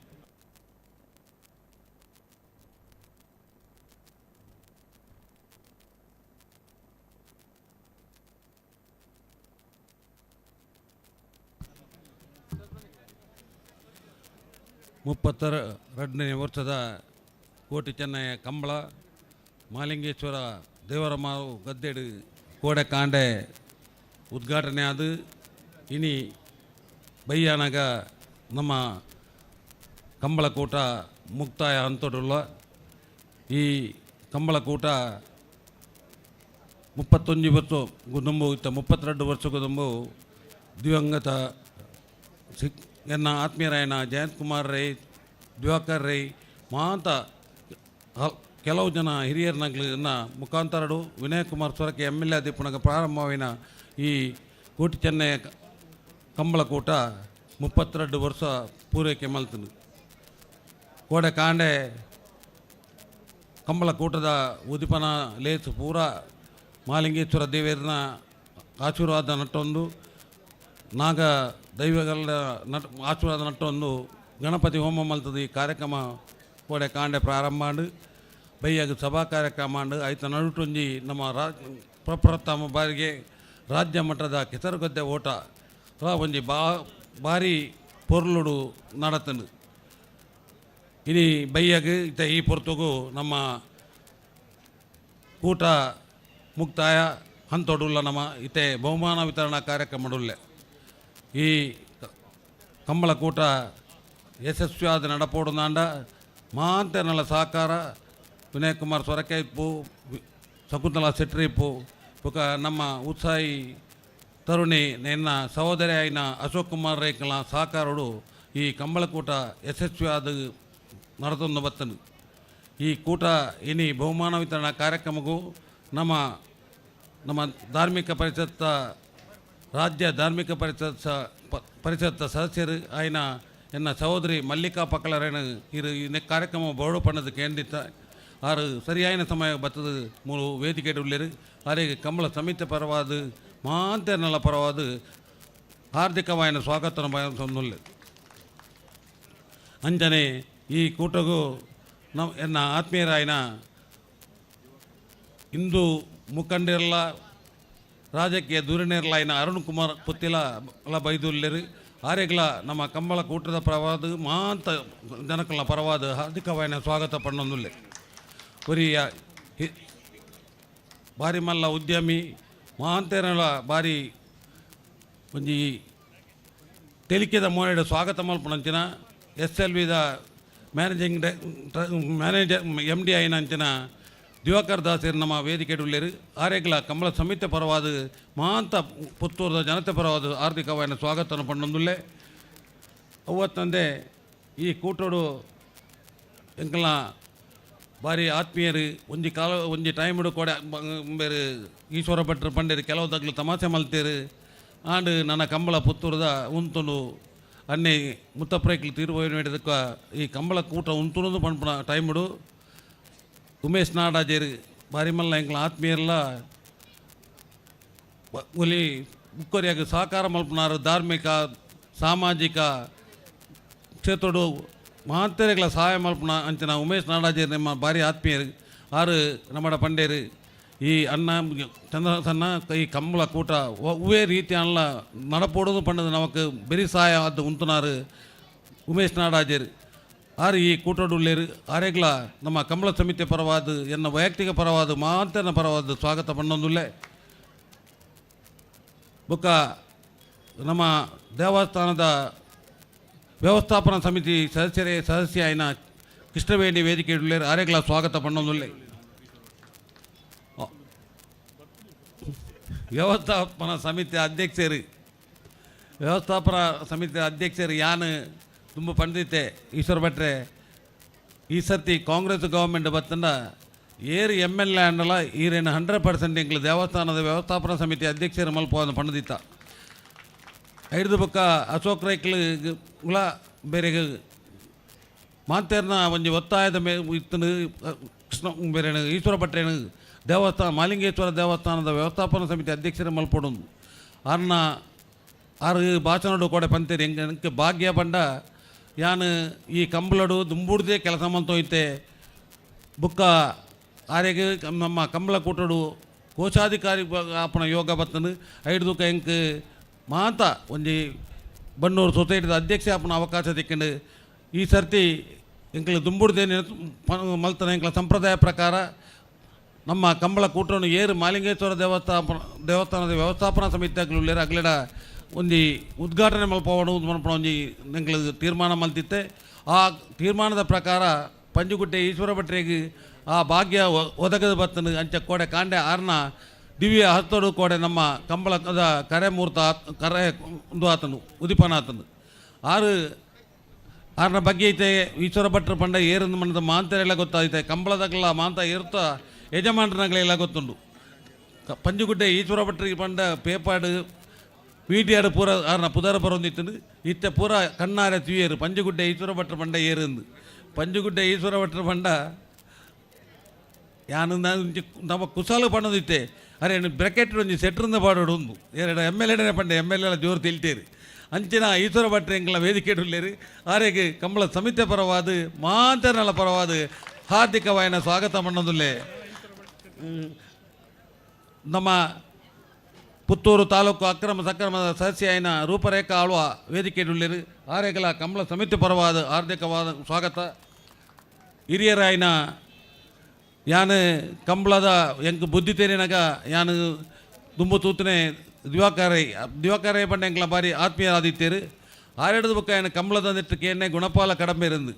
32ನೇ ವರ್ಷದ ಕೋಟಿ ಚೆನ್ನಯ್ಯ ಕಂಬಳ ಮಾಲಿಂಗೇಶ್ವರ ದೇವರಮಾವು ಗದ್ದೆಡು ಕೋಡೆ ಕಾಂಡೆ ಉದ್ಘಾಟನೆ ಆದ ಇನಿ ಬೈಯಾನಾಗ ನಮ್ಮ ಕಂಬಳಕೂಟ ಮುಕ್ತಾಯ ಅಂತೊಡುಲ್ಲ. ಈ ಕಂಬಳಕೂಟ 31 ವರ್ಷ ದುಂಬು ಇತ್ತ 32 ವರ್ಷಕ್ಕೂ ದುಂಬು ದಿವಂಗತ ಎನ್ನ ಆತ್ಮೀಯರಾಯನ ಜಯಂತ್ ಕುಮಾರ್ ರೈ, ದಿವಾಕರ್ ರೈ ಮಾತ ಕೆಲವು ಜನ ಹಿರಿಯರ್ನಗ್ಲನ್ನ ಮುಖಾಂತರಡು Vinay Kumar Sorakki M L A ದೀಪನಾಗ ಪ್ರಾರಂಭವಿನ ಈ ಕೋಟಿ ಚೆನ್ನಯ್ಯ ಕಂಬಳಕೂಟ 32 ವರ್ಷ ಪೂರೈಕೆ ಮಲ್ತನು. ಕೋಡೆ ಕಾಂಡೆ ಕಂಬಳಕೂಟದ ಉದಿಪನ ಲೇಸು ಪೂರ ಮಾಲಿಂಗೇಶ್ವರ ದೇವರನ ಆಶೀರ್ವಾದ ನಟ್ಟೊಂದು, ನಾಗ ದೈವಗಳ ಆಶೀರ್ವಾದ ನಟ್ಟೊಂದು ಗಣಪತಿ ಹೋಮ ಮಲ್ತದ ಈ ಕಾರ್ಯಕ್ರಮ ಕೋಡೆ ಕಾಂಡೆ ಪ್ರಾರಂಭ ಮಾಡಿ ಬೈಯಾಗ ಸಭಾ ಕಾರ್ಯಕ್ರಮ ಆಯ್ತ ನಡುಟೊಂಜಿ ನಮ್ಮ ಪ್ರಪ್ರಥಮ ಬಾರಿಗೆ ರಾಜ್ಯ ಮಟ್ಟದ ಕೆಸರುಗದ್ದೆ ಓಟ ಒಂಜಿ ಭಾರಿ ಪೊರ್ಲುಡು ನಡತನು. ಇನಿ ಬೈಯಾಗ ಇತ್ತ ಈ ಪೊರ್ತುಗು ನಮ್ಮ ಕೂಟ ಮುಕ್ತಾಯ ಹಂತೊಡುಲ್ಲ ನಮ್ಮ ಇತ್ತೆ ಬಹುಮಾನ ವಿತರಣಾ ಕಾರ್ಯಕ್ರಮಡುಲ್ಲೆ. ಈ ಕಂಬಳ ಕೂಟ ಯಶಸ್ವಿಯಾದ ನಡಪೋಡು ನಾಂಡ ಮಾಂತೆನಲ್ಲ ಸಹಕಾರ ವಿನಯ್ ಕುಮಾರ್ ಸೊರಕೆ ಇಪ್ಪು, ಶಕುಂತಲಾ ಶೆಟ್ರಿ ಇಪ್ಪು, ಬೊಕ ನಮ್ಮ ಉತ್ಸಾಹಿ ತರುಣಿ ನಿನ್ನ ಸಹೋದರಿ ಆಯಿನ ಅಶೋಕ್ ಕುಮಾರ್ ರೈಕಲ ಸಹಕಾರಡು ಈ ಕಂಬಳಕೂಟ ಯಶಸ್ವಿಯಾದ ನಡತೊಂದು ಬತ್ತನು. ಈ ಕೂಟ ಇನಿ ಬಹುಮಾನ ವಿತರಣಾ ಕಾರ್ಯಕ್ರಮಕ್ಕೂ ನಮ್ಮ ನಮ್ಮ ಧಾರ್ಮಿಕ ಪರಿಷತ್ತ ರಾಜ್ಯ ಧಾರ್ಮಿಕ ಪರಿಷತ್ತ ಸದಸ್ಯರು ಆಯ್ನ ಎನ್ನ ಸಹೋದರಿ ಮಲ್ಲಿಕಾ ಪಕ್ಕಲರೇನ ಇರು ಈ ಕಾರ್ಯಕ್ರಮ ಬೋರ್ಡು ಪಣ್ಣದ ಕೇಂದ್ರಿತ ಆರು ಸರಿಯಾದ ಸಮಯ ಬತ್ತದ ಮೂರು ವೇದಿಕೆ ಉಳ್ಳೇರು ಆರಿಗೆ ಕಂಬಳ ಸಮಿತಿ ಪರವಾದ ಮಾಂತೆನಲ್ಲ ಪರವಾದ ಹಾರ್ದಿಕವಾಯಿನ ಸ್ವಾಗತ ಬಯಸೊಂದುಲ್ಲೆ. ಅಂಜನೆ ಈ ಕೂಟಗೂ ನಮ್ಮ ಎನ್ನ ಆತ್ಮೀಯರಾಯಿನ ಹಿಂದೂ ಮುಖಂಡರೆಲ್ಲ ರಾಜಕೀಯ ಧುರೀಣರೆಲ್ಲ ಅರುಣ್ ಕುಮಾರ್ ಪುತ್ತಿಲ ಎಲ್ಲ ಬೈದುಲ್ಲೇರು ಆರೆಗ್ಲ ನಮ್ಮ ಕಂಬಳ ಕೂಟದ ಪರವಾದ ಮಾಂತ ಜನಕಲ ಪರವಾದ ಹಾರ್ದಿಕವಾಯಿನ ಸ್ವಾಗತ ಪಣ್ಣೊಂದುಲ್ಲೆ. ಒರಿಯ ಬಾರಿ ಮಲ್ಲ ಉದ್ಯಮಿ ಮಾಂತೇನಲ್ಲ ಬಾರಿ ಒಂಜಿ ತೆಲಿಕೆದ ಮೋನೆಡ್ ಸ್ವಾಗತ ಮಲ್ಪುನಂಚಿನ ಎಸ್ ಎಲ್ ವಿದ ಮ್ಯಾನೇಜಿಂಗ್ ಮ್ಯಾನೇಜರ್ ಎಮ್ ಡಿ ಆಯಿನಂಚಿನ ದಿವಾಕರ್ ದಾಸರು ನಮ್ಮ ವೇದಿಕೆ ಉಳ್ಳೇರು ಆರೆಗ್ಲ ಕಂಬಳ ಸಮಿತಿ ಪರವಾದ ಮಾಂತ ಪುತ್ತೂರದ ಜನತೆ ಪರವಾದ ಹಾರ್ದಿಕವಾಯಿನ ಸ್ವಾಗತವನ್ನು ಪಣ್ಣೊಂದುಲ್ಲೆ. ಅವತ್ತಂದೆ ಈ ಕೂಟೋಡು ಎಂಕಲ್ನ ಭಾರಿ ಆತ್ಮೀಯರು ಒಂಜಿ ಕಾಲ ಒಂಜಿ ಟೈಮ್ಡು ಕೊಡೆ ಬೇರೆ ಈಶ್ವರ ಭಟ್ರು ಪಂಡೇರು ಕೆಲವು ತಗ್ಲು ತಮಾಷೆ ಮಲ್ತೇರು ಆಂಡ್ ನನ್ನ ಕಂಬಳ ಪುತ್ತೂರದ ಉಂತುಂಡು ಅನ್ನೆ ಮುತ್ತಪ್ರೈಕ್ಲು ತೀರ್ಪು ಈ ಕಂಬಳ ಕೂಟ ಉಂತುನದು ಪನ್ಪುನ ಟೈಮ್ಡು ಉಮೇಶ್ ನಾಡಾಜೇರು ಭಾರಿ ಮಲ್ಲ ಎಂಕ್ಲ ಆತ್ಮೀಯರ್ಲ ಒಲಿ ಮುಕ್ಕೊರಿಯಾಗ ಸಹಕಾರ ಮಲ್ಪುನಾರು ಧಾರ್ಮಿಕ ಸಾಮಾಜಿಕ ಕ್ಷೇತ್ರಡು ಮಾತೆರೆಗಳ ಸಹಾಯ ಮಲ್ಪುನ ಅಂಚಿನ ಉಮೇಶ್ ನಾಡಾಜೇರು ನಿಮ್ಮ ಭಾರಿ ಆತ್ಮೀಯರು ಆರು ನಮ್ಮಡ ಪಂಡೇರು ಈ ಅನ್ನ ಚಂದ್ರ ಸಣ್ಣ ಈ ಕಂಬಳ ಕೂಟ ಹೂವೇ ರೀತಿ ಅಲ್ಲ ನಡಪೋಡೋದು ಪಂಡದು ನಮಕ್ ಬೆರಿ ಸಹಾಯ ಅದು ಉಂತುನಾರು ಉಮೇಶ್ ನಾಡಾಜೇರು. ಆರು ಈ ಕೂಟಡುಳ್ಳೇರು ಆರೆಗ್ಲ ನಮ್ಮ ಕಂಬಳ ಸಮಿತಿ ಪರವಾದ ಎನ್ನ ವೈಯಕ್ತಿಕ ಪರವಾದ ಮಾಂತನ ಪರವಾದ ಸ್ವಾಗತ ಪಣ್ಣೊಂದುಲ್ಲೆ. ಬೊಕ್ಕ ನಮ್ಮ ದೇವಸ್ಥಾನದ ವ್ಯವಸ್ಥಾಪನಾ ಸಮಿತಿ ಸದಸ್ಯರೇ ಸದಸ್ಯ ಆಯ್ನ ಕೃಷ್ಣವೇಣಿ ವೇದಿಕೆ ಉಳ್ಳೇರು ಆರೆಗ್ಲ ಸ್ವಾಗತ ಪಣ್ಣೊಂದುಲ್ಲೆ. ವ್ಯವಸ್ಥಾಪನಾ ಸಮಿತಿ ಅಧ್ಯಕ್ಷರು ವ್ಯವಸ್ಥಾಪನಾ ಸಮಿತಿ ಅಧ್ಯಕ್ಷರು ಯಾನು ತುಂಬ ಪಂಡಿತೆ ಈಶ್ವರ ಭಟ್ರೆ ಈ ಸರ್ತಿ ಕಾಂಗ್ರೆಸ್ ಗೌರ್ಮೆಂಟ್ ಬತ್ತಂಡ ಏರು ಎಮ್ ಎಲ್ ಎ ಅಂಡಲ ಈರೇನು 100% ಎಂಗ್ಲು ದೇವಸ್ಥಾನದ ವ್ಯವಸ್ಥಾಪನಾ ಸಮಿತಿ ಅಧ್ಯಕ್ಷರು ಮಲ್ಪೋದ ಪಂಡಿತ ಐದು ಬೊಕ್ಕ ಅಶೋಕ್ ರೈಕ್ಲು ಬೇರೆ ಮಾಂತೇರ್ನ ಒಂಜಿ ಒತ್ತಾಯದ ಮೇ ಇತ್ತನು ಕೃಷ್ಣ ಬೇರೆ ಈಶ್ವರ ಭಟ್ರೇನು ದೇವಸ್ಥಾನ ಮಾಲಿಂಗೇಶ್ವರ ದೇವಸ್ಥಾನದ ವ್ಯವಸ್ಥಾಪನಾ ಸಮಿತಿ ಅಧ್ಯಕ್ಷರ ಮಲ್ಪೊಡೊಂದು ಅರ್ನ ಆರು ಭಾಷಣಡು ಕೊಡೆ ಪಂತೇರಿ ಎಂಕ್ ಭಾಗ್ಯ ಪಂಡ ಯಾನು ಈ ಕಂಬಳಡು ದುಂಬುಡ್ದೇ ಕೆಲಸ ಮಂತೋಯ್ತೆ ಬುಕ್ಕ ಆರೆಗೆ ನಮ್ಮ ಕಂಬಳ ಕೂಟಡು ಕೋಶಾಧಿಕಾರಿ ಆಪಣ ಯೋಗ ಬತ್ತನು ಐಡ್ದುಕ ಎಂಕ್ ಮಾತ ಒಂಜಿ ಬನ್ನೂರು ಸೊಸೈಟಿದ ಅಧ್ಯಕ್ಷ ಆಪಣ ಅವಕಾಶ ತಿಕ್ಕಂಡು ಈ ಸರ್ತಿ ಎಂಕ್ಲ ದುಂಬುಡ್ದೇ ಮಲ್ತನ ಎಂಕ್ಲ ಸಂಪ್ರದಾಯ ಪ್ರಕಾರ ನಮ್ಮ ಕಂಬಳ ಕೂಟವನ್ನು ಏರು ಮಾಲಿಂಗೇಶ್ವರ ದೇವಸ್ಥಾನದ ವ್ಯವಸ್ಥಾಪನಾ ಸಮಿತಿ ಅಗ್ಲು ಅಗ್ಲೆಡ ಒಂಜಿ ಉದ್ಘಾಟನೆ ಮಲ್ಪವಡು ಮನ್ಪಣ ಒಂಜಿ ಎಂಕ್ಲ ತೀರ್ಮಾನ ಮಲ್ತಿತ್ತೆ. ಆ ತೀರ್ಮಾನದ ಪ್ರಕಾರ ಪಂಜುಗುಟ್ಟೆ ಈಶ್ವರ ಭಟ್ರಿಗೆ ಆ ಭಾಗ್ಯ ಒದಗದ ಬತ್ತನು ಅಂಚ ಕೋಡೆ ಕಾಂಡೆ ಆರ್ನ ದಿವ್ಯ ಹಸ್ತೋಡು ಕೋಡೆ ನಮ್ಮ ಕಂಬಳದ ಕರೆ ಮೂರ್ತ ಕರೆ ಒಂದು ಆತನು ಉದಿಪನ ಆತನು ಆರು ಆರ್ನ ಬಗ್ಗೆ ಐತೆ ಈಶ್ವರ ಭಟ್ರ ಪಂಡ ಏರಂದು ಮನದ ಮಾಂತರೆಲ್ಲ ಗೊತ್ತಾಯ್ತೆ ಕಂಬಳದಾಗಲ್ಲ ಮಾಂತ ಏರ್ತ ಯಜಮಾನರನಾಗಲೆಲ್ಲ ಗೊತ್ತುಂಡು. ಪಂಜುಗುಡ್ಡೆ ಈಶ್ವರ ಭಟ್ರಿಗೆ ಪಂಡ ಪೇಪಾಡು ವೀಟಿಯಾಡು ಪೂರ ಆರ್ನ ಪುದರ ಬರೋಂದಿತ್ತು ಇತ್ತೆ ಪೂರ ಕಣ್ಣಾರೆ ತುಯೇರು ಪಂಜುಗುಡ್ಡೆ ಈಶ್ವರ ಭಟ್ರ ಪಂಡ ಏರಂದು ಪಂಜುಗುಡ್ಡೆ ಈಶ್ವರ ಭಟ್ರ ಪಂಡ ಯಾನು ನಮ್ಮ ಕುಸಾಲು ಪಣ್ಣದಿತ್ತೆ ಅರೆ ಬ್ರೆಕೆಟ್ ಒಂಜಿ ಸೆಟ್ರಿಂದ ಪಾಡೋಡು ಒಂದು ಎರಡು ಎಮ್ ಎಲ್ ಎಡನೆ ಪಂಡೆ ಎಮ್ ಎಲ್ ಎ ಜೋರು ತಿಳಿತೇರಿ ಅಂಚಿನ ಈಶ್ವರ ಭಟ್ರ ಎಂಕ್ಲ ವೇದಿಕೆ ಉಳ್ಳೇರಿ ಆರೆಗೆ ಕಂಬಳ ಸಮಿತಿ ಪರವಾದ ಮಾಂತರನಲ ಪರವಾದ ಹಾರ್ದಿಕವಾಯನ ಸ್ವಾಗತ ಮಣ್ಣದುಲ್ಲೆ. ನಮ್ಮ ಪುತ್ತೂರು ತಾಲೂಕು ಅಕ್ರಮ ಸಕ್ರಮದ ಸದಸ್ಯ అయిన ರೂಪರೇಖಾ ಆಳ್ವ ವೇದಿಕೆ ಉಳ್ಳೇರು ಆರೆಗಲ ಕಂಬಳ ಸಮಿತಿ ಪರವಾದ ಹಾರ್ದಿಕವಾದ ಸ್ವಾಗತ. ಹಿರಿಯರಾಯಿನ ಯಾನು ಕಂಬಳದ ಎಂಕ್ ಬುದ್ಧಿ ತೇರಿನಾಗ ಯಾನು ದುಂಬು ತೂತನೆ ದಿವಾಕರೈ ದಿವಾಕರೈ ಪಂಡ ಎಂಕ್ಲ ಬಾರಿ ಆತ್ಮೀಯರಾದಿತ್ತೇರು ಆರೆಡ್ದು ಬೊಕ್ಕ ಏನು ಕಂಬಳದ ನೆಟ್ಟಕ್ಕೆ ಎಣ್ಣೆ ಗುಣಪಾಲ ಕಡಂಬೆ ಇರಂದು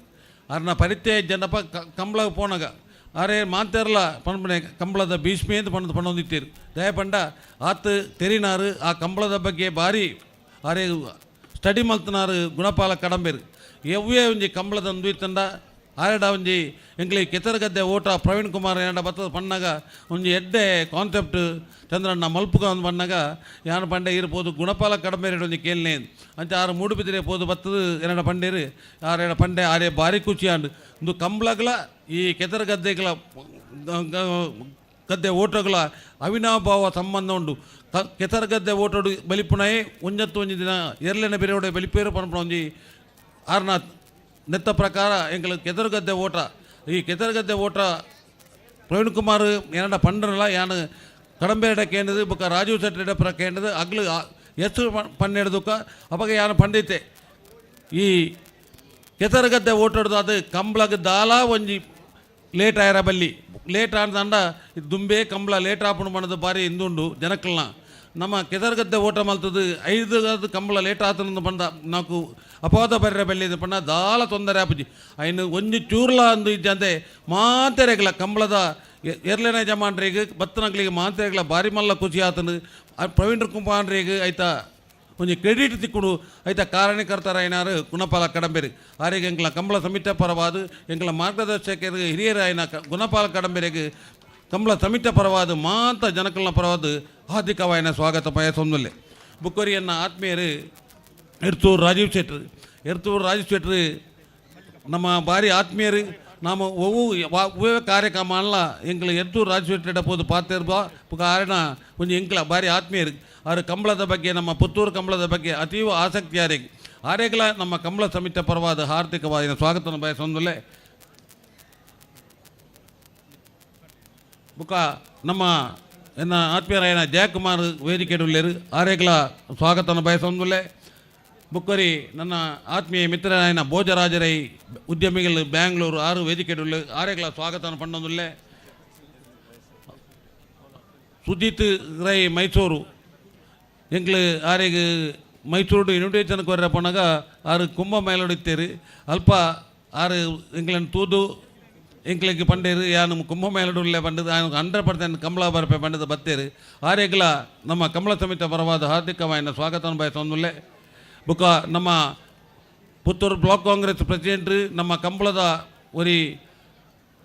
ಅರ್ನ ಪರಿಚಯ ಜನಪ ಕಂಬಳ ಪೋನಾಗ ಅರೆ ಮಾಂತೇರ್ಲ ಪನ್ಪನೆ ಕಂಬಳದ ಭೀಷ್ಮೆ ಅಂತ ಪಣ್ಣದು ಪಣ್ಣೊಂದಿತ್ತೇರು ದಯಪಂಡ ಆತು ತೆರಿನಾರು ಆ ಕಂಬಳದ ಬಗ್ಗೆ ಭಾರಿ ಅರೆ ಸ್ಟಡಿ ಮಲ್ತನಾರು ಗುಣಪಾಲ ಕಡಂಬೇರು ಎವ್ವೇ ಒಂಜಿ ಕಂಬಳದ ಅಂದುತ್ತಂಡ ಆರೆಡ ಒಂಜಿ ಎಂಕ್ಲಿ ಕೆತ್ತರಗದ್ದೆ ಓಟ ಪ್ರವೀಣ್ ಕುಮಾರ್ ಏನಡ ಬತ್ತದ ಪಣ್ಣಾಗ ಒಂಜಿ ಎಡ್ಡೆ ಕಾನ್ಸೆಪ್ಟ್ ಚಂದ್ರಣ್ಣ ಮಲ್ಪುಗ ಒಂದು ಪಣ್ಣಾಗ ಯಾನು ಪಂಡೆ ಇರ್ಬೋದು ಗುಣಪಾಲ ಕಡಂಬೇರು ಒಂಜಿ ಕೇಳನೆ ಅಂಚ ಆರು ಮೂಡುಬಿದಿರೆ ಪೋದು ಬತ್ತದ ಏನಡ ಪಂಡೇರು ಆರೆಡ ಪಂಡೆ ಆರೆ ಭಾರಿ ಖುಷಿ ಆಂಡು ಒಂದು ಕಂಬಳಗಳ ಈ ಕೆತ್ತರಗದ್ದೆಗಳ ಗದ್ದೆ ಓಟಗಳ ಅವಿನಾಭಾವ ಸಂಬಂಧ ಉಂಡು ಕೆಸರಗದ್ದೆ ಓಟೋಡು ಬಲಿಪುಣಯೇ ಒಂಜತ್ತು ಒಂಜಿ ದಿನ ಎರಲೆನ ಬೇರೆ ಬಲಿಪೇರು ಪನ್ಪುಣ ಒಂಜಿ ಆರ್ನ ನೆತ್ತ ಪ್ರಕಾರ ಎಂಕಲು ಕೆಸರುಗದ್ದೆ ಓಟ ಈ ಕೆಸರುಗದ್ದೆ ಓಟ ಪ್ರವೀಣ್ ಕುಮಾರ್ ಏನಡ ಪಂಡನಲ್ಲ ಯಾನು ಕಡಂಬೇರಡ ಕೇಂದ್ರದು ಬೊಕ್ಕ ರಾಜೀವ್ ಶೆಟ್ಟೆಡ ಪ್ರ ಕೇಂದ್ರದು ಅಗ್ಲು ಎಷ್ಟು ಪನ್ನೆಡ್ದುಕ್ಕ ಅವಾಗ ಯಾನು ಪಂಡಿತೆ ಈ ಕೆಸರುಗದ್ದೆ ಓಟಾಡ್ದು ಅದು ಕಂಬ್ಳಗ್ ದಾಲ ಒಂಜಿ ಲೇಟ್ ಆಯರ ಬಲ್ಲಿ ಲೇಟ್ ಆಡ್ದಂಡ ದುಂಬೆ ಕಂಬಳ ಲೇಟ್ ಆಪುಣು ಮಾಡದು ಭಾರಿ ಇಂದುಂಡು ಜನಕ್ಕಲ್ನ ನಮ್ಮ ಕೆಸರುಗದ್ದೆ ಓಟ ಮಲ್ತದ್ದು ಐದು ಅದು ಕಂಬಳ ಲೇಟ್ ಆತನಂದು ಬಂದ ನಾಕು ಅಪವಾದ ಬರ್ರೆ ಬಲ್ಲಿ ಪಂಡ ದಾಲ ತೊಂದರೆ ಆಪುಜಿ ಐನು ಒಂಜಿ ಚೂರ್ಲ ಅಂದು ಇದ್ದಂತೆ ಮಾತೆರೆಗ್ಲ ಕಂಬಳದ ಎರ್ಲೆನ ಜಮಾನ್ರಿಗೆ ಬತ್ತನಗ್ಲಿಗೆ ಮಾತೆರೆಗ್ಲ ಭಾರಿ ಮಲ್ಲ ಖುಷಿ ಆತನು ಪ್ರವೀಣ್ ಕುಮಾರ್ರಿಗೆ ಆಯ್ತಾ ಒಂಜಿ ಕ್ರೆಡಿಟ್ ತಿಕ್ಕುಡು ಐತ ಕಾರಣಕರ್ತರ అయినారు ಗುಣಪಾಲ ಕಡಂಬೇರಿ ಆರಿಗೆ ಎಂಕ್ಲ ಕಂಬಳ ಸಮಿತಿ ಪರವಾದ ಎಂಕ್ಲ ಮಾರ್ಗದರ್ಶಕರು ಹಿರಿಯರಾಯಿನ ಗುಣಪಾಲ ಕಡಂಬೇರಿಗೆ ಕಂಬಳ ಸಮಿತಿ ಪರವಾದ ಮಾಂತ ಜನಕಲ್ನ ಪರವಾದ ಹಾರ್ದಿಕವಾಯಿನ ಸ್ವಾಗತ ಬಯಸೊಂದಲ್ಲೇ. ಬುಕ್ಕೊರಿಯನ್ನ ಆತ್ಮೀಯರು ಎರ್ತೂರು ರಾಜೀವ್ ಶೆಟ್ರು ಎರ್ತೂರು ರಾಜೀವ್ ಶೆಟ್ರು ನಮ್ಮ ಭಾರಿ ಆತ್ಮೀಯರು ನಾವು ಒವ್ವು ಕಾರ್ಯಕ್ರಮ ಅಲ್ಲ ಎಂಕ್ಲ ಎರ್ತೂರು ರಾಜೀವ್ ಶೆಟ್ಟೆ ಪೋದು ಪಾತಿರ್ಬಾ ಬುಕ್ಕ ಆರಣ ಒಂಜಿ ಎಂಕ್ಲ ಭಾರಿ ಆತ್ಮೀಯರು ಆರು ಕಂಬಳದ ಬಗ್ಗೆ ನಮ್ಮ ಪುತ್ತೂರು ಕಂಬಳದ ಬಗ್ಗೆ ಅತೀವ ಆಸಕ್ತಿ ಆರೇಗ್ ಆರೇಗ್ಲ ನಮ್ಮ ಕಂಬಳ ಸಮಿತಿ ಪರವಾದ ಹಾರ್ದಿಕವಾದ ಸ್ವಾಗತವನ್ನು ಬಯಸೊಂದಲ್ಲೇ. ಬುಕ್ಕ ನಮ್ಮ ಎನ್ನ ಆತ್ಮೀಯರಾಯನ ಜಯಕುಮಾರ್ ವೇದಿಕೆ ಉಳ್ಳೇರು ಆರೇಗ್ಲ ಸ್ವಾಗತವನ್ನು ಬಯಸೊಂದಲ್ಲೇ. ಬುಕ್ಕರಿ ನನ್ನ ಆತ್ಮೀಯ ಮಿತ್ರರಾಯನ ಭೋಜರಾಜರೈ ಉದ್ಯಮಿಗಳು ಬ್ಯಾಂಗ್ಳೂರು ಆರು ವೇದಿಕೆಡುಳ್ಳೆ ಆರೆಗಳ ಸ್ವಾಗತ ಪಣ್ಣೊಂದುಲ್ಲೆ. ಸುಜಿತ್ ರೈ ಮೈಸೂರು ಎಂಕ್ಲು ಆರೆಗ್ ಮೈಸೂರು ಇನ್ವಿಟೇಷನ್ಗೆ ಬರ್ರ ಪೋನಾಗ ಆರು ಕುಂಭ ಮೇಲಡಿತ್ತೇರು ಅಲ್ಪ ಆರು ಎಂಕ್ಲನ್ ತೂದು ಎಂಕ್ಲೆಗ್ ಪಂಡೇರು ಯಾನು ಕುಂಭ ಮೇಲಡುಲ್ಲೆ ಪಂಡದು 100% ಕಮಲ ಬರಪೆ ಪಂಡದು ಬತ್ತೇರು ಆರೆಗ್ಲ ನಮ್ಮ ಕಮಲ ಸಮಿತಿ ಪರವಾದ ಹಾರ್ದಿಕವಾಯಿನ ಸ್ವಾಗತ ಬಯಸೊಂದುಲ್ಲೆ. ಬುಕ್ಕ ನಮ್ಮ ಪುತ್ತೂರು ಬ್ಲಾಕ್ ಕಾಂಗ್ರೆಸ್ ಪ್ರೆಸಿಡೆಂಟ್ ನಮ್ಮ ಕಂಬಳದ ಒರಿ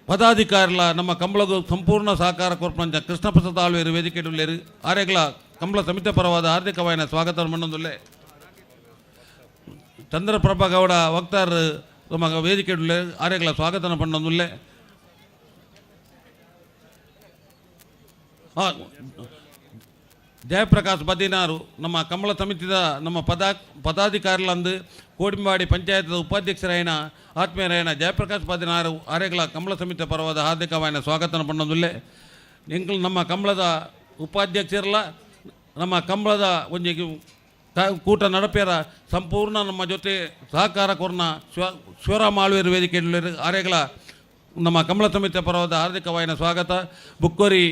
ಪದಾಧಿಕಾರಿಲ ನಮ್ಮ ಕಂಬಳಗೂ ಸಂಪೂರ್ಣ ಸಹಕಾರ ಕೊರ್ಪಂಚ ಕೃಷ್ಣಪ್ರಸಾದ್ ಆಳ್ವೇರು ವೇದಿಕೆಡುಲ್ಲೇರು ಆರೆಗ್ಲ ಕಂಬಳ ಸಮಿತಿ ಪರವಾದ ಹಾರ್ದಿಕವಾಯಿನ ಸ್ವಾಗತ ಮಣ್ಣೊಂದುಲ್ಲೆ. ಚಂದ್ರಪ್ರಭಾ ಗೌಡ ವಕ್ತಾರ್ ನಮ್ಮ ವೇದಿಕೆಡುಲ್ಲೆ ಆರೆಗ್ಲ ಸ್ವಾಗತನ ಪಣ್ಣೊಂದುಲ್ಲೆ. ಜಯಪ್ರಕಾಶ್ ಬದಿನಾರು ನಮ್ಮ ಕಮಲ ಸಮಿತಿದ ನಮ್ಮ ಪದಾಧಿಕಾರಿಲಂದು ಕೋಡಿಂಬಾಡಿ ಪಂಚಾಯತ್ ಉಪಾಧ್ಯಕ್ಷರಾಯನ ಆತ್ಮೀಯರಾಯನ ಜಯಪ್ರಕಾಶ್ ಬದಿನಾರು ಆರೆಗಳ ಕಮಲ ಸಮಿತಿ ಪರವಾದ ಹಾರ್ದಿಕವಾಯಿನ ಸ್ವಾಗತನ ಪಣ್ಣೊಂದುಲ್ಲೆ. ಎಂಕ್ಲು ನಮ್ಮ ಕಮಲದ ಉಪಾಧ್ಯಕ್ಷರಲ್ಲ ನಮ್ಮ ಕಂಬಳದ ಒಂಜಿ ಕೂಟ ನಡಪೇರ ಸಂಪೂರ್ಣ ನಮ್ಮ ಜೊತೆ ಸಹಕಾರ ಕೊರ್ನ ಶಿವರಾಮ ಆಳ್ವೇರು ವೇದಿಕೆ ಆರೆಗಳ ನಮ್ಮ ಕಮಲ ಸಮಿತಿ ಪರವಾದ ಹಾರ್ದಿಕವಾಯಿನ ಸ್ವಾಗತ. ಬುಕ್ಕೋರಿ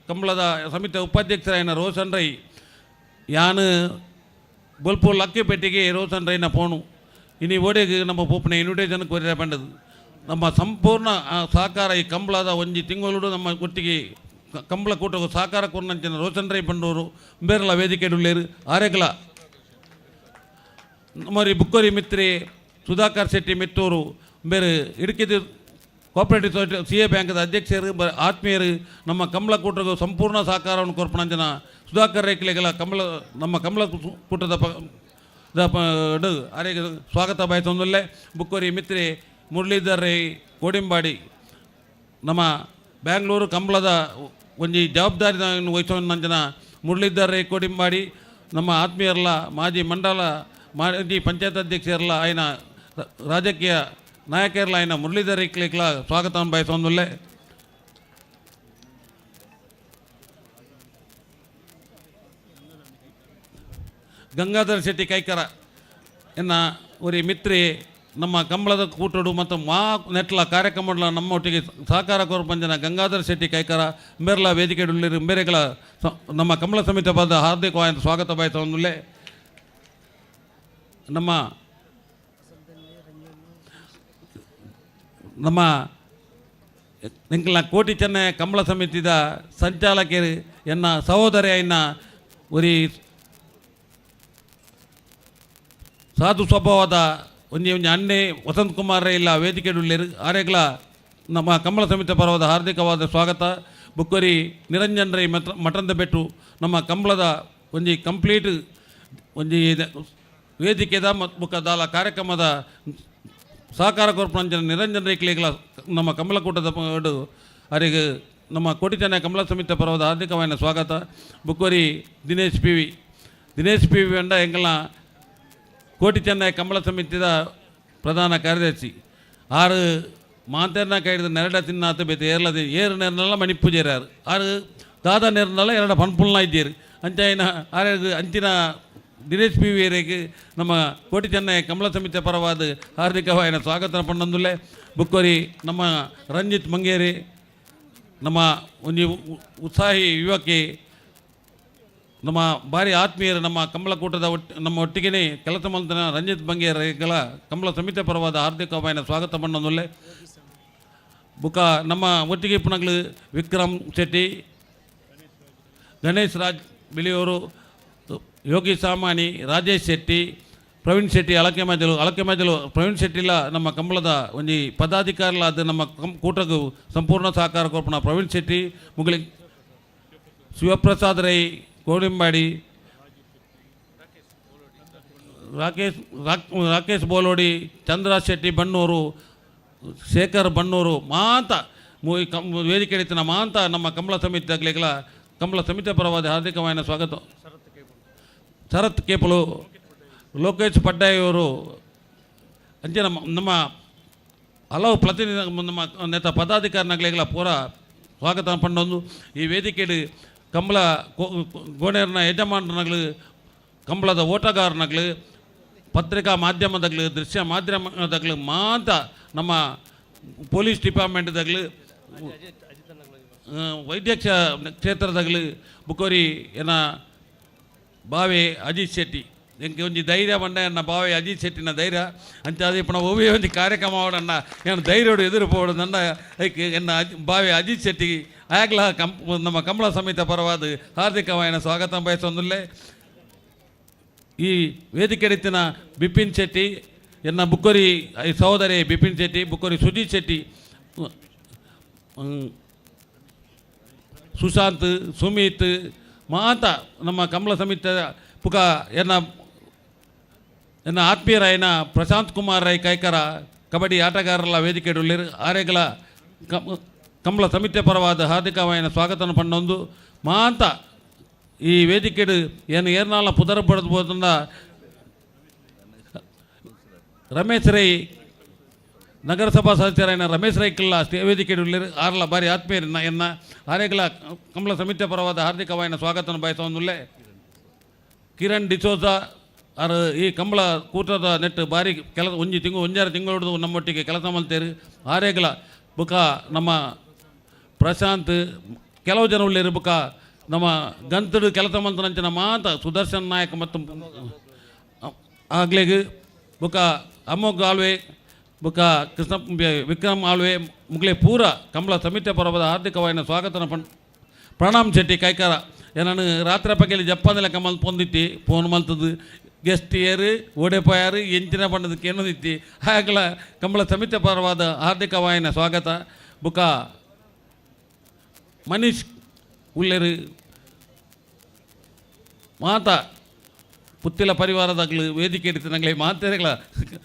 ಕಂಬಳದ ಸಮಿತಿ ಉಪಾಧ್ಯಕ್ಷರಾಯನ ರೋಷನ್ ರೈ ಯಾನು ಬೊಲ್ಪು ಲಕ್ಕಿಪೇಟೆಗೆ ರೋಷನ್ ರೈನ ಫೋನು ಇನಿ ಓಡೆಗೆ ನಮ್ಮ ಪೋಪನ ಇನ್ವಿಟೇಷನ್ ಕೊರಿಯ ಪಂಡದು ನಮ್ಮ ಸಂಪೂರ್ಣ ಸಹಕಾರ ಈ ಕಂಬಳದ ಒಂಜಿ ತಿಂಗಳು ನಮ್ಮ ಒಟ್ಟಿಗೆ ಕಂಬಳ ಕೂಟకు ಸಹಕಾರ ಕೊರ್ನಂಚಿನ ರೋಷನ್ ರೈ ಪಂಡೂರು ಬೇರಲ ವೇದಿಕೆ ಆರೆಗಳ ನಮ್ಮರಿ ಬುಕ್ಕೋರಿ ಮಿತ್ರಿ ಸುಧಾಕರ್ ಶೆಟ್ಟಿ ಮಿತ್ತೂರು ಬೇರೆ ಇಡುಕಿದ ಕೋಆಪರೇಟಿವ್ ಸೊಸೈಟಿ ಸಿ ಎ ಬ್ಯಾಂಕ್ದ ಅಧ್ಯಕ್ಷರು ಆತ್ಮೀಯರು ನಮ್ಮ ಕಮಲ ಕೂಟకు ಸಂಪೂರ್ಣ ಸಹಕಾರವನ್ನು ಕೊರ್ಪಣಂಜನ ಸುಧಾಕರ್ ರೇಖಲೆಗಳ ಕಮಲ ನಮ್ಮ ಕಮಲ ಕೂಟದ ಆರೆಗೆ ಸ್ವಾಗತ ಬಯಸೊಂದುಲ್ಲೆ. ಬುಕ್ಕೋರಿ ಮಿತ್ರಿ ಮುರಳೀಧರ್ ರೈ ಕೋಡಿಂಬಾಡಿ ನಮ್ಮ ಬ್ಯಾಂಗ್ಳೂರು ಕಂಬಳದ ಒಂಜಿ ಜವಾಬ್ದಾರಿ ವಹಿಸೋನಂಜನ ಮುರಳೀಧರ್ ರೈ ಕೋಡಿಂಬಾಡಿ ನಮ್ಮ ಆತ್ಮೀಯರಲ್ಲ ಮಾಜಿ ಮಂಡಲ ಮಾಜಿ ಪಂಚಾಯತ್ ಅಧ್ಯಕ್ಷರಲ್ಲ ಆಯ್ನ ರಾಜಕೀಯ ನಾಯಕರಲ್ಲ ಆಯ್ನ ಮುರಳೀಧರ್ ರೈಕ್ಲಿಕ್ಲ ಸ್ವಾಗತ ಬಯಸೊಂದುಲ್ಲೆ. ಗಂಗಾಧರ್ ಶೆಟ್ಟಿ ಕೈಕರ ಎನ್ನ ಒರಿ ಮಿತ್ರಿ ನಮ್ಮ ಕಂಬಳದ ಕೂಟಡು ಮತ್ತು ಮಾ ನೆಟ್ಲ ಕಾರ್ಯಕ್ರಮ ನಮ್ಮ ಒಟ್ಟಿಗೆ ಸಹಕಾರ ಕೋರ್ಪಂಜನ ಗಂಗಾಧರ್ ಶೆಟ್ಟಿ ಕೈಕರ ಮೇರ್ಲ ವೇದಿಕೆ ಮೇರೆಗಳ ನಮ್ಮ ಕಂಬಳ ಸಮಿತಿ ಪದ ಹಾರ್ದಿಕವಾದ ಸ್ವಾಗತ ಬಯಸೊಂದುಲ್ಲೆ. ನಮ್ಮ ನಮ್ಮ ಎಂಕ್ಲ ಕೋಟಿ ಚೆನ್ನೈ ಕಂಬಳ ಸಮಿತಿದ ಸಂಚಾಲಕರು ಎನ್ನ ಸಹೋದರಿ ಎನ್ನ ಒರಿ ಸಾಧು ಸ್ವಭಾವದ ಒಂಜಿ ಒಂಜಿ ಅಣ್ಣೆ ವಸಂತ್ ಕುಮಾರ್ ಇಲ್ಲ ವೇದಿಕೆಡುಲ್ಲೇರು ಆರೆಗ್ಲ ನಮ್ಮ ಕಂಬಳ ಸಮಿತಿ ಪರವಾದ ಹಾರ್ದಿಕವಾದ ಸ್ವಾಗತ. ಬುಕ್ಕೋರಿ ನಿರಂಜನ್ ರೈ ಮಠದ ಬೆಟ್ಟು ನಮ್ಮ ಕಂಬಳದ ಒಂಜಿ ಕಂಪ್ಲೀಟ್ ಒಂಜಿ ವೇದಿಕೆದ ಮತ್ತು ಬುಕ್ಕದಾಲ ಕಾರ್ಯಕ್ರಮದ ಸಹಕಾರ ಕೊರ್ಪಂಜನ ನಿರಂಜನ್ ರೈಕ್ಲಿಗಳ ನಮ್ಮ ಕಮಲಕೂಟದ ಅವರಿಗೆ ನಮ್ಮ ಕೋಟಿ ಚೆನ್ನೈ ಕಮಲ ಸಮಿತಿ ಪರವಾದ ಹಾರ್ದಿಕವಾದ ಸ್ವಾಗತ. ಬುಕ್ಕೋರಿ ದಿನೇಶ್ ಪಿ ವಿ ಅಂಡ ಎಂಗಲ ಕೋಟಿ ಚೆನ್ನೈ ಕಮಲ ಸಮಿತಿದ ಪ್ರಧಾನ ಕಾರ್ಯದರ್ಶಿ ಆರು ಮಾತೇರ್ನ ಕೈದ ನೆರಡ ತಿನ್ನಾತ ಬೇತೆ ಏರ್ಲದೆ ಏರು ನೆರನಲ್ಲ ಮಣಿಪೂಜೆರಾರು ಆರು ದಾದ ನೆರನಲ್ಲ ಎರಡ ಪನ್ಪುಲ್ನ ಇದ್ದೀರು ಅಂಚಾಯಿನ ಆರು ಅಂಚಿನ ದಿನೇಶ್ ಪಿ ವಿ ನಮ್ಮ ಕೋಟಿ ಚೆನ್ನೈ ಕಮಲ ಸಮಿತಿ ಪರವಾದ ಹಾರ್ದಿಕವಾಯಿನ ಸ್ವಾಗತ ಪಣ್ಣೊಂದುಲ್ಲೆ. ಬುಕ್ಕೋರಿ ನಮ್ಮ ರಂಜಿತ್ ಮಂಗೇರಿ ನಮ್ಮ ಒಂದು ಉತ್ಸಾಹಿ ಯುವಕಿ ನಮ್ಮ ಭಾರಿ ಆತ್ಮೀಯರು ನಮ್ಮ ಕಮಲಕೂಟದ ನಮ್ಮ ಒಟ್ಟಿಗೆ ಕೆಲಸ ಮಂತ್ರನ ರಂಜಿತ್ ಬಂಗೇರಿಗಳ ಕಮಲ ಸಮಿತಿ ಪರವಾದ ಹಾರ್ದಿಕವಾಯಿನ ಸ್ವಾಗತ ಪಣ್ಣೊಂದುಲ್ಲೆ. ಬುಕ್ಕ ನಮ್ಮ ಒಟ್ಟಿಗೆ ಪುನಗಳು ವಿಕ್ರಮ್ ಶೆಟ್ಟಿ, ಗಣೇಶ್ ರಾಜ್ ಬಿಳಿಯವರು, ಯೋಗಿ ಸಾಮಾನಿ, ರಾಜೇಶ್ ಶೆಟ್ಟಿ, ಪ್ರವೀಣ್ ಶೆಟ್ಟಿ ಅಳಕೆ ಮಜಲು ಪ್ರವೀಣ್ ಶೆಟ್ಟಿಲ ನಮ್ಮ ಕಂಬಳದ ಒಂಜಿ ಪದಾಧಿಕಾರಿಲಾದ ನಮ್ಮ ಕೂಟకు ಸಂಪೂರ್ಣ ಸಹಕಾರ ಕೊರ್ಪಣ ಪ್ರವೀಣ್ ಶೆಟ್ಟಿ ಮುಗಲಿ ಶಿವಪ್ರಸಾದ್ ರೈ ಕೋಡಿಂಬಾಡಿ, ರಾಕೇಶ್ ಬೋಲೋಡಿ, ಚಂದ್ರ ಶೆಟ್ಟಿ ಬಣ್ಣೂರು, ಶೇಖರ್ ಬಣ್ಣೂರು ಮಾಂತ ವೇದಿಕೆ ಮಾಂತ ನಮ್ಮ ಕಂಬಳ ಸಮಿತಿ ಆಗ್ಲಿಗಳ ಕಂಬಳ ಸಮಿತಿ ಪರವಾದ ಹಾರ್ದಿಕವಾದ ಸ್ವಾಗತ. ಶರತ್ ಕೇಪಲು, ಲೋಕೇಶ್ ಪಡ್ಡಾಯಿಯವರು ಅಂಚೆ ನಮ್ಮ ನಮ್ಮ ಹಲವು ಪ್ರತಿನಿಧಿ ನಮ್ಮ ನೇತ ಪದಾಧಿಕಾರಿನಗ್ಲಿಗಳ ಪೂರ ಸ್ವಾಗತ ಪಂಡೊಂದು ಈ ವೇದಿಕೆಡು ಕಂಬಳ ಗೋಣೇರ್ನ ಯಜಮಾನನಗಳು, ಕಂಬಳದ ಓಟಗಾರನಗಳು, ಪತ್ರಿಕಾ ಮಾಧ್ಯಮದಗ್ಲು ದೃಶ್ಯ ಮಾಧ್ಯಮದಗ್ಲು ಮಾತ ನಮ್ಮ ಪೊಲೀಸ್ ಡಿಪಾರ್ಟ್ಮೆಂಟ್ದಾಗಲು ವೈದ್ಯಕ್ಷ ಕ್ಷೇತ್ರದಾಗಲು ಬುಕೋರಿ ಎನ್ನ ಬಾವೆ ಅಜಿತ್ ಶೆಟ್ಟಿ ಎಂಕೆ ಒಂಜಿ ಧೈರ್ಯ ಬಂಡ ಎನ್ನ ಬಾವೆ ಅಜಿತ್ ಶೆಟ್ಟಿನ ಧೈರ್ಯ ಅಂಚ ಅದೇ ಪುನಃ ಒವ್ವೇ ಒಂಜಿ ಕಾರ್ಯಕ್ರಮ ಅವಡನ್ನ ಏನು ಧೈರ್ಯೋಡು ಎದುರು ಪೋಡು ನನ್ನ ಎನ್ನ ಬಾವೆ ಅಜಿತ್ ಶೆಟ್ಟಿ ಆಗ್ಲ ನಮ್ಮ ಕಮಲ ಸಮಿತ ಪರವಾದ ಹಾರ್ದಿಕವಾಯಿನ ಸ್ವಾಗತ ಬಯಸೊಂದುಲ್ಲೆ. ಈ ವೇದಿಕೆಡಿತ್ತಿನ ಬಿಪಿನ್ ಶೆಟ್ಟಿ ಎನ್ನ ಬುಕ್ಕೋರಿ ಸಹೋದರಿ ಬಿಪಿನ್ ಶೆಟ್ಟಿ ಬುಕ್ಕೋರಿ ಸುಜಿತ್ ಶೆಟ್ಟಿ ಸುಶಾಂತ್ ಸುಮಿತ್ ಮಾತ ನಮ್ಮ ಕಮಲ ಸಮಿತ ಪುಕ ಎನ್ನ ಎನ್ನ ಆತ್ಮೀಯರಾಯನ ಪ್ರಶಾಂತ್ ಕುಮಾರ್ ರೈ ಕೈಕರ ಕಬಡ್ಡಿ ಆಟಗಾರರ ವೇದಿಕೆಡುಳ್ಳಿರು ಆರೆಗಳ ಕಮಲ ಸಮಿತಿ ಪರವಾದ ಹಾರ್ದಿಕವಾಯಿನ ಸ್ವಾಗತನ ಪಣ್ಣೊಂದು ಮಾತ ಈ ವೇದಿಕೆಡು ಏನು ಏರ್ನಾಲ ಪುದರ ಪಡೆದ್ಬೋದನ್ನ ರಮೇಶ್ ರೈ ನಗರಸಭಾ ಸದಸ್ಯರಾಯನ ರಮೇಶ್ ರೈ ಕಿಲ್ಲ ವೇದಿಕೆಡುಳ್ಳಿರು ಆರ್ಲ ಬಾರಿ ಆತ್ಮೀಯರನ್ನ ಎನ್ನ ಆರೆಗಳ ಕಮಲ ಸಮಿತಿ ಪರವಾದ ಹಾರ್ದಿಕವಾಯಿನ ಸ್ವಾಗತನ ಬಯಸೊಂದುಲ್ಲೆ. ಕಿರಣ್ ಡಿಸೋಜಾ ಆರ್ ಈ ಕಂಬಳ ಕೂಟದ ನೆಟ್ಟು ಬಾರಿ ಕೆಲಸ ಒಂಜಿ ತಿಂಗಳು ಒಂಜಾರು ತಿಂಗಳು ನಮ್ಮೊಟ್ಟಿಗೆ ಕೆಲಸ ಮಲ್ತೇರು ಆರೇಗಲ ಬುಕ ನಮ್ಮ ಪ್ರಶಾಂತ್ ಕೆಲವು ಜನ ಉಳ್ಳೇರು ಬುಕ ನಮ್ಮ ಗಂತಡು ಕೆಲಸ ಮಲ್ತನಂಚಿನ ಮಾತ ಸುದರ್ಶನ್ ನಾಯಕ್ ಮತ್ತು ಆಗ್ಲೇಗ್ ಬುಕ ಅಮೋಘ್ ಆಳ್ವೆ ಬುಕ ಕೃಷ್ಣ ವಿಕ್ರಮ್ ಆಳ್ವೆ ಮುಗ್ಲೆ ಪೂರ ಕಂಬಳ ಸಮಿತಿ ಪರ್ವದ ಹಾರ್ದಿಕವಾಯಿನ ಸ್ವಾಗತನ ಪ್ರಣಾಮ್ ಶೆಟ್ಟಿ ಕೈಕಾರ ನಾನು ರಾತ್ರಿ ಪಕ್ಕಲ್ಲಿ ಜಪ್ಪಂದಲೆ ಕಮಲ್ ಪೊಂದಿತ್ತಿ ಫೋನ್ ಮಲ್ತದ್ದು ಗೆಸ್ಟ್ ಏರು ಓಡೆಪಾಯಾರು ಎಂಚಿನ ಬಣ್ಣದಕ್ಕೆ ಏನೊಂದಿತ್ತಿ ಹಾಗಲ ಕಂಬಳ ಸಮಿತಿ ಪರವಾದ ಹಾರ್ದಿಕವಾಯಿನ ಸ್ವಾಗತ. ಬುಕ ಮನೀಶ್ ಉಲ್ಲೇರು ಮಾತಾ ಪುತ್ತಿಲ ಪರಿವಾರದಾಗಲು ವೇದಿಕೆ ಇಡ್ತಿನಂಗ್ಲೆ ಮಾತೆರೆಗಳ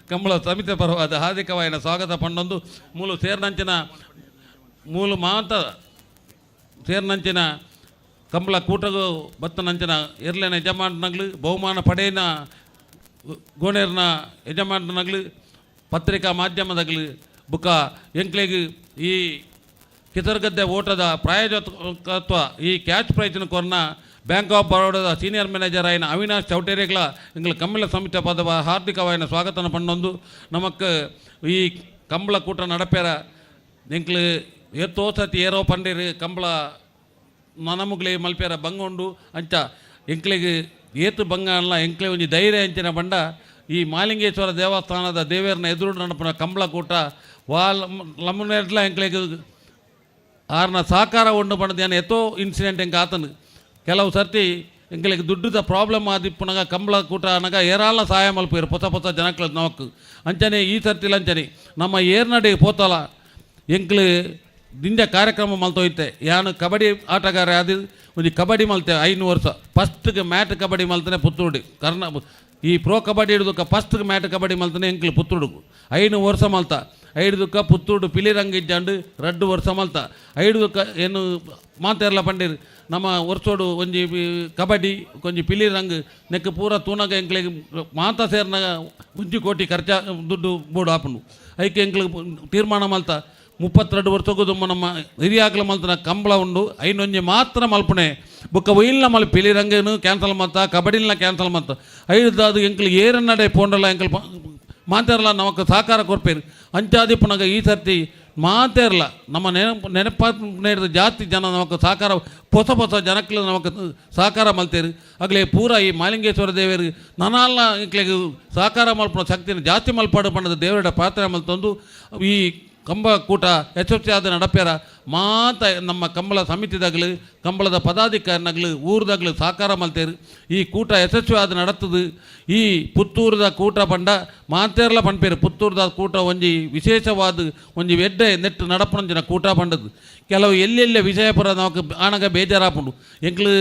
ಕಂಬಳ ಸಮಿತಿ ಪರವಾದ ಹಾರ್ದಿಕವಾಯಿನ ಸ್ವಾಗತ ಪಂಡೊಂದು ಮೂಲು ಸೇರ್ನಂಚಿನ ಮೂಲು ಮಾತ ಸೇರ್ನಂಚಿನ ಕಂಬಳ ಕೂಟಗು ಬತ್ತನಂಚಿನ ಎರ್ಲೆನ ಯಜಮಾನನಗ್ಲು ಬಹುಮಾನ ಪಡೆಯನ ಗೋಣೇರ್ನ ಯಜಮಾನನಗ್ಲು ಪತ್ರಿಕಾ ಮಾಧ್ಯಮದಾಗಲು ಬುಕ್ಕ ಎಂಕ್ಲೆಗ್ ಈ ಕಿಸರ್ಗದ್ದೆ ಓಟದ ಪ್ರಾಯೋಜಕತ್ವ ಈ ಕ್ಯಾಚ್ ಪ್ರೈಜ್ನ ಕೊರ್ನ ಬ್ಯಾಂಕ್ ಆಫ್ ಬರೋಡದ ಸೀನಿಯರ್ ಮ್ಯಾನೇಜರ್ ಆಯಿನ ಅವಿನಾಶ್ ಚೌಟೇರಿಗಳ ಎಂಗ್ಲ ಕಂಬಳ ಸಮಿತಿ ಪದವ ಹಾರ್ದಿಕವಾಯಿನ ಸ್ವಾಗತನ ಪಣ್ಣೊಂದು ನಮಕ್ ಈ ಕಂಬಳ ಕೂಟ ನಡಪೇರ ಎಂಕ್ಲು ಏತೋ ಸತಿ ಏರೋ ಪಂಡಿರು ಕಂಬಳ ನನಮುಗ್ಲೆ ಮಲ್ಪೇರ ಬಂಗೊಂಡು ಅಂಚ ಎಂಕ್ಲೆಗ್ ಏತು ಬಂಗ ಅಲ್ಲ ಎಂಕ್ಲೆ ಒಂಜಿ ಧೈರ್ಯ ಅಂಚಿನ ಬಂಡ ಈ ಮಾಲಿಂಗೇಶ್ವರ ದೇವಸ್ಥಾನದ ದೇವೇರ್ನ ಎದುರು ನಡಪುನ ಕಂಬಳ ಕೂಟ ವಾಲ್ ಲಮ್ಮನೆಡ್ಲ ಎಂಕ್ಲೆಗ್ ಆರ್ನ ಸಹಕಾರ ಉಂಡು ಪಂಡದು ಏನ್ ಎತ್ತೋ ಇನ್ಸಿಡೆಂಟ್ ಎಂಕ ಆತನು ಕೆಲವು ಸರ್ತಿ ಎಂಕ್ಲೆಗ್ ದುಡ್ಡುದ ಪ್ರಾಬ್ಲಮ್ ಆದಿಪ್ಪುನಗ ಕಂಬಳ ಕೂಟ ಅನಗ ಏರಾಲ ಸಹಾಯ ಮಲ್ಪೇರು ಪೊಸ ಪೊಸ ಜನಕ್ಲ ನಮಕ್ ಅಂಚನೆ ಈ ಸರ್ತಿಲ ಅಂಚನೆ ನಮ್ಮ ಏರ್ನಡೆ ಪೋತಲ ಎಂಕ್ಲು ದಿಂಜ ಕಾರ್ಯಕ್ರಮ ಮಲ್ತೋಯ್ತೆ ಯಾನು ಕಬಡ್ಡಿ ಆಟಗಾರ ಅದು ಒಂಜಿ ಕಬಡ್ಡಿ ಮಲ್ತೆ 5 ವರ್ಷ ಫಸ್ಟ್ಗೆ ಮ್ಯಾಟ್ ಕಬಡ್ಡಿ ಮಲ್ತಾನೆ ಪುತ್ತೂರು ಕರ್ನಾ ಈ ಪ್ರೋ ಕಬಡ್ಡಿ ಹಿಡಿದಕ್ಕ ಫಸ್ಟ್ಗೆ ಮ್ಯಾಟ್ ಕಬಡ್ಡಿ ಮಲ್ತಾನೆ ಎಂಕ್ಲು ಪುತ್ತೂರುಗು 5 ವರ್ಷ ಮಲ್ತ ಐದುಕ್ಕ ಪುತ್ತೂರು ಪಿಲಿರಂಗ ಇಜ್ಜಾಂಡು 2 ವರ್ಷ ಮಲ್ತ ಐದುಕ್ಕ ಏನು ಮಾತೆರ್ಲ ಪಂಡಿರು ನಮ್ಮ ವರ್ಷೋಡು ಒಂಜಿ ಕಬಡ್ಡಿ ಒಂಜಿ ಪಿಲಿರಂಗ್ ನೆಕ್ ಪೂರ ತೂನಗ ಎಂಕ್ಲೆಗ್ ಮಾತ ಸೇರ್ನಾಗ ಒಂಜಿ ಕೋಟಿ ಖರ್ಚ ದುಡ್ಡು ಬೋಡು ಆಪುಂಡು ಐಕೆ ಎಂಕ್ಲೆಗ್ ತೀರ್ಮಾನ ಮಲ್ತ 32 ವರ್ಷಕ್ಕೂ ನಮ್ಮ ಹಿರಿಯಾಕ್ಲ ಮಲ್ತನ ಕಂಬಳ ಉಂಡು ಐನೊಂಜಿ ಮಾತ್ರ ಮಲ್ಪುಣೆ ಬೊಕ್ಕ ಒಯ್ಯಿಲ್ನ ಮಲ್ ಪಿಲಿರಂಗನು ಕ್ಯಾನ್ಸಲ್ ಮಲ್ತ ಕಬಡ್ಡಿನ ಕ್ಯಾನ್ಸಲ್ ಮಲ್ತ ಐದು ಎಂಕ್ಲು ಏರನ್ನಡೆ ಪೋಂಡಲ ಎಂಕ್ಲು ಮಾತೇರಲ ನಮಕ್ ಸಹಕಾರ ಕೊರ್ಪೇರು ಅಂಚಾದಿ ಪುನಗ ಈ ಸರ್ತಿ ಮಾತೇರಲ ನಮ್ಮ ನೆನಪ ಜಾಸ್ತಿ ಜನ ನಮಕ್ ಸಹಕಾರ ಹೊಸ ಹೊಸ ಜನಕ್ಲು ನಮಕ್ ಸಹಕಾರ ಮಲ್ತೇರು ಅಗಲೇ ಪೂರ ಈ ಮಾಲಿಂಗೇಶ್ವರ ದೇವರು ನನಾಲ್ನ ಎಂಕ್ಲೆಗ್ ಸಹಕಾರ ಮಲ್ಪುನ ಶಕ್ತಿನ ಜಾಸ್ತಿ ಮಲ್ಪಾಡು ಪಂಡದ ದೇವರ ಪ್ರಾರ್ಥನೆ ಮಲ್ತೊಂದು ಈ ಕಂಬ ಕೂಟ ಯಶಸ್ವಿಯಾದ ನಡಪೇರ ಮಾತ ನಮ್ಮ ಕಂಬಳ ಸಮಿತಿದಾಗಲು ಕಂಬಳದ ಪದಾಧಿಕಾರಿನಾಗಲು ಊರ್ದಾಗಲು ಸಹಕಾರ ಮಲ್ತೇರು ಈ ಕೂಟ ಯಶಸ್ವಿಯಾದ ನಡತದು. ಈ ಪುತ್ತೂರದ ಕೂಟ ಪಂಡ ಮಾತೇರ್ಲ ಪನ್ಪೇರು ಪುತ್ತೂರದ ಕೂಟ ಒಂಜಿ ವಿಶೇಷವಾದ ಒಂಜಿ ಎಡ್ಡೆ ನೆಟ್ಟು ನಡಪುನಂಚಿನ ಕೂಟ ಪಂಡದು ಕೆಲವು ಎಲ್ಲೆಲ್ಲ ವಿಷಯಪುರ ನಮಕ್ ಆನಗ ಬೇಜಾರಾಪುಂಡು ಎಂಕ್ಲು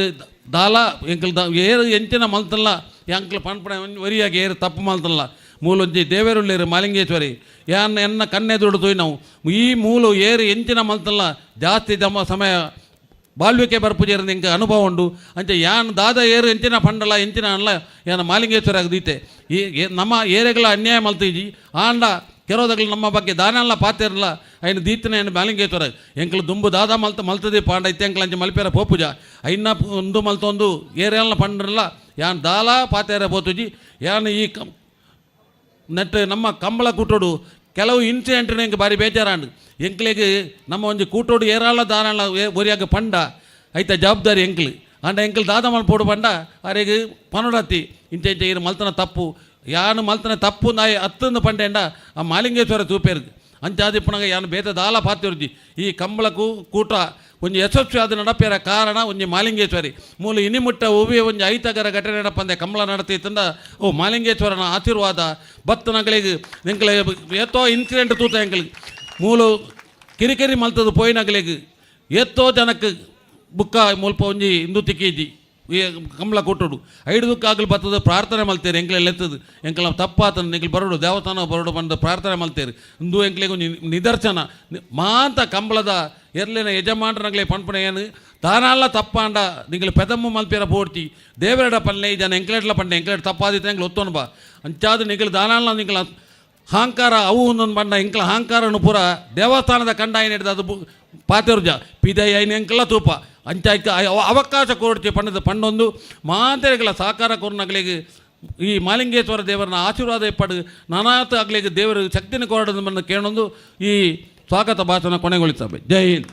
ದಾಲ ಎಂಕ್ಲು the ಏರು ಎಂಚಿನ ಮಲ್ತಲ್ಲ ಎಂಕ್ಲು ಪನ್ಪಣೆ ಒರಿಯಾಗಿ ಏರು ತಪ್ಪು ಮಲ್ತಲ್ಲ ಮೂಲೊಂಜಿ ದೇವೇರುಳ್ಳೇರು ಮಾಲಿಂಗೇಶ್ವರಿ ಯಾನ್ ಎನ್ನ ಕಣ್ಣೆದುರು ತೋಯ್ ನಾವು ಈ ಮೂಲು ಏರು ಎಂಚಿನ ಮಲ್ತಲ್ಲ ಜಾಸ್ತಿ ಜಮ ಸಮಯ ಬಾಳ್ವಿಕೆ ಬರ್ಪುಜೇರು ಎಂಕ ಅನುಭವ ಉಂಡು ಅಂಚೆ ಯಾನ್ ದಾದ ಏರು ಎಂಚಿನ ಪಂಡಲ ಎಂಚಿನ ಅನ್ಲ ಯಾನ ಮಾಲಿಂಗೇಶ್ವರ ಆಗದೀತೆ ಈ ನಮ್ಮ ಏರೆಗಳ ಅನ್ಯಾಯ ಮಲ್ತೀಜಿ ಆಂಡ ಕೆಲವದಾಗಲು ನಮ್ಮ ಬಗ್ಗೆ ದಾನಲ್ಲ ಪಾತಿರಲ್ಲ ಐನ ದೀತನೆ ಏನು ಮಾಲಿಂಗೇಶ್ವರ ಎಂಕ್ಲು ದುಂಬು ದಾದ ಮಲ್ತ ಮಲ್ತದಿ ಪಾಂಡ ಇತ್ತೆ ಎಂಕ್ಲ ಅಂಚೆ ಮಲ್ಪೇರ ಪೋಪುಜ ಐನ ಒಂದು ಮಲ್ತೊಂದು ಏರೆಲ್ಲ ಪಂಡ್ರಲ್ಲ ಯಾನ್ ದಾಲ ಪಾತೇರ ಪೋತುಜಿ ಯಾನ್ ಈ Net ನಮ್ಮ ಕಂಬಳ ಕೂಟೋಡು ಕೆಲವು ಇನ್ಸಿಡೆಂಟ್ ಎಂಕ್ ಬಾರಿ ಬೇಜಾರಾಂಡ್. ಎಂಕ್ಲೆಗ್ ನಮ್ಮ ಒಂಜಿ ಕೂಟೋಡು ಏರಾಳ ದಾರಾಳ ಒರಿಯಾಗ ಪಂಡ ಐತ ಜವಾಬ್ದಾರಿ ಎಂಕ್ಲು. ಆಂಡ ಎಂಕ್ಲು ದಾದ ಮಲ್ಪೋಡು ಪಂಡ ಅರೆಗ್ ಪನೊಡತ್ತಿ ಇಂಚ ಇಂಚ ಇರು ಮಲ್ತನ ತಪ್ಪು, ಯಾನು ಮಲ್ತನ ತಪ್ಪು ನಾಯಿ ಅತ್ತಂದು ಪಂಡೇಂಡ ಆ ಮಾಲಿಂಗೇಶ್ವರ ತೂಪೇರ್ಗ್. ಅಂಚಾದಿಪ್ಪುನಗ ಯಾನು ಬೇತ ದಾಲ ಪಾತಿರ್ಜಿ. ಈ ಕಂಬಳಕು ಕೂಟ ಒಂಜಿ ಯಶಸ್ವಿ ಆದ ನಡಪೇರ ಕಾರಣ ಒಂಜಿ ಮಾಲಿಂಗೇಶ್ವರಿ ಮೂಲ ಇನಿಮುಟ್ಟ ಒವ್ವೇ ಒಂಜಿ ಐತಗರ ಘಟನೆ ನಡಪಂದೆ ಕಂಬಳ ನಡತಿತ್ತಂದ ಓ ಮಾಲಿಂಗೇಶ್ವರನ ಆಶೀರ್ವಾದ ಬತ್ತನಗಳಿಗೆ ಎಂಕ್ಲೆ ಏತೋ ಇನ್ಸಿಡೆಂಟ್ ತೂತ ಎಂಕ್ಲಿಗೆ ಮೂಲು ಕಿರಿಕಿರಿ ಮಲ್ತದ ಪೋಯಿನಗಳಿಗೆ ಏತೋ ಜನಕ್ಕೆ ಬುಕ್ಕ ಮುಲ್ಪ ಒಂಜಿ ಹಿಂದೂ ತಿಕ್ಕೀಜಿ ಈ ಕಂಬಳ ಕೊಟ್ಟೋಡು ಐಡುದಕ್ಕಾಗಲು ಬರ್ತದೆ ಪ್ರಾರ್ಥನೆ ಮಲ್ತೇರು ಎಂಕ್ಲೆ ಎತ್ತದು ಎಂಕಲ ತಪ್ಪಾತನ ಎಂಕ್ಲೆ ಬರೋಡು ದೇವಸ್ಥಾನ ಬರೋಡು ಬಂದು ಪ್ರಾರ್ಥನೆ ಮಲ್ತೇರು. ಇಂದು ಎಂಕ್ಲೆಗೆ ಒಂಜಿ ನಿದರ್ಶನ ಮಾಂತ ಕಂಬಳದ ಎರ್ಲಿನ ಯಜಮಾನ್ರನಗ್ಲೆ ಪನ್ಪುನ ಏನು ತಾನಲ್ಲ ತಪ್ಪಾಂಡ ನಿಂಗಳು ಪೆದಮ್ಮು ಮಲ್ಪೇರ ಪೋಡ್ತಿ ದೇವರಡ ಪಲ್ಲೆ ಜನ ಎಂಕ್ಲೆಟ್ಲ ಪಂಡೆ ಎಂಕ್ಲೆಟ್ ತಪ್ಪಾದಿತ್ತ ಎಂಕ್ಲೆ ಒತ್ತೊನು ಬಾ ಅಂಚಾದ ನಿಂಗಳು ದಾನಾಲ ನಿಂಗಳ ಹಾಂಕಾರ ಅವು ಒಂದೊಂದು ಬಂಡ ಎಂಕ್ಲ ಹಾಂಕಾರನು ಪೂರ ದೇವಸ್ಥಾನದ ಕಂಡಾಯಿನ ಹಿಡ್ದು ಅದು ಪಾತೆರುಜ ಪಿದೈ ಐನ ಎಂಕ್ಲ ತೂಪ ಅಂಚಾಯ್ಕ ಅವಕಾಶ ಕೊರಡ್ತಿ ಪಂಡದ ಪಂಡೊಂದು ಮಾತೆಗಳ ಸಹಕಾರ ಕೊರ್ನಗಳಿಗೆ ಈ ಮಾಲಿಂಗೇಶ್ವರ ದೇವರನ್ನ ಆಶೀರ್ವಾದ ಇಪ್ಪಡು ನಾನಾತ ಆಗ್ಲಿಗೆ ದೇವರು ಶಕ್ತಿನ ಕೊರಡನ್ನು ಕೇಳೊಂದು ಈ ಸ್ವಾಗತ ಭಾಷಣ ಕೊನೆಗೊಳಿಸ್ತವೆ. ಜೈ ಹಿಂದ್.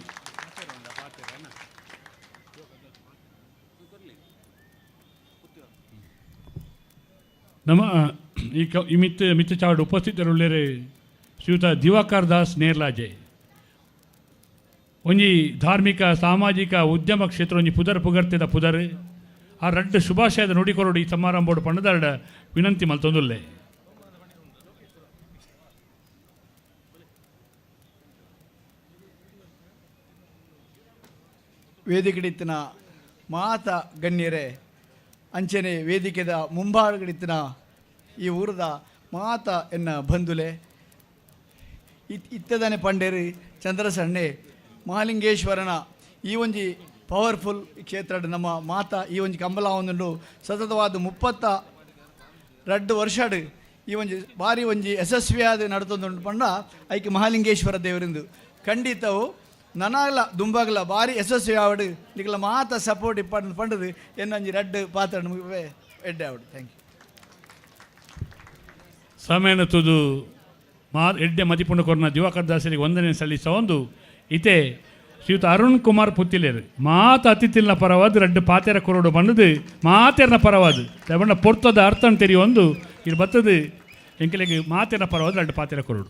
ನಮ್ಮ ಈ ಈ ಮಿತ್ತ ಮಿತ್ತ ಚಾವಡ್ ಉಪಸ್ಥಿತರುಳ್ಳೇರೆ ಶ್ರೀಯುತ ದಿವಾಕರ್ ದಾಸ್ ನೇರ್ಲಾಜೆ ಒಂಜಿ ಧಾರ್ಮಿಕ ಸಾಮಾಜಿಕ ಉದ್ಯಮ ಕ್ಷೇತ್ರ ಒಂಜಿ ಪುದರ್ ಪುಗರ್ತಿದ ಪುದರ್ ಆ ರಡ್ಡು ಶುಭಾಶಯದ ನುಡಿಕೊರಡು ಈ ಸಮಾರಂಭೋಡು ಪಂಡದರಡ ವಿನಂತಿ ಮಲ್ತೊಂದುಲ್ಲೆ. ವೇದಿಕೆಡಿತ್ತಿನ ಮಾತ ಗಣ್ಯರೇ, ಅಂಚನೆ ವೇದಿಕೆದ ಮುಂಭಾಗಡಿತ್ತಿನ ಈ ಊರದ ಮಾತ ಎನ್ನ ಬಂಧುಲೆ ಇತ್ತದನೆ ಪಂಡೇರಿ ಚಂದ್ರಸಣ್ಣೆ ಮಹಾಲಿಂಗೇಶ್ವರನ ಈ ಒಂಜಿ ಪವರ್ಫುಲ್ ಕ್ಷೇತ್ರ ನಮ್ಮ ಮಾತ ಈ ಒಂಜಿ ಕಂಬಲ ಒಂದುಂಡು ಸತತವಾದ 32 ವರ್ಷಡ್ ಈ ಒಂಜಿ ಭಾರಿ ಒಂಜಿ ಯಶಸ್ವಿಯಾದ ನಡತೊಂದುಂಡು ಪಂಡ ಐಕೆ ಮಹಾಲಿಂಗೇಶ್ವರ ದೇವರಿಂದು ಖಂಡಿತವು ನನಗಲ ದುಂಬಾಗಲ ಭಾರಿ ಯಶಸ್ವಿ ಆವಡು ನಿಗಲ ಮಾತ ಸಪೋರ್ಟ್ ಇಪ್ಪಂಡು ಪಂಡದು ಎನ್ನೊಂಜಿ ರಡ್ಡು ಪಾತ್ರ ನಮಗೆ ಎಡ್ಡೆ ಆವಡು. Thank you. ಸಮಯನ ತುದು ಮಾ ಎಡ್ಡೆ ಮದಿಪುಂಡು ಕೊರ್ನ ದಿವಾಕರ್ ದಾಸರಿಗೆ ವಂದನೆ ಸಲ್ಲಿಸ ಒಂದು ಇತೆ ಶ್ರೀಯುತ ಅರುಣ್ ಕುಮಾರ್ ಪುತ್ತಿಲೇರು ಮಾತ ಅತಿಥಿಲ್ನ ಪರವಾದ ರಡ್ಡು ಪಾತೆರ ಕೊರಡು ಬಂದದು ಮಾತೆರ್ನ ಪರವಾದ ಬಣ್ಣ ಪೊರ್ತದ ಅರ್ಥ ತೆರಿಯೊಂದು ಇದು ಬತ್ತದು ಎಂಕಲಿಗೆ ಮಾತೆರ್ನ ಪರವಾದ ರಡ್ಡು ಪಾತೆರ ಕೊರಡು.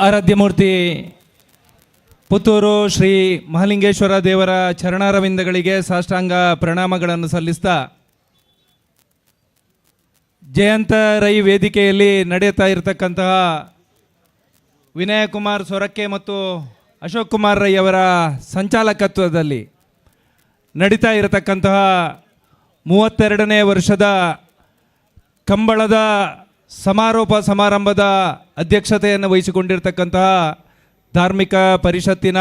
ಆರಾಧ್ಯಮೂರ್ತಿ ಪುತ್ತೂರು ಶ್ರೀ ಮಹಾಲಿಂಗೇಶ್ವರ ದೇವರ ಚರಣಾರವಿಂದಗಳಿಗೆ ಸಾಷ್ಟಾಂಗ ಪ್ರಣಾಮಗಳನ್ನು ಸಲ್ಲಿಸ್ತಾ ಜಯಂತ ರೈ ವೇದಿಕೆಯಲ್ಲಿ ನಡೆಯುತ್ತಾ ಇರತಕ್ಕಂತಹ ವಿನಯಕುಮಾರ್ ಸೊರಕೆ ಮತ್ತು ಅಶೋಕ್ ಕುಮಾರ್ ರೈ ಅವರ ಸಂಚಾಲಕತ್ವದಲ್ಲಿ ನಡೀತಾ ಇರತಕ್ಕಂತಹ 32ನೇ ವರ್ಷದ ಕಂಬಳದ ಸಮಾರೋಪ ಸಮಾರಂಭದ ಅಧ್ಯಕ್ಷತೆಯನ್ನು ವಹಿಸಿಕೊಂಡಿರ್ತಕ್ಕಂತಹ ಧಾರ್ಮಿಕ ಪರಿಷತ್ತಿನ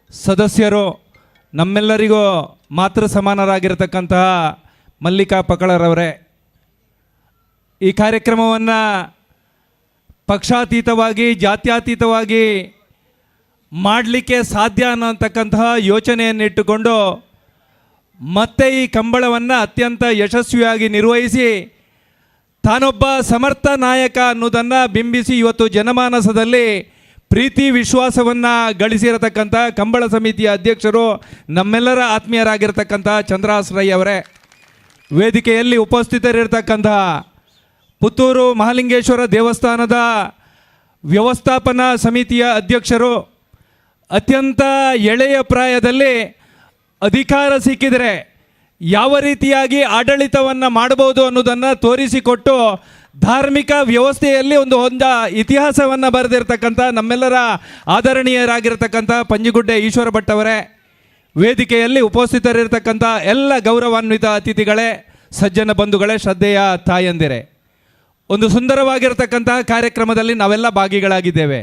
ಸದಸ್ಯರು ನಮ್ಮೆಲ್ಲರಿಗೂ ಮಾತೃ ಸಮಾನರಾಗಿರ್ತಕ್ಕಂತಹ ಮಲ್ಲಿಕಾ ಪಕಳರವರೇ, ಈ ಕಾರ್ಯಕ್ರಮವನ್ನು ಪಕ್ಷಾತೀತವಾಗಿ ಜಾತ್ಯತೀತವಾಗಿ ಮಾಡಲಿಕ್ಕೆ ಸಾಧ್ಯ ಅನ್ನತಕ್ಕಂತಹ ಯೋಚನೆಯನ್ನಿಟ್ಟುಕೊಂಡು ಮತ್ತೆ ಈ ಕಂಬಳವನ್ನು ಅತ್ಯಂತ ಯಶಸ್ವಿಯಾಗಿ ನಿರ್ವಹಿಸಿ ತಾನೊಬ್ಬ ಸಮರ್ಥ ನಾಯಕ ಅನ್ನೋದನ್ನು ಬಿಂಬಿಸಿ ಇವತ್ತು ಜನಮಾನಸದಲ್ಲಿ ಪ್ರೀತಿ ವಿಶ್ವಾಸವನ್ನು ಗಳಿಸಿರತಕ್ಕಂಥ ಕಂಬಳ ಸಮಿತಿಯ ಅಧ್ಯಕ್ಷರು ನಮ್ಮೆಲ್ಲರ ಆತ್ಮೀಯರಾಗಿರ್ತಕ್ಕಂಥ ಚಂದ್ರಹಾಸ್ ರೈ ಅವರೇ, ವೇದಿಕೆಯಲ್ಲಿ ಉಪಸ್ಥಿತರಿರ್ತಕ್ಕಂತಹ ಪುತ್ತೂರು ಮಹಾಲಿಂಗೇಶ್ವರ ದೇವಸ್ಥಾನದ ವ್ಯವಸ್ಥಾಪನಾ ಸಮಿತಿಯ ಅಧ್ಯಕ್ಷರು, ಅತ್ಯಂತ ಎಳೆಯ ಪ್ರಾಯದಲ್ಲಿ ಅಧಿಕಾರ ಸಿಕ್ಕಿದರೆ ಯಾವ ರೀತಿಯಾಗಿ ಆಡಳಿತವನ್ನು ಮಾಡಬಹುದು ಅನ್ನೋದನ್ನು ತೋರಿಸಿಕೊಟ್ಟು ಧಾರ್ಮಿಕ ವ್ಯವಸ್ಥೆಯಲ್ಲಿ ಒಂದು ಹೊಂದ ಇತಿಹಾಸವನ್ನು ಬರೆದಿರ್ತಕ್ಕಂಥ ನಮ್ಮೆಲ್ಲರ ಆದರಣೀಯರಾಗಿರ್ತಕ್ಕಂಥ ಪಂಜಿಗುಡ್ಡೆ ಈಶ್ವರ ಭಟ್ ಅವರೇ, ವೇದಿಕೆಯಲ್ಲಿ ಉಪಸ್ಥಿತರಿರ್ತಕ್ಕಂಥ ಎಲ್ಲ ಗೌರವಾನ್ವಿತ ಅತಿಥಿಗಳೇ, ಸಜ್ಜನ ಬಂಧುಗಳೇ, ಶ್ರದ್ಧೆಯ ತಾಯಂದಿರೇ, ಒಂದು ಸುಂದರವಾಗಿರ್ತಕ್ಕಂತಹ ಕಾರ್ಯಕ್ರಮದಲ್ಲಿ ನಾವೆಲ್ಲ ಭಾಗಿಗಳಾಗಿದ್ದೇವೆ.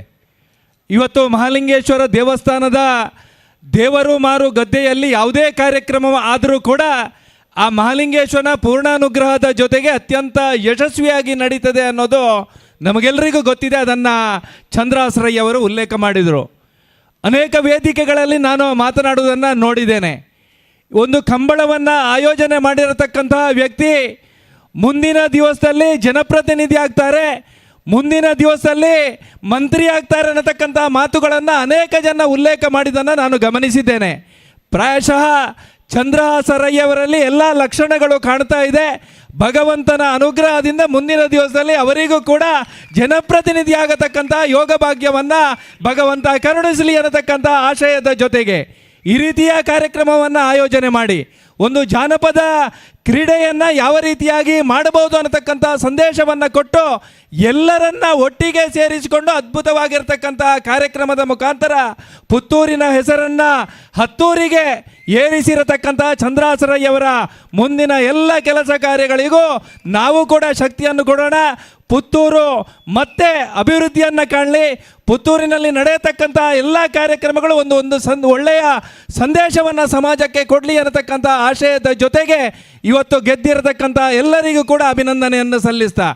ಇವತ್ತು ಮಹಾಲಿಂಗೇಶ್ವರ ದೇವಸ್ಥಾನದ ದೇವರು ಮಾರು ಗದ್ದೆಯಲ್ಲಿ ಯಾವುದೇ ಕಾರ್ಯಕ್ರಮ ಆದರೂ ಕೂಡ ಆ ಮಹಾಲಿಂಗೇಶ್ವರನ ಪೂರ್ಣಾನುಗ್ರಹದ ಜೊತೆಗೆ ಅತ್ಯಂತ ಯಶಸ್ವಿಯಾಗಿ ನಡೀತದೆ ಅನ್ನೋದು ನಮಗೆಲ್ಲರಿಗೂ ಗೊತ್ತಿದೆ. ಅದನ್ನು ಚಂದ್ರಹಾಸ್ ರೈ ಅವರು ಉಲ್ಲೇಖ ಮಾಡಿದರು. ಅನೇಕ ವೇದಿಕೆಗಳಲ್ಲಿ ನಾನು ಮಾತನಾಡುವುದನ್ನು ನೋಡಿದ್ದೇನೆ. ಒಂದು ಕಂಬಳವನ್ನು ಆಯೋಜನೆ ಮಾಡಿರತಕ್ಕಂತಹ ವ್ಯಕ್ತಿ ಮುಂದಿನ ದಿವಸದಲ್ಲಿ ಜನಪ್ರತಿನಿಧಿ ಆಗ್ತಾರೆ, ಮುಂದಿನ ದಿವಸದಲ್ಲಿ ಮಂತ್ರಿ ಆಗ್ತಾರೆ ಅನ್ನತಕ್ಕಂಥ ಮಾತುಗಳನ್ನು ಅನೇಕ ಜನ ಉಲ್ಲೇಖ ಮಾಡಿದ್ದನ್ನು ನಾನು ಗಮನಿಸಿದ್ದೇನೆ. ಪ್ರಾಯಶಃ ಚಂದ್ರಹಾಸರಯ್ಯವರಲ್ಲಿ ಎಲ್ಲ ಲಕ್ಷಣಗಳು ಕಾಣ್ತಾ ಇದೆ. ಭಗವಂತನ ಅನುಗ್ರಹದಿಂದ ಮುಂದಿನ ದಿವಸದಲ್ಲಿ ಅವರಿಗೂ ಕೂಡ ಜನಪ್ರತಿನಿಧಿ ಆಗತಕ್ಕಂಥ ಯೋಗ ಭಾಗ್ಯವನ್ನು ಭಗವಂತ ಕರುಣಿಸಲಿ ಅನ್ನತಕ್ಕಂಥ ಆಶಯದ ಜೊತೆಗೆ ಈ ರೀತಿಯ ಕಾರ್ಯಕ್ರಮವನ್ನು ಆಯೋಜನೆ ಮಾಡಿ ಒಂದು ಜಾನಪದ ಕ್ರೀಡೆಯನ್ನು ಯಾವ ರೀತಿಯಾಗಿ ಮಾಡಬಹುದು ಅನ್ನತಕ್ಕಂಥ ಸಂದೇಶವನ್ನು ಕೊಟ್ಟು ಎಲ್ಲರನ್ನ ಒಟ್ಟಿಗೆ ಸೇರಿಸಿಕೊಂಡು ಅದ್ಭುತವಾಗಿರ್ತಕ್ಕಂಥ ಕಾರ್ಯಕ್ರಮದ ಮುಖಾಂತರ ಪುತ್ತೂರಿನ ಹೆಸರನ್ನು ಹತ್ತೂರಿಗೆ ಏರಿಸಿರತಕ್ಕಂಥ ಚಂದ್ರಹಾಸರಯ್ಯವರ ಮುಂದಿನ ಎಲ್ಲ ಕೆಲಸ ಕಾರ್ಯಗಳಿಗೂ ನಾವು ಕೂಡ ಶಕ್ತಿಯನ್ನು ಕೊಡೋಣ. ಪುತ್ತೂರು ಮತ್ತೆ ಅಭಿವೃದ್ಧಿಯನ್ನು ಕಾಣಲಿ. ಪುತ್ತೂರಿನಲ್ಲಿ ನಡೆಯತಕ್ಕಂಥ ಎಲ್ಲ ಕಾರ್ಯಕ್ರಮಗಳು ಒಂದು ಒಂದು ಒಳ್ಳೆಯ ಸಂದೇಶವನ್ನು ಸಮಾಜಕ್ಕೆ ಕೊಡಲಿ ಅನ್ನತಕ್ಕಂಥ ಆಶಯದ ಜೊತೆಗೆ ಇವತ್ತು ಗೆದ್ದಿರತಕ್ಕಂಥ ಎಲ್ಲರಿಗೂ ಕೂಡ ಅಭಿನಂದನೆಯನ್ನು ಸಲ್ಲಿಸ್ತಾ,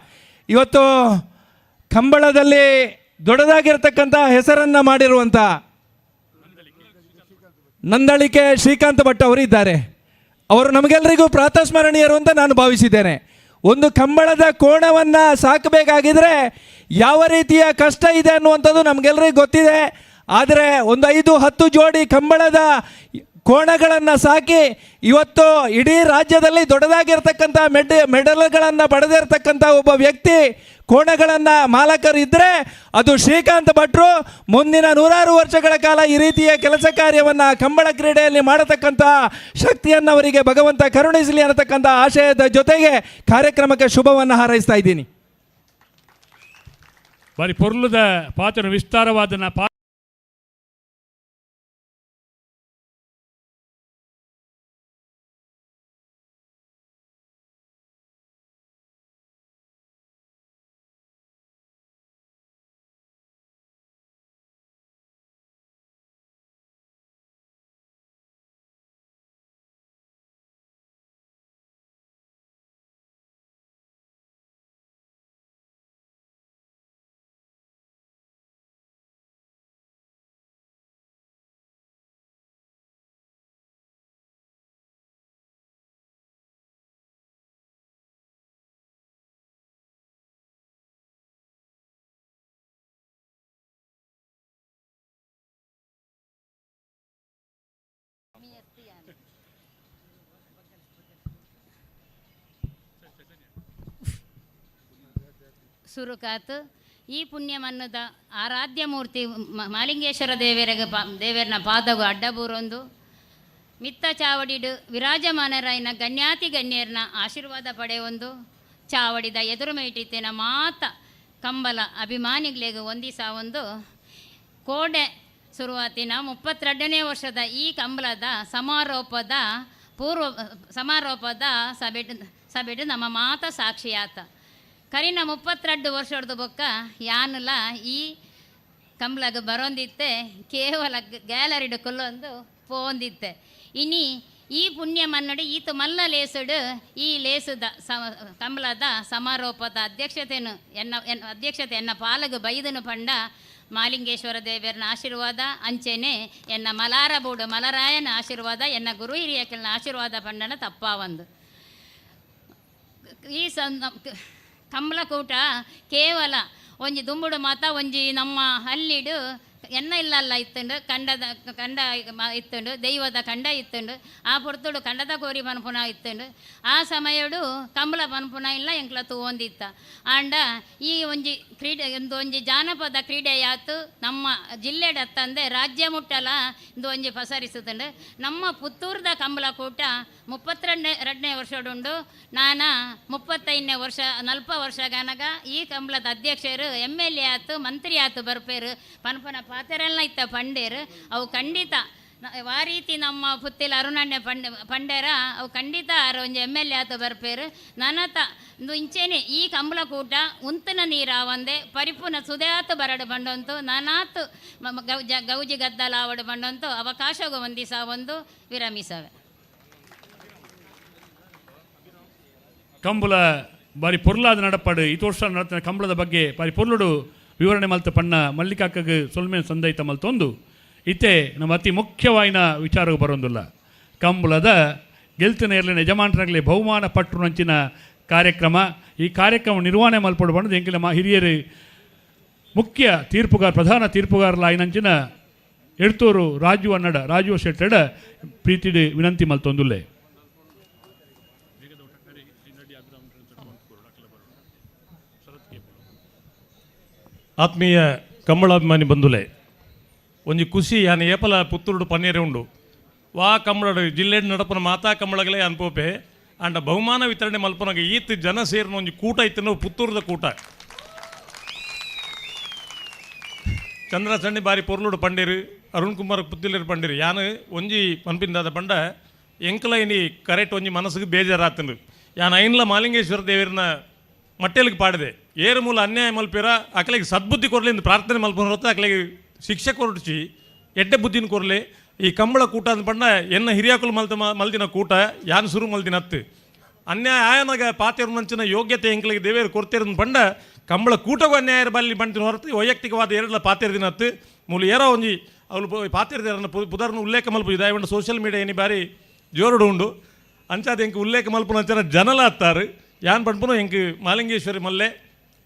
ಇವತ್ತು ಕಂಬಳದಲ್ಲಿ ದೊಡ್ಡದಾಗಿರ್ತಕ್ಕಂಥ ಹೆಸರನ್ನು ಮಾಡಿರುವಂಥ ನಂದಳಿಕೆ ಶ್ರೀಕಾಂತ್ ಭಟ್ ಅವರು ಇದ್ದಾರೆ. ಅವರು ನಮಗೆಲ್ಲರಿಗೂ ಪ್ರಾತಸ್ಮರಣೀಯರು ಅಂತ ನಾನು ಭಾವಿಸಿದ್ದೇನೆ. ಒಂದು ಕಂಬಳದ ಕೋಣವನ್ನು ಸಾಕಬೇಕಾಗಿದ್ರೆ ಯಾವ ರೀತಿಯ ಕಷ್ಟ ಇದೆ ಅನ್ನುವಂಥದ್ದು ನಮಗೆಲ್ಲರಿಗೂ ಗೊತ್ತಿದೆ. ಆದರೆ ಒಂದು 5-10 ಜೋಡಿ ಕಂಬಳದ ಕೋಣಗಳನ್ನು ಸಾಕಿ ಇವತ್ತು ಇಡೀ ರಾಜ್ಯದಲ್ಲಿ ದೊಡ್ಡದಾಗಿರ್ತಕ್ಕಂಥ ಮೆಡಲ್ಗಳನ್ನು ಪಡೆದಿರ್ತಕ್ಕಂಥ ಒಬ್ಬ ವ್ಯಕ್ತಿ ಕೋಣಗಳನ್ನು ಮಾಲಕರು ಇದ್ದರೆ ಅದು ಶ್ರೀಕಾಂತ್ ಭಟ್ರು. ಮುಂದಿನ ನೂರಾರು ವರ್ಷಗಳ ಕಾಲ ಈ ರೀತಿಯ ಕೆಲಸ ಕಾರ್ಯವನ್ನು ಕಂಬಳ ಕ್ರೀಡೆಯಲ್ಲಿ ಮಾಡತಕ್ಕಂಥ ಶಕ್ತಿಯನ್ನು ಅವರಿಗೆ ಭಗವಂತ ಕರುಣಿಸಲಿ ಅನ್ನತಕ್ಕಂಥ ಆಶಯದ ಜೊತೆಗೆ ಕಾರ್ಯಕ್ರಮಕ್ಕೆ ಶುಭವನ್ನು ಹಾರೈಸ್ತಾ ಇದ್ದೀನಿ. ಬಾರಿ ಪೊರ್ಲುದ ಪಾತ್ರ ವಿಸ್ತಾರವಾದ ಸುರುಕಾತ್ ಈ ಪುಣ್ಯಮನ್ನದ ಆರಾಧ್ಯ ಮೂರ್ತಿ ಮಾಲಿಂಗೇಶ್ವರ ದೇವರ ದೇವರನ ಪಾದಗು ಅಡ್ಡಬೂರೊಂದು ಮಿತ್ತ ಚಾವಡಿಡು ವಿರಾಜಮಾನರಾಯನ ಗಣ್ಯಾತಿ ಗಣ್ಯರ್ನ ಆಶೀರ್ವಾದ ಪಡೆಯೊಂದು ಚಾವಡಿದ ಎದುರು ಮೇಟಿತ್ತಿನ ಮಾತ ಕಂಬಲ ಅಭಿಮಾನಿಗಳಿಗೆ ಒಂದಿಸ ಒಂದು ಕೋಡೆ ಶುರುವಾತಿನ 32ನೇ ವರ್ಷದ ಈ ಕಂಬಳದ ಸಮಾರೋಪದ ಪೂರ್ವ ಸಮಾರೋಪದ ಸಭೆಡು ನಮ್ಮ ಮಾತ ಸಾಕ್ಷಿಯಾತ. ಕರಿನ 32 ವರ್ಷದ ಬೊಕ್ಕ ಯಾನುಲ ಈ ಕಂಬ್ಳಗ ಬರೋಂದಿತ್ತೆ, ಕೇವಲ ಗ್ಯಾಲರಿಡು ಕೊಲ್ಲೊಂದು ಪೋಂದಿತ್ತೆ. ಇನಿ ಈ ಪುಣ್ಯ ಮನ್ನಡು ಈತ ಮಲ್ಲ ಲೇಸುಡು ಈ ಲೇಸುದ ಕಂಬಳದ ಸಮಾರೋಪದ ಅಧ್ಯಕ್ಷತೆಯನ್ನು ಎನ್ನ ಅಧ್ಯಕ್ಷತೆ ಎನ್ನ ಪಾಲಗು ಬೈದನು ಪಂಡ ಮಾಲಿಂಗೇಶ್ವರ ದೇವರನ ಆಶೀರ್ವಾದ ಅಂಚೆನೆ ಎನ್ನ ಮಲಾರ ಬೂಡು ಮಲರಾಯನ ಆಶೀರ್ವಾದ ಎನ್ನ ಗುರು ಹಿರಿಯಕಲ್ನ ಆಶೀರ್ವಾದ ಪಂಡನ ತಪ್ಪಾವಂದು. ಈ ಕಂಬಳಕೂಟ ಕೇವಲ ಒಂಜಿ ದುಂಬುಡು ಮಾತ ಒಂಜಿ ನಮ್ಮ ಹಲ್ಲಿಡು ಎನ್ನ ಇಲ್ಲಲ್ಲ ಇತ್ತುಂಡು ಕಂಡದ ಕಂಡ ಇತ್ತುಂಡು ದೈವದ ಕಂಡ ಇತ್ತುಂಡು ಆ ಪೊರ್ತುಡು ಕಂಡದ ಕೋರಿ ಪನ್ಪುನ ಇತ್ತುಂಡು ಆ ಸಮಯಡು ಕಂಬಳ ಪನ್ಪುನ ಇಲ್ಲ ಎಂಕ್ಲ ತೂವೊಂದಿತ್ತ. ಆಂಡ ಈ ಒಂಜಿ ಕ್ರೀಡೆ ಒಂದು ಒಂಜಿ ಜಾನಪದ ಕ್ರೀಡೆಯಾತು ನಮ್ಮ ಜಿಲ್ಲೆಡತ್ತಂದೆ ರಾಜ್ಯ ಮುಟ್ಟಲ ಇಂದು ಒಂಜಿ ಪಸರಿಸುತ್ತುಂಡು. ನಮ್ಮ ಪುತ್ತೂರ್ದ ಕಂಬಳಕೂಟ 32ನೇ ವರ್ಷಡುಂಡು. ನಾನ 35ನೇ ವರ್ಷ 40 ವರ್ಷ ಗನಗ ಈ ಕಂಬಳದ ಅಧ್ಯಕ್ಷರು MLA ಆತು ಮಂತ್ರಿ ಆತು ಬರ್ಪೇರು ಪನ್ಪನ ಪಾತೆರೆಲ್ಲ ಇತ್ತ ಪಂಡೇರು ಅವು ಖಂಡಿತ ಆ ರೀತಿ ನಮ್ಮ ಪುತ್ತಿಲ ಅರುಣಣ್ಣೆ ಪಂಡೇರ ಅವು ಖಂಡಿತ ಆರು ಒಂಜಿ MLA ಆತು ಬರ್ಪೇರು. ನನತ ಇಂಚೆನೆ ಈ ಕಂಬಳಕೂಟ ಉಂತನ ನೀರಾವಂದೆ ಪರಿಪೂರ್ಣ ಸುದೇತು ಬರಡು ಬಂಡಂತು ನಾನಾತು ಗೌಜಿ ಗದ್ದಲಾವಡು ಬಂಡಂತು ಅವಕಾಶಗೂ ಒಂದಿಸ ಒಂದು ವಿರಮಿಸವೆ. ಕಂಬಳ ಬಾರಿ ಪೊರ್ಲಾದ ನಡಪಾಡು ಈ ವರ್ಷ ನಡತನ ಕಂಬಳದ ಬಗ್ಗೆ ಬಾರಿ ಪೊರ್ಲುಡು ವಿವರಣೆ ಮಲ್ತ ಪಣ್ಣ ಮಲ್ಲಿಕಾಕಗೆ ಸೊಲ್ಮೆ ಸಂದೈತ ಮಲ್ತೊಂದು ಇತ್ತೆ ನಮ್ಮ ಅತಿ ಮುಖ್ಯವಾಯಿನ ವಿಚಾರವು ಬರೋದಿಲ್ಲ. ಕಂಬಳದ ಗೆಲ್ತಿನ ಇರಲಿನ ಯಜಮಾನರಾಗಲಿ ಬಹುಮಾನ ಪಟ್ಟುನಂಚಿನ ಕಾರ್ಯಕ್ರಮ. ಈ ಕಾರ್ಯಕ್ರಮ ನಿರ್ವಹಣೆ ಮಲ್ಪಡು ಬಂದು ಎಂಕಿನ ಹಿರಿಯರು ಮುಖ್ಯ ತೀರ್ಪುಗಾರ ಪ್ರಧಾನ ತೀರ್ಪುಗಾರಲಾಯಿನಂಚಿನ ಎಡ್ತೂರು ರಾಜು ಅನ್ನಡ ರಾಜು ಶೆಟ್ಟಡ ಪ್ರೀತಿಡಿ ವಿನಂತಿ ಮಲ್ತೊಂದುಲ್ಲೆ. ಆತ್ಮೀಯ ಕಂಬಳಾಭಿಮಾನಿ ಬಂಧುಲೆ, ಒಂಜಿ ಖುಷಿ ಯಾನ್ ಏಪಲ ಪುತ್ತೂರುಡು ಪನ್ನೀರೆ ಉಂಡು ವಾ ಕಂಬಳಡು ಜಿಲ್ಲೆ ನಡಪನ ಮಾತಾ ಕಂಬಳಗಳೇ ಅನ್ಪೋಪೆ ಅಂಡ ಬಹುಮಾನ ವಿತರಣೆ ಮಲ್ಪನಾಗ ಈತ್ ಜನ ಸೇರಿನ ಒಂಜಿ ಕೂಟ ಇತ್ತು ಪುತ್ತೂರದ ಕೂಟ. ಚಂದ್ರ ಸಣ್ಣಿ ಬಾರಿ ಪೊರ್ಲುಡು ಪಂಡೇರು ಅರುಣ್ ಕುಮಾರ್ ಪುತ್ತಿಲೇರು ಪಂಡೇರು ಯಾನ್ ಒಂಜಿ ಪನ್ಪಿಂದಾದ ಪಂಡ ಎಂಕಲ ಇನಿ ಕರೆಕ್ಟ್ ಒಂಜಿ ಮನಸ್ಸಿಗೆ ಬೇಜಾರಾತಂಡು. ಯಾನ್ ಐನ್ಲ ಮಾಲಿಂಗೇಶ್ವರ ದೇವರನ್ನ ಮಟ್ಟೆಲಿಗೆ ಪಾಡಿದೆ ಏರು ಮೂಲ ಅನ್ಯಾಯ ಮಲ್ಪಿರ ಅಕಲಿಗೆ ಸದ್ಬುದ್ಧಿ ಕೊರಲಿ ಎಂದು ಪ್ರಾರ್ಥನೆ ಮಲ್ಪನ ಹೊರತು ಅಕಲಿಗೆ ಶಿಕ್ಷೆ ಕೊರಟಿಸಿ ಎಡ್ಡೆ ಬುದ್ಧಿನ ಕೊರಲಿ. ಈ ಕಂಬಳ ಕೂಟ ಅಂದ ಪಂಡ ಎನ್ನ ಹಿರಿಯಾಕುಲು ಮಲ್ದಿನ ಕೂಟ ಯಾನ್ ಸುರು ಮಲ್ದಿನ ಹತ್ತು ಅನ್ಯಾಯ ಆಯನಾಗ ಪಾತಿರ್ನಂಚಿನ ಯೋಗ್ಯತೆ ಎಂಕಲಿಗೆ ದೇವೇರು ಕೊಡ್ತಿರೋದು ಪಂಡ ಕಂಬಳ ಕೂಟಗೂ ಅನ್ಯಾಯ ಬಲ್ಲಿ ಬಂಟಿನ ಹೊರತು ವೈಯಕ್ತಿಕವಾದ ಎರಡಲ ಪಾತಿರ್ದಿನ ಹತ್ತು ಮೂಲ ಏರೋ ಒಂಜಿ ಅವಳು ಪಾತಿರ್ದಿರನ್ನ ಪುದರ್ನ ಉಲ್ಲೇಖ ಮಲ್ಪು ಇದಾಯ ಸೋಷಿಯಲ್ ಮೀಡಿಯಾ ಏನಿ ಬಾರಿ ಜೋರುಡು ಉಂಡು ಅಂಚಾದ ಎಂಕ್ ಉಲ್ಲೇಖ ಮಲ್ಪುನ ಅಂಚನ ಜನಲ ಹತ್ತಾರು ಯಾನ್ ಪಂಪುನು ಎಂಕ್ ಮಾಲಿಂಗೇಶ್ವರಿ ಮಲ್ಲೆ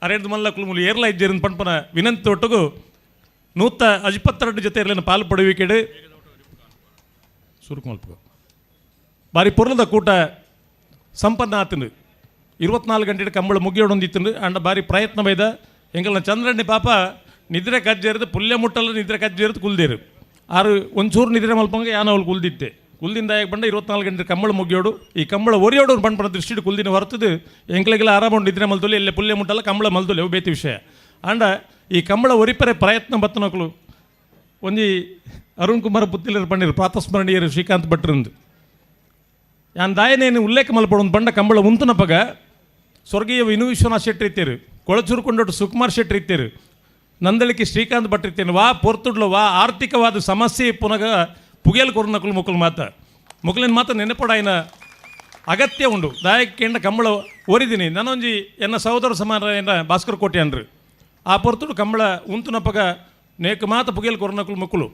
ಅರೆಡ್ದು ಮಲ್ಲ ಕುಲು ಏರ್ಲ ಇಜ್ಜೇರಿನ ಪಂಪನ ವಿನಂತಿ ಒಟ್ಟುಗು 122 ಜೊತೆ ಇರಲಿನ ಪಾಲು ಪಡುವಿಕೆಡು ಸುರುಕು ಮಲ್ಪು ಬಾರಿ ಪೊರ್ಲದ ಕೂಟ ಸಂಪನ್ನ ಆತನು 24 ಗಂಟೆ ಕಂಬಳ ಮುಗಿಯೋಡೊಂದಿತ್ತು ಅಂಡ ಬಾರಿ ಪ್ರಯತ್ನ ಬೈದ ಎಂಕಲ್ನ ಚಂದ್ರಣ್ಣಿ ಪಾಪ ನಿದ್ರೆ ಕಜ್ಜೇರಿದು ಪುಲ್ಯ ಮುಟ್ಟಲ್ಲ ನಿದ್ರೆ ಕಜ್ಜೇರಿದು ಕುಲ್ದೇರು ಆರು ಒಂಚೂರು ನಿದ್ರೆ ಮಲ್ಪಂಗೆ ಯಾನ ಅವಳು ಕುಲ್ದಿತ್ತೆ ಕುಲ್ದಿಂದ ಬಂಡ 24 ಗಂಟೆ ಕಂಬಳ ಮುಗಿಯೋಡು ಈ ಕಂಬಳ ಒರಿಯೋಡು ಬಂಡ್ಪನ ದೃಷ್ಟಿಡು ಕುಲ್ದಿನ ಹೊರತದು ಎಂಕ್ಲೆಗೆಲ್ಲ ಆರಾಮ ನಿದ್ರೆ ಮಲ್ತೊಲಿ ಎಲ್ಲೇ ಪುಲ್ಯ ಮುಟ್ಟಲ್ಲ ಕಂಬಳ ಮಲ್ತೊಲಿ ಅವು ಬೇತಿ ವಿಷಯ. ಅಂಡ ಈ ಕಂಬಳ ಒರಿಪರೆ ಪ್ರಯತ್ನ ಬತ್ತನಕ್ಲು ಒಂಜಿ ಅರುಣ್ ಕುಮಾರ್ ಪುತ್ತಿಲರು ಪಂಡಿರು ಪ್ರಾತಸ್ಮರಣೀಯರು ಶ್ರೀಕಾಂತ್ ಭಟ್ರಂದು ಯಾನ್ ದಾಯನೇನು ಉಲ್ಲೇಖ ಮಲ್ಪಡೊಂದು ಬಂಡ ಕಂಬಳ ಉಂತನಪಗ ಸ್ವರ್ಗೀಯ ವಿನು ವಿಶ್ವನಾಥ್ ಶೆಟ್ಟಿ ಇತ್ತೇರು ಕೊಳಚೂರು ಕೊಂಡೊಟ್ಟು ಸುಕುಮಾರ್ ಶೆಟ್ಟಿ ಇತ್ತೇರು ನಂದಳಿಕೆ ಶ್ರೀಕಾಂತ್ ಭಟ್ ಇತ್ತೇನು ವಾ ಪೊರ್ತುಡ್ಲು ವಾ ಆರ್ಥಿಕವಾದ ಸಮಸ್ಯೆ ಪುನಗ ಪುಗೆಲ್ ಕೊರ್ನಕುಲು ಮುಕುಲು ಮಾತ ಮುಕುಲಿನ ಮಾತ ನೆನಪಡಾಯಿನ ಅಗತ್ಯ ಉಂಡು ದಾಯಕೇಂಡ ಕಂಬಳ ಓರಿದ್ದೀನಿ ನಾನೊಂಜಿ ಎನ್ನ ಸಹೋದರ ಸಮಾನ ಏನ ಭಾಸ್ಕರ್ ಕೋಟೆ ಅಂದ್ರು ಆ ಪೊರ್ತುಡು ಕಂಬಳ ಉಂತುನಪಗ ನೇಕು ಮಾತ ಪುಗೆಲ್ ಕೊರ್ನಕುಲು ಮುಕುಲು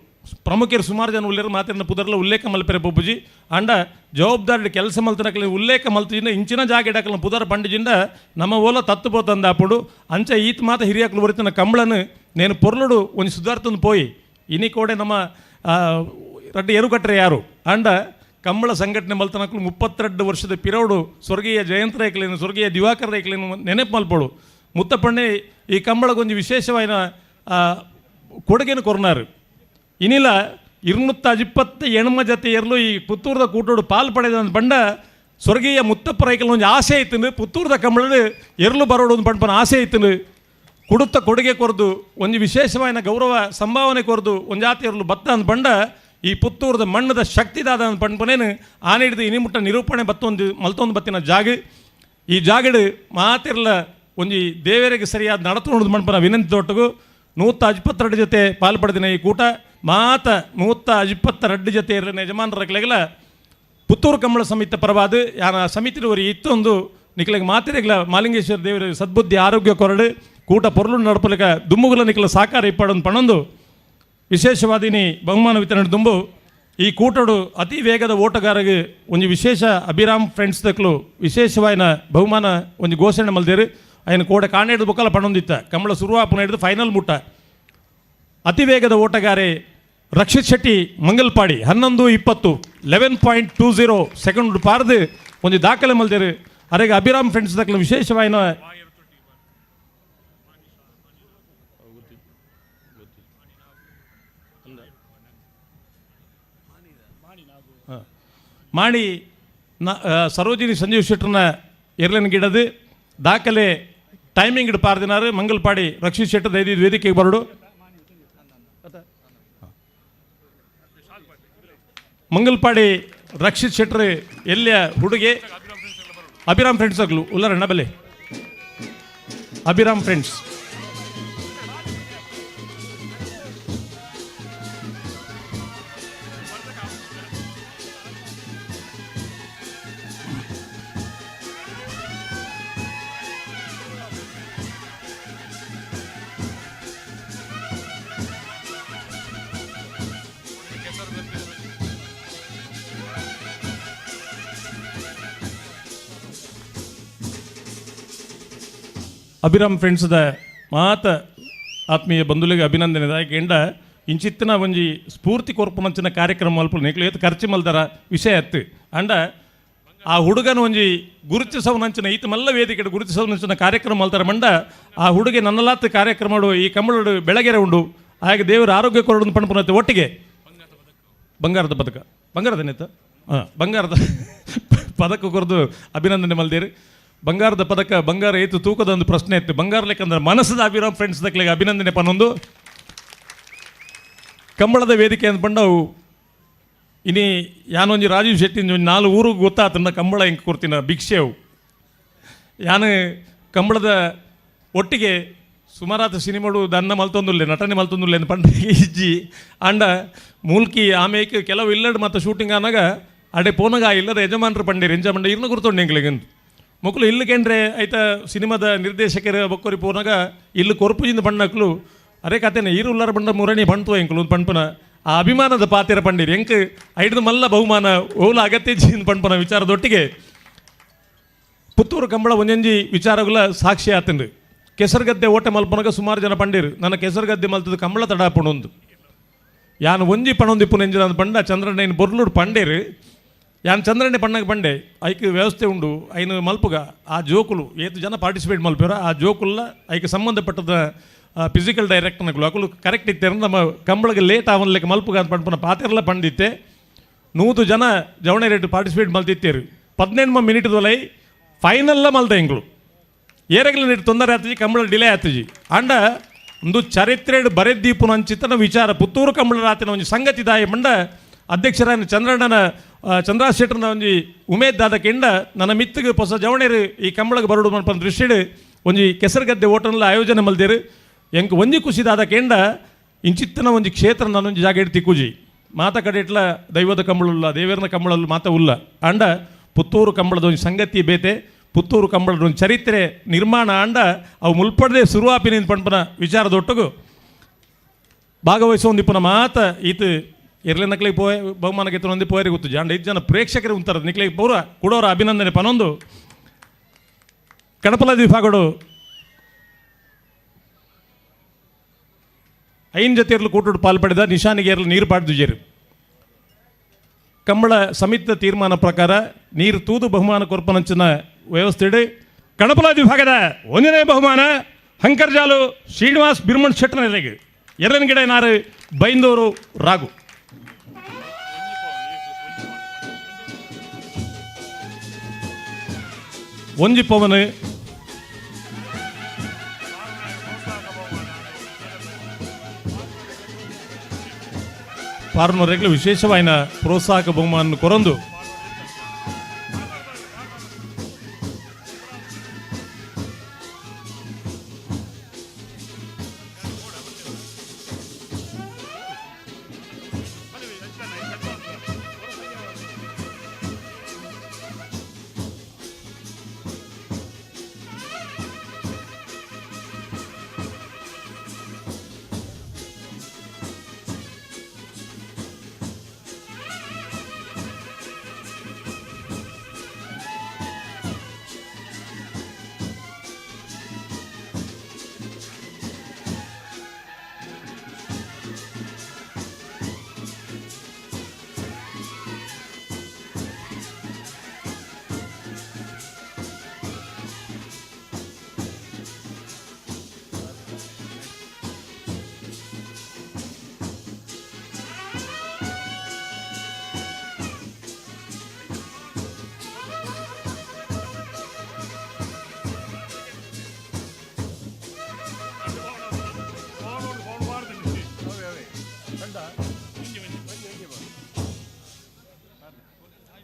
ಪ್ರಮುಖರು ಸುಮಾರು ಜನ ಉಲ್ಲೇರು ಮಾತಿನ ಪುದರ್ಲ ಉಲ್ಲೇಖ ಮಲ್ಪೆರೆ ಬೊಬ್ಬುಜಿ ಅಂಡ ಜವಾಬ್ದಾರಿ ಕೆಲಸ ಮಲ್ತನಕಲಿ ಉಲ್ಲೇಖ ಮಲ್ತಿಜಿಂದ ಇಂಚಿನ ಜಾಗ ಇಡಕಲ ಪುದರ ಪಂಡಿಜಿಂದ ನಮ್ಮ ಓಲ ತತ್ತು ಪೋತಂದ ಅప్పుడు ಅಂಚ ಈತ ಮಾತ ಹಿರಿಯಾಕಲು ಬರುತ್ತಿನ ಕಂಬಳನು ನೇನು ಪೊರ್ಲುಡು ಒಂಜಿ ಸುಧಾರ್ತಂದು ಪೋಯಿ ಇನಿ ಕೋಡೆ ನಮ್ಮ ರಡ್ಡು ಎರುಕಟ್ರೆ ಯಾರು ಅಂಡ ಕಂಬಳ ಸಂಘಟನೆ ಮಲ್ತನಕಲು 32 ವರ್ಷದ ಪಿರೋಡು ಸ್ವರ್ಗೀಯ ಜಯಂತ ರೈಕಲೇನು ಸ್ವರ್ಗೀಯ ದಿವಾಕರ್ ರೈಕಲೇನು ನೆನಪು ಮಲ್ಪೋಡು ಮುತ್ತಪ್ಪಣ್ಣೆ ಈ ಕಂಬಳಗೊಂಜಿ ವಿಶೇಷವಾದ ಕೊಡುಗೆನು ಕೊರ್ನಾರು ಇನಿಲ 228 ಜತೆ ಎರಲು ಈ ಪುತ್ತೂರದ ಕೂಟೋಡು ಪಾಲು ಪಡೆದ ಬಂಡ ಸ್ವರ್ಗೀಯ ಮುತ್ತಪ್ಪ ರೈಕಲ್ ಒಂಜಿ ಆಸೆ ಐತನು ಪುತ್ತೂರದ ಕಂಬಳಡು ಎರಲು ಬರೋಡು ಒಂದು ಪಂಪನ ಆಸೆ ಐತನು ಕೊಡುತ್ತ ಕೊಡುಗೆ ಕೊರದು ಒಂಜಿ ವಿಶೇಷವಾದ ಗೌರವ ಸಂಭಾವನೆ ಕೊರದು ಒಂಜಾತಿ ಎರಲು ಬತ್ತ ಅಂದ ಬಂಡ ಈ ಪುತ್ತೂರದ ಮಣ್ಣದ ಶಕ್ತಿದಾದ ಅಂದ ಪಂಪನೇನು ಆನೆ ಹಿಡಿದು ಇನಿಮುಟ್ಟ ನಿರೂಪಣೆ ಬತ್ತೊಂದು ಮಲ್ತೊಂದು ಬತ್ತಿನ ಜಾಗ ಈ ಜಾಗಡು ಮಾತಿರ್ಲ ಒಂಜಿ ದೇವರಿಗೆ ಸರಿಯಾದ ನಡತು ಮಣ್ಪನ ವಿನಂತಿ ತೊಟ್ಟಗು 122 ಜೊತೆ ಪಾಲು ಪಡೆದಿನ ಈ ಕೂಟ ಮಾತ 122 ಜೊತೆ ಇರಲಿನ ಯಜಮಾನರಕ್ಲೆಗಲ ಪುತ್ತೂರು ಕಂಬಳ ಸಮಿತಿ ಪರವಾದ ಯಾನ ಸಮಿತಿನವರು ಇತ್ತೊಂದು ನಿಕ್ಲೆಗೆ ಮಾತಿರೆಗ್ಲ ಮಾಲಿಂಗೇಶ್ವರ ದೇವರ ಸದ್ಬುದ್ಧಿ ಆರೋಗ್ಯ ಕೊರಡು ಕೂಟ ಪೊರ್ಲು ನಡಪಲಿಕ ದುಮ್ಮುಗುಲ ನಿಕ್ಲ ಸಾಕಾರ ಇಪ್ಪಾಡೊಂದು ಪಣೊಂದು ವಿಶೇಷವಾದಿನಿ ಬಹುಮಾನ ವಿತರಣೆ ದುಂಬು ಈ ಕೂಟಡು ಅತಿ ವೇಗದ ಓಟಗಾರಗೆ ಒಂಜಿ ವಿಶೇಷ ಅಭಿರಾಮ್ ಫ್ರೆಂಡ್ಸ್ ದಕ್ಲು ವಿಶೇಷವಾಯಿನ ಬಹುಮಾನ ಒಂಜಿ ಘೋಷಣೆ ಮಲ್ದೇರು ಅಯ್ಯನ ಕೋಡೆ ಕಾಣೆಡ್ದು ಬೊಕ್ಕಲ ಪಣೊಂದಿತ್ತ ಕಂಬಳ ಸುರುವಾಪನ ಹಿಡಿದು ಫೈನಲ್ ಮುಟ್ಟ ಅತಿ ವೇಗದ ಓಟಗಾರೆ ರಕ್ಷಿತ್ ಶೆಟ್ಟಿ ಮಂಗಲ್ಪಾಡಿ 11:20 11.20 ಸೆಕೆಂಡ್ ಪಾರ್ದು ಒಂಜಿ ದಾಖಲೆ ಮಲ್ದೇರು ಅರೆಗೆ ಅಭಿರಾಮ್ ಫ್ರೆಂಡ್ಸ್ ದಕ್ಲು ವಿಶೇಷವಾಯಿನ ಮಾಡಿ ಸರೋಜಿನಿ ಸಂಜೀವ್ ಶೆಟ್ಟರ್ನ ಎರ್ಲನ್ ಗಿಡದು ದಾಖಲೆ ಟೈಮಿಂಗ್ ಇಡು ಪಾರ್ದಿನಾರು ಮಂಗಲ್ಪಾಡಿ ರಕ್ಷಿತ್ ಶೆಟ್ಟರ್ ದೈದಿದ್ದು ವೇದಿಕೆಗೆ ಬರಡು ಮಂಗಲ್ಪಾಡಿ ರಕ್ಷಿತ್ ಶೆಟ್ಟರ್ ಎಲ್ಲಿಯ ಹುಡುಗೆ ಅಭಿರಾಮ್ ಫ್ರೆಂಡ್ಸ್ ಆಗಲು ಉಲ್ಲರಣ್ಣ ಬಲೆ ಅಭಿರಾಮ್ ಫ್ರೆಂಡ್ಸ್ ಅಭಿರಾಮ್ ಫ್ರೆಂಡ್ಸ್ದ ಮಾತ ಆತ್ಮೀಯ ಬಂಧುಲಿಗೆ ಅಭಿನಂದನೆ. ದಾಯಕೆಂಡ ಇಂಚಿತ್ತಿನ ಒಂಜಿ ಸ್ಫೂರ್ತಿ ಕೊರ್ಪುನಂಚಿನ ಕಾರ್ಯಕ್ರಮ ಮಲ್ಪುಲು ನಿಕ್ಲು ಏತ್ ಖರ್ಚು ಮಲ್ದರ ವಿಷಯ ಅತ್ತು. ಅಂಡ ಆ ಹುಡುಗನ ಒಂಜಿ ಗುರುತಿಸವನಂಚಿನ ಈತ ಮಲ್ಲ ವೇದಿಕೆ ಗುರುತಿಸವನಂಚಿನ ಕಾರ್ಯಕ್ರಮ ಮಲ್ತಾರ ಮಂಡ ಆ ಹುಡುಗೆ ನನ್ನಲಾತ್ ಕಾರ್ಯಕ್ರಮ ಈ ಕಂಬಳಡು ಬೆಳಗೆರೆ ಉಂಡು. ಹಾಗೆ ದೇವರ ಆರೋಗ್ಯ ಕೊರಡು ಪಣಪುನತ್ತೆ ಒಟ್ಟಿಗೆ ಬಂಗಾರದ ಪದಕ, ಬಂಗಾರದ ನೇತ ಹಾಂ ಬಂಗಾರದ ಪದಕ ಕೊರದು ಅಭಿನಂದನೆ ಮಲ್ದೇರಿ. ಬಂಗಾರದ ಪದಕ ಬಂಗಾರ ಏತು ತೂಕದ ಒಂದು ಪ್ರಶ್ನೆ ಇತ್ತು. ಬಂಗಾರ ಲೆಕ್ಕಂದ್ರೆ ಮನಸ್ಸದ ಅಭಿರಾಮ್ ಫ್ರೆಂಡ್ಸ್ ದಕ್ಲಿಗೆ ಅಭಿನಂದನೆ ಪನ್ನೊಂದು. ಕಂಬಳದ ವೇದಿಕೆ ಅಂತ ಬಂಡವು ಇನಿ ಯಾನೊಂಜಿ ರಾಜೀವ್ ಶೆಟ್ಟಿ ಒಂಜಿ 4 ಊರಿಗೆ ಗೊತ್ತಾತಂದ ಕಂಬಳ ಹೆಂಗೆ ಕೊಡ್ತೀನ ಭಿಕ್ಷೆವು. ಯಾನು ಕಂಬಳದ ಒಟ್ಟಿಗೆ ಸುಮಾರಾತ ಸಿನಿಮಾಡು ದನ್ನ ಮಲ್ತೊಂದುಲ್ಲೆ ನಟನೆ ಮಲ್ತೊಂದುಲ್ಲೆ ಅಂತ ಪಂಡ ಇಜ್ಜಿ. ಅಂಡ ಮೂಲ್ಕಿ ಆಮೇಕ ಕೆಲವು ಇಲ್ಲಡ್ ಮತ್ತು ಶೂಟಿಂಗ್ ಆನಾಗ ಅಡೆ ಪೋನಗ ಇಲ್ಲದ ಯಜಮಾನರು ಪಂಡೀರು ಎಂಜ ಪಂಡ ಇರ್ನ ಗುರ್ತೊಂಡು ಎಂಕ್ಲೆಗಂದು ಮೊಕ್ಕಲು ಇಲ್ಲು ಕೇಂದ್ರೆ ಐತ ಸಿನಿಮಾದ ನಿರ್ದೇಶಕರ ಬೊಕ್ಕೊರಿ ಪೋನಾಗ ಇಲ್ಲು ಕೊರ್ಪುಜಿಂದ ಬಣ್ಣಕ್ಲು ಅರೆ ಕತೆನೆ ಈರು ಉಲ್ಲಾರ ಬಂಡ ಮುರಣಿ ಪಂಡ್ತು ಎಂಕ್ಲು ಪಂಪನ ಆ ಅಭಿಮಾನದ ಪಾತಿರ ಪಂಡೀರು ಎಂಕ್ ಐಡ್ದು ಮಲ್ಲ ಬಹುಮಾನ ಓಲ ಅಗತ್ಯ ಜಿಂದ ಪಂಪನ ವಿಚಾರದೊಟ್ಟಿಗೆ ಪುತ್ತೂರು ಕಂಬಳ ಒಂಜೊಂಜಿ ವಿಚಾರಗಳ ಸಾಕ್ಷಿ ಆತಂಡು. ಕೆಸರುಗದ್ದೆ ಓಟೆ ಮಲ್ಪನಗ ಸುಮಾರು ಜನ ಪಂಡೀರು ನನ್ನ ಕೆಸರುಗದ್ದೆ ಮಲ್ತದ ಕಂಬಳ ತಡ ಪಣೊಂದು ಯಾನು ಒಂಜಿ ಪಣೊಂದಿಪ್ಪು ನೆಂಜಿನ ಪಂಡ ಚಂದ್ರಣ್ಣನ ಬೊರ್ಲೂರು ಪಂಡೇರು. ಯಾನು ಚಂದ್ರಣ್ಣೆ ಪಣ್ಣಗೆ ಪಂಡೆ ಐಕ್ ವ್ಯವಸ್ಥೆ ಉಂಡು ಐನು ಮಲ್ಪುಗ ಆ ಜೋಕುಲು ಏತು ಜನ ಪಾರ್ಟಿಸಿಪೇಟ್ ಮಲ್ಪುರ ಆ ಜೋಕುಲ್ಲ ಐಕ್ ಸಂಬಂಧಪಟ್ಟದ ಫಿಸಿಕಲ್ ಡೈರೆಕ್ಟರ್ನಗಳು ಅಕುಲು ಕರೆಕ್ಟ್ ಇತ್ತೆ ನಮ್ಮ ಕಂಬಳಗೆ ಲೇಟ್ ಆವನ್ಲಿಕ್ಕೆ ಮಲ್ಪುಗ ಅಂತ ಪಂಡ್ಪುನ ಪಾತೆರ್ಲ ಪಂಡಿತ್ತೆ. 100 ಜನ ಜವಣೆ ರೇಟ್ ಪಾರ್ಟಿಸಿಪೇಟ್ ಮಲ್ತಿತ್ತೇರು. 18 ಮಿನಿಟ್ ದೊಲೈ ಫೈನಲ್ಲ ಮಲ್ತ ಎಂಗ್ಳು ಏರೆಗ್ಲ ನೀರು ತೊಂದರೆ ಆತಜಿ ಕಂಬಳ ಡಿಲೇ ಆತಜಿ. ಅಂಡ ಒಂದು ಚರಿತ್ರೆಡು ಬರೆದ್ದೀಪುನ ಅಂಚಿತನ ವಿಚಾರ ಪುತ್ತೂರು ಕಂಬಳ ರಾತಿನ ಒಂಜಿ ಸಂಗತಿ ದಾಯ ಮಂಡ ಅಧ್ಯಕ್ಷರಾಯನ ಚಂದ್ರಣ್ಣನ ಚಂದ್ರಾ ಶೆಟ್ಟರ್ನ ಒಂಜಿ ಉಮೇದ್ ದಾದ ಕೆಂಡ ನನ್ನ ಮಿತ್ತಿಗೆ ಹೊಸ ಜವಣೇರು ಈ ಕಂಬಳಗೆ ಬರಡು ಮನ್ಪನ ದೃಷ್ಟಿಡು ಒಂಜಿ ಕೆಸರುಗದ್ದೆ ಓಟನ್ಲ ಆಯೋಜನೆ ಮಲ್ದೇರು. ಎಂಕ್ ಒಂಜಿ ಖುಷಿದಾದ ಕೆಂಡ ಇಂಚಿತ್ತನ ಒಂಜಿ ಕ್ಷೇತ್ರ ನಾನೊಂಜಿ ಜಾಗ ಇಡ್ತಿ ಕೂಜಿ ಮಾತ ಕಡೆ ಇಟ್ಲ ದೈವದ ಕಂಬಳುಲ್ಲ ದೇವರನ ಕಂಬಳಲ್ಲ ಮಾತ ಉಲ್ಲ. ಅಂಡ ಪುತ್ತೂರು ಕಂಬಳದ ಒಂಜಿ ಸಂಗತಿ ಬೇತೆ ಪುತ್ತೂರು ಕಂಬಳದ ಒಂದು ಚರಿತ್ರೆ ನಿರ್ಮಾಣ ಅಂಡ ಅವು ಮುಲ್ಪಡದೆ ಶುರುವಾಪಿನ ಪಂಪನ ವಿಚಾರದೊಟ್ಟಿಗೂ ಭಾಗವಹಿಸೋ ಒಂದಿಪ್ಪನ ಮಾತ ಈತ ಎರ್ಲೆ ನಕ್ಲಿಗೆ ಪೋಯ್ ಬಹುಮಾನಕ್ಕೆ ಒಂದಿ ಪೋಯರಿ ಗೊತ್ತು ಜಾಂಡ ಐದು ಜನ ಪ್ರೇಕ್ಷಕರು ಉಂತಾರೆ ನಿಕ್ಲಿಗೆ ಪೂರ ಕೊಡೋರ ಅಭಿನಂದನೆ ಪನೊಂದು. ಕಣಪಲ ವಿಭಾಗಡು 5 ಜೊತೆಯರ್ಲು ಕೂಟುಡು ಪಾಲ್ಪಡೆದ ನಿಶಾನಿಗೆ ನೀರು ಪಾಡ್ದುಜೇರು. ಕಂಬಳ ಸಮಿತಿಯ ತೀರ್ಮಾನ ಪ್ರಕಾರ ನೀರು ತೂದು ಬಹುಮಾನ ಕೊರ್ಪನಂಚಿನ ವ್ಯವಸ್ಥೆಡು ಕಣಪಲ ವಿಭಾಗದ 1ನೇ ಬಹುಮಾನ ಹಂಕರ್ಜಾಲು ಶ್ರೀನಿವಾಸ್ ಬಿರ್ಮಣ್ ಶೆಟ್ಟನೆಲೆಗೆ ಎರಡನ ನಾರು ಬೈಂದೂರು ರಾಗು. ಒಂಜಿ ಪವನ್ ಪಾರ್ನವರೆಗ್ಲು ವಿಶೇಷವಾಯಿನ ಪ್ರೋತ್ಸಾಹಕ ಬಹುಮಾನ ಕೊರಂದು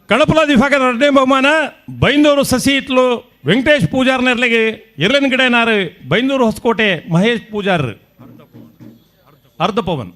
ಕಣಪಲ ವಿಭಾಗದ ಎರಡನೇ ಬಹುಮಾನ ಬೈಂದೂರು ಸಸಿಹಿತ್ಲು ವೆಂಕಟೇಶ್ ಪೂಜಾರ್ ನೆರ್ಲೆಗೆ ಎರಡನ ಬೈಂದೂರು ಹೊಸಕೋಟೆ ಮಹೇಶ್ ಪೂಜಾರ್ ಅರ್ಧ ಪವನ್.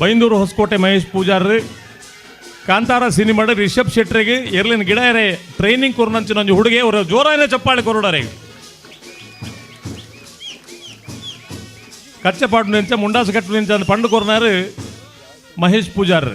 ಬೈಂದೂರು ಹೊಸಕೋಟೆ ಮಹೇಶ್ ಪೂಜಾರ್ ಕಾಂತಾರ ಸಿನಿಮಾಡ ರಿಷಬ್ ಶೆಟ್ಟರಿಗೆ ಎರ್ಲಿನ ಗಿಡ ಎರೆ ಟ್ರೈನಿಂಗ್ ಕೊರ್ನಂಚಿನ ಒಂಜಿ ಹುಡುಗೆ ಅವರು ಜೋರಾಯನೆ ಚಪ್ಪಾಳೆ ಕೊರಡಾರೆ. ಕಚ್ಚಪಾಡು ನಿಂಚ ಮುಂಡಾಸು ಕಟ್ಟು ನಿಂಚ ಅಂದ್ ಪಂಡು ಕೊರ್ನಾರು ಮಹೇಶ್ ಪೂಜಾರ್.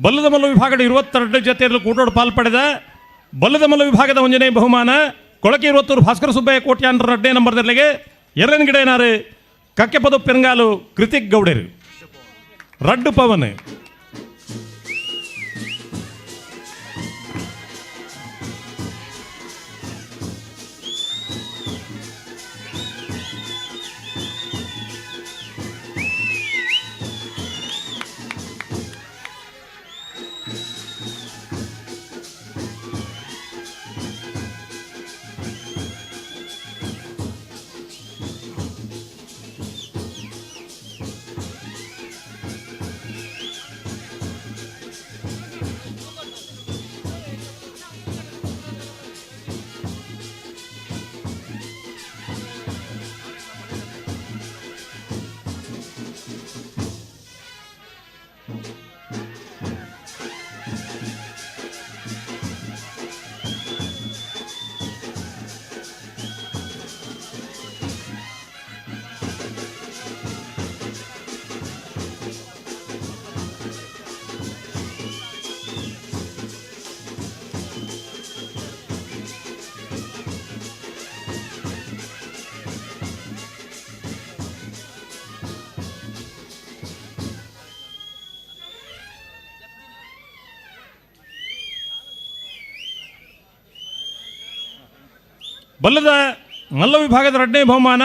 ಬಲ್ಲದ ಮಲ್ಲ ವಿಭಾಗದ 22 ಜೊತೆಯಲ್ಲಿ ಕೂಟೋಡು ಪಾಲ್ಪಡೆದ ಬಲ್ಲದ ಮಲ್ಲ ವಿಭಾಗದ ಒಂಜನೇ ಬಹುಮಾನ ಕೊಳಕೆ ಇರುವತ್ತೂರು ಭಾಸ್ಕರ ಸುಬ್ಬಯ್ಯ ಕೋಟ್ಯಾನ್ರ 2ನೇ ನಂಬರ್ದಲ್ಲಿಗೆ ಎರಡನೇ ಗಿಡ ಕಕ್ಕೆಪದ ಪೆರಂಗಾಲು ಕೃತಿಕ್ ಗೌಡರು ರಡ್ಡು ಪವನ್. ಬಲ್ಲದ ಮಲ್ಲ ವಿಭಾಗದ 2ನೇ ಬಹುಮಾನ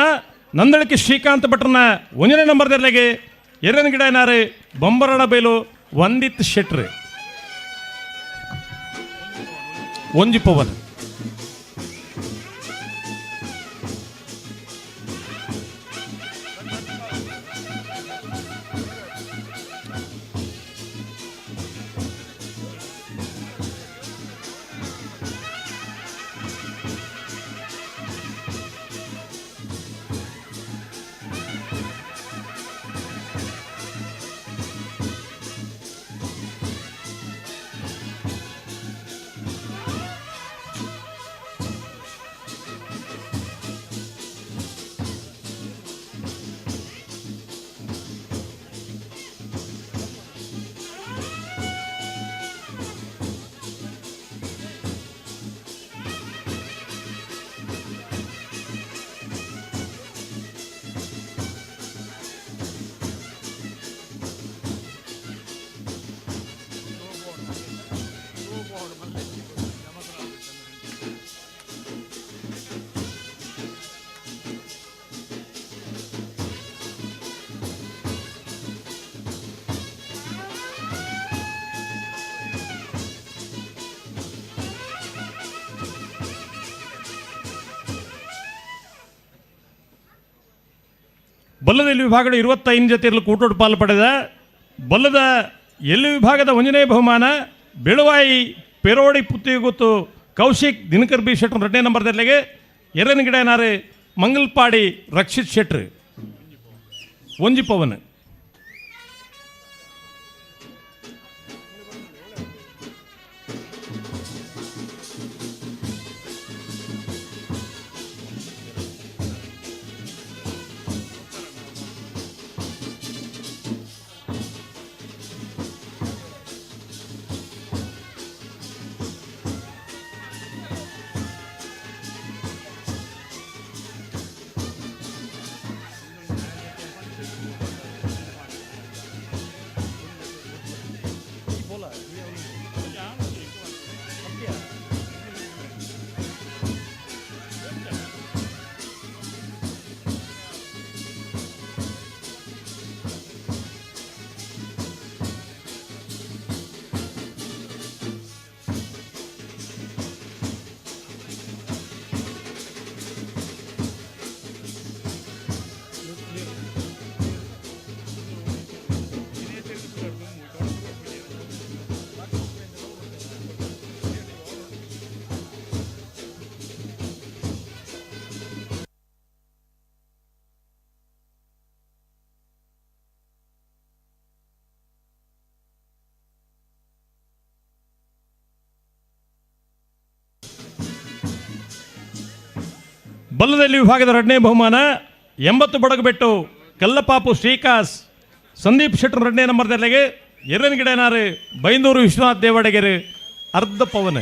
ನಂದಳಿಕೆ ಶ್ರೀಕಾಂತ್ ಭಟ್ರನ 1ನೇ ನಂಬರ್ದಲ್ಲಿಗೆ ಎರಡನೇ ಗಿಡ ಏನಾರು ಬೊಂಬರಡ ಬೈಲು ವಂದಿತ್ ಶೆಟ್ರು ಒಂಜಿ ಪವನ್. ಬಲ್ಲದ ಎಲ್ಲಿ ವಿಭಾಗದ 25 ಜೊತೆಯಲ್ಲಿ ಕೂಟೋಡು ಪಾಲು ಪಡೆದ ಬಲ್ಲದ ಎಲ್ಲಿ ವಿಭಾಗದ 1ನೇ ಬಹುಮಾನ ಬೆಳುವಾಯಿ ಪೆರೋಡಿ ಪುತ್ತಿಗುತ್ತು ಕೌಶಿಕ್ ದಿನಕರ್ ಬಿ ಶೆಟ್ಟರ್ 2ನೇ ನಂಬರ್ದಲ್ಲಿಗೆ ಎರಡನೇ ಗಿಡ ಏನಾರು ಮಂಗಲ್ಪಾಡಿ ರಕ್ಷಿತ್ ಶೆಟ್ರು ಒಂಜಿ ಪವನ್. ಬಲ್ಲದಲ್ಲಿ ವಿಭಾಗದ ಎರಡನೇ ಬಹುಮಾನ 80 ಬಡಗಬೆಟ್ಟು ಕಲ್ಲಪಾಪು ಶ್ರೀಕಾಸ್ ಸಂದೀಪ್ ಶೆಟ್ಟರ್ ಎರಡನೇ ನಂಬರ್ದಲ್ಲಿಗೆ ಎರಡನೇ ಬೈಂದೂರು ವಿಶ್ವನಾಥ್ ದೇವಡಗೆರೆ ಅರ್ಧ ಪವನ.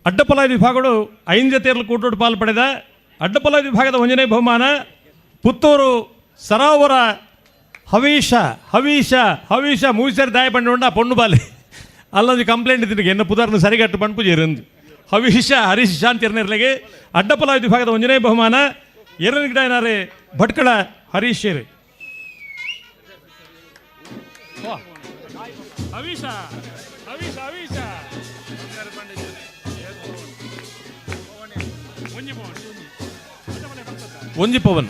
ಅಡ್ಡಪಲಾಯ ವಿಭಾಗಗಳು 5 ಜತೆಯಲ್ಲಿ ಕೂಟೋಡು ಪಾಲು ಪಡೆದ ಅಡ್ಡಪಲಾಯ ವಿಭಾಗದ ಒಂದನೇ ಬಹುಮಾನ ಪುತ್ತೂರು ಸರೋವರ ಹವೀಶ ಹವೀಶ ಹವೀಶ ಮೂಸರ್ ದಾಯ ಬಂಡ ಪೊಣ್ಣು ಬಾಲಿ ಅಲ್ಲೊಂದು ಕಂಪ್ಲೇಂಟ್ ಇದ್ದೀನಿ ಎನ್ನ ಪುದಾರ್ನ ಸರಿಗಟ್ಟು ಬಂಡ್ಪುಜೇರಂದು ಹವೀಶ ಹರೀಶ್ ಶಾಂತಿರ್ನಿರ್ಲಿಗೆ ಅಡ್ಡಪಲಾಯ ವಿಭಾಗದ ಒಂದನೇ ಬಹುಮಾನ ಎರಡನೇ ಗಿಡ ಏನಾರೆ ಭಟ್ಕಳ ಹರೀಶೇರಿ ಹವೀಶ ಹವೀಶ ಹವೀಶ ಒಂಜಿ ಪವನ್.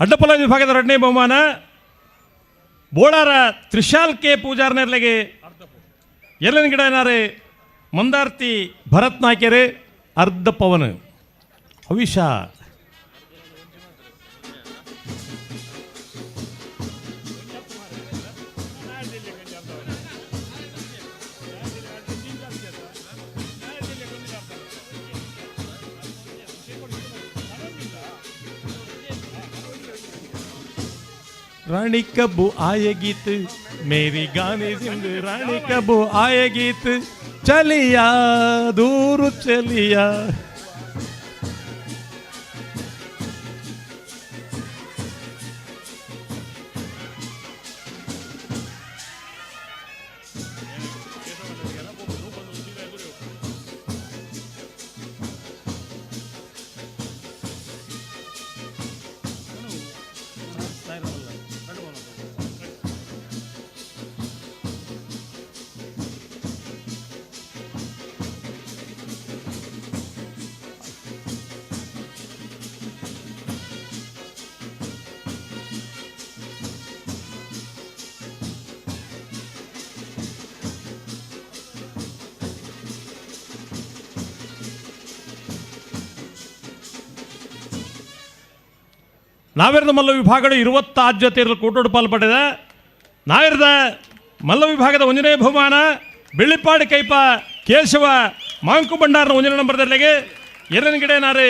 ಅಡ್ಡಪಲ ವಿಭಾಗದ ಎರಡನೇ ಬಹುಮಾನ ಬೋಳಾರ ತ್ರಿಶಾಲ್ ಕೆ ಪೂಜಾರ್ನೆರ್ಲೆಗೆ ಎರಡನೇ ಗಿಡ ಏನಾರೆ ಮಂದಾರ್ತಿ ಭರತ್ ನಾಯ್ಕೆರೆ ಅರ್ಧ ಪವನ್ ಹವಿಷ. रानी कब आए गीत मेरी गाने जिंद रानी कब आए गीत चलिया दूर चलिया। ನಾವೇರ್ದ ಮಲ್ಲ ವಿಭಾಗಗಳು 26 ಜೊತೆಯಲ್ಲಿ ಕೂಟೋಡು ಪಾಲು ಪಡೆದ ನಾವೇರ್ದ ಮಲ್ಲ ವಿಭಾಗದ ಒಂದನೇ ಬಹುಮಾನ ಬೆಳ್ಳಿಪಾಡಿ ಕೈಪ ಕೇಶವ ಮಾಂಕು ಭಂಡಾರನ ಒಂದನೇ ನಂಬರ್ದಲ್ಲಿಗೆ ಎರಡನೇ ಗಿಡ ನಾರೆ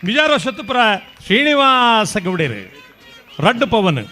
ಮಿಜಾರೋ ಶತುಪುರ ಶ್ರೀನಿವಾಸ ಗೌಡೇರು ರಡ್ಡು ಪವನ್.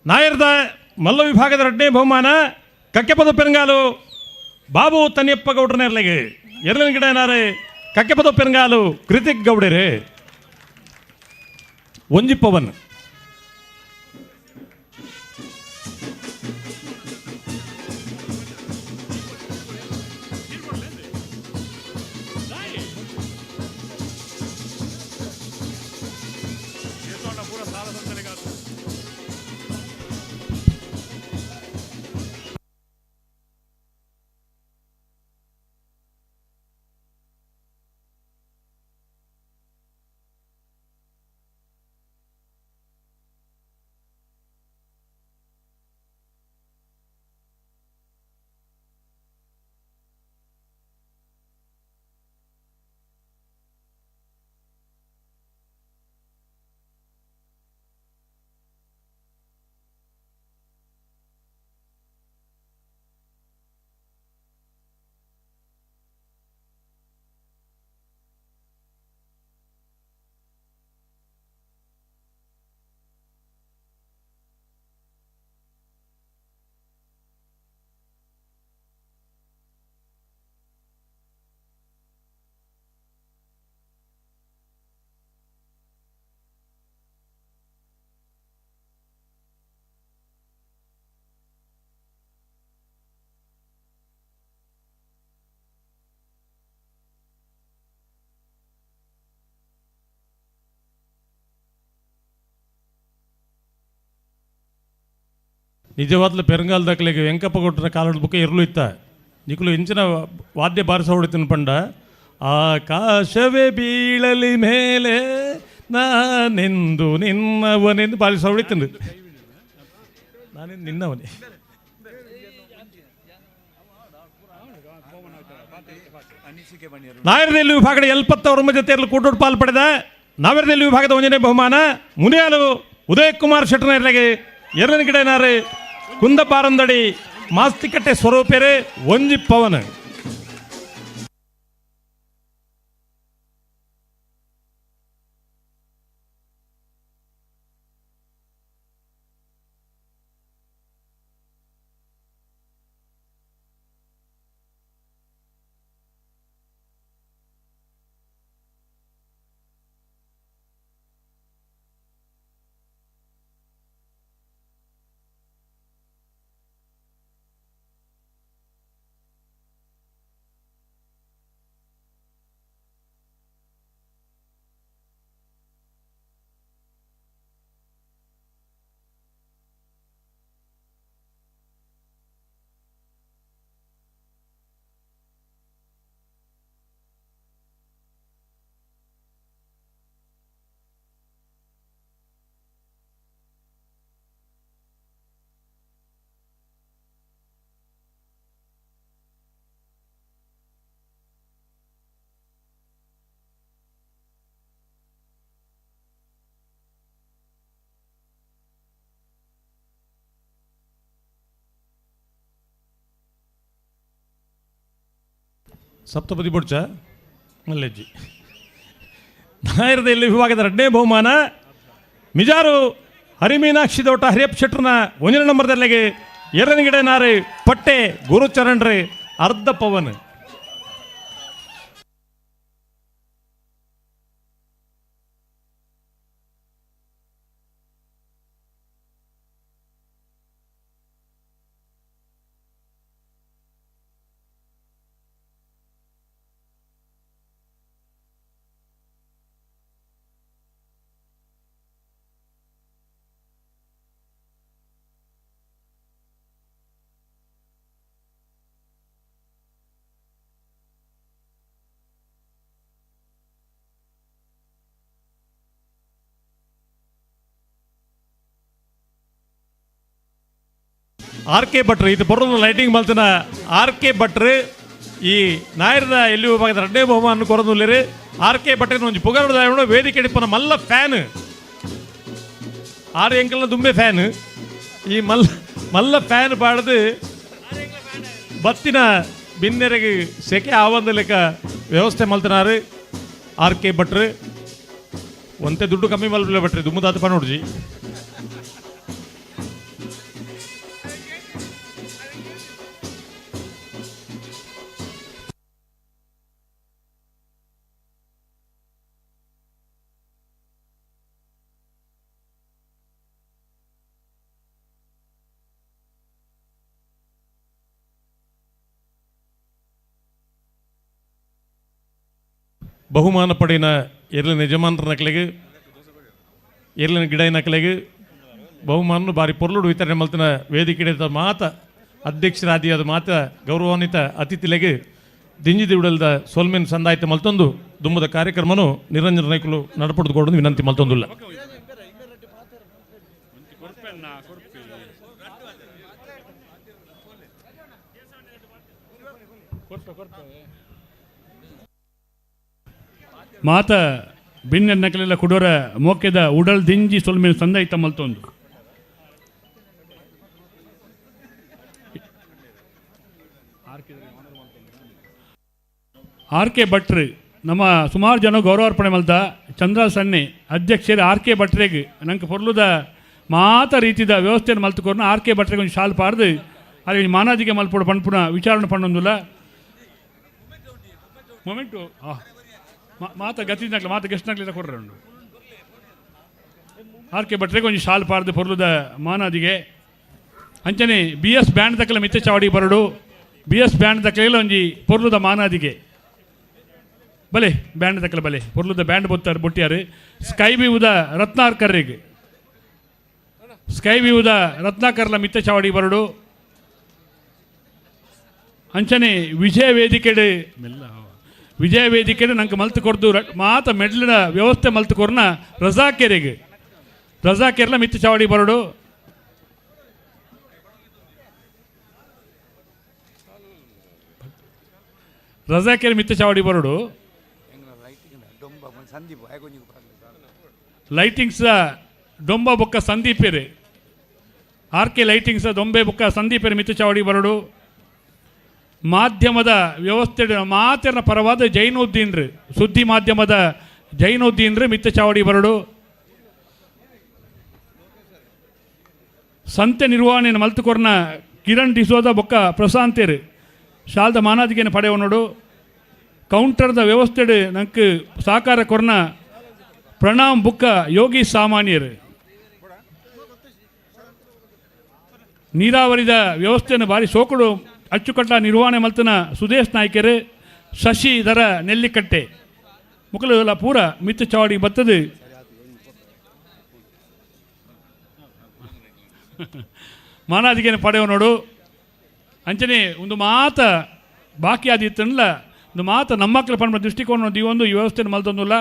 ನಾಯರ್ದ ಮಲ್ಲ ವಿಭಾಗದ ಎರಡನೇ ಬಹುಮಾನ ಕಕ್ಕೆಪದ ಪೆರಂಗಾಲು ಬಾಬು ತನಿಯಪ್ಪ ಗೌಡ್ರನೇರ್ಲೆಗೆ ಎರಡನೇ ಗಿಡ ಏನಾರೆ ಕಕ್ಕೆಪದ ಪೆರಂಗಾಲು ಕೃತಿಕ್ ಗೌಡರೇ ಒಂಜಿ ಪವನ್. ನಿಜವಾದ್ಲು ಪೆರಂಗಾಲ್ ದಾಖಲೆಗೆ ವೆಂಕಪ್ಪ ಕೊಟ್ಟರ ಕಾಲದ ಬುಕ್ಕ ಇರಲು ಇತ್ತ ನಿಕುಲು ಇಂಚಿನ ವಾದ್ಯ ಬಾರಿಸ ಹೊಡಿತನ ಪಂಡ ಆಕಾಶವೇ ಬೀಳಲಿ ಮೇಲೆ ನಾನೆಂದು ನಿನ್ನವನೆಂದು ಬಾರಿಸ ಹೊಡಿತನು ನಾನೆಂದು ನಿನ್ನವನೇ. ನಾಯರದಲ್ಲಿ ವಿಭಾಗದ 79 ಜೊತೆಯಲ್ಲಿ ಕೂಟೋಟ್ ಪಾಲು ಪಡೆದ ನಾವೆರದಲ್ಲಿ ವಿಭಾಗದ ಒಂದನೇ ಬಹುಮಾನ ಮುನಿಯಾಲು ಉದಯ್ ಕುಮಾರ್ ಶೆಟ್ಟನರಿಗೆ ಎರಡನೇ ಗಿಡನಾರೆ ಕುಂದಪಾರಂದಡಿ ಮಾಸ್ತಿಕಟ್ಟೆ ಸ್ವರೂಪೇರೆ ಒಂಜಿ ಪವನ್. ಸಪ್ತಪದಿ ಬೊಡ್ಚ ಮಲ್ಲೆಜ್ಜಿ ನಾಯರದಲ್ಲಿ ವಿಭಾಗದ ಎರಡನೇ ಬಹುಮಾನ ಮಿಜಾರು ಹರಿಮೀನಾಕ್ಷಿ ದೋಟ ಹರಿಯಪ್ಪ ಶೆಟ್ಟರ್ನ ಒಂದನೇ ನಂಬರ್ದಲ್ಲಿಗೆ ಎರಡನೇ ಗಿಡ ನಾರೆ ಪಟ್ಟೆ ಗುರುಚರಣ್ರಿ ಅರ್ಧ ಪವನ್. ಆರ್ ಕೆ ಭಟ್ರು ಇದು ಬರೋದು ಲೈಟಿಂಗ್ ಮಲ್ತನ ಆರ್ ಕೆ ಭಟ್ರು ಈ ನಾಯರದ ಎಲ್ಲಿ ವಿಭಾಗದ ಎರಡನೇ ಬಹುಮಾನ ಕೊರದುಲ್ಲೇರಿ ಆರ್ ಕೆ ಭಟ್ರಿನ ಒಂಜಿ ಪುಗರುದ ವೇದಿಕೆ ಇಪ್ಪನ ಮಲ್ಲ ಫ್ಯಾನ್ ಆರ್ ಎಂಕಲ್ನ ದುಂಬೆ ಫ್ಯಾನ್ ಈ ಮಲ್ಲ ಮಲ್ಲ ಫ್ಯಾನ್ ಪಾಡ್ದು ಬತ್ತಿನ ಬಿನ್ನೆರೆಗೆ ಸೆಕೆ ಆವಂದ ಲೆಕ್ಕ ವ್ಯವಸ್ಥೆ ಮಲ್ತನಾರು ಆರ್ ಕೆ ಭಟ್ರು. ಒಂತೆ ದುಡ್ಡು ಕಮ್ಮಿ ಮಲ್ಪಲೆ ಭಟ್ರಿ ದುಮ್ಮದಾತ ಪನೋಡ್ಜಿ. ಬಹುಮಾನ ಪಡೆಯಿನ ಎರ್ಲಿನ ಯಜಮಾನರ ನಕಲೆಗೆ ಎರ್ಲಿನ ಗಿಡ ನಕಲೆಗೆ ಬಹುಮಾನ ಬಾರಿ ಪೊರ್ಲುಡು ವಿತರಣೆ ಮಲ್ತಿನ ವೇದಿಕೆ ಮಾತ ಅಧ್ಯಕ್ಷರಾದಿಯಾದ ಮಾತ ಗೌರವಾನ್ವಿತ ಅತಿಥಿಲೆಗೆ ದಿಂಜಿದಿ ಉಡಲ್ದ ಸೊಲ್ಮೆನ್ ಸಂದಾಯ್ತ ಮಲ್ತೊಂದು ದುಮ್ಮದ ಕಾರ್ಯಕ್ರಮನು ನಿರಂಜನ ನಾಯ್ಕುಲು ನಡಪಡೆದುಕೊಂಡು ವಿನಂತಿ ಮಲ್ತೊಂದುಲ್ಲ. ಮಾತ ಬಿನ್ನ ನಕಲೆಲ್ಲ ಕುಡೋರ ಮೋಕೆದ ಉಡಲ್ ದಿಂಜಿ ಸೊಲ್ಮೆನ್ ಸಂದಾಯ್ತ ಮಲ್ತೊಂದು. ಆರ್ ಕೆ ಭಟ್ರು ನಮ್ಮ ಸುಮಾರು ಜನ ಗೌರವಾರ್ಪಣೆ ಮಲ್ತ ಚಂದ್ರ ಸಣ್ಣೆ ಅಧ್ಯಕ್ಷರು ಆರ್ ಕೆ ಭಟ್ರಿಗೆ ನಂಗೆ ಪೊರ್ಲುದ ಮಾತ ರೀತಿದ ವ್ಯವಸ್ಥೆಯನ್ನು ಮಲ್ತುಕೊರ್ನ ಆರ್ ಕೆ ಭಟ್ರಿಗೆ ಒಂದು ಶಾಲ್ ಪಾರ್ದು ಅಲ್ಲಿ ಮಾನಾದಿಗೆ ಮಲ್ಪೊಡು ಪನ್ಪುನ ವಿಚಾರಣೆ ಪಣ್ಣೊಂದುಲ್ಲ ಮೊಮೆಂಟು ಮಾತ ಗತಿನಕ್ಲ ಮಾತ ಗೆಸ್ಟ್ನಕ್ಲಿಲ್ಲ ಕೊರ್ರೆ ಉಂಡು. ಆರ್ ಕೆ ಭಟ್ರಿಗೆ ಒಂದು ಶಾಲ್ ಪಾರ್ದು ಪೊರ್ಲುದ ಮಾನಾದಿಗೆ. ಅಂಚನೆ ಬಿ ಎಸ್ ಬ್ಯಾಂಡ್ ದಕ್ಕಲ ಮಿತ್ತ ಚಾವಡಿ ಬರಡು ಬಿ ಎಸ್ ಬ್ಯಾಂಡ್ ದಕ್ಕಲ ಒಂಜಿ ಪೊರ್ಲುದ ಮಾನಾದಿಗೆ ಬಲೆ ಬ್ಯಾಂಡ್ ದಕ್ಕಲ ಬಲೆ ಪೊರ್ಲುದ ಬ್ಯಾಂಡ್ ಬೊತ್ತಾರೆ ಬೊಟ್ಟಿಯಾರು. ಸ್ಕೈ ವ್ಯೂದ ರತ್ನಾಕರ್ರಿಗೆ ಸ್ಕೈ ವ್ಯೂದ ರತ್ನಾಕರ್ಲ ಮಿತ್ತ ಚಾವಡಿ ಬರಡು. ಅಂಚನೆ ವಿಜಯ ವೇದಿಕೆಡೆ ಮೆಲ್ಲ ವಿಜಯ ವೇದಿಕೆಡೆ ನಂಗೆ ಮಲ್ತು ಕೊರ್ದು ಮಾತ ಮೆಡ್ಲಿನ ವ್ಯವಸ್ಥೆ ಮಲ್ತು ಕೊರ್ನ ರಜಾಕೆರೆಗೆ ರಜಾಕೆರ್ಲ ಮಿತ್ತ ಚಾವಡಿ ಬರಡು. ರಜಾಕೆರೆ ಮಿತ್ತ ಚಾವಡಿ ಬರಡು. ಲೈಟಿಂಗ್ಸ್ ಡೊಂಬ ಬೊಕ್ಕ ಸಂದೀಪೇರೆ ಆರ್ ಕೆ ಲೈಟಿಂಗ್ಸ್ ದೊಂಬೆ ಬೊಕ್ಕ ಸಂದೀಪೇರೆ ಮಿತ್ತ ಚಾವಡಿ ಬರಡು. ಮಾಧ್ಯಮದ ವ್ಯವಸ್ಥೆ ಮಾತಿನ ಪರವಾದ ಜೈನುದ್ದೀನ್ರು ಸುದ್ದಿ ಮಾಧ್ಯಮದ ಜೈನುದ್ದೀನ್ರು ಮಿತ್ತ ಚಾವಡಿ ಬರಡು. ಸಂತೆ ನಿರ್ವಹಣೆಯನ್ನು ಮಲ್ತುಕೊರ್ನ ಕಿರಣ್ ಡಿಸೋದ ಬೊಕ್ಕ ಪ್ರಶಾಂತೇರು ಶಾಲ್ದ ಮಾನಾದಿಗೆನ ಪಡೆಯವನೋಡು. ಕೌಂಟರ್ದ ವ್ಯವಸ್ಥೆ ನಂಗೆ ಸಹಕಾರ ಕೊರ್ನ ಪ್ರಣಾಮ್ ಬುಕ್ಕ ಯೋಗಿ ಸಾಮಾನ್ಯರು. ನೀರಾವರಿದ ವ್ಯವಸ್ಥೆಯನ್ನು ಭಾರಿ ಸೋಕುಡು ಅಚ್ಚುಕಟ್ಟ ನಿರ್ವಹಣೆ ಮಲ್ತನ ಸುದೇಶ್ ನಾಯ್ಕರು ಶಶಿಧರ ನೆಲ್ಲಿಕಟ್ಟೆ ಮುಕಲ ಪೂರ ಮಿತ್ತ ಚಾವಡಿ ಬತ್ತದು. ಮಾನಾದಿಗೆನ ಪಡೆಯವನೋಡು. ಅಂಚನೆ ಒಂದು ಮಾತ ಬಾಕಿ ಆದಿತ್ತನ್ಲ ಒಂದು ಮಾತ ನಮ್ಮಕ್ಕಳ ಪಂಡ ದೃಷ್ಟಿಕೋನ ಈ ಒಂದು ಈ ವ್ಯವಸ್ಥೆಯನ್ನು ಮಲ್ತೊಂದುಲ್ಲ.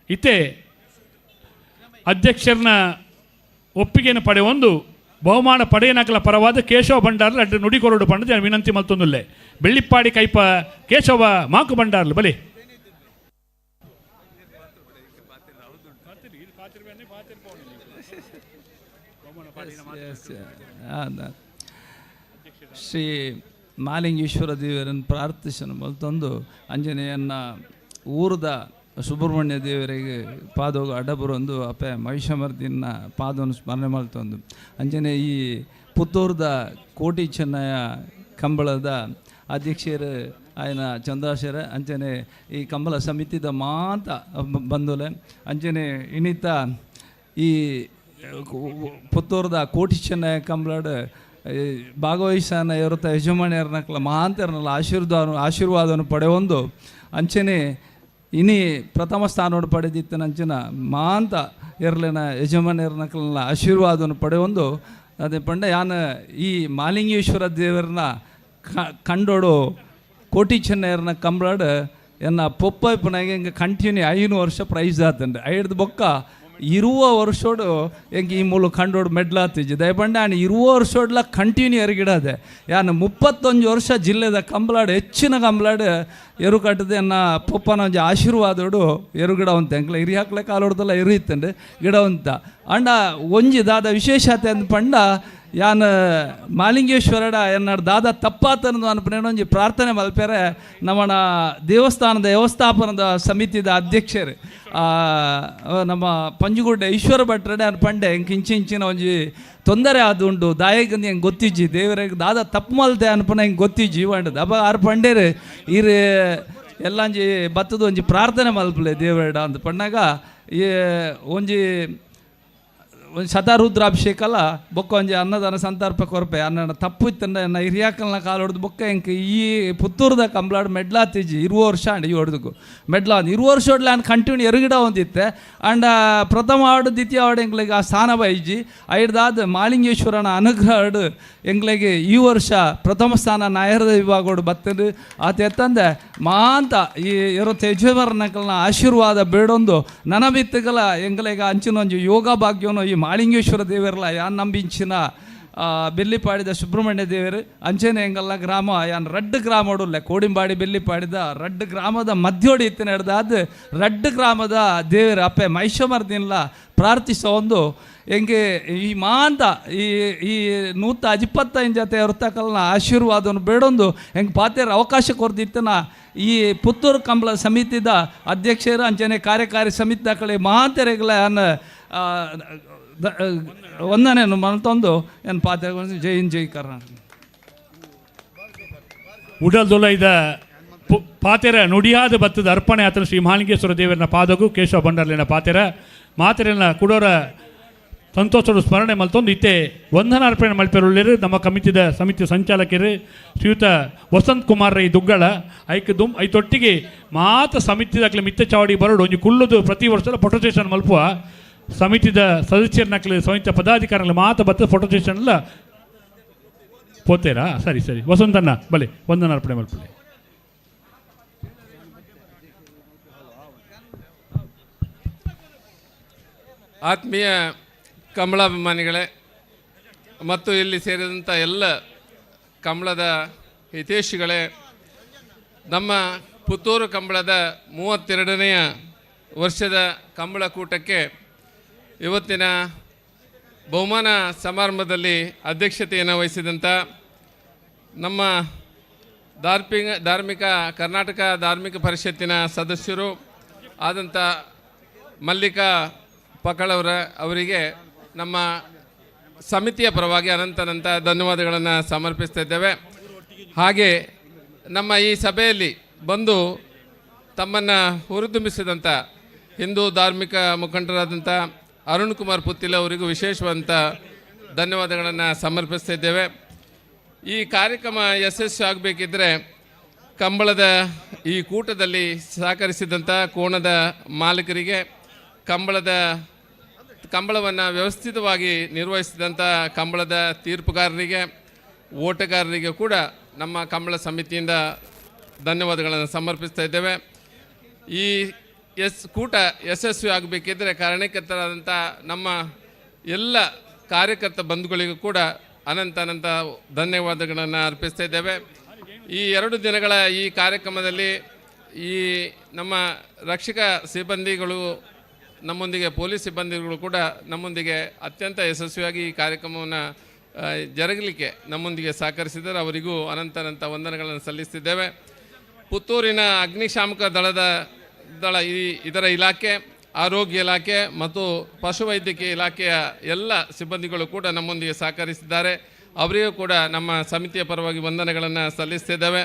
ಇತ್ತೆ ಅಧ್ಯಕ್ಷರನ್ನ ಒಪ್ಪಿಗೆಯನ್ನು ಪಡೆಯೊಂದು ಬಹುಮಾನ ಪಡೆಯನಕಲ ಪರವಾದ ಕೇಶವ ಭಂಡಾರ್ಲು ಅಡ್ಡ ನುಡಿ ಕೊರಡು ಪಂಡದ ವಿನಂತಿ ಮಲ್ತೊಂದುಲ್ಲೆ. ಬೆಳ್ಳಿಪ್ಪಾಡಿ ಕೈಪ ಕೇಶವ ಮಾಕು ಭಂಡಾರ್ಲು ಬಲಿ. ಶ್ರೀ ಮಾಲಿಂಗೇಶ್ವರ ದೇವರನ್ನು ಪ್ರಾರ್ಥಿಸನು ಮಲ್ತೊಂದು ಅಂಜನೇಯನ್ನ ಊರದ ಸುಬ್ರಹ್ಮಣ್ಯ ದೇವರಿಗೆ ಪಾದೋಗ ಅಡಬರೊಂದು ಅಪ್ಪೆ ಮಹಿಷಮರ್ದಿನ ಪಾದವನ್ನು ಸ್ಮರಣೆ ಮಲ್ತೊಂದು ಅಂಜನೆ ಈ ಪುತ್ತೂರದ ಕೋಟಿ ಚೆನ್ನಯ ಕಂಬಳದ ಅಧ್ಯಕ್ಷರು ಆಯನ ಚಂದ್ರಾಶರ ಅಂಚನೆ ಈ ಕಂಬಳ ಸಮಿತಿದ ಮಾತ ಬಂದುಲೆ ಅಂಚನೆ ಇನ್ನಿತ ಈ ಪುತ್ತೂರದ ಕೋಟಿ ಚೆನ್ನಯ ಕಂಬಳದ ಭಾಗವಹಿಸಾನ ಇರುತ್ತ ಯಜಮಾನಿಯರ್ನಕ್ಲ ಮಹಾಂತರನಲ್ಲ ಆಶೀರ್ವಾದವನ್ನು ಪಡೆಯೊಂದು ಅಂಚನೆ ಇನಿ ಪ್ರಥಮ ಸ್ಥಾನವನ್ನು ಪಡೆದಿತ್ತನ ಅಂಚಿನ ಮಾಂತ ಎರ್ಲೆನ ಯಜಮಾನಿಯರ್ನಕ್ಲನ್ನ ಆಶೀರ್ವಾದವನ್ನು ಪಡೆಯೊಂದು ಅದೇ ಪಂಡ ಯಾನ ಈ ಮಾಲಿಂಗೇಶ್ವರ ದೇವರನ್ನ ಕಂಡೋಡು ಕೋಟಿ ಚೆನ್ನಯರ್ನ ಕಂಬಳಾಡು ಎನ್ನ ಪೊಪ್ಪೈಪನಾಗೆ ಹಿಂಗೆ ಕಂಟಿನ್ಯೂ 5 ವರ್ಷ ಪ್ರೈಸ್ ಆತಂಡೆ ಐದು ಬೊಕ್ಕ ಇರುವ ವರ್ಷೋಡು ಹೆಂಗೆ ಈ ಮೂಲ ಕಂಡೋಡು ಮೆಡ್ಲಾತಿಜ್ಜಿ ದಯಪಂಡ ನಾನು ಇರುವ ವರ್ಷೋಡ್ಲ ಕಂಟಿನ್ಯೂ ಎರುಗಿಡದೆ ಯಾನು 31 ವರ್ಷ ಜಿಲ್ಲೆದ ಕಂಬಲಾಡು ಹೆಚ್ಚಿನ ಕಂಬಲಾಡು ಎರು ಕಟ್ಟದೆ ಎನ್ನ ಪೊಪ್ಪನ ಒಂಜಿ ಆಶೀರ್ವಾದೋಡು ಎರುಗಿಡ ಉಂತ ಎಂಕ್ಲ ಇರಿ ಹಾಕ್ಲೆ ಕಾಲೋಡ್ದಲ್ಲ ಎರು ಇತ್ತಂಡೆ ಗಿಡ ಉಂತ ಅಂಡ ಒಂಜಿ ದಾದ ವಿಶೇಷತೆ ಅಂದ ಪಂಡ ಯಾನ್ ಮಾಲಿಂಗೇಶ್ವರಡ ಎನ್ನಾಡು ದಾದ ತಪ್ಪಾತನದು ಅನ್ಪನೇನೊಂಜಿ ಪ್ರಾರ್ಥನೆ ಮಲ್ಪೆರೆ ನಮ್ಮನ ದೇವಸ್ಥಾನದ ವ್ಯವಸ್ಥಾಪನದ ಸಮಿತಿದ ಅಧ್ಯಕ್ಷರು ನಮ್ಮ ಪಂಜುಗುಡ್ಡೆ ಈಶ್ವರ ಭಟ್ರಡೆ ಅನ್ ಪಂಡೆ ಇಂಕ್ ಇಂಚಿನ ಒಂಜಿ ತೊಂದರೆ ಆದುಂಡು ದಾಯಕಂದು ಹೆಂಗೆ ಗೊತ್ತಿಜ್ಜಿ ದೇವರಿಗೆ ದಾದ ತಪ್ಪು ಮಲ್ತೆ ಅನ್ಪನ ಹಿಂಗೆ ಗೊತ್ತಿಜ್ಜಿ వంಡದು ಅಪ್ಪ ಆರು ಪಂಡೇರು ಈರು ಎಲ್ಲಂಜಿ ಬತ್ತದ ಒಂಜಿ ಪ್ರಾರ್ಥನೆ ಮಲ್ಪಲೆ ದೇವರಡ ಅಂತ ಪಣ್ಣಾಗ ಈ ಒಂಜಿ ಒಂದು ಶತರುದ್ರಾಭಿಷೇಕಲ್ಲ ಬೊಕ್ಕ ಒಂಜಿ ಅನ್ನದಾನ ಸಂತರ್ಪ ಕೊರ್ಪೆ ಅನ್ನ ತಪ್ಪು ಇತ್ತಂಡ ಎನ್ನ ಹಿರಿಯಾಕಲ್ನ ಕಾಲು ಹೊಡೆದು ಬೊಕ್ಕ ಎಂಕ್ ಈ ಪುತ್ತೂರ್ದ ಕಂಬ್ಲಾಡ್ ಮೆಡ್ಲಾತಿಜಿ 20 ವರ್ಷ ಅಂಡ್ ಈ ಹೊಡೆದಕ್ಕೂ ಮೆಡ್ಲ 20 ವರ್ಷ ಹೊಡ್ಲ ಆ್ಯಂಡ್ ಕಂಟಿನ್ಯೂ ಎರುಗಿಡ ಒಂದಿತ್ತೆ ಆಂಡ ಪ್ರಥಮ ಆಡು ದ್ವಿತೀಯ ಆಡು ಎಂಕ್ಲೆಗ್ ಆ ಸ್ಥಾನ ಬೈಜಿ ಐಡ್ದಾದ ಮಾಳಿಂಗೇಶ್ವರನ ಅನುಗ್ರಹ ಆಡು ಎಂಕ್ಲೆಗ್ ಈ ವರ್ಷ ಪ್ರಥಮ ಸ್ಥಾನ ನಾಯರದ ವಿಭಾಗೋಡು ಬತ್ತದು ಆತ ಎತ್ತಂದೆ ಮಾಂತ ಈ ಇರೋ ತೇಜವರ್ನಕಲ್ನ ಆಶೀರ್ವಾದ ಬೇಡೊಂದು ನನ ಬಿತ್ತುಗಲ ಎಂಕ್ಲೆಗ್ ಅಂಚಿನೊಂಜಿ ಯೋಗ ಭಾಗ್ಯನೋ ಈ ಮಾಳಿಂಗೇಶ್ವರ ದೇವರಲ್ಲ ಯಾನ್ ನಂಬಿಂಚಿನ ಬೆಲ್ಲಿಪಾಡಿದ ಸುಬ್ರಹ್ಮಣ್ಯ ದೇವರು ಅಂಚೆನೆ ಎಂಗಲ್ಲ ಗ್ರಾಮ ಯಾನ್ ರಡ್ಡು ಗ್ರಾಮೋಡುಲ್ಲ ಕೋಡಿಂಬಾಡಿ ಬೆಲ್ಲಿಪಾಡಿದ ರಡ್ಡು ಗ್ರಾಮದ ಮಧ್ಯೋಡಿ ಇತ್ತಿನ ಹಿಡ್ದಾದ ರಡ್ಡು ಗ್ರಾಮದ ದೇವರು ಅಪ್ಪೆ ಮಹಿಷಮರ್ದಿನ್ಲ ಪ್ರಾರ್ಥಿಸೋ ಒಂದು ಎಂಗೆ ಈ ಮಾಂತ ಈ ಈ 125 ಜೊತೆ ಹೊರ್ತಕಲ್ನ ಆಶೀರ್ವಾದವನ್ನು ಬೇಡೊಂದು ಹೆಂಗೆ ಪಾತೆರ ಅವಕಾಶ ಕೊರ್ದಿತ್ತನ ಈ ಪುತ್ತೂರು ಕಂಬಳ ಸಮಿತಿದ ಅಧ್ಯಕ್ಷರು ಅಂಚನೆ ಕಾರ್ಯಕಾರಿ ಸಮಿತಿ ಕಡೆ ಮಹಾಂತರೆಗಳ ವಂದನೆಯನ್ನು ಮನತೊಂದು ಏನು ಪಾತ್ರ ಜೈ ಹಿಂದ್ ಜೈ ಕರ್ನಾಟಕ. ಉಡಲ್ದೊಲೈದ ಪಾತೆರ ನುಡಿಯಾದ ಬತ್ತದ ಅರ್ಪಣೆ ಆತನ ಶ್ರೀ ಮಹಾಲಿಂಗೇಶ್ವರ ದೇವರನ ಪಾದಗು ಕೇಶವ ಭಂಡಾರ್ಲಿನ ಪಾತೆರ ಮಾತೆರೆನ ಕುಡೋರ ಸಂತೋಷದ ಸ್ಮರಣೆ ಮಲ್ತೊಂದು ಇತ್ತೆ ವಂದನ ಅರ್ಪಣೆ ಮಲ್ಪೆರುಳ್ಳೇರು ನಮ್ಮ ಕಮಿತಿದ ಸಮಿತಿ ಸಂಚಾಲಕರು ಶ್ರೀಯುತ ವಸಂತ್ ಕುಮಾರ್ ರೈ ದುಗ್ಗಳ ಐಕ್ ದುಮ್ ಐತೊಟ್ಟಿಗೆ ಮಾತ ಸಮಿತಿದಾಗಲಿ ಮಿತ್ತ ಚಾವಡಿ ಬರೋಡು ಒಂಜಿ ಕುಲ್ಲುದು ಪ್ರತಿ ವರ್ಷದ ಫೋಟೋ ಸೆಷನ್ ಮಲ್ಪುವ ಸಮಿತಿದ ಸದಸ್ಯರನ್ನಕ್ಲಿ ಸಮಿತಿಯ ಪದಾಧಿಕಾರಿಗಳ ಮಾತ ಬತ್ತ ಫೋಟೋ ಸೆಷನ್ ಎಲ್ಲ ಪೋತೇರಾ. ಸರಿ ಸರಿ ವಸಂತಣ್ಣ ಬಲೆ ವಂದನ ಅರ್ಪಣೆ ಮಲ್ಪಲೆ. ಆತ್ಮೀಯ ಕಮಲಾಭಿಮಾನಿಗಳೇ ಮತ್ತು ಇಲ್ಲಿ ಸೇರಿದಂಥ ಎಲ್ಲ ಕಮಲದ ಹಿತೈಷಿಗಳೇ, ನಮ್ಮ ಪುತ್ತೂರು ಕಂಬಳದ 32ನೆಯ ವರ್ಷದ ಕಂಬಳಕೂಟಕ್ಕೆ ಇವತ್ತಿನ ಬಹುಮಾನ ಸಮಾರಂಭದಲ್ಲಿ ಅಧ್ಯಕ್ಷತೆಯನ್ನು ವಹಿಸಿದಂಥ ನಮ್ಮ ಧಾರ್ಮಿಕ ಕರ್ನಾಟಕ ಧಾರ್ಮಿಕ ಪರಿಷತ್ತಿನ ಸದಸ್ಯರು ಆದಂಥ ಮಲ್ಲಿಕಾ ಪಕಳವರ ಅವರಿಗೆ ನಮ್ಮ ಸಮಿತಿಯ ಪರವಾಗಿ ಅನಂತನಂತ ಧನ್ಯವಾದಗಳನ್ನು ಸಮರ್ಪಿಸ್ತಾ ಇದ್ದೇವೆ. ಹಾಗೆ ನಮ್ಮ ಈ ಸಭೆಯಲ್ಲಿ ಬಂದು ತಮ್ಮನ್ನು ಹುರಿದುಂಬಿಸಿದಂಥ ಹಿಂದೂ ಧಾರ್ಮಿಕ ಮುಖಂಡರಾದಂಥ ಅರುಣ್ ಕುಮಾರ್ ಪುತ್ತಿಲ ಅವರಿಗೂ ವಿಶೇಷವಾದಂಥ ಧನ್ಯವಾದಗಳನ್ನು ಸಮರ್ಪಿಸ್ತಾ ಇದ್ದೇವೆ. ಈ ಕಾರ್ಯಕ್ರಮ ಯಶಸ್ವಿ ಆಗಬೇಕಿದ್ದರೆ ಕಂಬಳದ ಈ ಕೂಟದಲ್ಲಿ ಸಹಕರಿಸಿದಂಥ ಕೋಣದ ಮಾಲೀಕರಿಗೆ, ಕಂಬಳವನ್ನು ವ್ಯವಸ್ಥಿತವಾಗಿ ನಿರ್ವಹಿಸಿದಂಥ ಕಂಬಳದ ತೀರ್ಪುಗಾರರಿಗೆ, ಓಟಗಾರರಿಗೆ ಕೂಡ ನಮ್ಮ ಕಂಬಳ ಸಮಿತಿಯಿಂದ ಧನ್ಯವಾದಗಳನ್ನು ಸಮರ್ಪಿಸ್ತಾ ಇದ್ದೇವೆ. ಈ ಕೂಟ ಯಶಸ್ವಿ ಆಗಬೇಕಿದ್ದರೆ ಕಾರಣಕರ್ತರಾದಂಥ ನಮ್ಮ ಎಲ್ಲ ಕಾರ್ಯಕರ್ತ ಬಂಧುಗಳಿಗೂ ಕೂಡ ಅನಂತ ಅನಂತ ಧನ್ಯವಾದಗಳನ್ನು ಅರ್ಪಿಸ್ತಾ ಇದ್ದೇವೆ. ಈ 2 ದಿನಗಳ ಈ ಕಾರ್ಯಕ್ರಮದಲ್ಲಿ ಈ ನಮ್ಮ ರಕ್ಷಕ ಸಿಬ್ಬಂದಿಗಳು ನಮ್ಮೊಂದಿಗೆ, ಪೊಲೀಸ್ ಸಿಬ್ಬಂದಿಗಳು ಕೂಡ ನಮ್ಮೊಂದಿಗೆ ಅತ್ಯಂತ ಯಶಸ್ವಿಯಾಗಿ ಈ ಕಾರ್ಯಕ್ರಮವನ್ನು ಜರುಗಲಿಕ್ಕೆ ನಮ್ಮೊಂದಿಗೆ ಸಹಕರಿಸಿದ್ದಾರೆ. ಅವರಿಗೂ ಅನಂತ ಅನಂತ ವಂದನೆಗಳನ್ನು ಸಲ್ಲಿಸ್ತಿದ್ದೇವೆ. ಪುತ್ತೂರಿನ ಅಗ್ನಿಶಾಮಕ ದಳ ಇದರ ಇಲಾಖೆ, ಆರೋಗ್ಯ ಇಲಾಖೆ ಮತ್ತು ಪಶುವೈದ್ಯಕೀಯ ಇಲಾಖೆಯ ಎಲ್ಲ ಸಿಬ್ಬಂದಿಗಳು ಕೂಡ ನಮ್ಮೊಂದಿಗೆ ಸಹಕರಿಸಿದ್ದಾರೆ. ಅವರಿಗೂ ಕೂಡ ನಮ್ಮ ಸಮಿತಿಯ ಪರವಾಗಿ ವಂದನೆಗಳನ್ನು ಸಲ್ಲಿಸ್ತಿದ್ದೇವೆ.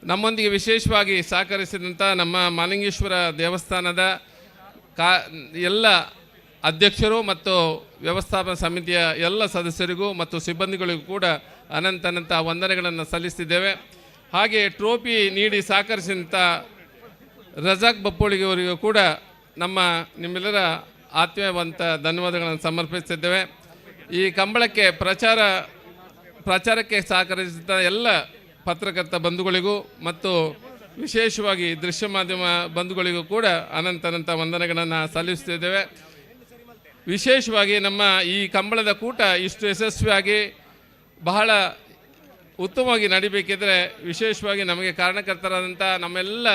ನಮ್ಮೊಂದಿಗೆ ವಿಶೇಷವಾಗಿ ಸಹಕರಿಸಿದಂಥ ನಮ್ಮ ಮಾಲಿಂಗೇಶ್ವರ ದೇವಸ್ಥಾನದ ಎಲ್ಲ ಅಧ್ಯಕ್ಷರು ಮತ್ತು ವ್ಯವಸ್ಥಾಪನಾ ಸಮಿತಿಯ ಎಲ್ಲ ಸದಸ್ಯರಿಗೂ ಮತ್ತು ಸಿಬ್ಬಂದಿಗಳಿಗೂ ಕೂಡ ಅನಂತ ಅನಂತ ವಂದನೆಗಳನ್ನು ಸಲ್ಲಿಸ್ತಿದ್ದೇವೆ. ಹಾಗೆ ಟ್ರೋಫಿ ನೀಡಿ ಸಹಕರಿಸಿದಂಥ ರಜಾಕ್ ಬಪ್ಪೋಳಿಗೆಯವರಿಗೂ ಕೂಡ ನಮ್ಮ ನಿಮ್ಮೆಲ್ಲರ ಆತ್ಮೀಯವಂತ ಧನ್ಯವಾದಗಳನ್ನು ಸಮರ್ಪಿಸ್ತಿದ್ದೇವೆ. ಈ ಕಂಬಳಕ್ಕೆ ಪ್ರಚಾರಕ್ಕೆ ಸಹಕರಿಸಿದ ಎಲ್ಲ ಪತ್ರಕರ್ತ ಬಂಧುಗಳಿಗೂ ಮತ್ತು ವಿಶೇಷವಾಗಿ ದೃಶ್ಯ ಮಾಧ್ಯಮ ಬಂಧುಗಳಿಗೂ ಕೂಡ ಅನಂತ ಅನಂತ ವಂದನೆಗಳನ್ನು ಸಲ್ಲಿಸುತ್ತಿದ್ದೇವೆ. ವಿಶೇಷವಾಗಿ ನಮ್ಮ ಈ ಕಂಬಳದ ಕೂಟ ಇಷ್ಟು ಯಶಸ್ವಿಯಾಗಿ ಬಹಳ ಉತ್ತಮವಾಗಿ ನಡಿಬೇಕಿದ್ರೆ ವಿಶೇಷವಾಗಿ ನಮಗೆ ಕಾರಣಕರ್ತರಾದಂಥ ನಮ್ಮೆಲ್ಲ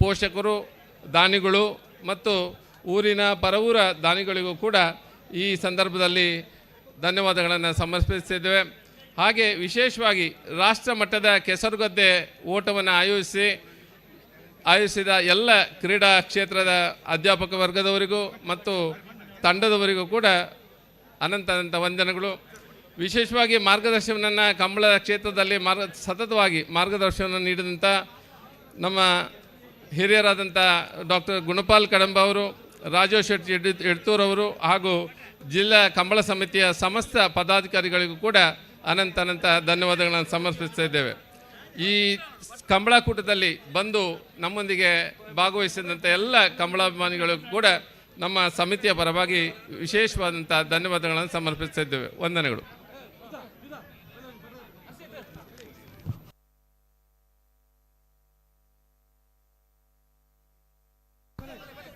ಪೋಷಕರು, ದಾನಿಗಳು ಮತ್ತು ಊರಿನ ಪರವೂರ ದಾನಿಗಳಿಗೂ ಕೂಡ ಈ ಸಂದರ್ಭದಲ್ಲಿ ಧನ್ಯವಾದಗಳನ್ನು ಸಮರ್ಪಿಸ್ತಿದ್ದೇವೆ. ಹಾಗೆ ವಿಶೇಷವಾಗಿ ರಾಷ್ಟ್ರ ಮಟ್ಟದ ಕೆಸರುಗದ್ದೆ ಓಟವನ್ನು ಆಯೋಜಿಸಿದ ಎಲ್ಲ ಕ್ರೀಡಾ ಕ್ಷೇತ್ರದ ಅಧ್ಯಾಪಕ ವರ್ಗದವರಿಗೂ ಮತ್ತು ತಂಡದವರಿಗೂ ಕೂಡ ಅನಂತ ಅನಂತ ವಂದನೆಗಳು. ವಿಶೇಷವಾಗಿ ಮಾರ್ಗದರ್ಶನವನ್ನು ಕಂಬಳ ಕ್ಷೇತ್ರದಲ್ಲಿ ಸತತವಾಗಿ ಮಾರ್ಗದರ್ಶನವನ್ನು ನೀಡಿದಂಥ ನಮ್ಮ ಹಿರಿಯರಾದಂಥ ಡಾಕ್ಟರ್ ಗುಣಪಾಲ್ ಕಡಂಬ ಅವರು, ರಾಜೇಶ್ ಶೆಟ್ಟಿ ಎಡ್ತೂರವರು ಹಾಗೂ ಜಿಲ್ಲಾ ಕಂಬಳ ಸಮಿತಿಯ ಸಮಸ್ತ ಪದಾಧಿಕಾರಿಗಳಿಗೂ ಕೂಡ ಅನಂತ ಅನಂತ ಧನ್ಯವಾದಗಳನ್ನು ಸಮರ್ಪಿಸ್ತಾ ಇದ್ದೇವೆ. ಈ ಕಂಬಳಕೂಟದಲ್ಲಿ ಬಂದು ನಮ್ಮೊಂದಿಗೆ ಭಾಗವಹಿಸಿದಂಥ ಎಲ್ಲ ಕಂಬಳಾಭಿಮಾನಿಗಳಿಗೂ ಕೂಡ ನಮ್ಮ ಸಮಿತಿಯ ಪರವಾಗಿ ವಿಶೇಷವಾದಂಥ ಧನ್ಯವಾದಗಳನ್ನು ಸಮರ್ಪಿಸ್ತಾ ಇದ್ದೇವೆ. ವಂದನೆಗಳು.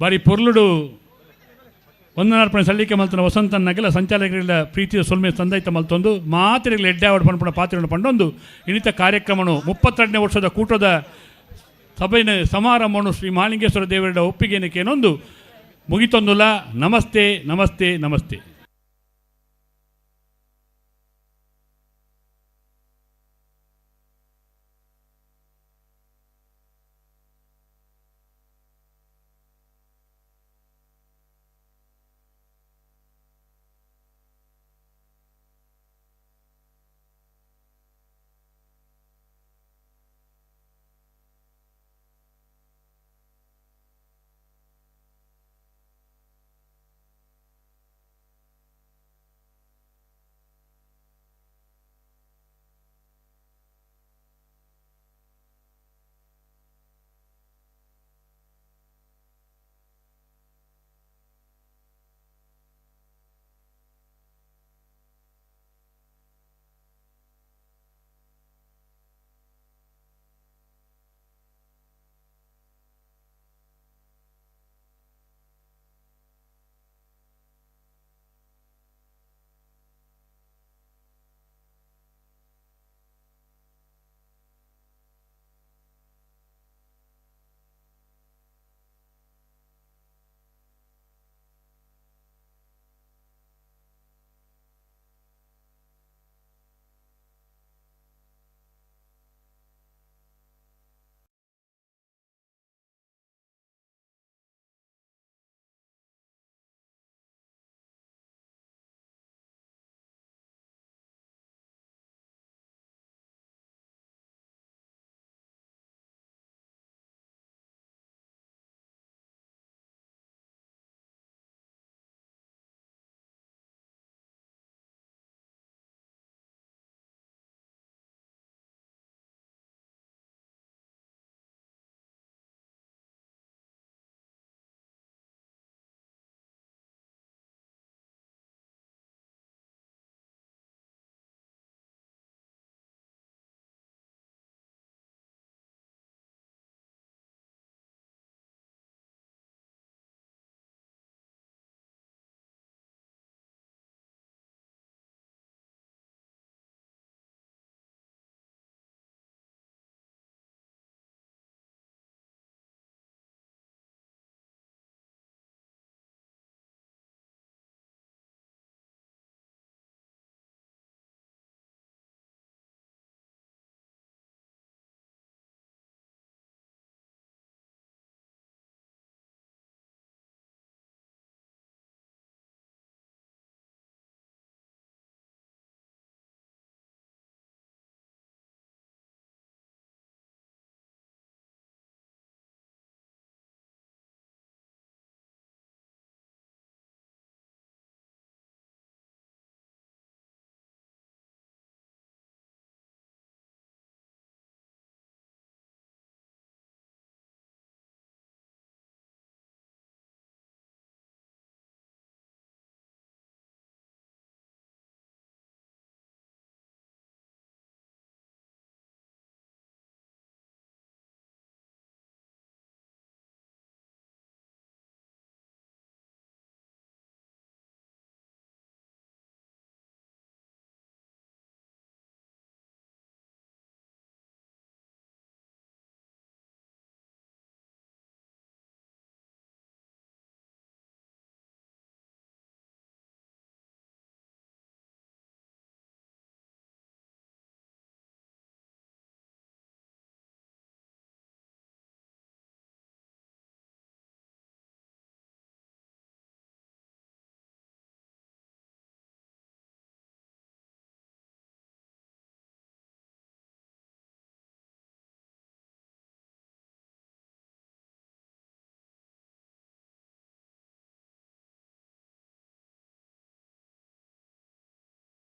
ಬಾರಿ ಪೊರ್ಲುಡು ವಂದನಾರ್ಪಣೆ ಸಲ್ಲಿಕೆ ಮಲ್ತನ ವಸಂತನ್ನಗೆಲ್ಲ ಸಂಚಾಲಕರಿಲ್ಲ ಪ್ರೀತಿಯ ಸೊಲ್ಮೆ ತಂದೈತ ಮಲ್ತೊಂದು ಮಾತಿರಿಗಳ ಎಡ್ಡೆ ಆವಡ್ ಪನ್ಪುಣ ಪಾತ್ರವನ್ನು ಪಂಡೊಂದು ಇನ್ನಿತ ಕಾರ್ಯಕ್ರಮನು 32ನೇ ವರ್ಷದ ಕೂಟದ ಸಭೆಯ ಸಮಾರಂಭವನ್ನು ಶ್ರೀ ಮಹಾಲಿಂಗೇಶ್ವರ ದೇವರ ಒಪ್ಪಿಗೆನಕ್ಕೇನೊಂದು ಮುಗಿತೊಂದುಲ್ಲ. ನಮಸ್ತೆ, ನಮಸ್ತೆ, ನಮಸ್ತೆ.